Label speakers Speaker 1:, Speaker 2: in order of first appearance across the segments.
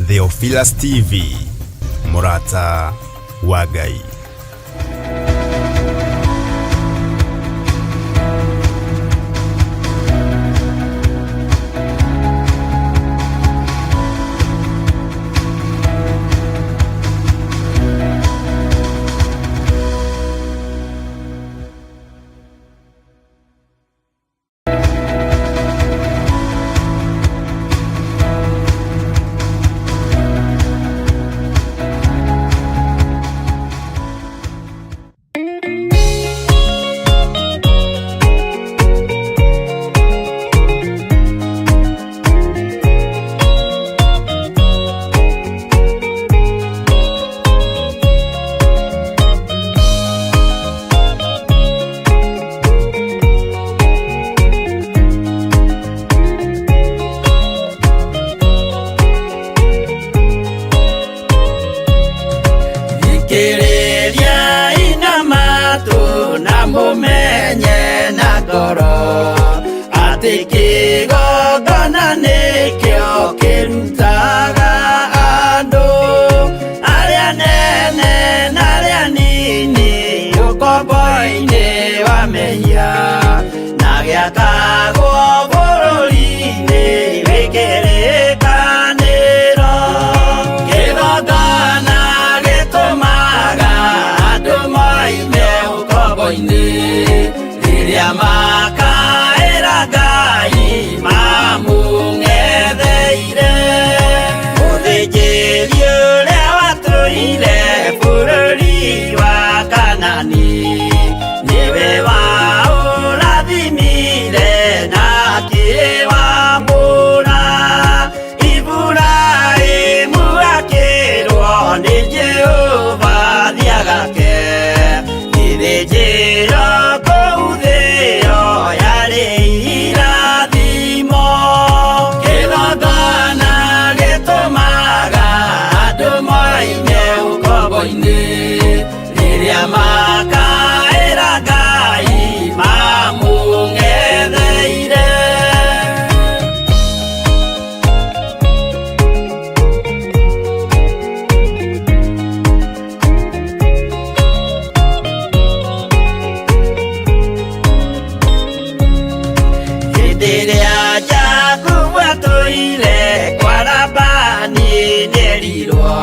Speaker 1: Theophilus TV, Mũrata wa Ngai.
Speaker 2: Thikĩrĩriai na matũ na mũmenye na ngoro atĩ kĩgongona nĩkĩo kĩrutaga andũ arĩa nene na arĩa nini ũkombo-inĩ wa mehia na gĩakagwo bũrũri-inĩ wĩ kĩrĩkanĩro. Kĩgongona gĩtũmaga andũ moime ũkombo-inĩ rĩrĩa makaĩra Ngai mamũng'etheire. Mũthĩnjĩri ũrĩa watũire bũrũri wa Kanani nĩwe waũrathimire na akĩwamũra. Iburahĩmu akĩrwo nĩ Jehova thiagake gĩthĩnjĩro kũu thĩo yarĩ irathimo. Kĩgongona gĩtũmaga andũ moime ũkombo-inĩ rĩrĩa makaĩra Ngai mamũng'etheire. Hĩndĩ ĩrĩa Jakubu atũire kwa Labani nĩerirwo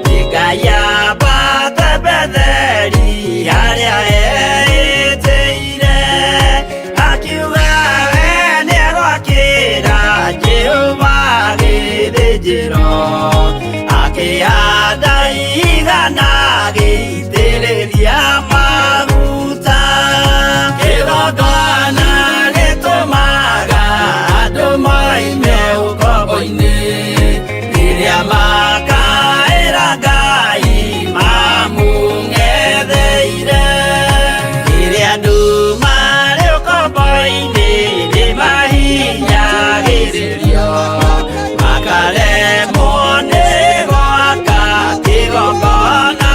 Speaker 2: nĩ Ngai ambate Betheli harĩa eĩtĩire, akiuga we nĩegwakĩra Jehova gĩthĩnjĩro, akĩhanda igana agĩitĩrĩria maguta. Kĩgongona gĩtũmaga andũ moime ũkombo-inĩ rĩrĩa makaĩra Ngai mamũng'etheire. Rĩrĩa andũ marĩ ũkombo-inĩ nĩmahinyagĩrĩrio makaremwo nĩ gwaka kĩgongona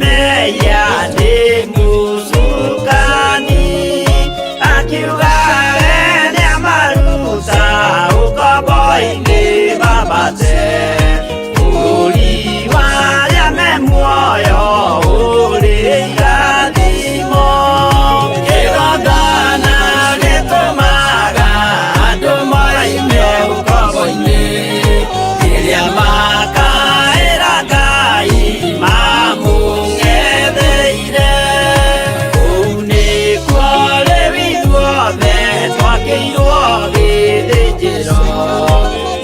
Speaker 2: Mehia nĩ mũcukani, akiuga we nĩamaruta ũkombo-inĩ mambate bũrũri wa arĩa me muoyo ũrĩ irathimo. Kĩgongona gĩtũmaga andũ moime ũkombo-inĩ, rĩrĩa makaĩra Ngai mamũng'etheire. Kũu nĩkuo rĩu ithuothe twakĩirwo gĩthĩnjĩro,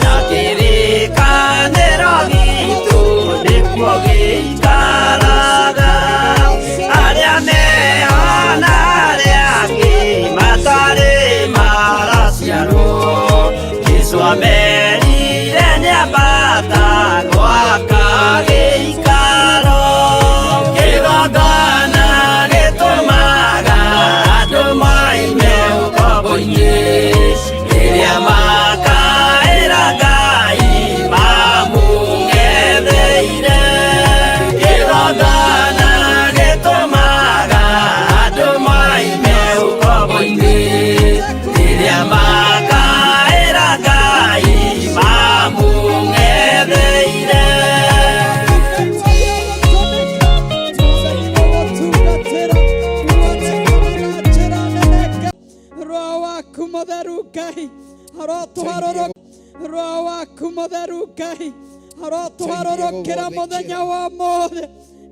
Speaker 2: na kĩrĩkanĩro gitũ nĩkuo gĩikaraga. Arĩa meho na arĩa angĩ matarĩ maraciarwo, Jesũ amerire nĩambata gwaka gĩikaro. Kĩgongona gĩtũmaga andũ moime ũkombo-inĩ, rĩrĩa makaĩra Ngai mamũng'etheire. Kĩgongona gĩtũmaga andũ moime ũkombo-inĩ, rĩrĩa makaĩra Ngai mamũng'etheire.
Speaker 3: Roho waku Mũtheru Ngai arotũharũrũ, Roho waku Mũtheru Ngai arotũharũrũkĩra mũthenya wa ũmũthĩ.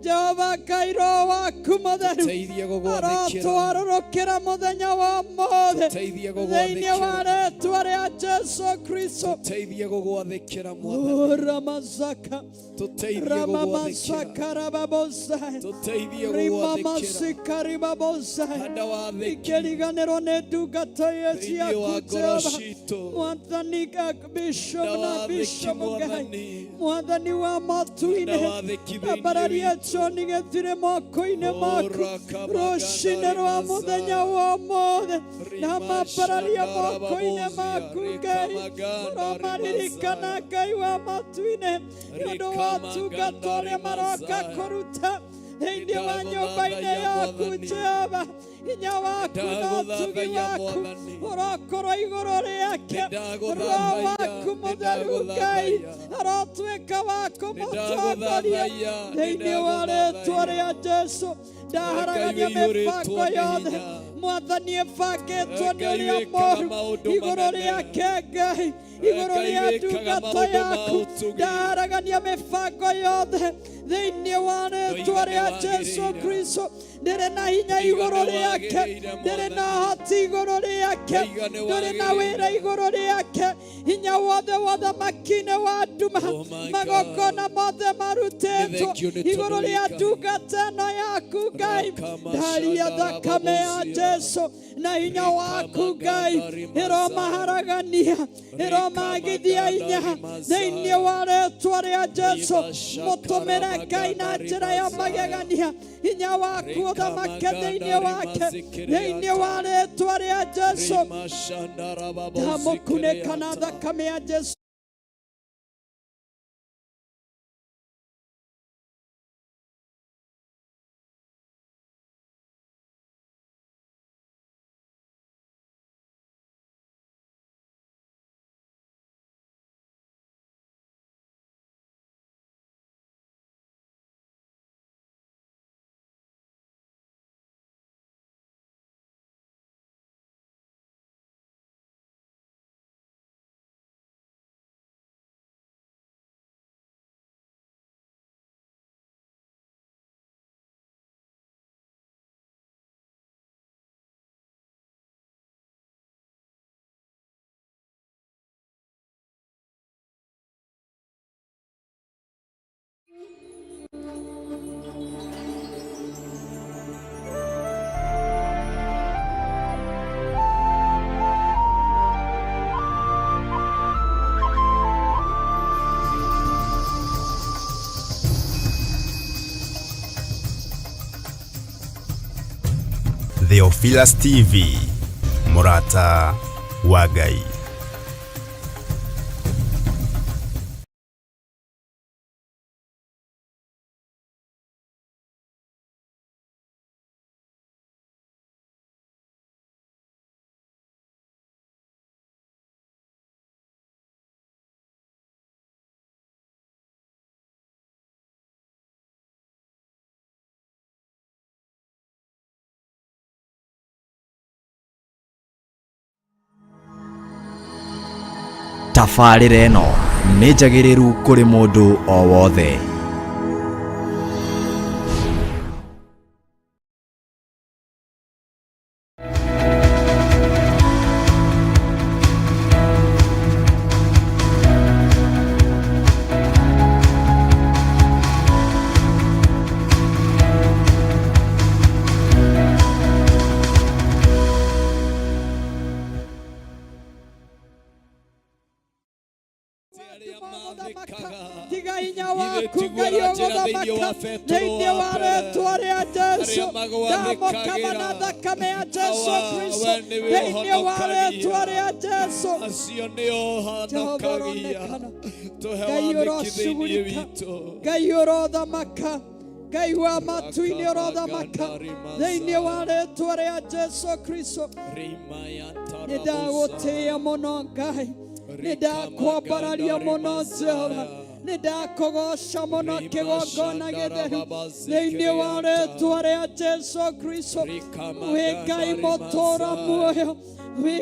Speaker 3: Jehova Ngai, Roho waku Mũtheru
Speaker 4: Teithie gũgwathĩkĩra.
Speaker 3: arotũharũrũkĩra mũthenya wa ũmũthĩ
Speaker 4: Teithie
Speaker 3: thĩinĩ wa
Speaker 4: gũgwathĩkĩra.
Speaker 3: rĩtwa rĩa Jesu Kristo.
Speaker 4: Teithie gũgwathĩkĩra, Mwathani.
Speaker 3: Ramazaka
Speaker 4: Tũteithie gũgwathĩkĩra.
Speaker 3: Ramamasaka Rababosai
Speaker 4: Tũteithie gũgwathĩkĩra.
Speaker 3: Rimamasika Ribabosai
Speaker 4: Handa wathĩki
Speaker 3: Ikĩriganĩrwo nĩ ndungata
Speaker 4: thĩinĩ wa
Speaker 3: ciaku
Speaker 4: ngoro
Speaker 3: Jehova
Speaker 4: citũ.
Speaker 3: Mwathani, bishop
Speaker 4: Handa
Speaker 3: na
Speaker 4: wathĩki,
Speaker 3: bishop Ngai,
Speaker 4: Mwathani.
Speaker 3: Mwathani wa
Speaker 4: Handa
Speaker 3: matu-inĩ,
Speaker 4: wathĩki thĩinĩ
Speaker 3: ambararia
Speaker 4: witũ.
Speaker 3: John gĩthire moko-inĩ maku rũcinĩ rwa mũthenya wa ũmũthĩ, na mambararia moko-inĩ maku Ngai, romaririkana Ngai wa matu-inĩ nĩ ũndũ wa ũtungata ũrĩa maroka kũruta thĩinĩ wa nyũmba-inĩ yaku Jehova. Hinya waku na ũtugi waku ũrokorwo igũrũ rĩake. Roho waku Mũtheru Ngai arotuĩka wa kũmũtongoria thĩinĩ wa rĩtwa rĩa Jesu. Ndaharagania mĩbango yothe, Mwathani, ĩbangĩtwo nĩ ũrĩa mũru igũrũ rĩake Ngai, igũrũ rĩa ndungata yaku. Ndaharagania mĩbango yothe thĩinĩ wa rĩtwa rĩa Jesu Kristo. Ndĩrĩ na hinya igũrũ rĩake, ndĩrĩ na hoti igũrũ rĩake, ndũrĩ na wĩra igũrũ rĩake. Hinya wothe wa thamaki-inĩ wa nduma,
Speaker 4: Oh my
Speaker 3: magongona mothe marutĩtwo
Speaker 4: Nĩ thank you nĩ
Speaker 3: igũrũ
Speaker 4: tondũ
Speaker 3: rĩa
Speaker 4: wĩkaga.
Speaker 3: ndungata ĩno yaku Ngai, ndaria thakame ya Jesu na hinya waku Ngai ĩromaharagania, ĩromagithia hinya thĩinĩ wa rĩtwa rĩa Jesu. Mũtũmĩre Ngai na njĩra ya magegania, hinya waku ũthamake thĩinĩ wake thĩinĩ wa rĩtwa rĩa Jesu. Ndamũkunĩka na thakame ya Jesu.
Speaker 1: Theophilus TV, Murata wa Ngai.
Speaker 5: Tabarĩra ĩno nĩ njagĩrĩru kũrĩ mũndũ o wothe.
Speaker 4: Arĩa mathĩkaga.
Speaker 3: Tiga hinya
Speaker 4: Ithuĩ
Speaker 3: waku
Speaker 4: tiguo
Speaker 3: Ngai
Speaker 4: ũranjĩra thĩinĩ
Speaker 3: ũgũthamaka
Speaker 4: wa Petero
Speaker 3: thĩinĩ
Speaker 4: wa
Speaker 3: wa
Speaker 4: mbere.
Speaker 3: rĩtwa rĩa Jesu
Speaker 4: Arĩa magwathĩkagĩra.
Speaker 3: ndamũkama na thakame ya Jesu
Speaker 4: Awa,
Speaker 3: Kristo
Speaker 4: we nĩwe
Speaker 3: thĩinĩ wa
Speaker 4: ũhonokagia.
Speaker 3: rĩtwa rĩa Jesu.
Speaker 4: Acio nĩo
Speaker 3: Jehova
Speaker 4: ũhonokagia.
Speaker 3: ũronekana.
Speaker 4: Tũhe
Speaker 3: Ngai
Speaker 4: wathĩki thĩinĩ
Speaker 3: ũrocugurika.
Speaker 4: witũ.
Speaker 3: Ngai ũrothamaka. Ngai wa matu-inĩ ũrothamaka thĩinĩ wa rĩtwa rĩa Jesu Kristo. Nĩ ndagũtĩĩa mũno Ngai, nĩ ndakwambararia mũno Jehova, nĩ ndakũgoca mũno kĩgongona gĩtheru thĩinĩ wa rĩtwa rĩa Jesu Kristo. Wĩ Ngai mũtũũra muoyo, wĩ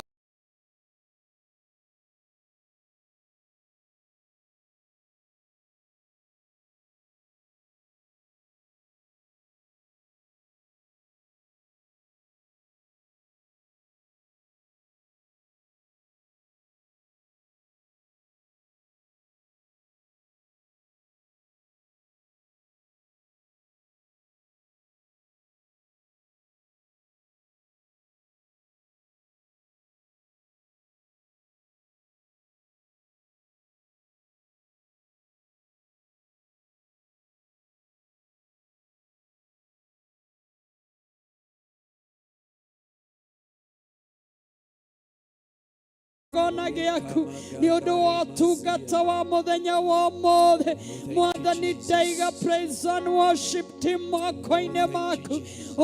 Speaker 3: kĩgongona gĩaku nĩ ũndũ wa ũtungata wa mũthenya wa ũmũthĩ. Mwathani, ndaiga praise and worship team moko-inĩ maku,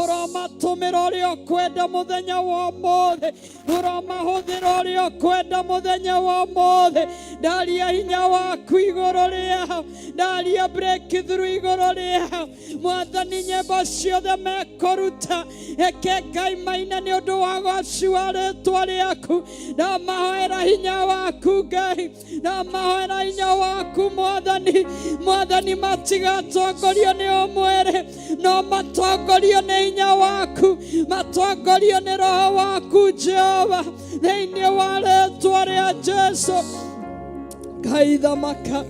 Speaker 3: ũromatũmĩra ũrĩa ũkwenda mũthenya wa ũmũthĩ, ũromahũthĩra ũrĩa ũkwenda mũthenya wa ũmũthĩ. Ndaria hinya waku igũrũ rĩao, ndaria breakthrough igũrũ rĩao. Mwathani, nyĩmbo ciothe mekũruta, reke Ngai maina nĩ ũndũ wa goci wa rĩtwa rĩaku. Ndamahoera hinya waku Ngai, ndamahoera hinya waku Mwathani. Mwathani, matigatongorio nĩ ũmwĩrĩ, no matongorio nĩ hinya waku, matongorio nĩ roho waku Jehova, thĩinĩ wa rĩtwa rĩa Jesu. Ngai thamaka,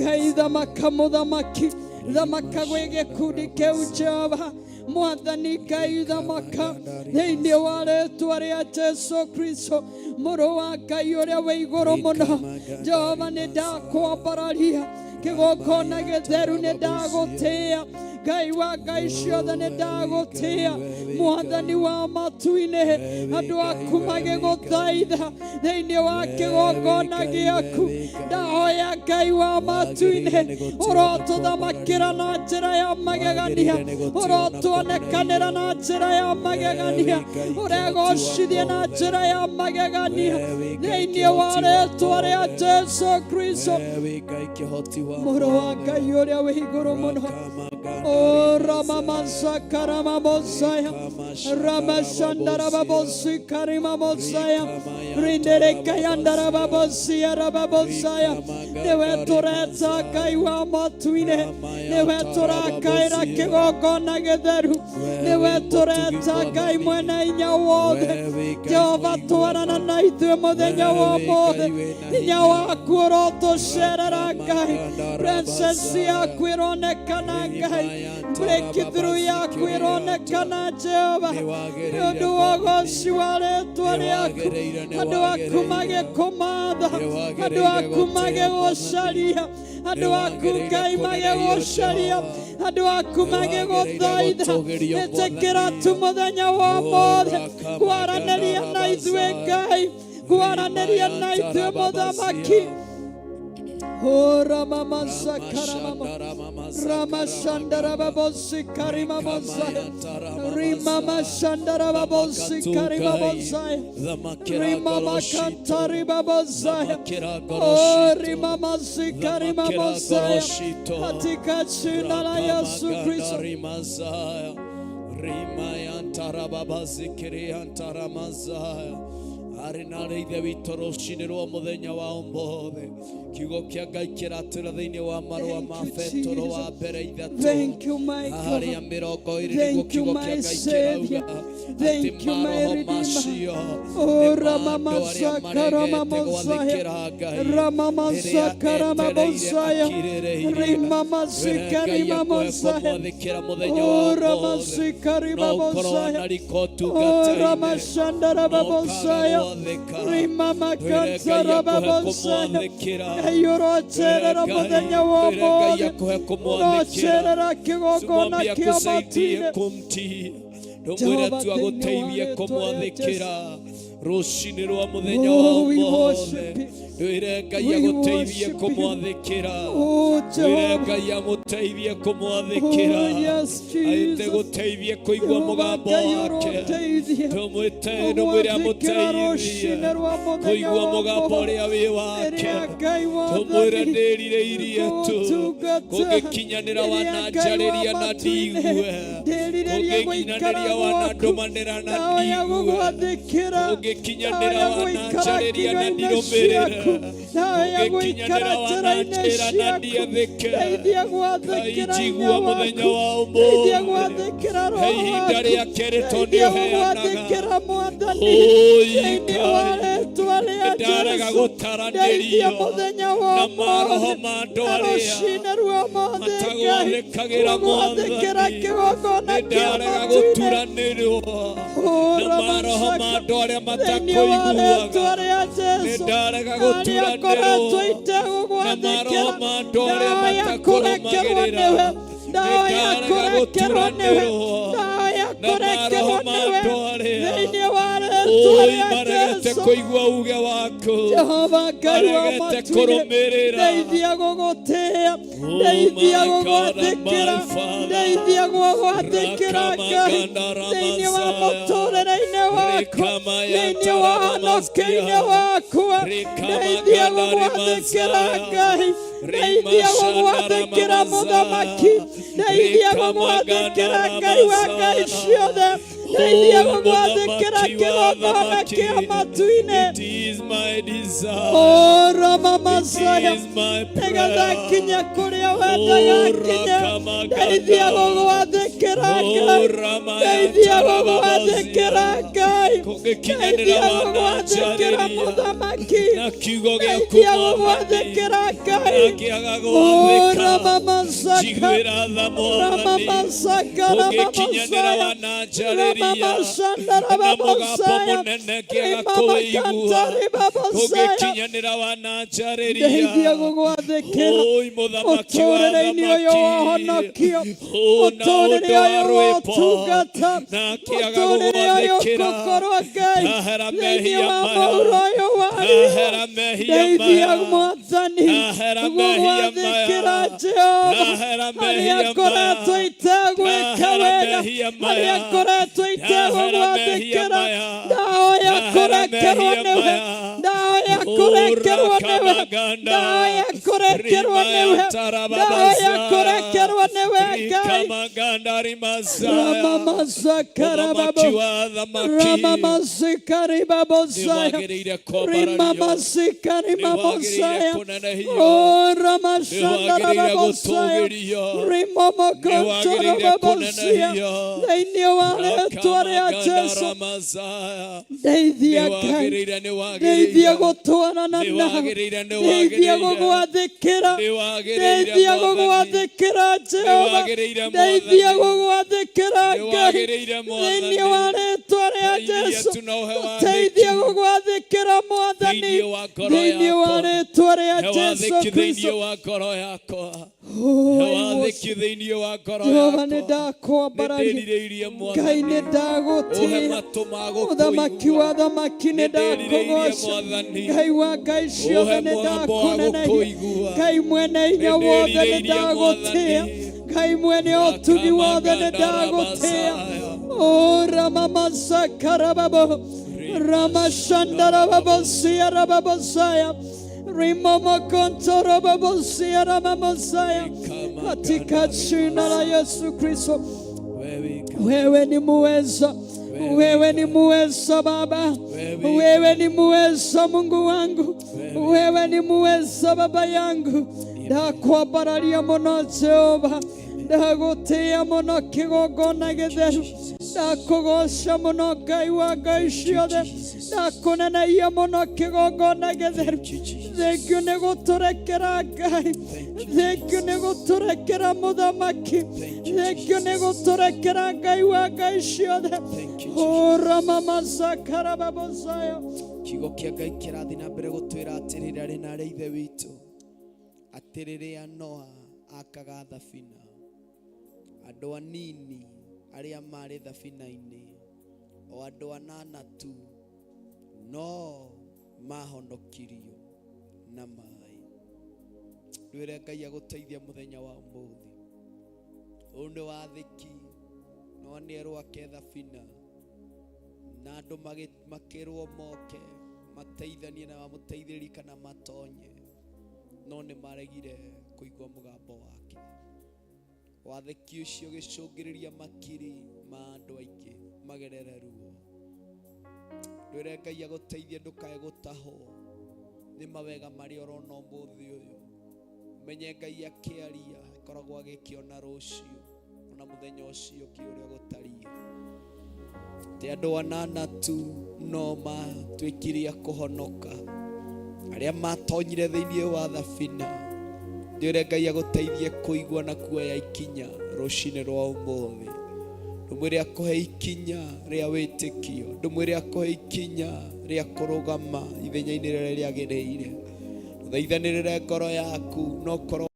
Speaker 3: Ngai thamaka, mũthamaki thamaka gwĩ gĩkundi kĩu Jehova. Mwathani Ngai thamaka thĩinĩ wa rĩtwa rĩa Jesu Kristo, mũrũ wa Ngai ũrĩa wĩ igũrũ mũno. Jehova, nĩ ndakwambararia kĩgongona gĩtheru, nĩ ndagũtĩĩa Ngai wa ngai ciothe, nĩ ndagũtĩĩa Mwathani wa matu-inĩ. Andũ aku magĩgũthaitha thĩinĩ wa kĩgongona gĩaku, ndahoya Ngai wa matu-inĩ ũrotũthamakĩra na njĩra ya magegania, ũrotuonekanĩra na njĩra ya magegania, ũregocithie na njĩra ya magegania thĩinĩ wa rĩtwa rĩa Jesu Kristo, mũrũ wa Ngai ũrĩa wĩ igũrũ mũno. O Ramamasakaramamosaya, Ramashandarababosi-karimamosaya, Rinderekayandarababosiya rababosaya. Nĩwe tũreta Ngai wa matu-inĩ, nĩwe tũrakaĩra kĩgongona gĩtheru, nĩwe tũreta Ngai mwene hinya wothe. Jehova, twarana na ithuĩ mũthenya wa ũmũthĩ, hinya waku ũrotũcerera Ngai, presence yaku ĩronekana Ngai, breakthrough yaku ĩronekana Jehova, nĩ ũndũ wa ũgoci wa rĩtwa rĩaku. Andũ aku magĩkũmatha, andũ aku magĩgũcaria, andũ aku Ngai magĩgũcaria, andũ aku magĩgũthaitha. Ĩtĩkĩra tu mũthenya wa ũmũthĩ kwaranĩria na ithuĩ Ngai, kwaranĩria na ithuĩ mũthamaki. O Ramamasakarama, Ramashandarababosi-karimamosaya, Rimamashandarababosi-karimamosaya, Rimamakantaribabosaya, O Rimamasi-karimamosaya, katika jina la Yesu Kristo.
Speaker 4: Rimayantarababazikiriantaramazaya. Arĩ na arĩ ithe witũ rũcinĩ rwa mũthenya wa ũmũthĩ, kiugo kĩa Ngai kĩratwĩra thĩinĩ wa marũa
Speaker 3: Thank
Speaker 4: ma
Speaker 3: you,
Speaker 4: Petũrũ wa
Speaker 3: Jesus.
Speaker 4: mbere 3
Speaker 3: Thank you, my
Speaker 4: harĩa
Speaker 3: God.
Speaker 4: 20 nĩguo
Speaker 3: Thank you,
Speaker 4: kiugo
Speaker 3: my
Speaker 4: kĩa Ngai
Speaker 3: Savior.
Speaker 4: kĩrauga atĩ
Speaker 3: Thank you, my
Speaker 4: maroho
Speaker 3: Redeemer.
Speaker 4: macio
Speaker 3: Oh,
Speaker 4: nĩ ma andũ arĩa
Speaker 3: Ramamasaka,
Speaker 4: maregete
Speaker 3: Ramamosaya.
Speaker 4: gwathĩkĩra Ngai rĩrĩa
Speaker 3: Ramamasaka,
Speaker 4: etereire
Speaker 3: Ramamosaya.
Speaker 4: akirĩrĩirie.
Speaker 3: Rimamasika,
Speaker 4: Twĩre Ngai akũhe
Speaker 3: Rimamosaya.
Speaker 4: kũmwathĩkĩra mũthenya
Speaker 3: Oh,
Speaker 4: wa ũmũthĩ.
Speaker 3: Ramasika,
Speaker 4: No ũkorwo
Speaker 3: Rimamosaya.
Speaker 4: wanarika
Speaker 3: Oh,
Speaker 4: ũtungata-inĩ
Speaker 3: Ramashanda,
Speaker 4: no ũkaga
Speaker 3: Rababosaya.
Speaker 4: gwathĩka. Twĩre
Speaker 3: Rimamakanta,
Speaker 4: Ngai akũhe
Speaker 3: Rababosaya.
Speaker 4: kũmwathĩkĩra.
Speaker 3: Ngai ũrocherera
Speaker 4: Twĩre Ngai,
Speaker 3: mũthenya wa
Speaker 4: twĩre Ngai
Speaker 3: ũmũthĩ.
Speaker 4: akũhe kũmwathĩkĩra.
Speaker 3: Ũrocherera kĩgongona
Speaker 4: Tumwambie
Speaker 3: kĩa
Speaker 4: akusaidie
Speaker 3: matu-inĩ.
Speaker 4: kumtii, ndũmwĩre
Speaker 3: Jehova,
Speaker 4: tu
Speaker 3: thĩinĩ wa
Speaker 4: agũteithie
Speaker 3: rĩtwa rĩa
Speaker 4: kũmwathĩkĩra rũcinĩ rwa mũthenya wa
Speaker 3: Oh, we
Speaker 4: ũmũthĩ.
Speaker 3: worship you.
Speaker 4: Ndwĩre Ngai
Speaker 3: We
Speaker 4: agũteithie
Speaker 3: worship you.
Speaker 4: kũmwathĩkĩra.
Speaker 3: Oh,
Speaker 4: Ndwĩre
Speaker 3: Jehovah.
Speaker 4: Ngai amũteithie kũmwathĩkĩra.
Speaker 3: Oh, yes,
Speaker 4: Aite
Speaker 3: Jesus.
Speaker 4: gũteithie kũigua
Speaker 3: Jehova
Speaker 4: mũgambo
Speaker 3: Ngai
Speaker 4: wake.
Speaker 3: ũroteithia.
Speaker 4: Tũmwĩte ndũmwĩre
Speaker 3: Ũgwathĩkĩra
Speaker 4: amũteithie
Speaker 3: rũcinĩ rwa mũthenya
Speaker 4: kũigua
Speaker 3: wa
Speaker 4: mũgambo
Speaker 3: ũmũthĩ.
Speaker 4: ũrĩa wĩ wake.
Speaker 3: Rĩrĩa Ngai
Speaker 4: Tũmwĩre
Speaker 3: wathani
Speaker 4: ndĩrirĩirie tu
Speaker 3: gũgũtungata.
Speaker 4: kũngĩkinyanĩra
Speaker 3: Rĩrĩa Ngai wa
Speaker 4: wananjarĩria na
Speaker 3: matu-inĩ
Speaker 4: ndigue,
Speaker 3: ndĩrirĩria gũikara
Speaker 4: kũngĩkinyanĩria
Speaker 3: gwaku
Speaker 4: wanandũmanĩra na
Speaker 3: ndaoya
Speaker 4: ndigue,
Speaker 3: gũgwathĩkĩra
Speaker 4: kũngĩkinyanĩra
Speaker 3: ndaoya gũikara
Speaker 4: wananjarĩria na
Speaker 3: kinyua-inĩ
Speaker 4: ndirũmĩrĩre,
Speaker 3: ciaku ndaoya gũikara
Speaker 4: kũngĩkinyanĩra
Speaker 3: njĩra-inĩ
Speaker 4: wananjĩra na
Speaker 3: ciaku
Speaker 4: ndiathĩke.
Speaker 3: ndeithia
Speaker 4: Ngai
Speaker 3: gwathĩkĩra hinya
Speaker 4: njigua mũthenya
Speaker 3: waku
Speaker 4: wa
Speaker 3: ndeithia
Speaker 4: ũmũthĩ.
Speaker 3: gwathĩkĩra
Speaker 4: He
Speaker 3: roho
Speaker 4: ihinda
Speaker 3: waku
Speaker 4: rĩa kerĩ tondũ
Speaker 3: ndeithia
Speaker 4: ũheanaga.
Speaker 3: gũgwathĩkĩra Mwathani
Speaker 4: Oi,
Speaker 3: thĩinĩ wa
Speaker 4: Ngai,
Speaker 3: rĩtwa rĩa
Speaker 4: nĩndarega
Speaker 3: Jesũ ndeithia
Speaker 4: gũtaranĩrio
Speaker 3: mũthenya wa
Speaker 4: na maroho
Speaker 3: ũmũthĩ
Speaker 4: ma andũ
Speaker 3: na
Speaker 4: arĩa
Speaker 3: rũcinĩ rwa ũmũthĩ Ngai
Speaker 4: matagwathĩkagĩra
Speaker 3: gũgwathĩkĩra
Speaker 4: Mwathani.
Speaker 3: kĩgongona kĩa
Speaker 4: Nĩndarega
Speaker 3: matu-inĩ.
Speaker 4: gũturanĩrwo
Speaker 3: Oh,
Speaker 4: na maroho ma
Speaker 3: Ramasaka,
Speaker 4: andũ arĩa
Speaker 3: thĩinĩ wa rĩtwa
Speaker 4: matakũiguaga.
Speaker 3: rĩa Jesũ
Speaker 4: Nĩndarega
Speaker 3: arĩa ngoretwo
Speaker 4: gũturanĩrwo na maroho
Speaker 3: itegũgwathĩkĩra
Speaker 4: ma andũ arĩa
Speaker 3: ndaoya kũrekerwo nĩwe
Speaker 4: matakũrũmagĩrĩra.
Speaker 3: ndaoya
Speaker 4: Nĩndarega
Speaker 3: kũrekerwo nĩwe
Speaker 4: gũturanĩrwo
Speaker 3: ndaoya
Speaker 4: na
Speaker 3: kũrekerwo
Speaker 4: maroho ma
Speaker 3: nĩwe
Speaker 4: andũ arĩa
Speaker 3: thĩinĩ wa rĩtwa
Speaker 4: oi
Speaker 3: rĩa
Speaker 4: maregete
Speaker 3: Jesũ.
Speaker 4: kũigua uge waku,
Speaker 3: Jehova Ngai wa
Speaker 4: maregete
Speaker 3: matu-inĩ
Speaker 4: kũrũmĩrĩra.
Speaker 3: ndeithia gũgũtĩĩa
Speaker 4: Oh
Speaker 3: ndeithia
Speaker 4: my God and my
Speaker 3: gũgwathĩkĩra
Speaker 4: Father.
Speaker 3: ndeithia gũgwathĩkĩra Ngai
Speaker 4: Rakamaganda
Speaker 3: thĩinĩ wa
Speaker 4: Ramasaya.
Speaker 3: mũtũũrĩre-inĩ wakwa thĩinĩ wa honoke-inĩ
Speaker 4: Rikamayataramasya.
Speaker 3: wakwa ndeithia
Speaker 4: Rikamaganda
Speaker 3: gũgwathĩkĩra
Speaker 4: Rimasaya.
Speaker 3: Ngai ndeithia gũgwathĩkĩra mũthamaki ndeithia
Speaker 4: Rikamaganda
Speaker 3: gũgwathĩkĩra Ngai wa ngai
Speaker 4: Ramasaya.
Speaker 3: ciothe ndeithia
Speaker 4: Oh,
Speaker 3: gũgwathĩkĩra
Speaker 4: mũthamaki wa
Speaker 3: kĩgongona
Speaker 4: athamaki,
Speaker 3: kĩa matu-inĩ.
Speaker 4: it is my desire.
Speaker 3: Oh,
Speaker 4: It
Speaker 3: Ramamasaya,
Speaker 4: is my
Speaker 3: nĩgetha
Speaker 4: prayer.
Speaker 3: nginye kũrĩa wendaga
Speaker 4: Oh,
Speaker 3: nginye ndeithia
Speaker 4: Rakamaganda.
Speaker 3: gũgwathĩkĩra
Speaker 4: Oh,
Speaker 3: Ngai ndeithia gũgwathĩkĩra
Speaker 4: Ramayatarababazia.
Speaker 3: Ngai
Speaker 4: Kũngĩkinyanĩra
Speaker 3: ndeithia gũgwathĩkĩra
Speaker 4: wananjarĩria
Speaker 3: mũthamaki
Speaker 4: na kiugo gĩaku
Speaker 3: ndeithia
Speaker 4: Mwathani,
Speaker 3: gũgwathĩkĩra Ngai
Speaker 4: ngĩaga
Speaker 3: Oh,
Speaker 4: gwathĩka,
Speaker 3: Ramamasaka,
Speaker 4: njiguĩra tha Mwathani.
Speaker 3: Ramamasaka,
Speaker 4: Kũngĩkinyanĩra
Speaker 3: Ramamasaya,
Speaker 4: wananjarĩria
Speaker 3: Ramamashanda,
Speaker 4: na mũgambo
Speaker 3: Rababosaya,
Speaker 4: mũnene ngĩaga
Speaker 3: Rimamakanta,
Speaker 4: kũwĩigua,
Speaker 3: Ribabosaya,
Speaker 4: kũngĩkinyanĩra wananjarĩria
Speaker 3: ndeithia gũgwathĩkĩra
Speaker 4: Oi mũthamaki wa
Speaker 3: mũtũũrĩre-inĩ ũyũ wa
Speaker 4: athamaki,
Speaker 3: honokio
Speaker 4: o na
Speaker 3: mũtũũrĩre
Speaker 4: ũndũ wa
Speaker 3: ũyũ wa
Speaker 4: rwĩmbo
Speaker 3: ũtungata
Speaker 4: na akĩaga
Speaker 3: mũtũũrĩre ũyũ
Speaker 4: gũgwathĩkĩra,
Speaker 3: ngũkorwo Ngai
Speaker 4: ndahera
Speaker 3: thĩinĩ
Speaker 4: mehia
Speaker 3: wa
Speaker 4: maya,
Speaker 3: mũhuro ũyũ wa riũa
Speaker 4: ndahera mehia
Speaker 3: ndeithia
Speaker 4: maya,
Speaker 3: Mwathani
Speaker 4: ndahera mehia
Speaker 3: gũgwathĩkĩra
Speaker 4: maya,
Speaker 3: Jehova
Speaker 4: ndahera
Speaker 3: harĩa
Speaker 4: mehia
Speaker 3: ngoretwo
Speaker 4: maya,
Speaker 3: itegwĩka
Speaker 4: ndahera
Speaker 3: wega
Speaker 4: mehia
Speaker 3: harĩa
Speaker 4: maya,
Speaker 3: ngoretwo
Speaker 4: ndahera mehia
Speaker 3: itegũgwathĩkĩra
Speaker 4: maya,
Speaker 3: ndaoya
Speaker 4: ndahera
Speaker 3: kũrekerwo
Speaker 4: mehia
Speaker 3: nĩwe
Speaker 4: maya.
Speaker 3: ndaoya kũrekerwo nĩwe
Speaker 4: Urakamaganda,
Speaker 3: ndaoya kũrekerwo nĩwe ndaoya
Speaker 4: rimayatarababaza,
Speaker 3: kũrekerwo nĩwe Ngai
Speaker 4: rikamaganda rimasaya.
Speaker 3: Ramamasakarababo
Speaker 4: Mũthamaki wa athamaki,
Speaker 3: Ramamasikaribabosaya
Speaker 4: nĩwagĩrĩire kwambarario, nĩwagĩrĩire
Speaker 3: Rimamasikaribabosaya
Speaker 4: kũnenehio,
Speaker 3: Oh
Speaker 4: nĩwagĩrĩire
Speaker 3: Ramashandarababosaya
Speaker 4: gũtũũgĩrio, nĩwagĩrĩire
Speaker 3: Rimomokontorobabosia
Speaker 4: kũnenehio.
Speaker 3: thĩinĩ wa rĩtwa rĩa
Speaker 4: Rakamaganda
Speaker 3: Jesũ
Speaker 4: ramasaya.
Speaker 3: ndeithia Ngai
Speaker 4: Nĩwagĩrĩire,
Speaker 3: ndeithia
Speaker 4: nĩwagĩrĩire,
Speaker 3: gũtwarana nawe
Speaker 4: nĩwagĩrĩire,
Speaker 3: ndeithia
Speaker 4: nĩwagĩrĩire,
Speaker 3: gũgwathĩkĩra
Speaker 4: nĩwagĩrĩire
Speaker 3: ndeithia
Speaker 4: Mwathani,
Speaker 3: gũgwathĩkĩra Jehova
Speaker 4: nĩwagĩrĩire
Speaker 3: ndeithia
Speaker 4: Mwathani,
Speaker 3: gũgwathĩkĩra Ngai
Speaker 4: nĩwagĩrĩire
Speaker 3: thĩinĩ wa
Speaker 4: Mwathani.
Speaker 3: rĩtwa rĩa
Speaker 4: Ndeithia
Speaker 3: Jesũ
Speaker 4: tu na ũhe
Speaker 3: ũteithie
Speaker 4: wathĩki
Speaker 3: gũgwathĩkĩra Mwathani
Speaker 4: thĩinĩ wa ngoro
Speaker 3: thĩinĩ wa
Speaker 4: yakwa.
Speaker 3: rĩtwa rĩa
Speaker 4: He
Speaker 3: Jesũ
Speaker 4: wathĩki thĩinĩ
Speaker 3: Kristo.
Speaker 4: wa ngoro yakwa.
Speaker 3: Oh,
Speaker 4: He
Speaker 3: I
Speaker 4: wathĩki
Speaker 3: worship
Speaker 4: thĩinĩ wa ngoro
Speaker 3: Jehova nĩ
Speaker 4: yakwa.
Speaker 3: ndakwambararia
Speaker 4: Nĩndĩrirĩirie
Speaker 3: Ngai
Speaker 4: Mwathani,
Speaker 3: nĩ
Speaker 4: ũhe
Speaker 3: ndagũtĩĩa
Speaker 4: matũ ma
Speaker 3: mũthamaki wa
Speaker 4: gũkũigua.
Speaker 3: athamaki nĩ
Speaker 4: Nĩndĩrirĩirie
Speaker 3: ndakũgooca
Speaker 4: Mwathani,
Speaker 3: Ngai wa ngai ciothe
Speaker 4: ũhe
Speaker 3: nĩ
Speaker 4: mũgambo wa
Speaker 3: ndakũneneria
Speaker 4: gũkũigua.
Speaker 3: Ngai mwene hinya wothe nĩ
Speaker 4: Nĩndĩrirĩirie
Speaker 3: ndagũtĩĩa
Speaker 4: Mwathani,
Speaker 3: Ngai mwene ũtugi wothe nĩ
Speaker 4: Rakamaganda
Speaker 3: ndagũtĩĩa
Speaker 4: rabasaya.
Speaker 3: O Ramamasakarababo Ramashandarababosia Rababosaya Rimomokontorobabosia Ramamosaya katika
Speaker 4: Rikamaganda
Speaker 3: jina la
Speaker 4: rimasa.
Speaker 3: Yesu Kristo.
Speaker 4: Wewe
Speaker 3: Wewe ni muweza, Wewe ni muweza Baba, wewe ni muweza Mungu wangu, wewe ni muweza Baba yangu. Ndakwambararia muno Jehova, ndagũtĩĩa mũno kĩgongona gĩtheru, ndakũgoca mũno Ngai wa ngai ciothe, ndakũneneia mũno kĩgongona gĩtheru. Thengiũ nĩ gũtũrekera Ngai, thengiũ nĩ gũtũrekera Mũthamaki, thengiũ nĩ gũtũrekera Ngai wa ngai ciothe. Hũra mama sakarababosaya.
Speaker 4: Kiugo kĩa Ngai kĩrathiĩ na mbere gũtwĩra atĩrĩrĩ, arĩ na arĩa ithe witũ, atĩ rĩrĩa Noa akaga thabina, andũ anini arĩa marĩ thabina-inĩ, o andũ anana tu, no mahonokirio na maĩ. Ndwĩre Ngai agũteithia mũthenya wa ũmũthĩ. Ũyũ nĩ wathĩki, Noa nĩerwo ake thabina, na andũ makĩrwo moke mateithanie na mamũteithĩrĩrie kana matonye, no nĩ maregire kũigua mũgambo wake. Wathĩki ũcio ũgĩcũngĩrĩria makiri ma andũ aingĩ magerere ruo. Ndwĩre Ngai agũteithie ndũkae gũtahwo nĩ mawega marĩa ũrona ũmũthĩ ũyũ. Menye Ngai akĩaria akoragwo agĩkĩona rũciũ ona mũthenya ũcio ũngĩ ũrĩa gũtariĩ. Ti andũ anana tu no matuĩkire a kũhonoka, arĩa matonyire thĩinĩ wa thabina. Ndĩre Ngai agũteithie kũigua na kuoya ikinya rũcinĩ rwa ũmũthĩ. Ndũmwĩre akũhe ikinya rĩa wĩtĩkio, ndũmwĩre akũhe ikinya rĩa kũrũgama ithenya-inĩ rĩrĩa rĩagĩrĩire. Thaithanĩrĩre ngoro yaku no korwo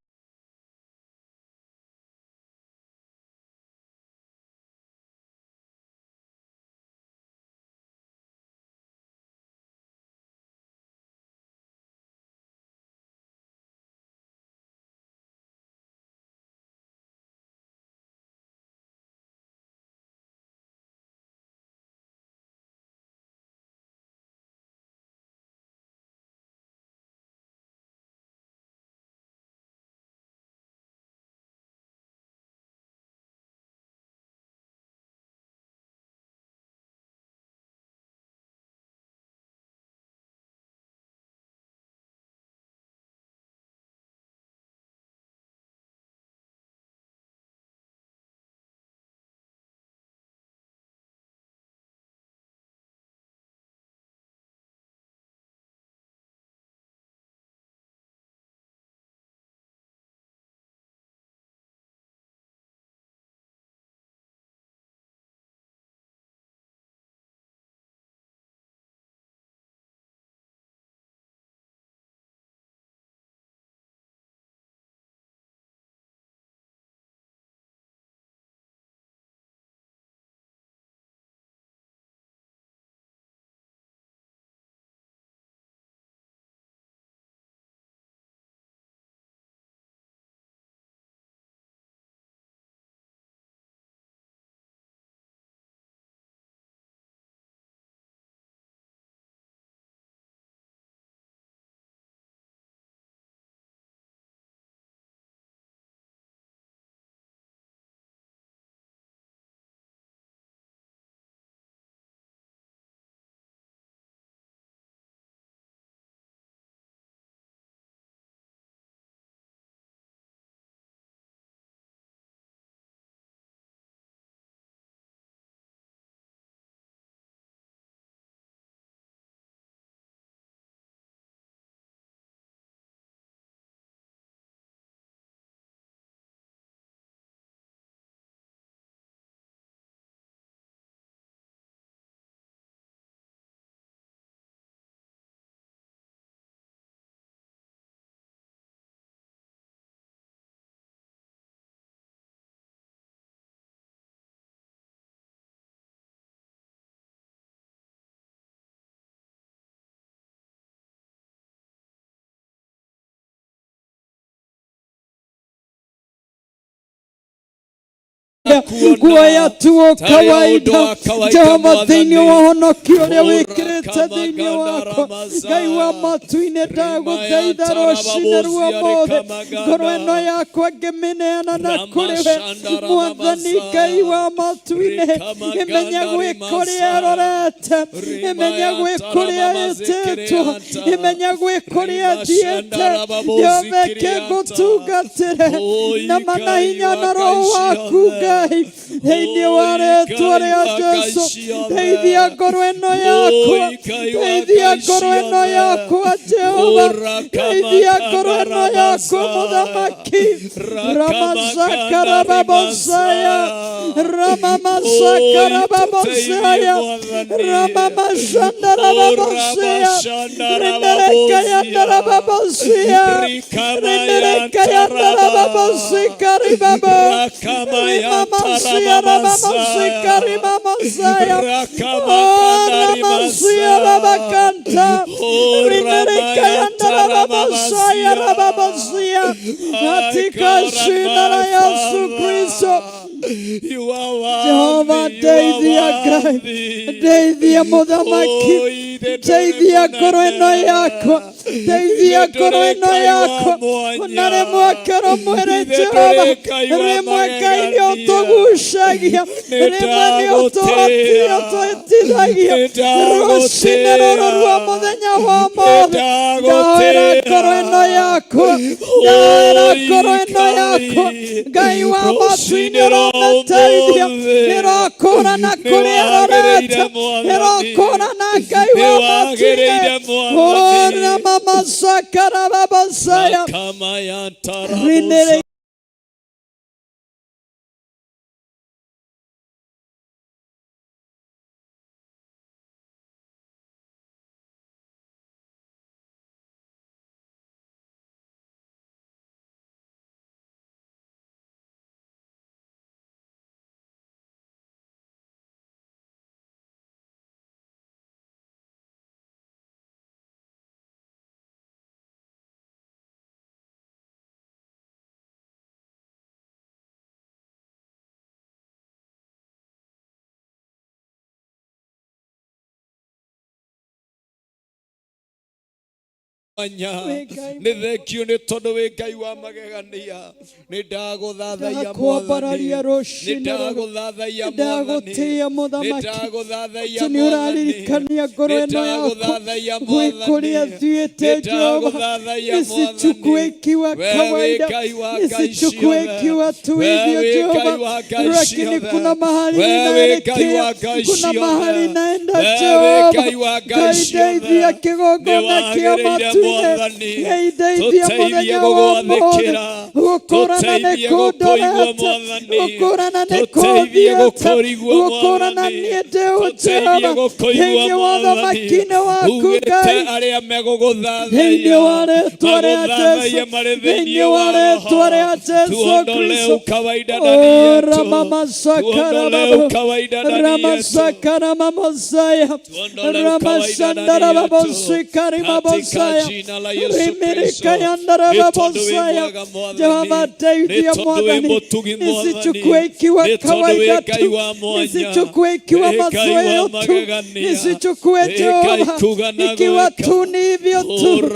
Speaker 3: Kuoya
Speaker 6: Gũkuona
Speaker 3: tu
Speaker 6: tarĩ o ũndũ
Speaker 3: kawaida
Speaker 6: wa kawaida
Speaker 3: Jehova thĩinĩ
Speaker 6: Mwathani.
Speaker 3: wa ũhonokio ũrĩa wĩkĩrĩte thĩinĩ wakwa Ngai wa matu-inĩ ndagũthaitha rũcinĩ rwa ũmũthĩ ngoro ĩno yakwa ngĩmĩneana na kũrĩ we Mwathani Ngai wa matu-inĩ ĩmenye gwĩ kũrĩa ĩrorete ĩmenye gwĩ kũrĩa ĩtĩtwo ĩmenye gwĩ kũrĩa thiĩte Jehova ĩkĩngũtungatĩre na mana hinya na roho waku Ngai thĩinĩ wa rĩtwa rĩa Jesu teithia ngoro ĩno yakwa teithia ngoro ĩno yakwa Jehova teithia ngoro ĩno yakwa mũthamaki ramazakarababosaya ramamazakarababosaya ramamashandarababosaya rinderekayandarababosaya rinderekayandarababosikaribabo rimamasia rababosikarimamosaya ramasia rabakanta rinderekayandarababosaya rababosia katika jina la Yesu Kristo.
Speaker 6: You are worthy,
Speaker 3: Jehova
Speaker 6: you are
Speaker 3: ndeithia Ngai
Speaker 6: worthy.
Speaker 3: ndeithia mũthamaki
Speaker 6: Oh, ithe ndũrĩ
Speaker 3: ndeithia ngoro ĩno
Speaker 6: mũnene.
Speaker 3: yakwa ndeithia
Speaker 6: Ithe
Speaker 3: ngoro
Speaker 6: ndũrĩ
Speaker 3: ĩno
Speaker 6: Ngai wa
Speaker 3: yakwa
Speaker 6: mwanya.
Speaker 3: ona rĩmwe akĩrwo mwĩrĩ
Speaker 6: Ithe
Speaker 3: Jehova
Speaker 6: ndũrĩ Ngai wa
Speaker 3: rĩmwe Ngai nĩ
Speaker 6: magegania.
Speaker 3: ũtũgucagia
Speaker 6: Nĩ
Speaker 3: rĩmwe nĩ
Speaker 6: ndagũtĩĩa.
Speaker 3: ũtũhotithagia
Speaker 6: Nĩ
Speaker 3: rũcinĩ rũrũ rwa
Speaker 6: ndagũtĩĩa.
Speaker 3: mũthenya wa
Speaker 6: Nĩ
Speaker 3: ũmũthĩ ndahoera ngoro ĩno
Speaker 6: ndagũtĩĩa.
Speaker 3: yakwa ndahoera ngoro ĩno yakwa Ngai wa matu-inĩ
Speaker 6: Rũcinĩ rwa
Speaker 3: ũrometeithia
Speaker 6: ũmũthĩ
Speaker 3: ĩrokũrana
Speaker 6: nĩ
Speaker 3: kũrĩa
Speaker 6: wagĩrĩire
Speaker 3: ĩrorete
Speaker 6: Mwathani.
Speaker 3: ĩrokũrana Ngai
Speaker 6: Nĩ
Speaker 3: wa
Speaker 6: wagĩrĩire
Speaker 3: matu-inĩ
Speaker 6: Mwathani.
Speaker 3: ora mamasakarababosaya
Speaker 6: Rakamayantarabosa.
Speaker 3: rinere
Speaker 6: Anya
Speaker 3: Wĩ Ngai
Speaker 6: nĩ thengio nĩ tondũ wĩ Ngai wa magegania nĩ ndagũthathaiya
Speaker 3: Ndakwambararia
Speaker 6: Mwathani nĩ
Speaker 3: rũcinĩ rũrũ
Speaker 6: ndagũthathaiya Mwathani
Speaker 3: ndagũtĩĩa
Speaker 6: nĩ
Speaker 3: mũthamaki
Speaker 6: ndagũthathaiya
Speaker 3: atĩ nĩ
Speaker 6: Mwathani
Speaker 3: ũraririkania ngoro
Speaker 6: nĩ
Speaker 3: ĩno yakwa
Speaker 6: ndagũthathaiya
Speaker 3: gwĩ kũrĩa
Speaker 6: Mwathani
Speaker 3: thiĩte
Speaker 6: nĩ
Speaker 3: Jehova
Speaker 6: ndagũthathaiya
Speaker 3: nisichukue
Speaker 6: Mwathani
Speaker 3: ikiwa
Speaker 6: we wĩ
Speaker 3: kawaida
Speaker 6: Ngai wa ngai
Speaker 3: nisichukue
Speaker 6: ciothe
Speaker 3: ikiwa tu
Speaker 6: we
Speaker 3: hivyo
Speaker 6: wĩ Ngai
Speaker 3: Jehova
Speaker 6: wa ngai
Speaker 3: lakini
Speaker 6: ciothe
Speaker 3: kuna mahali
Speaker 6: we wĩ Ngai
Speaker 3: ninaelekea
Speaker 6: wa ngai
Speaker 3: kuna mahali
Speaker 6: ciothe
Speaker 3: naenda
Speaker 6: we wĩ
Speaker 3: Jehova
Speaker 6: Ngai wa ngai
Speaker 3: Ngai
Speaker 6: ciothe
Speaker 3: ndeithia
Speaker 6: nĩ
Speaker 3: kĩgongona kĩa
Speaker 6: wagĩrĩire
Speaker 3: matu-inĩ
Speaker 6: Mwathani
Speaker 3: Ngai ndeithia
Speaker 6: tũteithie
Speaker 3: mũthenya wa ũmũthĩ
Speaker 6: gũgwathĩkĩra
Speaker 3: gũkũrana nĩ
Speaker 6: tũteithie gũkũigua
Speaker 3: kũndorete
Speaker 6: Mwathani
Speaker 3: gũkũrana nĩ
Speaker 6: tũteithie
Speaker 3: kũthiĩte
Speaker 6: gũkũigua
Speaker 3: gũkũrana
Speaker 6: Mwathani
Speaker 3: niĩ ndĩ ũ
Speaker 6: tũteithie
Speaker 3: Jehova
Speaker 6: gũkũigua
Speaker 3: thĩinĩ wa
Speaker 6: Mwathani
Speaker 3: ũthamaki-inĩ waku
Speaker 6: ugĩte
Speaker 3: Ngai
Speaker 6: arĩa
Speaker 3: thĩinĩ
Speaker 6: megũgũthathaiya
Speaker 3: wa rĩtwa rĩa
Speaker 6: magũthathaiye
Speaker 3: Jesu
Speaker 6: marĩ
Speaker 3: thĩinĩ
Speaker 6: thĩinĩ
Speaker 3: wa
Speaker 6: wa
Speaker 3: rĩtwa
Speaker 6: roho
Speaker 3: rĩa Jesu
Speaker 6: tuondolee
Speaker 3: Kristo
Speaker 6: ukawaida ndani
Speaker 3: Oh,
Speaker 6: yetu tuondolee
Speaker 3: ramamasakarababo
Speaker 6: ukawaida ndani yetu
Speaker 3: ramasakaramamasaya
Speaker 6: tuondolee ukawaida ndani yetu katika
Speaker 3: ramashandarababosikarimabosaya
Speaker 6: jina la Yesu Kristo nĩ tondũ wĩ
Speaker 3: rimirikayandarababosaya
Speaker 6: mwega Mwathani
Speaker 3: Jehova
Speaker 6: nĩ
Speaker 3: ndeithia
Speaker 6: tondũ wĩ
Speaker 3: Mwathani
Speaker 6: mũtugi Mwathani
Speaker 3: nisichukue ikiwa
Speaker 6: nĩ tondũ wĩ
Speaker 3: kawaida
Speaker 6: Ngai
Speaker 3: tu
Speaker 6: wa mwanya
Speaker 3: nisichukue ikiwa
Speaker 6: nĩ Ngai
Speaker 3: mazoea
Speaker 6: wa
Speaker 3: tu
Speaker 6: magegania
Speaker 3: nisichukue
Speaker 6: nĩ Ngai
Speaker 3: Jehova
Speaker 6: kuga na
Speaker 3: ikiwa
Speaker 6: gwĩka
Speaker 3: tu ni hivyo tu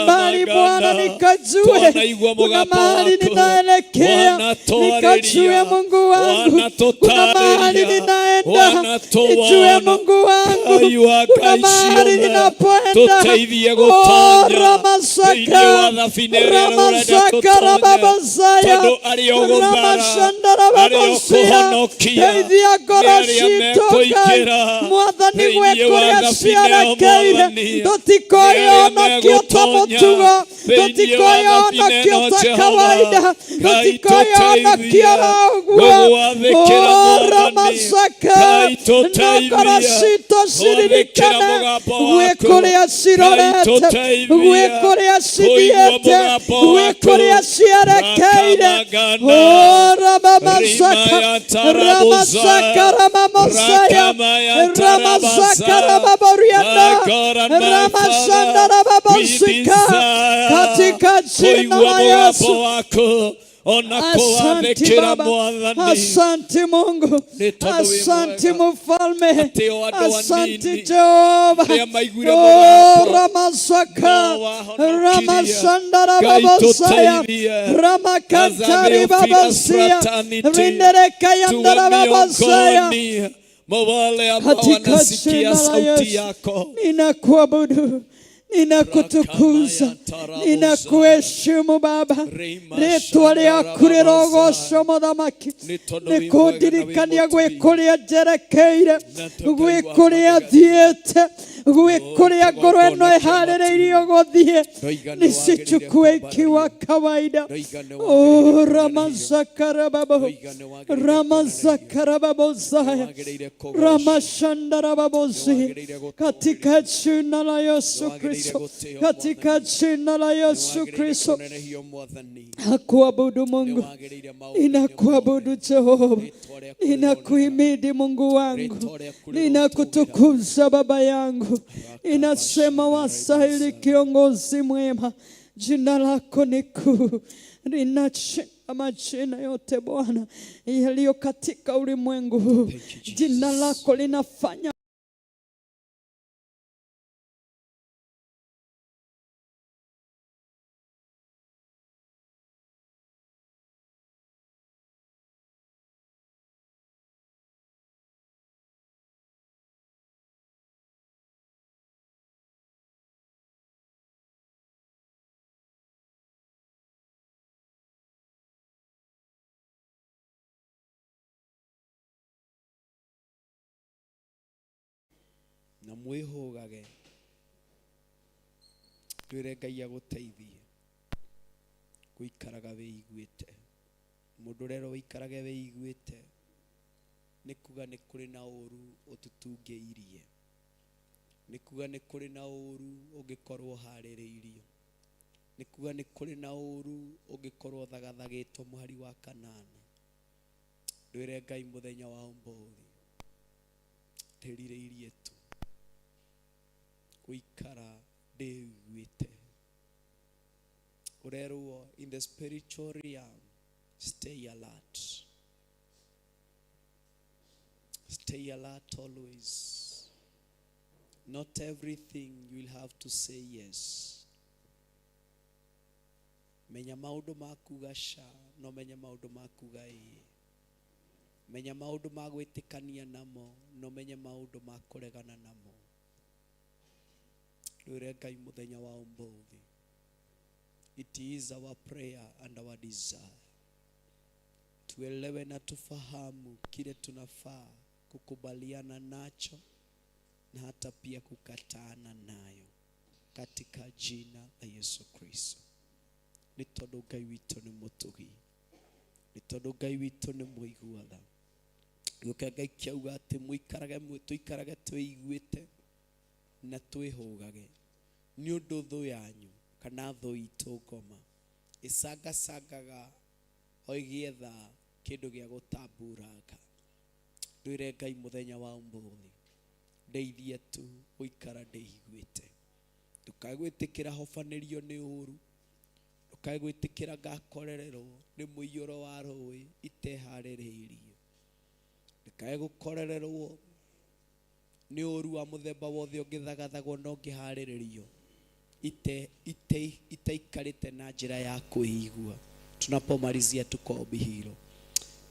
Speaker 3: bali Bwana
Speaker 6: Urakamaganda
Speaker 3: nikajue
Speaker 6: twanaigua
Speaker 3: kuna
Speaker 6: mũgambo
Speaker 3: mahali
Speaker 6: waku
Speaker 3: ninaelekea nikajue
Speaker 6: wanatwarĩria
Speaker 3: Mungu wangu kuna mahali
Speaker 6: wanatũtarĩria
Speaker 3: ninaenda nijue
Speaker 6: wanatũwona
Speaker 3: Mungu wangu
Speaker 6: Ngai wa
Speaker 3: kuna
Speaker 6: ngai
Speaker 3: mahali
Speaker 6: ciothe
Speaker 3: ninapoenda
Speaker 6: tũteithie
Speaker 3: Oh,
Speaker 6: gũtonya thĩinĩ
Speaker 3: ramasaka
Speaker 6: wa thabina ĩrĩa ũrenda
Speaker 3: ramasaka
Speaker 6: tũtonye
Speaker 3: rababosaya
Speaker 6: tondũ arĩa ũgũthara arĩa
Speaker 3: ramashandarababosia
Speaker 6: ũkũhonokia
Speaker 3: teithia
Speaker 6: nĩ
Speaker 3: ngoro
Speaker 6: arĩa
Speaker 3: citũ Ngai
Speaker 6: mekũingĩra
Speaker 3: Mwathani
Speaker 6: thĩinĩ wa
Speaker 3: gwĩ kũrĩa
Speaker 6: thabina ĩyo
Speaker 3: ciarekeire
Speaker 6: Mwathani nĩ arĩa
Speaker 3: tũtikoĩonokio ta
Speaker 6: megũtonya
Speaker 3: mũtugo
Speaker 6: thĩinĩ wa thabina
Speaker 3: tũtikoĩonokio
Speaker 6: ĩno
Speaker 3: ta
Speaker 6: Jehova
Speaker 3: kawaida
Speaker 6: Ngai
Speaker 3: tũtikoĩonokio
Speaker 6: tũteithie
Speaker 3: ũguo
Speaker 6: gũgwathĩkĩra
Speaker 3: Oh,
Speaker 6: Mwathani
Speaker 3: ramasaka
Speaker 6: Ngai
Speaker 3: na ngoro
Speaker 6: tũteithie
Speaker 3: citũ
Speaker 6: gwathĩkĩra
Speaker 3: ciririkane
Speaker 6: mũgambo
Speaker 3: gwĩ
Speaker 6: waku
Speaker 3: kũrĩa
Speaker 6: Ngai
Speaker 3: cirorete gwĩ
Speaker 6: tũteithie
Speaker 3: kũrĩa
Speaker 6: kũigua
Speaker 3: cithiĩte
Speaker 6: mũgambo
Speaker 3: gwĩ
Speaker 6: waku
Speaker 3: kũrĩa ciarekeire
Speaker 6: rakamaganda
Speaker 3: Oh, ramamasaka
Speaker 6: rimayatarabuza
Speaker 3: ramasaka ramamosaya
Speaker 6: rakamayatarabaza
Speaker 3: ramasaka
Speaker 6: My
Speaker 3: ramaborianda
Speaker 6: God and my
Speaker 3: ramashanda
Speaker 6: Father, we
Speaker 3: rababosika
Speaker 6: desire
Speaker 3: katika jina
Speaker 6: kũigua
Speaker 3: la
Speaker 6: mũgambo
Speaker 3: Yesu
Speaker 6: waku. Ona
Speaker 3: Asante
Speaker 6: kũwathĩkĩra
Speaker 3: Baba,
Speaker 6: Mwathani.
Speaker 3: asante Mungu,
Speaker 6: Nĩ tondũ wĩ
Speaker 3: asante
Speaker 6: mwega.
Speaker 3: Mfalme,
Speaker 6: Atĩ o andũ
Speaker 3: asante
Speaker 6: anini
Speaker 3: Jehova.
Speaker 6: arĩa maiguire
Speaker 3: Oh,
Speaker 6: mũgambo
Speaker 3: Ramasaka,
Speaker 6: no wahonokirie.
Speaker 3: Ramasandara
Speaker 6: Ngai
Speaker 3: Babosaya,
Speaker 6: tũteithie.
Speaker 3: Ramakantari
Speaker 6: As a
Speaker 3: Babasia,
Speaker 6: fraternity,
Speaker 3: Rinderekayandara
Speaker 6: tuwe
Speaker 3: Babosaya.
Speaker 6: miongoni mwa wale ambao
Speaker 3: Katika
Speaker 6: wanasikia
Speaker 3: jina la
Speaker 6: sauti
Speaker 3: Yesu
Speaker 6: yako.
Speaker 3: ninakuabudu, ninakutukuza, ninakuheshimu Baba.
Speaker 6: Rima
Speaker 3: Rĩtwa rĩaku
Speaker 6: shandarababasa.
Speaker 3: rĩrogocwo mũthamaki.
Speaker 6: Nĩ tondũ wĩ
Speaker 3: Nĩ
Speaker 6: mwega na wĩ
Speaker 3: kũndirikania gwĩ
Speaker 6: mũtugi.
Speaker 3: kũrĩa njerekeire,
Speaker 6: Na tũkaigua
Speaker 3: gwĩ kũrĩa
Speaker 6: magegania.
Speaker 3: thiĩte, gwĩ
Speaker 6: Oh,
Speaker 3: kũrĩa ngoro ĩno
Speaker 6: kĩgongona kĩa
Speaker 3: ĩharĩrĩirio gũthiĩ.
Speaker 6: Ndoiga nĩ wagĩrĩire
Speaker 3: Nisichukue ikiwa
Speaker 6: kwambararĩrio.
Speaker 3: kawaida.
Speaker 6: Ndoiga nĩ
Speaker 3: Oh,
Speaker 6: wagĩrĩire kũnenehio.
Speaker 3: Ramazakarababo,
Speaker 6: Ndoiga nĩ wagĩrĩire kũnenehio.
Speaker 3: Ramazakarababozaya.
Speaker 6: Nĩ wagĩrĩire kũgocwo.
Speaker 3: Ramashandarababozi,
Speaker 6: Nĩwagĩrĩire gũtũũgĩrio.
Speaker 3: katika jina la Yesu
Speaker 6: Nĩwagĩrĩire
Speaker 3: Kristo,
Speaker 6: gũtĩo,
Speaker 3: katika
Speaker 6: Mwathani.
Speaker 3: jina la Yesu
Speaker 6: Nĩwagĩrĩire
Speaker 3: Kristo.
Speaker 6: kũnenehio Mwathani.
Speaker 3: Nakuabudu Mungu,
Speaker 6: Nĩwagĩrĩire maũndũ-inĩ
Speaker 3: ninakuabudu
Speaker 6: mothe.
Speaker 3: Jehova,
Speaker 6: Rĩtwa rĩaku rĩroneka.
Speaker 3: ninakuhimidi Mungu wangu,
Speaker 6: Rĩtwa rĩaku rĩrotũgĩra.
Speaker 3: ninakutukuza Baba yangu, inasema wastahili kiongozi mwema, jina lako ni kuu, linashinda majina yote Bwana yaliyo katika ulimwengu huu.
Speaker 6: Thank you, Jesus.
Speaker 3: Jina lako linafanya
Speaker 4: Na mwĩhũgage twĩre Ngai agũteithie gũikaraga wĩiguĩte. Mũndũ ũrerwo wĩikarage wĩiguĩte nĩ kuga nĩ kũrĩ na ũru ũtutungĩirie, nĩ kuga nĩ kũrĩ na ũru ũngĩkorwo ũharĩrĩirio, nĩ kuga nĩ kũrĩ na ũru ũngĩkorwo ũthagathagĩtwo mũhari wa kanana. Ndwĩre Ngai mũthenya wa ũmũthĩ ndĩrirĩirie tu gũikara ndĩiguĩte. Ũrerwo in the spiritual realm, stay alert, stay alert always. Not everything you will have to say yes. Menya maũndũ ma kuga ca, no menye maũndũ ma kuga ĩĩ. Menya maũndũ ma gwĩtĩkania namo, no menye maũndũ ma kũregana namo. Ndwĩre Ngai mũthenya wa ũmũthĩ. It is our prayer and our desire. Tuelewe na tufahamu kile tunafaa kukubaliana nacho na hata pia kukataana nayo katika jina la Yesu Kristo. Nĩ tondũ Ngai witũ nĩ mũtugi, nĩ tondũ Ngai witũ nĩ mũigua tha. Gĩũka Ngai kĩauga atĩ mũikarage tũikarage twĩiguĩte na twĩhũgage, nĩ ũndũ thũ yanyu kana thũ itũ ngoma ĩcangacangaga o ĩgĩetha kĩndũ gĩa gũtamburanga. Ndwĩre Ngai mũthenya wa ũmũthĩ ndeithie tu gũikara ndĩiguĩte. Ndũkae gwĩtĩkĩra hobanĩrio nĩ ũru, ndũkae gwĩtĩkĩra ngakorererwo nĩ mũiyũro wa rũĩ iteharĩrĩirio, ndũkae gũkorererwo nĩ ũru wa mũthemba wothe ũngĩthagathagwo na ũngĩharĩrĩrio itaikarĩte na njĩra ya kwĩigua. Tunapomalizia tu kwa ombi hilo,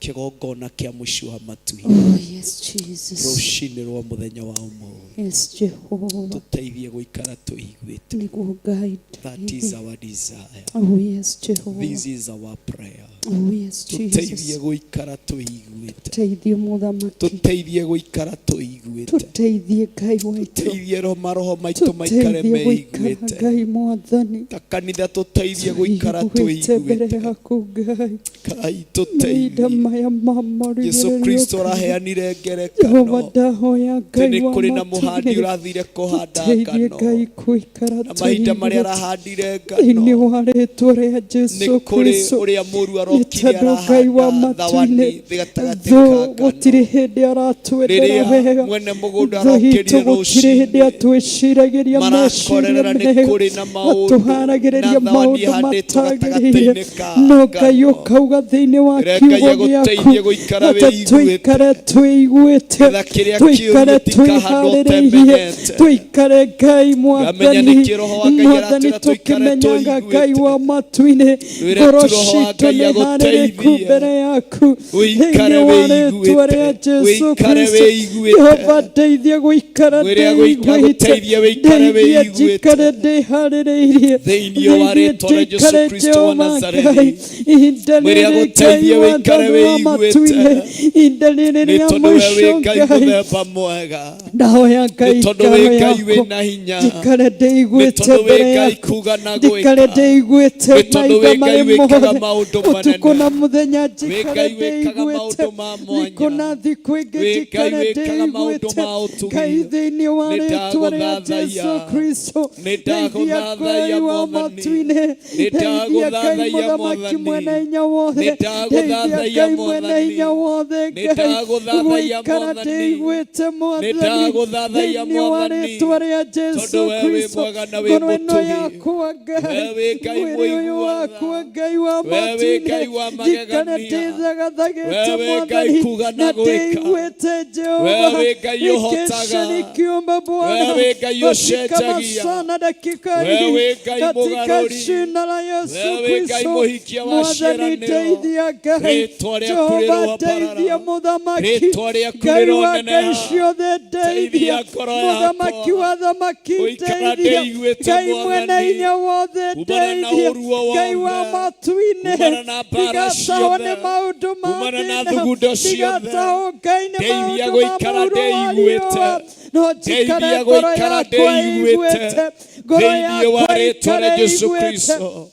Speaker 4: kĩgongona kĩa mũciĩ wa matu
Speaker 3: Oh, yes, Jesus.
Speaker 4: rũcinĩ rwa mũthenya wa ũmũthĩ,
Speaker 3: Yes, Jehovah.
Speaker 4: tũteithie gũikara twĩiguĩte.
Speaker 3: Nĩguo Ngai
Speaker 4: That is our desire.
Speaker 3: Oh, yes, Jehovah.
Speaker 4: This is our prayer.
Speaker 3: Oh, yes,
Speaker 4: Tũteithie
Speaker 3: Jesus.
Speaker 4: gũikara twĩiguĩte.
Speaker 3: Teithie mũthamaki.
Speaker 4: Tũteithie gũikara twĩiguĩte.
Speaker 3: Tũteithie Ngai waitũ.
Speaker 4: Tũteithie maroho maitũ maikare
Speaker 3: Tũteithie gũikara
Speaker 4: meiguĩte.
Speaker 3: Ngai mwathani.
Speaker 4: Ta kanitha tũteithie gũikara
Speaker 3: Twĩiguĩte mbere
Speaker 4: twĩiguĩte.
Speaker 3: yaku Ngai.
Speaker 4: Ngai
Speaker 3: Mahinda
Speaker 4: tũteithie.
Speaker 3: maya ma
Speaker 6: Jesu
Speaker 3: marigĩrĩrio
Speaker 6: Kristo
Speaker 3: Ngai.
Speaker 6: araheanire
Speaker 3: Jehova
Speaker 6: ngerekano
Speaker 3: ndahoya
Speaker 6: atĩ
Speaker 3: Ngai
Speaker 6: nĩ
Speaker 3: wa
Speaker 6: kũrĩ na mũhandi
Speaker 3: matu-inĩ
Speaker 6: ũrathire kũhanda
Speaker 3: tũteithie
Speaker 6: ngano
Speaker 3: Ngai gũikara
Speaker 6: na mahinda marĩa
Speaker 3: twĩiguĩte
Speaker 6: arahandire
Speaker 3: thĩinĩ
Speaker 6: ngano
Speaker 3: wa rĩtwa rĩa
Speaker 6: nĩ
Speaker 3: Jesu
Speaker 6: kũrĩ
Speaker 3: Kristo
Speaker 6: ũrĩa mũru
Speaker 3: nĩ
Speaker 6: arokire
Speaker 3: tondũ Ngai wa
Speaker 6: arahanda thawani
Speaker 3: matu-inĩ
Speaker 6: gatagatĩ
Speaker 3: thũ
Speaker 6: ka ngano
Speaker 3: gũtirĩ hĩndĩ aratwendera
Speaker 6: rĩrĩa
Speaker 3: wega
Speaker 6: mwene mũgũnda
Speaker 3: thũ itũ
Speaker 6: arokĩrire
Speaker 3: gũtirĩ hĩndĩ
Speaker 6: rũcinĩ
Speaker 3: atwĩciragĩria meciria
Speaker 6: marakorerera nĩ
Speaker 3: mega
Speaker 6: kũrĩ na maũndũ na
Speaker 3: atũharagĩrĩria
Speaker 6: thawani
Speaker 3: maũndũ
Speaker 6: ĩhandĩtwo
Speaker 3: matagĩrĩire
Speaker 6: gatagatĩ-inĩ ka
Speaker 3: no Ngai
Speaker 6: ngano
Speaker 3: ũkauga thĩinĩ wa
Speaker 6: Reke Ngai
Speaker 3: kiugo gĩaku
Speaker 6: agũteithie gũikara
Speaker 3: atĩ
Speaker 6: wĩiguĩte
Speaker 3: tũikare twĩiguĩte
Speaker 6: getha kĩrĩa kĩũru
Speaker 3: tũikare
Speaker 6: gĩtikahandwo
Speaker 3: twĩharĩrĩirie
Speaker 6: ũtemenyete
Speaker 3: tũikare Ngai
Speaker 6: ngamenya
Speaker 3: mwathani
Speaker 6: nĩkĩ roho wa Ngai
Speaker 3: mwathani
Speaker 6: aratwĩra tũikare
Speaker 3: tũkĩmenyaga Ngai
Speaker 6: tũiguĩte
Speaker 3: wa matu-inĩ
Speaker 6: rwĩre
Speaker 3: ngoro
Speaker 6: tu roho wa
Speaker 3: citũ
Speaker 6: Ngai
Speaker 3: nĩ harĩrĩku
Speaker 6: agũteithie
Speaker 3: mbere yaku
Speaker 6: ũikare
Speaker 3: thĩinĩ wa rĩtwa rĩa
Speaker 6: wĩiguĩte
Speaker 3: Jesu
Speaker 6: ũikare
Speaker 3: Kristo
Speaker 6: wĩiguĩte
Speaker 3: Jehova ndeithie gũikara
Speaker 6: mwĩre
Speaker 3: ndĩiguĩte
Speaker 6: agũteithie wĩikare
Speaker 3: ndeithie
Speaker 6: wĩiguĩte
Speaker 3: njikare ndĩharĩrĩirie
Speaker 6: thĩinĩ wa
Speaker 3: ndeithie
Speaker 6: rĩtwa rĩa Jesu
Speaker 3: njikare
Speaker 6: Kristo wa
Speaker 3: Jehova
Speaker 6: Nazarethi
Speaker 3: Ngai ihinda
Speaker 6: mwĩre
Speaker 3: rĩrĩ Ngai
Speaker 6: agũteithie wĩikare
Speaker 3: wathani wa matu-inĩ
Speaker 6: wĩiguĩte
Speaker 3: ihinda rĩrĩ
Speaker 6: nĩ
Speaker 3: rĩa
Speaker 6: tondũ we wĩ
Speaker 3: mũico
Speaker 6: Ngai
Speaker 3: Ngai
Speaker 6: mũthemba mwega
Speaker 3: ndahoya
Speaker 6: nĩ
Speaker 3: Ngai
Speaker 6: tondũ
Speaker 3: ngoro
Speaker 6: wĩ Ngai
Speaker 3: yakwa
Speaker 6: wĩna hinya
Speaker 3: njikare
Speaker 6: nĩ
Speaker 3: ndĩiguĩte
Speaker 6: tondũ wĩ
Speaker 3: mbere
Speaker 6: Ngai
Speaker 3: yaku
Speaker 6: kuga na
Speaker 3: njikare
Speaker 6: gwĩka
Speaker 3: ndĩiguĩte
Speaker 6: nĩ tondũ
Speaker 3: mahinda
Speaker 6: wĩ Ngai
Speaker 3: marĩ
Speaker 6: wĩkaga
Speaker 3: mothe
Speaker 6: maũndũ
Speaker 3: ũtukũ
Speaker 6: manene
Speaker 3: na mũthenya
Speaker 6: wĩ
Speaker 3: njikare
Speaker 6: Ngai wĩkaga
Speaker 3: ndĩiguĩte
Speaker 6: maũndũ ma
Speaker 3: thikũ
Speaker 6: mwanya
Speaker 3: na thikũ ingĩ
Speaker 6: wĩ Ngai
Speaker 3: njikare
Speaker 6: wĩkaga maũndũ
Speaker 3: ndĩiguĩte
Speaker 6: ma ũtugi
Speaker 3: Ngai thĩinĩ wa
Speaker 6: nĩ
Speaker 3: rĩtwa rĩa Jesu
Speaker 6: ndagũthathaiya
Speaker 3: Kristo
Speaker 6: nĩ
Speaker 3: ndeithia
Speaker 6: ndagũthathaiya
Speaker 3: Ngai wa
Speaker 6: mwathani
Speaker 3: matu-inĩ
Speaker 6: nĩ
Speaker 3: ndeithia Ngai
Speaker 6: ndagũthathaiya
Speaker 3: mũthamaki
Speaker 6: mwathani
Speaker 3: mwene hinya
Speaker 6: nĩ
Speaker 3: wothe ndeithia
Speaker 6: ndagũthathaiya
Speaker 3: Ngai mwene
Speaker 6: mwathani
Speaker 3: hinya wothe
Speaker 6: nĩ
Speaker 3: Ngai
Speaker 6: ndagũthathaiya
Speaker 3: gũikara
Speaker 6: mwathani
Speaker 3: ndĩiguĩte
Speaker 6: nĩ
Speaker 3: mwathani
Speaker 6: ndagũthathaiya
Speaker 3: thĩinĩ wa
Speaker 6: mwathani
Speaker 3: rĩtwa rĩa
Speaker 6: tondũ
Speaker 3: Jesu
Speaker 6: we wĩ
Speaker 3: Kristo
Speaker 6: mwega na wĩ
Speaker 3: ngoro ĩno
Speaker 6: mũtugi
Speaker 3: yakwa Ngai
Speaker 6: we wĩ Ngai
Speaker 3: mwĩrĩ ũyũ
Speaker 6: mũiguaga
Speaker 3: wakwa Ngai wa
Speaker 6: we wĩ
Speaker 3: matu-inĩ
Speaker 6: Ngai wa
Speaker 3: njikare
Speaker 6: magegania
Speaker 3: ndĩthagathagĩte
Speaker 6: we wĩ Ngai
Speaker 3: mwathani
Speaker 6: kuga
Speaker 3: na
Speaker 6: na gwĩka
Speaker 3: ndĩiguĩte
Speaker 6: we
Speaker 3: Jehova
Speaker 6: wĩ Ngai
Speaker 3: nikesha
Speaker 6: ũhotaga
Speaker 3: nikiomba
Speaker 6: we
Speaker 3: Bwana
Speaker 6: wĩ Ngai
Speaker 3: katika
Speaker 6: ũcenjagia
Speaker 3: masaa na dakika
Speaker 6: we
Speaker 3: hii
Speaker 6: wĩ Ngai
Speaker 3: katika
Speaker 6: mũgarũri
Speaker 3: jina la Yesu
Speaker 6: we wĩ Ngai
Speaker 3: Kristo
Speaker 6: mũhikia wa
Speaker 3: mwathani
Speaker 6: ciĩranĩro
Speaker 3: ndeithia Ngai
Speaker 6: rĩtwa rĩaku
Speaker 3: Jehova ndeithia
Speaker 6: rĩroambarara
Speaker 3: mũthamaki
Speaker 6: rĩtwa rĩaku
Speaker 3: Ngai wa Ngai
Speaker 6: rĩroneneha
Speaker 3: ciothe ndeithia
Speaker 6: teithia ngoro
Speaker 3: mũthamaki
Speaker 6: yakwa
Speaker 3: wa thamaki
Speaker 6: gũikara
Speaker 3: ndeithia
Speaker 6: ndĩiguĩte
Speaker 3: Ngai mwene
Speaker 6: mwathani
Speaker 3: hinya wothe
Speaker 6: kumana na
Speaker 3: ndeithia
Speaker 6: ũru o
Speaker 3: Ngai wa
Speaker 6: wothe
Speaker 3: matu-inĩ
Speaker 6: kumana na mbara
Speaker 3: ndigatahwo nĩ
Speaker 6: ciothe
Speaker 3: maũndũ ma
Speaker 6: kumana na
Speaker 3: thĩna
Speaker 6: thugundo ciothe
Speaker 3: ndigatahwo Ngai nĩ
Speaker 6: ndeithia
Speaker 3: maũndũ ma
Speaker 6: gũikara
Speaker 3: mũhuro wa
Speaker 6: ndĩiguĩte
Speaker 3: riũa no njikare
Speaker 6: ndeithia
Speaker 3: ngoro
Speaker 6: gũikara
Speaker 3: yakwa
Speaker 6: ndĩiguĩte
Speaker 3: ĩiguĩte ngoro
Speaker 6: thĩinĩ wa
Speaker 3: yakwa
Speaker 6: rĩtwa
Speaker 3: ĩikare
Speaker 6: rĩa Jesu
Speaker 3: ĩiguĩte
Speaker 6: Kristo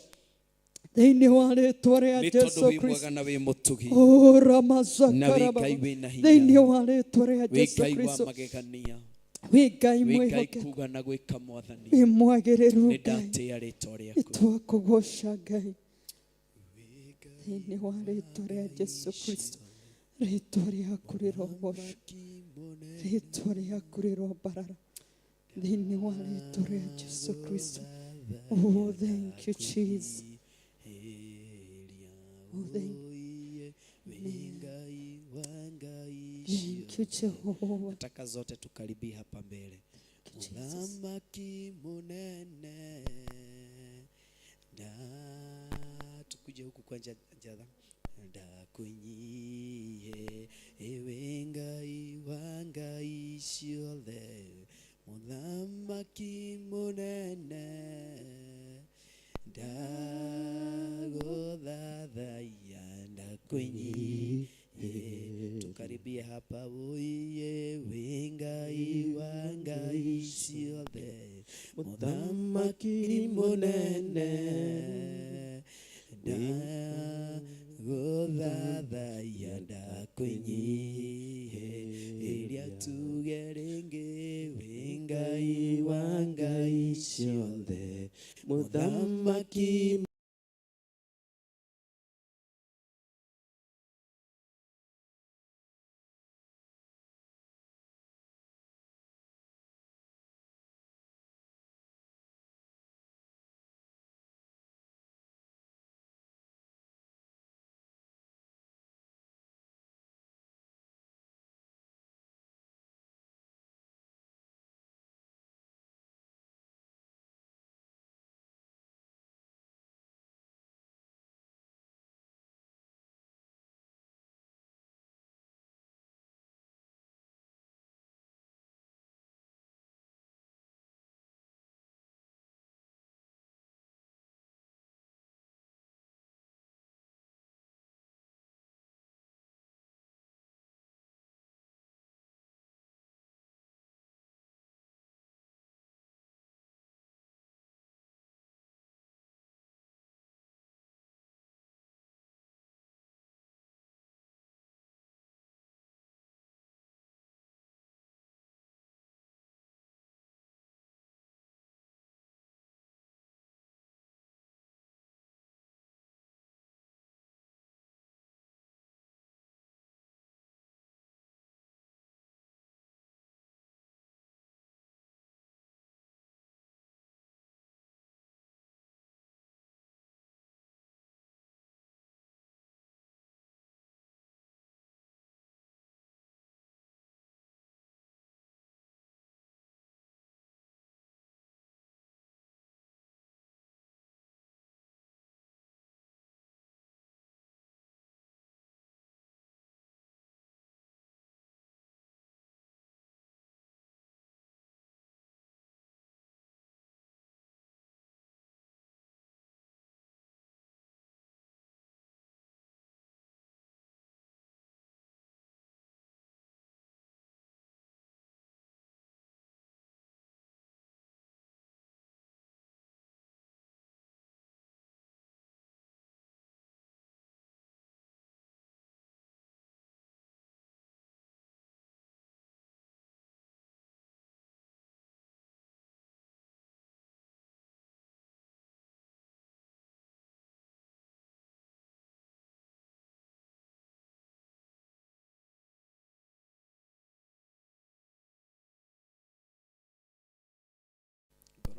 Speaker 3: thĩinĩ wa rĩtwa rĩa
Speaker 6: nĩ tondũ
Speaker 3: Jesu
Speaker 6: wĩ
Speaker 3: Kristo
Speaker 6: mwega na wĩ mũtugi
Speaker 3: o
Speaker 6: na wĩ
Speaker 3: ramazakaraba
Speaker 6: Ngai wĩna
Speaker 3: thĩinĩ
Speaker 6: hinya
Speaker 3: wa rĩtwa rĩa
Speaker 6: wĩ
Speaker 3: Jesu
Speaker 6: Ngai wa
Speaker 3: Kristo
Speaker 6: magegania
Speaker 3: wĩ Ngai
Speaker 6: wĩ Ngai
Speaker 3: mwĩhokeku
Speaker 6: kuga na gwĩka mwathani
Speaker 3: wĩ mwagĩrĩru
Speaker 6: nĩ
Speaker 3: Ngai
Speaker 6: ndatĩĩa rĩtwa rĩaku
Speaker 3: nĩtwakũgoca Ngai thĩinĩ wa rĩtwa rĩa Jesu Kristo rĩtwa rĩaku rĩrogocwo rĩtwa rĩaku rĩrombarara thĩinĩ wa rĩtwa rĩa Jesu Kristo. Oh, thank you, Jesus. Oh, thank you, Jehovah.
Speaker 4: Nataka zote tukaribie hapa mbele.
Speaker 3: Thank you, Jesus.
Speaker 4: Mũthamaki mũnene na tukuje huku kwa njatha ndakwĩnyihie ewe Ngai wa ngai ciothe mũthamaki mũnene ndagũthathaiya ndakwĩnyihie tukaribie hapa uiye wĩ Ngai wa ngai ciothe mũthamaki mũnene ndagũthathaiya ndakwĩnyihie ĩrĩa tuge rĩngĩ wĩ Ngai wa ngai ciothe mũthamaki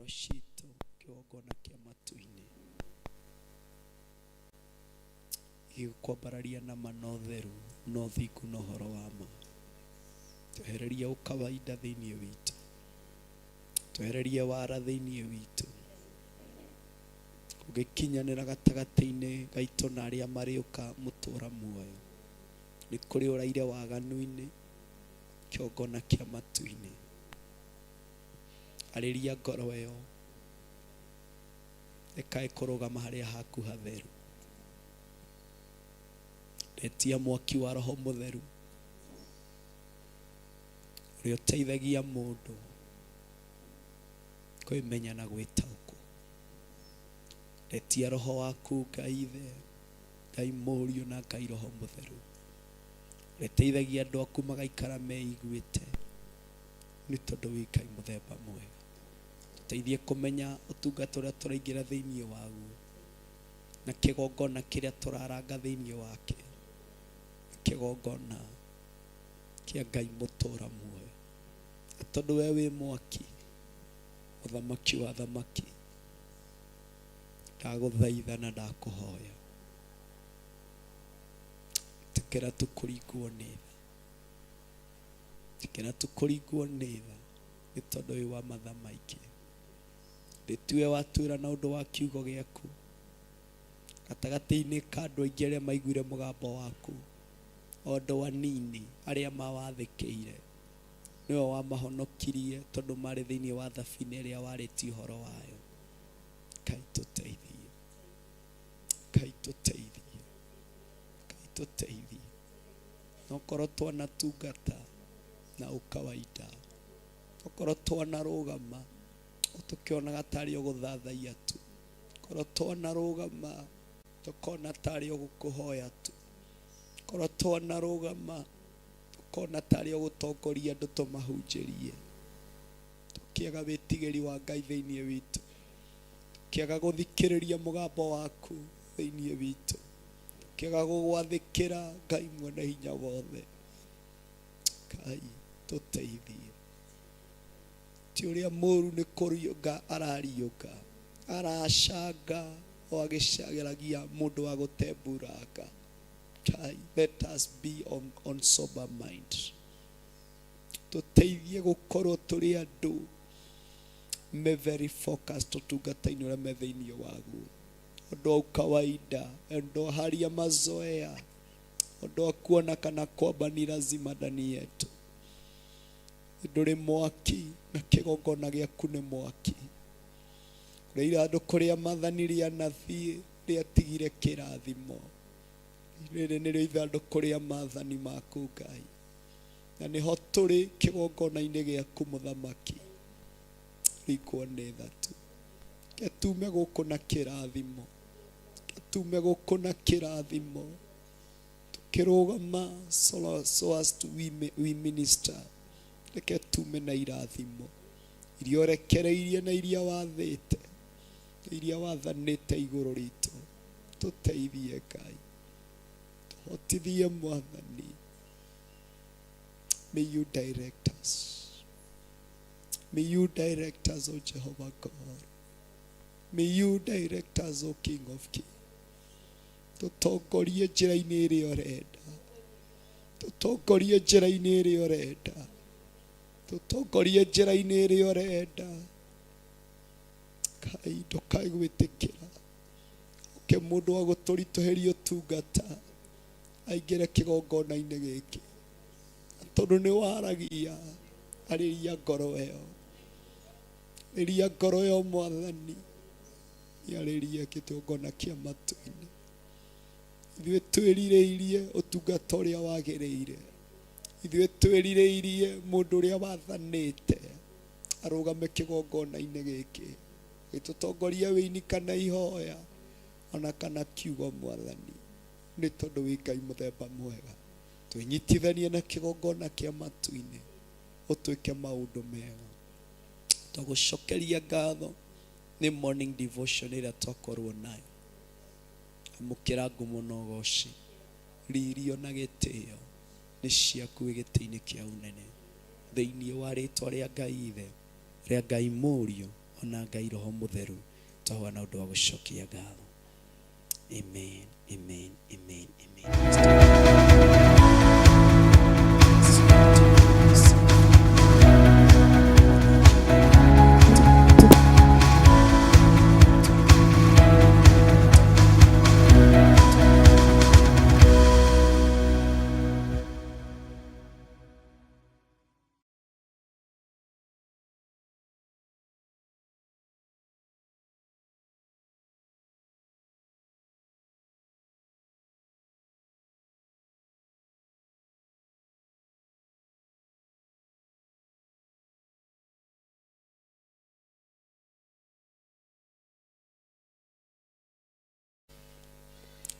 Speaker 4: Ngoro citũ kĩgongona kĩa matu-inĩ gĩgũkwambararia na ma na ũtheru na ũthingu na ũhoro wa ma. Twehererie ũkawaida thĩinĩ witũ, twehererie wara thĩinĩ witũ, ũgĩkinyanĩra gatagatĩ-inĩ gaitũ na arĩa marĩũka mũtũra muoyo. Nĩ kũrĩ ũraire waganu-inĩ, kĩgongona kĩa matu-inĩ. Arĩria ngoro ĩyo, ĩkae kũrũgama harĩa haku hatheru. Ndetia mwaki wa Roho Mũtheru ũrĩa ũteithagia mũndũ kwĩmenya na gwĩtaũkwo. Ndetia Roho waku Ngai Ithe, Ngai Mũriũ na Ngai Roho Mũtheru, ũrĩa ũteithagia andũ aku magaikara meiguĩte, nĩ tondũ wĩ Ngai mũthemba mwega. Tũteithie kũmenya ũtungata ũrĩa tũraingĩra thĩinĩ waguo na kĩgongona kĩrĩa tũraranga thĩinĩ wake, kĩgongona kĩa Ngai mũtũra muoyo. Na tondũ we wĩ mwaki, mũthamaki wa thamaki, ndagũthaitha na ndakũhoya, ĩtĩkĩra tu kũringwo nĩ tha, ĩtĩkĩra tu kũringwo nĩ tha, nĩ tondũ wĩ wa matha maingĩ. Ndĩtue watwĩra na ũndũ wa kiugo gĩaku gatagatĩ-inĩ ka andũ aingĩ arĩa maiguire mũgambo waku, o andũ anini arĩa mawathĩkĩire, nĩwe wamahonokirie tondũ marĩ thĩinĩ wa thabina ĩrĩa warĩtie ũhoro wayo. Ngai tũteithie, Ngai tũteithie, Ngai tũteithie. Nokorwo twanatungata na ũkawaida, okorwo twanarũgama tũkĩonaga tarĩ o gũthathaiya tu, korwo twanarũgama tũkona tarĩ o gũkũhoya tu, korwo twanarũgama tũkona tarĩ o gũtongoria andũ tũmahunjĩrie, tũkĩaga wĩtigĩri wa Ngai thĩinĩ witũ, tũkĩaga gũthikĩrĩria mũgambo waku thĩinĩ witũ, tũkĩaga gũgwathĩkĩra Ngai mwene hinya wothe. Ngai tũteithie. Ti ũrĩa mũru nĩ kũriũnga arariũnga, aracanga o agĩcagĩragia mũndũ wa gũtemburanga. Ngai, let us be on sober mind. Tũteithie gũkorwo tũrĩ andũ me very focused ũtungata-inĩ ũrĩa me thĩinĩ waguo. Ũndũ wa kawaida, ũndũ wa hali ya mazoea, ũndũ wa kuona kana kwamba ni lazima ndani yetu. Ndũrĩ mwaki na kĩgongona gĩaku nĩ mwaki. Kũrĩa ithandũkũ rĩa maathani rĩanathiĩ rĩatigire kĩrathimo. Rĩrĩ nĩrĩo ithandũkũ rĩa maathani maku Ngai, na nĩho tũrĩ kĩgongona-inĩ gĩaku mũthamaki. Ringwo nĩ tha tu, reke tume gũkũ na kĩrathimo, reke tume gũkũ na kĩrathimo, tũkĩrũgama so as to we minister. Reke tume na irathimo iria ũrekereirie na iria wathĩte na iria wathanĩte igũrũ ritũ. Tũteithie Ngai, tũhotithie Mwathani. May you direct us, may you direct us, O Jehovah God. May you direct us, O King of Kings. Tũtongorie njĩra-inĩ ĩrĩa ũrenda, tũtongorie njĩra-inĩ ĩrĩa ũrenda, tũtongorie njĩra-inĩ ĩrĩa ũrenda. Ngai, ndũkae gwĩtĩkĩra ũke mũndũ wa gũtũritũhĩria ũtungata aingĩre kĩgongona-inĩ gĩkĩ, tondũ nĩ waragia. Arĩria ngoro ĩyo, arĩria ngoro ĩyo Mwathani, yarĩrie kĩgongona kĩa matu-inĩ. Ithuĩ twĩrirĩirie ũtungata ũrĩa wagĩrĩire, ithuĩ twĩrirĩirie mũndũ ũrĩa wathanĩte arũgame kĩgongona-inĩ gĩkĩ gĩtũtongoria wĩini kana ihoya ona kana kiugo Mwathani, nĩ tondũ wĩ Ngai mũthemba mwega. Twĩnyitithanie na kĩgongona kĩa matu-inĩ, ũtwĩke maũndũ mega. Twagũcokeria ngatho nĩ morning devotion ĩrĩa twakorwo nayo. Amũkĩra ngumo na ũgoci, ririo na gĩtĩo nĩ ciaku wĩ gĩtĩ-inĩ kĩa ũnene, thĩinĩ wa rĩtwa rĩa Ngai Ithe, rĩa Ngai Mũriũ, Ona Ngai Roho Mũtheru twahoya na ũndũ wa gũcokia ngatho. Amen, amen, amen, amen.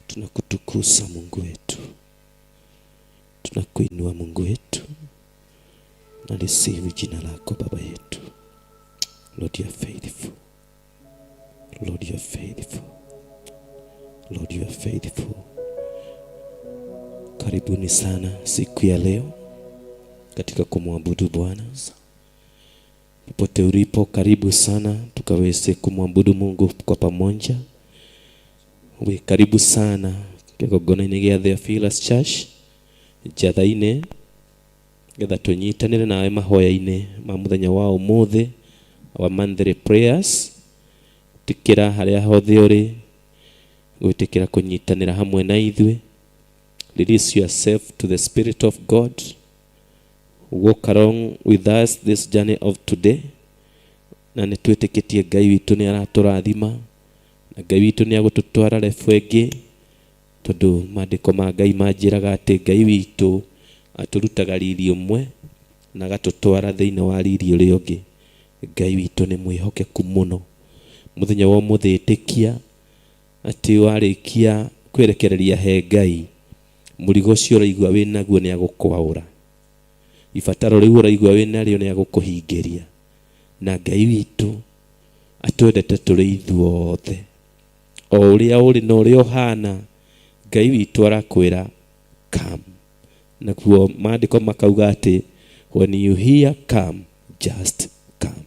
Speaker 7: Tunakutukuza Mungu wetu, tunakuinua Mungu wetu, na lisifu jina lako Baba yetu. Lord, you are faithful. Lord, you are faithful. Lord, you are faithful. Karibuni sana siku ya leo katika kumwabudu Bwana. Popote ulipo, karibu sana tukaweze kumwabudu Mungu kwa pamoja. We karibu sana kĩgongona-inĩ gĩa Theophilus Church Njatha-inĩ, getha tũnyitanĩre nawe mahoya-inĩ ma mũthenya wa ũmũthĩ wa monthly prayers. Tĩkĩra harĩa hothe ũrĩ gwĩtĩkĩra kũnyitanĩra hamwe na ithuĩ. Release yourself to the Spirit of God. Walk along with us this journey of today. Na nĩ twĩtĩkĩtie Ngai witũ nĩ aratũrathima na Ngai witũ nĩ agũtũtwara level ĩngĩ, tondũ maandĩko ma Ngai manjĩraga atĩ Ngai witũ atũrutaga riri ũmwe na agatũtwara thĩinĩ wa riri ũrĩa ũngĩ. Ngai witũ nĩ mwĩhokeku mũno. Mũthenya wa ũmũthĩ ĩtĩkia atĩ warĩkia kwĩrekereria he Ngai, mũrigo ũcio ũraigua wĩ naguo nĩ agũkwaũra, ibataro rĩu ũraigua wĩ narĩo nĩ agũkũhingĩria. Na Ngai witũ atwendete tũrĩ ithuothe, o ũrĩa ũrĩ na ũrĩa ũhana. Ngai witũ arakwĩra come, naguo maandĩko makauga atĩ when you hear come, just come.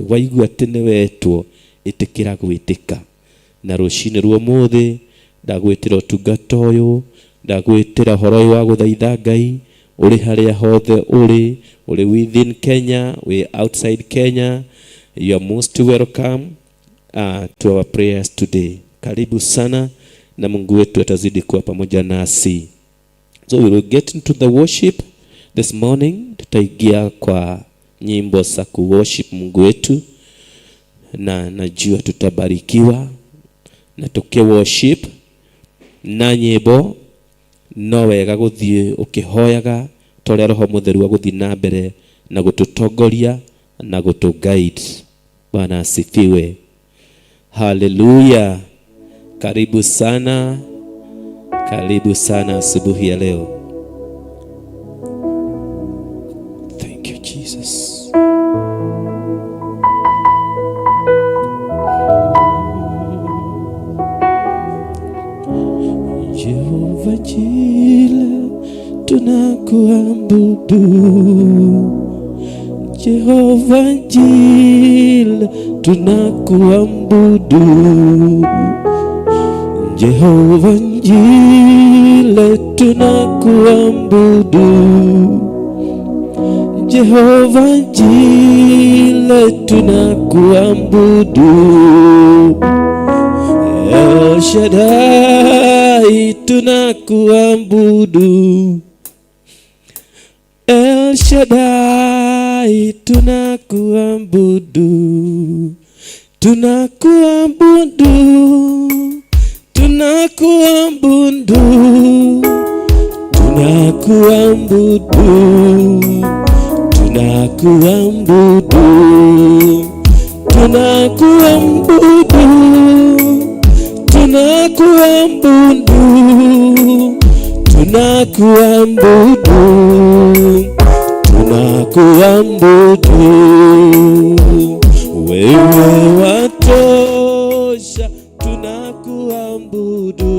Speaker 7: Waigua atĩ nĩ wetwo, ĩtĩkĩra gwĩtĩka. Na rũcinĩ rwa ũmũthĩ ndagwĩtĩra ũtungata ũyũ, ndagwĩtĩra ũhoro ũyũ wa gũthaitha Ngai ũrĩ harĩa hothe ũrĩ, ũrĩ within Kenya, wĩ outside Kenya, you are most welcome to our prayers today. Karibu sana na Mungu wetu atazidi kuwa pamoja nasi. So we will get into the worship this morning. Tutaingia kwa nyimbo za kuworship Mungu wetu, na najua tutabarikiwa na tuki worship na nyimbo. No wega guthie ukihoyaga toria Roho Mutheru aguthie na mbere na gututongoria na gutu guide. Bwana asifiwe. Haleluya. Karibu sana, karibu sana asubuhi ya leo. Thank you, Jesus. Jehova Jile, tunakuabudu. Jehova Jile, tunakuabudu. Jehova Jile, tunakuabudu. Jehova Jile, tunakuabudu. El Shaddai, tunakuabudu. El Shaddai, tunakuabudu. Tunakuabudu, tunakuabudu, tunakuabudu, tunakuabudu, tunakuabudu, tunakuabudu, tunakuabudu, tunakuabudu. Wewe watosha, tunakuabudu.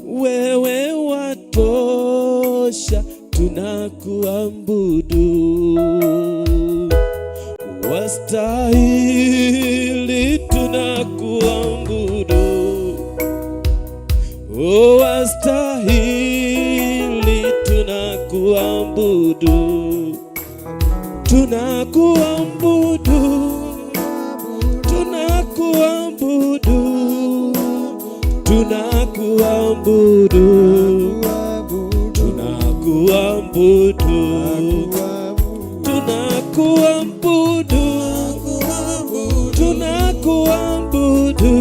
Speaker 7: Wewe watosha, tunakuabudu. Wastahili tunakuabudu, oh, wastahili tunakuabudu, tunakuabudu, tunakuabudu, tunakuabudu, tunakuabudu, tunakuabudu, tunakuabudu,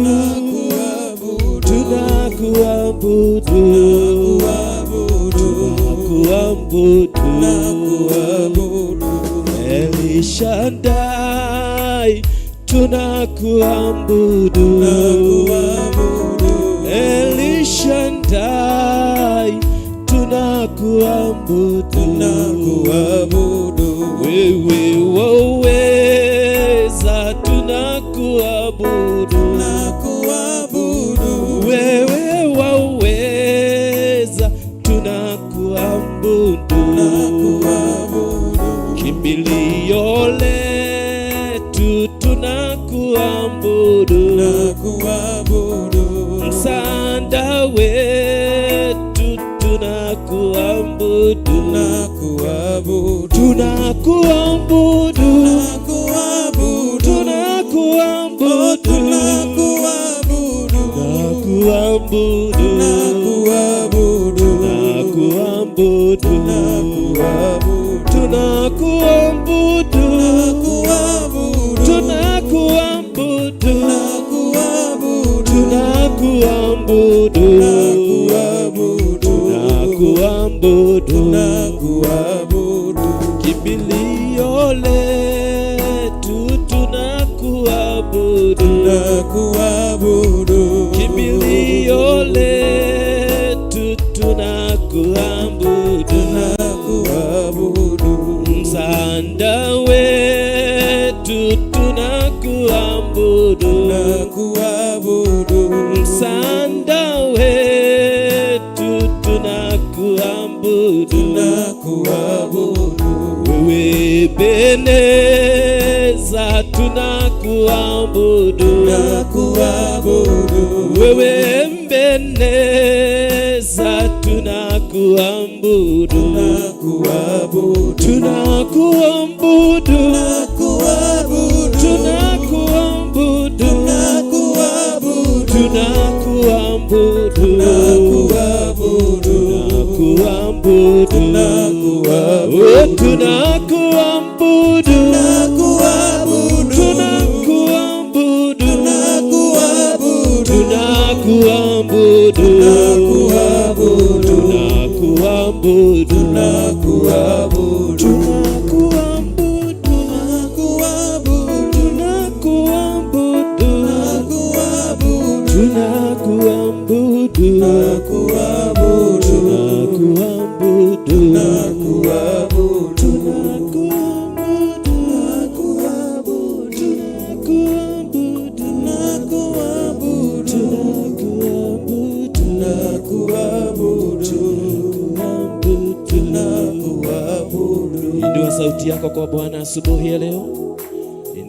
Speaker 7: tunakuabudu, tunakuabudu, El Shaddai, tunakuabudu, El Shaddai, tunakuabudu, wewe waweza, tunakuabudu, wewe waweza, tunakuabudu, kimbilio letu, tunakuabudu, msaada wetu, tunakuabudu, tunakuabudu, tunakuabudu, tunakuabudu, tunakuabudu, tunakuabudu, tunakuabudu, tunakuabudu, tunakuabudu, kimbilio letu, tunakuabudu, kimbilio letu, tunakuabudu, msaada wetu, tunakuabudu, msaada wetu, tunakuabudu, wewe Ebeneza, tunakuabudu, wewe Ebeneza, tunakuabudu, tunakuabudu, tunakuabudu, tunakuabudu, tunakuabudu, oh, tunakuabudu, tunakuabudu, tunakuabudu, tunakuabudu, tunakuabudu, tunakuabudu, tunakuabudu, tunakuabudu, tunakuabudu, tunakuabudu, tunakuabudu, tunakuabudu. Inua sauti yako kwa Bwana asubuhi ya leo.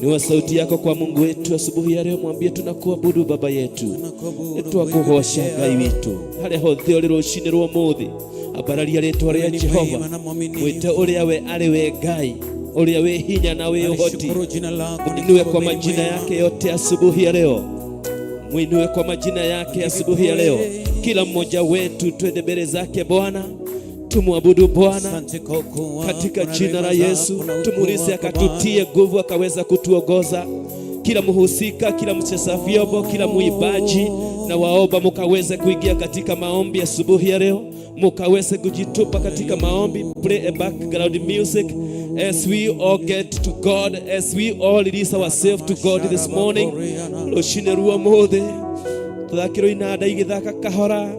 Speaker 7: Inua sauti yako kwa Mungu wetu asubuhi ya leo, mwambie tunakuabudu Baba yetu, nĩtwakũgoca Ngai witũ harĩa hothe ũrĩ rũcinĩ rwa ũmũthĩ, ambararia rĩtwa rĩa Jehova, mwĩte ũrĩa we arĩ we Ngai ũrĩa wĩ hinya na wĩ ũhoti. Mwinue kwa majina yake yote asubuhi ya leo, mwinue kwa majina yake asubuhi ya leo. Kila mmoja wetu twende mbele zake Bwana, tumwabudu Bwana katika jina la Yesu. Tumuulize akatutie nguvu, akaweza kutuongoza kila mhusika, kila mcheza vyombo, kila muimbaji, na waomba mukaweze kuingia katika maombi asubuhi ya leo, mukaweze kujitupa katika maombi. Play a background music as we all get to God, as we all release ourselves to God this morning. Rũcinĩ rwa ũmũthĩ tũthakĩrwo inanda igĩthaka kahora,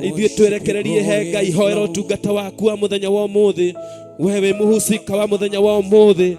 Speaker 7: ithuĩ twerekererie he Ngai. Hoera ũtungata waku wa mũthenya wa ũmũthĩ, wewe mũhusika wa mũthenya wa ũmũthĩ.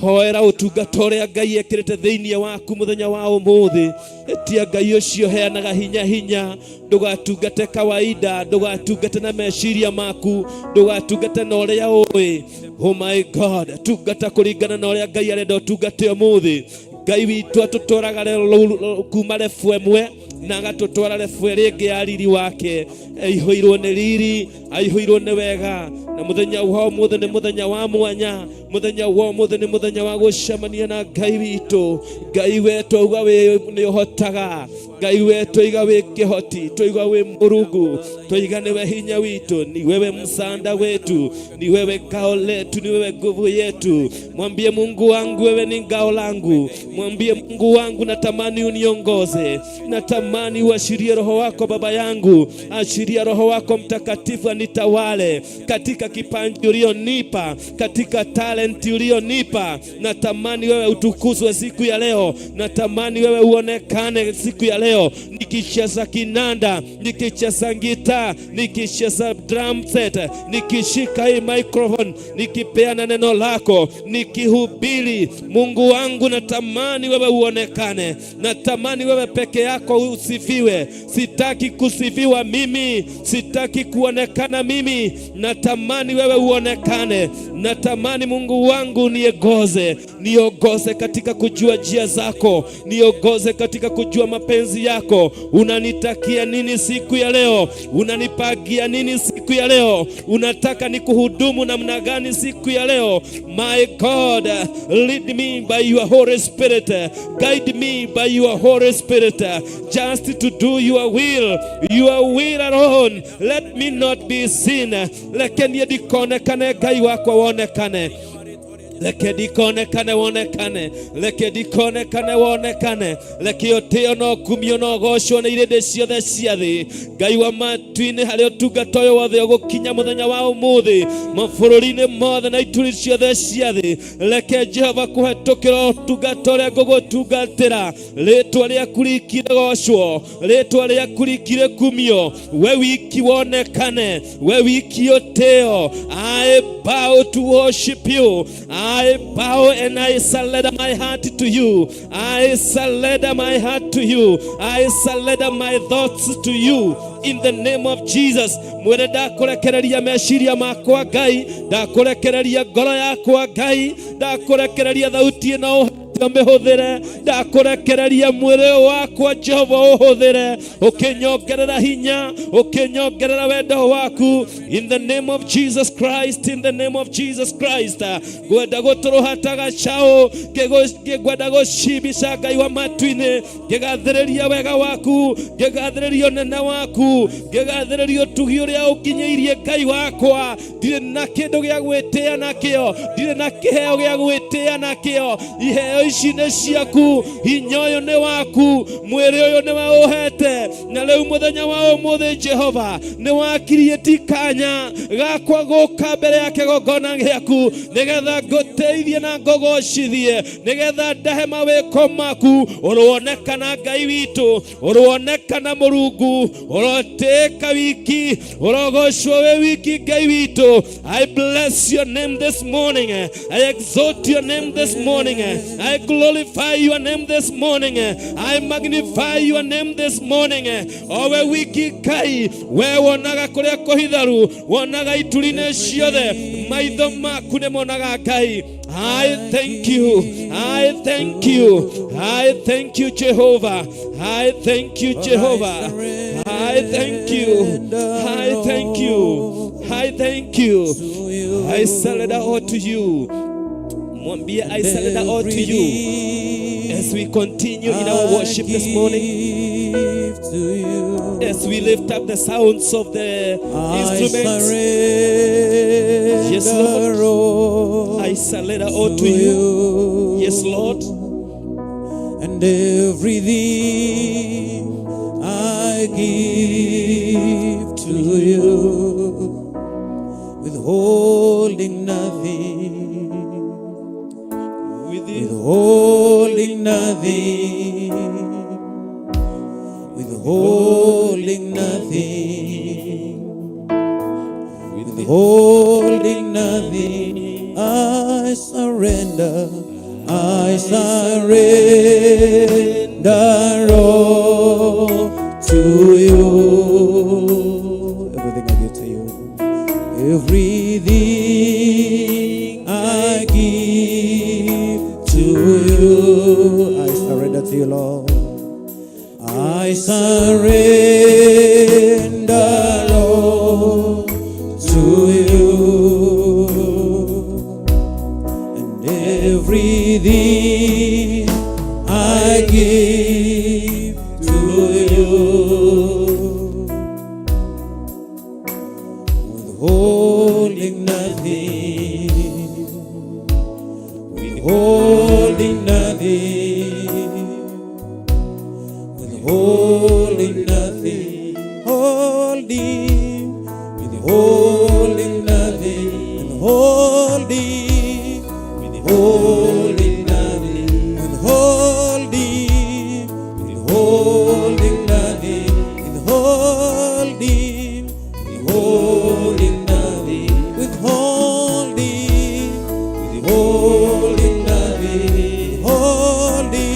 Speaker 7: Hoera ũtungata ũrĩa Ngai ekĩrĩte thĩinĩ waku mũthenya wa ũmũthĩ. Ĩtia Ngai ũcio heanaga hinya hinya. Ndũgatungate kawaida, ndũgatungate na meciria maku, ndũgatungate na ũrĩa ũĩ. Oh my God, tungata kũringana na ũrĩa Ngai arenda ũtungate ũmũthĩ. Ngai witũ atũtwaraga kuma rebu ĩmwe na agatũtwara rebu ĩrĩa ĩngĩ ya riri wake. Aihũirwo nĩ riri, aihũirwo nĩ wega. Na mũthenya wa ũmũthĩ nĩ mũthenya wa mwanya. Mũthenya wa ũmũthĩ nĩ mũthenya wa gũcemania na Ngai witũ. Ngai we twauga wĩ nĩ ũhotaga. Ngai we twaiga wĩ kĩhoti, twaiga wĩ Mũrungu, twaiga nĩwe hinya witũ, ni wewe msaada wetu, ni wewe ngao letu, ni wewe nguvu yetu. Mwambie Mungu wangu, wewe ni ngao langu. Mwambie Mungu wangu, natamani uniongoze, natamani uashirie Roho wako Baba yangu, ashiria Roho wako Mtakatifu anitawale katika kipaji ulionipa, katika talenti ulionipa. Natamani wewe utukuzwe siku ya leo, natamani wewe uonekane siku ya leo, nikicheza kinanda, nikicheza gitaa, nikicheza drum set, nikishika hii microphone, nikipeana neno lako, nikihubiri. Mungu wangu, natamani wewe uonekane, natamani wewe peke yako usifiwe. Sitaki kusifiwa mimi, sitaki kuonekana mimi, natamani wewe uonekane. Natamani Mungu wangu niongoze, niongoze katika kujua njia zako, niongoze katika kujua mapenzi yako. Unanitakia nini siku ya leo? Unanipangia nini siku ya leo? Unataka nikuhudumu namna gani siku ya leo? My God, lead me by your Holy Spirit, guide me by your Holy Spirit, just to do your will, your will alone. Let me not be seen. Reke niĩ ndikonekane, Ngai wakwa wonekane. Reke ndikonekane, wonekane. Reke ndikonekane, wonekane. Reke ũtĩo na ũkumio na ũgocwo nĩ irĩndĩ ciothe cia thĩ. Ngai wa matu-inĩ, harĩa ũtungata ũyũ wothe ũgũkinya mũthenya wa ũmũthĩ, mabũrũri-inĩ mothe na ituri ciothe cia thĩ, reke Jehova kũhetũkĩra ũtungata ũrĩa ngũgũtungatĩra, rĩtwa rĩaku riki rĩgocwo, rĩtwa rĩaku riki rĩkumio, we wiki wonekane, we wiki ũtĩo. I bow to worship you. I bow and I surrender my heart to you. I surrender my heart to you. I surrender my thoughts to you in the name of Jesus. Mwĩre, ndakũrekereria meciria makwa Ngai, ndakũrekereria ngoro yakwa Ngai, ndakũrekereria thauti ĩno mĩhũthĩre, ndakũrekereria mwĩrĩ wakwa Jehova ũhũthĩre, ũkĩnyongerera hinya, ũkĩnyongerera wendo waku, in the name of Jesus Christ, in the name of Jesus Christ. Ngwenda gũtũrũha ta gacaũ, ngwenda gũcimbica Ngai wa matu-inĩ, ngĩgathĩrĩria wega waku, ngĩgathĩrĩria ũnene waku, ngĩgathĩrĩria ũtugi ũrĩa ũnginyĩirie Ngai wakwa. Ndirĩ na kĩndũ gĩa gwĩtĩa nakĩo, ndirĩ na kĩheo gĩa gwĩtĩa nakĩo. Iheo ici nĩ ciaku, hinya ũyũ nĩ waku, mwĩrĩ ũyũ nĩwe ũhete. Na rĩu mũthenya wa ũmũthĩ Jehova, nĩ wakirie ti kanya gakwa gũka mbere ya kĩgongona gĩaku, nĩgetha ngũteithie na ngũgocithie, nĩgetha ndahe mawĩko maku. Ũronekana Ngai witũ, ũronekana Mũrungu, ũrotĩka wiki, ũrogocwo wĩ wiki Ngai witũ. I bless your name this morning. I exalt your name this morning. I glorify your name this morning. I magnify your name this morning. Owe wiki Ngai, we wonaga kũrĩa kũhitharu, wonaga ituri-inĩ ciothe, maitho maku nĩ monaga Ngai. I thank you. I thank you. I thank you, Jehovah. I thank you, Jehovah. I thank you. I thank you. I thank you. I surrender all to you. Mwambie, I surrender all to you. As we continue in our worship this morning,
Speaker 8: to you.
Speaker 7: As we lift up the sounds of the
Speaker 8: I
Speaker 7: instruments,
Speaker 8: surrender
Speaker 7: Yes, Lord.
Speaker 8: All
Speaker 7: I surrender all to you. Yes, Lord.
Speaker 8: And everything I give to you, withholding nothing,
Speaker 7: With you.
Speaker 8: Withholding nothing, withholding nothing, withholding nothing, I surrender. I surrender all to you. Everything I give to you. Everything I give to you. I surrender to you, Lord. I surrender all to you. And everything I give to you. Withholding nothing, withholding nothing, withholding nothing, holding, withholding nothing, and holding, withholding nothing, withholding, withholding nothing, withholding, withholding nothing, withholding, withholding nothing, withholding,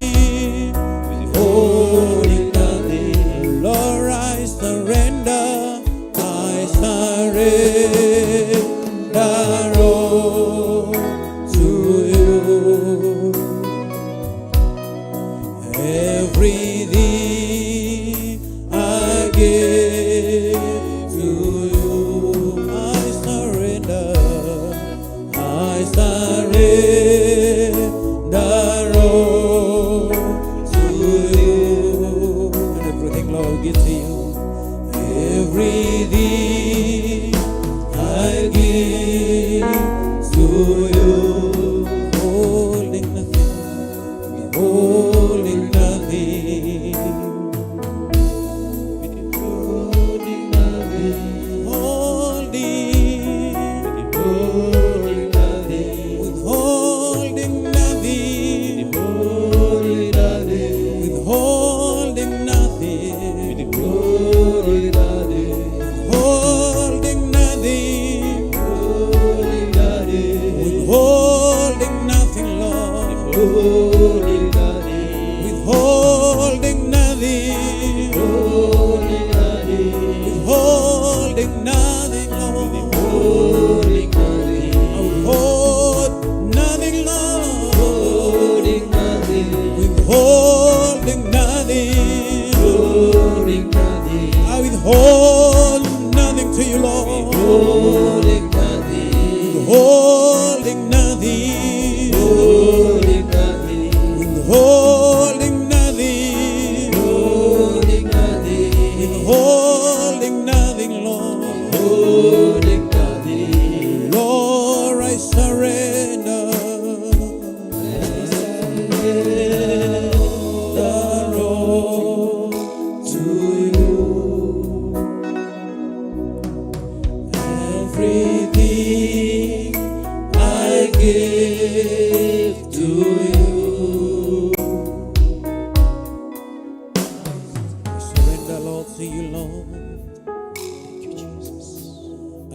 Speaker 8: withholding nothing. Lord, I surrender, I surrender all to you. Everything I give to you, I surrender, I surrender all to you. And everything, Lord, give to you. Everything I give to you, holding nothing, holding nothing. Holding, withholding nothing, withholding nothing, withholding nothing, withholding nothing, Lord, withholding nothing, withholding nothing, Lord. I withhold nothing, Lord. Withholding nothing. I withhold nothing to you, Lord. Withholding nothing. Withholding nothing. Withholding nothing, Lord. Lord, I surrender. Surrender all to you. Everything I give to you. I surrender all to you, Lord.
Speaker 7: Thank you, Jesus.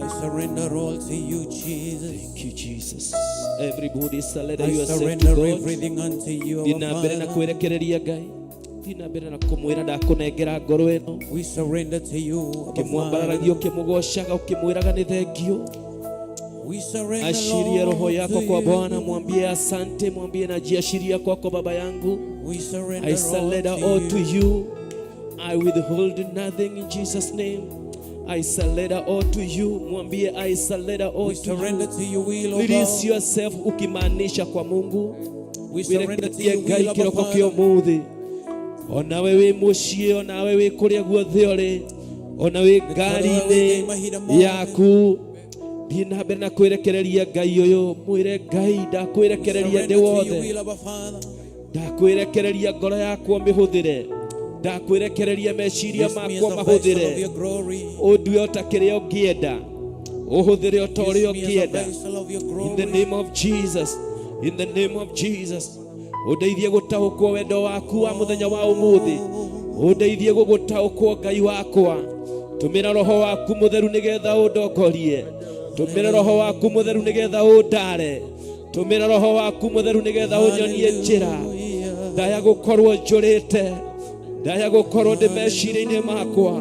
Speaker 8: I surrender all to you, Jesus.
Speaker 7: Thank you, Jesus. Everybody surrender
Speaker 8: I
Speaker 7: yourself to
Speaker 8: surrender
Speaker 7: God.
Speaker 8: everything unto you,
Speaker 7: Thiĩ
Speaker 8: our
Speaker 7: na mbere na
Speaker 8: Father.
Speaker 7: kwĩrekereria Ngai. Thiĩ na mbere na kũmwĩra ndakũnengera ngoro ĩno.
Speaker 8: We surrender to you, our
Speaker 7: Ũkĩmwambararagia,
Speaker 8: Father.
Speaker 7: ũkĩmũgocaga, ũkĩmwĩraga nĩ thengio.
Speaker 8: We surrender,
Speaker 7: Ashiria roho
Speaker 8: Lord,
Speaker 7: yako
Speaker 8: to
Speaker 7: kwa Bwana,
Speaker 8: you.
Speaker 7: mwambie asante, mwambie najiashiria kwako Baba yangu.
Speaker 8: We surrender
Speaker 7: I
Speaker 8: all
Speaker 7: surrender
Speaker 8: to
Speaker 7: all
Speaker 8: you.
Speaker 7: to you. I withhold nothing in Jesus' name. I surrender all to you. Mwambie I surrender all
Speaker 8: We
Speaker 7: to
Speaker 8: surrender
Speaker 7: you.
Speaker 8: to your will, O
Speaker 7: Release
Speaker 8: God.
Speaker 7: yourself ukimaanisha kwa Mungu.
Speaker 8: We surrender to
Speaker 7: Wĩrekererie
Speaker 8: your
Speaker 7: Ngai
Speaker 8: will, Abba
Speaker 7: kĩroko kĩa
Speaker 8: Father.
Speaker 7: ũmũthĩ. Onawe wĩ mũciĩ, onawe wĩ kũrĩa guothe ũrĩ, ona wĩ ngari-inĩ
Speaker 8: mahinda mothe.
Speaker 7: yaku. Thiĩ na mbere na kwĩrekereria Ngai ũyũ, mwĩre Ngai
Speaker 8: We
Speaker 7: ndakwĩrekereria
Speaker 8: surrender
Speaker 7: ndĩ
Speaker 8: to your
Speaker 7: wothe.
Speaker 8: will, Abba Father.
Speaker 7: Ndakwĩrekereria ngoro yakwa mĩhũthĩre, ndakwĩrekereria meciria
Speaker 8: Use me as
Speaker 7: makwa
Speaker 8: a vessel of
Speaker 7: mahũthĩre,
Speaker 8: your glory.
Speaker 7: ũndue o ta kĩrĩa ũngĩenda, ũhũthĩre o ta ũrĩa
Speaker 8: Use me as a
Speaker 7: ũngĩenda.
Speaker 8: vessel of your
Speaker 7: In the
Speaker 8: glory.
Speaker 7: name of Jesus, in the name of Jesus, ũndeithie gũtaũkwo wendo waku wa mũthenya wa ũmũthĩ, ũndeithie gũgũtaũkwo Ngai wakwa. Tũmĩra roho waku mũtheru nĩgetha ũndongorie, tũmĩra roho waku mũtheru nĩgetha ũndare, Tũmĩra Roho waku Mũtheru nĩgetha ũnyonie njĩra. Ndaya gũkorwo njũrĩte, ndaya gũkorwo ndĩ meciria-inĩ makwa,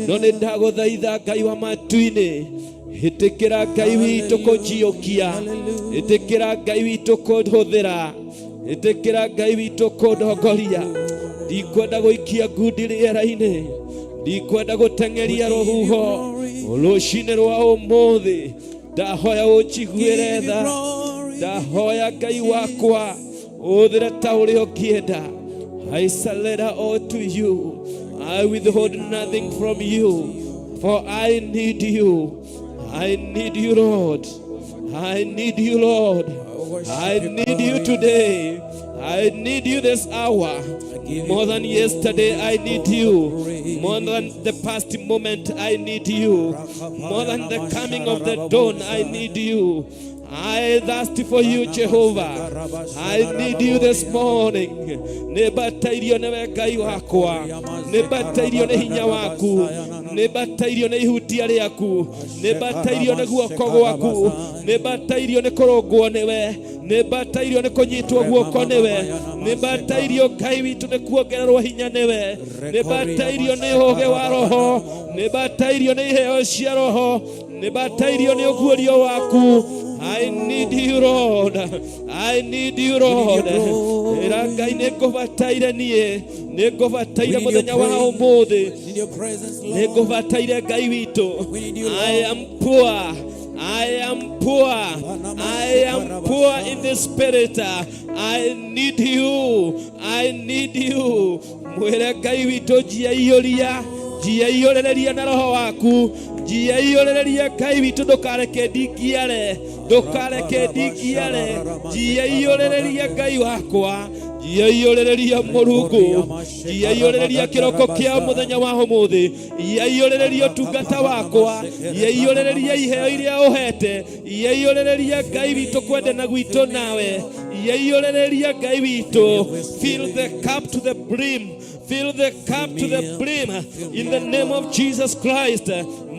Speaker 7: no nĩ ndagũthaitha, Ngai wa matu-inĩ, ĩtĩkĩra, Ngai witũ, kũnjiyũkia, ĩtĩkĩra, Ngai witũ, kũhũthĩra, ĩtĩkĩra, Ngai witũ, kũndongoria. Ndikwenda gũikia ngundi rĩera-inĩ, ndikwenda gũteng'eria rũhuho. Rũcinĩ rwa ũmũthĩ ndahoya ũnjiguĩre tha, ndahoya, Ngai wakwa, ũthĩre ta ũrĩa ũngĩenda. I surrender all to you. I withhold nothing from you, for I need you. I need you, Lord. I need you, Lord. I need you today. I need you this hour. More than yesterday, I need you. More than the past moment, I need you. More than the coming of the dawn, I need you. I thirst for you, Jehovah. I need you this morning. Nĩmbatairio nĩwe, Ngai wakwa. Nĩmbatairio nĩ hinya waku. Nĩmbatairio nĩ ihutia rĩaku. Nĩmbatairio nĩ guoko gwaku. Nĩmbatairio nĩ kũrũngwo nĩwe. Nĩmbatairio nĩ kũnyitwo guoko nĩwe. Nĩmbatairio, Ngai witũ, nĩ kuongererwo hinya nĩwe. Nĩmbatairio nĩ ũũgĩ wa Roho. Nĩmbatairio nĩ iheo cia Roho. Nĩmbatairio nĩ ũguũrio waku. I need you, Lord. I need you, Lord. Ĩra Ngai, nĩ ngũbataire niĩ, nĩ ngũbataire mũthenya wa ũmũthĩ, nĩ ngũbataire, Ngai witũ. I am poor. I am poor. I am poor in the spirit. I need you. I need you. Mwĩre Ngai witũ, njiaiyũria, njiaiyũrĩrĩria na Roho waku, njiaiyũrĩrĩria, Ngai witũ, ndũkareke ndingiare, ndũkareke ndingiare, njiaiyũrĩrĩria, Ngai wakwa, njiaiyũrĩrĩria, Mũrungu, njiaiyũrĩrĩria kĩroko kĩa mũthenya wa ũmũthĩ, njiaiyũrĩrĩria ũtungata wakwa, njiaiyũrĩrĩria iheo iria ũhete, njiaiyũrĩrĩria, Ngai witũ, kwendana gwitũ nawe, njiaiyũrĩrĩria, Ngai witũ. Fill the cup to the brim. Fill the cup to the brim in the name of Jesus Christ,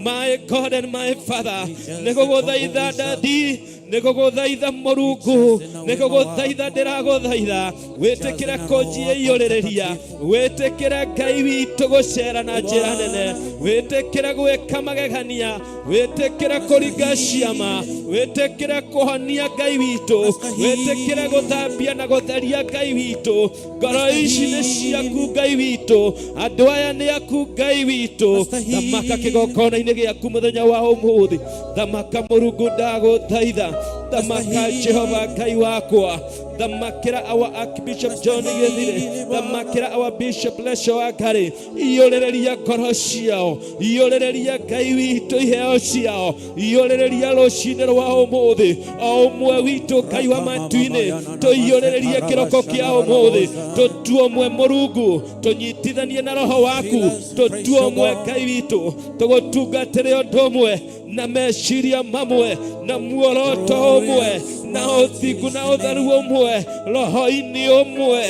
Speaker 7: my God and my Father. Nĩgũgũthaitha, Daddy, nĩgũgũthaitha, Mũrungu, nĩgũgũthaitha, ndĩragũthaitha wĩtĩkĩre kũnjiĩiyũrĩrĩria, wĩtĩkĩre, Ngai witũ, gũcera na njĩra nene, wĩtĩkĩre gwĩka magegania, wĩtĩkĩre kũringa ciama, wĩtĩkĩre kũhonia, Ngai witũ, wĩtĩkĩre gũthambia na gũtheria, Ngai witũ. Ngoro ici nĩ ciaku, Ngai witũ, andũ aya nĩ aku, Ngai witũ. Thamaka kĩgongona-inĩ gĩaku mũthenya wa ũmũthĩ, thamaka, Mũrungu, ndagũthaitha, thamaka, Jehova Ngai wakwa, thamakĩra our Archbishop John Gĩthire, thamakĩra our Bishop Lesho Wangari, iyũrĩrĩria ngoro ciao, iyũrĩrĩria, Ngai witũ, iheo ciao, iyũrĩrĩria rũcinĩ rwa ũmũthĩ o ũmwe witũ. Ngai wa matu-inĩ, tũiyũrĩrĩrie kĩroko kĩa ũmũthĩ, tũtue ũmwe, Mũrungu, tũnyitithanie na Roho waku, tũtue ũmwe, Ngai witũ, tũgũtungatĩre ũndũ ũmwe na meciria mamwe na muoroto ũmwe na ũthingu na ũtheru ũmwe, roho-inĩ ũmwe.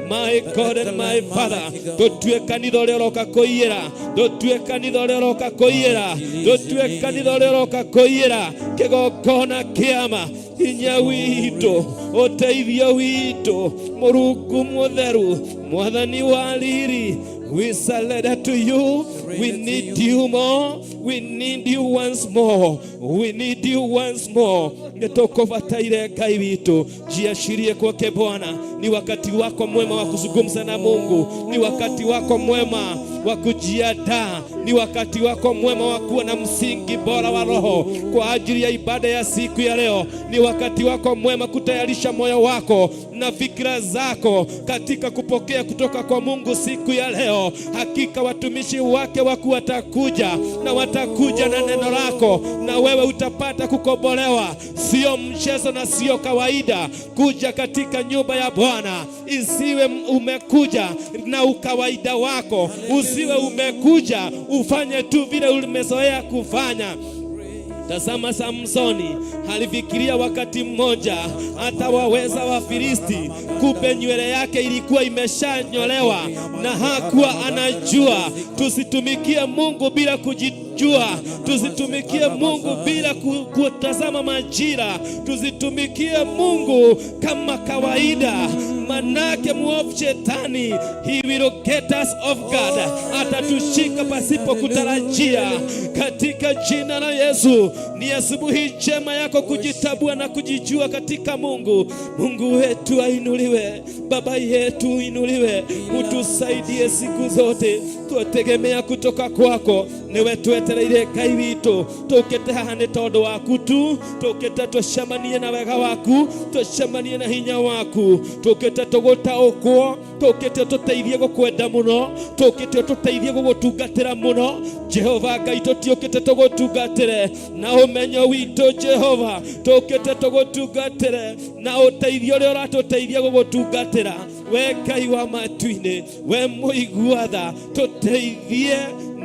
Speaker 7: My God and my Father, tũtue kanitha ũrĩa ũroka kũiyĩra, tũtue kanitha ũrĩa ũroka kũiyĩra, tũtue kanitha ũrĩa ũroka kũiyĩra, kĩgongona kĩama, hinya witũ, ũteithio witũ, Mũrungu mũtheru, Mwathani wa riri. We surrender to you. We need you more. We need you once more. We need you once more. Nĩtũkũbataire, Ngai witũ. Jiashirie kwake Bwana. Ni wakati wako mwema wa kuzungumza na Mungu, ni wakati wako mwema wa kujiandaa, ni wakati wako mwema wa kuwa na msingi bora wa roho kwa ajili ya ibada ya siku ya leo. Ni wakati wako mwema kutayarisha moyo wako na fikra zako katika kupokea kutoka kwa Mungu siku ya leo. Hakika watumishi wake wakuu watakuja na watakuja na neno lako, na wewe utapata kukombolewa. Sio mchezo na sio kawaida kuja katika nyumba ya Bwana. Isiwe umekuja na ukawaida wako, usiwe umekuja ufanye tu vile umezoea kufanya. Tazama, Samsoni alifikiria wakati mmoja atawaweza Wafilisti, kumbe nywele yake ilikuwa imeshanyolewa na hakuwa anajua. Tusitumikie Mungu bila kuji jua, tuzitumikie Mungu bila kutazama majira, tuzitumikie Mungu kama kawaida. Manake muovu shetani, he will get us off guard, atatushika pasipo kutarajia. Katika jina la Yesu, ni asubuhi njema yako kujitambua na kujijua katika Mungu. Mungu wetu ainuliwe, Baba yetu uinuliwe, utusaidie siku zote, twategemea kutoka kwako. Niwe twetereire Ngai witũ, tũkĩte haha nĩ tondũ waku tu, tũkĩte tũcemanie na wega waku, tũcemanie na hinya waku, tũkĩte tũgũtaũkwo, tũkĩte tũteithie gũkwenda mũno, tũkĩte tũteithie gũgũtungatĩra mũno. Jehova Ngai, tũtiũkĩte tũgũtungatĩre na ũmenyo witũ. Jehova, tũkĩte tũgũtungatĩre na ũteithio ũrĩa ũratũteithia gũgũtungatĩra. We Ngai wa matu-inĩ, we mũigua tha, tũteithie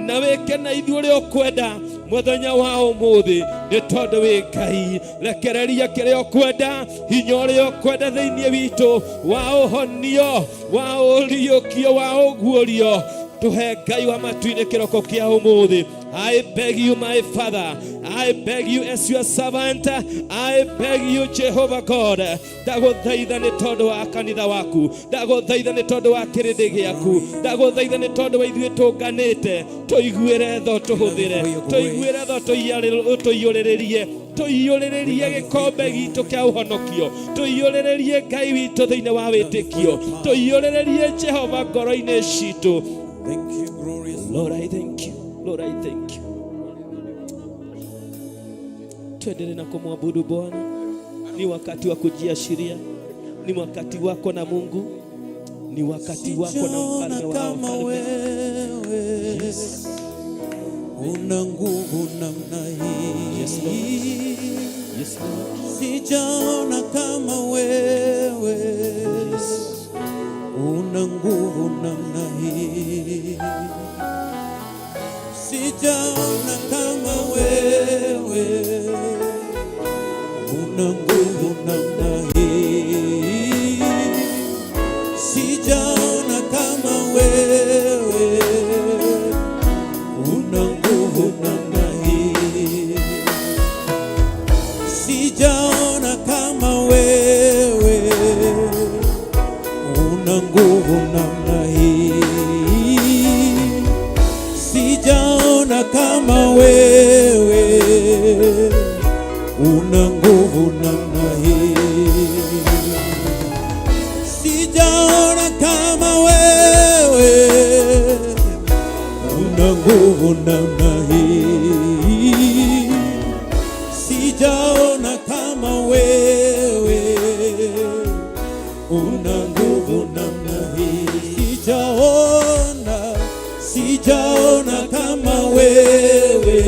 Speaker 7: na wĩke na ithuĩ ũrĩa ũkwenda mũthenya wa ũmũthĩ, nĩ tondũ wĩ Ngai. Rekereria kĩrĩa ũkwenda, hinya ũrĩa ũkwenda thĩinĩ witũ, wa ũhonio, wa ũriũkio, wa ũguũrio, tũhe Ngai wa matu-inĩ kĩroko kĩa ũmũthĩ. I beg you, my Father, I beg you as your servant, I beg you, Jehovah God. Ndagũthaitha nĩ tondũ wa kanitha waku, ndagũthaitha nĩ tondũ wa kĩrĩndĩ gĩaku, ndagũthaitha nĩ tondũ wa ithuĩ tũnganĩte, tũiguĩre tho, tũhũthĩre, tũiguĩre tho, tũiyũrĩrĩrie, tũiyũrĩrĩrie gĩkombe gitũ kĩa ũhonokio, tũiyũrĩrĩrie Ngai witũ thĩinĩ wa wĩtĩkio, tũiyũrĩrĩrie Jehova ngoro-inĩ citũ.
Speaker 8: Thank you, glorious.
Speaker 7: Lord, I thank you. Lord, I thank you. Tuendelee na kumwabudu Bwana. Ni wakati wa kujiashiria, ni wakati wako na Mungu, ni wakati wako na
Speaker 8: Sijaona
Speaker 7: mfalme wa
Speaker 8: kama
Speaker 7: wafalme.
Speaker 8: Wewe una nguvu namna hii.
Speaker 7: Yes, Lord. Yes, Lord.
Speaker 8: Sijaona kama wewe una nguvu namna hii. Sijaona kama wewe una nguvu namna hii. Sijaona kama wewe una nguvu namna hii. Sijaona kama wewe una nguvu namna hii. Sijaona kama wewe una nguvu namna hii. Sijaona kama wewe una nguvu namna hii. Sijaona kama wewe una nguvu namna hii. Sijaona, sijaona kama wewe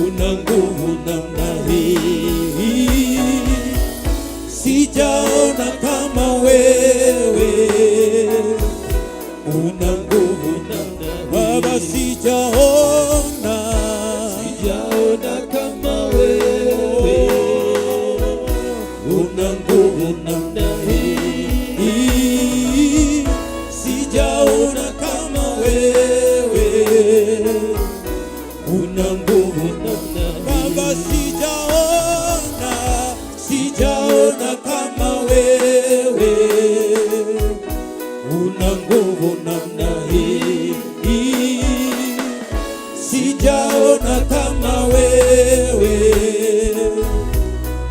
Speaker 8: una nguvu namna hii. Sijaona kama wewe una nguvu namna. Baba, sijaona,
Speaker 7: Sijaona kama wewe
Speaker 8: una nguvu namna hii. Sijaona kama wewe una nguvu
Speaker 7: namna.
Speaker 8: Baba, sijaona, sijaona kama wewe una nguvu namna hii. Sijaona kama wewe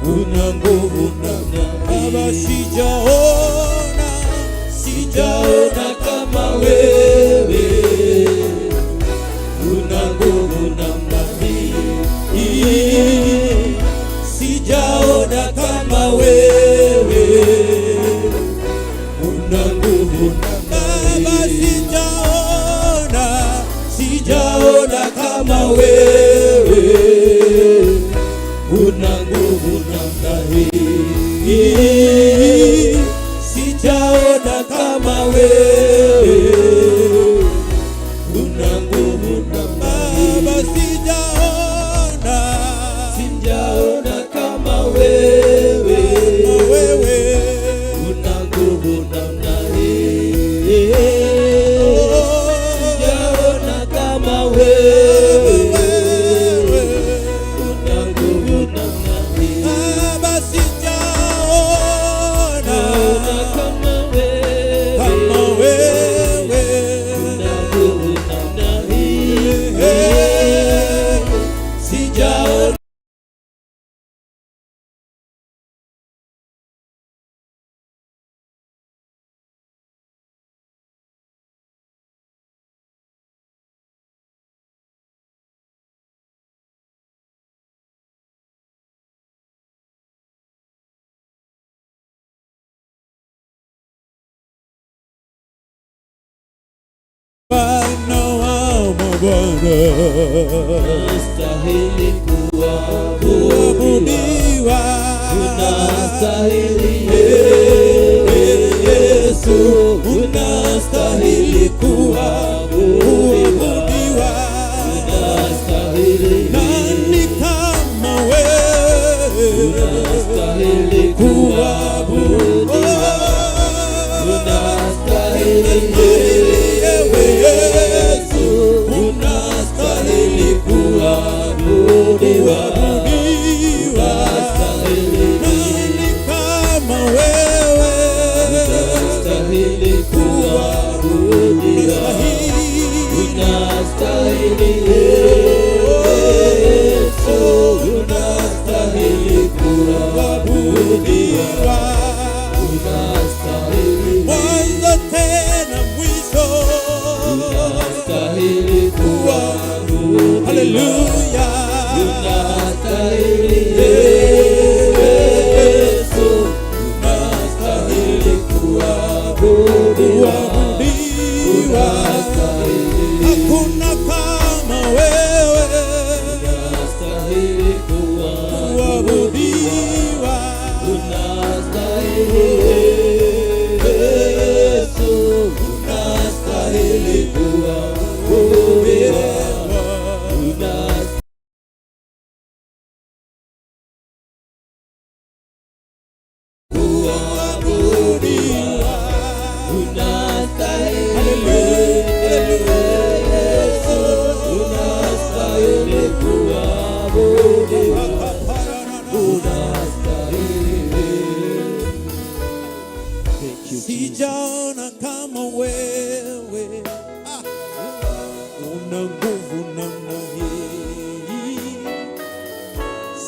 Speaker 8: una nguvu namna. Baba, sijaona, sijaona kama wewe una nguvu namna hii. Sijaona kama wewe una nguvu. Baba, sijaona, sijaona kama wewe una nguvu namna hii. Sijaona kama wewe una nguvu namna. Baba, sijaona,
Speaker 7: Sijaona kama wewe
Speaker 8: wewe
Speaker 7: una nguvu namna hii. Sijaona kama wewe.
Speaker 8: Bwana,
Speaker 7: Unastahili
Speaker 8: kuabudiwa.
Speaker 7: Unastahili
Speaker 8: Yesu, unastahili kuabudiwa.
Speaker 7: Unastahili.
Speaker 8: Nani kama wewe?
Speaker 7: Unastahili
Speaker 8: Kuabudiwa.
Speaker 7: Unastahili
Speaker 8: Ewe Yesu, unastahili
Speaker 7: kuabudiwa.
Speaker 8: kuabudiwa. Nani kama wewe?
Speaker 7: Unastahili kuabudiwa. Unastahili Yesu, unastahili kuabudiwa. Unastahili,
Speaker 8: Mwanzo tena mwisho.
Speaker 7: unastahili kuabudiwa.
Speaker 8: Haleluya.
Speaker 7: Unastahili Yesu, unastahili kuabudiwa.
Speaker 8: Kuabudiwa. Hakuna kama wewe.
Speaker 7: Unastahili kuabudiwa.
Speaker 8: Kuabudiwa.
Speaker 7: Unastahili Yesu, unastahili kuabudiwa. Unastahili
Speaker 8: Kuabudiwa.
Speaker 7: Unastahili Yesu, unastahili kuabudiwa. Unastahili. Thank you, Jesus.
Speaker 8: Sijaona kama wewe. Ah, una nguvu namna hii.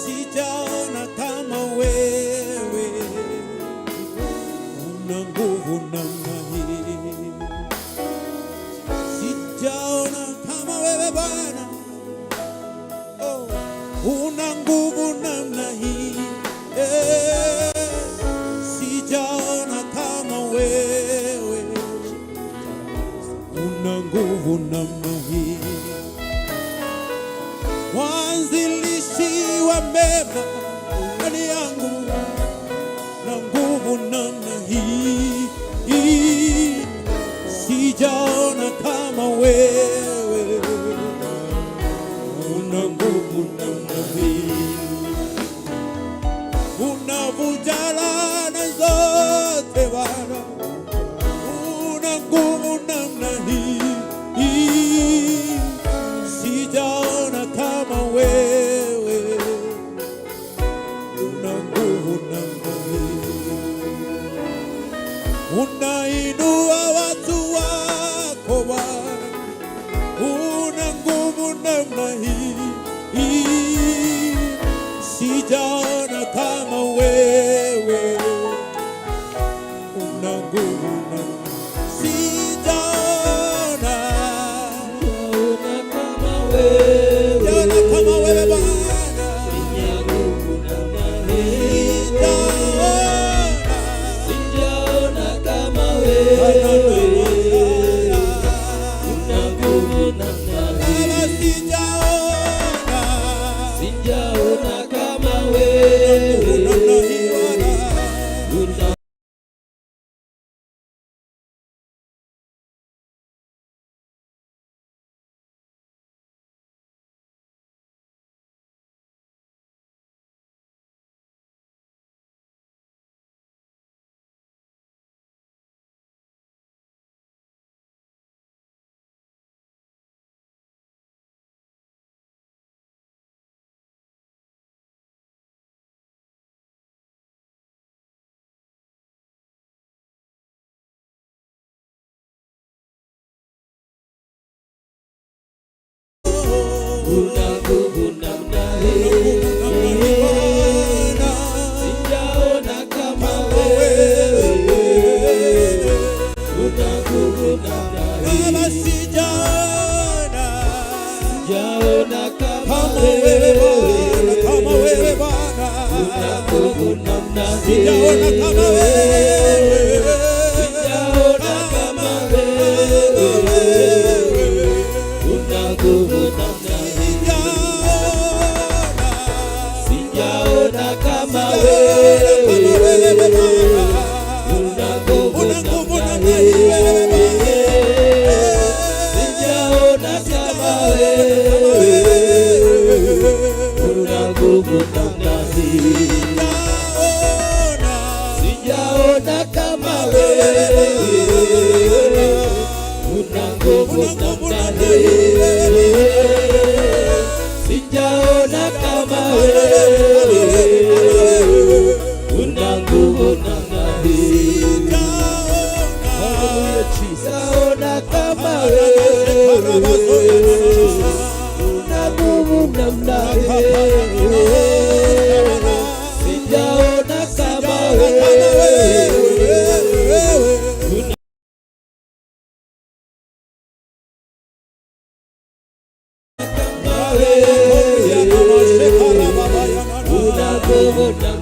Speaker 8: Sijaona kama wewe, una nguvu namna hii. Sijaona kama wewe Bwana, oh, una nguvu namna hii. Eh, sijaona kama wewe, una nguvu namna hii. Mwanzilishi wa mema ndani yangu na nguvu namna hii, sijaona kama wewe, una nguvu namna hii, unavunja laana zote Bwana, una nguvu namna hii, sijaona kama wewe, una nguvu namna hii, unainua watu wako Bwana, una nguvu namna hii, sijaona kama wewe, una nguvu namna, sijaona
Speaker 7: Sijaona kama wewe,
Speaker 8: sijaona kama wewe Bwana,
Speaker 7: nguvu namna hii.
Speaker 8: sijaona
Speaker 7: Sijaona kama wewe, una nguvu namna hii.
Speaker 8: Baba, sijaona
Speaker 7: Sijaona kama wewe,
Speaker 8: namna hii Bwana.
Speaker 7: una una nguvu namna hii. Sijaona kama wewe, una nguvu namna hii.
Speaker 8: Baba, sijaona
Speaker 7: Sijaona kama
Speaker 8: kama wewe Bwana, kama
Speaker 7: wewe,
Speaker 8: wewe Bwana,
Speaker 7: una nguvu namna hii.
Speaker 8: sijaona kama wewe,
Speaker 7: Sijaona kama wewe, una nguvu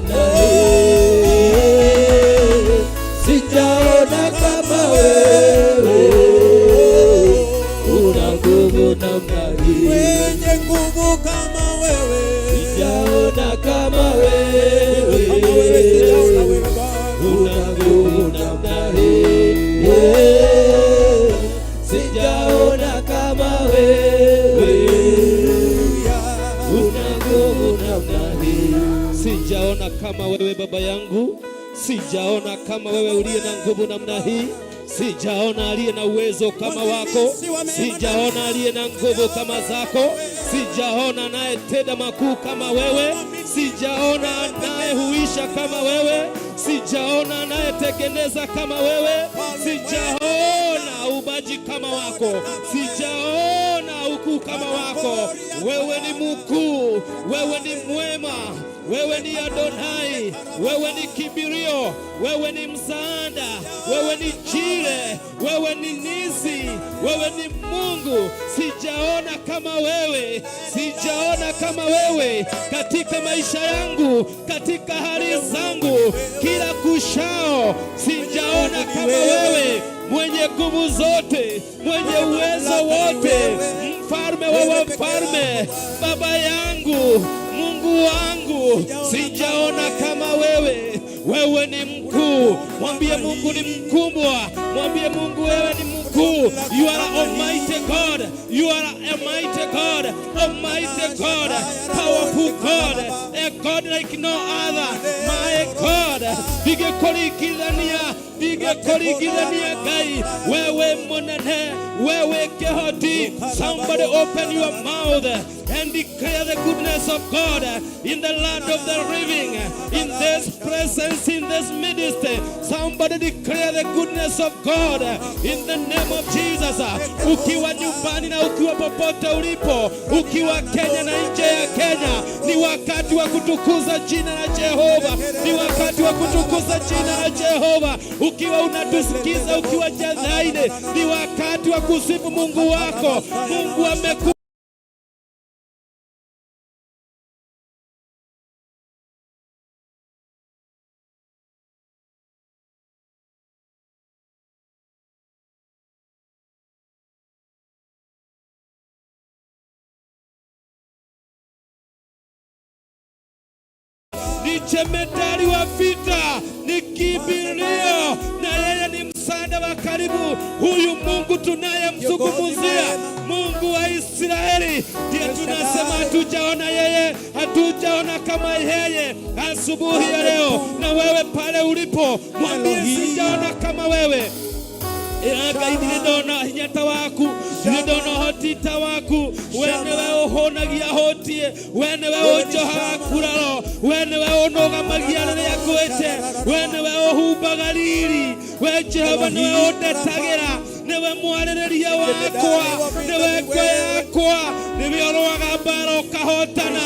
Speaker 8: namna hii, sijaona kama wewe una nguvu namna hii,
Speaker 9: Mwenye nguvu kama wewe,
Speaker 8: sijaona kama wewe
Speaker 9: kama wewe sijaona wewe Bwana.
Speaker 8: una nguvu namna hii, sijaona kama wewe una nguvu namna hii.
Speaker 7: Sijaona kama wewe baba yangu, sijaona kama wewe uliye na nguvu namna hii, sijaona aliye na uwezo kama wako, sijaona aliye na nguvu kama zako, sijaona anayetenda makuu kama wewe, sijaona anayehuisha kama wewe, sijaona anayetengeneza kama wewe, sijaona ubaji kama wako, sijaona ukuu kama wako. Wewe ni mkuu, wewe ni mwema, wewe ni Adonai, wewe ni kibirio, wewe ni msaada, wewe ni Jire, wewe ni Nisi, wewe ni Mungu. Sijaona kama wewe, sijaona kama wewe katika maisha yangu, katika hali zangu, kila kushao, sijaona kama wewe, mwenye nguvu zote, mwenye uwezo wote, mfalme wa wafalme, baba yangu, Mungu wangu, sijaona kama wewe. Wewe ni mkuu. Mwambie Mungu ni mkubwa, mwambie Mungu wewe ni mkuu. You are almighty God, you are a mighty God, almighty God, powerful God, a God like no other. My God, ndigĩkũringithania ndigĩkũringithania Ngai, wewe mũnene, wewe kĩhoti. Somebody open your mouth and declare the goodness of God in the land of the living, in this presence, in this ministry. Somebody declare the goodness of God in the name of Jesus. Ukiwa nyumbani na ukiwa popote ulipo, ukiwa Kenya na nje ya Kenya, ni wakati wa kutukuza jina la Jehova, ni wakati wa kutukuza jina la Jehova. Ukiwa unatusikiza ukiwa Jadhaine, ni wakati wa kusifu Mungu wako. Mungu ameku ni jemedari wa vita, ni kimbilio, na yeye ni msaada wa karibu. Huyu Mungu tunayemzungumzia, Mungu wa Israeli, ndiye tunasema hatujaona yeye, hatujaona kama yeye. Asubuhi ya leo, na wewe pale ulipo, mwambie sijaona kama wewe. Ngai ndirĩ ndona hinya ta waku, ndirĩ ndona ũhoti ta waku. We nĩwe ũhũnagia hũtiĩ, we nĩwe ũnjohaga nguraro, we nĩwe ũnũgamagia rĩrĩa ngwĩte, we nĩwe ũhumbaga riri, we Jehova nĩwe ũndetagĩra, nĩwe mwarĩrĩria wakwa, nĩwe ngo yakwa, nĩwe ũrũaga mbara ũkahotana.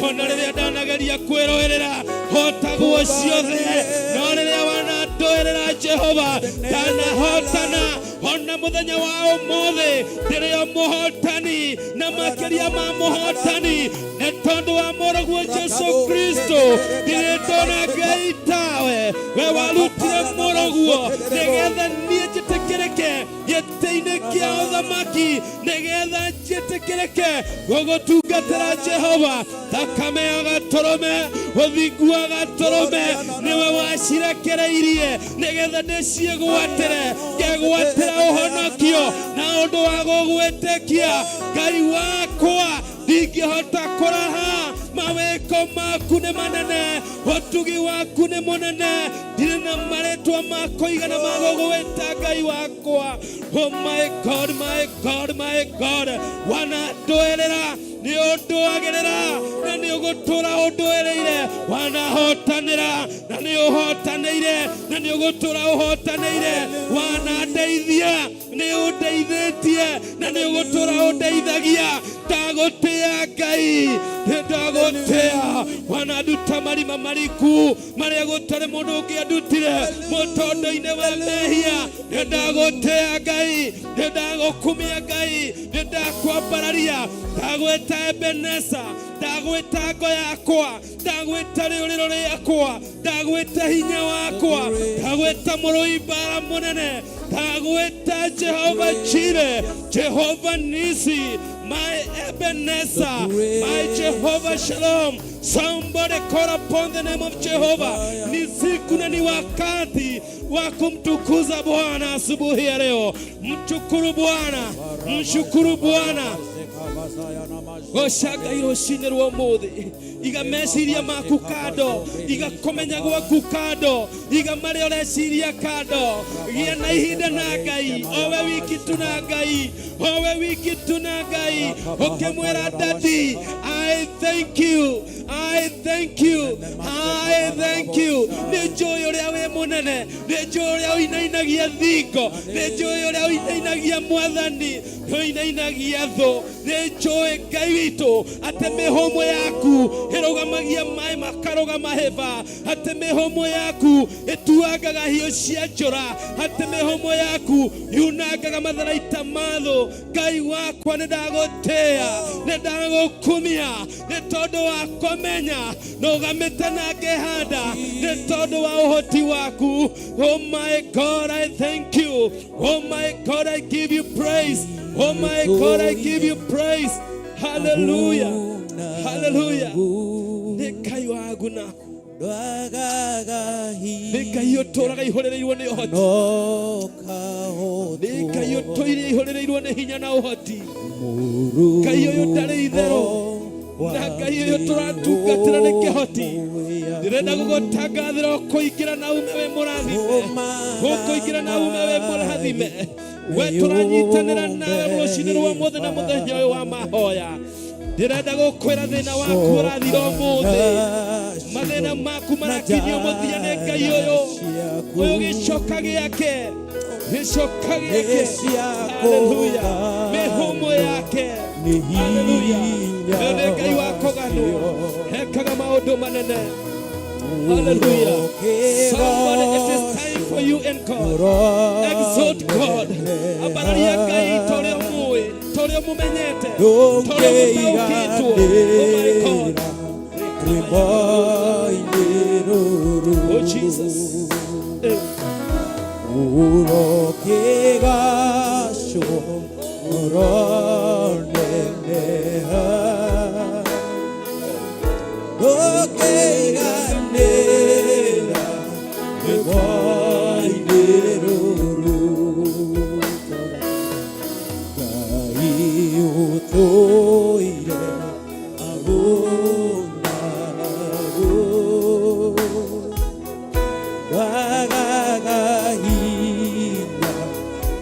Speaker 7: Ona rĩrĩa ndanageria kwĩrũĩrĩra hotagwo ciothe, no rĩrĩa wanandũĩrĩra Jehova ndanahotana. Ona mũthenya wa ũmũthĩ ndĩrĩ o mũhotani na makĩria ma mũhotani, nĩ tondũ wa mũrũguo Jesu Kristo. Ndirĩ ndona Ngai tawe, we warutire mũrũguo nĩgetha niĩ njĩtĩkĩrĩke gĩtĩ-inĩ kĩa ũthamaki, nĩgetha njĩtĩkĩrĩke gũgũtungatĩra Jehova. Thakame ya gatũrũme, ũthingu wa gatũrũme nĩwe wacirekereirie nĩgetha ndĩciĩgwatĩre, ngegwatĩra ũhonokio na ũndũ wa gũgwĩtĩkia. Ngai wakwa, ndingĩhota kũraha, mawĩko maku nĩ manene, ũtugi waku nĩ mũnene, ndirĩ na marĩtwa ma kũigana ma gũgwĩta Ngai wakwa. Oh my God, my God, my God, wanandũĩrĩra, nĩ ũndũagĩrĩra na nĩ ũgũtũra ũndũĩrĩire, wanahotanĩra na nĩ ũhotanĩire na nĩ ũgũtũra ũhotanĩire, wanandeithia nĩ ũndeithĩtie na nĩ ũgũtũra ũndeithagia. Ndagũtĩa Ngai, nĩ ndagũtĩa. Wananduta marima mariku marĩa gũtarĩ mũndũ ũngĩ andutire mũtondo-inĩ wa mehia. Nĩ ndagũtĩa Ngai, nĩ ndagũkumia Ngai, nĩ ndakwambararia, ndagwĩta Ebeneza, ndagwĩta
Speaker 8: Ndagwĩta ngo yakwa, ndagwĩta rĩũrĩro rĩakwa, ndagwĩta hinya wakwa, ndagwĩta mũrũi mbara mũnene, ndagwĩta Jehova Jireh, Jehova Nisi, my Ebenezer, my Jehovah Shalom. Somebody call upon the name of Jehovah. Ni siku na ni wakati wa kumtukuza Bwana asubuhi ya leo. Mshukuru Bwana, mshukuru Bwana. Goca Ngai rũcinĩ rwa ũmũthĩ, iga meciria maku kando, iga kũmenya gwaku kando, iga marĩa ũreciria kando. Gĩa na ihinda na Ngai, owe wiki tu na Ngai, owe wiki tu na Ngai, ũkĩmwĩra Daddy, I thank you, I thank you, I thank you. Nĩ njũĩ ũrĩa wĩ mũnene, nĩ njũĩ ũrĩa ũinainagia thingo, nĩ njũĩ ũrĩa ũinainagia mwathani, ũinainagia thũ, nĩ njũĩ Ngai witũ atĩ mĩhũmũ yaku ĩrũgamagia maĩ makarũgama hĩba, atĩ mĩhũmũ yaku ĩtuangaga hiũ cia njora, atĩ mĩhũmũ yaku yunangaga matharaita ma thũ. Ngai wakwa nĩ ndagũtĩĩa, nĩ ndagũkumia nĩ tondũ wa kũmenya nũgamĩte na ngĩhanda nĩ tondũ wa ũhoti waku. Oh my God, I thank you. Oh my God, I give you praise. Oh my God, I give you praise. Hallelujah. Hallelujah. Nĩ Ngai wa nguna, nĩ Ngai ũtũraga ihũrĩrĩirwo nĩ ũhoti, nĩ Ngai ũtũire ihũrĩrĩirwo nĩ hinya na ũhoti. Ngai ũyũ ndarĩ itherũ, na Ngai ũyũ tũratungatĩra nĩ kĩhoti. Ndĩrenda gũgũtangathĩra ũkũingĩra na ume wĩ mũrathime, ũkũingĩra na ume wĩ mũrathime. We tũranyitanĩra nawe rũcinĩ rwa ũmũthĩ na mũthenya ũyũ wa mahoya. Ndĩrenda gũkwĩra thĩna waku ũrathira ũmũthĩ, mathĩna maku marakinyio mũthia nĩ Ngai ũyũ. Ũyũ gĩcoka gĩake, gĩcoka gĩake. Haleluya. Mĩhũmũ yake. Haleluya. Ũyũ nĩ Ngai wa kũganwo, ekaga maũndũ manene. Hallelujah. Somebody, it is time for you and God. Exalt God. Ambararia Ngai ta ũrĩa mũĩ, ta ũrĩa mũmenyete, ta ũrĩa mũtaũkĩtwo. Oh my God. Oh Jesus. Eh.
Speaker 9: Urokĩgacwo ũroneneha, ndũngĩiganĩra rwĩmbo-inĩ rũrũ. Ngai ũtũire agunagu, ndwagaga hinya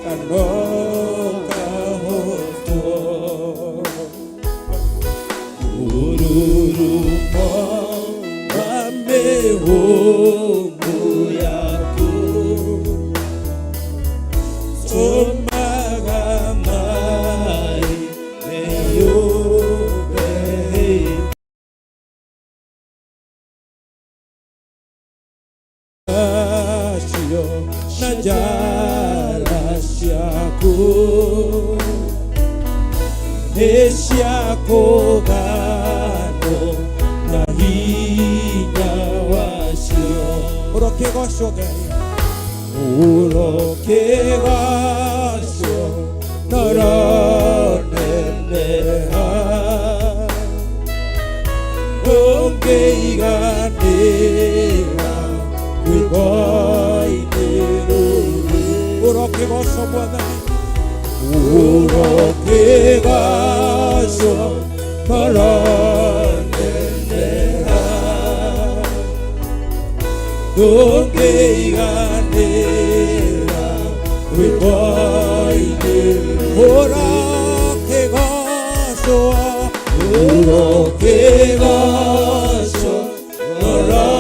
Speaker 9: kana ũkahotwo. Ũrurumo wa mĩhũmũ yaku tũmaga maĩ meyũmbe. Acio na njara ciaku nĩ cia kũganwo na hinya wacio. Ũrokĩgocwo Ngai, ũrokĩgocwo na ũroneneha, ndũngĩiganĩra rwĩmbo-inĩ rũrũ. Ũrokĩgocwo Mwathani, ũrokĩgocwo na ũroneneha, ndũngĩiganĩra rwĩmbo-inĩ. Ũrokĩgocwo, ũrokĩgocwo na ũroneneha.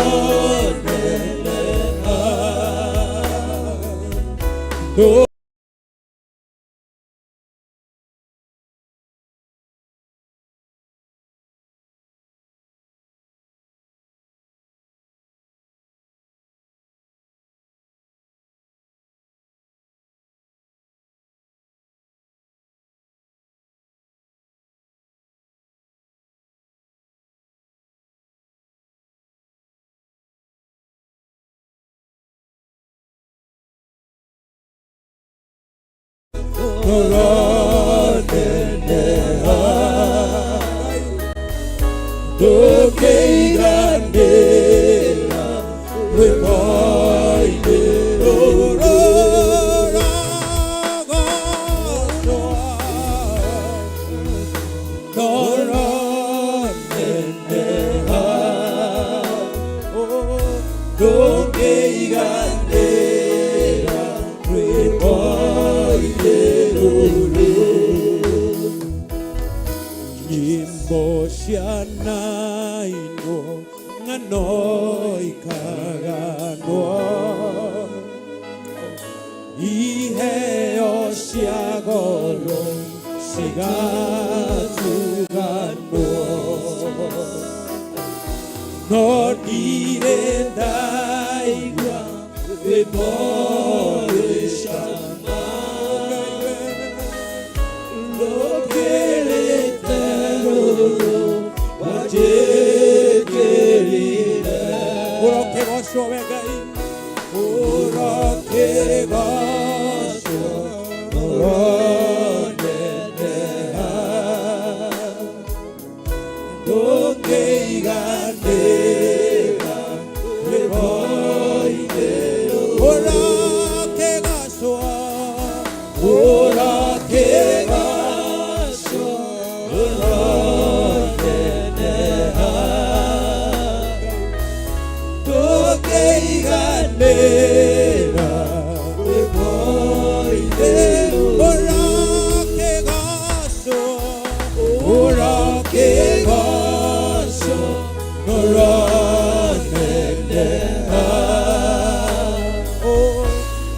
Speaker 9: Noroneneha Ndũngĩiganĩra rwĩmbo-inĩ rũrũ. Noroneneha Ndũngĩiganĩra rwĩmbo-inĩ rũrũ. Nyĩmbo cianainwo ng'ano ikaganwo iheo cia goro cigatuganwo no ndirĩ ndaigua rwĩmbo rwĩ cama rũkĩrĩte rũrũ wanjĩkĩrire. Ũrokĩgocwo we Ngai, ũrokĩgocwo ũroneneha ndũngĩiganĩra rwĩmbo-inĩ rũrũ. Ũrokĩgocwo, ũrokĩgocwo ũroneneha ndũngĩiganĩra rwĩmbo-inĩ rũrũ. Ũrokĩgocwo, ũrokĩgocwo ũroneneha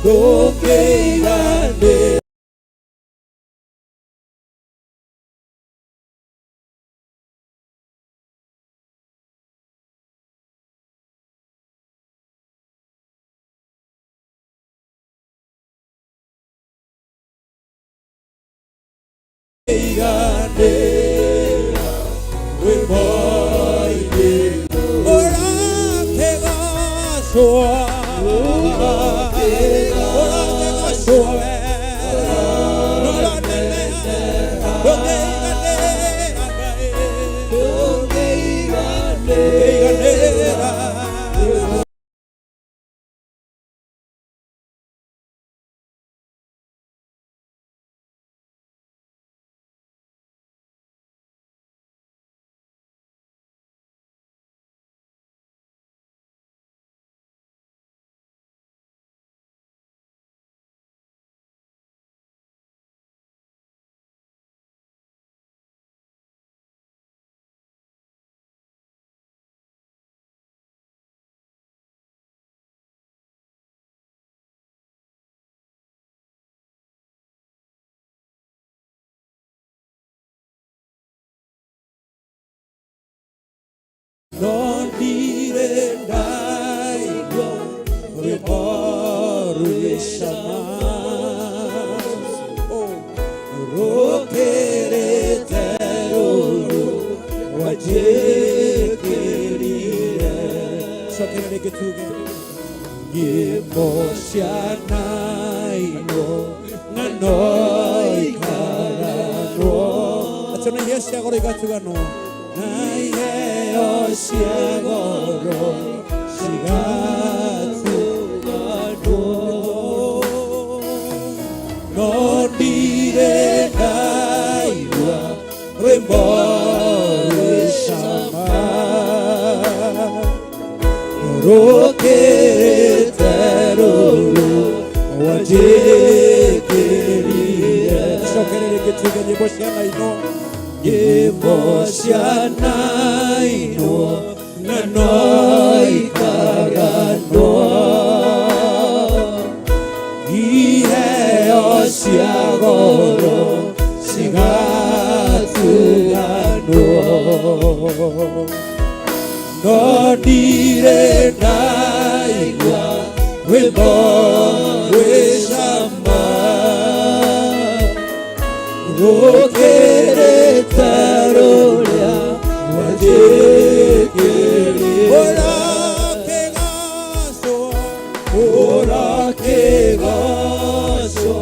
Speaker 9: ndũngĩiganĩra. Ndũngĩiganĩra rwĩmbo-inĩ ũrokĩgocwo, ũrokĩgocwo we ũroneneha ndũngĩiganĩra Ngai, ndũngĩiganĩra. No ndirĩ ndaigua rwĩmbo rwĩ cama rũkĩrĩte rũrũ wanjĩkĩrire. Cokera rĩngĩ tuge nyĩmbo cianainwo ng'ano ikaganwo atĩ ona iheo cia goro igatuganwo na iheo cia goro cigatuganwo no ndirĩ ndaigua rwĩmbo rwĩ cama rũkĩrĩte rũrũ wanjĩkĩrire. Cokere rĩngĩ tuge nyĩmbo cianainwo, nyĩmbo cianainwo ng'ano ikaganwo iheo cia goro cigatuganwo no ndirĩ ndaigua rwĩmbo rwĩ cama rũkĩrĩte rũrĩa wanjĩkĩrire. Ũrokĩgocwo, ũrokĩgocwo,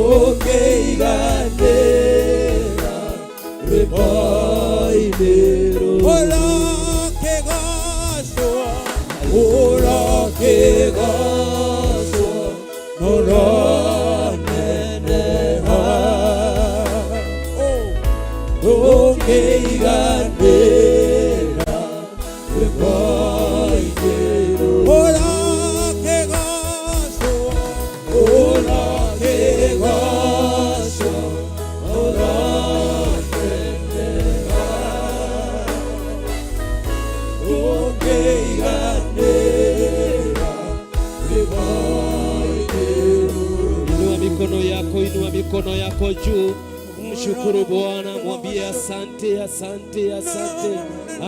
Speaker 9: Ndũngĩiganĩra rwĩmbo-inĩ rũrũ. Ũrokĩgocwo, ũrokĩgocwo, ũroneneha. Ndũngĩiganĩra rwĩmbo-inĩ rũrũ. Ũrokĩgocwo, ũrokĩgocwo, ũroneneha. Ndũngĩiganĩra rwĩmbo-inĩ rũrũ.
Speaker 8: Inua mikono yako, inua mikono yako juu, mshukuru Bwana, mwambie asante, asante, asante,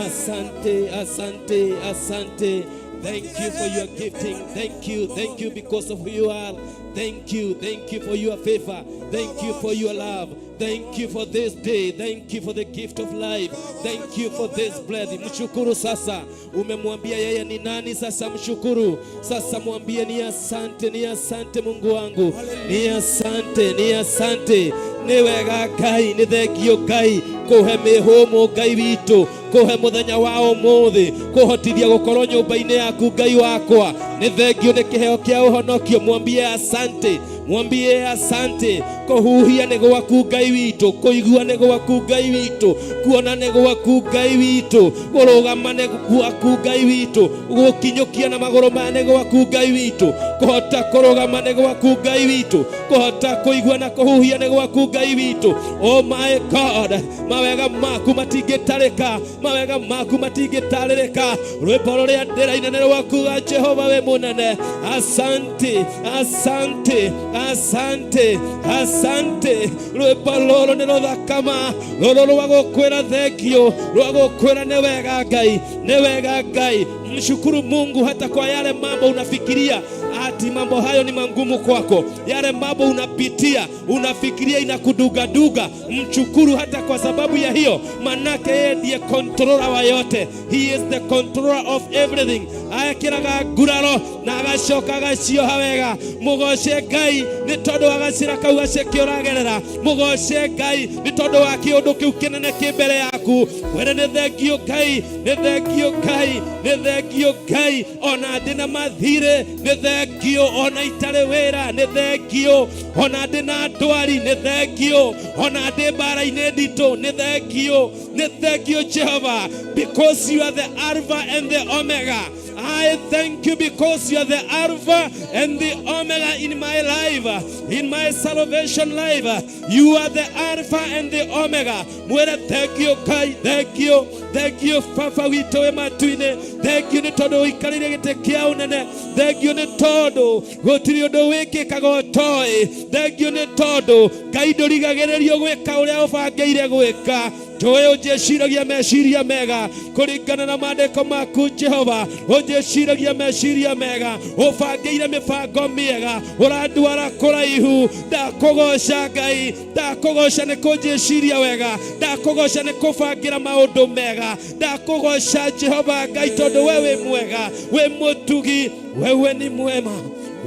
Speaker 8: asante, asante, asante. Thank you for your gifting. Thank you, thank you because of who you are. Thank you, thank you for your favor. Thank you for your love. Thank you for this day. Thank you for the gift of life. Thank you for this breath. Mshukuru sasa. Umemwambia yeye ni nani sasa, mshukuru sasa, mwambie ni asante, ni asante Mungu wangu, ni asante, ni asante. Nĩ wega Ngai, nĩ thengio Ngai kũhe mĩhũmũ Ngai witũ, kũhe mũthenya wa ũmũthĩ, kũhotithia gũkorwo nyũmba-inĩ yaku Ngai wakwa. Nĩ thengio nĩ kĩheo kĩa ũhonokio. Mwambie asante, mwambie asante. Kũhuhia nĩ gwaku Ngai witũ, kũigua nĩ gwaku Ngai witũ, kuona nĩ gwaku Ngai witũ, kũrũgama nĩ gwaku Ngai witũ, gũkinyũkia na magũrũ maya nĩ gwaku Ngai witũ, kũhota kũrũgama nĩ gwaku Ngai witũ, kũhota kũigua na kũhuhia nĩ gwaku Ngai witũ. Oh my God, mawega maku matingĩtarĩka, mawega maku matingĩtarĩrĩka. Rwĩmbo rũrĩa ndĩraina nĩ rwakuga Jehova wĩ mũnene. Asante, asante, asante, asante. Rwĩmbo rũrũ nĩ rũthakama, rũrũ rwa gũkwĩra thengio, rwa gũkwĩra nĩ wega Ngai, nĩ wega Ngai. Mshukuru Mungu hata kwa yale mambo unafikiria ati mambo hayo ni magumu kwako, yale mambo unapitia unafikiria inakudugaduga, mshukuru hata kwa sababu ya hiyo, manake yeye ndiye controller wa yote. He is the controller of everything. Ekĩraga nguraro na agacoka agacioha wega. Mũgoce Ngai nĩ tondũ wa gacĩra kau gaceke ũragerera. Mũgoce Ngai nĩ tondũ wa kĩũndũ kĩu kĩnene kĩ mbere yaku. Mwĩre nĩ thengio Ngai, nĩ thengio Ngai, nĩ thengio Ngai, ona ndĩna mathirĩ nĩ thengio, ona itarĩ wĩra nĩ thengio, ona ndĩna ndwari nĩ thengio, ona ndĩ mbara-inĩ nditũ nĩ thengio, nĩ thengio Jehova, because you are the Alpha and the Omega. I thank you because you are the Alpha and the Omega in my life, in my salvation life. You are the Alpha and the Omega. Mwĩre thank you Ngai, thank you, thank you Baba witũ wĩ matu-inĩ, thank you nĩ tondũ ũikarĩire gĩtĩ kĩa ũnene, thank you nĩ tondũ gũtirĩ ũndũ wĩkĩkaga ũtoĩ, thank you nĩ tondũ Ngai ndũrigagĩrĩrio gwĩka ũrĩa ũbangĩire gwĩka. Njũĩ ũnjĩciragia meciria mega kũringana na maandĩko maku Jehova, ũnjĩciragia meciria mega, ũbangĩire mĩbango mĩega, ũrandwara kũraihu. Ndakũgoca Ngai, ndakũgoca nĩ kũnjĩciria wega, ndakũgoca nĩ kũbangĩra maũndũ mega, ndakũgoca Jehova Ngai tondũ we wĩ mwega, wĩ mũtugi, wewe ni mwema,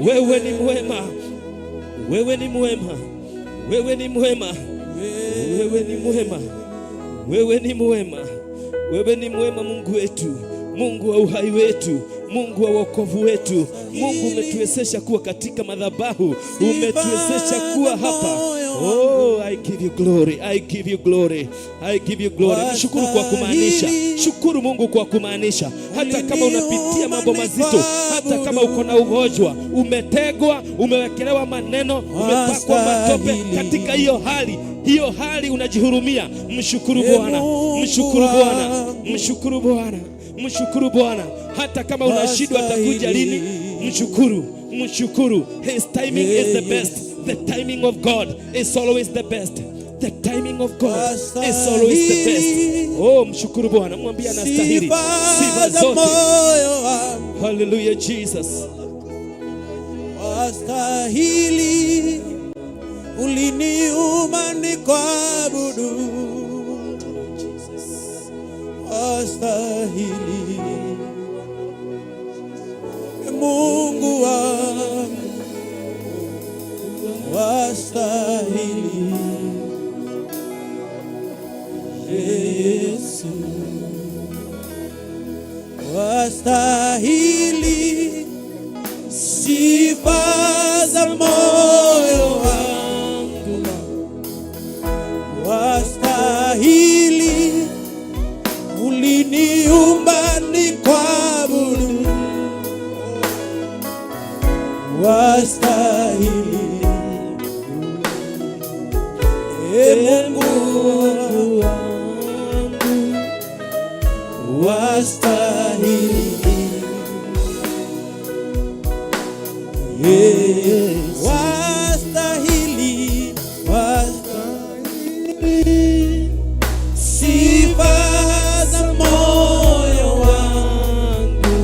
Speaker 8: wewe ni mwema, wewe ni mwema, wewe ni mwema, wewe ni mwema, wewe ni mwema, wewe ni mwema Mungu wetu, Mungu wa uhai wetu, Mungu wa wokovu wetu. Mungu umetuwezesha kuwa katika madhabahu, umetuwezesha kuwa hapa. Oh, I give you glory, I give you glory, I give you glory. Mshukuru kwa kumaanisha, shukuru Mungu kwa kumaanisha, hata kama unapitia mambo mazito, hata kama uko na ugonjwa, umetegwa, umewekelewa maneno, umepakwa matope, katika hiyo hali hiyo hali unajihurumia, mshukuru Bwana, mshukuru Bwana, mshukuru Bwana, mshukuru Bwana. Hata kama unashindwa atakuja lini, mshukuru, mshukuru. His timing is the best. The timing of God is always the best. The timing of God is always the best. Oh, mshukuru Bwana, mwambie anastahili sifa
Speaker 9: za
Speaker 8: zote.
Speaker 9: Moyo wangu.
Speaker 8: Hallelujah, Jesus.
Speaker 9: Wastahili, uliniumba nikuabudu, wastahili Mungu wangu, Wastahili Yesu, wastahili sifa za moyo wangu, wastahili, uliniumba nikuabudu, wastahili e Mungu wangu, wastahili Yesu, wastahili, wastahili sifa za moyo wangu,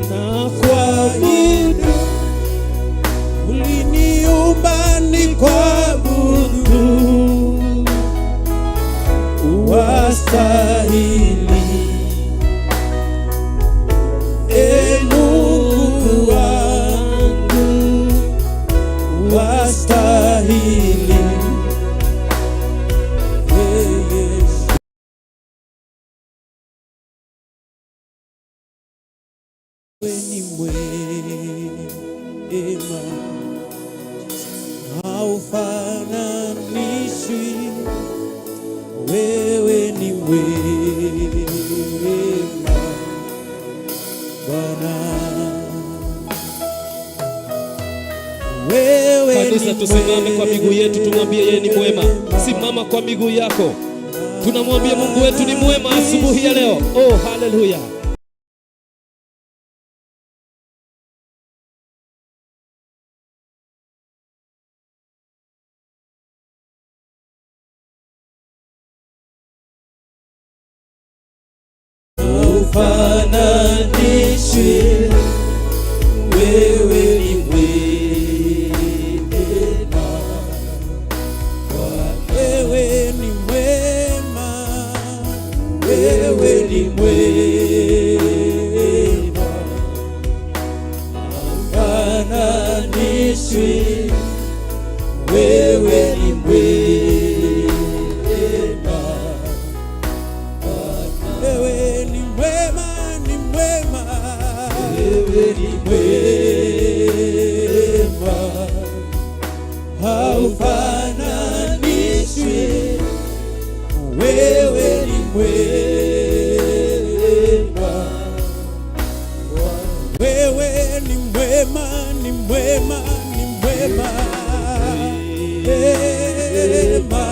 Speaker 9: na kuabudu, uliniumba nikuabudu, wastahili e Mungu wangu, wastahili Yesu. Wewe ni mwema, haufananishwi. Wewe ni mwema Bwana, wewe
Speaker 8: Kanisa,
Speaker 9: ni
Speaker 8: tusimame kwa miguu yetu, tumwambie yeye ni mwema. Simama kwa miguu yako, tunamwambia Mungu wetu ni mwema asubuhi ya leo. Oh, haleluya!
Speaker 9: Haufananishwi, wewe ni mwema, wewe ni mwema, wewe ni mwema, haufananishwi, wewe ni mwema. Wewe ni mwema, ni mwema, wewe ni mwema, haufananishwi, wewe ni mwema, wewe ni mwema, ni mwema, ni mwema, mwema,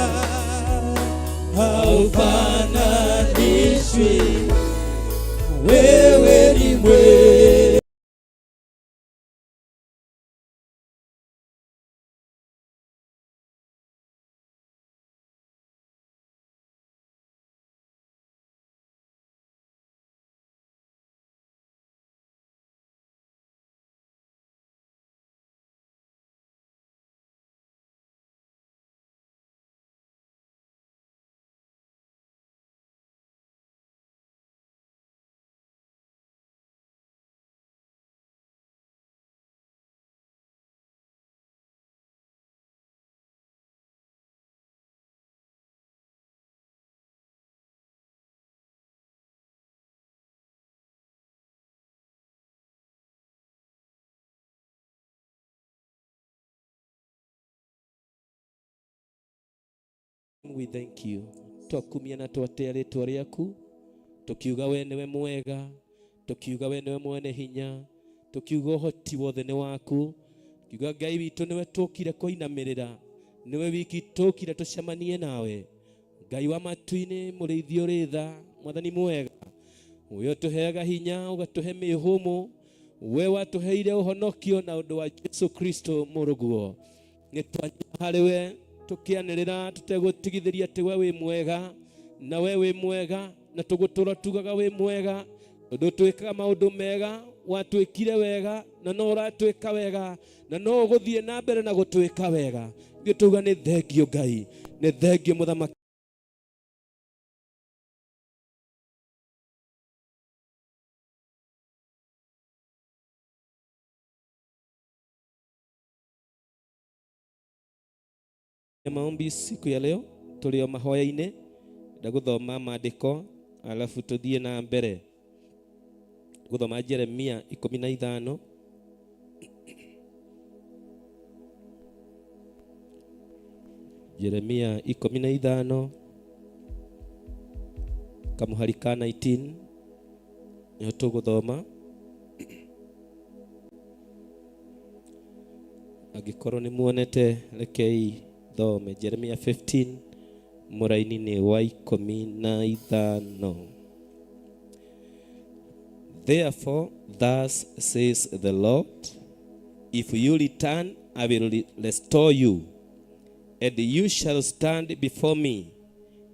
Speaker 9: haufananishwi, wewe ni mwema.
Speaker 7: We thank you. Twakumia na twatea rĩtwa rĩaku, tukiuga we nĩwe mwega, tukiuga we nĩwe mwene hinya, tukiuga ũhoti wothe nĩ waku, tukiuga Ngai witũ nĩwe tũkire kũinamĩrĩra, nĩwe wiki tũkire tũcemanie nawe, Ngai wa matu-inĩ, mũrĩithi ũrĩ tha, mwathani mwega, we ũtũheaga hinya, ũgatũhe mĩhũmũ, we watũheire ũhonokio na ũndũ wa Jesu Kristo mũrũguo. Nĩ twanyita harĩ we tũkĩanĩrĩra tũtegũtigithĩria atĩ we wĩ mwega, na we wĩ mwega, na tũgũtũra tugaga wĩ mwega, tondũ twĩkaga maũndũ mega, watwĩkire wega na no ũratwĩka wega, na no ũgũthiĩ na mbere na gũtwĩka wega. Ithuĩ tuga nĩ thengio Ngai, nĩ thengio mũthamaki. Maombi siku ya leo tũrĩ o mahoya-inĩ, ndagũthoma maandĩko alafu tũthiĩ na mbere gũthoma Jeremia 15. Jeremia 15 kamũhari ka 19 nĩho tũgũthoma. Angĩkorwo nĩ muonete, rekei thome Jeremia 15 mũraini-inĩ wa 15. Therefore, thus says the Lord, if you return, I will restore you, and you shall stand before me.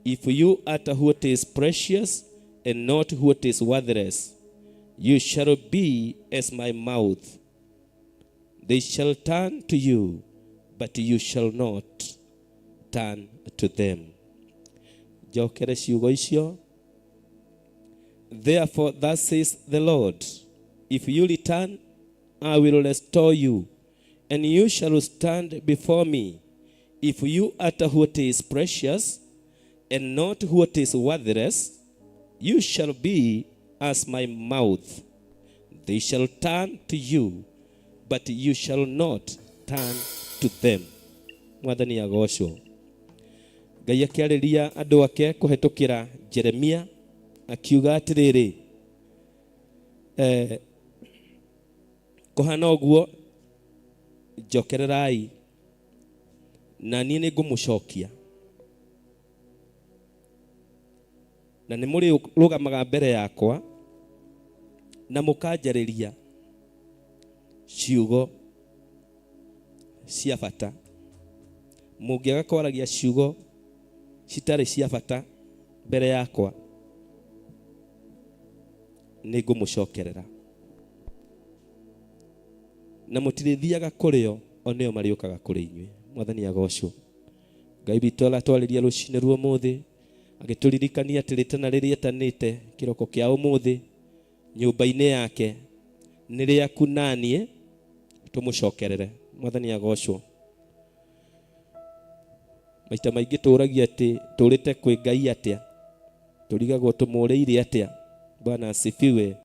Speaker 7: If you utter what is precious and not what is worthless, you shall be as my mouth. They shall turn to you, but you shall not turn to them. Njokere ciugo icio. Therefore, thus says the Lord, if you return, I will restore you, and you shall stand before me. If you utter what is precious and not what is worthless, you shall be as my mouth. They shall turn to you, but you shall not turn to them. Mwathani agocwo. Ngai akĩarĩria andũ ake kũhetũkĩra Jeremia akiuga atĩrĩrĩ, kũhana ũguo, njokererai na niĩ nĩ ngũmũcokia, na nĩ mũrĩrũgamaga mbere yakwa na mũkanjarĩria ciugo cia bata. Mũngĩaga kwaragia ciugo citarĩ cia bata mbere yakwa, nĩ ngũmũcokerera, na mũtirĩthiaga kũrĩ o, o nĩo marĩũkaga kũrĩ inyuĩ. Mwathani agocwo. Ngai witũ aratwarĩria rũcinĩ rwa ũmũthĩ agĩtũririkania atĩ rĩtana rĩrĩa etanĩte kĩroko kĩa ũmũthĩ nyũmba-inĩ yake nĩ rĩaku naniĩ tũmũcokerere. Mwathani agocwo. Maita maingĩ tũragia atĩ tũrĩte kwĩ Ngai atĩa, tũrigagwo tũmũrĩire atĩa. Bwana asifiwe.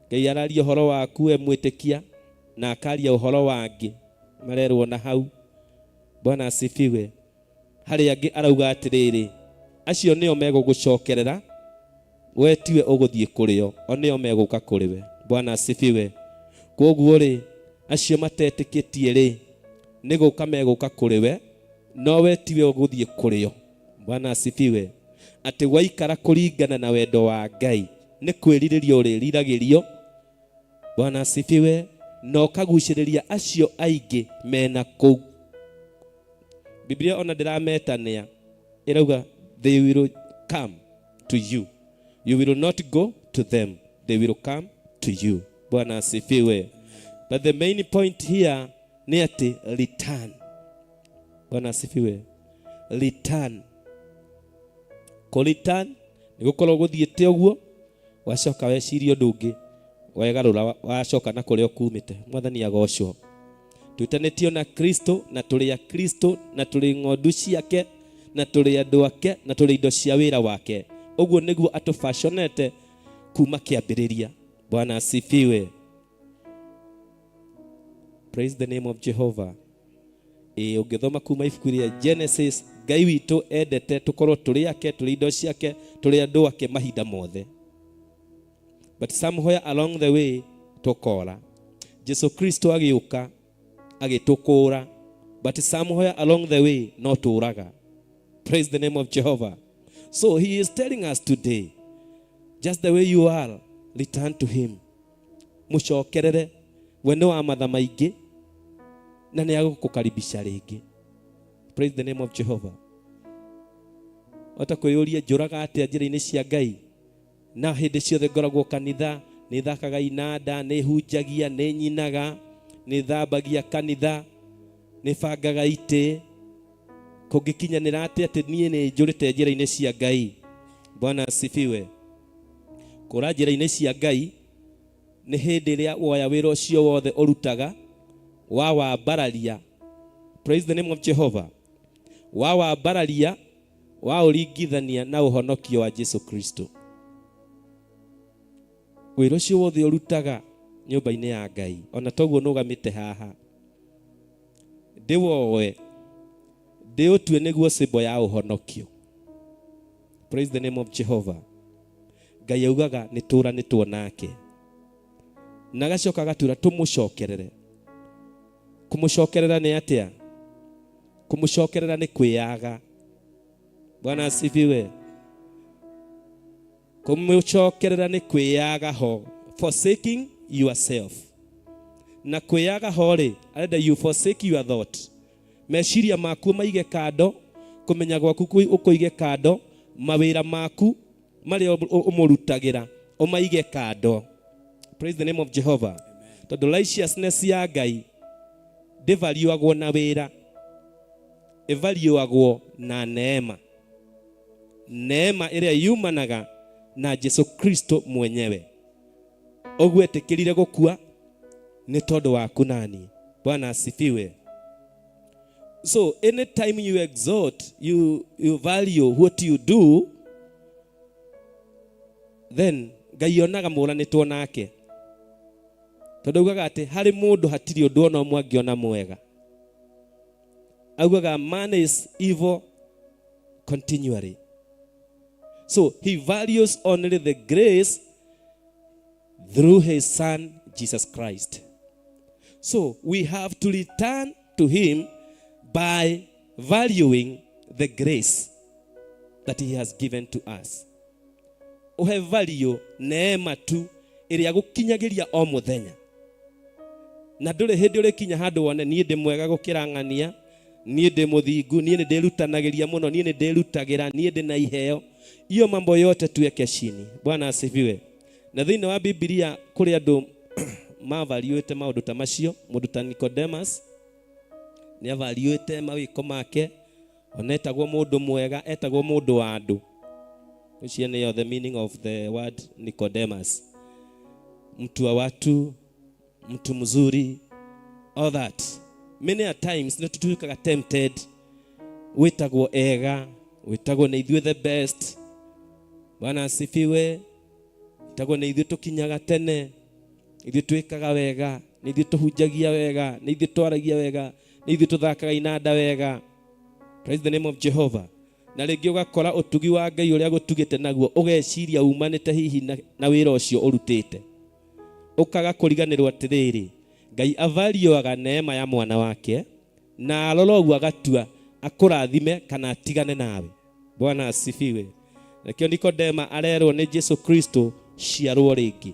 Speaker 7: Ngai araria ũhoro waku we mwĩtĩkia, na akaria ũhoro wangĩ marerwo na hau. Bwana asifiwe. Harĩ angĩ arauga atĩrĩrĩ, acio nĩo megũgũcokerera, we tiwe ũgũthiĩ kũrĩ o, o nĩo megũka kũrĩ we. Bwana asifiwe. Kwoguo rĩ, acio matetĩkĩtie rĩ, nĩ gũka megũka kũrĩ we, no we tiwe ũgũthiĩ kũrĩ o. Bwana asifiwe. Atĩ waikara kũringana na wendo wa Ngai, nĩ kwĩrirĩria ũrĩriragĩrio. Bwana asifiwe. Na ũkagucĩrĩria acio aingĩ mena kũu. Biblia ona ndĩrametania, ĩrauga they will come to you. You will not go to them. They will come to you. Bwana asifiwe. But the main point here ni ati return. Bwana asifiwe. Return. Kũ return nĩ gũkorwo gũthiĩte ũguo, wacoka weciria ũndũ ũngĩ, wegarũra wacoka na kũrĩa ũkumĩte. Mwathani agocwo. Twĩtanĩtio na Kristo, na tũrĩ a Kristo, na tũrĩ ng'ondu ciake, na tũrĩ andũ ake, na tũrĩ indo cia wĩra wake. Ũguo nĩguo atũbaconete kuma kĩambĩrĩria. Bwana asifiwe. Praise the name of Jehovah. Ĩ ũngĩthoma kuma ibuku rĩa Genesis, Ngai witũ endete tũkorwo tũrĩ ake, tũrĩ indo ciake, tũrĩ andũ ake mahinda mothe. But somewhere along the way tũkora. Jesu Kristo agĩũka agĩtũkũra, but somewhere along the way no tũraga. Praise the name of Jehovah. So he is telling us today, just the way you are, return to him. Mũcokerere, we nĩ wa matha maingĩ na nĩ agũkũkaribisha rĩngĩ. Praise the name of Jehovah. Ota kwĩyũria njũraga atĩa njĩra-inĩ cia Ngai, na hĩndĩ ciothe ngoragwo kanitha, nĩ thakaga inanda, nĩ hunjagia, nĩ nyinaga, nĩ thambagia kanitha, nĩ bangaga itĩ. Kũngĩkinyanĩra atĩa atĩ niĩ nĩ njũrĩte njĩra-inĩ cia Ngai? Bwana asifiwe. Kũra njĩra-inĩ cia Ngai nĩ hĩndĩ ĩrĩa woya wĩra ũcio wothe ũrutaga wa wambararia. Praise the name of Jehovah. Wawambararia waũringithania na ũhonokio wa Jesu Kristo. Wĩra ũcio wothe ũrutaga nyũmba-inĩ ya Ngai, ona toguo nũgamĩte haha, ndĩwoe ndĩũtue nĩguo symbol ya ũhonokio. Praise the name of Jehovah. Ngai augaga nĩ tũranĩtwo nake, na agacoka agatwĩra tũmũcokerere. Kũmũcokerera nĩ atĩa? Kũmũcokerera nĩ kwĩyaga. Bwana asifiwe. Kũmũcokerera nĩ kwĩyaga ho, forsaking yourself. Na kwĩyaga ho rĩ, arenda you forsake your thought, meciria maku maige kando, kũmenya gwaku ũkũige kando, mawĩra maku marĩa ũmũrutagĩra ũmaige kando. Praise the name of Jehovah. Tondũ righteousness ya Ngai ndĩvariũagwo na wĩra, ĩvariũagwo na neema, neema ĩrĩa yumanaga na Jesu Kristo mwenyewe, ũguo etĩkĩrire gũkua nĩ tondũ waku nani. Bwana asifiwe. So anytime you exalt, you value what you do, then Ngai onaga mũranĩtwo nake, tondũ augaga atĩ harĩ mũndũ hatirĩ ũndũ ona ũmwe angĩona mwega. Augaga man is evil continually, so he values only the grace through his son Jesus Christ. So we have to return to him by valuing the grace that he has given to us. Uhe value neema tu ĩrĩa gũkinyagĩria o mũthenya, na ndũrĩ hĩndĩ ũrĩkinya handũ wone niĩ ndĩ mwega gũkĩra ng'ania, niĩ ndĩ mũthingu, niĩ nĩ ndĩrutanagĩria mũno, niĩ nĩ ndĩrutagĩra, niĩ ndĩ na iheo. Hiyo mambo yote tuweke chini. Bwana asifiwe. Na thĩinĩ wa Bibilia kũrĩ andũ mavaliũĩte maũndũ ta macio. Mũndũ ta Nicodemus nĩ avaliũĩte mawĩko make, ona etagwo mũndũ mwega, etagwo mũndũ wa andũ. Ũcio nĩyo the meaning of the word Nicodemus, mtu wa watu, mtu mzuri, all that. Many a times nĩ tũtuĩkaga tempted wĩtagwo ega, wĩtagwo nĩ ithuĩ the best. Bwana asifiwe. Wĩtagwo nĩ ithuĩ tũkinyaga tene, ithuĩ twĩkaga wega, nĩ ithuĩ tũhunjagia wega, nĩ ithuĩ twaragia wega, nĩ ithuĩ tũthakaga inanda wega. Praise the name of Jehovah. Na rĩngĩ ũgakora ũtugi wa Ngai ũrĩa gũtugĩte naguo ũgeciria umanĩte hihi na wĩra ũcio ũrutĩte, ũkaga kũriganĩrwo atĩrĩrĩ, Ngai avarioaga neema ya mwana wake, na arora ũguo agatua akũrathime kana atigane nawe. Bwana asifiwe. Nakĩo Nikodema arerwo nĩ Jesu Kristo, ciarwo rĩngĩ.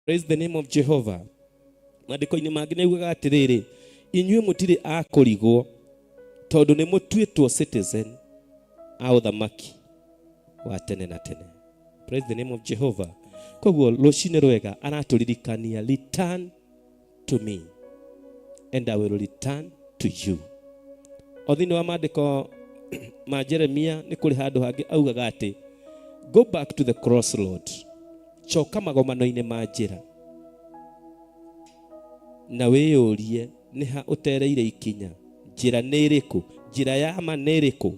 Speaker 7: Praise the name of Jehovah. Maandĩko-inĩ mangĩ nĩ augaga atĩrĩrĩ, inyuĩ mũtirĩ a kũrigwo, tondũ nĩ mũtuĩtwo citizen a ũthamaki wa tene na tene. Praise the name of Jehovah. Koguo rũcinĩ rwega aratũririkania, return to me and I will return to you. O thĩinĩ wa maandĩko ma Jeremia nĩ kũrĩ handũ hangĩ augaga atĩ go back to the crossroad, coka magomano-inĩ ma njĩra na wĩyũrie nĩ ha ũtereire ikinya, njĩra nĩ ĩrĩkũ, njĩra ya ma nĩ ĩrĩkũ.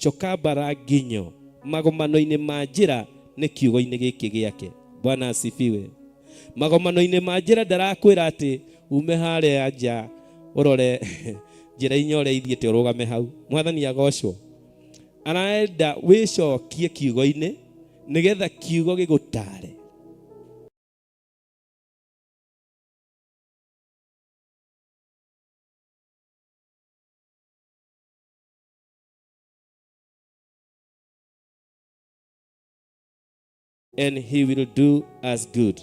Speaker 7: Coka mbara nginyo magomano-inĩ ma njĩra nĩ kiugo-inĩ gĩkĩ gĩake. Bwana asifiwe. Magomano-inĩ ma njĩra ndarakwĩra atĩ ume harĩa nja ũrore njĩra inya ũrĩa ithiĩte ũrũgame hau. Mwathani agocwo. Arenda wĩcokie kiugo-inĩ nĩgetha kiugo gĩgũtare. And he will do us good.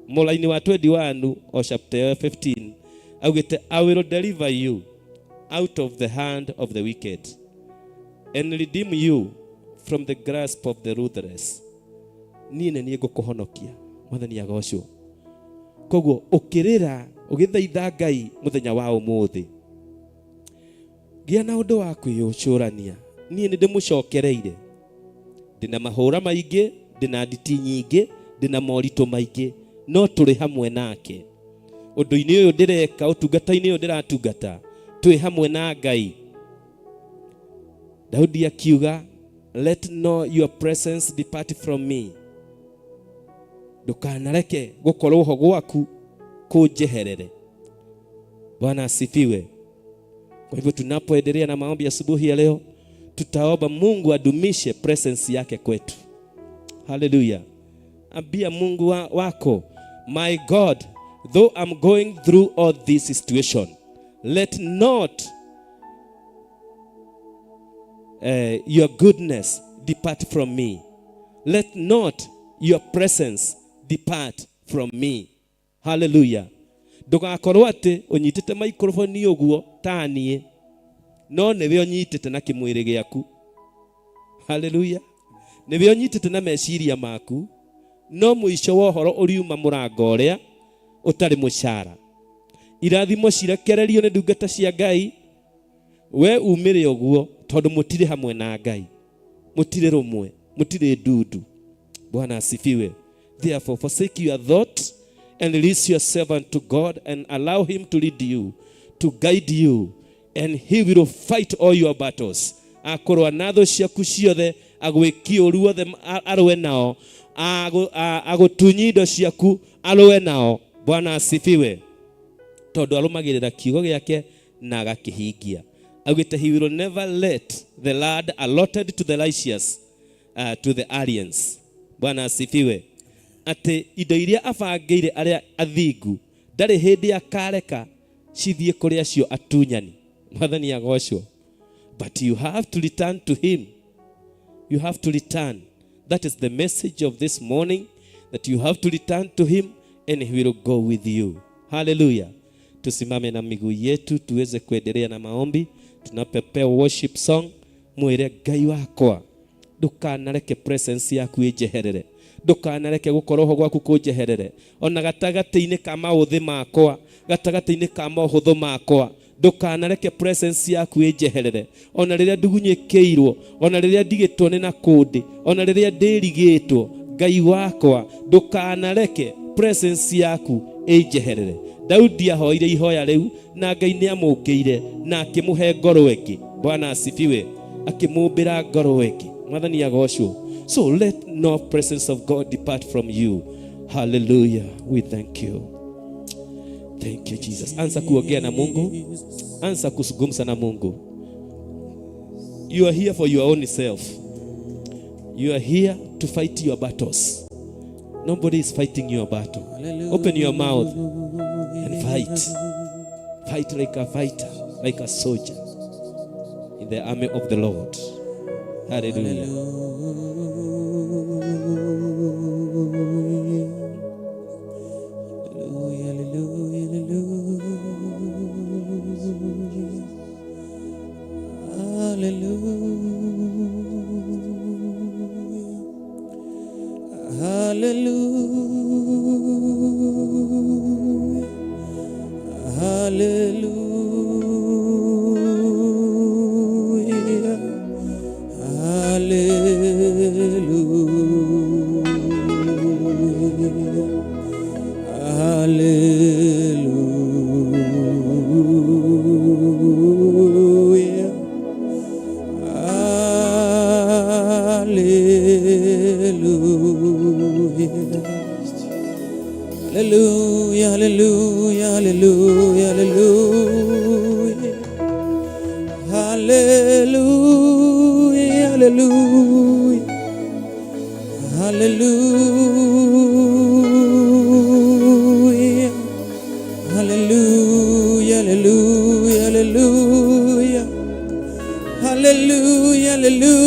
Speaker 7: Mũraini wa 21 o chapter 15 augĩte, "I will deliver you out of the hand of the wicked and redeem you from the grasp of the ruthless." Niĩ nĩ niĩ ngũkũhonokia. Mwathani agocwo. Koguo ũkĩrĩra ũgĩthaitha Ngai mũthenya wa ũmũthĩ, gĩa na ũndũ wa kwĩyũcũrania. Niĩ nĩ ndĩmũcokereire, ndĩna mahũra maingĩ, ndĩna nditi nyingĩ, ndĩna moritũ maingĩ, no tũrĩ hamwe nake ũndũ-inĩ ũyũ ndĩreka, ũtungata-inĩ ũyũ ndĩratungata, twĩ hamwe na Ngai. Daudi akiuga, "Let no your presence depart from me." Ndũkanareke gũkorwo ho gwaku kũnjeherere. Bwana asifiwe. Kwa hivyo tunapoendelea na maombi asubuhi ya leo, tutaomba Mungu adumishe presence yake kwetu. Haleluya. Ambia Mungu wako, "My God, though I'm going through all this situation, let not your goodness depart from me. Let not your presence depart from me." Haleluya. Ndũgakorwo atĩ ũnyitĩte microphone ũguo ta niĩ, no nĩwe ũnyitĩte na kĩmwĩrĩ gĩaku. Haleluya. Nĩwe ũnyitĩte na meciria maku, no mũico wa ũhoro ũriuma mũrango ũrĩa ũtarĩ mũcara. Irathimo cirekererio nĩ ndungata cia Ngai, we umĩre ũguo, tondũ mũtirĩ hamwe na Ngai, mũtirĩ rũmwe, mũtirĩ ndundu. Bwana asifiwe. Therefore forsake your thought and release yourself unto God and allow him to lead you, to guide you, and he will fight all your battles. Akũrũa na thũ ciaku ciothe, agwĩkie ũru wothe arũe nao, agũtunyi indo ciaku arũe nao. Bwana asifiwe. Tondũ arũmagĩrĩra kiugo gĩake na agakĩhingia. Augĩte he will never let the land allotted to the righteous to the aliens. Bwana asifiwe. Atĩ indo iria abangĩire arĩa athingu ndarĩ hĩndĩ akareka cithiĩ kũrĩ acio atunyani. Mwathani agocwo. But you have to return to him. You have to return. That is the message of this morning, that you have to return to him and he will go with you. Hallelujah. Tusimame na miguu yetu tuweze kuendelea na maombi tunapepea worship song. Mwĩre Ngai wakwa, ndukanareke presence yaku ĩnjeherere, ndukanareke gũkorwo ho gwaku kũnjeherere, ona gatagatĩ-inĩ ka maũthĩ makwa, gatagatĩ-inĩ ka mohũthũ makwa, ndukanareke presence yaku ĩnjeherere, ona rĩrĩa ndugunyĩkĩirwo, ona rĩrĩa ndigĩtwo nĩ na kũndĩ, ona rĩrĩa ndĩrigĩtwo. Ngai wakwa, ndukanareke presence yaku ĩnjeherere. Daudi ahoire ihoya rĩu na Ngai nĩ amũkĩire na akĩmũhe ngoro ĩngĩ. Bwana asifiwe. Akĩmũmbĩra ngoro ĩngĩ. Mwathani agocwo. So let no presence of God depart from you. Hallelujah. We thank you. Thank you, Jesus. Anza kuongea na Mungu, anza kuzungumza na Mungu. You are here for your own self. You are here to fight your battles. Nobody is fighting your battle. Open your mouth and fight. Fight like a fighter, like a soldier in the army of the Lord. Hallelujah.
Speaker 9: Hallelujah, hallelujah, hallelujah. Hallelujah. Hallelujah. Hallelujah. Hallelujah. Hallelujah. Hallelujah, hallelujah, hallelujah, hallelujah. Hallelujah, hallelujah. Hallelujah. Hallelujah, hallelujah, hallelujah. Hallelujah, hallelujah.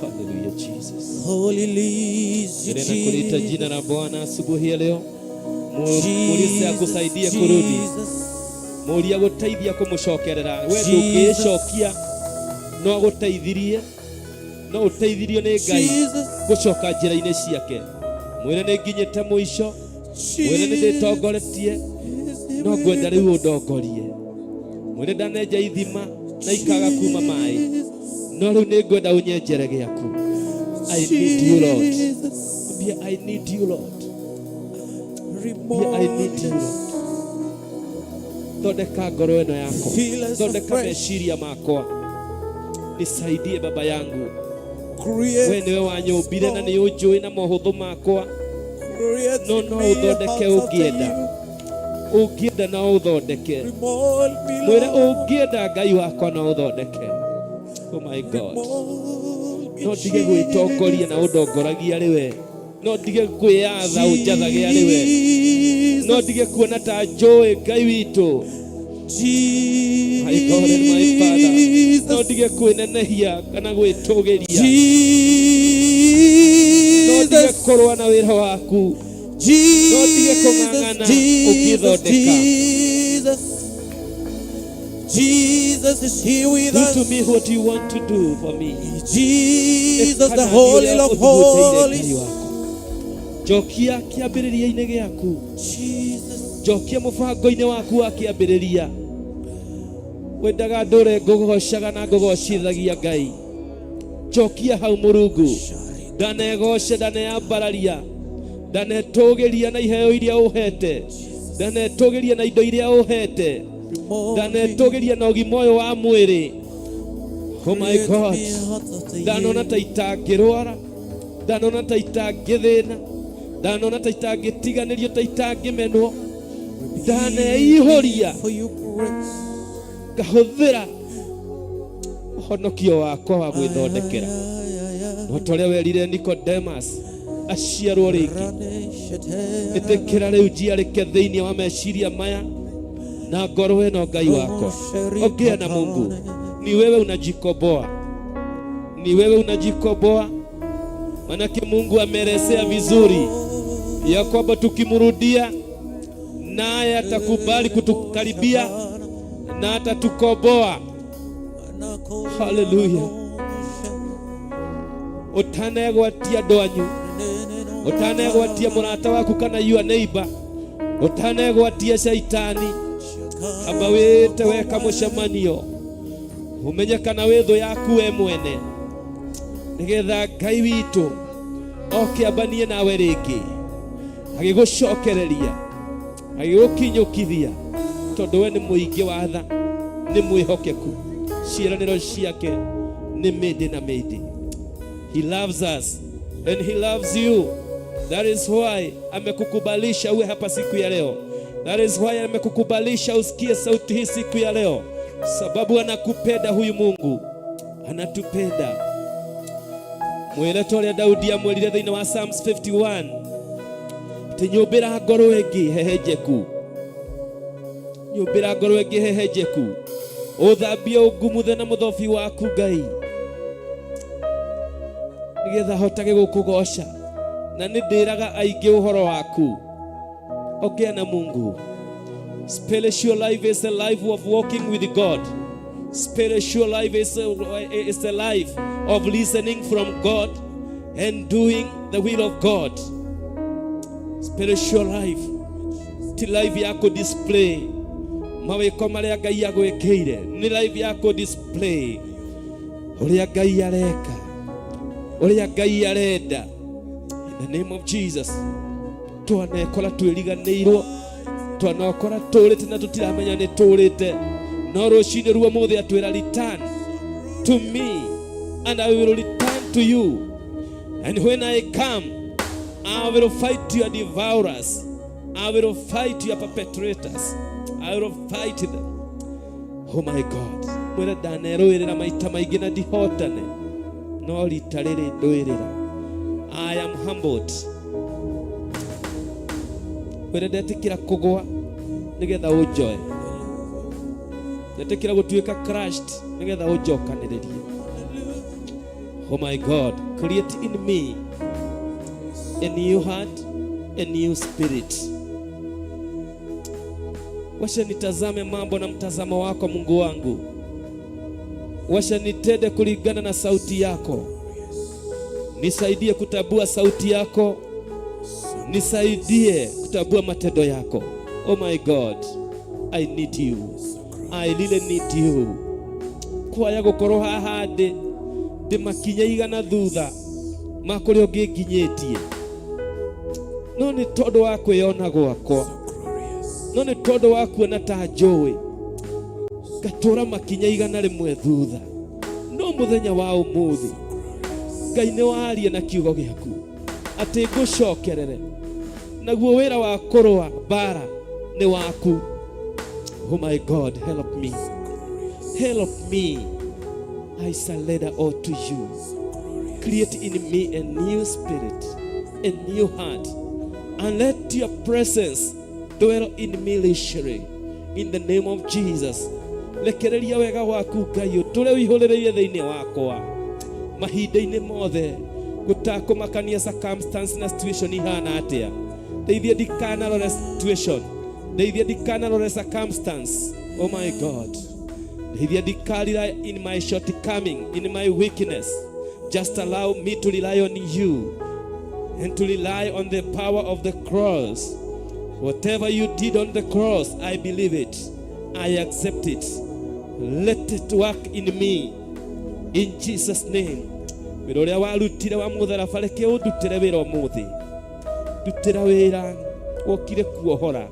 Speaker 7: Hallelujah, Jesus.
Speaker 9: Holy is you,
Speaker 7: Endelea na kuliita
Speaker 9: Jesus.
Speaker 7: jina la Bwana asubuhi ya leo. Muulize
Speaker 9: Jesus,
Speaker 7: akusaidie kurudi.
Speaker 9: Jesus.
Speaker 7: Mũũrie agũteithie kũmũcokerera. We
Speaker 9: Jesus.
Speaker 7: ndũngĩĩcokia, no agũteithirie, no ũteithirio nĩ Ngai
Speaker 9: Jesus.
Speaker 7: gũcoka njĩra-inĩ ciake. Mwĩre nĩ nginyĩte mũico, mwĩre nĩ ndĩtongoretie, no ngwenda rĩu ũndongorie. Mwĩre ndanenja ithima na ikaga kuma maĩ, no rĩu nĩ ngwenda ũnyenjere gĩaku. I need you, Lord.
Speaker 9: Jesus.
Speaker 7: Ambia, I need you, Lord. Ambia, I need you, Lord. Thondeka ngoro ĩno yakwa,
Speaker 9: Fill us
Speaker 7: thondeka
Speaker 9: afresh.
Speaker 7: meciria makwa, nisaidie baba yangu. We
Speaker 9: Create
Speaker 7: nĩwe wanyũmbire na nĩ ũnjũĩ na mohũthũ makwa,
Speaker 9: create
Speaker 7: no
Speaker 9: in
Speaker 7: no
Speaker 9: me a
Speaker 7: ũthondeke
Speaker 9: heart after
Speaker 7: ũngĩenda,
Speaker 9: you.
Speaker 7: ũngĩenda no ũthondeke.
Speaker 9: Remold me,
Speaker 7: Mwĩre
Speaker 9: Lord.
Speaker 7: ũngĩenda Ngai wakwa no ũthondeke. Oh my God.
Speaker 9: Remold me,
Speaker 7: No ndige gwĩtongoria na ũndongoragia arĩ we, no ndige kwĩyatha ũnjathage arĩ we, no
Speaker 9: Jesus.
Speaker 7: ndige kuona ta njũĩ Ngai witũ. My God and my Father. No
Speaker 9: Jesus.
Speaker 7: ndige kwĩnenehia kana gwĩtũgĩria, no ndige
Speaker 9: Jesus.
Speaker 7: kũrũa na wĩra waku, no ndige
Speaker 9: Jesus,
Speaker 7: kũng'ang'ana
Speaker 9: Jesus,
Speaker 7: ũkĩthondeka.
Speaker 9: Jesus. Jesus is here with
Speaker 7: Do to
Speaker 9: us.
Speaker 7: me what you want to do for me.
Speaker 9: Jesus,
Speaker 7: Ĩka
Speaker 9: the
Speaker 7: na niĩ
Speaker 9: Holy
Speaker 7: ũrĩa
Speaker 9: of
Speaker 7: ũthugundĩire Ngai
Speaker 9: Holies.
Speaker 7: wakwa. Njokia kĩambĩrĩria-inĩ gĩaku,
Speaker 9: Jesus,
Speaker 7: njokia mũbango-inĩ waku wa kĩambĩrĩria. Wendaga ndũre ngũgocaga na ngũgocithagia Ngai. Njokia hau Mũrungu, ndanegoce, ndaneyambararia, ndanetũgĩria na iheo iria ũhete, ndanetũgĩria na indo iria ũhete,
Speaker 9: remold me.
Speaker 7: ndanetũgĩria na ũgima ũyũ wa mwĩrĩ. Oh my
Speaker 9: Create in
Speaker 7: God.
Speaker 9: me a heart after
Speaker 7: Ndanona
Speaker 9: you.
Speaker 7: ta itangĩrwara, ndanona ta itangĩthĩna, ndanona ta itangĩtiganĩrio, ta itangĩmenwo,
Speaker 9: Rebuild me
Speaker 7: ndaneihũria
Speaker 9: for your grace.
Speaker 7: ngahũthĩra ũhonokio wakwa wa
Speaker 9: Ay,
Speaker 7: gwĩthondekera.
Speaker 9: ay, ay, ay.
Speaker 7: No ta ũrĩa werire Nicodemus aciarwo rĩngĩ,
Speaker 9: Rane shete
Speaker 7: ĩtĩkĩra rĩu njiarĩke thĩinĩ wa meciria maya na ngoro ĩno Ngai wakwa. Ongea na Mungu, ni wewe unajikomboa, ni wewe unajikomboa, manake Mungu ameelezea vizuri ya kwamba tukimrudia naye atakubali kutukaribia na atatukomboa. Haleluya. Ũtanegwatia andũ anyu, ũtanegwatia mũrata waku kana your neighbor, ũtanegwatia shaitani, amba wĩte weka mũcemanio, ũmenye kana wĩ thũ yaku we mwene, nĩgetha Ngai witũ oke ambanie nawe rĩngĩ, agĩgũcokereria, agĩgũkinyũkithia, tondũ we nĩ mũingĩ wa tha, nĩ mwĩhokeku, ciĩranĩro ciake nĩ mĩndĩ na mĩndĩ. He loves us and he loves you. That is why amekukubalisha uwe hapa siku ya leo. That is why amekukubalisha usikie sauti hii siku ya leo, sababu anakupenda huyu Mungu, anatupenda. Mwĩre ta ũrĩa Daudi amwĩrire thĩinĩ wa Psalms 51, atĩ nyũmbĩra ngoro ĩngĩ hehenjeku, nyũmbĩra ngoro ĩngĩ hehenjeku, ũthambie ũngumuthe na mũthobi waku Ngai, nĩgetha hotage gũkũgoca na nĩ ndĩraga aingĩ ũhoro waku. Ongea na Mungu. Spiritual life is a life of walking with God. Spiritual life is a life of listening from God and doing the will of God. Spiritual life ti life ya kũ display mawĩko marĩa Ngai agwĩkĩire, nĩ life ya kũ display ũrĩa Ngai areka, ũrĩa Ngai arenda. In the name of Jesus, twanekora twĩriganĩirwo, twanokora tũrĩte na tũtiramenya nĩ tũrĩte, no rũcinĩ ruo mũthĩ atwĩra, return to me and I will return to you, and when I come I will fight your devourers, I will fight your perpetrators, I will fight them. Oh my God, mwĩre ndanerũĩrĩra maita maingĩ na ndihotane, no rita rĩrĩ ndũĩrĩra. I am humbled. Mwĩre ndetĩkĩra kũgwa nĩgetha ũnjoe, ndetĩkĩra gũtuĩka crushed nĩgetha ũnjokanĩrĩrie.
Speaker 8: Oh my God, create in me a new heart, a new spirit. Wacha nitazame mambo na mtazamo wako Mungu wangu. Wacha nitende kulingana na sauti yako. Nisaidie kutambua sauti yako, nisaidie kutambua matendo yako. Oh my God, I need you. I really need you. Kwaya gukorwo haha ndĩ ndĩ makinya 100 thutha ma kũrĩa ũngĩnginyĩtie, no nĩ tondũ wa kwĩyona gwakwa, no nĩ tondũ wa kuona ta njũĩ, ngatũra makinya 100 thutha. No mũthenya wa ũmũthĩ Ngai nĩ waria na kiugo gĩaku atĩ ngũcokerere, naguo wĩra wa kũrũa mbara nĩ waku. Oh my God, help me, help me. I surrender all to you. Create in me a new spirit, a new heart, and let your presence dwell in me richly. In the name of Jesus. Rekereria wega waku Ngai ũtũre ũihũrĩrĩire thĩinĩ wakwa mahinda-inĩ mothe, gũtakũmakania circumstance na situation ihana atĩa. Ndeithia ndikanarore situation, ndeithia ndikanarore circumstance. Oh my God, ndeithia ndikarira in my shortcoming, in my weakness. Just allow me to rely on you and to rely on the power of the cross. Whatever you did on the cross, I believe it, I accept it. Let it work in me, in Jesus' name. Wĩra ũrĩa warutire wa mũtharaba, reke ũndutĩre wĩra ũmũthĩ. Ndutĩra wĩra. Wokire kuohora,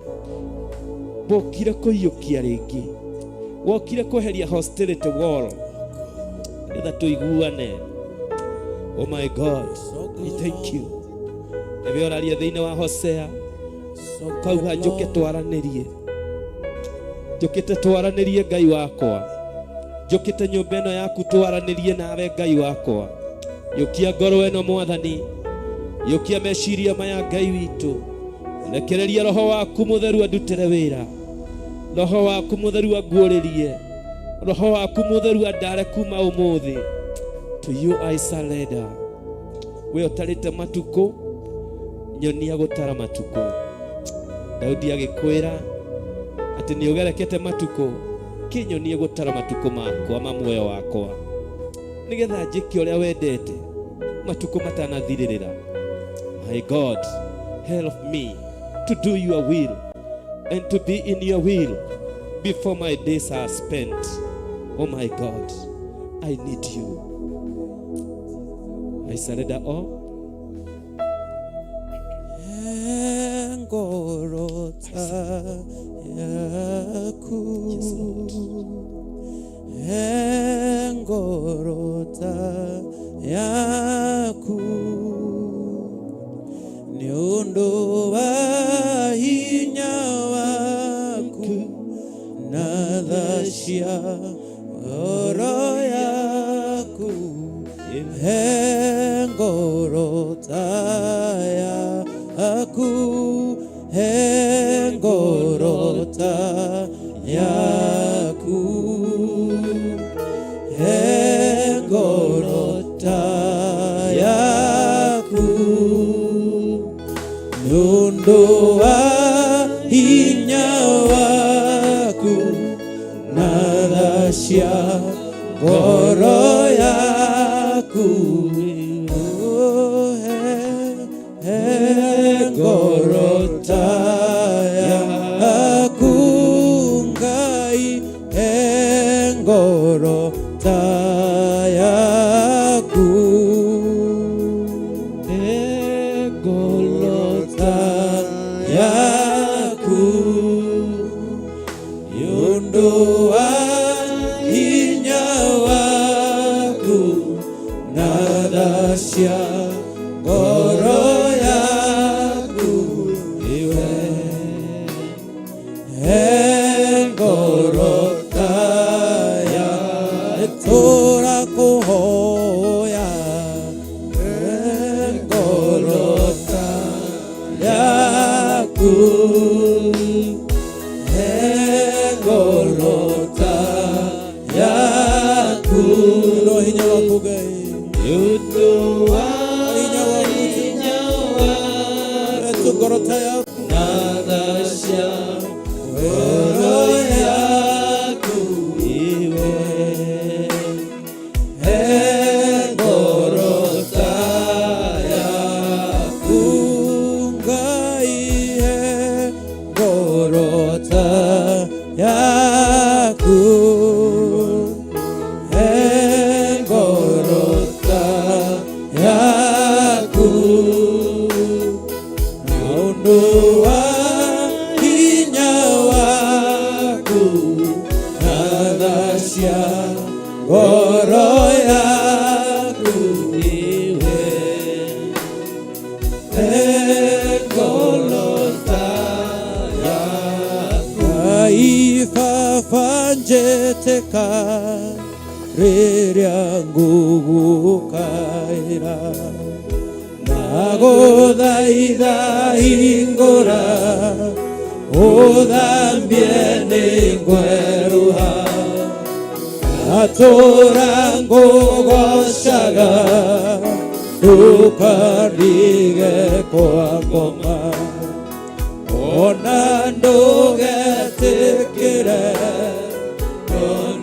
Speaker 8: wokire kũiyũkia rĩngĩ, wokire kweheria hostility wall nĩgetha tũiguane. Oh my God, I thank you. Nĩwe ũraria thĩinĩ wa Hosea, kauga njũke twaranĩrie. Njũkĩte twaranĩrie, Ngai wakwa. Njũkĩte nyũmba ĩno yaku twaranĩrie nawe, Ngai wakwa. Yũkia ngoro ĩno, Mwathani. Yũkia meciria maya, Ngai witũ. Rekereria Roho waku Mũtheru andutĩre wĩra. Roho waku Mũtheru anguũrĩrie. Roho waku Mũtheru andare kuma ũmũthĩ. To you I surrender. We ũtarĩte matukũ, nyonia gũtara matukũ. Daudi agĩkwĩra atĩ nĩ ũgerekete matukũ, kĩnyonie gũtara matukũ makwa ma muoyo wakwa, nĩgetha njĩke ũrĩa wendete matukũ matanathirĩrĩra. My God, help me to do your will and to be in your will before my days are spent. Oh my God, I need you. I surrender all.
Speaker 9: Ngoro ta yaku, ngoro ta yaku, nĩ ũndũ wa hinya waku na tha cia ngoro yaku. He ngoro ta yaku, he ngoro ta yaku, he ngoro ta yaku, nĩ ũndũ wa hinya waku na tha cia ngoro yaku. Oh, he ngoro ta yaku, Ngai, he ngoro ta yaku,
Speaker 8: He ngoro
Speaker 9: ta yaku, nĩ ũndũ wa hinya waku na tha cia ngoro yaku.
Speaker 8: Iwe
Speaker 9: He ngoro ta yaku, tũrakũhoya, he ngoro ta yaku, he ngoro ta yaku, no hinya waku, Ngai.
Speaker 8: Nĩ ũndũ wa
Speaker 9: Hinya waku
Speaker 8: hinya waku
Speaker 9: tu ngoro ta yaku
Speaker 8: na tha cia ngoro yaku iwe he ngoro ta yaku
Speaker 9: Ngai he ngoro ta yaku he ngoro ta yaku na ũndũ wa hinya waku na tha cia ngoro yaku
Speaker 8: iwe he ngoro ta yaku.
Speaker 9: Ngai baba njĩtĩka rĩrĩa ngũgũkaĩra ndagũthaitha hingũra ũthambie nĩngwerũha ndatũra ngũgocaga ndũkandige kwa ngoma ona ndũgetĩkĩre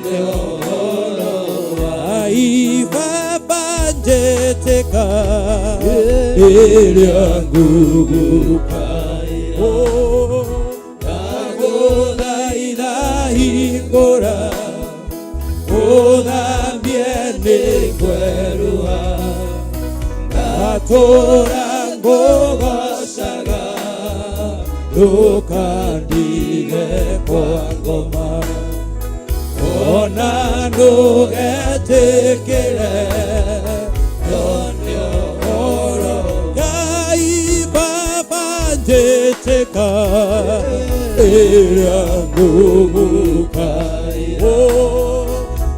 Speaker 8: Nĩ ũhoro wa
Speaker 9: Ngai baba njĩtĩka rĩrĩa ngũgũkaĩra ndagũthaitha hingũra ũthambie nĩngwerũha ndatũra ngũgocaga ndũkandige kwa ngoma ona ndũgetĩkĩre
Speaker 8: nĩ ũhoro
Speaker 9: Ngai baba njĩtĩka rĩrĩa ngũgũkaĩra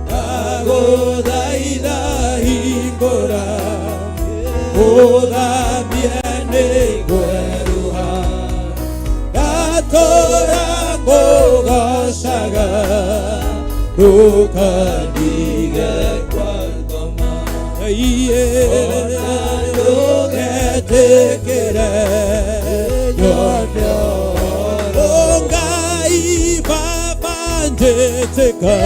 Speaker 9: ndagũthaitha hingũra ũthambie nĩngwerũha ndatũra ngũgocaga ndũkandige
Speaker 8: kwa ngoma
Speaker 9: iye ndũgetĩkĩre
Speaker 8: nĩ ũhoro
Speaker 9: Ngai baba njĩtĩka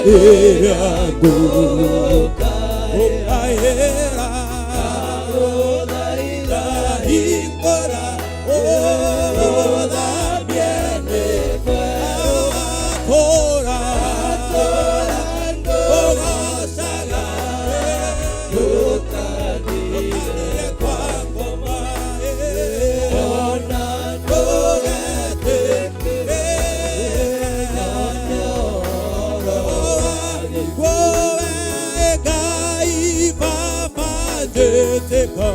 Speaker 9: rĩrĩa ngũgũkaĩra hingũra ũthambie nĩngwerũha ngũgocaga ndũkandige kwa ngoma
Speaker 8: ona
Speaker 9: ndũgetĩkĩre Wowe Ngai baba njĩtĩka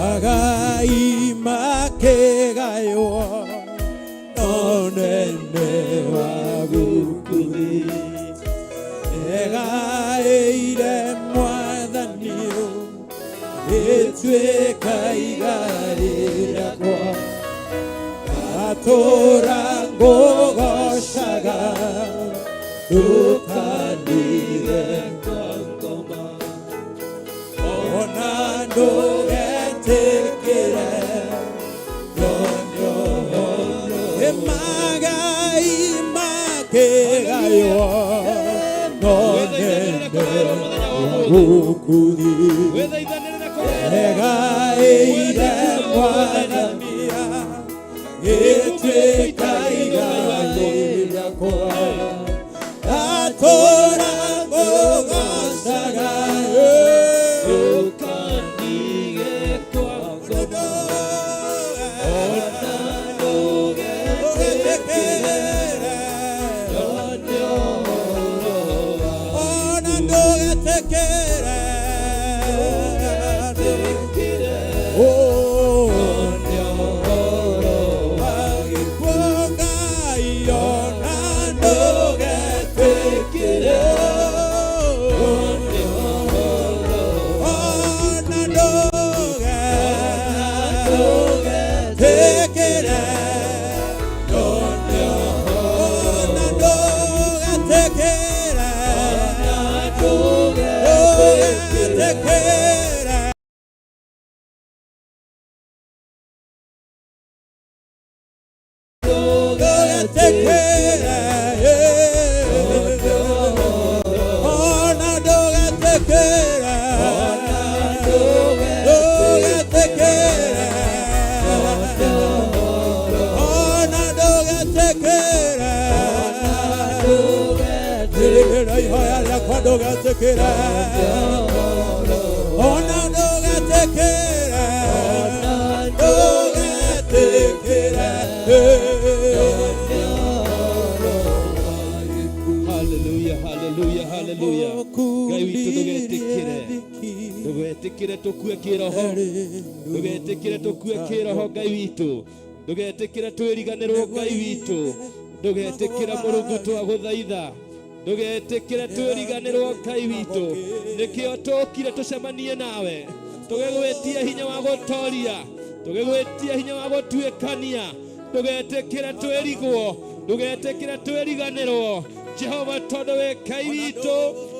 Speaker 9: Agai makegaywo nonene wa gũkũ egaĩire mwathani ĩtuĩka igai rĩakwa ngatũũra ngũgoocaga ndũkandige ona ndũgetĩkĩre ĩmagai makĩgaywo no nene gũkũthi egaĩire mwathania gĩtuĩka igai rĩakwa ngatũũra ngũgoocaga
Speaker 8: Hallelujah, hallelujah, hallelujah. Ngai witũ ndũgetĩkĩre ndũgetĩkĩre tũkue kĩroho ndũgetĩkĩre tũkue kĩroho Ngai witũ ndũgetĩkĩre twĩriganĩrwo Ngai witũ ndũgetĩkĩre Mũrungu twagũthaitha ndũgetĩkĩre twĩriganĩrwo Ngai witũ nĩkĩo tũkire tũcemanie nawe tũgĩgwĩtia hinya wa gũtoria tũgĩgwĩtia hinya wa gũtuĩkania ndũgetĩkĩre twĩrigwo ndũgetĩkĩre twĩriganĩrwo Jehova tondũ wĩ Ngai witũ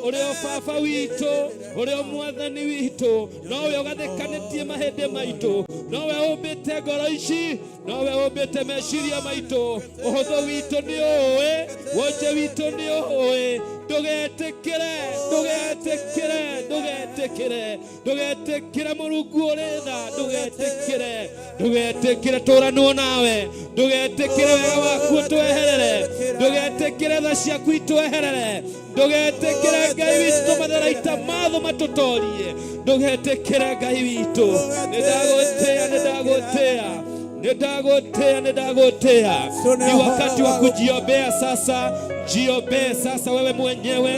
Speaker 8: ũrĩ o baba witũ ũrĩ o mwathani witũ nowe ũgathĩkanĩtie mahĩndĩ maitũ nowe ũmbĩte ngoro ici nowe ũmbĩte meciria maitũ ũhũthũ witũ nĩ ũĩ wonje witũ nĩ ũĩ ndũgetĩkĩre ndũgetĩkĩre ndũgetĩkĩre ndũgetĩkĩre Mũrungu ũrĩ tha ndũgetĩkĩre ndũgetĩkĩre tũranwo nawe ndũgetĩkĩre wega waku ũtweherere ndũgetĩkĩre tha ciaku itweherere ndũgetĩkĩre Ngai witũ matharaita matho matũtorie ndũgetĩkĩre Ngai witũ nĩndagũtĩa nĩndagũtĩa nĩndagũtĩa nĩndagũtĩa. Ni wakati wa kujiombea sasa. Jiombee sasa wewe mwenyewe,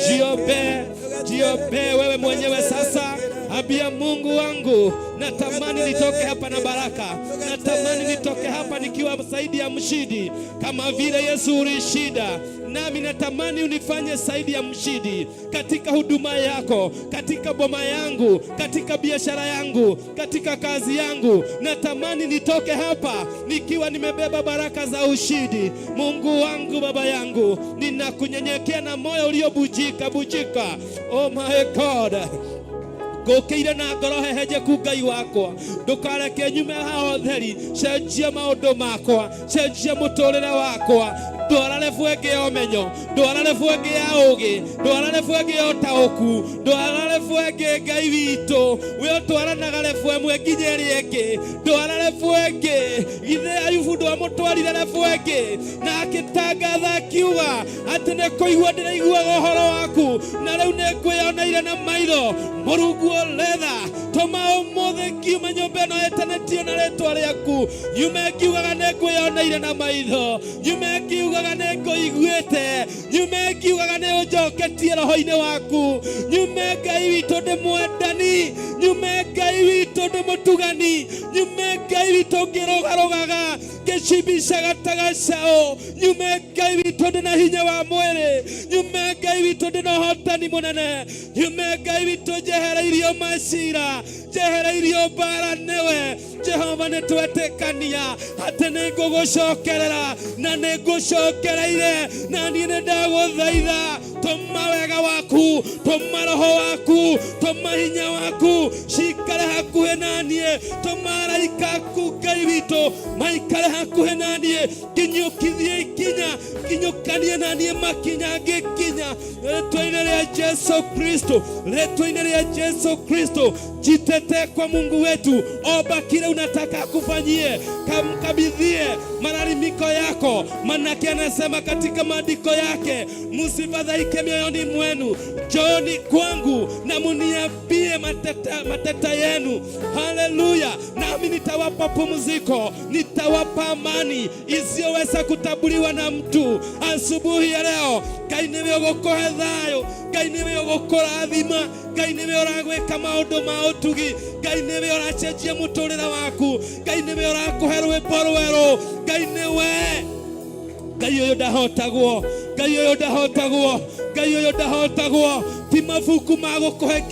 Speaker 8: jiombee, jiombee wewe mwenyewe sasa. Ambia Mungu wangu, natamani nitoke hapa na baraka, natamani nitoke hapa nikiwa zaidi ya mshindi, kama vile Yesu ulishinda, nami natamani unifanye zaidi ya mshindi katika huduma yako, katika boma yangu, katika biashara yangu, katika kazi yangu. Natamani nitoke hapa nikiwa nimebeba baraka za ushindi. Mungu wangu, Baba yangu, ninakunyenyekea na moyo uliobujika bujika. Oh my God, ngũkĩire na ngoro hehenjeku Ngai wakwa ndũkareke nyume haha ũtheri cenjia maũndũ makwa cenjia mũtũrĩre wakwa Ndwara level ĩngĩ ya ũmenyo, ndwara level ĩngĩ ya ũgĩ, ndwara level ĩngĩ ya ũtaũku, ndwara level ĩngĩ Ngai witũ. We ũtwaranaga level ĩmwe nginya ĩrĩa ĩngĩ, ndwara level ĩngĩ. Githĩ Ayubu ndwamũtwarire level ĩngĩ na akĩtangatha akiuga atĩ nĩ kũigua ndĩraiguaga ũhoro waku na rĩu nĩ ngwĩyoneire na maitho. Mũrungu ũretha tũma ũmũthĩ ngiume nyũmba ĩno ĩtanĩtio na rĩtwa rĩaku, nyume ngiugaga nĩ ngwĩyoneire na maitho, nyume ngiugaga nĩ ngũiguĩte, nyume ngiugaga nĩ ũnjoketie roho-inĩ waku, nyume Ngai witũ ndĩ mwendani, nyume Ngai witũ ndĩ mũtugani, nyume Ngai witũ ngĩrũgarũgaga ngĩcimbicaga ta gacaũ, nyume Ngai witũ ndĩ na hinya wa mwĩrĩ, nyume Ngai witũ ndĩ na ũhotani mũnene, nyume Ngai witũ njehereirio macira, njehereirio mbara nĩwe. Jehova nĩ twetĩkania atĩ nĩ ngũgũcokerera na nĩ ngũcokereire, na niĩ nĩ ndagũthaitha tũma wega waku, tũma roho waku, tũma hinya waku cikare hakuhĩ na niĩ, tũma araika aku Ngai witũ maikare hakuhĩ na niĩ, nginyũkithie ikinya, nginyũkanie na niĩ makinya ngĩkinya rĩtwa-inĩ rĩa Jesu Kristo, rĩtwa-inĩ rĩa Jesu Kristo. Jitetee kwa Mungu wetu, omba kile unataka akufanyie, kamkabidhie malalamiko yako, manake anasema katika maandiko yake, msifadhaike mioyoni mwenu, njooni kwangu na muniambie mateta, mateta yenu. Haleluya! Nami nitawapa pumziko, nitawapa amani isiyoweza kutambuliwa na mtu. Asubuhi ya leo Ngai nĩwe ũgũkũhe thayũ, Ngai nĩwe ũgũkũrathima, Ngai nĩwe ũragwĩka maũndũ ma ũtugi, Ngai nĩwe ũracenjia mũtũrĩre waku, Ngai nĩwe ũrakũhe rwĩmbo rwerũ, Ngai nĩwe. Ngai ũyũ ndahotagwo, Ngai ũyũ ndahotagwo, Ngai ũyũ ndahotagwo. Ti mabuku ma gũkũhe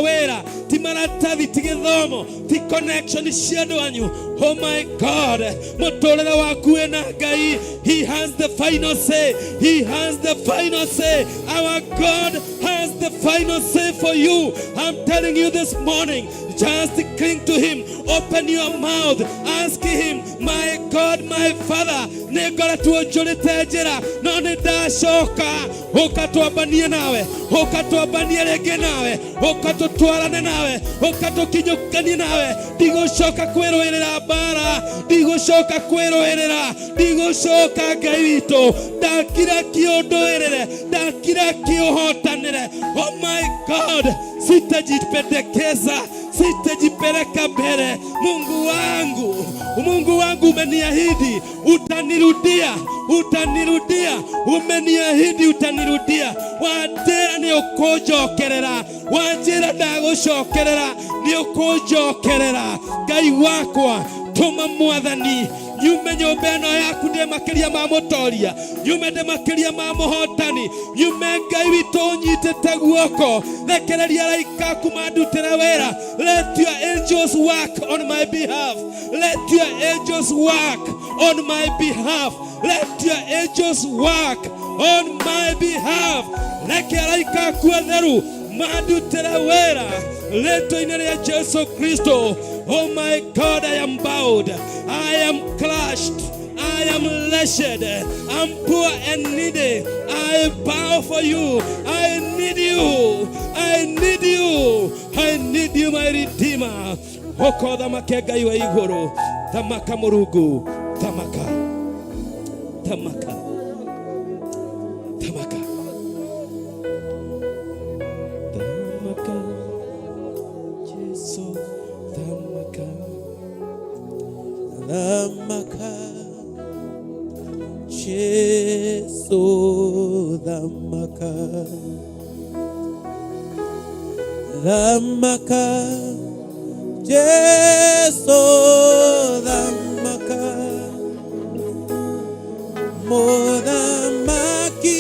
Speaker 8: wĩra, ti maratathi, ti gĩthomo, ti connection cia andũ anyu. Oh my God, mũtũrĩre waku wĩna Ngai. He has the final say, he has the final say. Our God has the final say for you. I'm telling you this morning, just cling to him, open your mouth, ask him, my God, my Father, nĩ ngoretwo njũrĩte njĩra no nĩ ndacoka, ũka twambanie nawe, ũka twambanie rĩngĩ nawe, ũka tũtwarane nawe, ũka tũkinyũkanie nawe. Ndigũcoka kwĩrũĩrĩra mbara, ndigũcoka kwĩrũĩrĩra, ndigũcoka Ngai witũ, ndakira kĩũndũĩrĩre, ndakira kĩũhotanĩre. Oh my God, sitajipendekeza, sitajipeleka mbele. Mungu wangu, Mungu wangu, umeniahidi utanirudia, utanirudia, umeniahidi utanirudia. Wanjĩra nĩ ũkũnjokerera, wanjĩra ndagũcokerera, nĩ ũkũnjokerera. Ngai wakwa, tũma Mwathani nyume nyũmba ĩno yaku ndĩ makĩria ma mũtoria, nyume ndĩ makĩria ma mũhotani, nyume Ngai witũ ũnyitĩte guoko. Rekereria araika aku mandutĩre wĩra. Let your angels work on my behalf, let your angels work on my behalf, let your angels work on my behalf. Reke araika aku atheru mandutĩre wĩra rĩtwa-inĩ rĩa Jesu Kristo. Oh my God, I am bowed, I am crushed, I am wretched, I'm poor and needy. I bow for you. I need you, I need you, I need you, my Redeemer. Ũka ũthamake Ngai wa igũrũ, thamaka Mũrungu, thamaka, thamaka, thamaka, thamaka, Jesu, thamaka.
Speaker 9: Thamaka Jesu, thamaka, thamaka Jesu, thamaka, Mũthamaki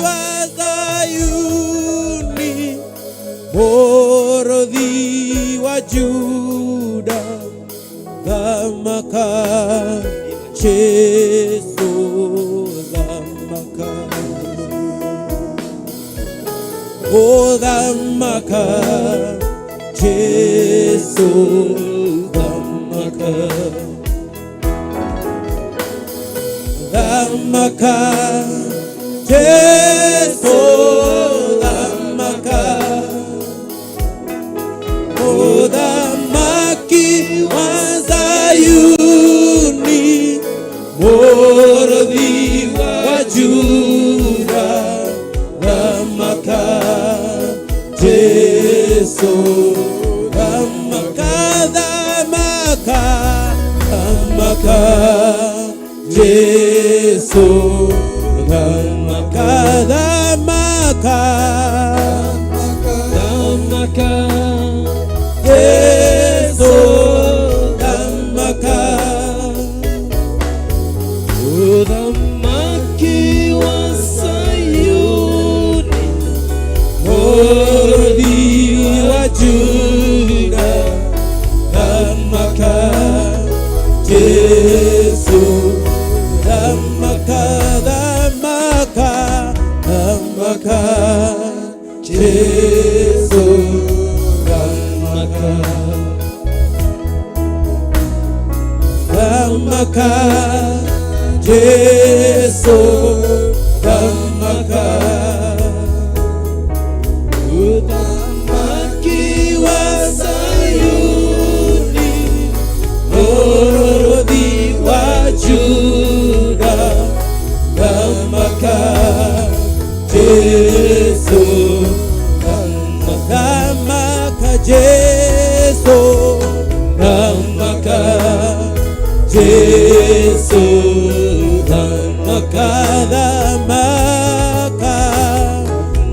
Speaker 9: wa Zayuni, Mũrũthi wa Juda, thamaka Jesu, thamaka, oh thamaka Jesu, thamaka, thamaka. Thamaka Jesu thamaka Mũthamaki wa Zayuni Mũrũthi wa Juda Thamaka Jesu thamaka thamaka thamaka Jesu thamaka thamaka
Speaker 8: Thamaka
Speaker 9: Jesu thamaka
Speaker 8: Mũthamaki wa Sayuni
Speaker 9: Mũrũthi wa Juda thamaka Jesu thamaka thamaka thamaka Jesu thamaka thamaka Jesu thamaka
Speaker 8: Mũthamaki wa Sayuni
Speaker 9: Mũrũthi wa Juda thamaka Jesu thamaka Jesu thamaka Jesu thamaka thamaka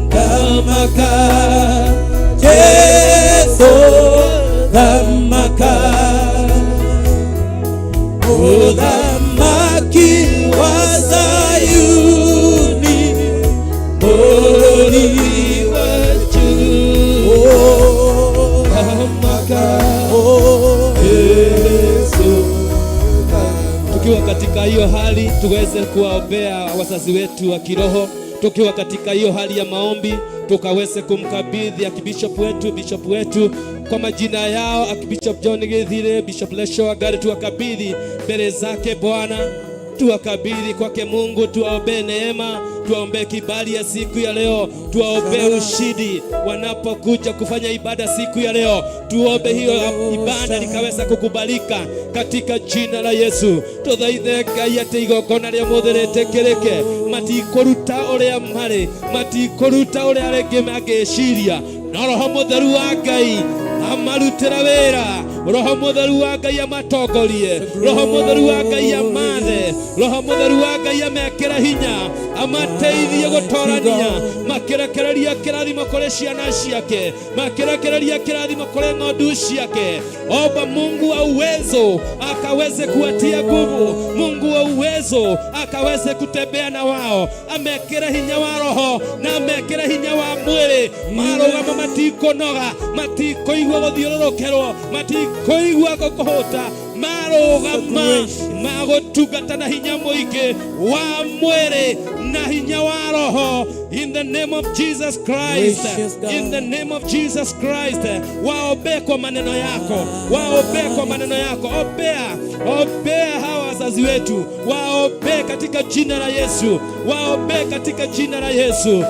Speaker 9: thamaka Jesu thamaka Mũthamaki wa Zayuni Mũrũthi
Speaker 8: wa Juda
Speaker 9: Thamaka
Speaker 8: Yesu. Tukiwa katika hiyo hali tuweze kuwaombea wazazi wetu wa kiroho, tukiwa katika hiyo hali ya maombi tukaweze kumkabidhi akibishop wetu, bishop wetu kwa majina yao, akibishop John Githire, Bishop Lesho Wangari, tuwakabidhi mbele zake Bwana, tuwakabidhi kwake Mungu, tuwaombee neema, tuwaombee kibali ya siku ya leo, tuwaombee ushindi wanapokuja kufanya ibada siku ya leo. Tuombe hiyo ibada likaweza kukubalika katika jina la Yesu. Tuthaithe Ngai atĩ igongona rĩa mũthĩ rĩtĩkĩrĩke, matikũruta ũrĩa marĩ, matikũruta ũrĩa rĩngĩ mangĩciria, no Roho Mũtheru wa Ngai amarutĩra wĩra, Roho Mũtheru wa Ngai amatongorie, Roho Mũtheru wa Ngai amathe, Roho Mũtheru wa Ngai amekĩre hinya, amateithie gũtorania, makĩrekereria kĩrathimo kũrĩ ciana ciake, makĩrekereria kĩrathimo kũrĩ ng'ondu ciake. Omba Mungu wa uwezo akaweze kuwatia nguvu, Mungu wa uwezo akaweze kutembea na wao, amekĩre hinya wa roho na amekĩre hinya wa mwĩrĩ, marũgama matikũnoga, matikũigua gũthiũrũrũkĩrwo, matikũigua kũhũta, marũgama magũtungata na hinya mũingĩ wa mwĩrĩ na hinya wa roho, in the name of Jesus Christ.
Speaker 9: Gracious God.
Speaker 8: In the name of Jesus Christ, waombee kwa maneno yako, waombee kwa maneno yako, ombea, ombea hawa wazazi wetu, waombee katika jina la Yesu, waombee katika jina la Yesu.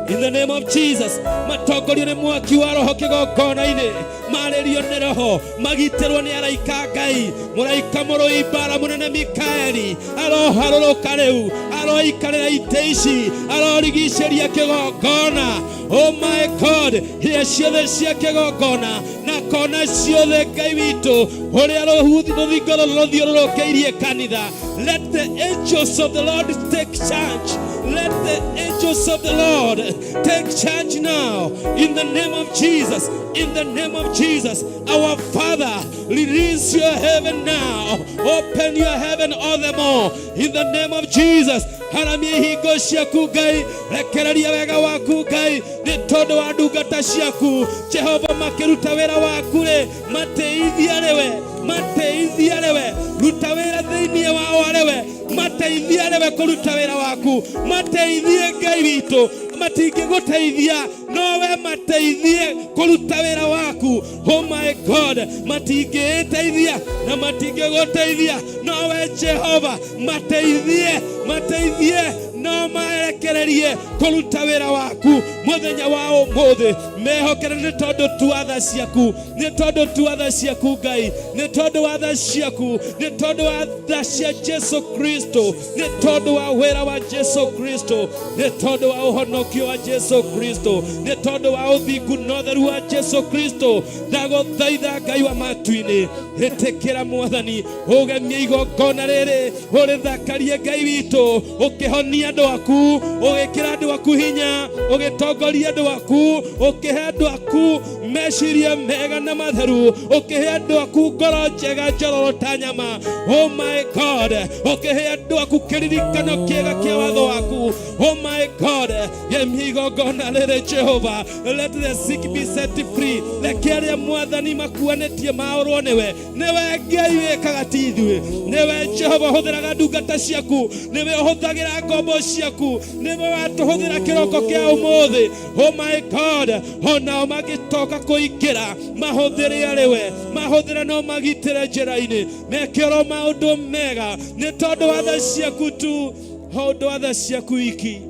Speaker 8: In the name of Jesus, matongorio nĩ mwaki wa roho kĩgongona-inĩ, marĩrio nĩ roho, magitĩrwo nĩ araika a Ngai, mũraika mũrũi mbara mũnene Mikaeli aroharũrũka rĩu, aroikarĩra itĩ ici, arorigicĩria kĩgongona. Oh my God, hĩa ciothe cia kĩgongona na kona ciothe Ngai witũ, ũrĩa rũthingo rũrũ rũthiũrũrũkĩirie kanitha. Let the angels of the Lord take charge. Let the angels of the Lord take charge now. In the name of Jesus. In the name of Jesus. Our Father, release your heaven now. Open your heaven all the more. In the name of Jesus. Haramia ihingo ciaku Ngai, rekereria wega waku Ngai, nĩ tondũ wa ndungata ciaku Jehova makĩruta wĩra waku rĩ, mateithia rĩwe, mateithia rĩwe, ruta wĩra thĩinĩ wao arĩwe, mateithia rĩwe kũruta wĩra waku, mateithie Ngai witũ, matingĩgũteithia Nowe mateithie kũruta wĩra waku. Oh my God, matingĩĩteithia na matingĩgũteithia, nowe Jehova mateithie, mateithie no marekererie kũruta wĩra waku mũthenya wa ũmũthĩ. Mehokere nĩ tondũ tu wa tha ciaku, nĩ tondũ tu wa tha ciaku Ngai, nĩ tondũ wa tha ciaku, nĩ tondũ wa tha cia Jesu Kristo, nĩ tondũ wa wĩra wa Jesu Kristo, nĩ tondũ wa ũhonokio wa Jesu Kristo, nĩ tondũ wa ũthingu na ũtheru wa Jesu Kristo. Ndagũthaitha Ngai wa matu-inĩ, ĩtĩkĩra Mwathani ũgemie igongona rĩrĩ, ũrĩthakarie Ngai witũ, ũkĩhonia andũ aku, ũgĩkĩra andũ aku hinya, ũgĩtongoria andũ aku, ũkĩhe andũ aku meciria mega na matheru, ũkĩhe andũ aku ngoro njega njororo ta nyama. Oh my God, ũkĩhe andũ aku kĩririkano kĩega kĩa watho waku. Oh my God, gemia igongona rĩrĩ Jehova, let the sick be set free. Reke arĩa Mwathani makuanĩtie maũrwo nĩwe, nĩwe Ngai wĩkaga ti ithuĩ, nĩwe Jehova ũhũthĩraga ndungata ciaku, nĩwe ũhũthagĩra ngombo ciaku, nĩwe watũhũthĩra kĩroko kĩa ũmũthĩ. Oh my God, onao mangĩtoka kũingĩra mahũthĩre arĩ we, mahũthĩre no magitĩre njĩra-inĩ, meke oro maũndũ mega nĩ tondũ wa tha ciaku tu, ũndũ wa tha ciaku wiki,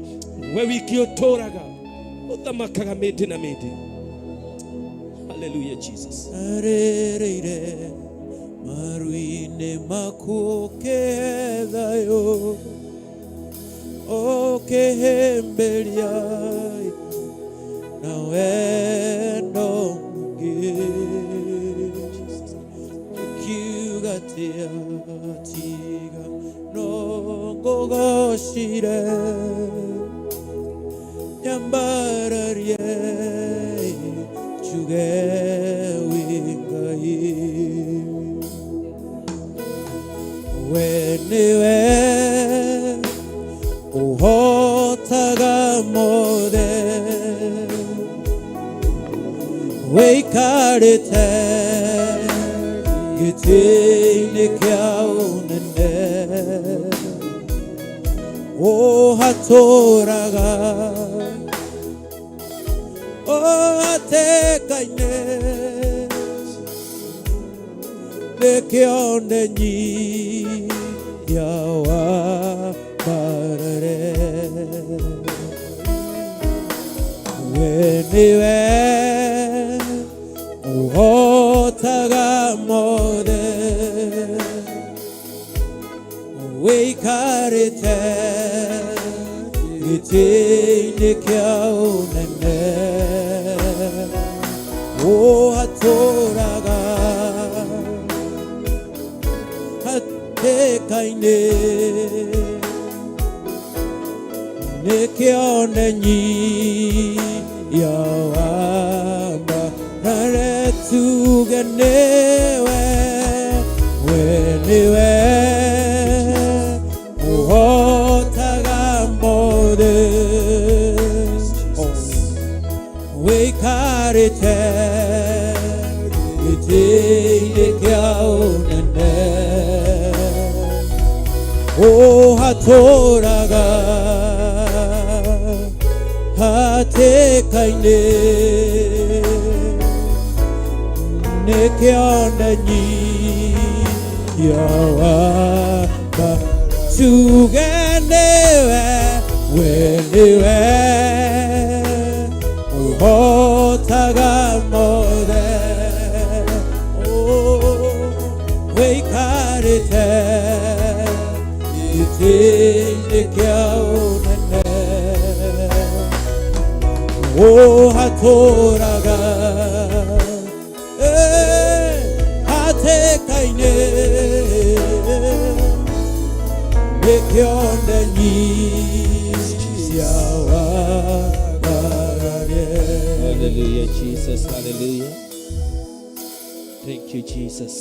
Speaker 8: we wiki ũtũraga ũthamakaga mĩndĩ na mĩndĩ. Hallelujah, Jesus.
Speaker 9: Arĩrĩire maru-inĩ maku ũkĩhe thayũ, ũkĩhĩmbĩria na wendo mũingĩ, ũkiuga atĩa tiga no ngũgocire, nyambararie njuge wĩ Ngai. We nĩwe ũhotaga mothe, wĩikarĩte gĩtĩ-inĩ kĩa ũnene, ũhatũraga ũhatĩka-inĩ nĩkĩo ndenyihia wambarare. We nĩwe ũhotaga mothe, wĩikarĩte gĩtĩ-inĩ kĩa ũnene, ũhatũraga hatĩka-inĩ nĩkĩo ndenyihia wambarare, tuge nĩwe, we nĩwe ũhotaga mothe, wĩikarĩte gĩtĩ-inĩ kĩa ũnene, ũhatũraga hatĩka-inĩ nĩkĩo ndenyihia wamba, tuge nĩwe, we nĩwe ũhotaga mothe, wĩikarĩte gĩtĩ-inĩ kĩa ũnene, ũhatũraga hatĩka-inĩ nĩkĩo ndenyihia wambarare.
Speaker 7: Hallelujah, Jesus. Hallelujah. Thank you, Jesus.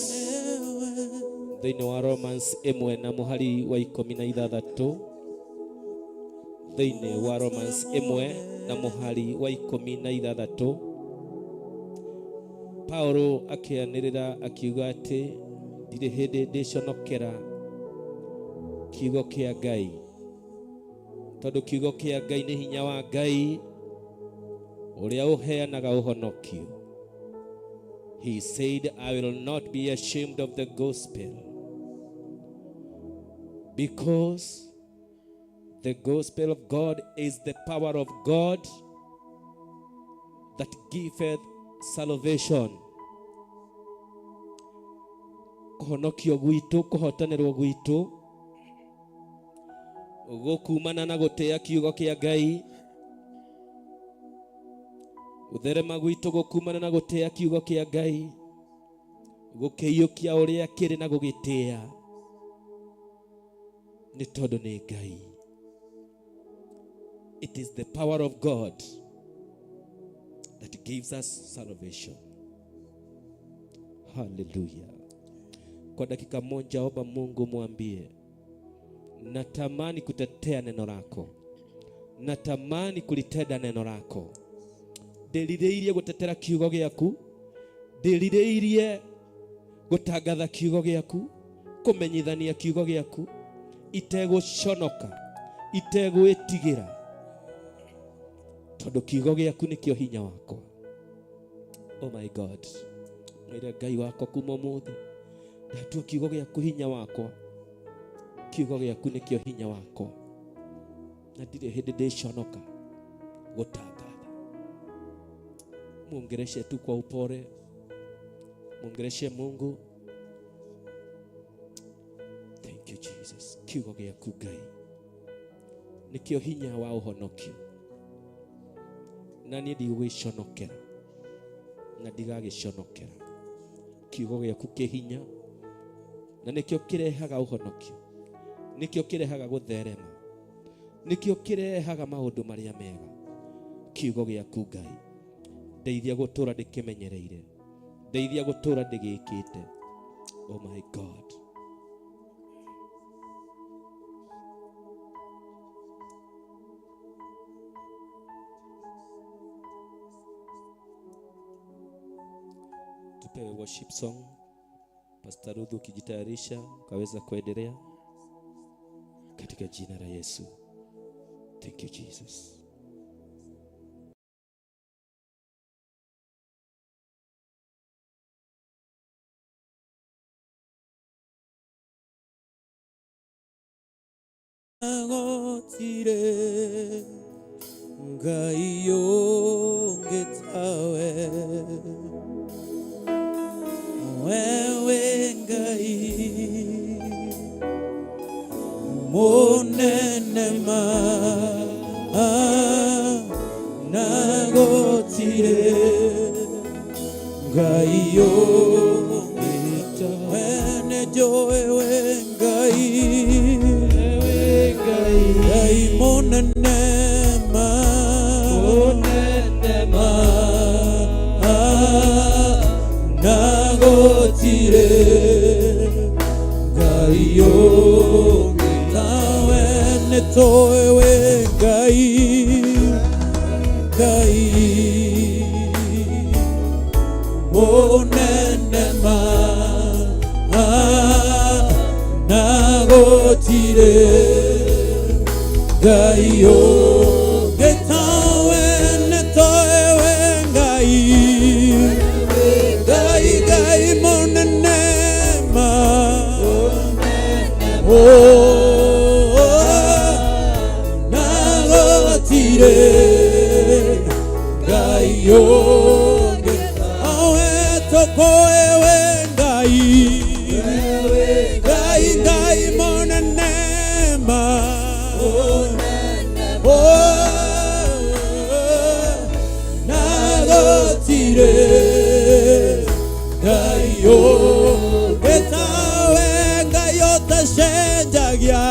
Speaker 7: Thĩinĩ wa Romans 1 na mũhari wa 16, thĩinĩ wa Romans 1 na mũhari wa 16, Paulo akĩanĩrĩra akiuga atĩ ndirĩ hĩndĩ ndĩconokera kiugo kĩa Ngai, tondũ kiugo kĩa Ngai nĩ hinya wa Ngai Ũrĩa ũheanaga ũhonokio. He said, I will not be ashamed of the gospel, because the gospel of God is the power of God that giveth salvation. Kũhonokio gwitũ, kũhotanĩrwo gwitũ gũkumana na gũtĩa kiugo kĩa Ngai. Gũtherema gwitũ gũkumana na gũtĩa kiugo kĩa Ngai, gũkĩiyũkia ũrĩa kĩrĩ na gũgĩtĩa, nĩ tondũ nĩ Ngai. It is the power of God that gives us salvation. Hallelujah. Kwa dakika moja, omba Mungu, mwambie, natamani kutetea neno lako, natamani kulitenda neno lako, ndĩrirĩirie gũtetera kiugo gĩaku, ndĩrirĩirie gũtangatha kiugo gĩaku, kũmenyithania kiugo gĩaku itegũconoka, itegwĩtigĩra, tondũ kiugo gĩaku nĩkĩo hinya wakwa. Oh my God, mwĩre Ngai wakwa, kuma ũmũthĩ ndatua kiugo gĩaku hinya wakwa. Kiugo gĩaku nĩkĩo hinya wakwa, na ndirĩ hĩndĩ ndĩconoka gũtangatha. Muongereshe tu kwa upole, muongereshe Mungu. Thank you, Jesus. Kiugo gĩaku Ngai nĩkĩo hinya wa ũhonokio, na niĩ ndigũgĩconokera na ndigagĩconokera. Kiugo gĩaku kĩ hinya, na nĩkĩo kĩrehaga ũhonokio, nĩkĩo kĩrehaga gũtherema, nĩkĩo kĩrehaga maũndũ marĩa mega. Kiugo gĩaku Ngai, ndeithia gũtũra ndĩkĩmenyereire, ndeithia gũtũra ndĩgĩkĩte. Oh my God. Tupewe worship song. Pastor Ruth, ukijitayarisha ukaweza kuendelea katika jina la Yesu. Thank you, Jesus.
Speaker 9: Gotire Ngai ũngĩ tawe, wewe Ngai mũnene ma, na gũtirĩ Ngai ũngĩ tawe. Nĩnjũĩ wĩ Ngai, Ngai mũnene ma, ma, na gũtirĩ Ngai ũngĩ tawe. Nĩtũĩ wĩ Ngai, Ngai mũnene ma, na gũtirĩ Ngai ũngĩ tawe. Nĩtũĩ wĩ Ngai, Ngai, Ngai mũnene ma, oh, na gũtirĩ Ngai ũngĩ tawe. Tũkũĩ wĩ Ngai, Ngai, Ngai mũnene ma, oh, na gũtirĩ Ngai ũngĩ tawe. Ngai ũtacenjagia,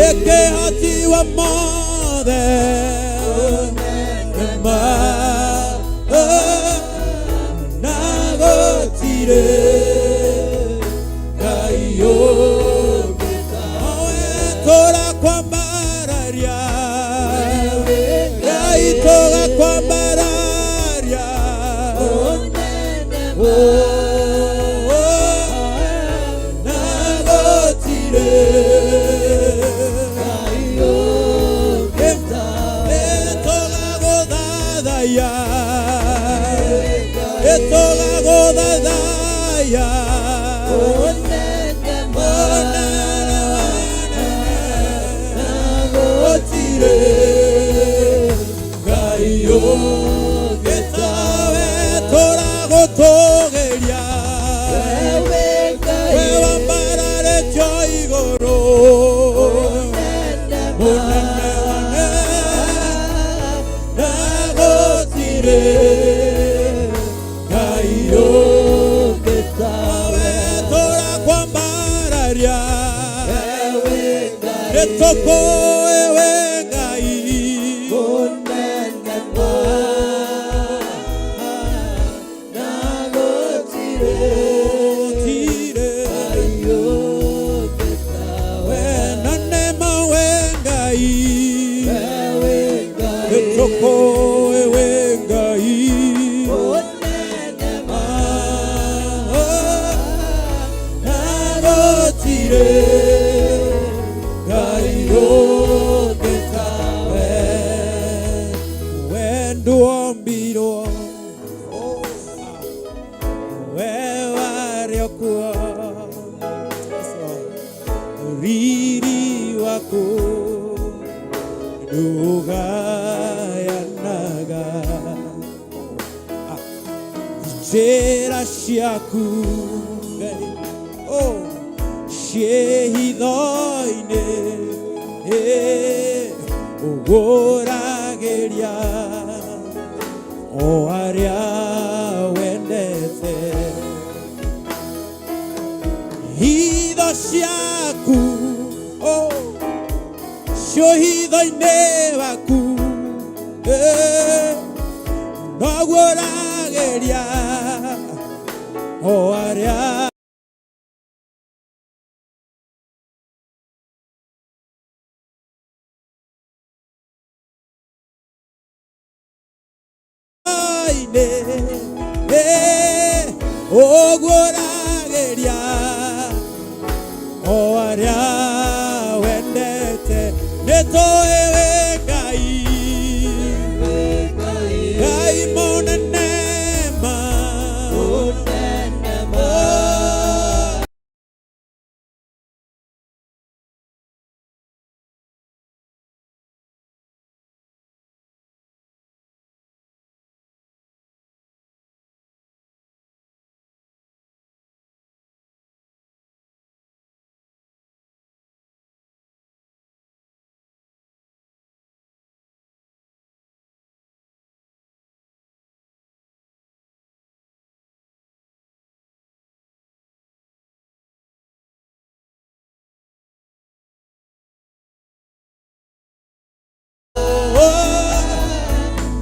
Speaker 9: ĩkĩhoti wa mothe ma, na gũtirĩ Ngai ũngĩ tawe. Tũrakwambararia Ngai, tũgakwambararia, oh, na gũtirĩ Ngai ũngĩ tawe. Tũgagũthathaiya, tũgagũthathaiya. Gũtirĩ Ngai ũngĩ tawe, tũragũtũgĩria. We wambararĩtio igũrũ, mũnene wa na gũtirĩ Ngai ũngĩ tawe, tũrakwambararia. Nĩtũkũĩ we Ngai. Gũtirĩ we na nema we Ngai, nĩtũkũĩ we Ngai. Na gũtirĩ Ngai ũngĩ tawe. We ndwombirwo, we warĩ o kuo, riri waku ndũgayanaga. Njĩra ciaku Ngai, oh, ciĩ hitho-inĩ, ũgũragĩria o arĩa wendete. Hitho ciaku, oh, cio hitho-inĩ waku, noguo ũragĩria o arĩa inĩ, ũguo ũragĩria o arĩa wendete. Nĩtũĩ wĩ Ngai, Ngai mũnene ma. Oh.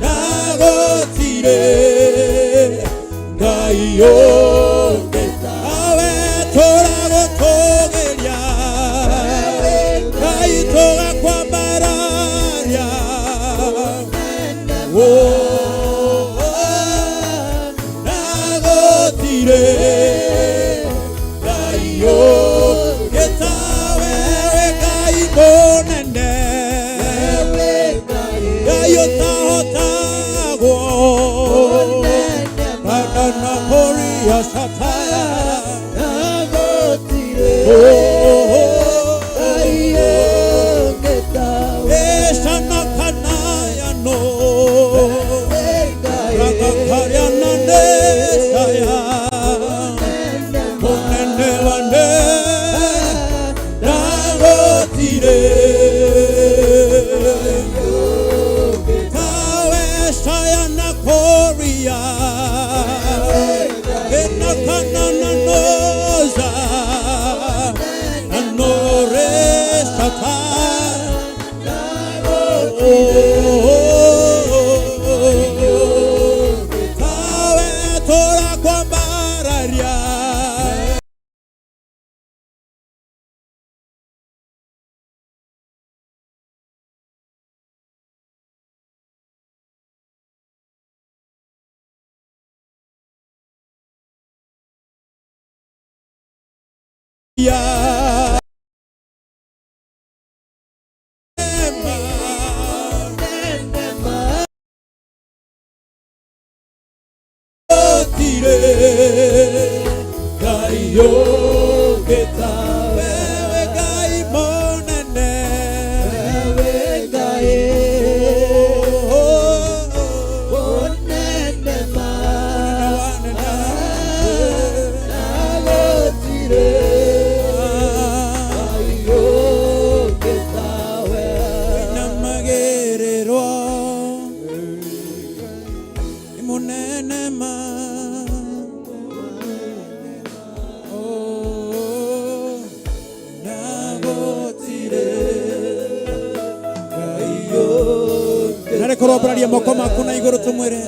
Speaker 9: Na gũtirĩ Ngai ũngĩ tawe, tũragũtũgĩria Ngai, tũgakwambararia. Oh, na gũtirĩ Ngai ũngĩ tawe, Ngai mũnene, Ngai ũtahotagwo na kũria Satana. Eshana kanaya no Ragakaryana nesaya Munene wane Nagotire Kawe shaya na koria Enakana na noza Anore shata. Tawe tũrakwambararia. Yeah. Gũtirĩ Ngai ũngĩ tawe. Wewe Ngai mũnene, wewe Ngai mũnene ma, na gũtirĩ Ngai ũngĩ tawe. Inamagĩrĩrwo nĩ mũnene ma. Oh, na gũtirĩ Ngai ũngĩ. Na reke ũrambararia moko maku na igũrũ tũmwĩre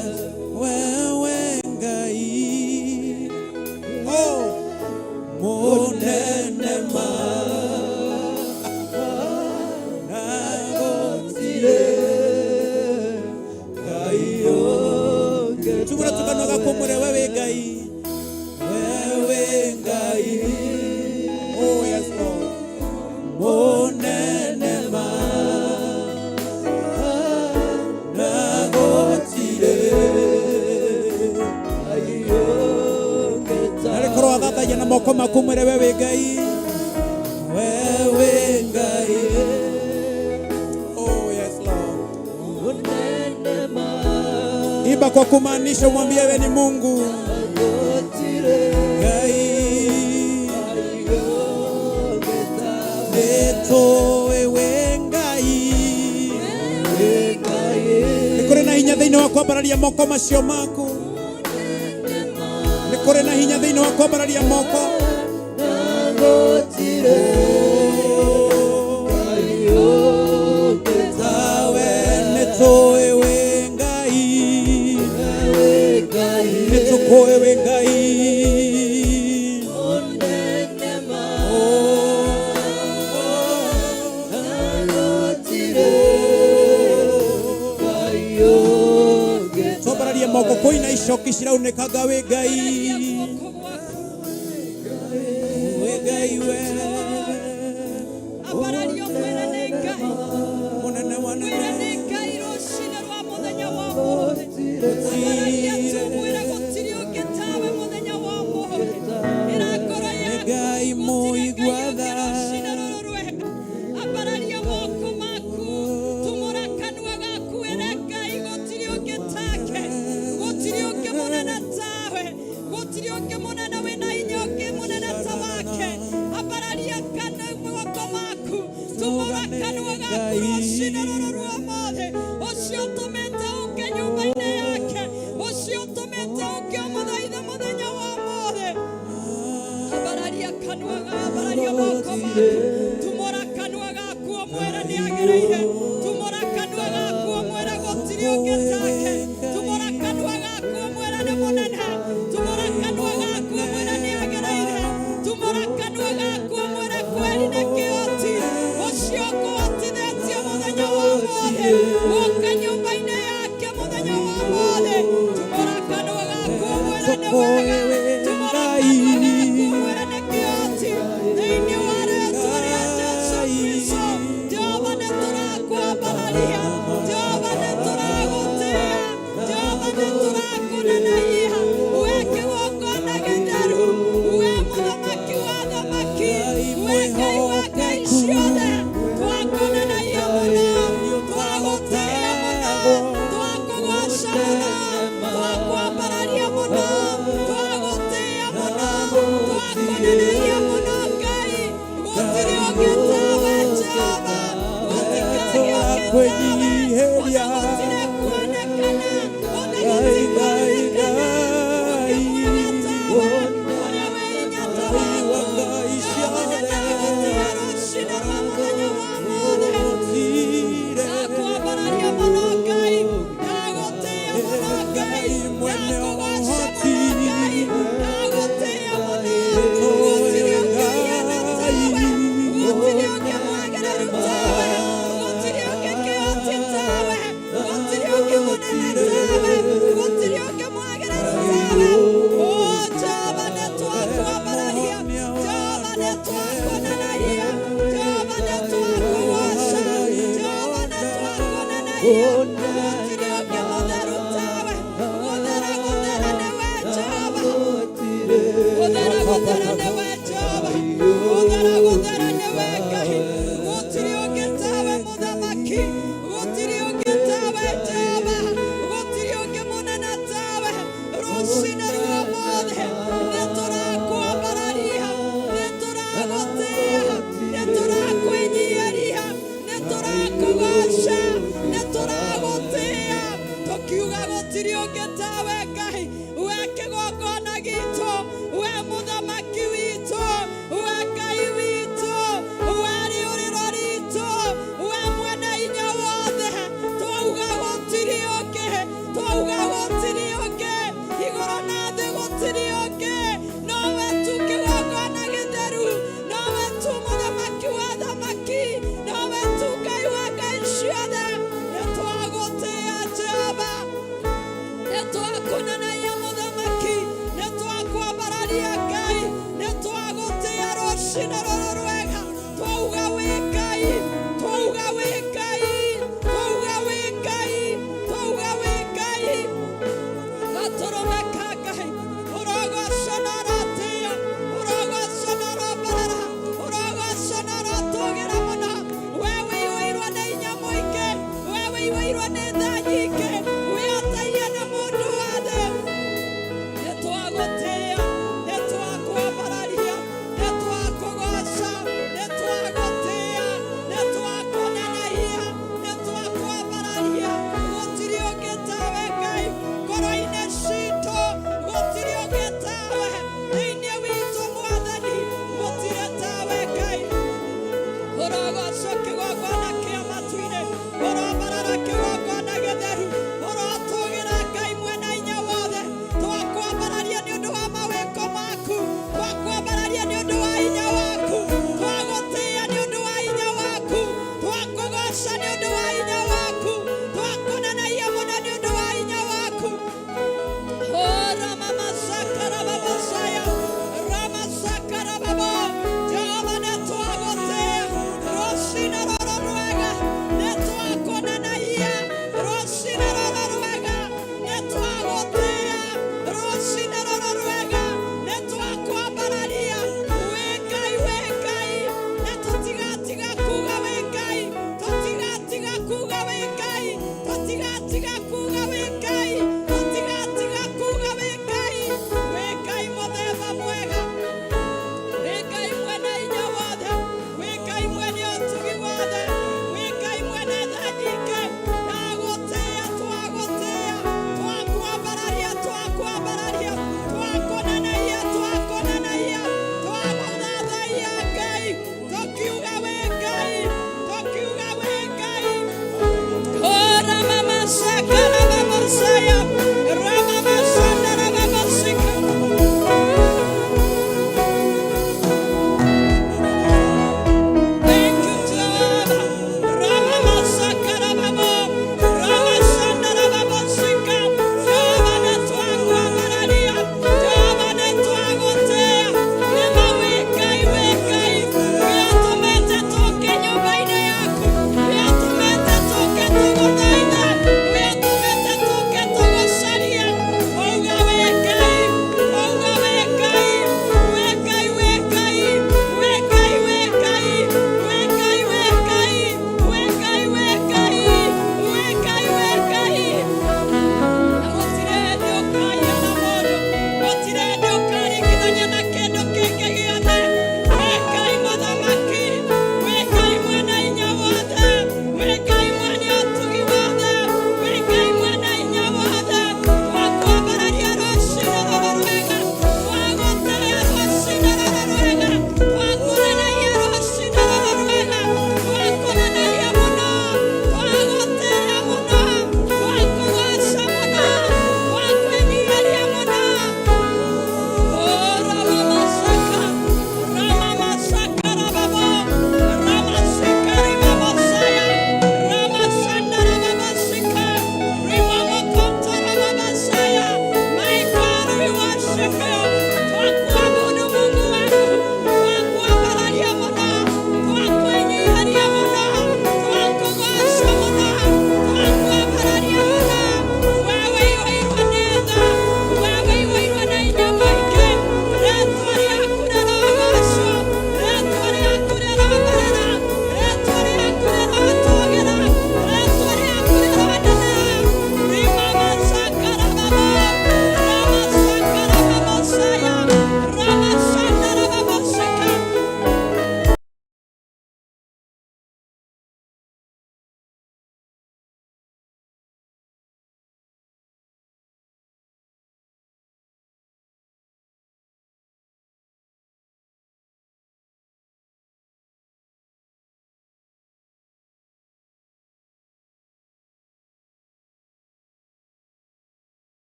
Speaker 9: wewe Ngai, oh, mũnene ma, na gũtirĩ Ngai ũngĩ. Tumũra tũkanua gaku ũmwĩre wewe Ngai, wewe Ngai, oh yes Lord, mũnene ma, na gũtirĩ Ngai ũngĩ. Na reke ũrothathaia na moko maku mwĩre wewe Ngai, wewe Ngai, oh yes Lord. Imba kwa kumaanisha, umwambie wewe ni Mungu Ngai. Nĩtũĩ wĩ Ngai. Nĩ kũrĩ na hinya thĩinĩ wa kwambararia moko macio maku. Nĩ kũrĩ na hinya thĩinĩ wa kwambararia moko. Tawe nĩtũĩ wĩ Ngai, nĩtũkũĩ wĩ Ngai. Twambararie moko kũina icoki ciraunĩkanga wĩ Ngai, wĩ Ngai we.
Speaker 3: Ambararia mwĩre nĩ Ngai.
Speaker 9: Mũnene wa
Speaker 3: Mwĩre
Speaker 9: nene.
Speaker 3: Nĩ Ngai rũcinĩ rwa mũthenya wa ũmũthĩ. Ambararia tu mwĩre gũtirĩ ũngĩ tawe mũthenya wa ũmũthĩ. Ĩra ngoro
Speaker 9: Nĩ
Speaker 3: yaku
Speaker 9: Ngai
Speaker 3: gũtirĩ Ngai
Speaker 9: mũigua
Speaker 3: ũngĩ
Speaker 9: tha.
Speaker 3: Rũcinĩ rũrũ rwega. Ambararia moko maku, tumũra kanua gaku ĩre Ngai gũtirĩ ũngĩ take, gũtirĩ ũngĩ mũnene tawe, gũtirĩ ũngĩ mũnene wĩna hinya ũngĩ mũnene ta wake. Ambararia kana moko maku, tumũra kanua gaku rũcinĩ rũrũ rwa ũmũthĩ. Ũcio ũtũmĩte ũke nyũmba-inĩ yake, ũcio ũtũmĩte ũke ũmũthaithe mũthenya wa ũmũthĩ. Ambararia kanua ambararia moko maku, tumũra kanua gaku ũmwĩre nĩ agĩrĩire. Tumũra kanua gaku ũmwĩre gũtirĩ ũngĩ take. Tumũra kanua gaku ũmwĩre nĩ mũnene. Tumũra kanua gaku ũmwĩre nĩ agĩrĩire. Tumũra kanua gaku ũmwĩre kweri nĩ kĩhoti ũcio ũkũhotithĩtie mũthenya wa ũmũthĩ ũke nyũmba-inĩ yake mũthenya wa ũmũthĩ. Tumũra kanua gaku ũmwĩre nĩ wega. Tumũra kanua gaku ũmwĩre nĩ kĩhoti thĩinĩ wa rĩtwa rĩa Jesu Kristo. Jehova, nĩ tũrakwambararia. Jehova, nĩ tũragũtĩĩa. Jehova, nĩ tũrakũnenehia. We kĩgongona gĩtheru, we mũthamaki wa thamaki, we Ngai wa ngai ciothe, twakũnenehia mũno, twagũtĩĩa mũno, twakũgoca mũno, twakwambararia mũno, twagũtĩĩa mũno, twakũnenehia mũno. Ngai, gũtirĩ ũngĩ tawe. Jehova, gũtikagĩa ũngĩ tawe. Ona gũtirĩ kuonekana, ona gũtikuonekana ũngĩ mwega tawe, ũrĩa wĩ hinya ta waku. Jehova, nĩ ndagũtĩĩa rũcinĩ rwa mũthenya wa ũmũthĩ. Ndakwambararia mũno Ngai, ndagũtĩĩa mũno Ngai, ndakũgoca mũno Ngai, ndagũtĩĩa mũno. Gũtirĩ ũngĩ ũhiana tawe, gũtirĩ ũngĩ mwagĩrĩru tawe, gũtirĩ ũngĩ kĩhoti tawe, gũtirĩ ũngĩ mũnene tawe, gũtirĩ ũngĩ mwagĩrĩru tawe. Oh, Jehova, nĩ twakwambararia. Jehova, nĩ twakũnenehia. Jehova, nĩ twakũgoca. Jehova, nĩ twakũnenehia. Gũtirĩ ũngĩ mũtheru tawe. Gũthera, gũthera nĩwe. ũngĩ tawe Ngai, we kĩgongona gitũ, we mũthamaki witũ, we Ngai witũ, we rĩũrĩro ritũ, we mwene hinya wothe. Twauga gũtirĩ ũngĩ, twauga gũtirĩ ũngĩ, igũrũ na thĩ gũtirĩ ũngĩ, nowe tu kĩgongona gĩtheru, nowe tu mũthamaki wa thamaki, nowe tu Ngai wa ngai ciothe. Nĩ twagũtĩĩa Jehova, nĩ twakũnenaia mũthamaki, nĩ twakwambararia Ngai, nĩ twagũtĩĩa rũcinĩ rũrũ rwega. Twauga wĩ Ngai, twauga wĩ Ngai, twauga wĩ Ngai, twauga wĩ Ngai. Gatũrũme ka Ngai, ũrogocwo na ũrotĩĩo, ũrogocwo na ũrombarara, ũrogocwo na ũrotũgĩra mũno. We wĩihũirwo nĩ hinya mũingĩ, we wĩihũirwo nĩ tha nyingĩ, wĩhotaine na mũndũ wothe. Nĩ twagũtĩĩa, nĩ twakwambararia, nĩ twakũgoca.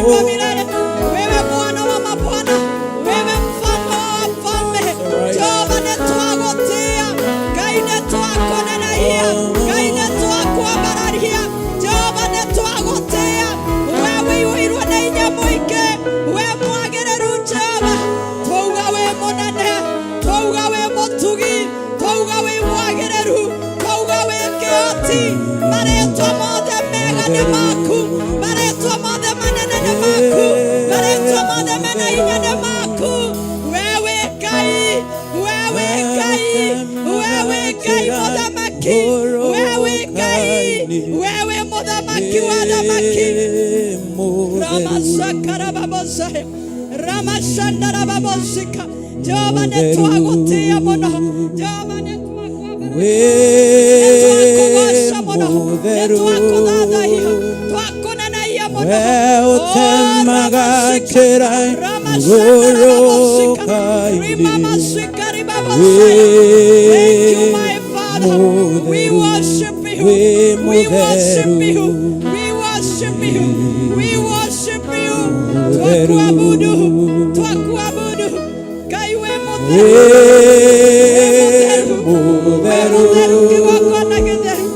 Speaker 3: Unashindwa milele. Wewe Bwana wa mabwana, wewe mfalme wa wafalme. Jehova nĩ twagũtĩĩa, Ngai nĩ twakũneneia, Ngai nĩ twakwambararia. Jehova nĩ twagũtĩĩa, we wĩihũirwo nĩ hinya mũingĩ, we mwagĩrĩru Jehova. Twauga wĩ mũnene, twauga wĩ mũtugi, twauga wĩ mwagĩrĩru, twauga wĩ kĩhoti. Marĩtwa mothe mega nĩ maku, marĩtwa mothe manene nĩ maku, marĩtwa mothe mena hinya nĩ maku. We wĩ Ngai, we wĩ Ngai, we wĩ Ngai mũthamaki, we wĩ Ngai, we wĩ mũthamaki wa thamaki. Ramashakarababosaya, ramashandarababosika. Jehova nĩ twagũtĩĩa mũno, Jehova nĩ twakũgoca mũno, nĩ twakũthathaiya, twakũneneia mũno.
Speaker 9: We ũtemaga njĩra
Speaker 3: Ramashandarababosika, rimamasikaribabosaya. Thank you, my Father. We worship you. We worship you. We worship you. We worship you. Twakuabudu. Twakuabudu. Ngai wĩ mũtheru. Wĩ mũtheru. Wĩ mũtheru kĩgongona gĩtheru.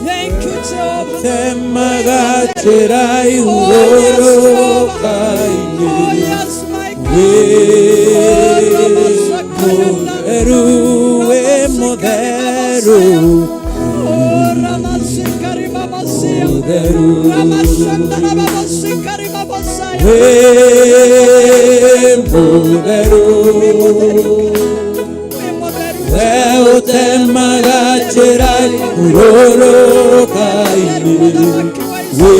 Speaker 3: Thank you, Jehovah.
Speaker 9: Temaga njĩra
Speaker 3: Oh, yes, Jehovah.
Speaker 9: ihurũka-inĩ
Speaker 3: Oh, yes, my God.
Speaker 9: Wĩ
Speaker 3: Oh, Ramasakayanda.
Speaker 9: mũtheru, wĩ mũtheru,
Speaker 3: Oh, Ramasikarimamosia.
Speaker 9: mũtheru.
Speaker 3: Ramashandarababosikaribabosaya.
Speaker 9: Wĩ mũtheru,
Speaker 3: Wĩ mũtheru.
Speaker 9: we ũtemaga njĩra ihurũka-inĩ Wĩ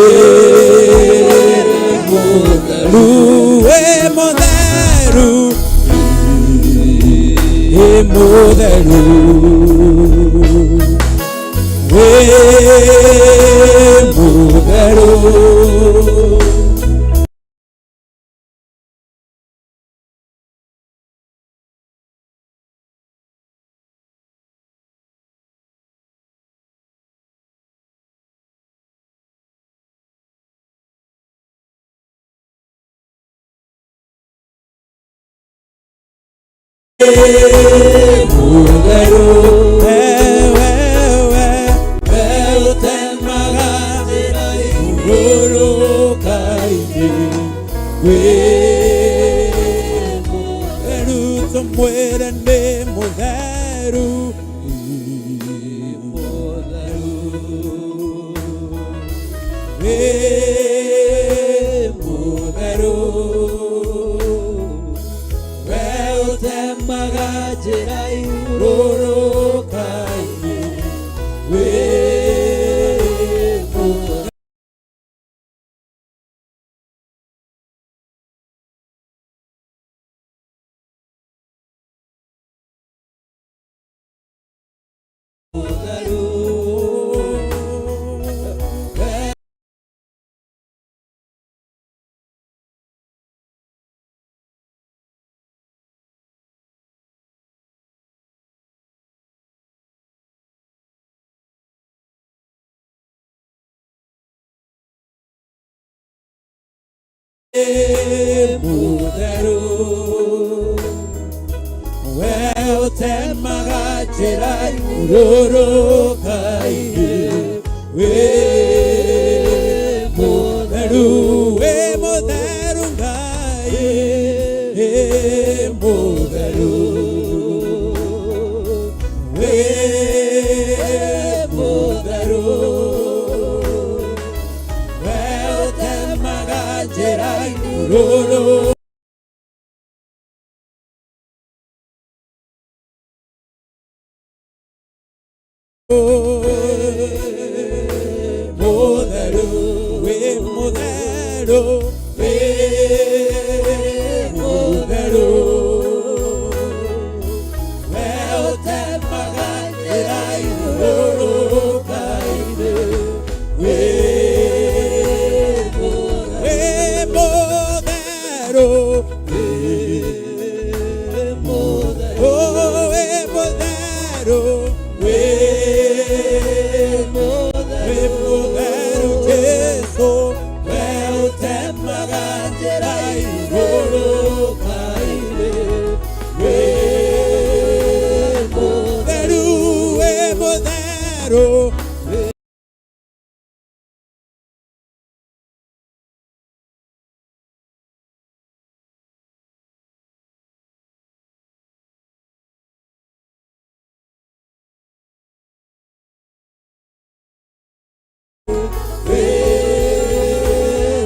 Speaker 9: mũtheru, wĩ mũtheru, wĩ mũtheru, wĩ mũtheru. Mũtheru, we, we, we, we ũtemaga njĩra ihurũka-inĩ. Wĩ mũtheru, tũmwĩre nĩ mũtheru, mũtheru. Wĩ mũtheru, we ũtemaga njĩra ihurũka-inĩ. Wĩ mũtheru. Mũtheru, we ũtemaga njĩra ihurũka-inĩ. Wĩ mũtheru, wĩ mũtheru Ngai, wĩ mũtheru, wĩ mũtheru. We ũtemaga njĩra ihurũka. Mũtheru, wĩ mũtheru, wĩ mũtheru. We ũtemaga njĩra ihurũka-inĩ. Wĩ mũtheru, wĩ mũtheru, oh, wĩ mũtheru, wĩ mũtheru, Jesũ, we ũtemaga Mũtheru.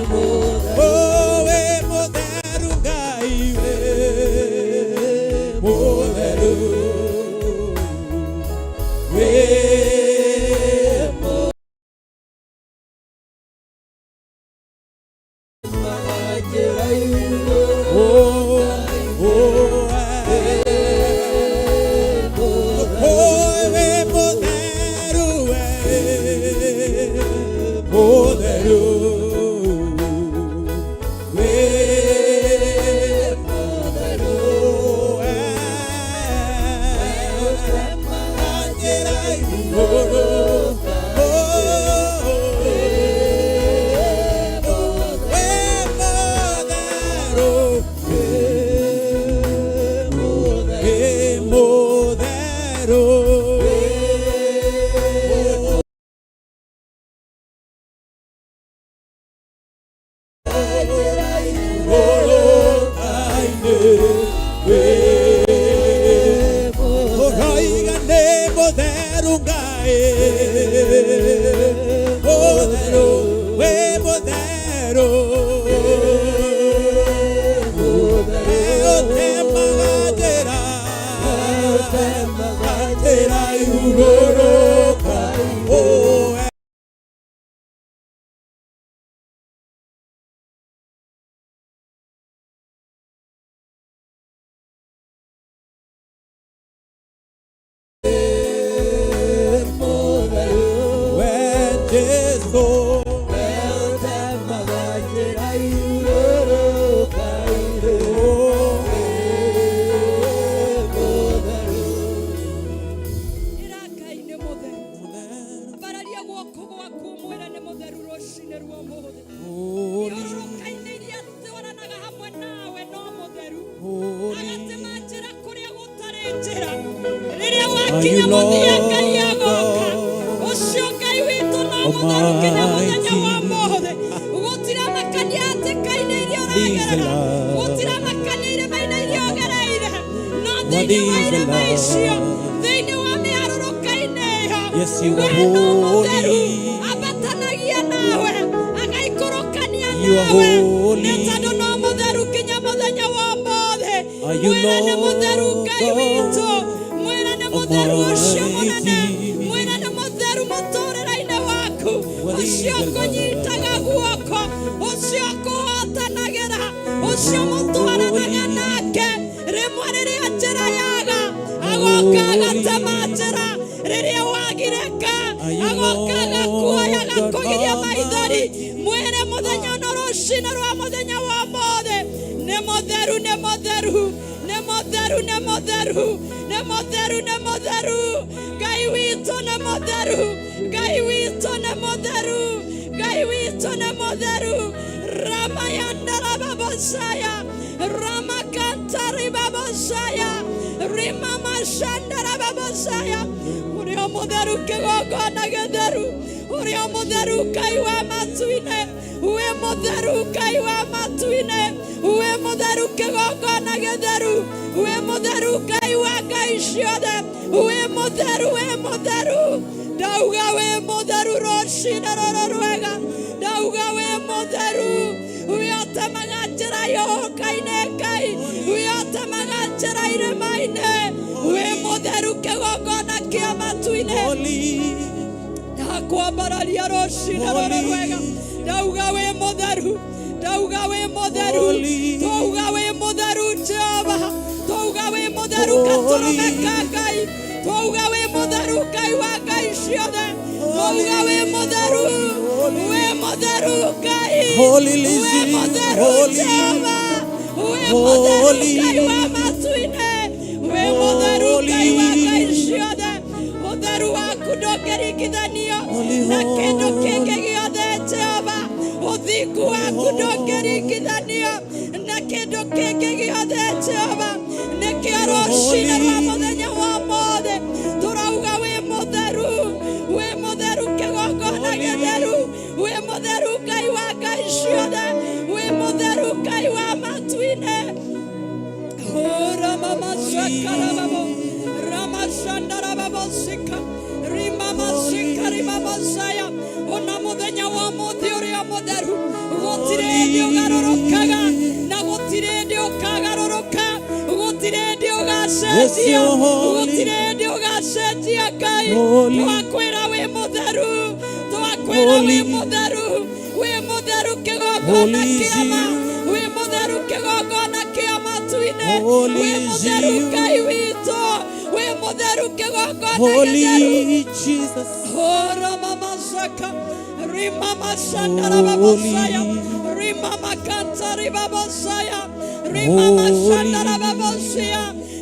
Speaker 9: Oh, wĩ mũtheru Ngai, wĩ mũtheru. Wĩ Oh, oh, eh. Oh, wĩ mũtheru, wĩ mũtheru. Wĩ mũtheru, eh. Njĩra igũrũ. Oh, wĩ mũtheru, wĩ mũtheru. Ũroiga nĩ mũtheru Ngai, mũtheru, wĩ mũtheru. Ũtemaga njĩra, njĩra igũrũka. Oh, we Jesu.
Speaker 3: Ĩra Ngai nĩ mũtheru. Ambararia guoko gwaku ũmwĩre nĩ mũtheru rũcinĩ rwa ũmũthĩ. Thiũrũrũka-inĩ iria twaranaga hamwe nawe no mũtheru. Agatema njĩra kũrĩa gũtarĩ njĩra. Rĩrĩa wakinya mũthia Ngai agoka. Ũcio Ngai witũ no mũtheru nginya mũthenya wa ũmũthĩ. Gũtiramakania hatĩka-inĩ iria ũragerera. Gũtiramakania irĩma-inĩ iria ũgereire. No thĩinĩ wa irĩma icio, thĩinĩ wa mĩharũrũka-inĩ ĩyo,
Speaker 9: Yes, you are
Speaker 3: we no mũtheru
Speaker 9: holy.
Speaker 3: ambatanagia nawe agaikũrũkania
Speaker 9: You are
Speaker 3: nawe
Speaker 9: holy.
Speaker 3: nĩ tondũ no mũtheru nginya mũthenya wa ũmũthĩ.
Speaker 9: Are you
Speaker 3: Mwĩre nĩ mũtheru
Speaker 9: Lord
Speaker 3: Ngai witũ, mwĩre nĩ mũtheru ũcio mũnene,
Speaker 9: Almighty?
Speaker 3: mwĩre nĩ mũtheru mũtũũrĩre-inĩ waku,
Speaker 9: Worthy
Speaker 3: ũcio
Speaker 9: the Lord.
Speaker 3: kũnyitaga guoko, ũcio kũhotanagĩra, ũcio mũtwaranaga nake rĩmwe rĩrĩa njĩra yaga agoka agatema njĩra rĩrĩa wagirĩka
Speaker 9: Are you
Speaker 3: agoka agakuoya
Speaker 9: Lord God
Speaker 3: agakũgiria maithori.
Speaker 9: Almighty?
Speaker 3: Mwĩre mũthenya ũno rũcinĩ rwa mũthenya wa ũmũthĩ nĩ mũtheru, nĩ mũtheru, nĩ mũtheru, nĩ mũtheru, nĩ mũtheru, nĩ mũtheru. Ngai witũ nĩ mũtheru, Ngai witũ nĩ mũtheru, Ngai witũ nĩ mũtheru. Ramayandarababosaya, ramakantaribabosaya, rimamashandarababosaya. Ũrĩa mũtheru kĩgongona gĩtheru, ũrĩa mũtheru Ngai wa matu-inĩ, wĩ mũtheru Ngai wa matu-inĩ, wĩ mũtheru kĩgongona gĩtheru, wĩ mũtheru Ngai wa ngai ciothe, wĩ mũtheru, wĩ mũtheru. Ndauga wĩ mũtheru rũcinĩ rũrũ rwega, ndauga wĩ mũtheru, wĩ ũtemaga njĩra yũhũka-inĩ Ngai, wĩ ũtemaga njĩra irĩma-inĩ, wĩ mũtheru kĩgongona kĩa matu-inĩ.
Speaker 9: Holy.
Speaker 3: Ndakwambararia rũcinĩ rũrũ rwega, ndauga wĩ mũtheru, ndauga wĩ mũtheru,
Speaker 9: Holy.
Speaker 3: twauga wĩ mũtheru Jehova, twauga wĩ mũtheru gatũrũme ka Ngai, twauga wĩ mũtheru Ngai wa ngai ciothe, twauga wĩ mũtheru, wĩ mũtheru Ngai,
Speaker 9: Holy
Speaker 3: wĩ
Speaker 9: Lizzie,
Speaker 3: mũtheru
Speaker 9: holy.
Speaker 3: Jehova, wĩ mũtheru
Speaker 9: Holy.
Speaker 3: Ngai wa matu-inĩ, wĩ mũtheru Ngai wa ngai ciothe. Ũtheru waku ndũngĩringithanio na kĩndũ kĩngĩ gĩothe Jehova. Ũthingu waku ndũngĩringithanio na kĩndũ kĩngĩ gĩothe Jehova. Nĩkĩo rũcinĩ rwa mũthenya wa ũmũthĩ tũrauga wĩ mũtheru, wĩ Rakarababo, Ramashandarababosika, Rimamasika, Rimabosaya, ona muthenya wa muthi uria mutheru, gutire hindi ugarũrũkaga, na gutire hindi ũkagarũrũka, gutire hindi
Speaker 9: Yes,
Speaker 3: ũgacenjia,
Speaker 9: you're holy.
Speaker 3: gutire hindi ũgacenjia Ngai.
Speaker 9: Holy.
Speaker 3: Twakwĩra wĩ mũtheru, twakwĩra wĩ
Speaker 9: Holy.
Speaker 3: mũtheru, wĩ mũtheru kĩgongona
Speaker 9: Holy is
Speaker 3: kĩama,
Speaker 9: you.
Speaker 3: wĩ mũtheru kĩgongona kĩa matu-inĩ,
Speaker 9: Holy
Speaker 3: wĩ
Speaker 9: is
Speaker 3: mũtheru
Speaker 9: you.
Speaker 3: Ngai witũ, wĩ mũtheru kĩgongona gĩtheru.
Speaker 9: Holy Jesus.
Speaker 3: Horamamazaka, rimamashandarababosaya, rimamakataribabosaya, rimamashandarababosia.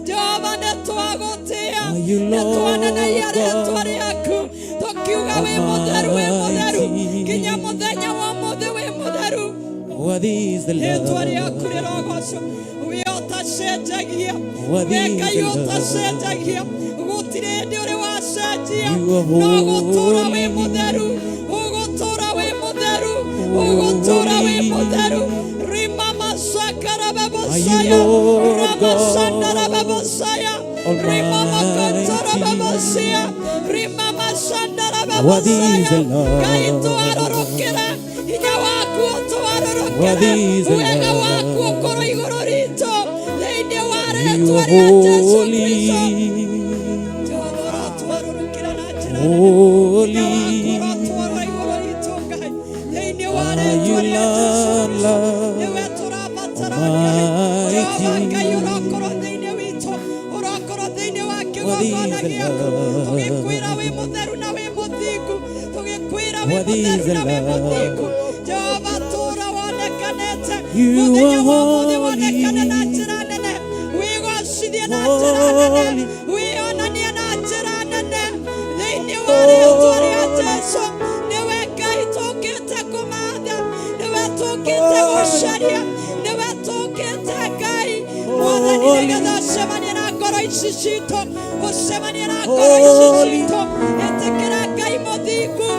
Speaker 3: Jehova nĩtwagũtĩĩa,
Speaker 9: Are you
Speaker 3: nĩtwanenehia
Speaker 9: Lord
Speaker 3: rĩĩtwa
Speaker 9: God
Speaker 3: rĩaku, tũkiuga wĩ mũtheru, wĩ mũtheru,
Speaker 9: Almighty?
Speaker 3: nginya mũthenya wa ũmũthĩ wĩ mũtheru.
Speaker 9: Worthy is the
Speaker 3: Rĩĩtwa
Speaker 9: Lamb.
Speaker 3: rĩaku rĩrogocwo, wĩ ũtacenjagia,
Speaker 9: Worthy
Speaker 3: wĩ
Speaker 9: is
Speaker 3: Ngai
Speaker 9: the
Speaker 3: ũtacenjagia,
Speaker 9: Lamb.
Speaker 3: gũtirĩ hĩndĩ ũrĩ wacenjia,
Speaker 9: You are
Speaker 3: no gũtũũra wĩ
Speaker 9: holy.
Speaker 3: mũtheru, ũgũtũũra wĩ mũtheru, ũgũtũũra wĩ mũtheru.
Speaker 9: Holy. Are you
Speaker 3: Rimamashakarababosaya,
Speaker 9: Lord God
Speaker 3: ramasandarababosaya, rimamakantorababosia,
Speaker 9: Almighty?
Speaker 3: rimamashandarababosaya.
Speaker 9: Worthy is the
Speaker 3: Ngai
Speaker 9: Lamb.
Speaker 3: twarorokera, hinya waku ũtwarorokere,
Speaker 9: Worthy is the
Speaker 3: wega waku
Speaker 9: Lamb.
Speaker 3: ũkorwo igũrũ ritũ, thĩinĩ wa
Speaker 9: You
Speaker 3: rĩĩtwa
Speaker 9: are
Speaker 3: rĩa Jesũ
Speaker 9: holy.
Speaker 3: Kristo. Jehova ũrotwarũrũkĩra na njĩra nene, hinya waku
Speaker 9: Holy.
Speaker 3: ũrotwarwo igũrũ ritũ Ngai, thĩinĩ wa
Speaker 9: Are
Speaker 3: rĩĩtwa
Speaker 9: you
Speaker 3: rĩa Jesũ
Speaker 9: Lord,
Speaker 3: Kristo,
Speaker 9: Lord
Speaker 3: nĩwe tũrabatara Ngai. Jehova Ngai
Speaker 9: Almighty?
Speaker 3: ũrokorwo thĩinĩ witũ, ũrokorwo thĩinĩ wa
Speaker 9: Worthy
Speaker 3: kĩgongona
Speaker 9: is the
Speaker 3: gĩaku, tũgĩkwĩra wĩ
Speaker 9: Lamb.
Speaker 3: mũtheru na wĩ mũthingu, tũgĩkwĩra wĩ
Speaker 9: Worthy is
Speaker 3: mũtheru
Speaker 9: the
Speaker 3: na wĩ mũthingu.
Speaker 9: Lamb.
Speaker 3: Jehova tũra wonekanĩte,
Speaker 9: You
Speaker 3: mũthenya
Speaker 9: are
Speaker 3: wa ũmũthĩ wonekane na
Speaker 9: holy.
Speaker 3: njĩra nene, wĩgocithie na njĩra nene,
Speaker 9: Holy.
Speaker 3: wĩonanie na njĩra nene, thĩinĩ wa rĩĩtwa rĩa
Speaker 9: Holy.
Speaker 3: Jesũ. Nĩwe Ngai tũkĩte kũmatha, nĩwe tũkĩte
Speaker 9: Holy.
Speaker 3: gũcaria, nĩwe tũkĩte Ngai Mwathani,
Speaker 9: Holy.
Speaker 3: nĩgetha ũcemanie na ngoro ici citũ, ũcemanie na ngoro ici
Speaker 9: Holy.
Speaker 3: citũ. Ĩtĩkĩra Ngai mũthingu,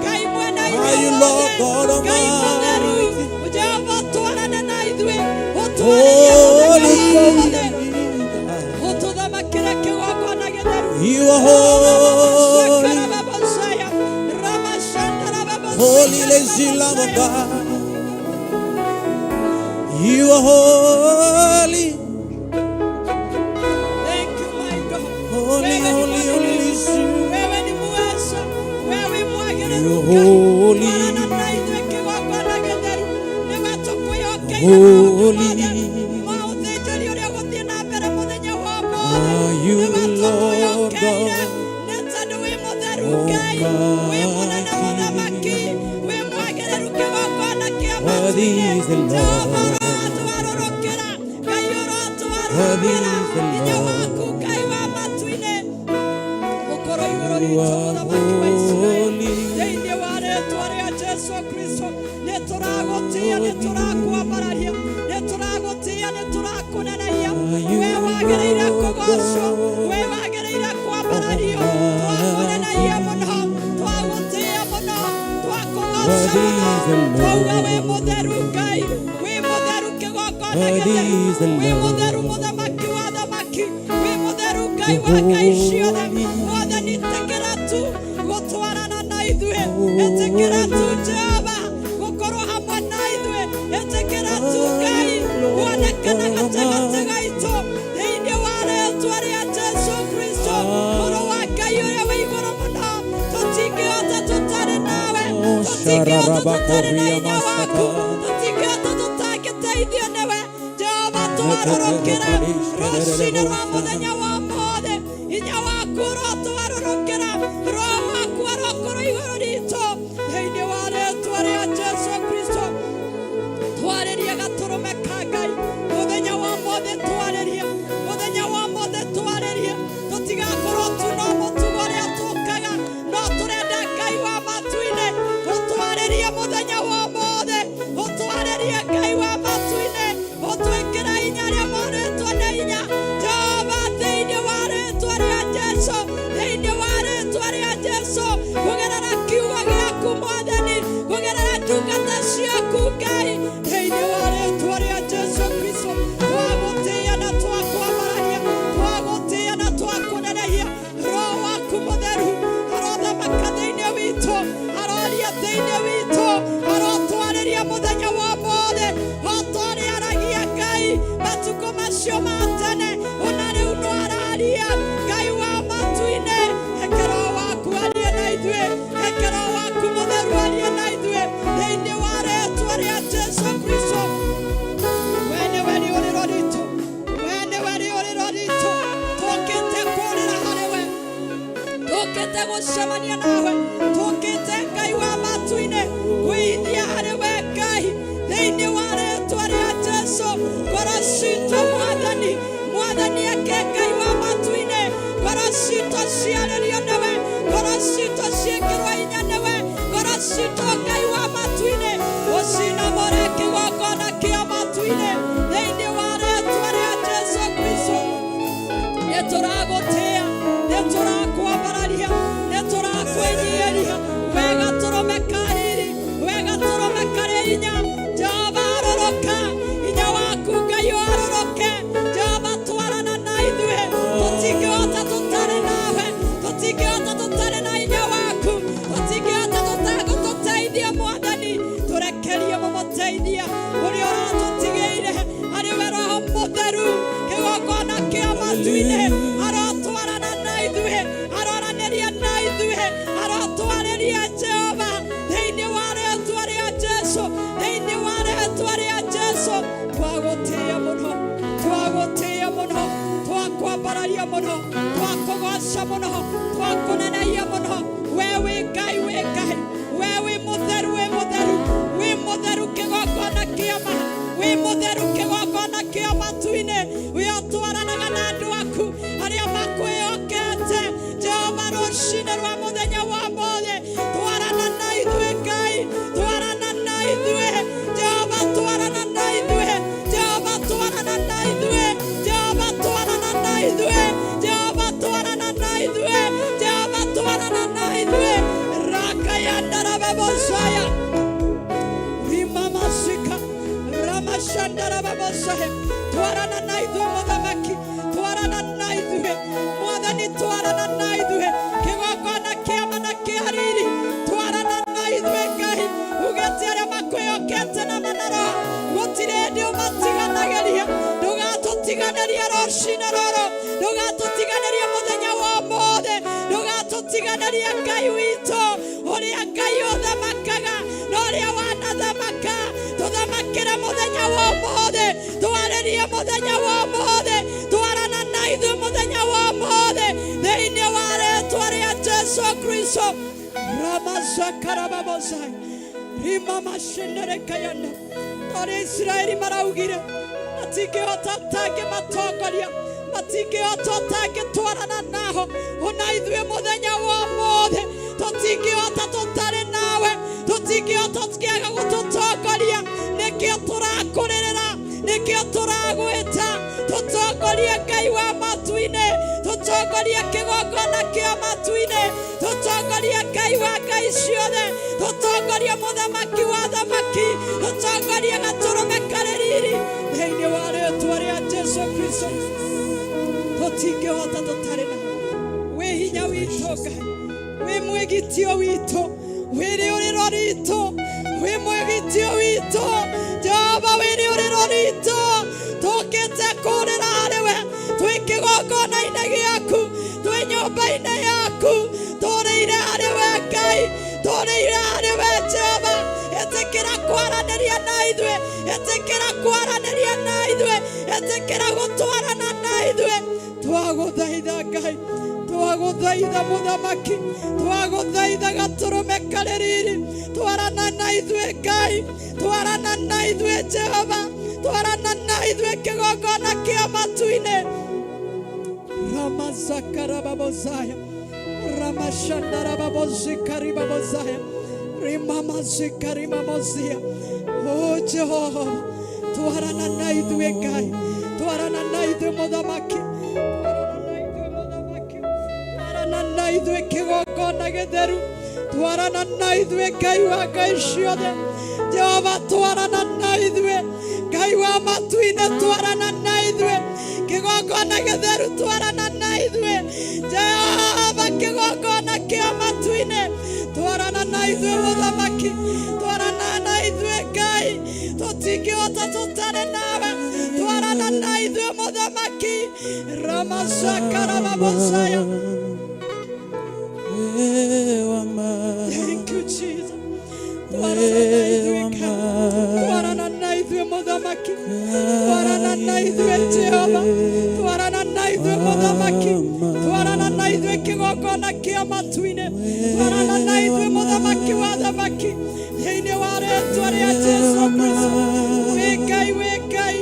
Speaker 3: Ngai mwena
Speaker 9: Are
Speaker 3: hinya
Speaker 9: you
Speaker 3: wothe,
Speaker 9: Lord God
Speaker 3: Ngai mũtheru.
Speaker 9: Almighty?
Speaker 3: Jehova twarane na ithuĩ, ũtwarĩrie mũthenya
Speaker 9: Holy.
Speaker 3: wa ũmũthĩ, ũtũthamakĩre kĩgongona gĩtheru.
Speaker 9: You are holy.
Speaker 3: Ramasakarababosaya,
Speaker 9: Holy is the Lamb of
Speaker 3: ramashandarababosaya.
Speaker 9: God. You are holy.
Speaker 3: Thank you, my God.
Speaker 9: Holy,
Speaker 3: Wewe ni
Speaker 9: holy, holy
Speaker 3: mwaminifu,
Speaker 9: is you.
Speaker 3: wewe ni muweza, wewe
Speaker 9: You
Speaker 3: mwagĩrĩru
Speaker 9: are
Speaker 3: Ngai.
Speaker 9: holy.
Speaker 3: Twarana na ithuĩ kĩgongona gĩtheru, nĩwe tũkwĩhokeire maũndũ
Speaker 9: Holy.
Speaker 3: mothe, ma ũthĩnjĩri ũrĩa ũgũthiĩ na mbere mũthenya wa ũmũthĩ,
Speaker 9: Are you
Speaker 3: nĩwe
Speaker 9: Lord
Speaker 3: tũkwĩhokeire,
Speaker 9: God
Speaker 3: nĩ tondũ wĩ mũtheru Ngai, wĩ mũnene mũthamaki,
Speaker 9: Almighty?
Speaker 3: wĩ mwagĩrĩru kĩgongona kĩa
Speaker 9: Worthy
Speaker 3: matu-inĩ.
Speaker 9: is the
Speaker 3: Jehova
Speaker 9: Lord.
Speaker 3: ũrotwarũrũkĩra, Ngai
Speaker 9: Worthy
Speaker 3: ũrotwarũrũkĩra,
Speaker 9: is the
Speaker 3: hinya waku
Speaker 9: Lord.
Speaker 3: Ngai wa matu-inĩ ũkorwo igũrũ
Speaker 9: You
Speaker 3: ritũ
Speaker 9: are
Speaker 3: mũthamaki wa Isiraeli,
Speaker 9: holy.
Speaker 3: thĩinĩ wa rĩĩtwa rĩa Jesũ Kristo. Nĩ tũragũtĩĩa, nĩ
Speaker 9: Holy.
Speaker 3: tũrakwambararia, nĩ tũragũtĩĩa, nĩ tũrakũnenehia.
Speaker 9: Are
Speaker 3: We
Speaker 9: you
Speaker 3: wagĩrĩire
Speaker 9: Lord
Speaker 3: kũgocwo,
Speaker 9: God
Speaker 3: we wagĩrĩire kwambarario. Twakũnenehia mũno, twagũtĩĩa mũno, twakũgoca
Speaker 9: Worthy
Speaker 3: mũno,
Speaker 9: is the
Speaker 3: twauga wĩ
Speaker 9: Lord.
Speaker 3: mũtheru Ngai, wĩ mũtheru kĩgongona
Speaker 9: Worthy
Speaker 3: gĩtheru,
Speaker 9: is the
Speaker 3: wĩ mũtheru
Speaker 9: Lord.
Speaker 3: mũthamaki wa thamaki, wĩ mũtheru Ngai
Speaker 9: The
Speaker 3: wa ngai ciothe.
Speaker 9: holy,
Speaker 3: Mwathani ĩtĩkĩra tu gũtwarana na ithuĩ, ĩtĩkĩra tu
Speaker 9: holy.
Speaker 3: Jehova gũkorwo hamwe na ithuĩ, ĩtĩkĩra tu
Speaker 9: Are
Speaker 3: Ngai
Speaker 9: you Lord
Speaker 3: kuonekana
Speaker 9: God
Speaker 3: gatagatĩ gaitũ, thĩinĩ wa rĩĩtwa rĩa Jesũ Kristo, mũrũ wa Ngai ũrĩa wĩ igũrũ mũno. Tũtingĩhota tũtarĩ nawe,
Speaker 9: Oh,
Speaker 3: tũtingĩhota tũtarĩ na
Speaker 9: shararabakoria
Speaker 3: hinya waku,
Speaker 9: masata.
Speaker 3: tũtingĩhota tũtangĩteithio nĩwe. Jehova twarũrũkĩra rũcinĩ rwa mũthenya wa ũmũthĩ, hinya waku ũrotwarũrũkĩra, roho waku arokorwo igũrũ ritũ, thĩinĩ wa rĩĩtwa rĩa Jesũ Kristo. Twarĩrie gatũrũme ka Ngai mũthenya wa ũmũthĩ, twarĩrie mũthenya wa ũmũthĩ, twarĩrie, tũtigakorwo tu no mũtugo ũrĩa tũkaga, no tũrenda Ngai wa matu-inĩ ũtwarĩrie mũthenya wa ũmũthĩ, ũtwarĩrie Ngai wa matu-inĩ, ũtwĩkĩre hinya arĩa morĩtwo nĩ hinya. Jehova, thĩinĩ wa rĩĩtwa rĩa Jesũ, thĩinĩ Tũkĩte gũcemania nawe, tũkĩte Ngai wa matu-inĩ kwĩithia harĩ we Ngai thĩinĩ wa rĩtwa rĩa Jesu. Ngoro citũ Mwathani, Mwathani eke Ngai wa matu-inĩ, ngoro citũ ciarĩrio nĩwe, ngoro citũ ciĩkĩrwo hinya nĩwe, ngoro citũ Ngai wa matu-inĩ ũcinamũre kĩgongona kĩa matu-inĩ thĩinĩ wa rĩtwa rĩa Jesu Kristo. Nĩtũragũtĩĩa, nĩtũrakwambararia, nĩtũrakwĩnyiihĩria. Wega tũrũme kariri, wega tũrũme karĩ hinya. Jehova arũrũka, hinya waku Ngai ũarũrũke. Jehova twarana na ithuĩ, tũtingĩhota tũtarĩ nawe, tũtingĩhota tũtarĩ na hinya waku, tũtingĩhota tũtagũtũteithia Mwathani. Tũrekerie mũmũteithia ũrĩa ũratũtigĩire arĩ we Roho Mũtheru, kĩgongona kĩa matu-inĩ. Arotwarana na ithuĩ, aroranĩria na ithuĩ, arotwarĩria Jehova thĩinĩ wa rĩtwa rĩa Jesu, thĩinĩ wa rĩtwa rĩa Jesu. Twagũtĩĩa mũno, twagũtĩĩa mũno, twakwambararia mũno, twakũgoca mũno, twakũnenehia mũno. We wĩ Ngai, wĩ Ngai, we wĩ mũtheru, wĩ mũtheru, wĩ mũtheru kĩgongona kĩa ma, wĩ mũtheru kĩgongona kĩa matu-inĩ. Wĩ ũtwaranaga na andũ aku arĩa makwĩhokete. Jehova rũcinĩ rwa mũthenya wa ũmũthĩ, twarana na ithuĩ Ngai, twarana na ithuĩ Jehova, twarana na ithuĩ Jehova, twarana na ithuĩ Jehova, twarana na ithuĩ Jehova, twarana na ithuĩ Jehova, twarana na ithuĩ. Rakayandarababosaya rimamasika ramashandarababosaya. Twarana na ithuĩ mũthamaki, twarana na ithuĩ Mwathani, twarana na ithuĩ kĩgongona kĩama na kĩa riri. Twarana na ithuĩ Ngai, ugĩte arĩa makwĩhokete na manaro gũtirĩ hĩndĩ ũmatiganagĩria. Ndũgatũtiganĩrie rũcinĩ rũrũ, ndũgatũtiganĩrie mũthenya wa ũmũthĩ, ndũgatũtiganĩrie Ngai witũ, ũrĩa Ngai ũthamakaga na ũrĩa wanathamaka. Tũthamakĩre mũthenya wa ũmũthĩ, twarĩrie mũthenya wa ũmũthĩ, twarana na ithuĩ mũthenya wa ũmũthĩ thĩinĩ wa rĩtwa rĩa Jesu Kristo. Ramazakarababosai rimamashenderekayanda. Torĩa Isiraeli maraugire matingĩhota ũtangĩmatongoria, matingĩhota ũtangĩtwarana naho. Ona ithuĩ mũthenya wa ũmũthĩ tũtingĩhota tũtarĩ nawe, tũtingĩhota tũkĩaga gũtũtongoria. Nĩkĩo tũrakũrĩrĩra, nĩkĩo tũragwĩta. Tũtongorie Ngai wa matu-inĩ, tũtongorie kĩgongona kĩa matu-inĩ, tũtongorie Ngai wa ngai ciothe, tũtongorie mũthamaki wa thamaki, tũtongorie gatũrũme karĩ riri thĩinĩ wa rĩtwa rĩa Jesu Kristo. Tũtingĩhota tũtarĩ nawe. Wĩ hinya witũ Ngai, wĩ mwĩgitio witũ, wĩ rĩũrĩro ritũ, wĩ mwĩgitio witũ Jehova, wĩ rĩũrĩro ritũ. Tũkĩte kũũrĩra harĩ we, twĩ kĩgongona-inĩ gĩaku, twĩ nyũmba-inĩ yaku, tũrĩire harĩ we Ngai, tũrĩire harĩ we Jehova. Ĩtĩkĩra kwaranĩria na ithuĩ, ĩtĩkĩra kwaranĩria na ithuĩ, ĩtĩkĩra gũtwarana na ithuĩ. Twagũthaitha Ngai, twagũthaitha mũthamaki, twagũthaitha gatũrũme karĩ riri. Twarana na ithuĩ Ngai, twarana na ithuĩ Jehova, twarana na ithuĩ kĩgongona kĩa matu-inĩ. Ramazakarababozaya ramashandarababozikaribabozaia rimamazikarimamozia. O Jehova, twarana na ithuĩ Ngai, twarana na ithuĩ mũthamaki, twarana na ithuĩ mũthamaki, twarana na ithuĩ kĩgongona gĩtheru, twarana na ithuĩ Ngai wa ngai ciothe. Jehova twarana na ithuĩ Ngai wa matu-inĩ, twarana na ithuĩ kĩgongona gĩtheru, twarana na ithuĩ Jehova kĩgongona kĩa matu-inĩ, twarana na ithuĩ mũthamaki, twarana na ithuĩ Ngai, tũtingĩhota tũtarĩ nawe, twarana na ithuĩ mũthamaki. Ramazakarababosaya. Thank you, Jesus. Twarana na ithuĩ mũthamaki, twarana na ithuĩ Jehova, twarana na ithuĩ mũthamaki, twarana na ithuĩ kĩgongona kĩa matu-inĩ, twarana na ithuĩ mũthamaki wa thamaki, thĩinĩ wa rĩtwa rĩa Jesu Kristo. Wĩ Ngai, wĩ Ngai,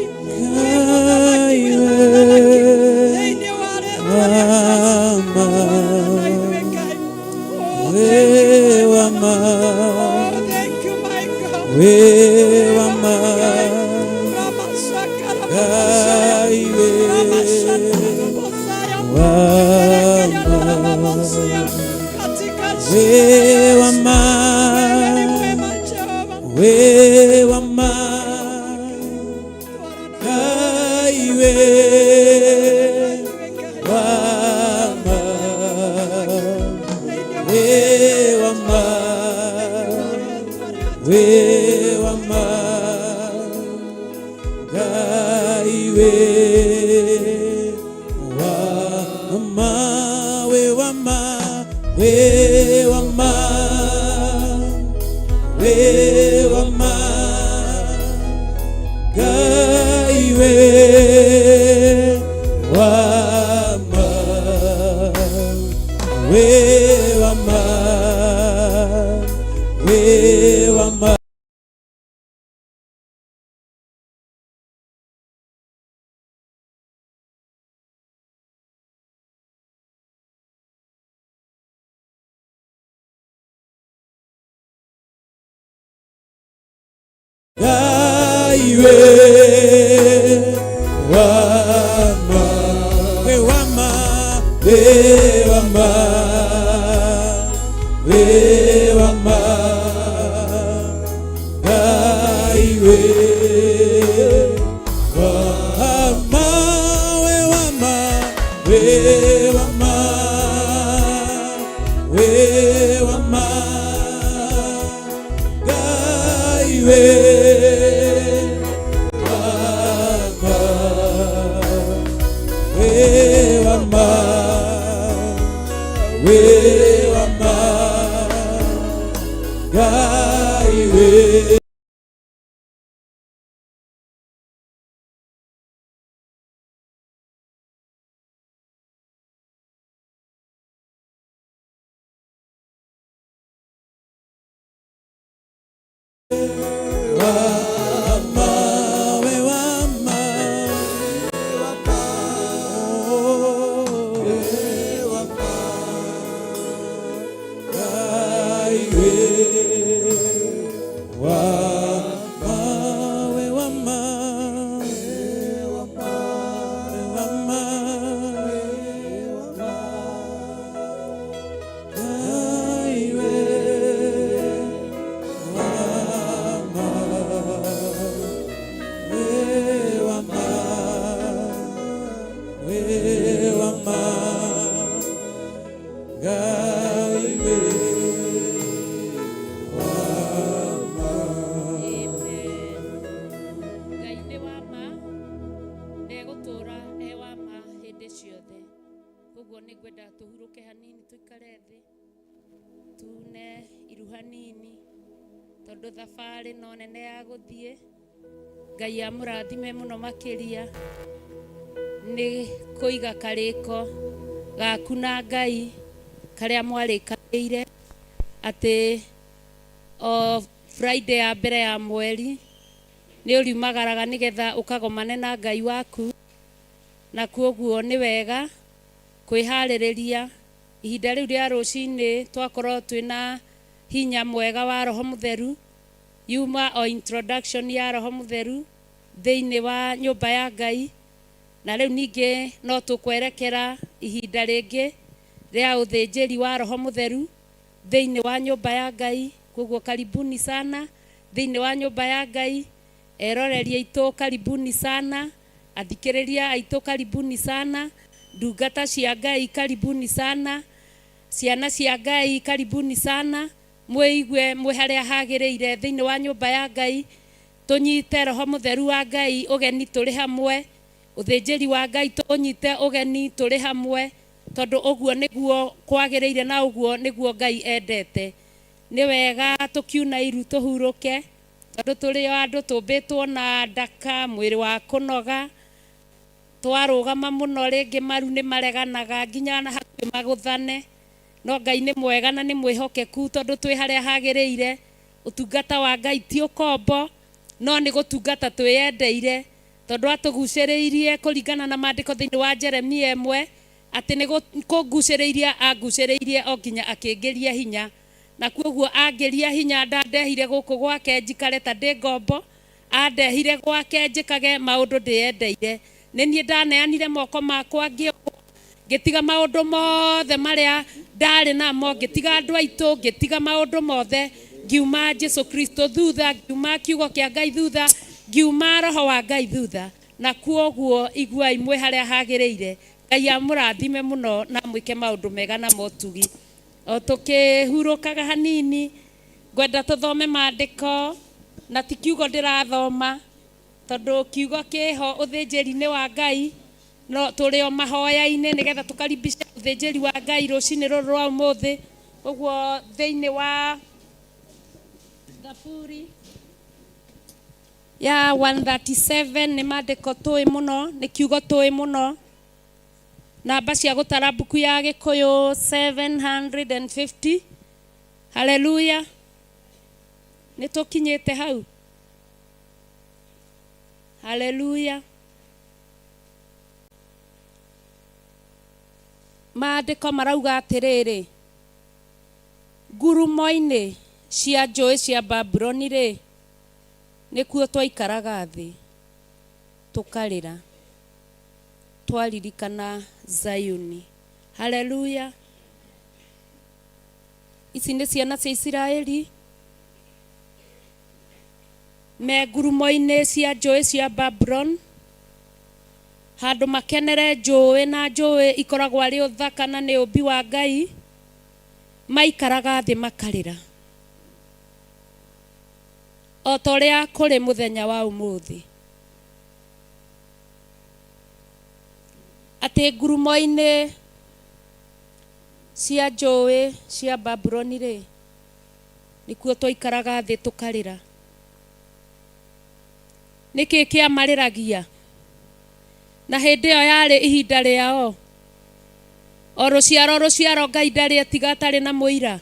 Speaker 3: wĩ mũthamaki, wĩ mũthamaki, thĩinĩ wa rĩtwa rĩa Jesu, twarana na ithuĩ Ngai. Oh, thank you, my God. Oh, thank you, my God.
Speaker 10: Ngai nĩ wa ma na egũtũũra e wa ma hĩndĩ ciothe. Koguo nĩ ngwenda tũhurũke hanini, tũikare thĩ, tune iru hanini, tondũ thabarĩ no nene ya gũthiĩ. Ngai amũrathime mũno makĩria nĩ kũiga karĩko gaku na Ngai karĩa mwarĩkanĩire atĩ o Friday ya mbere ya mweri nĩ ũriumagaraga nĩgetha ũkagomane na Ngai waku, na kuoguo nĩ wega kwĩharĩrĩria ihinda rĩu rĩa rũcinĩ twakorwo twĩna hinya mwega wa Roho Mũtheru, yuma o introduction ya Roho Mũtheru thĩinĩ wa nyũmba ya Ngai, na rĩu ningĩ no tũkwerekera ihinda rĩngĩ rĩa ũthĩnjĩri wa Roho Mũtheru thĩinĩ wa nyũmba ya Ngai. Koguo karibuni sana thĩinĩ wa nyũmba ya Ngai, eroreri aitũ karibuni sana, athikĩrĩria aitũ karibuni sana, ndungata cia Ngai karibuni sana, ciana cia Ngai karibuni sana, mwĩigue mwĩ harĩa hagĩrĩire thĩinĩ wa nyũmba ya Ngai, tũnyite Roho Mũtheru wa Ngai ũgeni tũrĩ hamwe, ũthĩnjĩri wa Ngai tũnyite ũgeni tũrĩ hamwe, tondũ ũguo nĩguo kwagĩrĩire na ũguo nĩguo Ngai endete. Nĩ wega tũkiuna iru tũhurũke, tondũ tũrĩ o andũ tũmbĩtwo na ndaka, mwĩrĩ wa kũnoga. Twarũgama mũno rĩngĩ maru nĩ mareganaga nginya na hakuhĩ magũthane. No Ngai nĩ mwega na nĩ mwĩhokeku tondũ twĩ harĩa hagĩrĩire. Ũtungata wa Ngai ti ũkombo, no nĩ gũtungata twĩyendeire, tondũ atũgucĩrĩirie kũringana na maandĩko thĩinĩ wa Jeremia 1, atĩ nĩ kũngucĩrĩiria angucĩrĩirie o nginya akĩngĩria hinya. Na kwoguo angĩria hinya ndandehire gũkũ gwake njikare ta ndĩ ngombo, andehire gwake njĩkage maũndũ ndĩyendeire. Nĩ niĩ ndaneanire moko makwa ngĩohwo, ngĩtiga maũndũ mothe marĩa ndarĩ namo, ngĩtiga andũ aitũ, ngĩtiga maũndũ mothe, ngiuma Jesu Kristo thutha, ngiuma kiugo kĩa Ngai thutha, ngiuma roho wa Ngai thutha. Na kwoguo iguai mwĩ harĩa hagĩrĩire. Ngai amũrathime mũno na amwĩke maũndũ mega na motugi. O tũkĩhurũkaga hanini, ngwenda tũthome maandĩko, na ti kiugo ndĩrathoma, tondũ kiugo kĩho ũthĩnjĩri-inĩ wa Ngai, no tũrĩ o mahoya-inĩ nĩgetha tũkaribisha ũthĩnjĩri wa Ngai rũcinĩ rũrũ rwa ũmũthĩ. Ũguo thĩinĩ wa Thaburi ya 137 nĩ maandĩko tũĩ mũno, nĩ kiugo tũĩ mũno. Namba cia gũtara mbuku ya Gĩkũyũ 750. Haleluya. Nĩ tũkinyĩte hau. Haleluya. Maandĩko marauga atĩrĩrĩ, ngurumo-inĩ cia njũĩ cia Babuloni rĩ, nĩkuo twaikaraga thĩ tũkarĩra twaririkana Zayuni. Haleluya. Ici nĩ ciana cia Isiraeli me ngurumo-inĩ cia njũĩ cia Babulon, handũ makenere njũĩ, na njũĩ ikoragwo arĩ ũthaka na nĩ ũmbi wa Ngai. Maikaraga thĩ makarĩra o ta ũrĩa kũrĩ mũthenya wa ũmũthĩ, atĩ ngurumo-inĩ cia njũĩ cia Babuloni rĩ, nĩkuo twaikaraga thĩ tũkarĩra. Nĩkĩ kĩamarĩragia? Na hĩndĩ ĩyo yarĩ ihinda rĩao. O rũciaro rũciaro Ngai ndarĩ etiga atarĩ na mũira.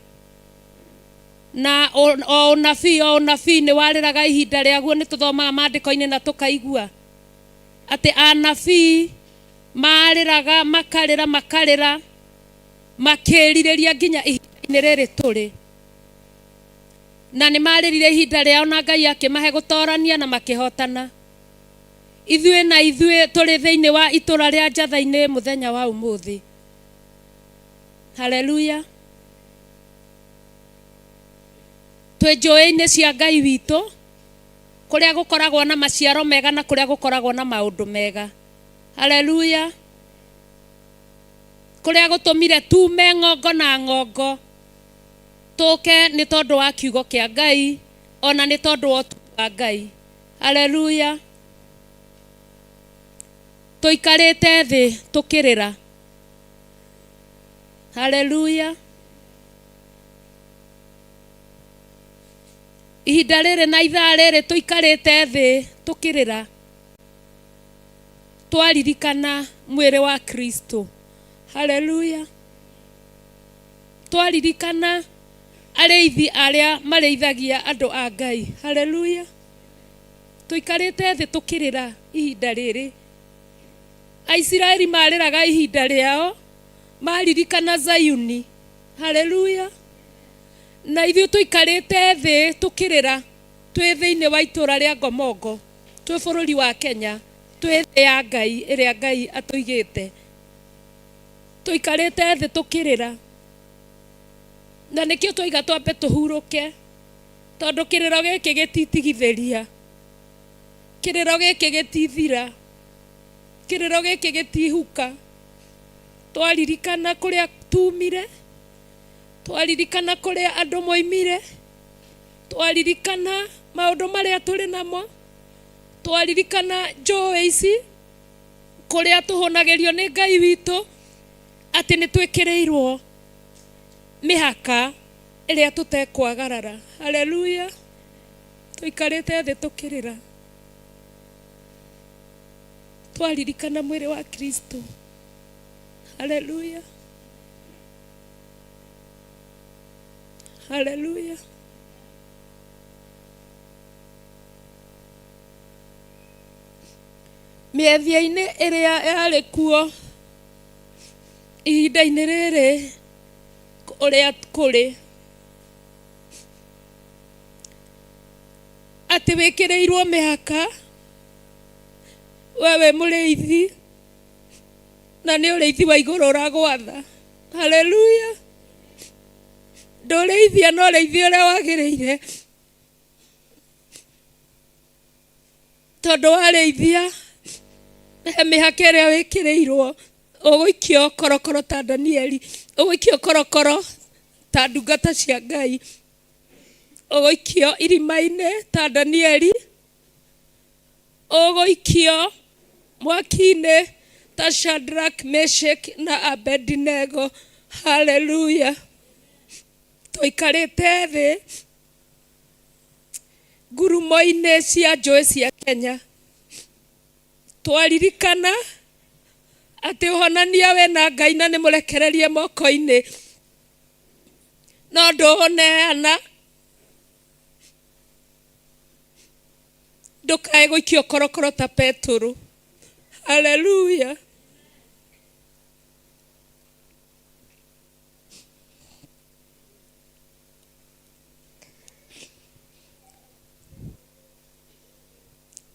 Speaker 10: Na o ũnabii o ũnabii nĩ warĩraga ihinda rĩaguo. Nĩ tũthomaga maandĩko-inĩ na tũkaigua atĩ anabii marĩraga, makarĩra, makarĩra, makĩrirĩria nginya ihinda-inĩ rĩrĩ tũrĩ. Na nĩ marĩrire ihinda rĩao na Ngai akĩmahe gũtorania na makĩhotana. Ithuĩ na ithuĩ tũrĩ thĩinĩ wa itũra rĩa Njatha-inĩ mũthenya wa ũmũthĩ. Haleluya. Twĩ njũĩ-inĩ cia Ngai witũ, kũrĩa gũkoragwo na maciaro mega na kũrĩa gũkoragwo na maũndũ mega. Haleluya. Kũrĩa gũtũmire tume ng'ongo na ng'ongo tũke nĩ tondũ wa kiugo kĩa Ngai, ona nĩ tondũ wa ũtugi wa Ngai. Haleluya. Tũikarĩte thĩ tũkĩrĩra. Haleluya. Ihinda rĩrĩ na ithaa rĩrĩ tũikarĩte thĩ tũkĩrĩra, twaririkana mwĩrĩ wa Kristo. Haleluya. Twaririkana arĩithi arĩa marĩithagia andũ a Ngai. Haleluya. Tũikarĩte thĩ tũkĩrĩra ihinda rĩrĩ. Aisiraeli marĩraga ihinda rĩao maririkana Zayuni. Haleluya. Na ithuĩ tũikarĩte thĩ tũkĩrĩra twĩ thĩinĩ wa itũra rĩa Ngomongo, twĩ bũrũri wa Kenya, twĩ thĩ ya Ngai ĩrĩa Ngai atũigĩte. Tũikarĩte thĩ tũkĩrĩra. Na nĩkĩo twaiga twambe tũhurũke, tondũ kĩrĩro gĩkĩ gĩtitigithĩria, kĩrĩro gĩkĩ gĩtithira, kĩrĩro gĩkĩ gĩtihuka. Twaririkana kũrĩa tumire, twaririkana kũrĩa andũ moimire, twaririkana maũndũ marĩa tũrĩ namo, twaririkana njũĩ ici kũrĩa tũhũnagĩrio nĩ Ngai witũ, atĩ nĩ twĩkĩrĩirwo mĩhaka ĩrĩa tũtekwagarara. Haleluya. Tũikarĩte thĩ tũkĩrĩra. Twaririkana mwĩrĩ wa Kristo. Haleluya, haleluya. Mĩethia-inĩ ĩrĩa yarĩ kuo ihinda-inĩ rĩrĩ ũrĩa kũrĩ atĩ wĩkĩrĩirwo mĩhaka, we wĩ mũrĩithi na nĩ ũrĩithi wa igũrũ ũragwatha. Haleluya. Ndũrĩithia no ũrĩithi ũrĩa wagĩrĩire, tondũ warĩithia he mĩhaka ĩrĩa wĩkĩrĩirwo, ũgũikio korokoro ta Danieli, ũgũikio korokoro ta ndungata cia Ngai, ũgũikio irima-inĩ ta Danieli, ũgũikio mwaki-inĩ ta Shadrach, Meshach na Abednego. Haleluya. Tũikarĩte thĩ ngurumo-inĩ cia njũĩ cia Kenya, twaririkana atĩ ũhonania wĩna Ngai na nĩ mũrekererie moko-inĩ, no ndũũneana, ndũkae gũikio korokoro ta Petũrũ. Haleluya.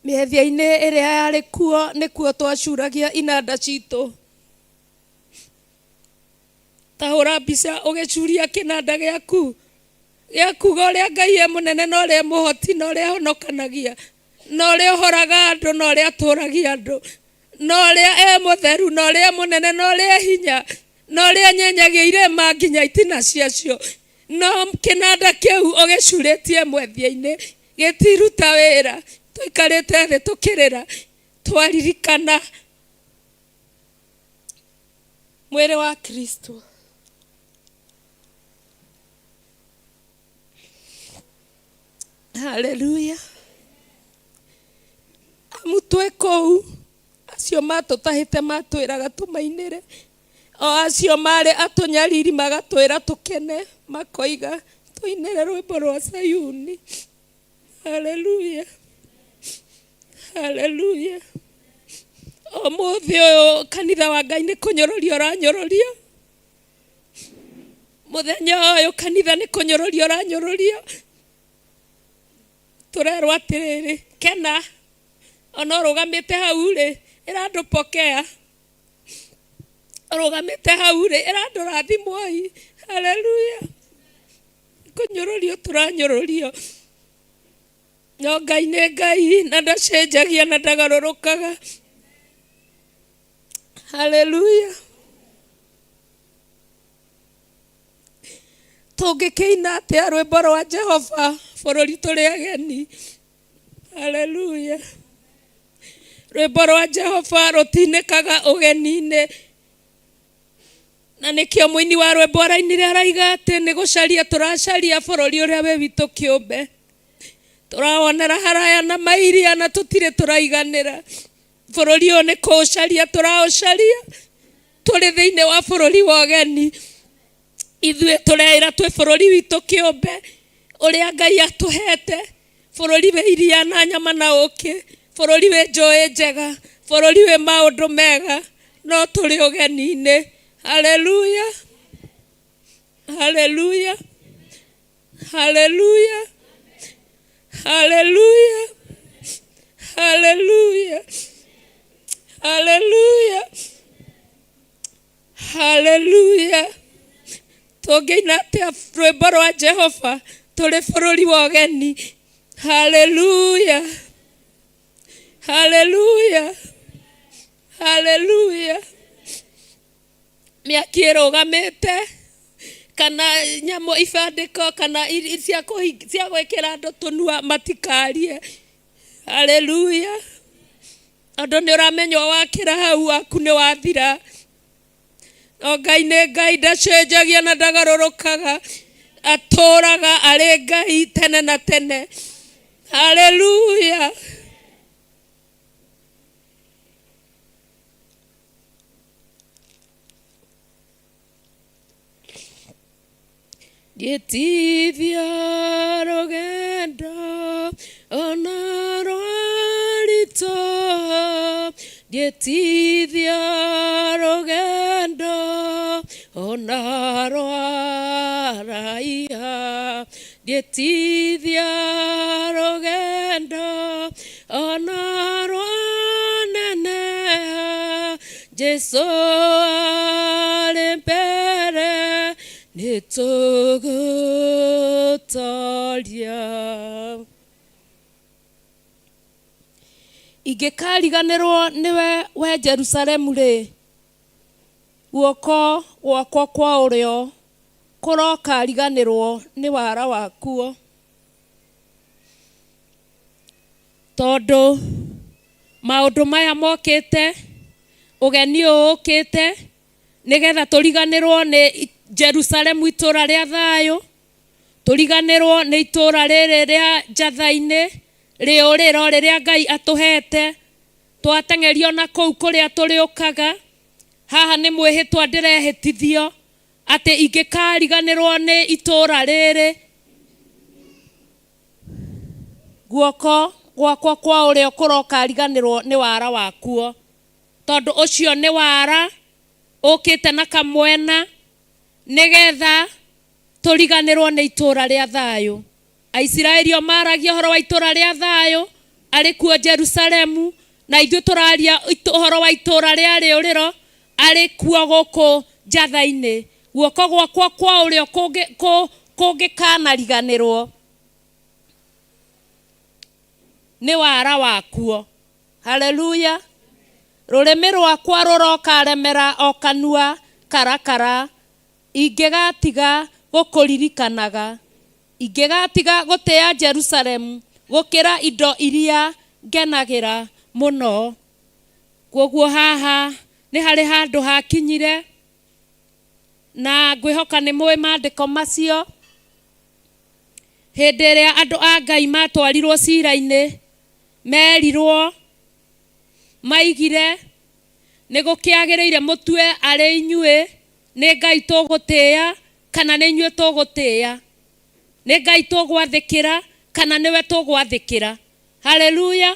Speaker 10: Mĩethia-inĩ ĩrĩa yarĩ kuo nĩkuo twacuragia inanda citũ. Ta hũra mbica ũgĩcuria kĩnanda gĩaku gĩa kuga ũrĩa Ngai e mũnene na ũrĩa e mũhoti na ũrĩa ahonokanagia na ũrĩa ũhoraga andũ na ũrĩa atũragia andũ na ũrĩa e mũtheru na ũrĩa e mũnene na ũrĩa e hinya na ũrĩa anyenyagia irĩma nginya itina ciacio. No kĩnanda kĩu ũgĩcurĩtie mwethia-inĩ gĩtiruta wĩra. Tũikarĩte thĩ tũkĩrĩra twaririkana mwĩrĩ wa Kristo. Haleluya. Amu twĩ kũu acio matũtahĩte matwĩraga tũmainĩre, o acio marĩ atũnyariri magatwĩra tũkene, makoiga tũinĩre rwĩmbo rwa Sayuni. Haleluya, haleluya. Ũmũthĩ ũyũ kanitha wa Ngai nĩ kũnyũrũrio ũranyũrũrio. Mũthenya ũyũ kanitha nĩ kũnyũrũrio ũranyũrũrio. Tũrerwo atĩrĩrĩ, kena ona ũrũgamĩte hau rĩ, ĩra andũ pokea. Ũrũgamĩte hau rĩ, ĩra andũ rathimwoi. Haleluya. Kũnyũrũrio tũranyũrũrio. No Ngai nĩ Ngai na ndacenjagia na ndagarũrũkaga. Haleluya. Tũngĩkĩina atĩa rwĩmbo rwa Jehova bũrũri tũrĩ ageni? Haleluya. Rwĩmbo rwa Jehova rũtinĩkaga ũgeni-inĩ. Na nĩkĩo mũini wa rwĩmbo arainire araiga atĩ nĩ gũcaria tũracaria bũrũri ũrĩa wĩ witũ kĩũmbe. Tũrawonera haraya na mairia na tũtirĩ tũraiganĩra. Bũrũri ũyũ nĩ kũũcaria tũraũcaria tũrĩ thĩinĩ wa bũrũri wa ũgeni. Ithuĩ tũreĩra twĩ bũrũri witũ kĩũmbe ũrĩa Ngai atũhete, bũrũri wĩ iria na nyama na ũkĩ, bũrũri wĩ njũĩ njega, bũrũri wĩ maũndũ mega, no tũrĩ ũgeni-inĩ. Haleluya, haleluya, haleluya, haleluya, haleluya, haleluya, haleluya. Tũngĩina atĩa rwĩmbo rwa Jehova tũrĩ bũrũri wa ũgeni? Haleluya, haleluya, haleluya. Mĩaki ĩrũgamĩte kana nyamũ ibandĩko kana cia gwĩkĩra andũ tũnua matikarie. Haleluya. Tondũ nĩ ũramenywo wakĩra hau waku nĩ wathira. No Ngai nĩ Ngai, ndacenjagia na ndagarũrũkaga, atũraga arĩ Ngai tene na tene. Haleluya. Ngĩtithia rũgendo ona rwaritoha, ngĩtithia rũgendo ona rwaraiha, ngĩtithia rũgendo ona rwaneneha, Jesu arĩ mbere nĩtũgũtoria. Ingĩkariganĩrwo nĩwe we Jerusalemu rĩ, guoko gwakwa kwa ũrĩo kũrokariganĩrwo nĩ wara wakuo. Tondũ maũndũ maya mokĩte, ũgeni ũyũ ũkĩte, nĩgetha tũriganĩrwo nĩ Jerusalemu itũra rĩa thayũ, tũriganĩrwo nĩ itũra rĩrĩ rĩa njatha-inĩ, rĩũrĩro rĩrĩa Ngai atũhete, twateng'erio na kũu kũrĩa tũrĩũkaga. Haha nĩ mwĩhĩtwa ndĩrehĩtithio atĩ ingĩkariganĩrwo nĩ itũra rĩrĩ, guoko gwakwa kwa ũrĩo kũrokariganĩrwo nĩ wara wakuo, tondũ ũcio nĩ wara ũkĩte na kamwena nĩgetha tũriganĩrwo nĩ itũra rĩa thayũ. Aisiraeli o maragia ũhoro wa itũra rĩa thayũ arĩ kuo Jerusalemu, na ithuĩ tũraria ũhoro wa itũra rĩa rĩũrĩro arĩ kuo gũkũ njatha-inĩ. Guoko gwakwa kwa ũrĩo kũngĩkanariganĩrwo nĩ wara wakuo. Haleluya. Rũrĩmĩ rwakwa rũrokaremera o kanua karakara, ingĩgatiga gũkũririkanaga, ingĩgatiga gũtĩa Jerusalemu gũkĩra indo iria ngenagĩra mũno. Kwoguo haha nĩ harĩ handũ hakinyire, na ngwĩhoka nĩ mũĩ maandĩko macio. Hĩndĩ ĩrĩa andũ a Ngai matwarirwo cira-inĩ, merirwo maigire nĩ gũkĩagĩrĩire mũtue arĩ inyuĩ nĩ Ngai tũgũtĩĩa kana nĩ inyuĩ tũgũtĩĩa, nĩ Ngai tũgwathĩkĩra kana nĩwe tũgwathĩkĩra. Haleluya.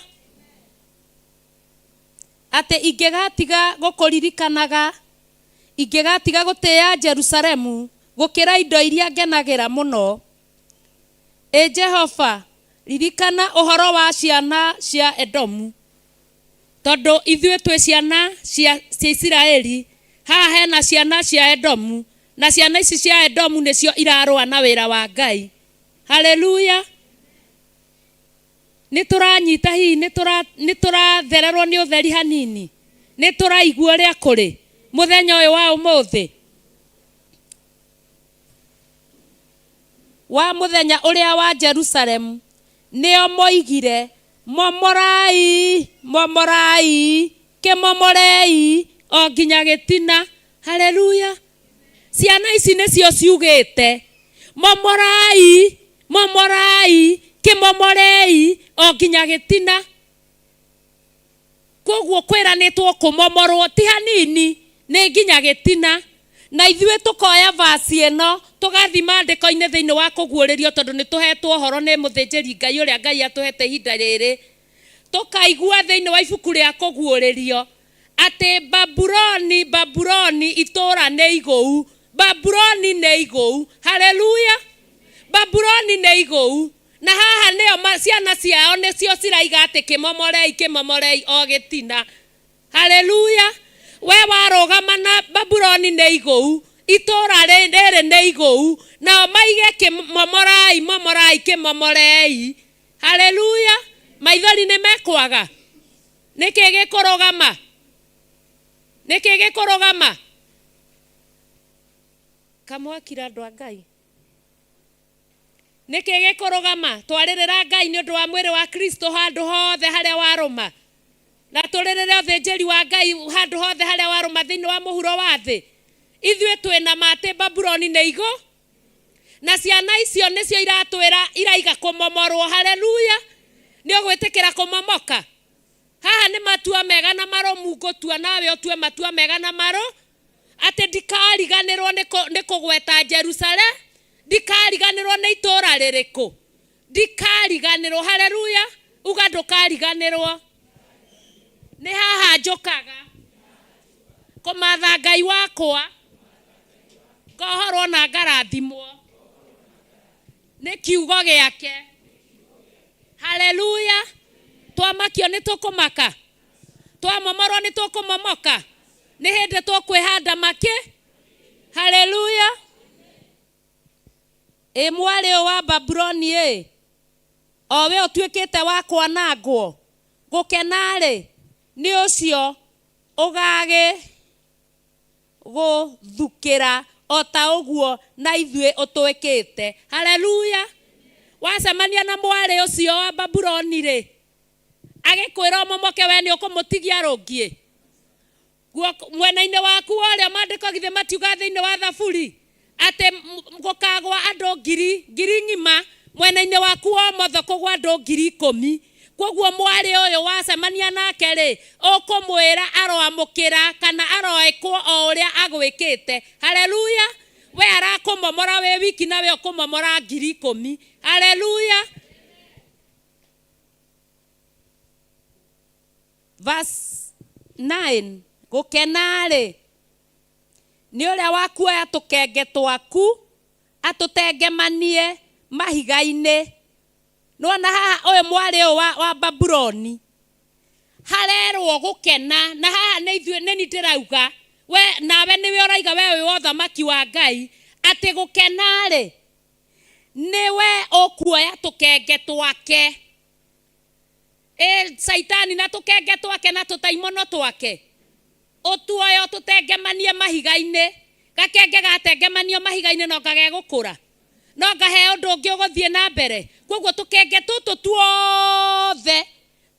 Speaker 10: Atĩ ingĩgatiga gũkũririkanaga, ingĩgatiga gũtĩĩa Jerusalemu gũkĩra indo iria ngenagĩra mũno. Ĩ Jehova, ririkana ũhoro wa ciana cia Edomu, tondũ ithuĩ twĩ ciana cia Isiraeli. Haha hena ciana cia Edomu, na ciana ici cia Edomu nĩcio irarũa na wĩra wa Ngai. Haleluya. Nĩ tũranyita hihi, nĩ tũrathererwo nĩ ũtheri hanini, nĩ tũraigua ũrĩa kũrĩ mũthenya ũyũ wa ũmũthĩ, wa mũthenya ũrĩa wa Jerusalemu. Nĩo moigire, momorai, momorai, kĩmomorei o nginya gĩtina. Haleluya. Ciana ici nĩcio ciugĩte, momorai, momorai, kĩmomorei o nginya gĩtina. Koguo kwĩranĩtwo kũmomorwo ti hanini, nĩ nginya gĩtina. Na ithuĩ tũkoya vasi ĩno tũgathiĩ maandĩko-inĩ thĩinĩ wa kũguũrĩrio, tondũ nĩ tũhetwo ũhoro nĩ mũthĩnjĩri Ngai ũrĩa Ngai atũhete ihinda rĩrĩ. Tũkaigua thĩinĩ wa ibuku rĩa kũguũrĩrio atĩ Babuloni, Babuloni itũũra nĩ igũu, Babuloni nĩ igũu. Haleluya. Babuloni nĩ igũu. Na haha nĩo ciana ciao nĩcio ciraiga atĩ kĩmomorei, kĩmomorei o gĩtina. Haleluya. We warũgama na Babuloni nĩ igũu, itũũra rĩrĩ nĩ igũu, nao maige kĩmomorai, momorai, kĩmomorei. Haleluya. Maithori nĩ mekwaga. Nĩkĩ gĩkũrũgama? Nĩkĩ gĩkũrũgama? Kamwakira andũ a Ngai. Nĩkĩ gĩkũrũgama? Twarĩrĩra Ngai nĩ ũndũ wa mwĩrĩ wa Kristo handũ hothe harĩa warũma, na tũrĩrĩre ũthĩnjĩri wa Ngai handũ hothe harĩa warũma thĩinĩ wa mũhuro wa thĩ. Ithuĩ twĩna ma atĩ Babuloni nĩ igũ, na ciana icio nĩcio iratwĩra iraiga kũmomorwo. Haleluya. Nĩ ũgwĩtĩkĩra kũmomoka? Haha nĩ matua mega na marũmu ngũtua, nawe ũtue matua mega na marũ, atĩ ndikariganĩrwo nĩ kũgweta Ndikariganĩrwo nĩ itũũra rĩrĩkũ? Ndikariganĩrwo. Haleluya! Uga ndũkariganĩrwo. Nĩ haha njũkaga kũmatha Ngai wakwa, ngohorwo na ngarathimwo nĩ kiugo gĩake. Haleluya! Twamakio nĩ tũkũmaka, twamomorwo nĩ tũkũmomoka, nĩ hĩndĩ tũkwĩhanda makĩ. Haleluya! Ĩ mwarĩ ũyũ wa Babuloni ĩ, o we ũtuĩkĩte wa kwanangwo, gũkena-rĩ, nĩ ũcio ũgagĩgũthukĩra o ta ũguo na ithuĩ ũtwĩkĩte. Haleluya! Wacemania na mwarĩ ũcio wa Babuloni-rĩ, agĩkwĩra ũmomoke, we nĩ ũkũmũtigia rũngiĩ? Mwena-inĩ waku wa ũrĩo, maandĩko githĩ matiuga thĩinĩ wa Thaburi atĩ gũkagwa andũ ngiri ngiri ng'ima, mwena-inĩ waku wa ũmotho kũgwa andũ 10,000. Koguo mwarĩ ũyũ wacemania nake rĩ, ũkũmwĩra aroamũkĩra kana aroĩkwo o ũrĩa agwĩkĩte. Haleluya! We arakũmomora wĩ wiki na we ũkũmomora 10,000. Haleluya! Verse 9, gũkena-rĩ nĩ ũrĩa wakuoya tũkenge twaku atũtengemanie mahiga-inĩ. Nĩwona haha ũyũ mwarĩ ũyũ wa Babuloni harerwo gũkena, na haha nĩ ithuĩ, nĩ niĩ ndĩrauga, we nawe nĩwe ũraiga we wĩ wa ũthamaki wa Ngai, atĩ gũkena-rĩ nĩwe ũkuoya tũkenge twake. Ĩ Caitani na tũkenge twake na tũtaimono twake, ũtuoye ũtũtengemanie mahiga-inĩ. Gakenge gatengemanio mahiga-inĩ no ngagegũkũra, no ngahe ũndũ ũngĩ ũgũthiĩ na mbere. Koguo tũkenge tũtũ tuothe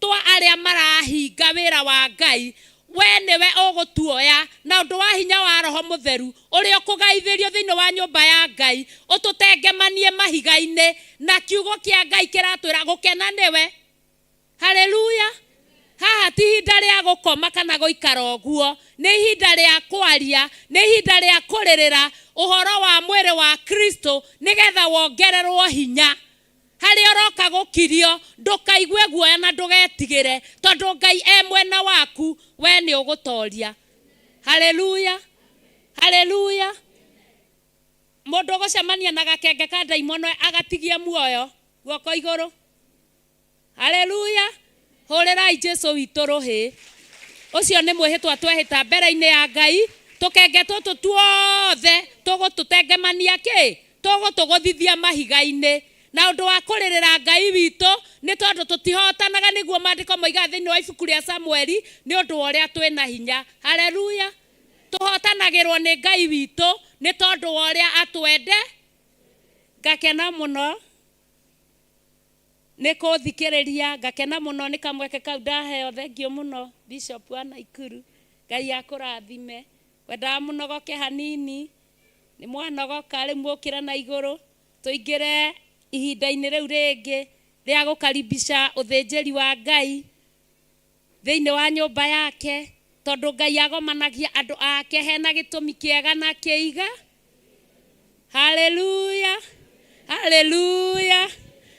Speaker 10: twa arĩa marahinga wĩra wa Ngai, we nĩwe ũgũtuoya na ũndũ wa hinya wa Roho Mũtheru ũrĩa ũkũgaithĩrio thĩinĩ wa nyũmba ya Ngai, ũtũtengemanie mahiga-inĩ. Na kiugo kĩa Ngai kĩratwĩra gũkena nĩwe. Haleluya! Haha ti ihinda rĩa gũkoma kana gũikara ũguo, nĩ ihinda rĩa kwaria, nĩ ihinda rĩa kũrĩrĩra ũhoro wa mwĩrĩ wa Kristo nĩgetha wongererwo hinya. Harĩa ũroka gũkirio, ndũkaigue guoya na ndũgetigĩre, tondũ Ngai e mwena waku, we nĩ ũgũtoria. Haleluya! Haleluya! Mũndũ ũgũcemania na gakenge ka ndaimono agatigie muoyo, guoko igũrũ. Haleluya! Hũrĩrai Jesu witũ rũhĩ. Ũcio nĩ mwĩhĩtwa twehĩta mbere-inĩ ya Ngai, tũkenge tũtũ tuothe tũgũtũtengemania kĩ? Tũgũtũgũthithia mahiga-inĩ. Na ũndũ wa kũrĩrĩra Ngai witũ nĩ tondũ tũtihotanaga, nĩguo maandĩko moigaga thĩinĩ wa ibuku rĩa Samueli, nĩ ũndũ wa ũrĩa twĩ na hinya. Haleluya! Tũhotanagĩrwo nĩ Ngai witũ nĩ tondũ wa ũrĩa atwende. Ngakena mũno nĩ kũthikĩrĩria, ngakena mũno nĩ kamweke kau ndaheo. Thengiũ mũno Bishop wa Naikuru, Ngai akũrathime. Ngwendaga mũnogoke hanini, nĩ mwanogoka rĩu mũkĩre na igũrũ, tũingĩre ihinda-inĩ rĩu rĩngĩ rĩa gũkaribisha ũthĩnjĩri wa Ngai thĩinĩ wa nyũmba yake, tondũ Ngai agomanagia andũ ake hena gĩtũmi kĩega na kĩiga. Haleluya! Haleluya!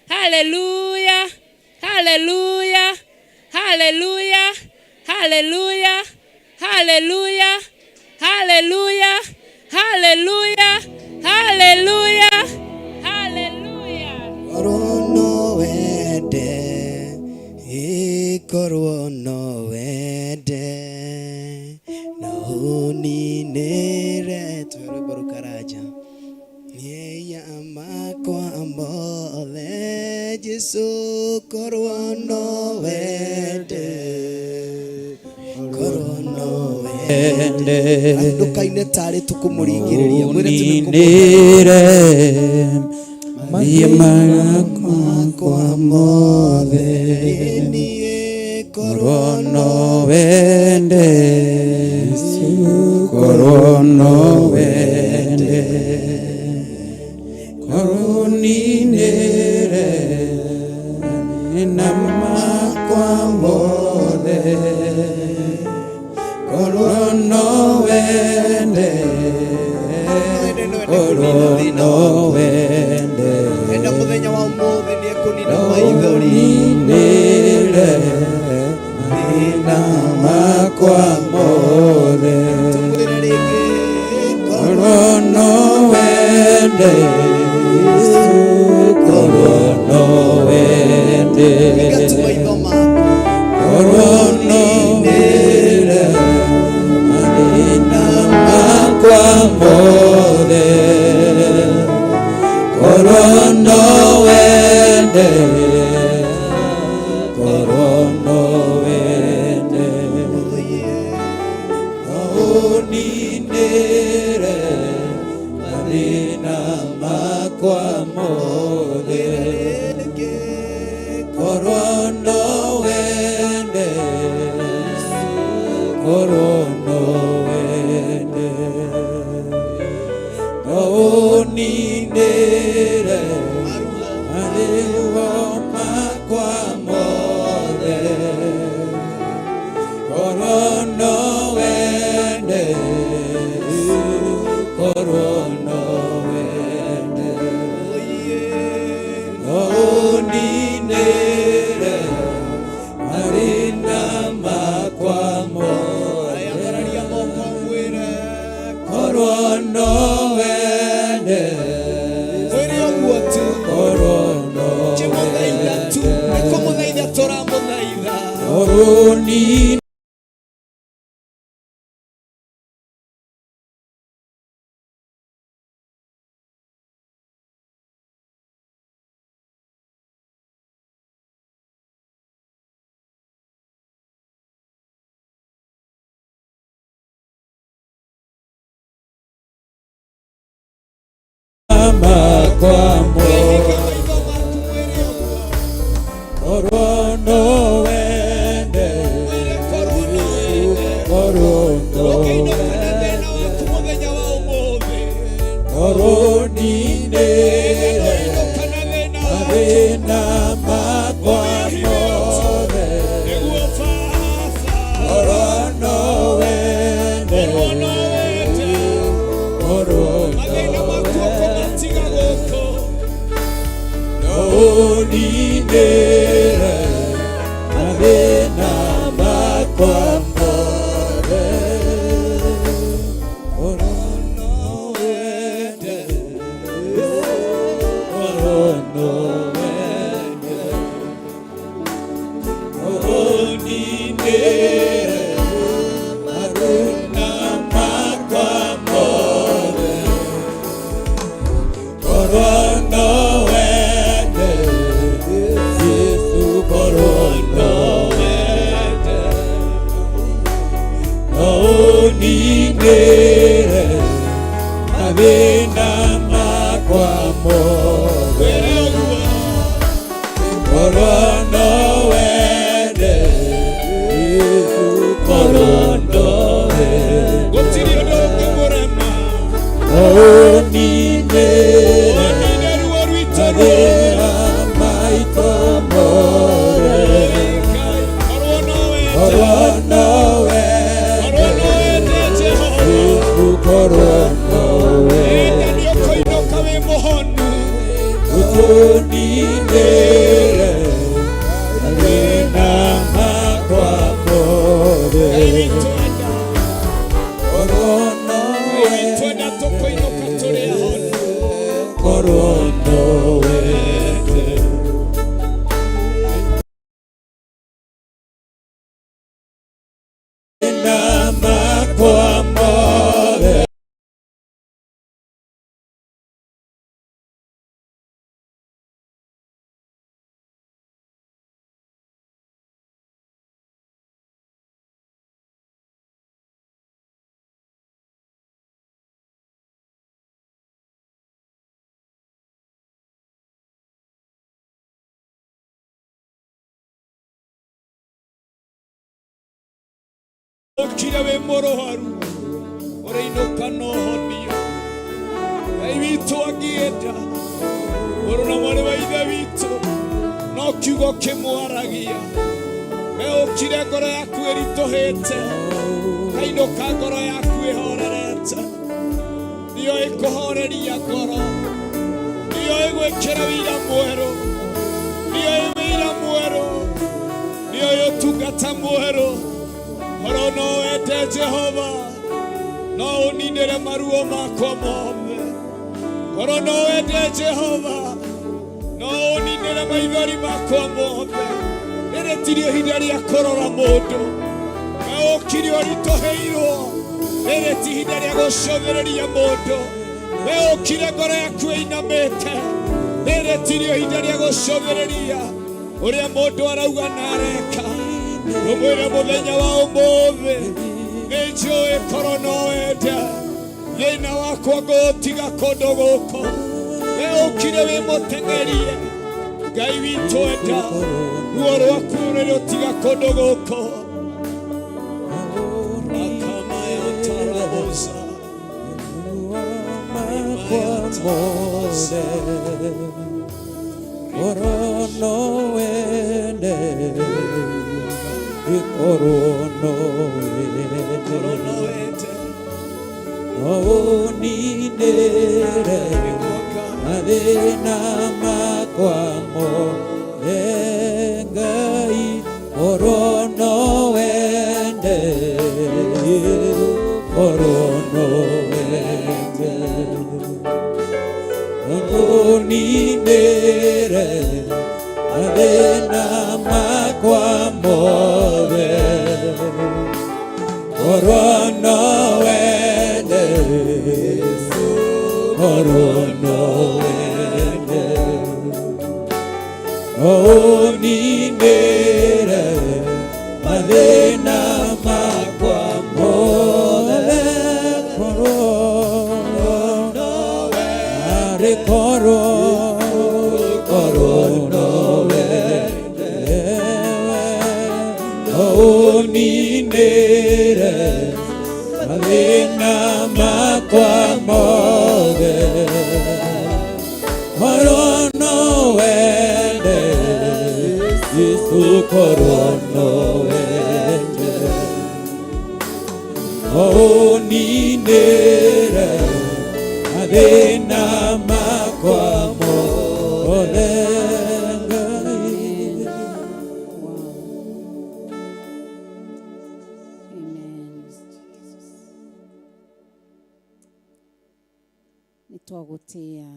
Speaker 10: Haleluya! Haleluya! Haleluya! Haleluya! Haleluya! Haleluya! Haleluya! Haleluya! Haleluya!
Speaker 4: Korwo no wende, ĩ korwo no wende, na ũninĩre tũhe rwĩmbo rũkaranja mehia makwa mothe, Jesu, korwo no wende, korwo no wende. Ndũkaine tarĩ tũkũmũringĩrĩria, mwĩre tu nĩ
Speaker 9: Uninire mehia
Speaker 4: makwa mothe, niĩ
Speaker 9: korwo no wende, korwo no wende, korwo uninire na makwa mothe, korwo no wende, korwo no wende.
Speaker 6: Maithori
Speaker 9: Ninĩre mathĩna makwa mothe.
Speaker 6: Tũmwĩre rĩngĩ.
Speaker 9: Korwo no wende Yesu, korwo no wende.
Speaker 6: Hinga tu maitho maku.
Speaker 9: Korwo no wende mathĩna makwa mothe. Korwo no wende, korwo no wende. Ũninĩre mathĩna makwa mothe. Korwo no wende, korwo no wende. Ũninĩre maruo makwa mothe. Korwo no wende, korwo no wende. Ũninĩre mathĩna makwa mothe.
Speaker 6: Ambararia moko mwĩre.
Speaker 9: Korwo no wende,
Speaker 6: Mwĩre ũguo tu.
Speaker 9: korwo no
Speaker 6: Kĩmũthaitha tu. Nĩ kũmũthaitha tũramũthaitha.
Speaker 9: Ũninĩre makwa mothe.
Speaker 6: Hinga maitho maku mwĩre ũguo.
Speaker 9: Korwo no wende,
Speaker 6: Mwĩre korwo no wende.
Speaker 9: korwo no
Speaker 6: Ũkĩinũka na thĩna waku mũthenya wa ũmũthĩ.
Speaker 9: korwo ninĩre
Speaker 6: Ũinũka na thĩna waku.
Speaker 9: mathĩna makwa mothe.
Speaker 6: Nĩguo baba.
Speaker 9: Korwo no wende,
Speaker 6: Korwo no wende.
Speaker 9: korwo no
Speaker 6: Mathĩna maku ũkũmatiga gũkũ.
Speaker 9: Ũninĩre mathĩna makwa mothe. Korwo no wende, korwo no wende. Ũninĩre mathĩna makwa mothe. Korwo no wende, Yesu, korwo no wende. Ũninĩre mathĩna makwa mothe.
Speaker 6: Mwĩre ũguo.
Speaker 9: Korwo no wende, Yesu, korwo no wende.
Speaker 6: Gũtirĩ ũndũ ũngĩmũrema.
Speaker 9: Ũninĩre
Speaker 6: Ũnine ruo rwitũ ruothe.
Speaker 9: mathĩna maitũ mothe.
Speaker 6: Korwo no wende.
Speaker 9: Korwo no wende,
Speaker 6: Korwo no wende Jehova.
Speaker 9: Yesu, korwo no wende.
Speaker 6: Enda nĩ ũkũinũka wĩ mũhonu.
Speaker 9: Ũninĩre mathĩna makwa mothe.
Speaker 6: Ngai witũ enda.
Speaker 9: Korwo no
Speaker 6: Ngai witũ
Speaker 9: wende,
Speaker 6: enda tũkũinũka tũrĩ ahonu.
Speaker 9: korwo no wende. Mathĩna makwa mothe.
Speaker 6: Ũkire wĩ mũrwaru ũrainũka na ũhonio. Ngai witũ angĩenda mũrũ na mwarĩ wa ithe witũ no kiugo kĩmwaragia. We ũkire ngoro yaku ĩritũhĩte, kainũka ngoro yaku ĩhorerete. Nĩyo ĩkũhoreria ngoro, nĩyo ĩgwĩkĩra wĩira mwerũ, nĩyo Mũrata mwerũ, korwo no wende Jehova, no ũninĩre maruo makwa mothe. Korwo no wende Jehova, no ũninĩre maithori makwa mothe. Rĩrĩ tirio ihinda rĩa kũrora mũndũ. We ũkire ũritũhĩirwo. Rĩrĩ ti ihinda rĩa gũcũthĩrĩria mũndũ. We ũkire ngoro yaku ĩinamĩte. Rĩrĩ tirio ihinda rĩa gũcũthĩrĩria ũrĩa mũndũ arauga na areka. Ũmwĩre mũthenya wa ũmũthĩ nĩ njũĩ korwo no wende thĩna wakwa ngũũtiga kũndũ gũkũ. We ũkire wĩ mũteng'erie. Ngai witũ enda ruo rwaku rũrĩrũtiga kũndũ gũkũ. Rakamayatarabosa.
Speaker 9: Korono wende, korono wende, oninere, mathĩna makwa mothe Ngai, korono wende, korono wende. Oninere, mathĩna makwa mothe, korono wende, korono wende. Oninere, mathĩna makwa mothe, korono wende, korono wende. Oninere, mathĩna makwa mothe, korono wende, Yesu korono wende. Oninere, mathĩna makwa mothe, Ngai.
Speaker 11: Amen. Nĩ twagũtĩa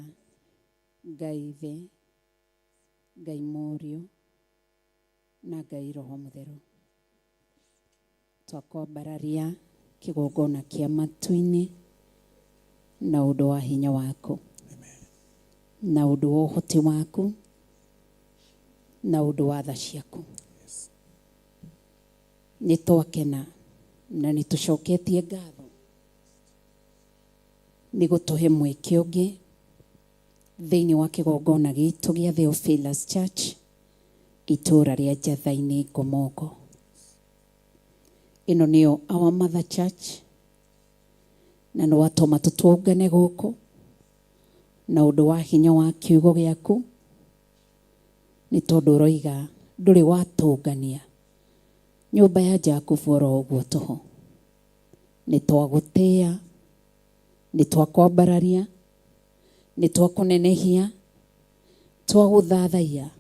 Speaker 11: Ngai Ithe, Ngai Mũriũ na Ngai Roho Mũtheru. Twakwambararia kĩgongona kĩa matu-inĩ na ũndũ wa hinya waku, na ũndũ wa ũhoti waku, na ũndũ wa tha ciaku. Nĩ twakena na nĩ tũcoketie ngatho nĩ gũtũhe mweke ũngĩ thĩinĩ wa kĩgongona gitũ gĩa Theophilus Church itũũra rĩa Njatha-inĩ Ngomongo. Ĩno nĩyo our mother church na nĩ watũma tũtũngane gũkũ na ũndũ wa hinya wa kiugo gĩaku, nĩ tondũ ũroiga ndũrĩ watũngania nyũmba ya Jakubu oro ũguo tũhũ. Nĩ twagũtĩĩa, nĩ twakwambararia, nĩ twakũnenehia, twagũthathaiya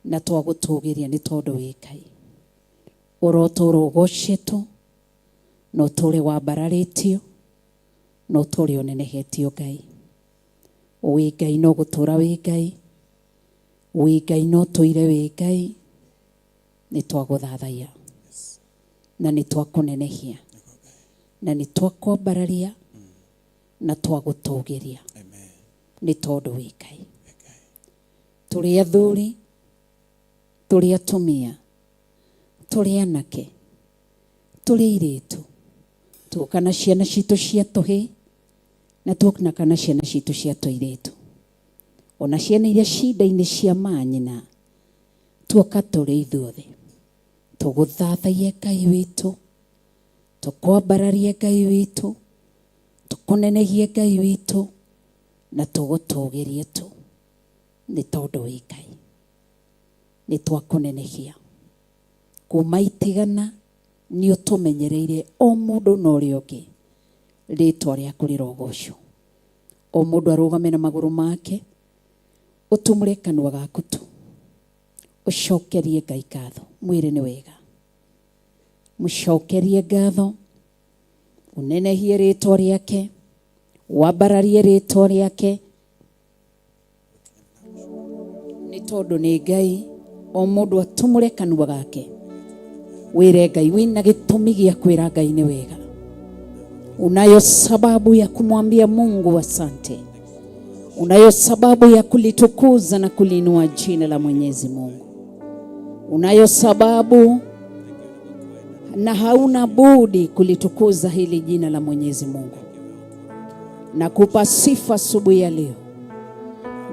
Speaker 11: na twagũtũgĩria nĩ tondũ wĩ Ngai. Ũrotũũra ũgocetwo na ũtũũre wambararĩtio na ũtũũre ũnenehetio Ngai. Wĩ Ngai no gũtũũra wĩ Ngai, wĩ Ngai no ũtũire wĩ Ngai. Nĩ twagũthathaiya na nĩ twakũnenehia na nĩ twakwambararia na twagũtũgĩria nĩ tondũ wĩ Ngai. Tũrĩ athuri, tũrĩ atumia, tũrĩ anake, tũrĩ airĩtu, tuoka na ciana citũ cia tũhĩĩ na tuoka na ciana citũ cia tũirĩtu, ona ciana iria cinda-inĩ cia manyina, tuoka tũrĩ ithuothe tũgũthathaiye Ngai witũ, tũkwambararie Ngai witũ, tũkũnenegie Ngai witũ na tũgũtũgĩrie tu nĩ tondũ wĩ Ngai. Nĩ twakũnenehia kuma itigana nĩ ũtũmenyereire o mũndũ na ũrĩa ũngĩ, rĩtwa rĩaku rĩrogocwo. O mũndũ arũgame na magũrũ make, ũtumũre kanua gaku tu, ũcokerie Ngai ngatho, mwĩre nĩ wega. Mũcokerie ngatho, ũnenehie rĩtwa rĩake, wambararie rĩtwa rĩake, nĩ tondũ nĩ Ngai. O mũndũ atumũre kanua gake wĩre Ngai, wĩna gĩtũmi gĩa kwĩra Ngai nĩ wega. Unayo sababu ya kumwambia Mungu asante. Unayo sababu ya kulitukuza na kuliinua jina la Mwenyezi Mungu. Unayo sababu na hauna budi kulitukuza hili jina la Mwenyezi Mungu. Nakupa sifa asubuhi ya leo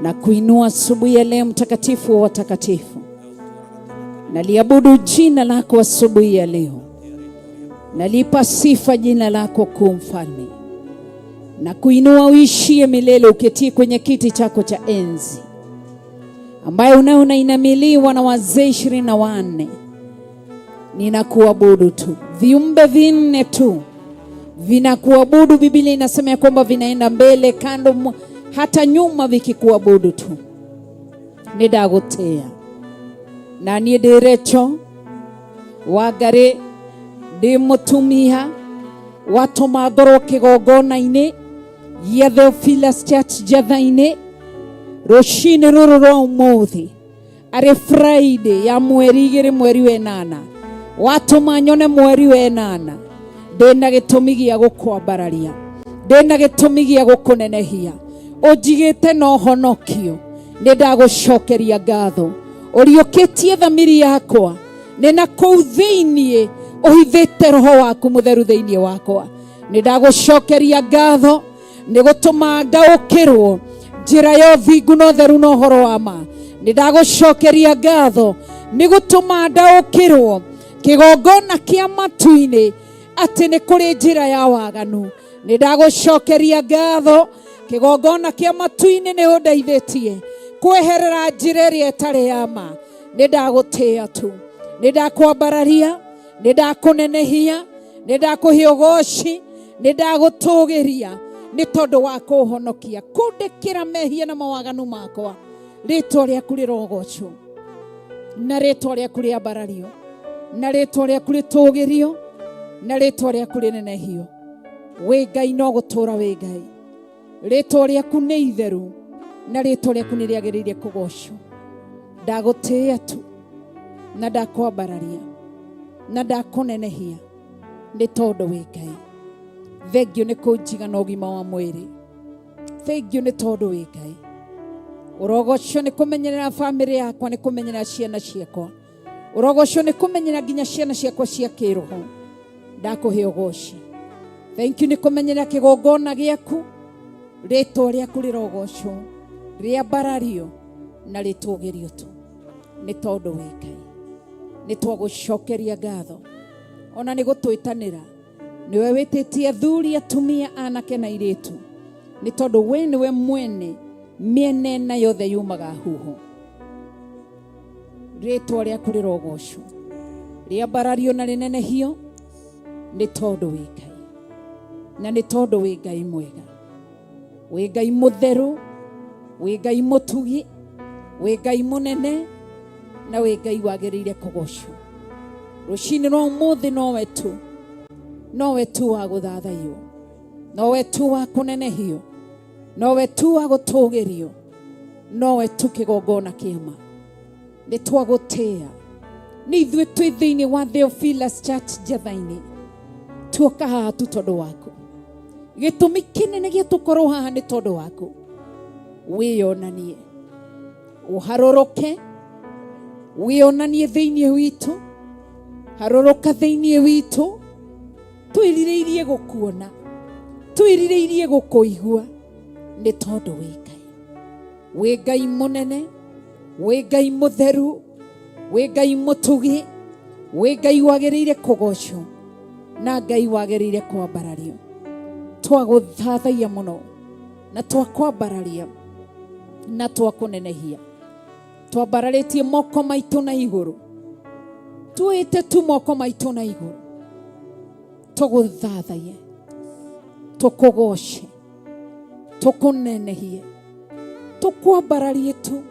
Speaker 11: na kuinua asubuhi ya leo, mtakatifu wa watakatifu. Naliabudu jina lako asubuhi ya leo, nalipa sifa jina lako kuu, mfalme, na kuinua uishie milele, uketie kwenye kiti chako cha enzi, ambaye unao unainamiliwa na wazee 24. Ninakuabudu tu, viumbe vinne tu vinakuabudu. Biblia inasema ya kwamba vinaenda mbele, kando, hata nyuma vikikuabudu tu. Nĩndagũtĩĩa na niĩ ndĩ Recho Wangari, ndĩ mũtumia watũma ngorwo kĩgongona-inĩ gĩa Theophilus Church Njatha-inĩ rũcinĩ rũrũ rwa ũmũthĩ, arĩ Friday ya mweri 2 mweri wa 8, watũma nyone mweri wa 8. Ndĩna gĩtũmi gĩa gũkwambararia, ndĩna gĩtũmi gĩa gũkũnenehia, ũnjigĩte na ũhonokio. Nĩ ndagũcokeria ngatho, ũriũkĩtie thamiri yakwa, nĩ na kũu thĩiniĩ ũhithĩte roho waku mũtheru thĩiniĩ wakwa. Nĩ ndagũcokeria ngatho nĩ gũtũma ndaũkĩrwo njĩra ya ũthingu na ũtheru na ũhoro wa ma. Nĩ ndagũcokeria ngatho nĩ gũtũma ndaũkĩrwo kĩgongona kĩa matu-inĩ atĩ nĩ kũrĩ njĩra ya waganu. Nĩ ndagũcokeria ngatho kĩgongona kĩa matu-inĩ nĩ ũndeithĩtie kweherera njĩra ĩrĩa ĩtarĩ ya ma. Nĩ ndagũtĩĩa tu, nĩ ndakwambararia, nĩ ndakũnenehia, nĩ ndakũhe ũgoci, nĩ ndagũtũgĩria nĩ tondũ wa kũhonokia, kũndekera mehia na mawaganu makwa. Rĩtwa rĩaku rĩrogocwo, na rĩtwa rĩaku rĩambarario, na rĩtwa rĩaku rĩtũgĩrio, na rĩtwa rĩaku rĩnenehio. Wĩ Ngai no gũtũra wĩ Ngai. Rĩtwa rĩaku nĩ itheru, na rĩtwa rĩaku nĩ rĩagĩrĩire kũgocwo. Ndagũtĩĩa tu na ndakwambararia na ndakũnenehia nĩ tondũ wĩ Ngai. Thengiũ nĩ kũnjiga na ũgima wa mwĩrĩ, thengiũ nĩ tondũ wĩ Ngai. Ũrogocwo nĩ kũmenyerera bamĩrĩ yakwa, nĩ kũmenyerera ciana ciakwa. Ũrogocwo nĩ kũmenyerera nginya ciana ciakwa cia kĩroho. Ndakũhe ũgoci. Thank you nĩ kũmenyerera kĩgongona gĩaku. Rĩtwa rĩaku rĩrogocwo, rĩambarario na rĩtũgĩrio tu nĩ tondũ wĩ Ngai. Nĩ twagũcokeria ngatho ona nĩ gũtwĩtanĩra. Nĩwe wĩtĩtie athuri, atumia, anake na airĩtu, nĩ tondũ we nĩwe mwene mĩena ĩna yothe yumaga huho. Rĩtwa rĩaku rĩrogocwo, rĩambarario na rĩnenehio nĩ tondũ wĩ Ngai, na nĩ tondũ wĩ Ngai mwega, wĩ Ngai mũtheru, wĩ Ngai mũtugi, wĩ Ngai mũnene, na wĩ Ngai wagĩrĩire kũgocwo. Rũcinĩ rwa ũmũthĩ nowe tu, nowe tu wa gũthathaiyo, nowe tu wa kũnenehio, nowe tu wa gũtũgĩrio, nowe tu kĩgongona kĩama. Nĩ twagũtĩĩa. Nĩ ithuĩ twĩ thĩinĩ wa Theophilus Church Njatha-inĩ, tuoka haha tu tondũ waku. Gĩtũmi kĩnene gĩa tũkorwo haha nĩ tondũ waku. Wĩyonanie, ũharũrũke, wĩyonanie thĩinĩ witũ, harũrũka thĩinĩ witũ. Twĩrirĩirie gũkuona, twĩrirĩirie gũkũigua, nĩ tondũ wĩ Ngai. Wĩ Ngai mũnene, wĩ Ngai mũtheru, wĩ Ngai mũtugi, wĩ Ngai wagĩrĩire kũgocwo na Ngai wagĩrĩire kwambarario. Twagũthathaiya mũno na twakwambararia na twakũnenehia. Twambararĩtie moko maitũ na igũrũ, tuĩte tu moko maitũ na igũrũ, tũgũthathaiye, tũkũgoce, tũkũnenehie, tũkwambararie tu,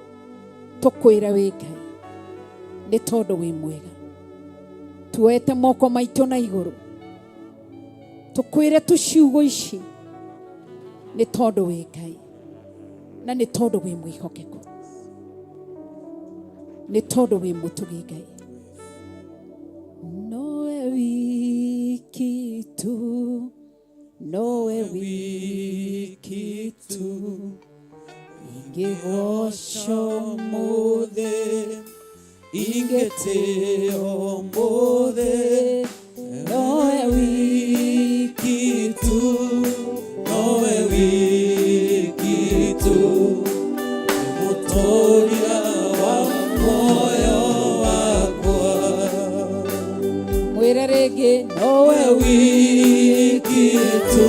Speaker 11: tũkwĩre wĩ Ngai, nĩ tondũ wĩ mwega. Tuoete moko maitũ na igũrũ tũkwĩre tu ciugo ici nĩ tondũ wĩ Ngai na nĩ tondũ wĩ mwĩhokeku, nĩ tondũ wĩ mũtugi Ngai. Nowe wiki tu, nowe wiki tu ingĩgoca ũmũthĩ,
Speaker 9: ingĩtĩo ũmũthĩ, nowe wiki tu, nowe wiki tu, mũtũũria wa muoyo wakwa.
Speaker 11: Mwĩre rĩngĩ, nowe
Speaker 9: Nowe wiki tu.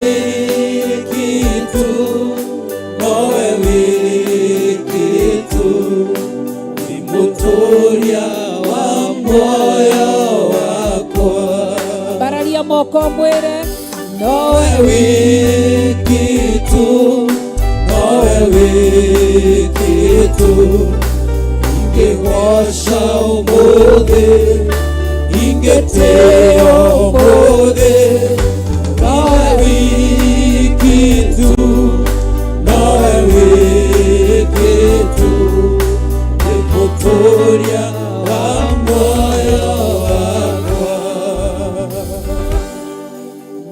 Speaker 9: Wiki tu, nowe wiki tu, ni mũtũũria wa muoyo wakwa.
Speaker 11: Mbararia moko mwĩre, nowe
Speaker 9: Nowe wiki tu, nowe wiki tu, ingĩgoca ũmũthĩ, ingĩtĩo ũmũthĩ, nowe wiki tu, nowe wiki tu, nĩ mũtũũria wa muoyo wakwa.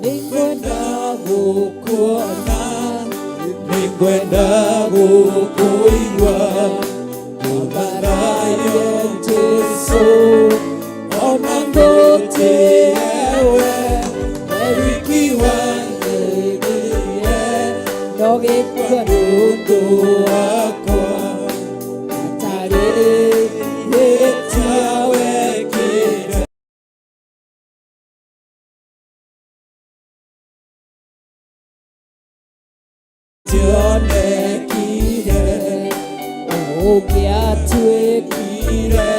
Speaker 9: Nĩngwenda gũkuona, nĩngwenda gũkũigua, ngwambararie Jesũ, ona ngũtĩe we, we wiki wanyendire,
Speaker 11: no gĩkua
Speaker 9: nĩ ũndũ wakwa,
Speaker 11: atarĩ
Speaker 9: ihĩtia wekire. Tionekire
Speaker 11: ũngĩatuĩkire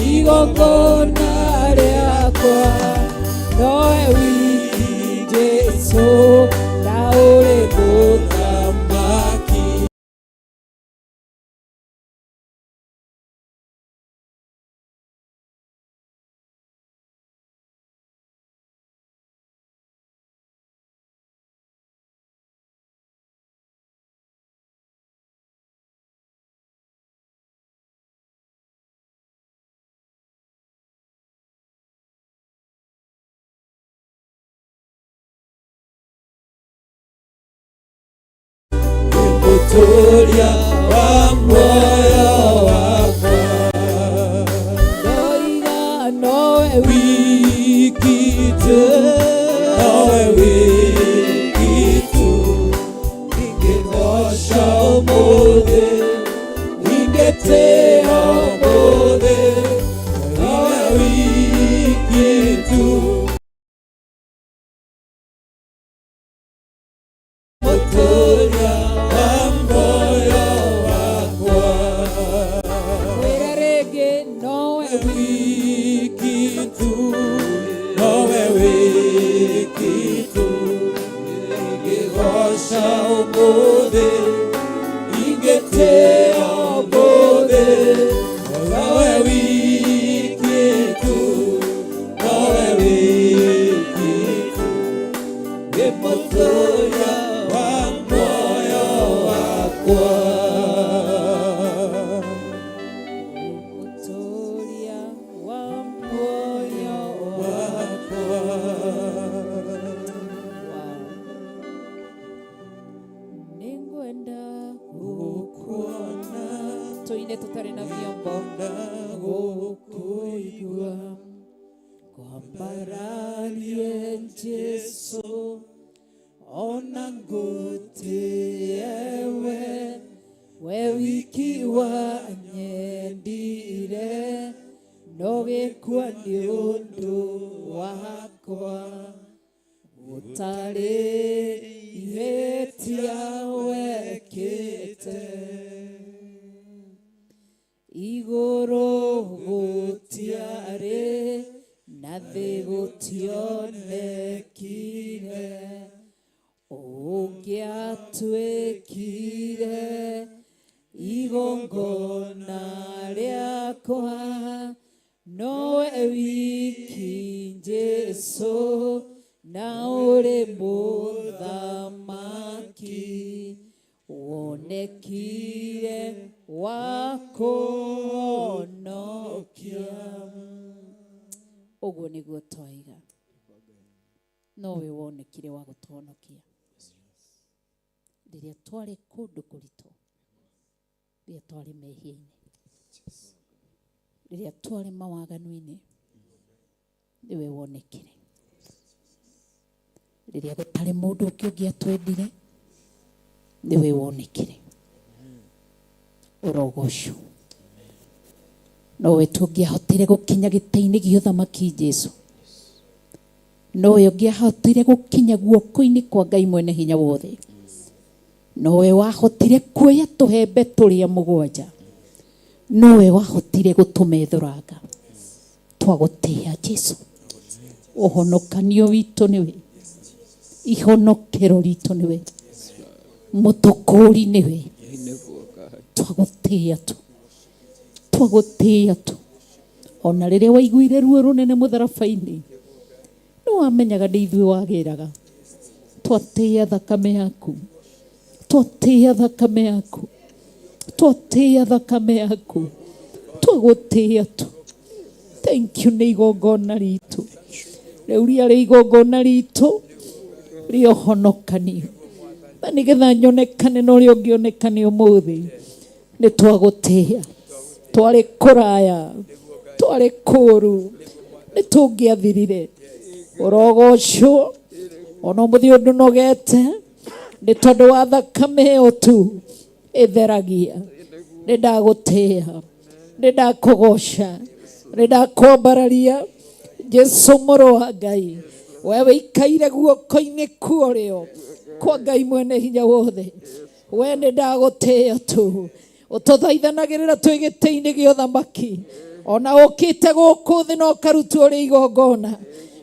Speaker 11: igongona rĩakwa, nowe wiki Jesũ na ũrĩ
Speaker 9: mũthamaki. Mũtũũria wa muoyo wakwa.
Speaker 11: Ndoiga nowe
Speaker 9: Wiki tu, nowe wiki tu, ingĩgoca ũmũthĩ, ingĩtĩo ũmũthĩ, nowe wiki tu. Mũtũũria wa muoyo wakwa.
Speaker 11: Mwĩre rĩngĩ, nowe
Speaker 9: Wiki tu, nowe wiki tu, ingĩgoca ũmũthĩ, ingĩtĩo ũmũthĩ, nowe wiki tu, nowe wiki tu, nĩ mũtũũria wa muoyo wakwa.
Speaker 11: Mũtũũria wa muoyo
Speaker 9: Wakwa.
Speaker 11: Nĩngwenda
Speaker 9: Gũkuona,
Speaker 11: tũine tũtarĩ na vyombo,
Speaker 9: gũkũigua, kwambararie Jesũ, ona ngũtĩe we,
Speaker 11: we wiki wanyendire, no gĩkua nĩ ũndũ wakwa, gũtarĩ ihĩtia wekĩte. Igũrũ gũtiarĩ na thĩ gũtionekire.
Speaker 3: Igongona rĩakwa nowe wiki Jesu na ũrĩ mũthamaki wonekire wa kũhonokia. Ũguo nĩguo twaiga, nowe wonekire wa gũtũhonokia rĩrĩa twarĩ kũndũ kũritũ, rĩrĩa twarĩ mehia-inĩ, rĩrĩa twarĩ mawaganu-inĩ, nĩwe wonekire. Rĩrĩa gũtarĩ mũndũ ũngĩ ũngĩatwendire, nĩwe wonekire. Ũrogocwo. Nowe tu ũngĩahotire gũkinya gĩtĩ-inĩ gĩa ũthamaki Jesu. Nowe ũngĩahotire gũkinya guoko-inĩ kwa Ngai mwene hinya wothe. Nowe wahotire kuoya tũhembe tũrĩa mũgwanja. Nowe wahotire gũtũmethũranga. Twagũtĩĩa Jesu. Ũhonokanio witũ nĩwe. Ihonokero ritũ nĩwe. Mũtũkũri nĩwe. Twagũtĩĩa tu. Twagũtĩĩa tu. Ona rĩrĩa waiguire ruo rũnene mũtharaba-inĩ, nĩ wamenyaga nĩ ithuĩ wagĩraga. Twatĩĩa thakame yaku. Twatĩĩa thakame yaku. Twatĩĩa thakame yaku. Twagũtĩĩa tu. Thank you nĩ igongona ritũ. Rĩu rĩarĩ igongona ritũ rĩa ũhonokanio. Na nĩgetha nyonekane na ũrĩa ũngĩonekane ũmũthĩ, nĩ twagũtĩĩa. Twarĩ kũraya, twarĩ kũũru, nĩ tũngĩathirire. Ũrogocwo ona ũmũthĩ ũndũ nogete nĩ tondũ wa thakame ĩyo tu ĩtheragia. Nĩ ndagũtĩĩa, nĩ ndakũgoca, nĩ ndakwambararia. Jesu mũrũ wa Ngai, we wĩikaire guoko-inĩ kuorĩo kwa Ngai mwene hinya wothe, we nĩ ndagũtĩĩa tu. Ũtũthaithanagĩrĩra twĩ gĩtĩ-inĩ gĩa ũthamaki, ona ũkĩte gũkũ thĩ na ũkarutwo ũrĩ igongona,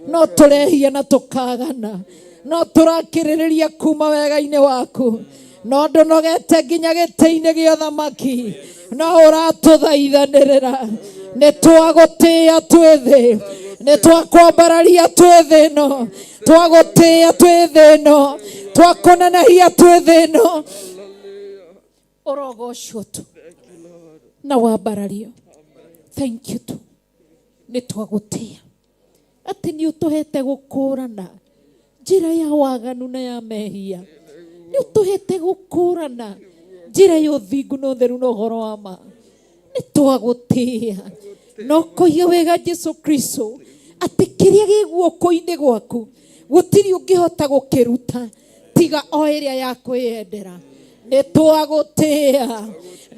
Speaker 3: no tũrehia na tũkagana, no tũrakĩrĩrĩria kuma wega-inĩ waku, no ndũnogete nginya gĩtĩ-inĩ gĩa ũthamaki, no ũratũthaithanĩrĩra. Nĩ twagũtĩĩa twĩ thĩ, nĩ twakwambararia twĩ thĩ ĩno, twagũtĩĩa twĩ thĩ ĩno, twakũnenehia twĩ thĩ ĩno. Ũrogocwo tu na wambarario. Thank you tu, nĩ twagũtĩĩa atĩ nĩ ũtũhete gũkũrana njĩra ya waganu na ya mehia, nĩ ũtũhete gũkũrana njĩra ya ũthingu na ũtheru na ũhoro wa ma. Nĩ twagũtĩĩa no kũiga wega Jesu Kristo atĩ kĩrĩa gĩ guoko-inĩ gwaku gũtirĩ ũngĩhota gũkĩruta tiga o ĩrĩa ya kwĩyendera. Nĩ twagũtĩĩa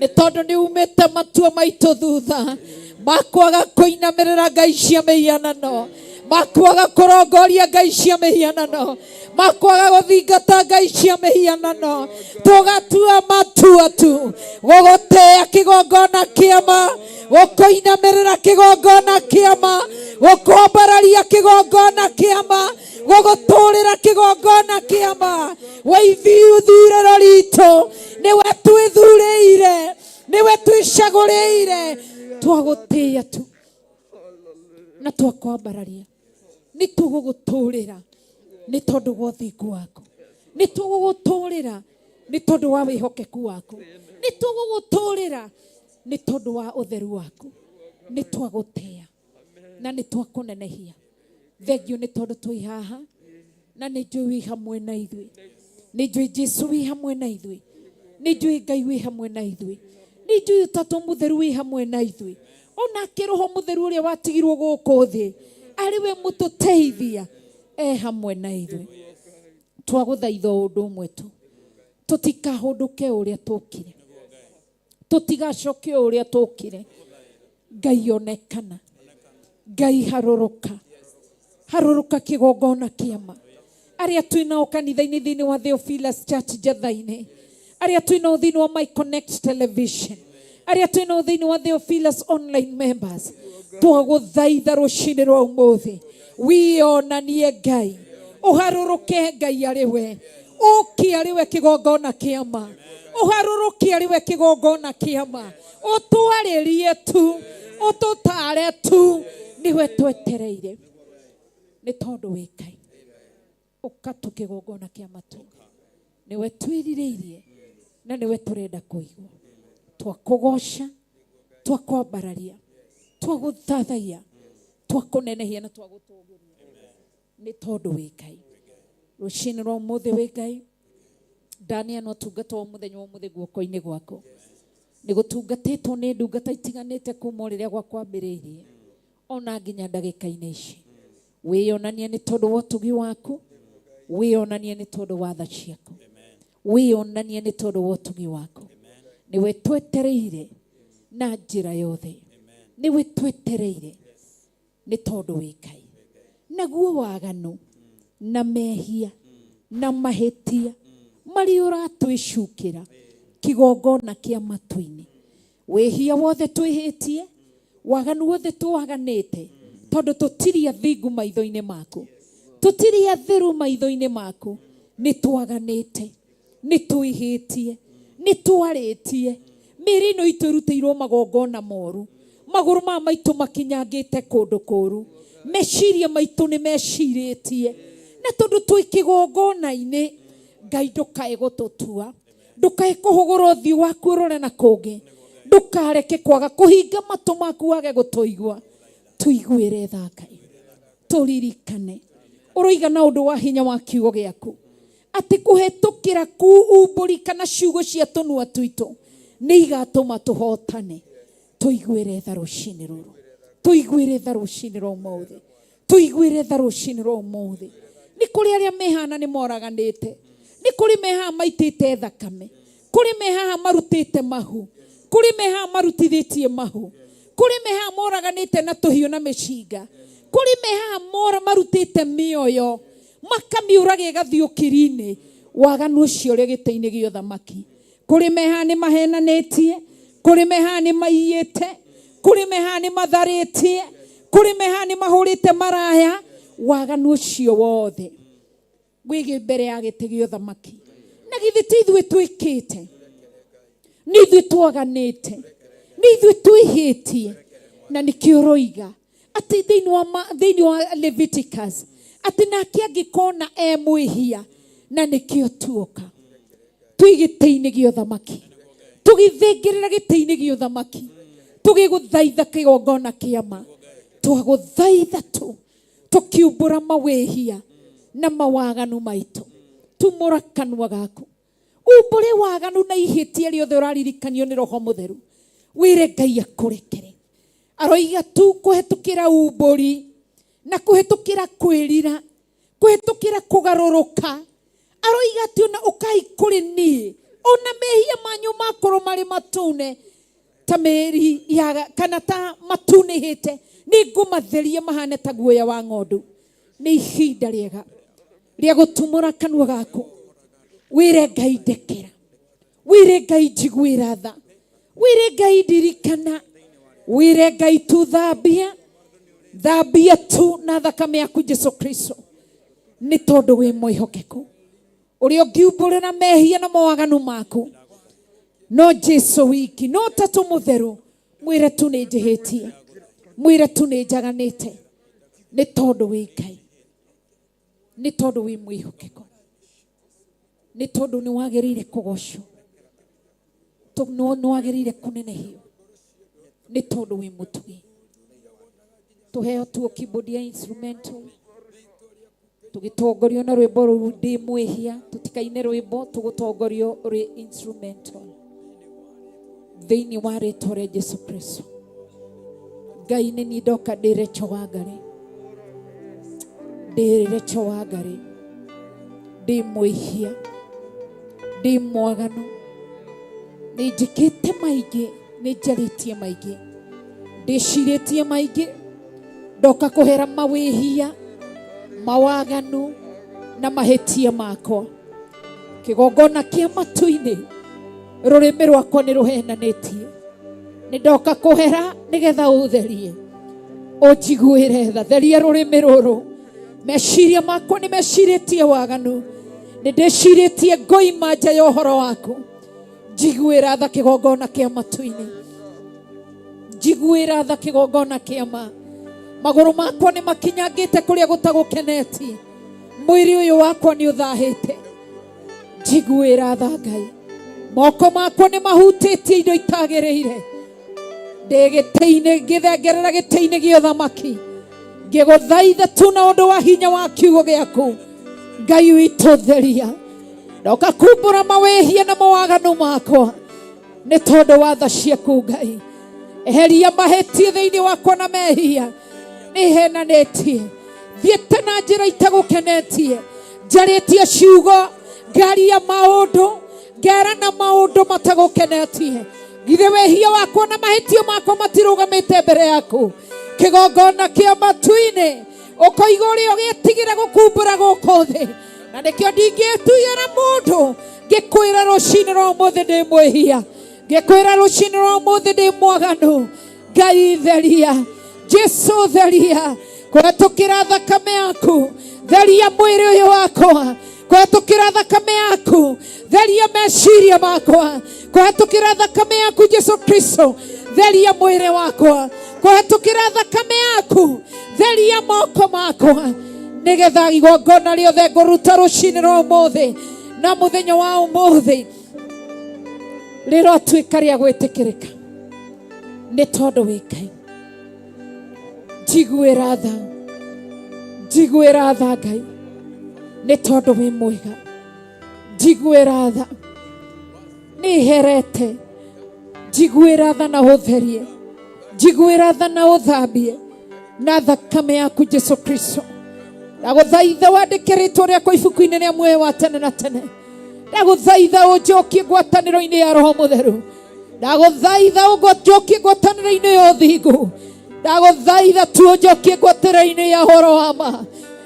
Speaker 3: nĩ tondũ nĩ umĩte matua maitũ thutha makwaga kũinamĩrĩra ngai cia mĩhianano, makwaga kũrongoria ngai cia mĩhianano, makwaga gũthingata ngai cia mĩhianano, tũgatua matua tu gũgũtĩĩa kĩgongona kĩama, gũkũinamĩrĩra kĩgongona kĩama, gũkwambararia kĩgongona kĩama, gũgũtũrĩra kĩgongona kĩama. Waithiuthurĩro ritũ nĩwe twĩthurĩire, nĩwe twĩcagũrĩire. Twagũtĩĩa tu na twakwambararia, nĩ tũgũgũtũrĩra nĩ tondũ wa ũthingu waku, nĩ tũgũgũtũrĩra nĩ tondũ wa wĩhokeku waku, nĩ tũgũgũtũrĩra nĩ tondũ wa ũtheru waku. Nĩ twagũtĩĩa na nĩ twakũnenehia. Thengio nĩ tondũ twĩ haha na nĩ njũĩ wĩ hamwe na ithuĩ, nĩ njũĩ Jesu wĩ hamwe na ithuĩ, nĩ njũĩ Ngai wĩ hamwe na ithuĩ, nĩ njũĩ Ũtatũ Mũtheru wĩ hamwe na ithuĩ. Onake Roho Mũtheru ũrĩa watigirwo gũkũ thĩ arĩ we mũtũteithia e hamwe na ithuĩ. Twagũthaitha o ũndũ ũmwe tu, tũtikahũndũke ũrĩa tũkire, tũtigacoke o ũrĩa tũkire. Ngai onekana, Ngai harũrũka, harũrũka kĩgongona kĩama. Arĩa twĩ nao kanitha-inĩ thĩinĩ wa Theophilus Church Njatha-inĩ, arĩa twĩ nao thĩinĩ wa My Connect Television, arĩa twĩ nao thĩinĩ wa Theophilus Online Members, twagũthaitha rũcinĩ rwa ũmũthĩ wĩonanie Ngai, ũharũrũke Ngai arĩ we, Ũke arĩ we kĩgongona kĩa ma, ũharũrũke arĩ we kĩgongona kĩa ma, ũtwarĩrie tu, ũtũtare tu, nĩwe twetereire, nĩ tondũ wĩ Ngai. Ũka tu kĩgongona kĩa matu, nĩwe twĩrirĩirie na nĩwe tũrenda kũigua. Twakũgoca, twakwambararia, twagũthathaiya, twakũnenehia na twagũtũgĩria, nĩ tondũ wĩ Ngai. Rũcinĩ rwa ũmũthĩ wĩ Ngai, ndaneana ũtungata wa mũthenya wa ũmũthĩ guoko-inĩ gwaku. Nĩ gũtungatĩtwo nĩ ndungata itiganĩte kuma o rĩrĩa gwakwambĩrĩirie ona nginya ndagĩka-inĩ ici. Wĩyonanie nĩ tondũ wa ũtugi waku, wĩyonanie nĩ tondũ wa tha ciaku, wĩyonanie nĩ tondũ wa ũtugi waku. Nĩwe twetereire na njĩra yothe, nĩwe twetereire nĩ tondũ wĩ Ngai. Naguo waganu na mehia na mahĩtia marĩa ũratwĩcukĩra kĩgongona kĩa matu-inĩ, wĩhia wothe twĩhĩtie, waganu wothe twaganĩte, tondũ tũtirĩ athingu maitho-inĩ maku, tũtirĩ atheru maitho-inĩ maku, nĩ twaganĩte, nĩ twĩhĩtie, nĩ twarĩtie, mĩĩrĩ ĩno itũ ĩrutĩirwo magongona moru, magũrũ maya maitũ makinyangĩte kũndũ kũru, meciria maitũ nĩ mecirĩtie, na tondũ twĩ kĩgongona-inĩ, Ngai ndũkae gũtũtua, ndũkae kũhũgũra ũthiũ waku ũrore na kũngĩ, ndũkareke kwaga kũhinga matũ maku wage gũtũigua. Tũiguĩre tha Ngai, tũririkane ũroiga na ũndũ wa hinya wa kiugo gĩaku atĩ kũhetũkĩra kuumbũri kana ciugo cia tũnua twitũ nĩ igatũma tũhotane. Tũiguĩre tha rũcinĩ rũrũ, tũiguĩre tha rũcinĩ rwa ũmũthĩ, tũiguĩre tha rũcinĩ rwa ũmũthĩ. Nĩ kũrĩ arĩa mehana nĩ moraganĩte, nĩ kũrĩ mehaha maitĩte thakame, kũrĩ mehaha marutĩte mahu, kũrĩ mehaha marutithĩtie mahu, kũrĩ mehaha moraganĩte na tũhiũ na mĩcinga, kũrĩ mehaha mora marutĩte mĩoyo makamiũraga ĩgathiĩ ũkiri-inĩ. Waganu ũcio ũrĩ gĩtĩ-inĩ gĩa ũthamaki. Kũrĩ mehaha nĩ mahenanĩtie, kũrĩ mehaha nĩ maiyĩte, kũrĩ mehaha nĩ matharĩtie, kũrĩ mehaha nĩ mahũrĩte maraya. Waganu ũcio wothe wĩgĩ mbere ya gĩtĩ gĩa ũthamaki. Na githĩ ti ithuĩ twĩkĩte, nĩ ithuĩ twaganĩte, nĩ ithuĩ twĩhĩtie. Na nĩkĩo ũroiga atĩ thĩinĩ wa Leviticus atĩ nake angĩkona e mwĩhia, na nĩkĩo tuoka twĩ gĩtĩ-inĩ gĩa ũthamaki, tũgĩthengerera gĩtĩ-inĩ gĩa ũthamaki, tũgĩgũthaitha kĩgongona kĩa ma, twagũthaitha tu tũkiumbũra mawĩhia na mawaganu maitũ. Tumũra kanua gaku, umbũre waganu na ihĩtia rĩothe ũraririkanio nĩ Roho Mũtheru, wĩre Ngai akũrekere. Aroiga tu kũhetũkĩra umbũri na kũhetũkĩra kwĩrira, kũhetũkĩra kũgarũrũka. Aroiga atĩ ona ũkai kũrĩ niĩ, ona mehia manyu makorwo marĩ matune ta mĩri ya kana ta matunĩhĩte, nĩngũmatheria mahane ta guoya wa ng'ondu. Nĩ ihinda rĩega rĩa gũtumũra kanua gaku, wĩre Ngai ndekera, wĩre Ngai njiguĩra tha, wĩre Ngai ndirikana, wĩre Ngai tu thambia, thambia tu na thakame yaku Jesu Kristo, nĩ tondũ wĩ mwĩhokeku. Ũrĩa ũngiumbũrĩra mehia na mawaganu maku no Jesu wiki, no Ũtatũ Mũtheru. Mwĩre tu nĩ njĩhĩtie, mwĩre tu nĩ njaganĩte, nĩ tondũ wĩ Ngai, nĩ tondũ wĩ mwĩhokeku, nĩ tondũ nĩ wagĩrĩire kũgocwo, nĩ wagĩrĩire kũnenehio, nĩ tondũ wĩ mũtugi. Tũheo tuo keyboard ya instrumental, tũgĩtongorio na rwĩmbo rũu ndĩ mwĩhia, tũtikaine rwĩmbo, tũgũtongorio rwĩ instrumental thĩinĩ wa rĩtwa rĩa Jesu Kristo. Ngai nĩ niĩ ndoka ndĩ Rachel Wangari, ndĩ Rachel Wangari, ndĩ mwĩhia, ndĩ mwaganu, nĩ njĩkĩte maingĩ, nĩ njarĩtie maingĩ, ndĩcirĩtie maingĩ, ndoka kũhera mawĩhia, mawaganu na mahĩtia makwa. Kĩgongona kĩa matu-inĩ, rũrĩmĩ rwakwa nĩ rũhenanĩtie, nĩ ndoka kũhera nĩgetha ũtherie, ũnjiguĩre tha. Theria rũrĩmĩ rũrũ, meciria makwa nĩ mecirĩtie waganu, nĩ Nĩ ndĩcirĩtie ngoima nja ya ũhoro waku. Njiguĩra tha kĩgongona kĩa matu-inĩ. Njiguĩra tha kĩgongona kĩa ma. Magũrũ makwa nĩ makinyangĩte kũrĩa gũtagũkenetie. Mwĩrĩ ũyũ wakwa nĩ ũthahĩte. Njiguĩra tha Ngai. Moko makwa nĩ mahutĩtie indo itagĩrĩire. Ndĩ gĩtĩ-inĩ ngĩthengerera gĩtĩ-inĩ gĩa ũthamaki. Ngĩgũthaitha tu na ũndũ wa hinya wa kiugo gĩaku. Ngai witũ theria. Na ũkakumbũra mawĩhia na mawaganu makwa. Nĩ tondũ wa tha ciaku Ngai. Eheria mahĩtia thĩinĩ wakwa na mehia. Nĩ henanĩtie. Thiĩte na njĩra itagũkenetie. Njarĩtie ciugo, ngaria maũndũ, ngerana maũndũ matagũkenetie. Githĩ wĩhia wakwa na mahĩtio makwa matirũgamĩte mbere yaku. Kĩgongona kĩa matu-inĩ ũkoiga ũrĩa ũgĩtigĩra gũkumbũra gũkũ thĩ. Na nĩkĩo ndingĩtuĩra mũndũ ngĩkwĩra rũcinĩ rwa ũmũthĩ ndĩ mwĩhia. Ngĩkwĩra rũcinĩ rwa ũmũthĩ ndĩ mwaganu. Ngai theria, Jesu theria, kũhetũkĩra thakame yaku, theria mwĩrĩ ũyũ wakwa, kũhetũkĩra thakame yaku, theria meciria makwa, kũhetũkĩra thakame yaku Jesu Kristo, theria mwĩrĩ wakwa, kũhetũkĩra thakame yaku, theria moko makwa, nĩgetha igongona rĩothe ngũruta rũcinĩ rwa ũmũthĩ na mũthenya wa ũmũthĩ rĩrotuĩka rĩa gwĩtĩkĩrĩka. Nĩ tondũ wĩ Ngai. Njiguĩra tha, njiguĩra tha Ngai, nĩ tondũ wĩ mwega. Njiguĩra tha, nĩ herete. Njiguĩra tha na ũtherie, njiguĩra tha na ũthambie na thakame yaku Jesu Kristo. Ndagũthaitha wandĩke rĩtwa rĩakwa ibuku-inĩ rĩa muoyo wa tene na tene. Ndagũthaitha ũnjokie ngwatanĩro-inĩ ya Roho Mũtheru. Ndagũthaitha ũnjokie ngwatanĩro-inĩ ya ũthingu. Ndagũthaitha tu ũnjokie ngwatanĩro-inĩ ya ũhoro wa ma.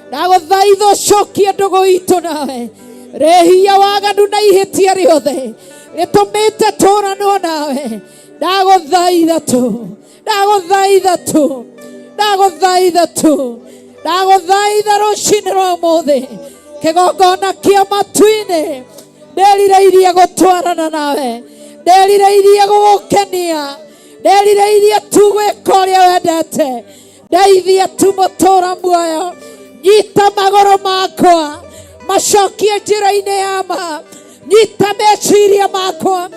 Speaker 3: Ndagũthaitha ũcokie ndũgũ itũ nawe. Rĩhia waganu na ihĩtia rĩothe rĩtũmĩte tũranwo nawe. Ndagũthaitha tu, ndagũthaitha tu, ndagũthaitha tu, ndagũthaitha rũcinĩ rwa ũmũthĩ kĩgongona kĩa matu-inĩ nderirĩirie gũtwarana nawe, nderirĩirie gũgũkenia, nderirĩirie tu gwĩka ũrĩa wendete. Ndeithia tu mũtũra muoyo, nyita magũrũ makwa macokie njĩra-inĩ ya ma, nyita meciria makwa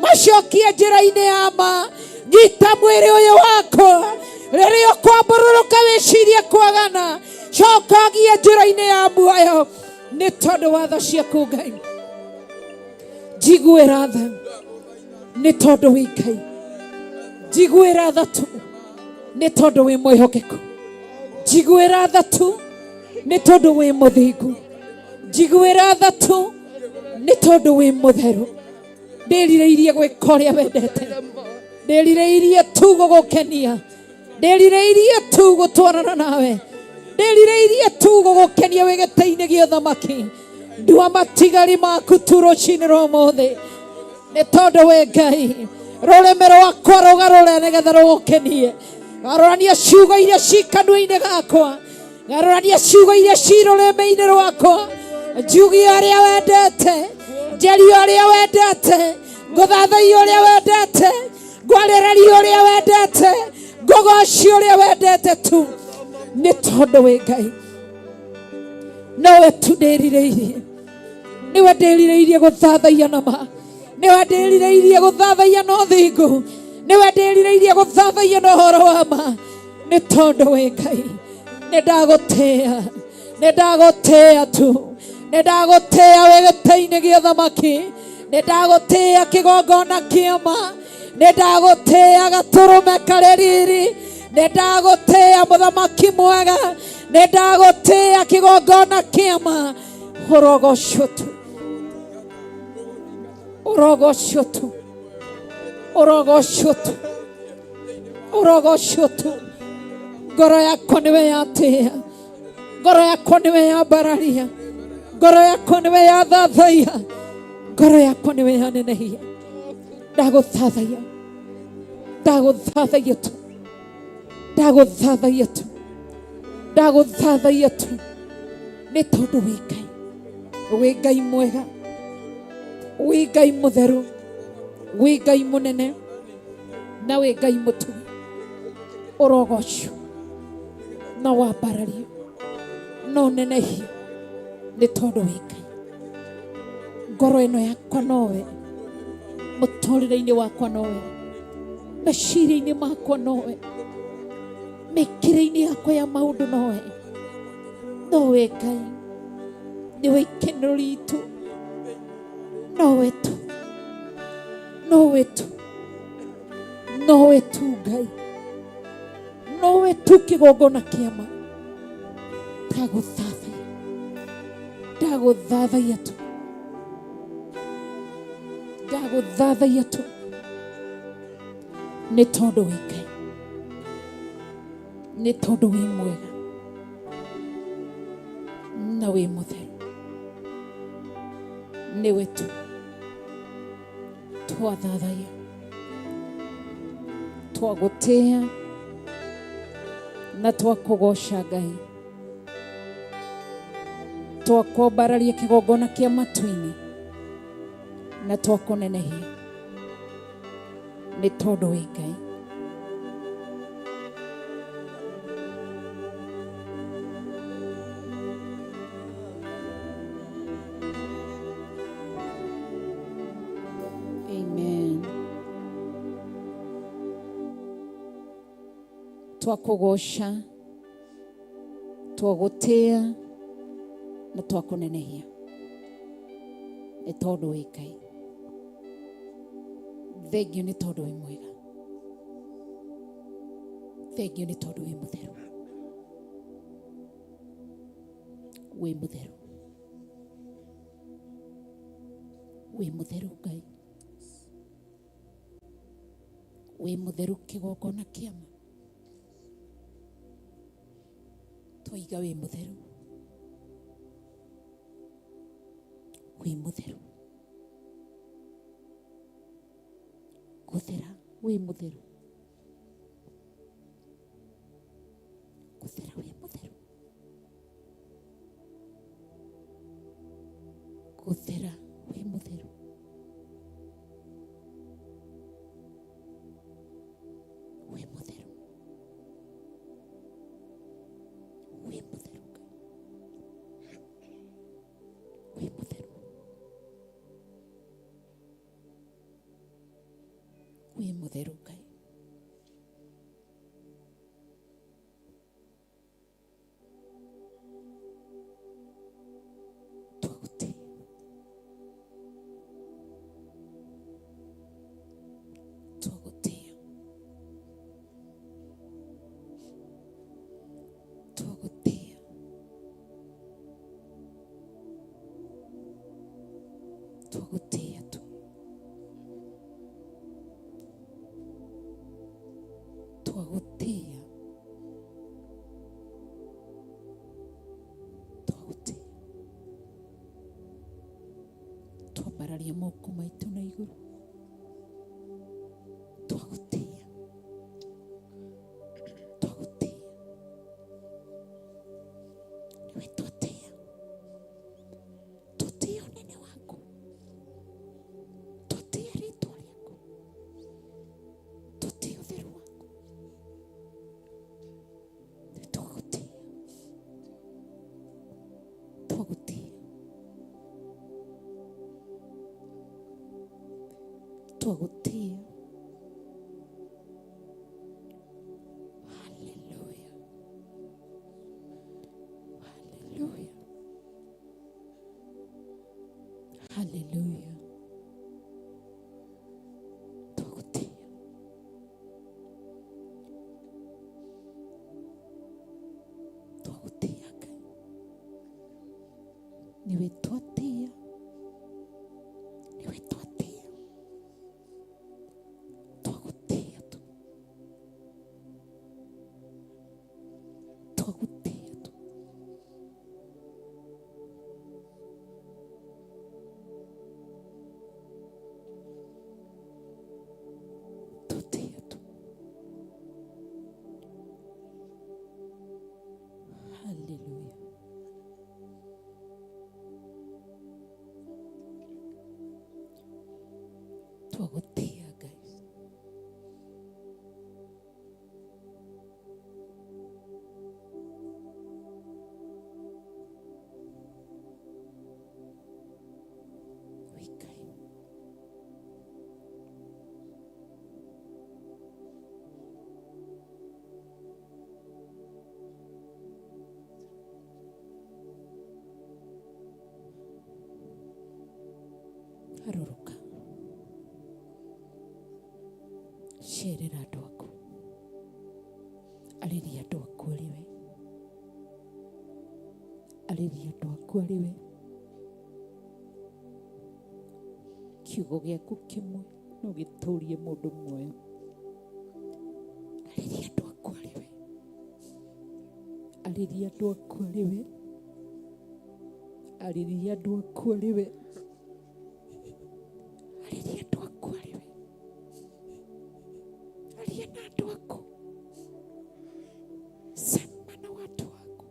Speaker 3: macokie njĩra-inĩ ya ma, nyita mwĩrĩ ũyũ wakwa rĩrĩa ũkwambũrũrũka wĩcirie kwagana, cokagie njĩra-inĩ ya muoyo nĩ tondũ wa tha ciaku Ngai. Njiguĩra tha nĩ tondũ wĩ Ngai. Njiguĩra tha tu nĩ tondũ wĩ mwĩhokeku. Njiguĩra tha tu nĩ tondũ wĩ mũthingu. Njiguĩra tha tu nĩ tondũ wĩ mũtheru. Ndĩrirĩirie gwĩka ũrĩa wendete. Ndĩrirĩirie tu gũgũkenia. Ndĩrirĩirie tu gũtwarana nawe. Ndĩrirĩirie tu gũgũkenia wĩ gĩtĩ-inĩ gĩa ũthamaki. Ndua matigari maku tu rũcinĩ rwa ũmũthĩ nĩ tondũ wĩ Ngai. Rũrĩmĩ rwakwa rũgarũre nĩgetha rũgũkenie. Garũrania ciugo iria ci kanua-inĩ gakwa. Garũrania ciugo iria ci rũrĩmĩ-inĩ rwakwa. Njugie ũrĩa wendete, njarie ũrĩa wendete, ngũthathaiye ũrĩa wendete, ngwarĩrĩrie ũrĩa wendete, ngũgocie ũrĩa wendete tu nĩ tondũ wĩ Ngai. Nowe tu ndĩrirĩirie, nĩwe ndĩrirĩirie gũthathaiya na ma, nĩwe ndĩrirĩirie gũthathaiya na ũthingu, nĩwe ndĩrirĩirie gũthathaiya na ũhoro wa ma nĩ tondũ wĩ Ngai. Nĩ ndagũtĩĩa, nĩ ndagũtĩĩa tu, nĩ ndagũtĩĩa wĩ gĩtĩ-inĩ gĩa ũthamaki, nĩ ndagũtĩĩa kĩgongona kĩa ma, nĩ ndagũtĩĩa gatũrũme karĩ riri, nĩ ndagũtĩĩa mũthamaki mwega, nĩ ndagũtĩĩa kĩgongona kĩa ma. Ũrogocwo tu, ũrogocwo tu, ũrogocwo tu, ũrogocwo tu. Ngoro yakwa nĩwe yatĩĩa, ngoro yakwa nĩwe yambararia, ngoro yakwa nĩwe yathathaiya, ngoro yakwa nĩwe yanenehia. Ndagũthathaiya, ndagũthathaiya tu, ndagũthathaiya tu, ndagũthathaiya tu nĩ tondũ wĩ Ngai. Wĩ Ngai mwega, wĩ Ngai mũtheru, wĩ Ngai mũnene, na wĩ Ngai mũtugi. Ũrogocwo na wambarario na ũnenehio nĩ tondũ wĩ Ngai. Ngoro ĩno yakwa nowe, mũtũrĩre-inĩ wakwa nowe, meciria-inĩ makwa nowe, mĩkĩre-inĩ yakwa ya maũndũ nowe, nowe Ngai, nĩwe ikenero ritũ, nowe tu, nowe tu, nowe tu Ngai, nowe tu kĩgongona kĩama. Ndagũthathaiya, ndagũthathaiya tu, ndagũthathaiya tu nĩ tondũ wĩ Ngai, nĩ tondũ wĩ mwega na wĩ mũtheru. Nĩwe tu twathathaiya, twagũtĩa na twakũgoca Ngai, twakwambararia kĩgongona kĩa matu-inĩ na twakũnenehia nĩ tondũ wĩ Ngai. Amen. Twakũgoca, twagũtĩa na twakũnenehia nĩ tondũ wĩ Ngai. Thengiũ nĩ tondũ wĩ mwega, thengiũ nĩ tondũ wĩ mũtheru, wĩ mũtheru, wĩ mũtheru Ngai, wĩ mũtheru kĩgongona kĩama. Twaiga wĩ mũtheru, wĩ mũtheru, gũthera wĩ mũtheru, gũthera wĩ mũtheru, gũthera wĩ mũtheru. Wĩ mũtheru, wĩ mũtheru Ngai, wĩ mũtheru, wĩ mũtheru Ngai. Twagũtĩa, twagũtĩa, twagũtĩa, twagũtĩa tu, twagũtĩa, twagũtĩa. Twambararia moko maitũ na igũrũ, twagũtĩa, twagũtĩa, nĩwe twatĩa, twatĩa ũnene waku, twatĩa rĩtwa rĩaku, twatĩa ũtheru waku, twagũtĩa, twagũtĩa, twagũtĩa. Haleluya, haleluya, haleluya. Twagũtĩa, twagũtĩa Ngai, nĩwe twatĩa, nĩwe twatĩa.
Speaker 11: Harũrũka, cerera andũ aku, arĩria andũ aku arĩ we, arĩria andũ aku arĩ we. Kiugo gĩaku kĩmwe no gĩtũrie mũndũ muoyo. Arĩria andũ aku arĩ we, arĩria andũ aku arĩ we, arĩria andũ aku arĩ we, arĩria andũ aku arĩ we, aria na andũ aku, sema na watu wako,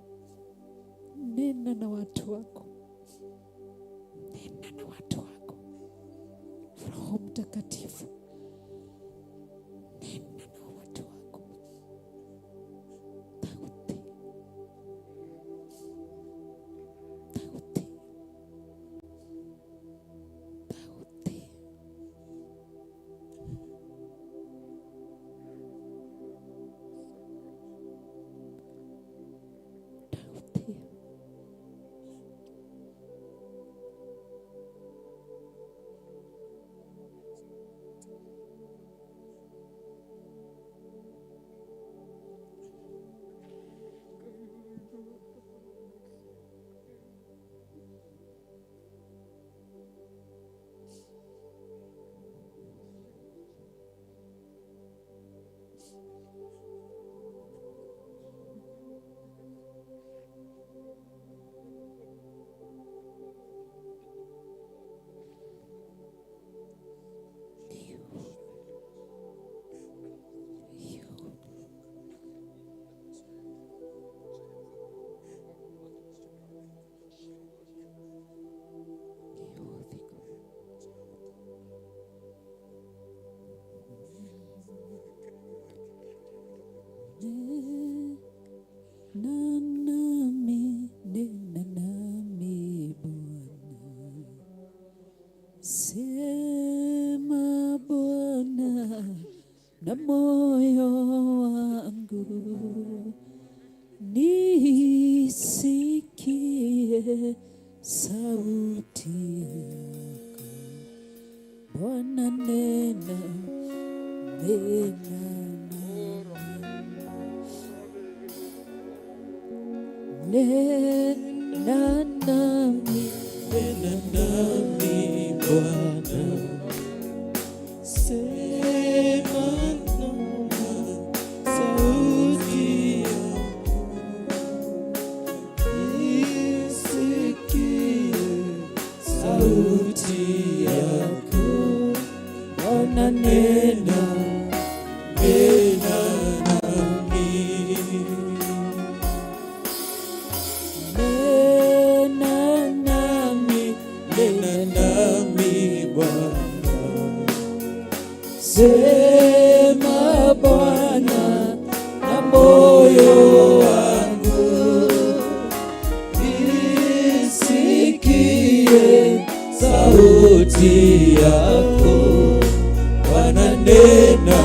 Speaker 11: nena na watu wako, nena na watu wako. Roho Mtakatifu, nena na watu wako. Tauti, tauti, tauti. Tauti. Nena nami, nena nami Bwana, sema Bwana na moyo wangu, nisikie sauti yako Bwana, nena, nena nena nami,
Speaker 9: nena nami Bwana, sema nami, sauti yako nisikie, sauti yako Bwana, nena, nena nami. Nena nami, nena nami Bwana, sema Bwana na moyo wangu, nisikie sauti yako Bwana, nena,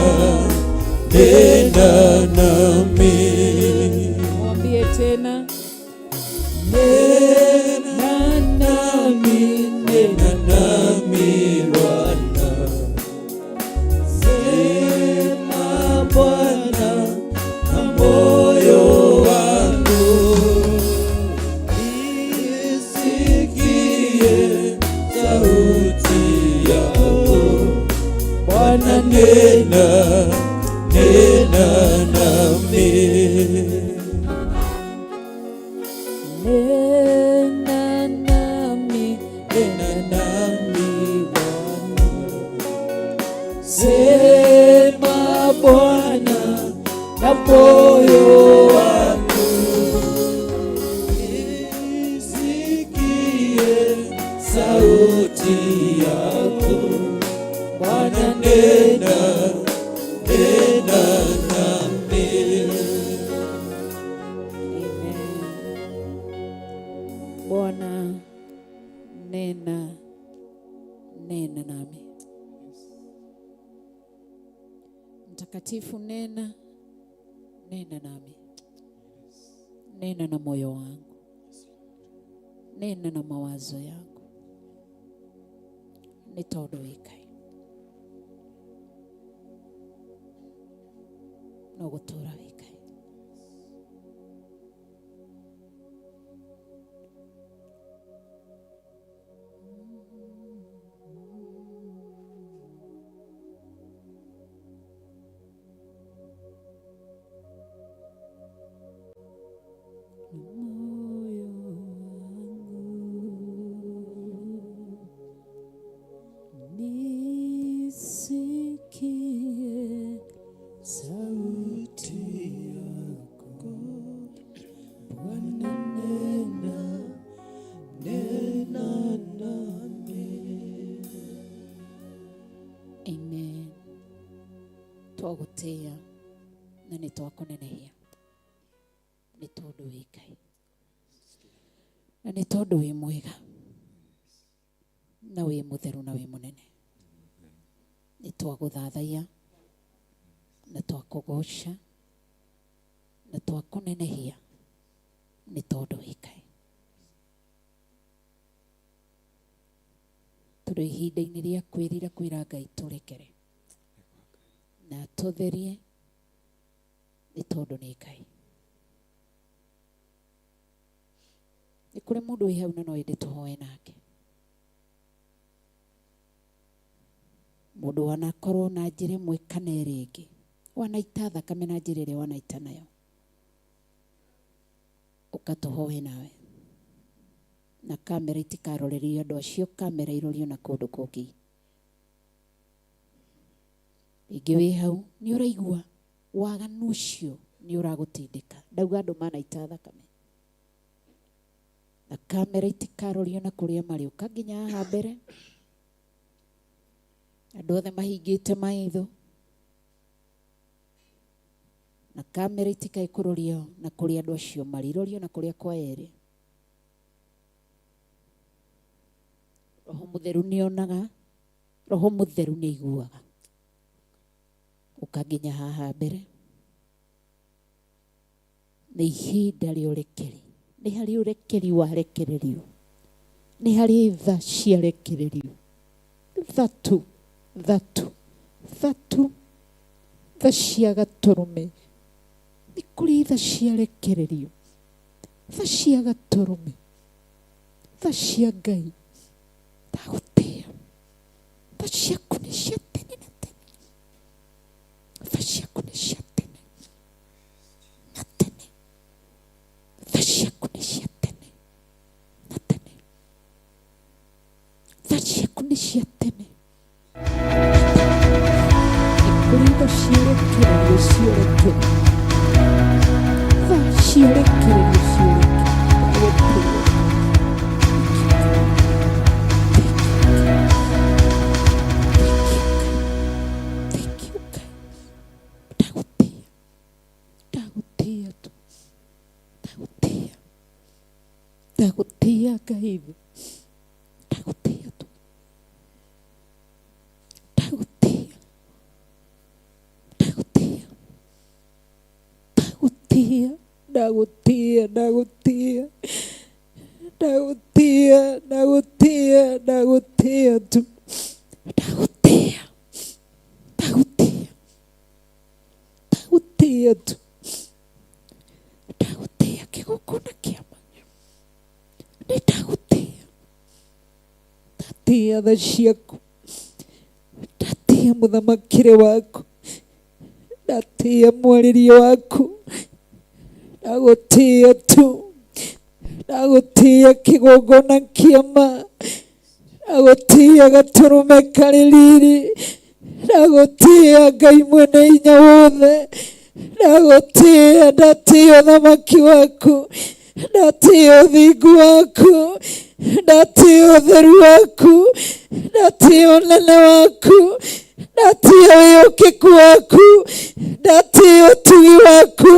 Speaker 9: nena nami.
Speaker 11: Mwambie tena,
Speaker 9: nena nami, nena nami Bwana, sema Bwana na moyo wangu, nisikie sauti yako Bwana, nena, nena nami.
Speaker 11: Nena nami,
Speaker 9: nena nami Bwana, sema Bwana na moyo wangu, nisikie sauti yako Bwana, nena, nena nami.
Speaker 11: Amen. Bwana, nena, nena nami. Mtakatifu, nena, nena nami. Nena na moyo wangu, nena na mawazo yangu, Nĩ tondũ wĩ Ngai. No gũtũra wĩ Ngai. Moyo wangu nisikie sauti yako Bwana, nena, nena nami. Amen. Twagũtĩĩa na nĩ twakũnenehia nĩ tondũ wĩ Ngai na nĩ tondũ wĩ mwega na wĩ mũtheru na wĩ mũnene. Nĩ twagũthathaiya na twakũgoca na twakũnenehia nĩ tondũ wĩ Ngai. Tũrĩ ihinda-inĩ rĩa kwĩrira kwĩra Ngai tũrekere na tũtherie nĩ tondũ nĩ Ngai. Nĩ kũrĩ mũndũ wĩ hau na no ende tũhoe nake. Mũndũ wanakorwo na njĩra ĩmwe kana ĩrĩa ĩngĩ, wanaita thakame na njĩra ĩrĩa wanaita nayo, ũka tũhoe nawe. Na kamera itikarorerio andũ acio, kamera irorio na kũndũ kũngĩ. Rĩngĩ wĩ hau nĩ ũraigua waganu ũcio nĩ ũragũtindĩka. Ndauga andũ manaita thakame. Na kamera itikarorio na kũrĩa marĩ, ũka nginya haha mbere. Andũ othe mahingĩte maitho. Na kamera itikae kũrorio na kũrĩa andũ acio marĩ, irorio na kũrĩa kwa erĩ. Roho Mũtheru nĩonaga, Roho Mũtheru nĩaiguaga. Ũka nginya haha mbere. Nĩ ihinda rĩa ũrekeri. Nĩ harĩ ũrekeri warekererio. Nĩ harĩ tha ciarekererio. Thatu, thatu, thatu, tha cia gatũrũme. Nĩ kũrĩ tha ciarekererio. Tha cia gatũrũme. Tha cia Ngai. Ndagũtĩĩa. Tha ciaku nĩ cia tene na tene. Tha ciaku nĩ cia tene na tene. Tha ciaku nĩ cia tene na tene. Tha ciaku nĩ cia tene. Nĩ kũrĩ tha ciarekererio ciarekererio. Tha ciarekererio ciarekererio. Thank you, Ngai. Ndagũtĩĩa. Ndagũtĩĩa tu. Ndagũtĩĩa. Ndagũtĩĩa Ngai. Ndagũtĩĩa tu. Ndagũtĩĩa. Ndagũtĩĩa. Ndagũtĩĩa. Ndagũtĩĩa. Ndagũtĩĩa. Ndagũtĩĩa. Ndagũtĩĩa. Ndagũtĩĩa tu. Ndagũtĩĩa. Ndagũtĩĩa. Ndagũtĩĩa tu. Ndagũtĩĩa kĩgongona kĩama. Nĩ ndagũtĩĩa. Ndatĩĩa tha ciaku. Ndatĩĩa mũthamakĩre waku. Ndatĩĩa mwarĩrie waku. Ndagũtĩĩa tu. Ndagũtĩĩa kĩgongona kĩama. Ndagũtĩĩa gatũrũme karĩ riri. Ndagũtĩĩa Ngai mwene hinya wothe. Ndagũtĩĩa, ndatĩĩa ũthamaki waku. Ndatĩĩa ũthingu waku. Ndatĩĩa ũtheru waku. Ndatĩĩa ũnene waku. Ndatĩĩa wĩhokeku waku. Ndatĩĩa ũtugi waku.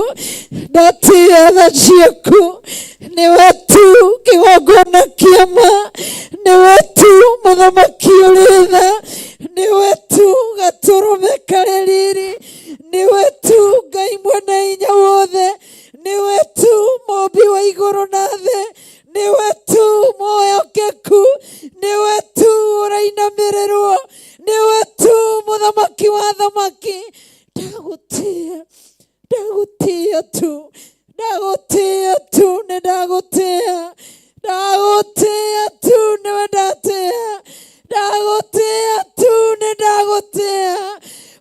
Speaker 11: Ndatĩĩa tha ciaku. Nĩwe tu kĩgongona kĩama. Nĩwe tu mũthamaki ũrĩ tha. Nĩwe tu gatũrũme karĩ riri. Nĩwe tu Ngai mwene hinya wothe. Nĩwe tu mũmbi wa igũrũ na thĩ. Nĩwe tu mwĩhokeku. Nĩwe tu ũrainamĩrĩrwo.
Speaker 3: Mũthamaki, ndagũtĩĩa, ndagũtĩĩa tu, ndagũtĩĩa tu, nĩ ndagũtĩĩa, ndagũtĩĩa tu, nĩwe ndatĩĩa, ndagũtĩĩa tu, nĩ ndagũtĩĩa.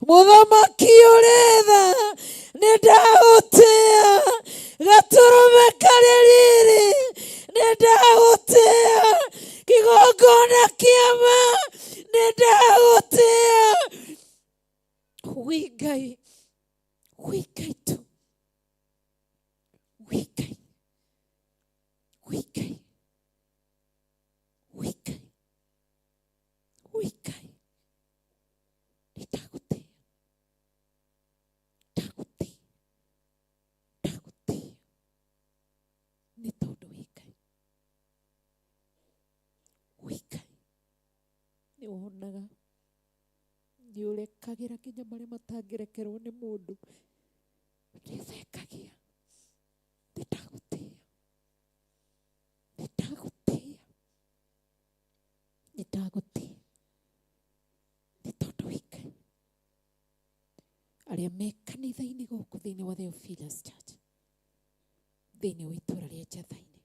Speaker 3: Mũthamaki ũrĩ tha, nĩ ndagũtĩĩa. Gatũrũme karĩ riri, nĩ ndagũtĩĩa. Kĩgongona kĩa ma, nĩ ndagũtĩĩa. Wĩ Ngai, wĩ Ngai tu, wĩ Ngai, wĩ Ngai, wĩ Ngai, wĩ Ngai. Nĩ ndagũtĩĩa, ndagũtĩĩa, ndagũtĩĩa nĩ tondũ wĩ Ngai, wĩ Ngai. Nĩ wonaga, nĩ ũrekagĩra nginya marĩa matangĩrekerwo nĩ mũndũ, nĩ ũthekagia. Nĩ ndagũtĩĩa, nĩ ndagũtĩĩa, nĩ ndagũtĩĩa nĩ tondũ wĩ Ngai. Arĩa me kanitha-inĩ gũkũ thĩinĩ wa Theophilus Church, thĩinĩ wa itũũra rĩa Njatha-inĩ,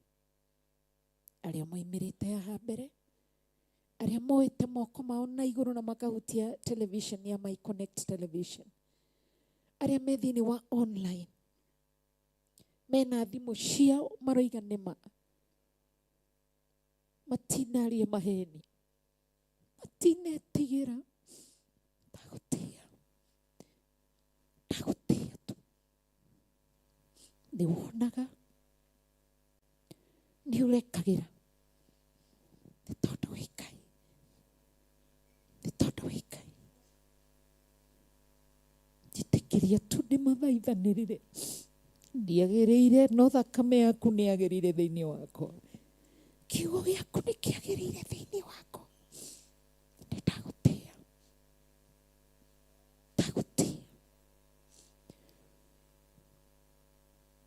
Speaker 3: arĩa moimĩrĩte haha mbere, arĩa moete moko mao na igũrũ na makahutia television ya My Connect Television, arĩa me thĩinĩ wa online, mena thimũ ciao maroiga nĩma, matinaria maheni, matinetigĩra. Ndagũtĩĩa, ndagũtĩĩa tu. Nĩ wonaga, nĩ ũrekagĩra nĩ tondũ wĩ Ngai, nĩ tondũ wĩ Ngai. Njĩtĩkĩria tu ndĩmathaithanĩrĩre, ndiagĩrĩire, no thakame yaku nĩ yagĩrĩire thĩinĩ wakwa, kiugo gĩaku nĩ kĩagĩrĩire thĩinĩ wakwa. Nĩ ndagũtĩĩa, ndagũtĩĩa,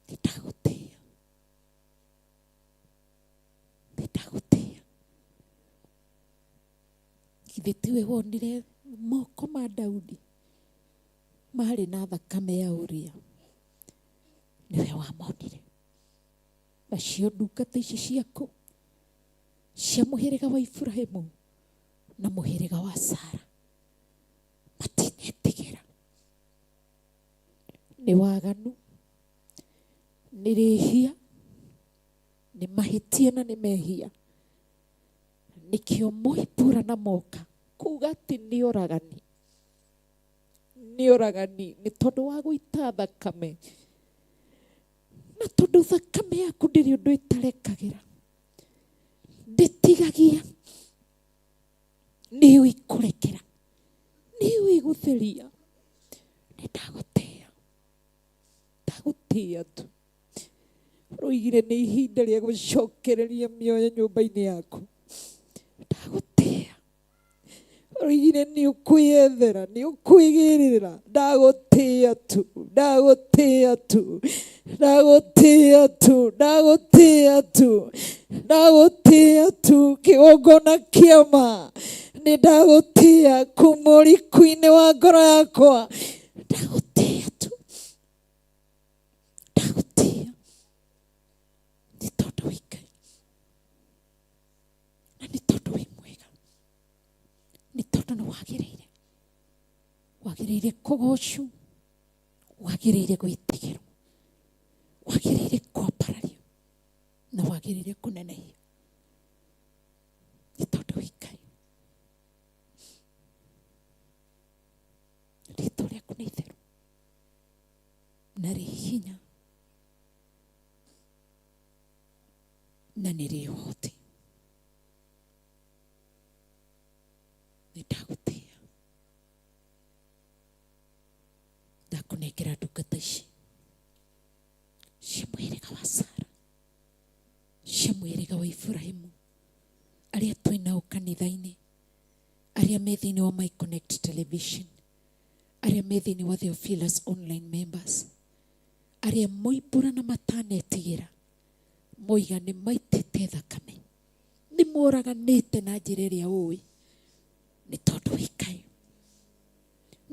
Speaker 3: nĩ ndagũtĩĩa, nĩ ndagũtĩĩa. Githĩ tiwe wonire moko ma Daudi marĩ na thakame ya Uria? Nĩwe wamonire. Nacio ndungata ici ciaku cia mũhĩrĩga wa Iburahĩmu na mũhĩrĩga wa Sara matinetigĩra. Nĩ waganu, nĩ rĩhia, nĩ mahĩtia na nĩ mehia. Nĩkĩo moimbũra na moka kuga atĩ nĩ oragani, nĩ oragani nĩ tondũ wa gũita thakame, na tondũ thakame yaku ndĩrĩ ũndũ ĩtarekagĩra, ndĩtigagia, nĩyo ĩkũrekera, nĩyo ĩgũtheria. Nĩ ndagũtĩĩa, ndagũtĩĩa tu. Ũroigire nĩ ihinda rĩa gũcokereria mĩoyo nyũmba-inĩ yaku. Ndagũtĩĩa. Ũroigire nĩ ũkwĩyethera, nĩ ũkwĩgĩrĩra. Ndagũtĩĩa tu, ndagũtĩĩa tu, ndagũtĩĩa tu, ndagũtĩĩa tu, ndagũtĩĩa tu. Kĩgongona kĩa ma, nĩ ndagũtĩĩa kuma ũriku-inĩ wa ngoro yakwa. Ndagũtĩĩa tu, ndagũtĩĩa nĩ tondũ wĩ Ngai, na nĩ tondũ wĩ mwega, nĩ tondũ nĩ wagĩrĩire, wagĩrĩire kũgocwo, wagĩrĩire gwĩtigĩrwo, wagĩrĩire kwambarario, na wagĩrĩire kũnenehio nĩ tondũ wĩ Ngai. Rĩtwa rĩaku nĩ itheru na rĩ hinya na nĩ rĩ ũhoti. Nĩ ndagũtĩĩa, ndakũnengera ndungata ici cia mũhĩrĩga wa Sara, cia mũhĩrĩga wa Iburahĩmu, arĩa twĩ nao kanitha-inĩ, arĩa me thĩinĩ wa My Connect Television, arĩa me thĩinĩ wa Theophilus Online Members, arĩa moimbũra na matanetigĩra, moiga nĩ maitĩte thakame, nĩ moraganĩte na njĩra ĩrĩa ũĩ, nĩ tondũ wĩ Ngai.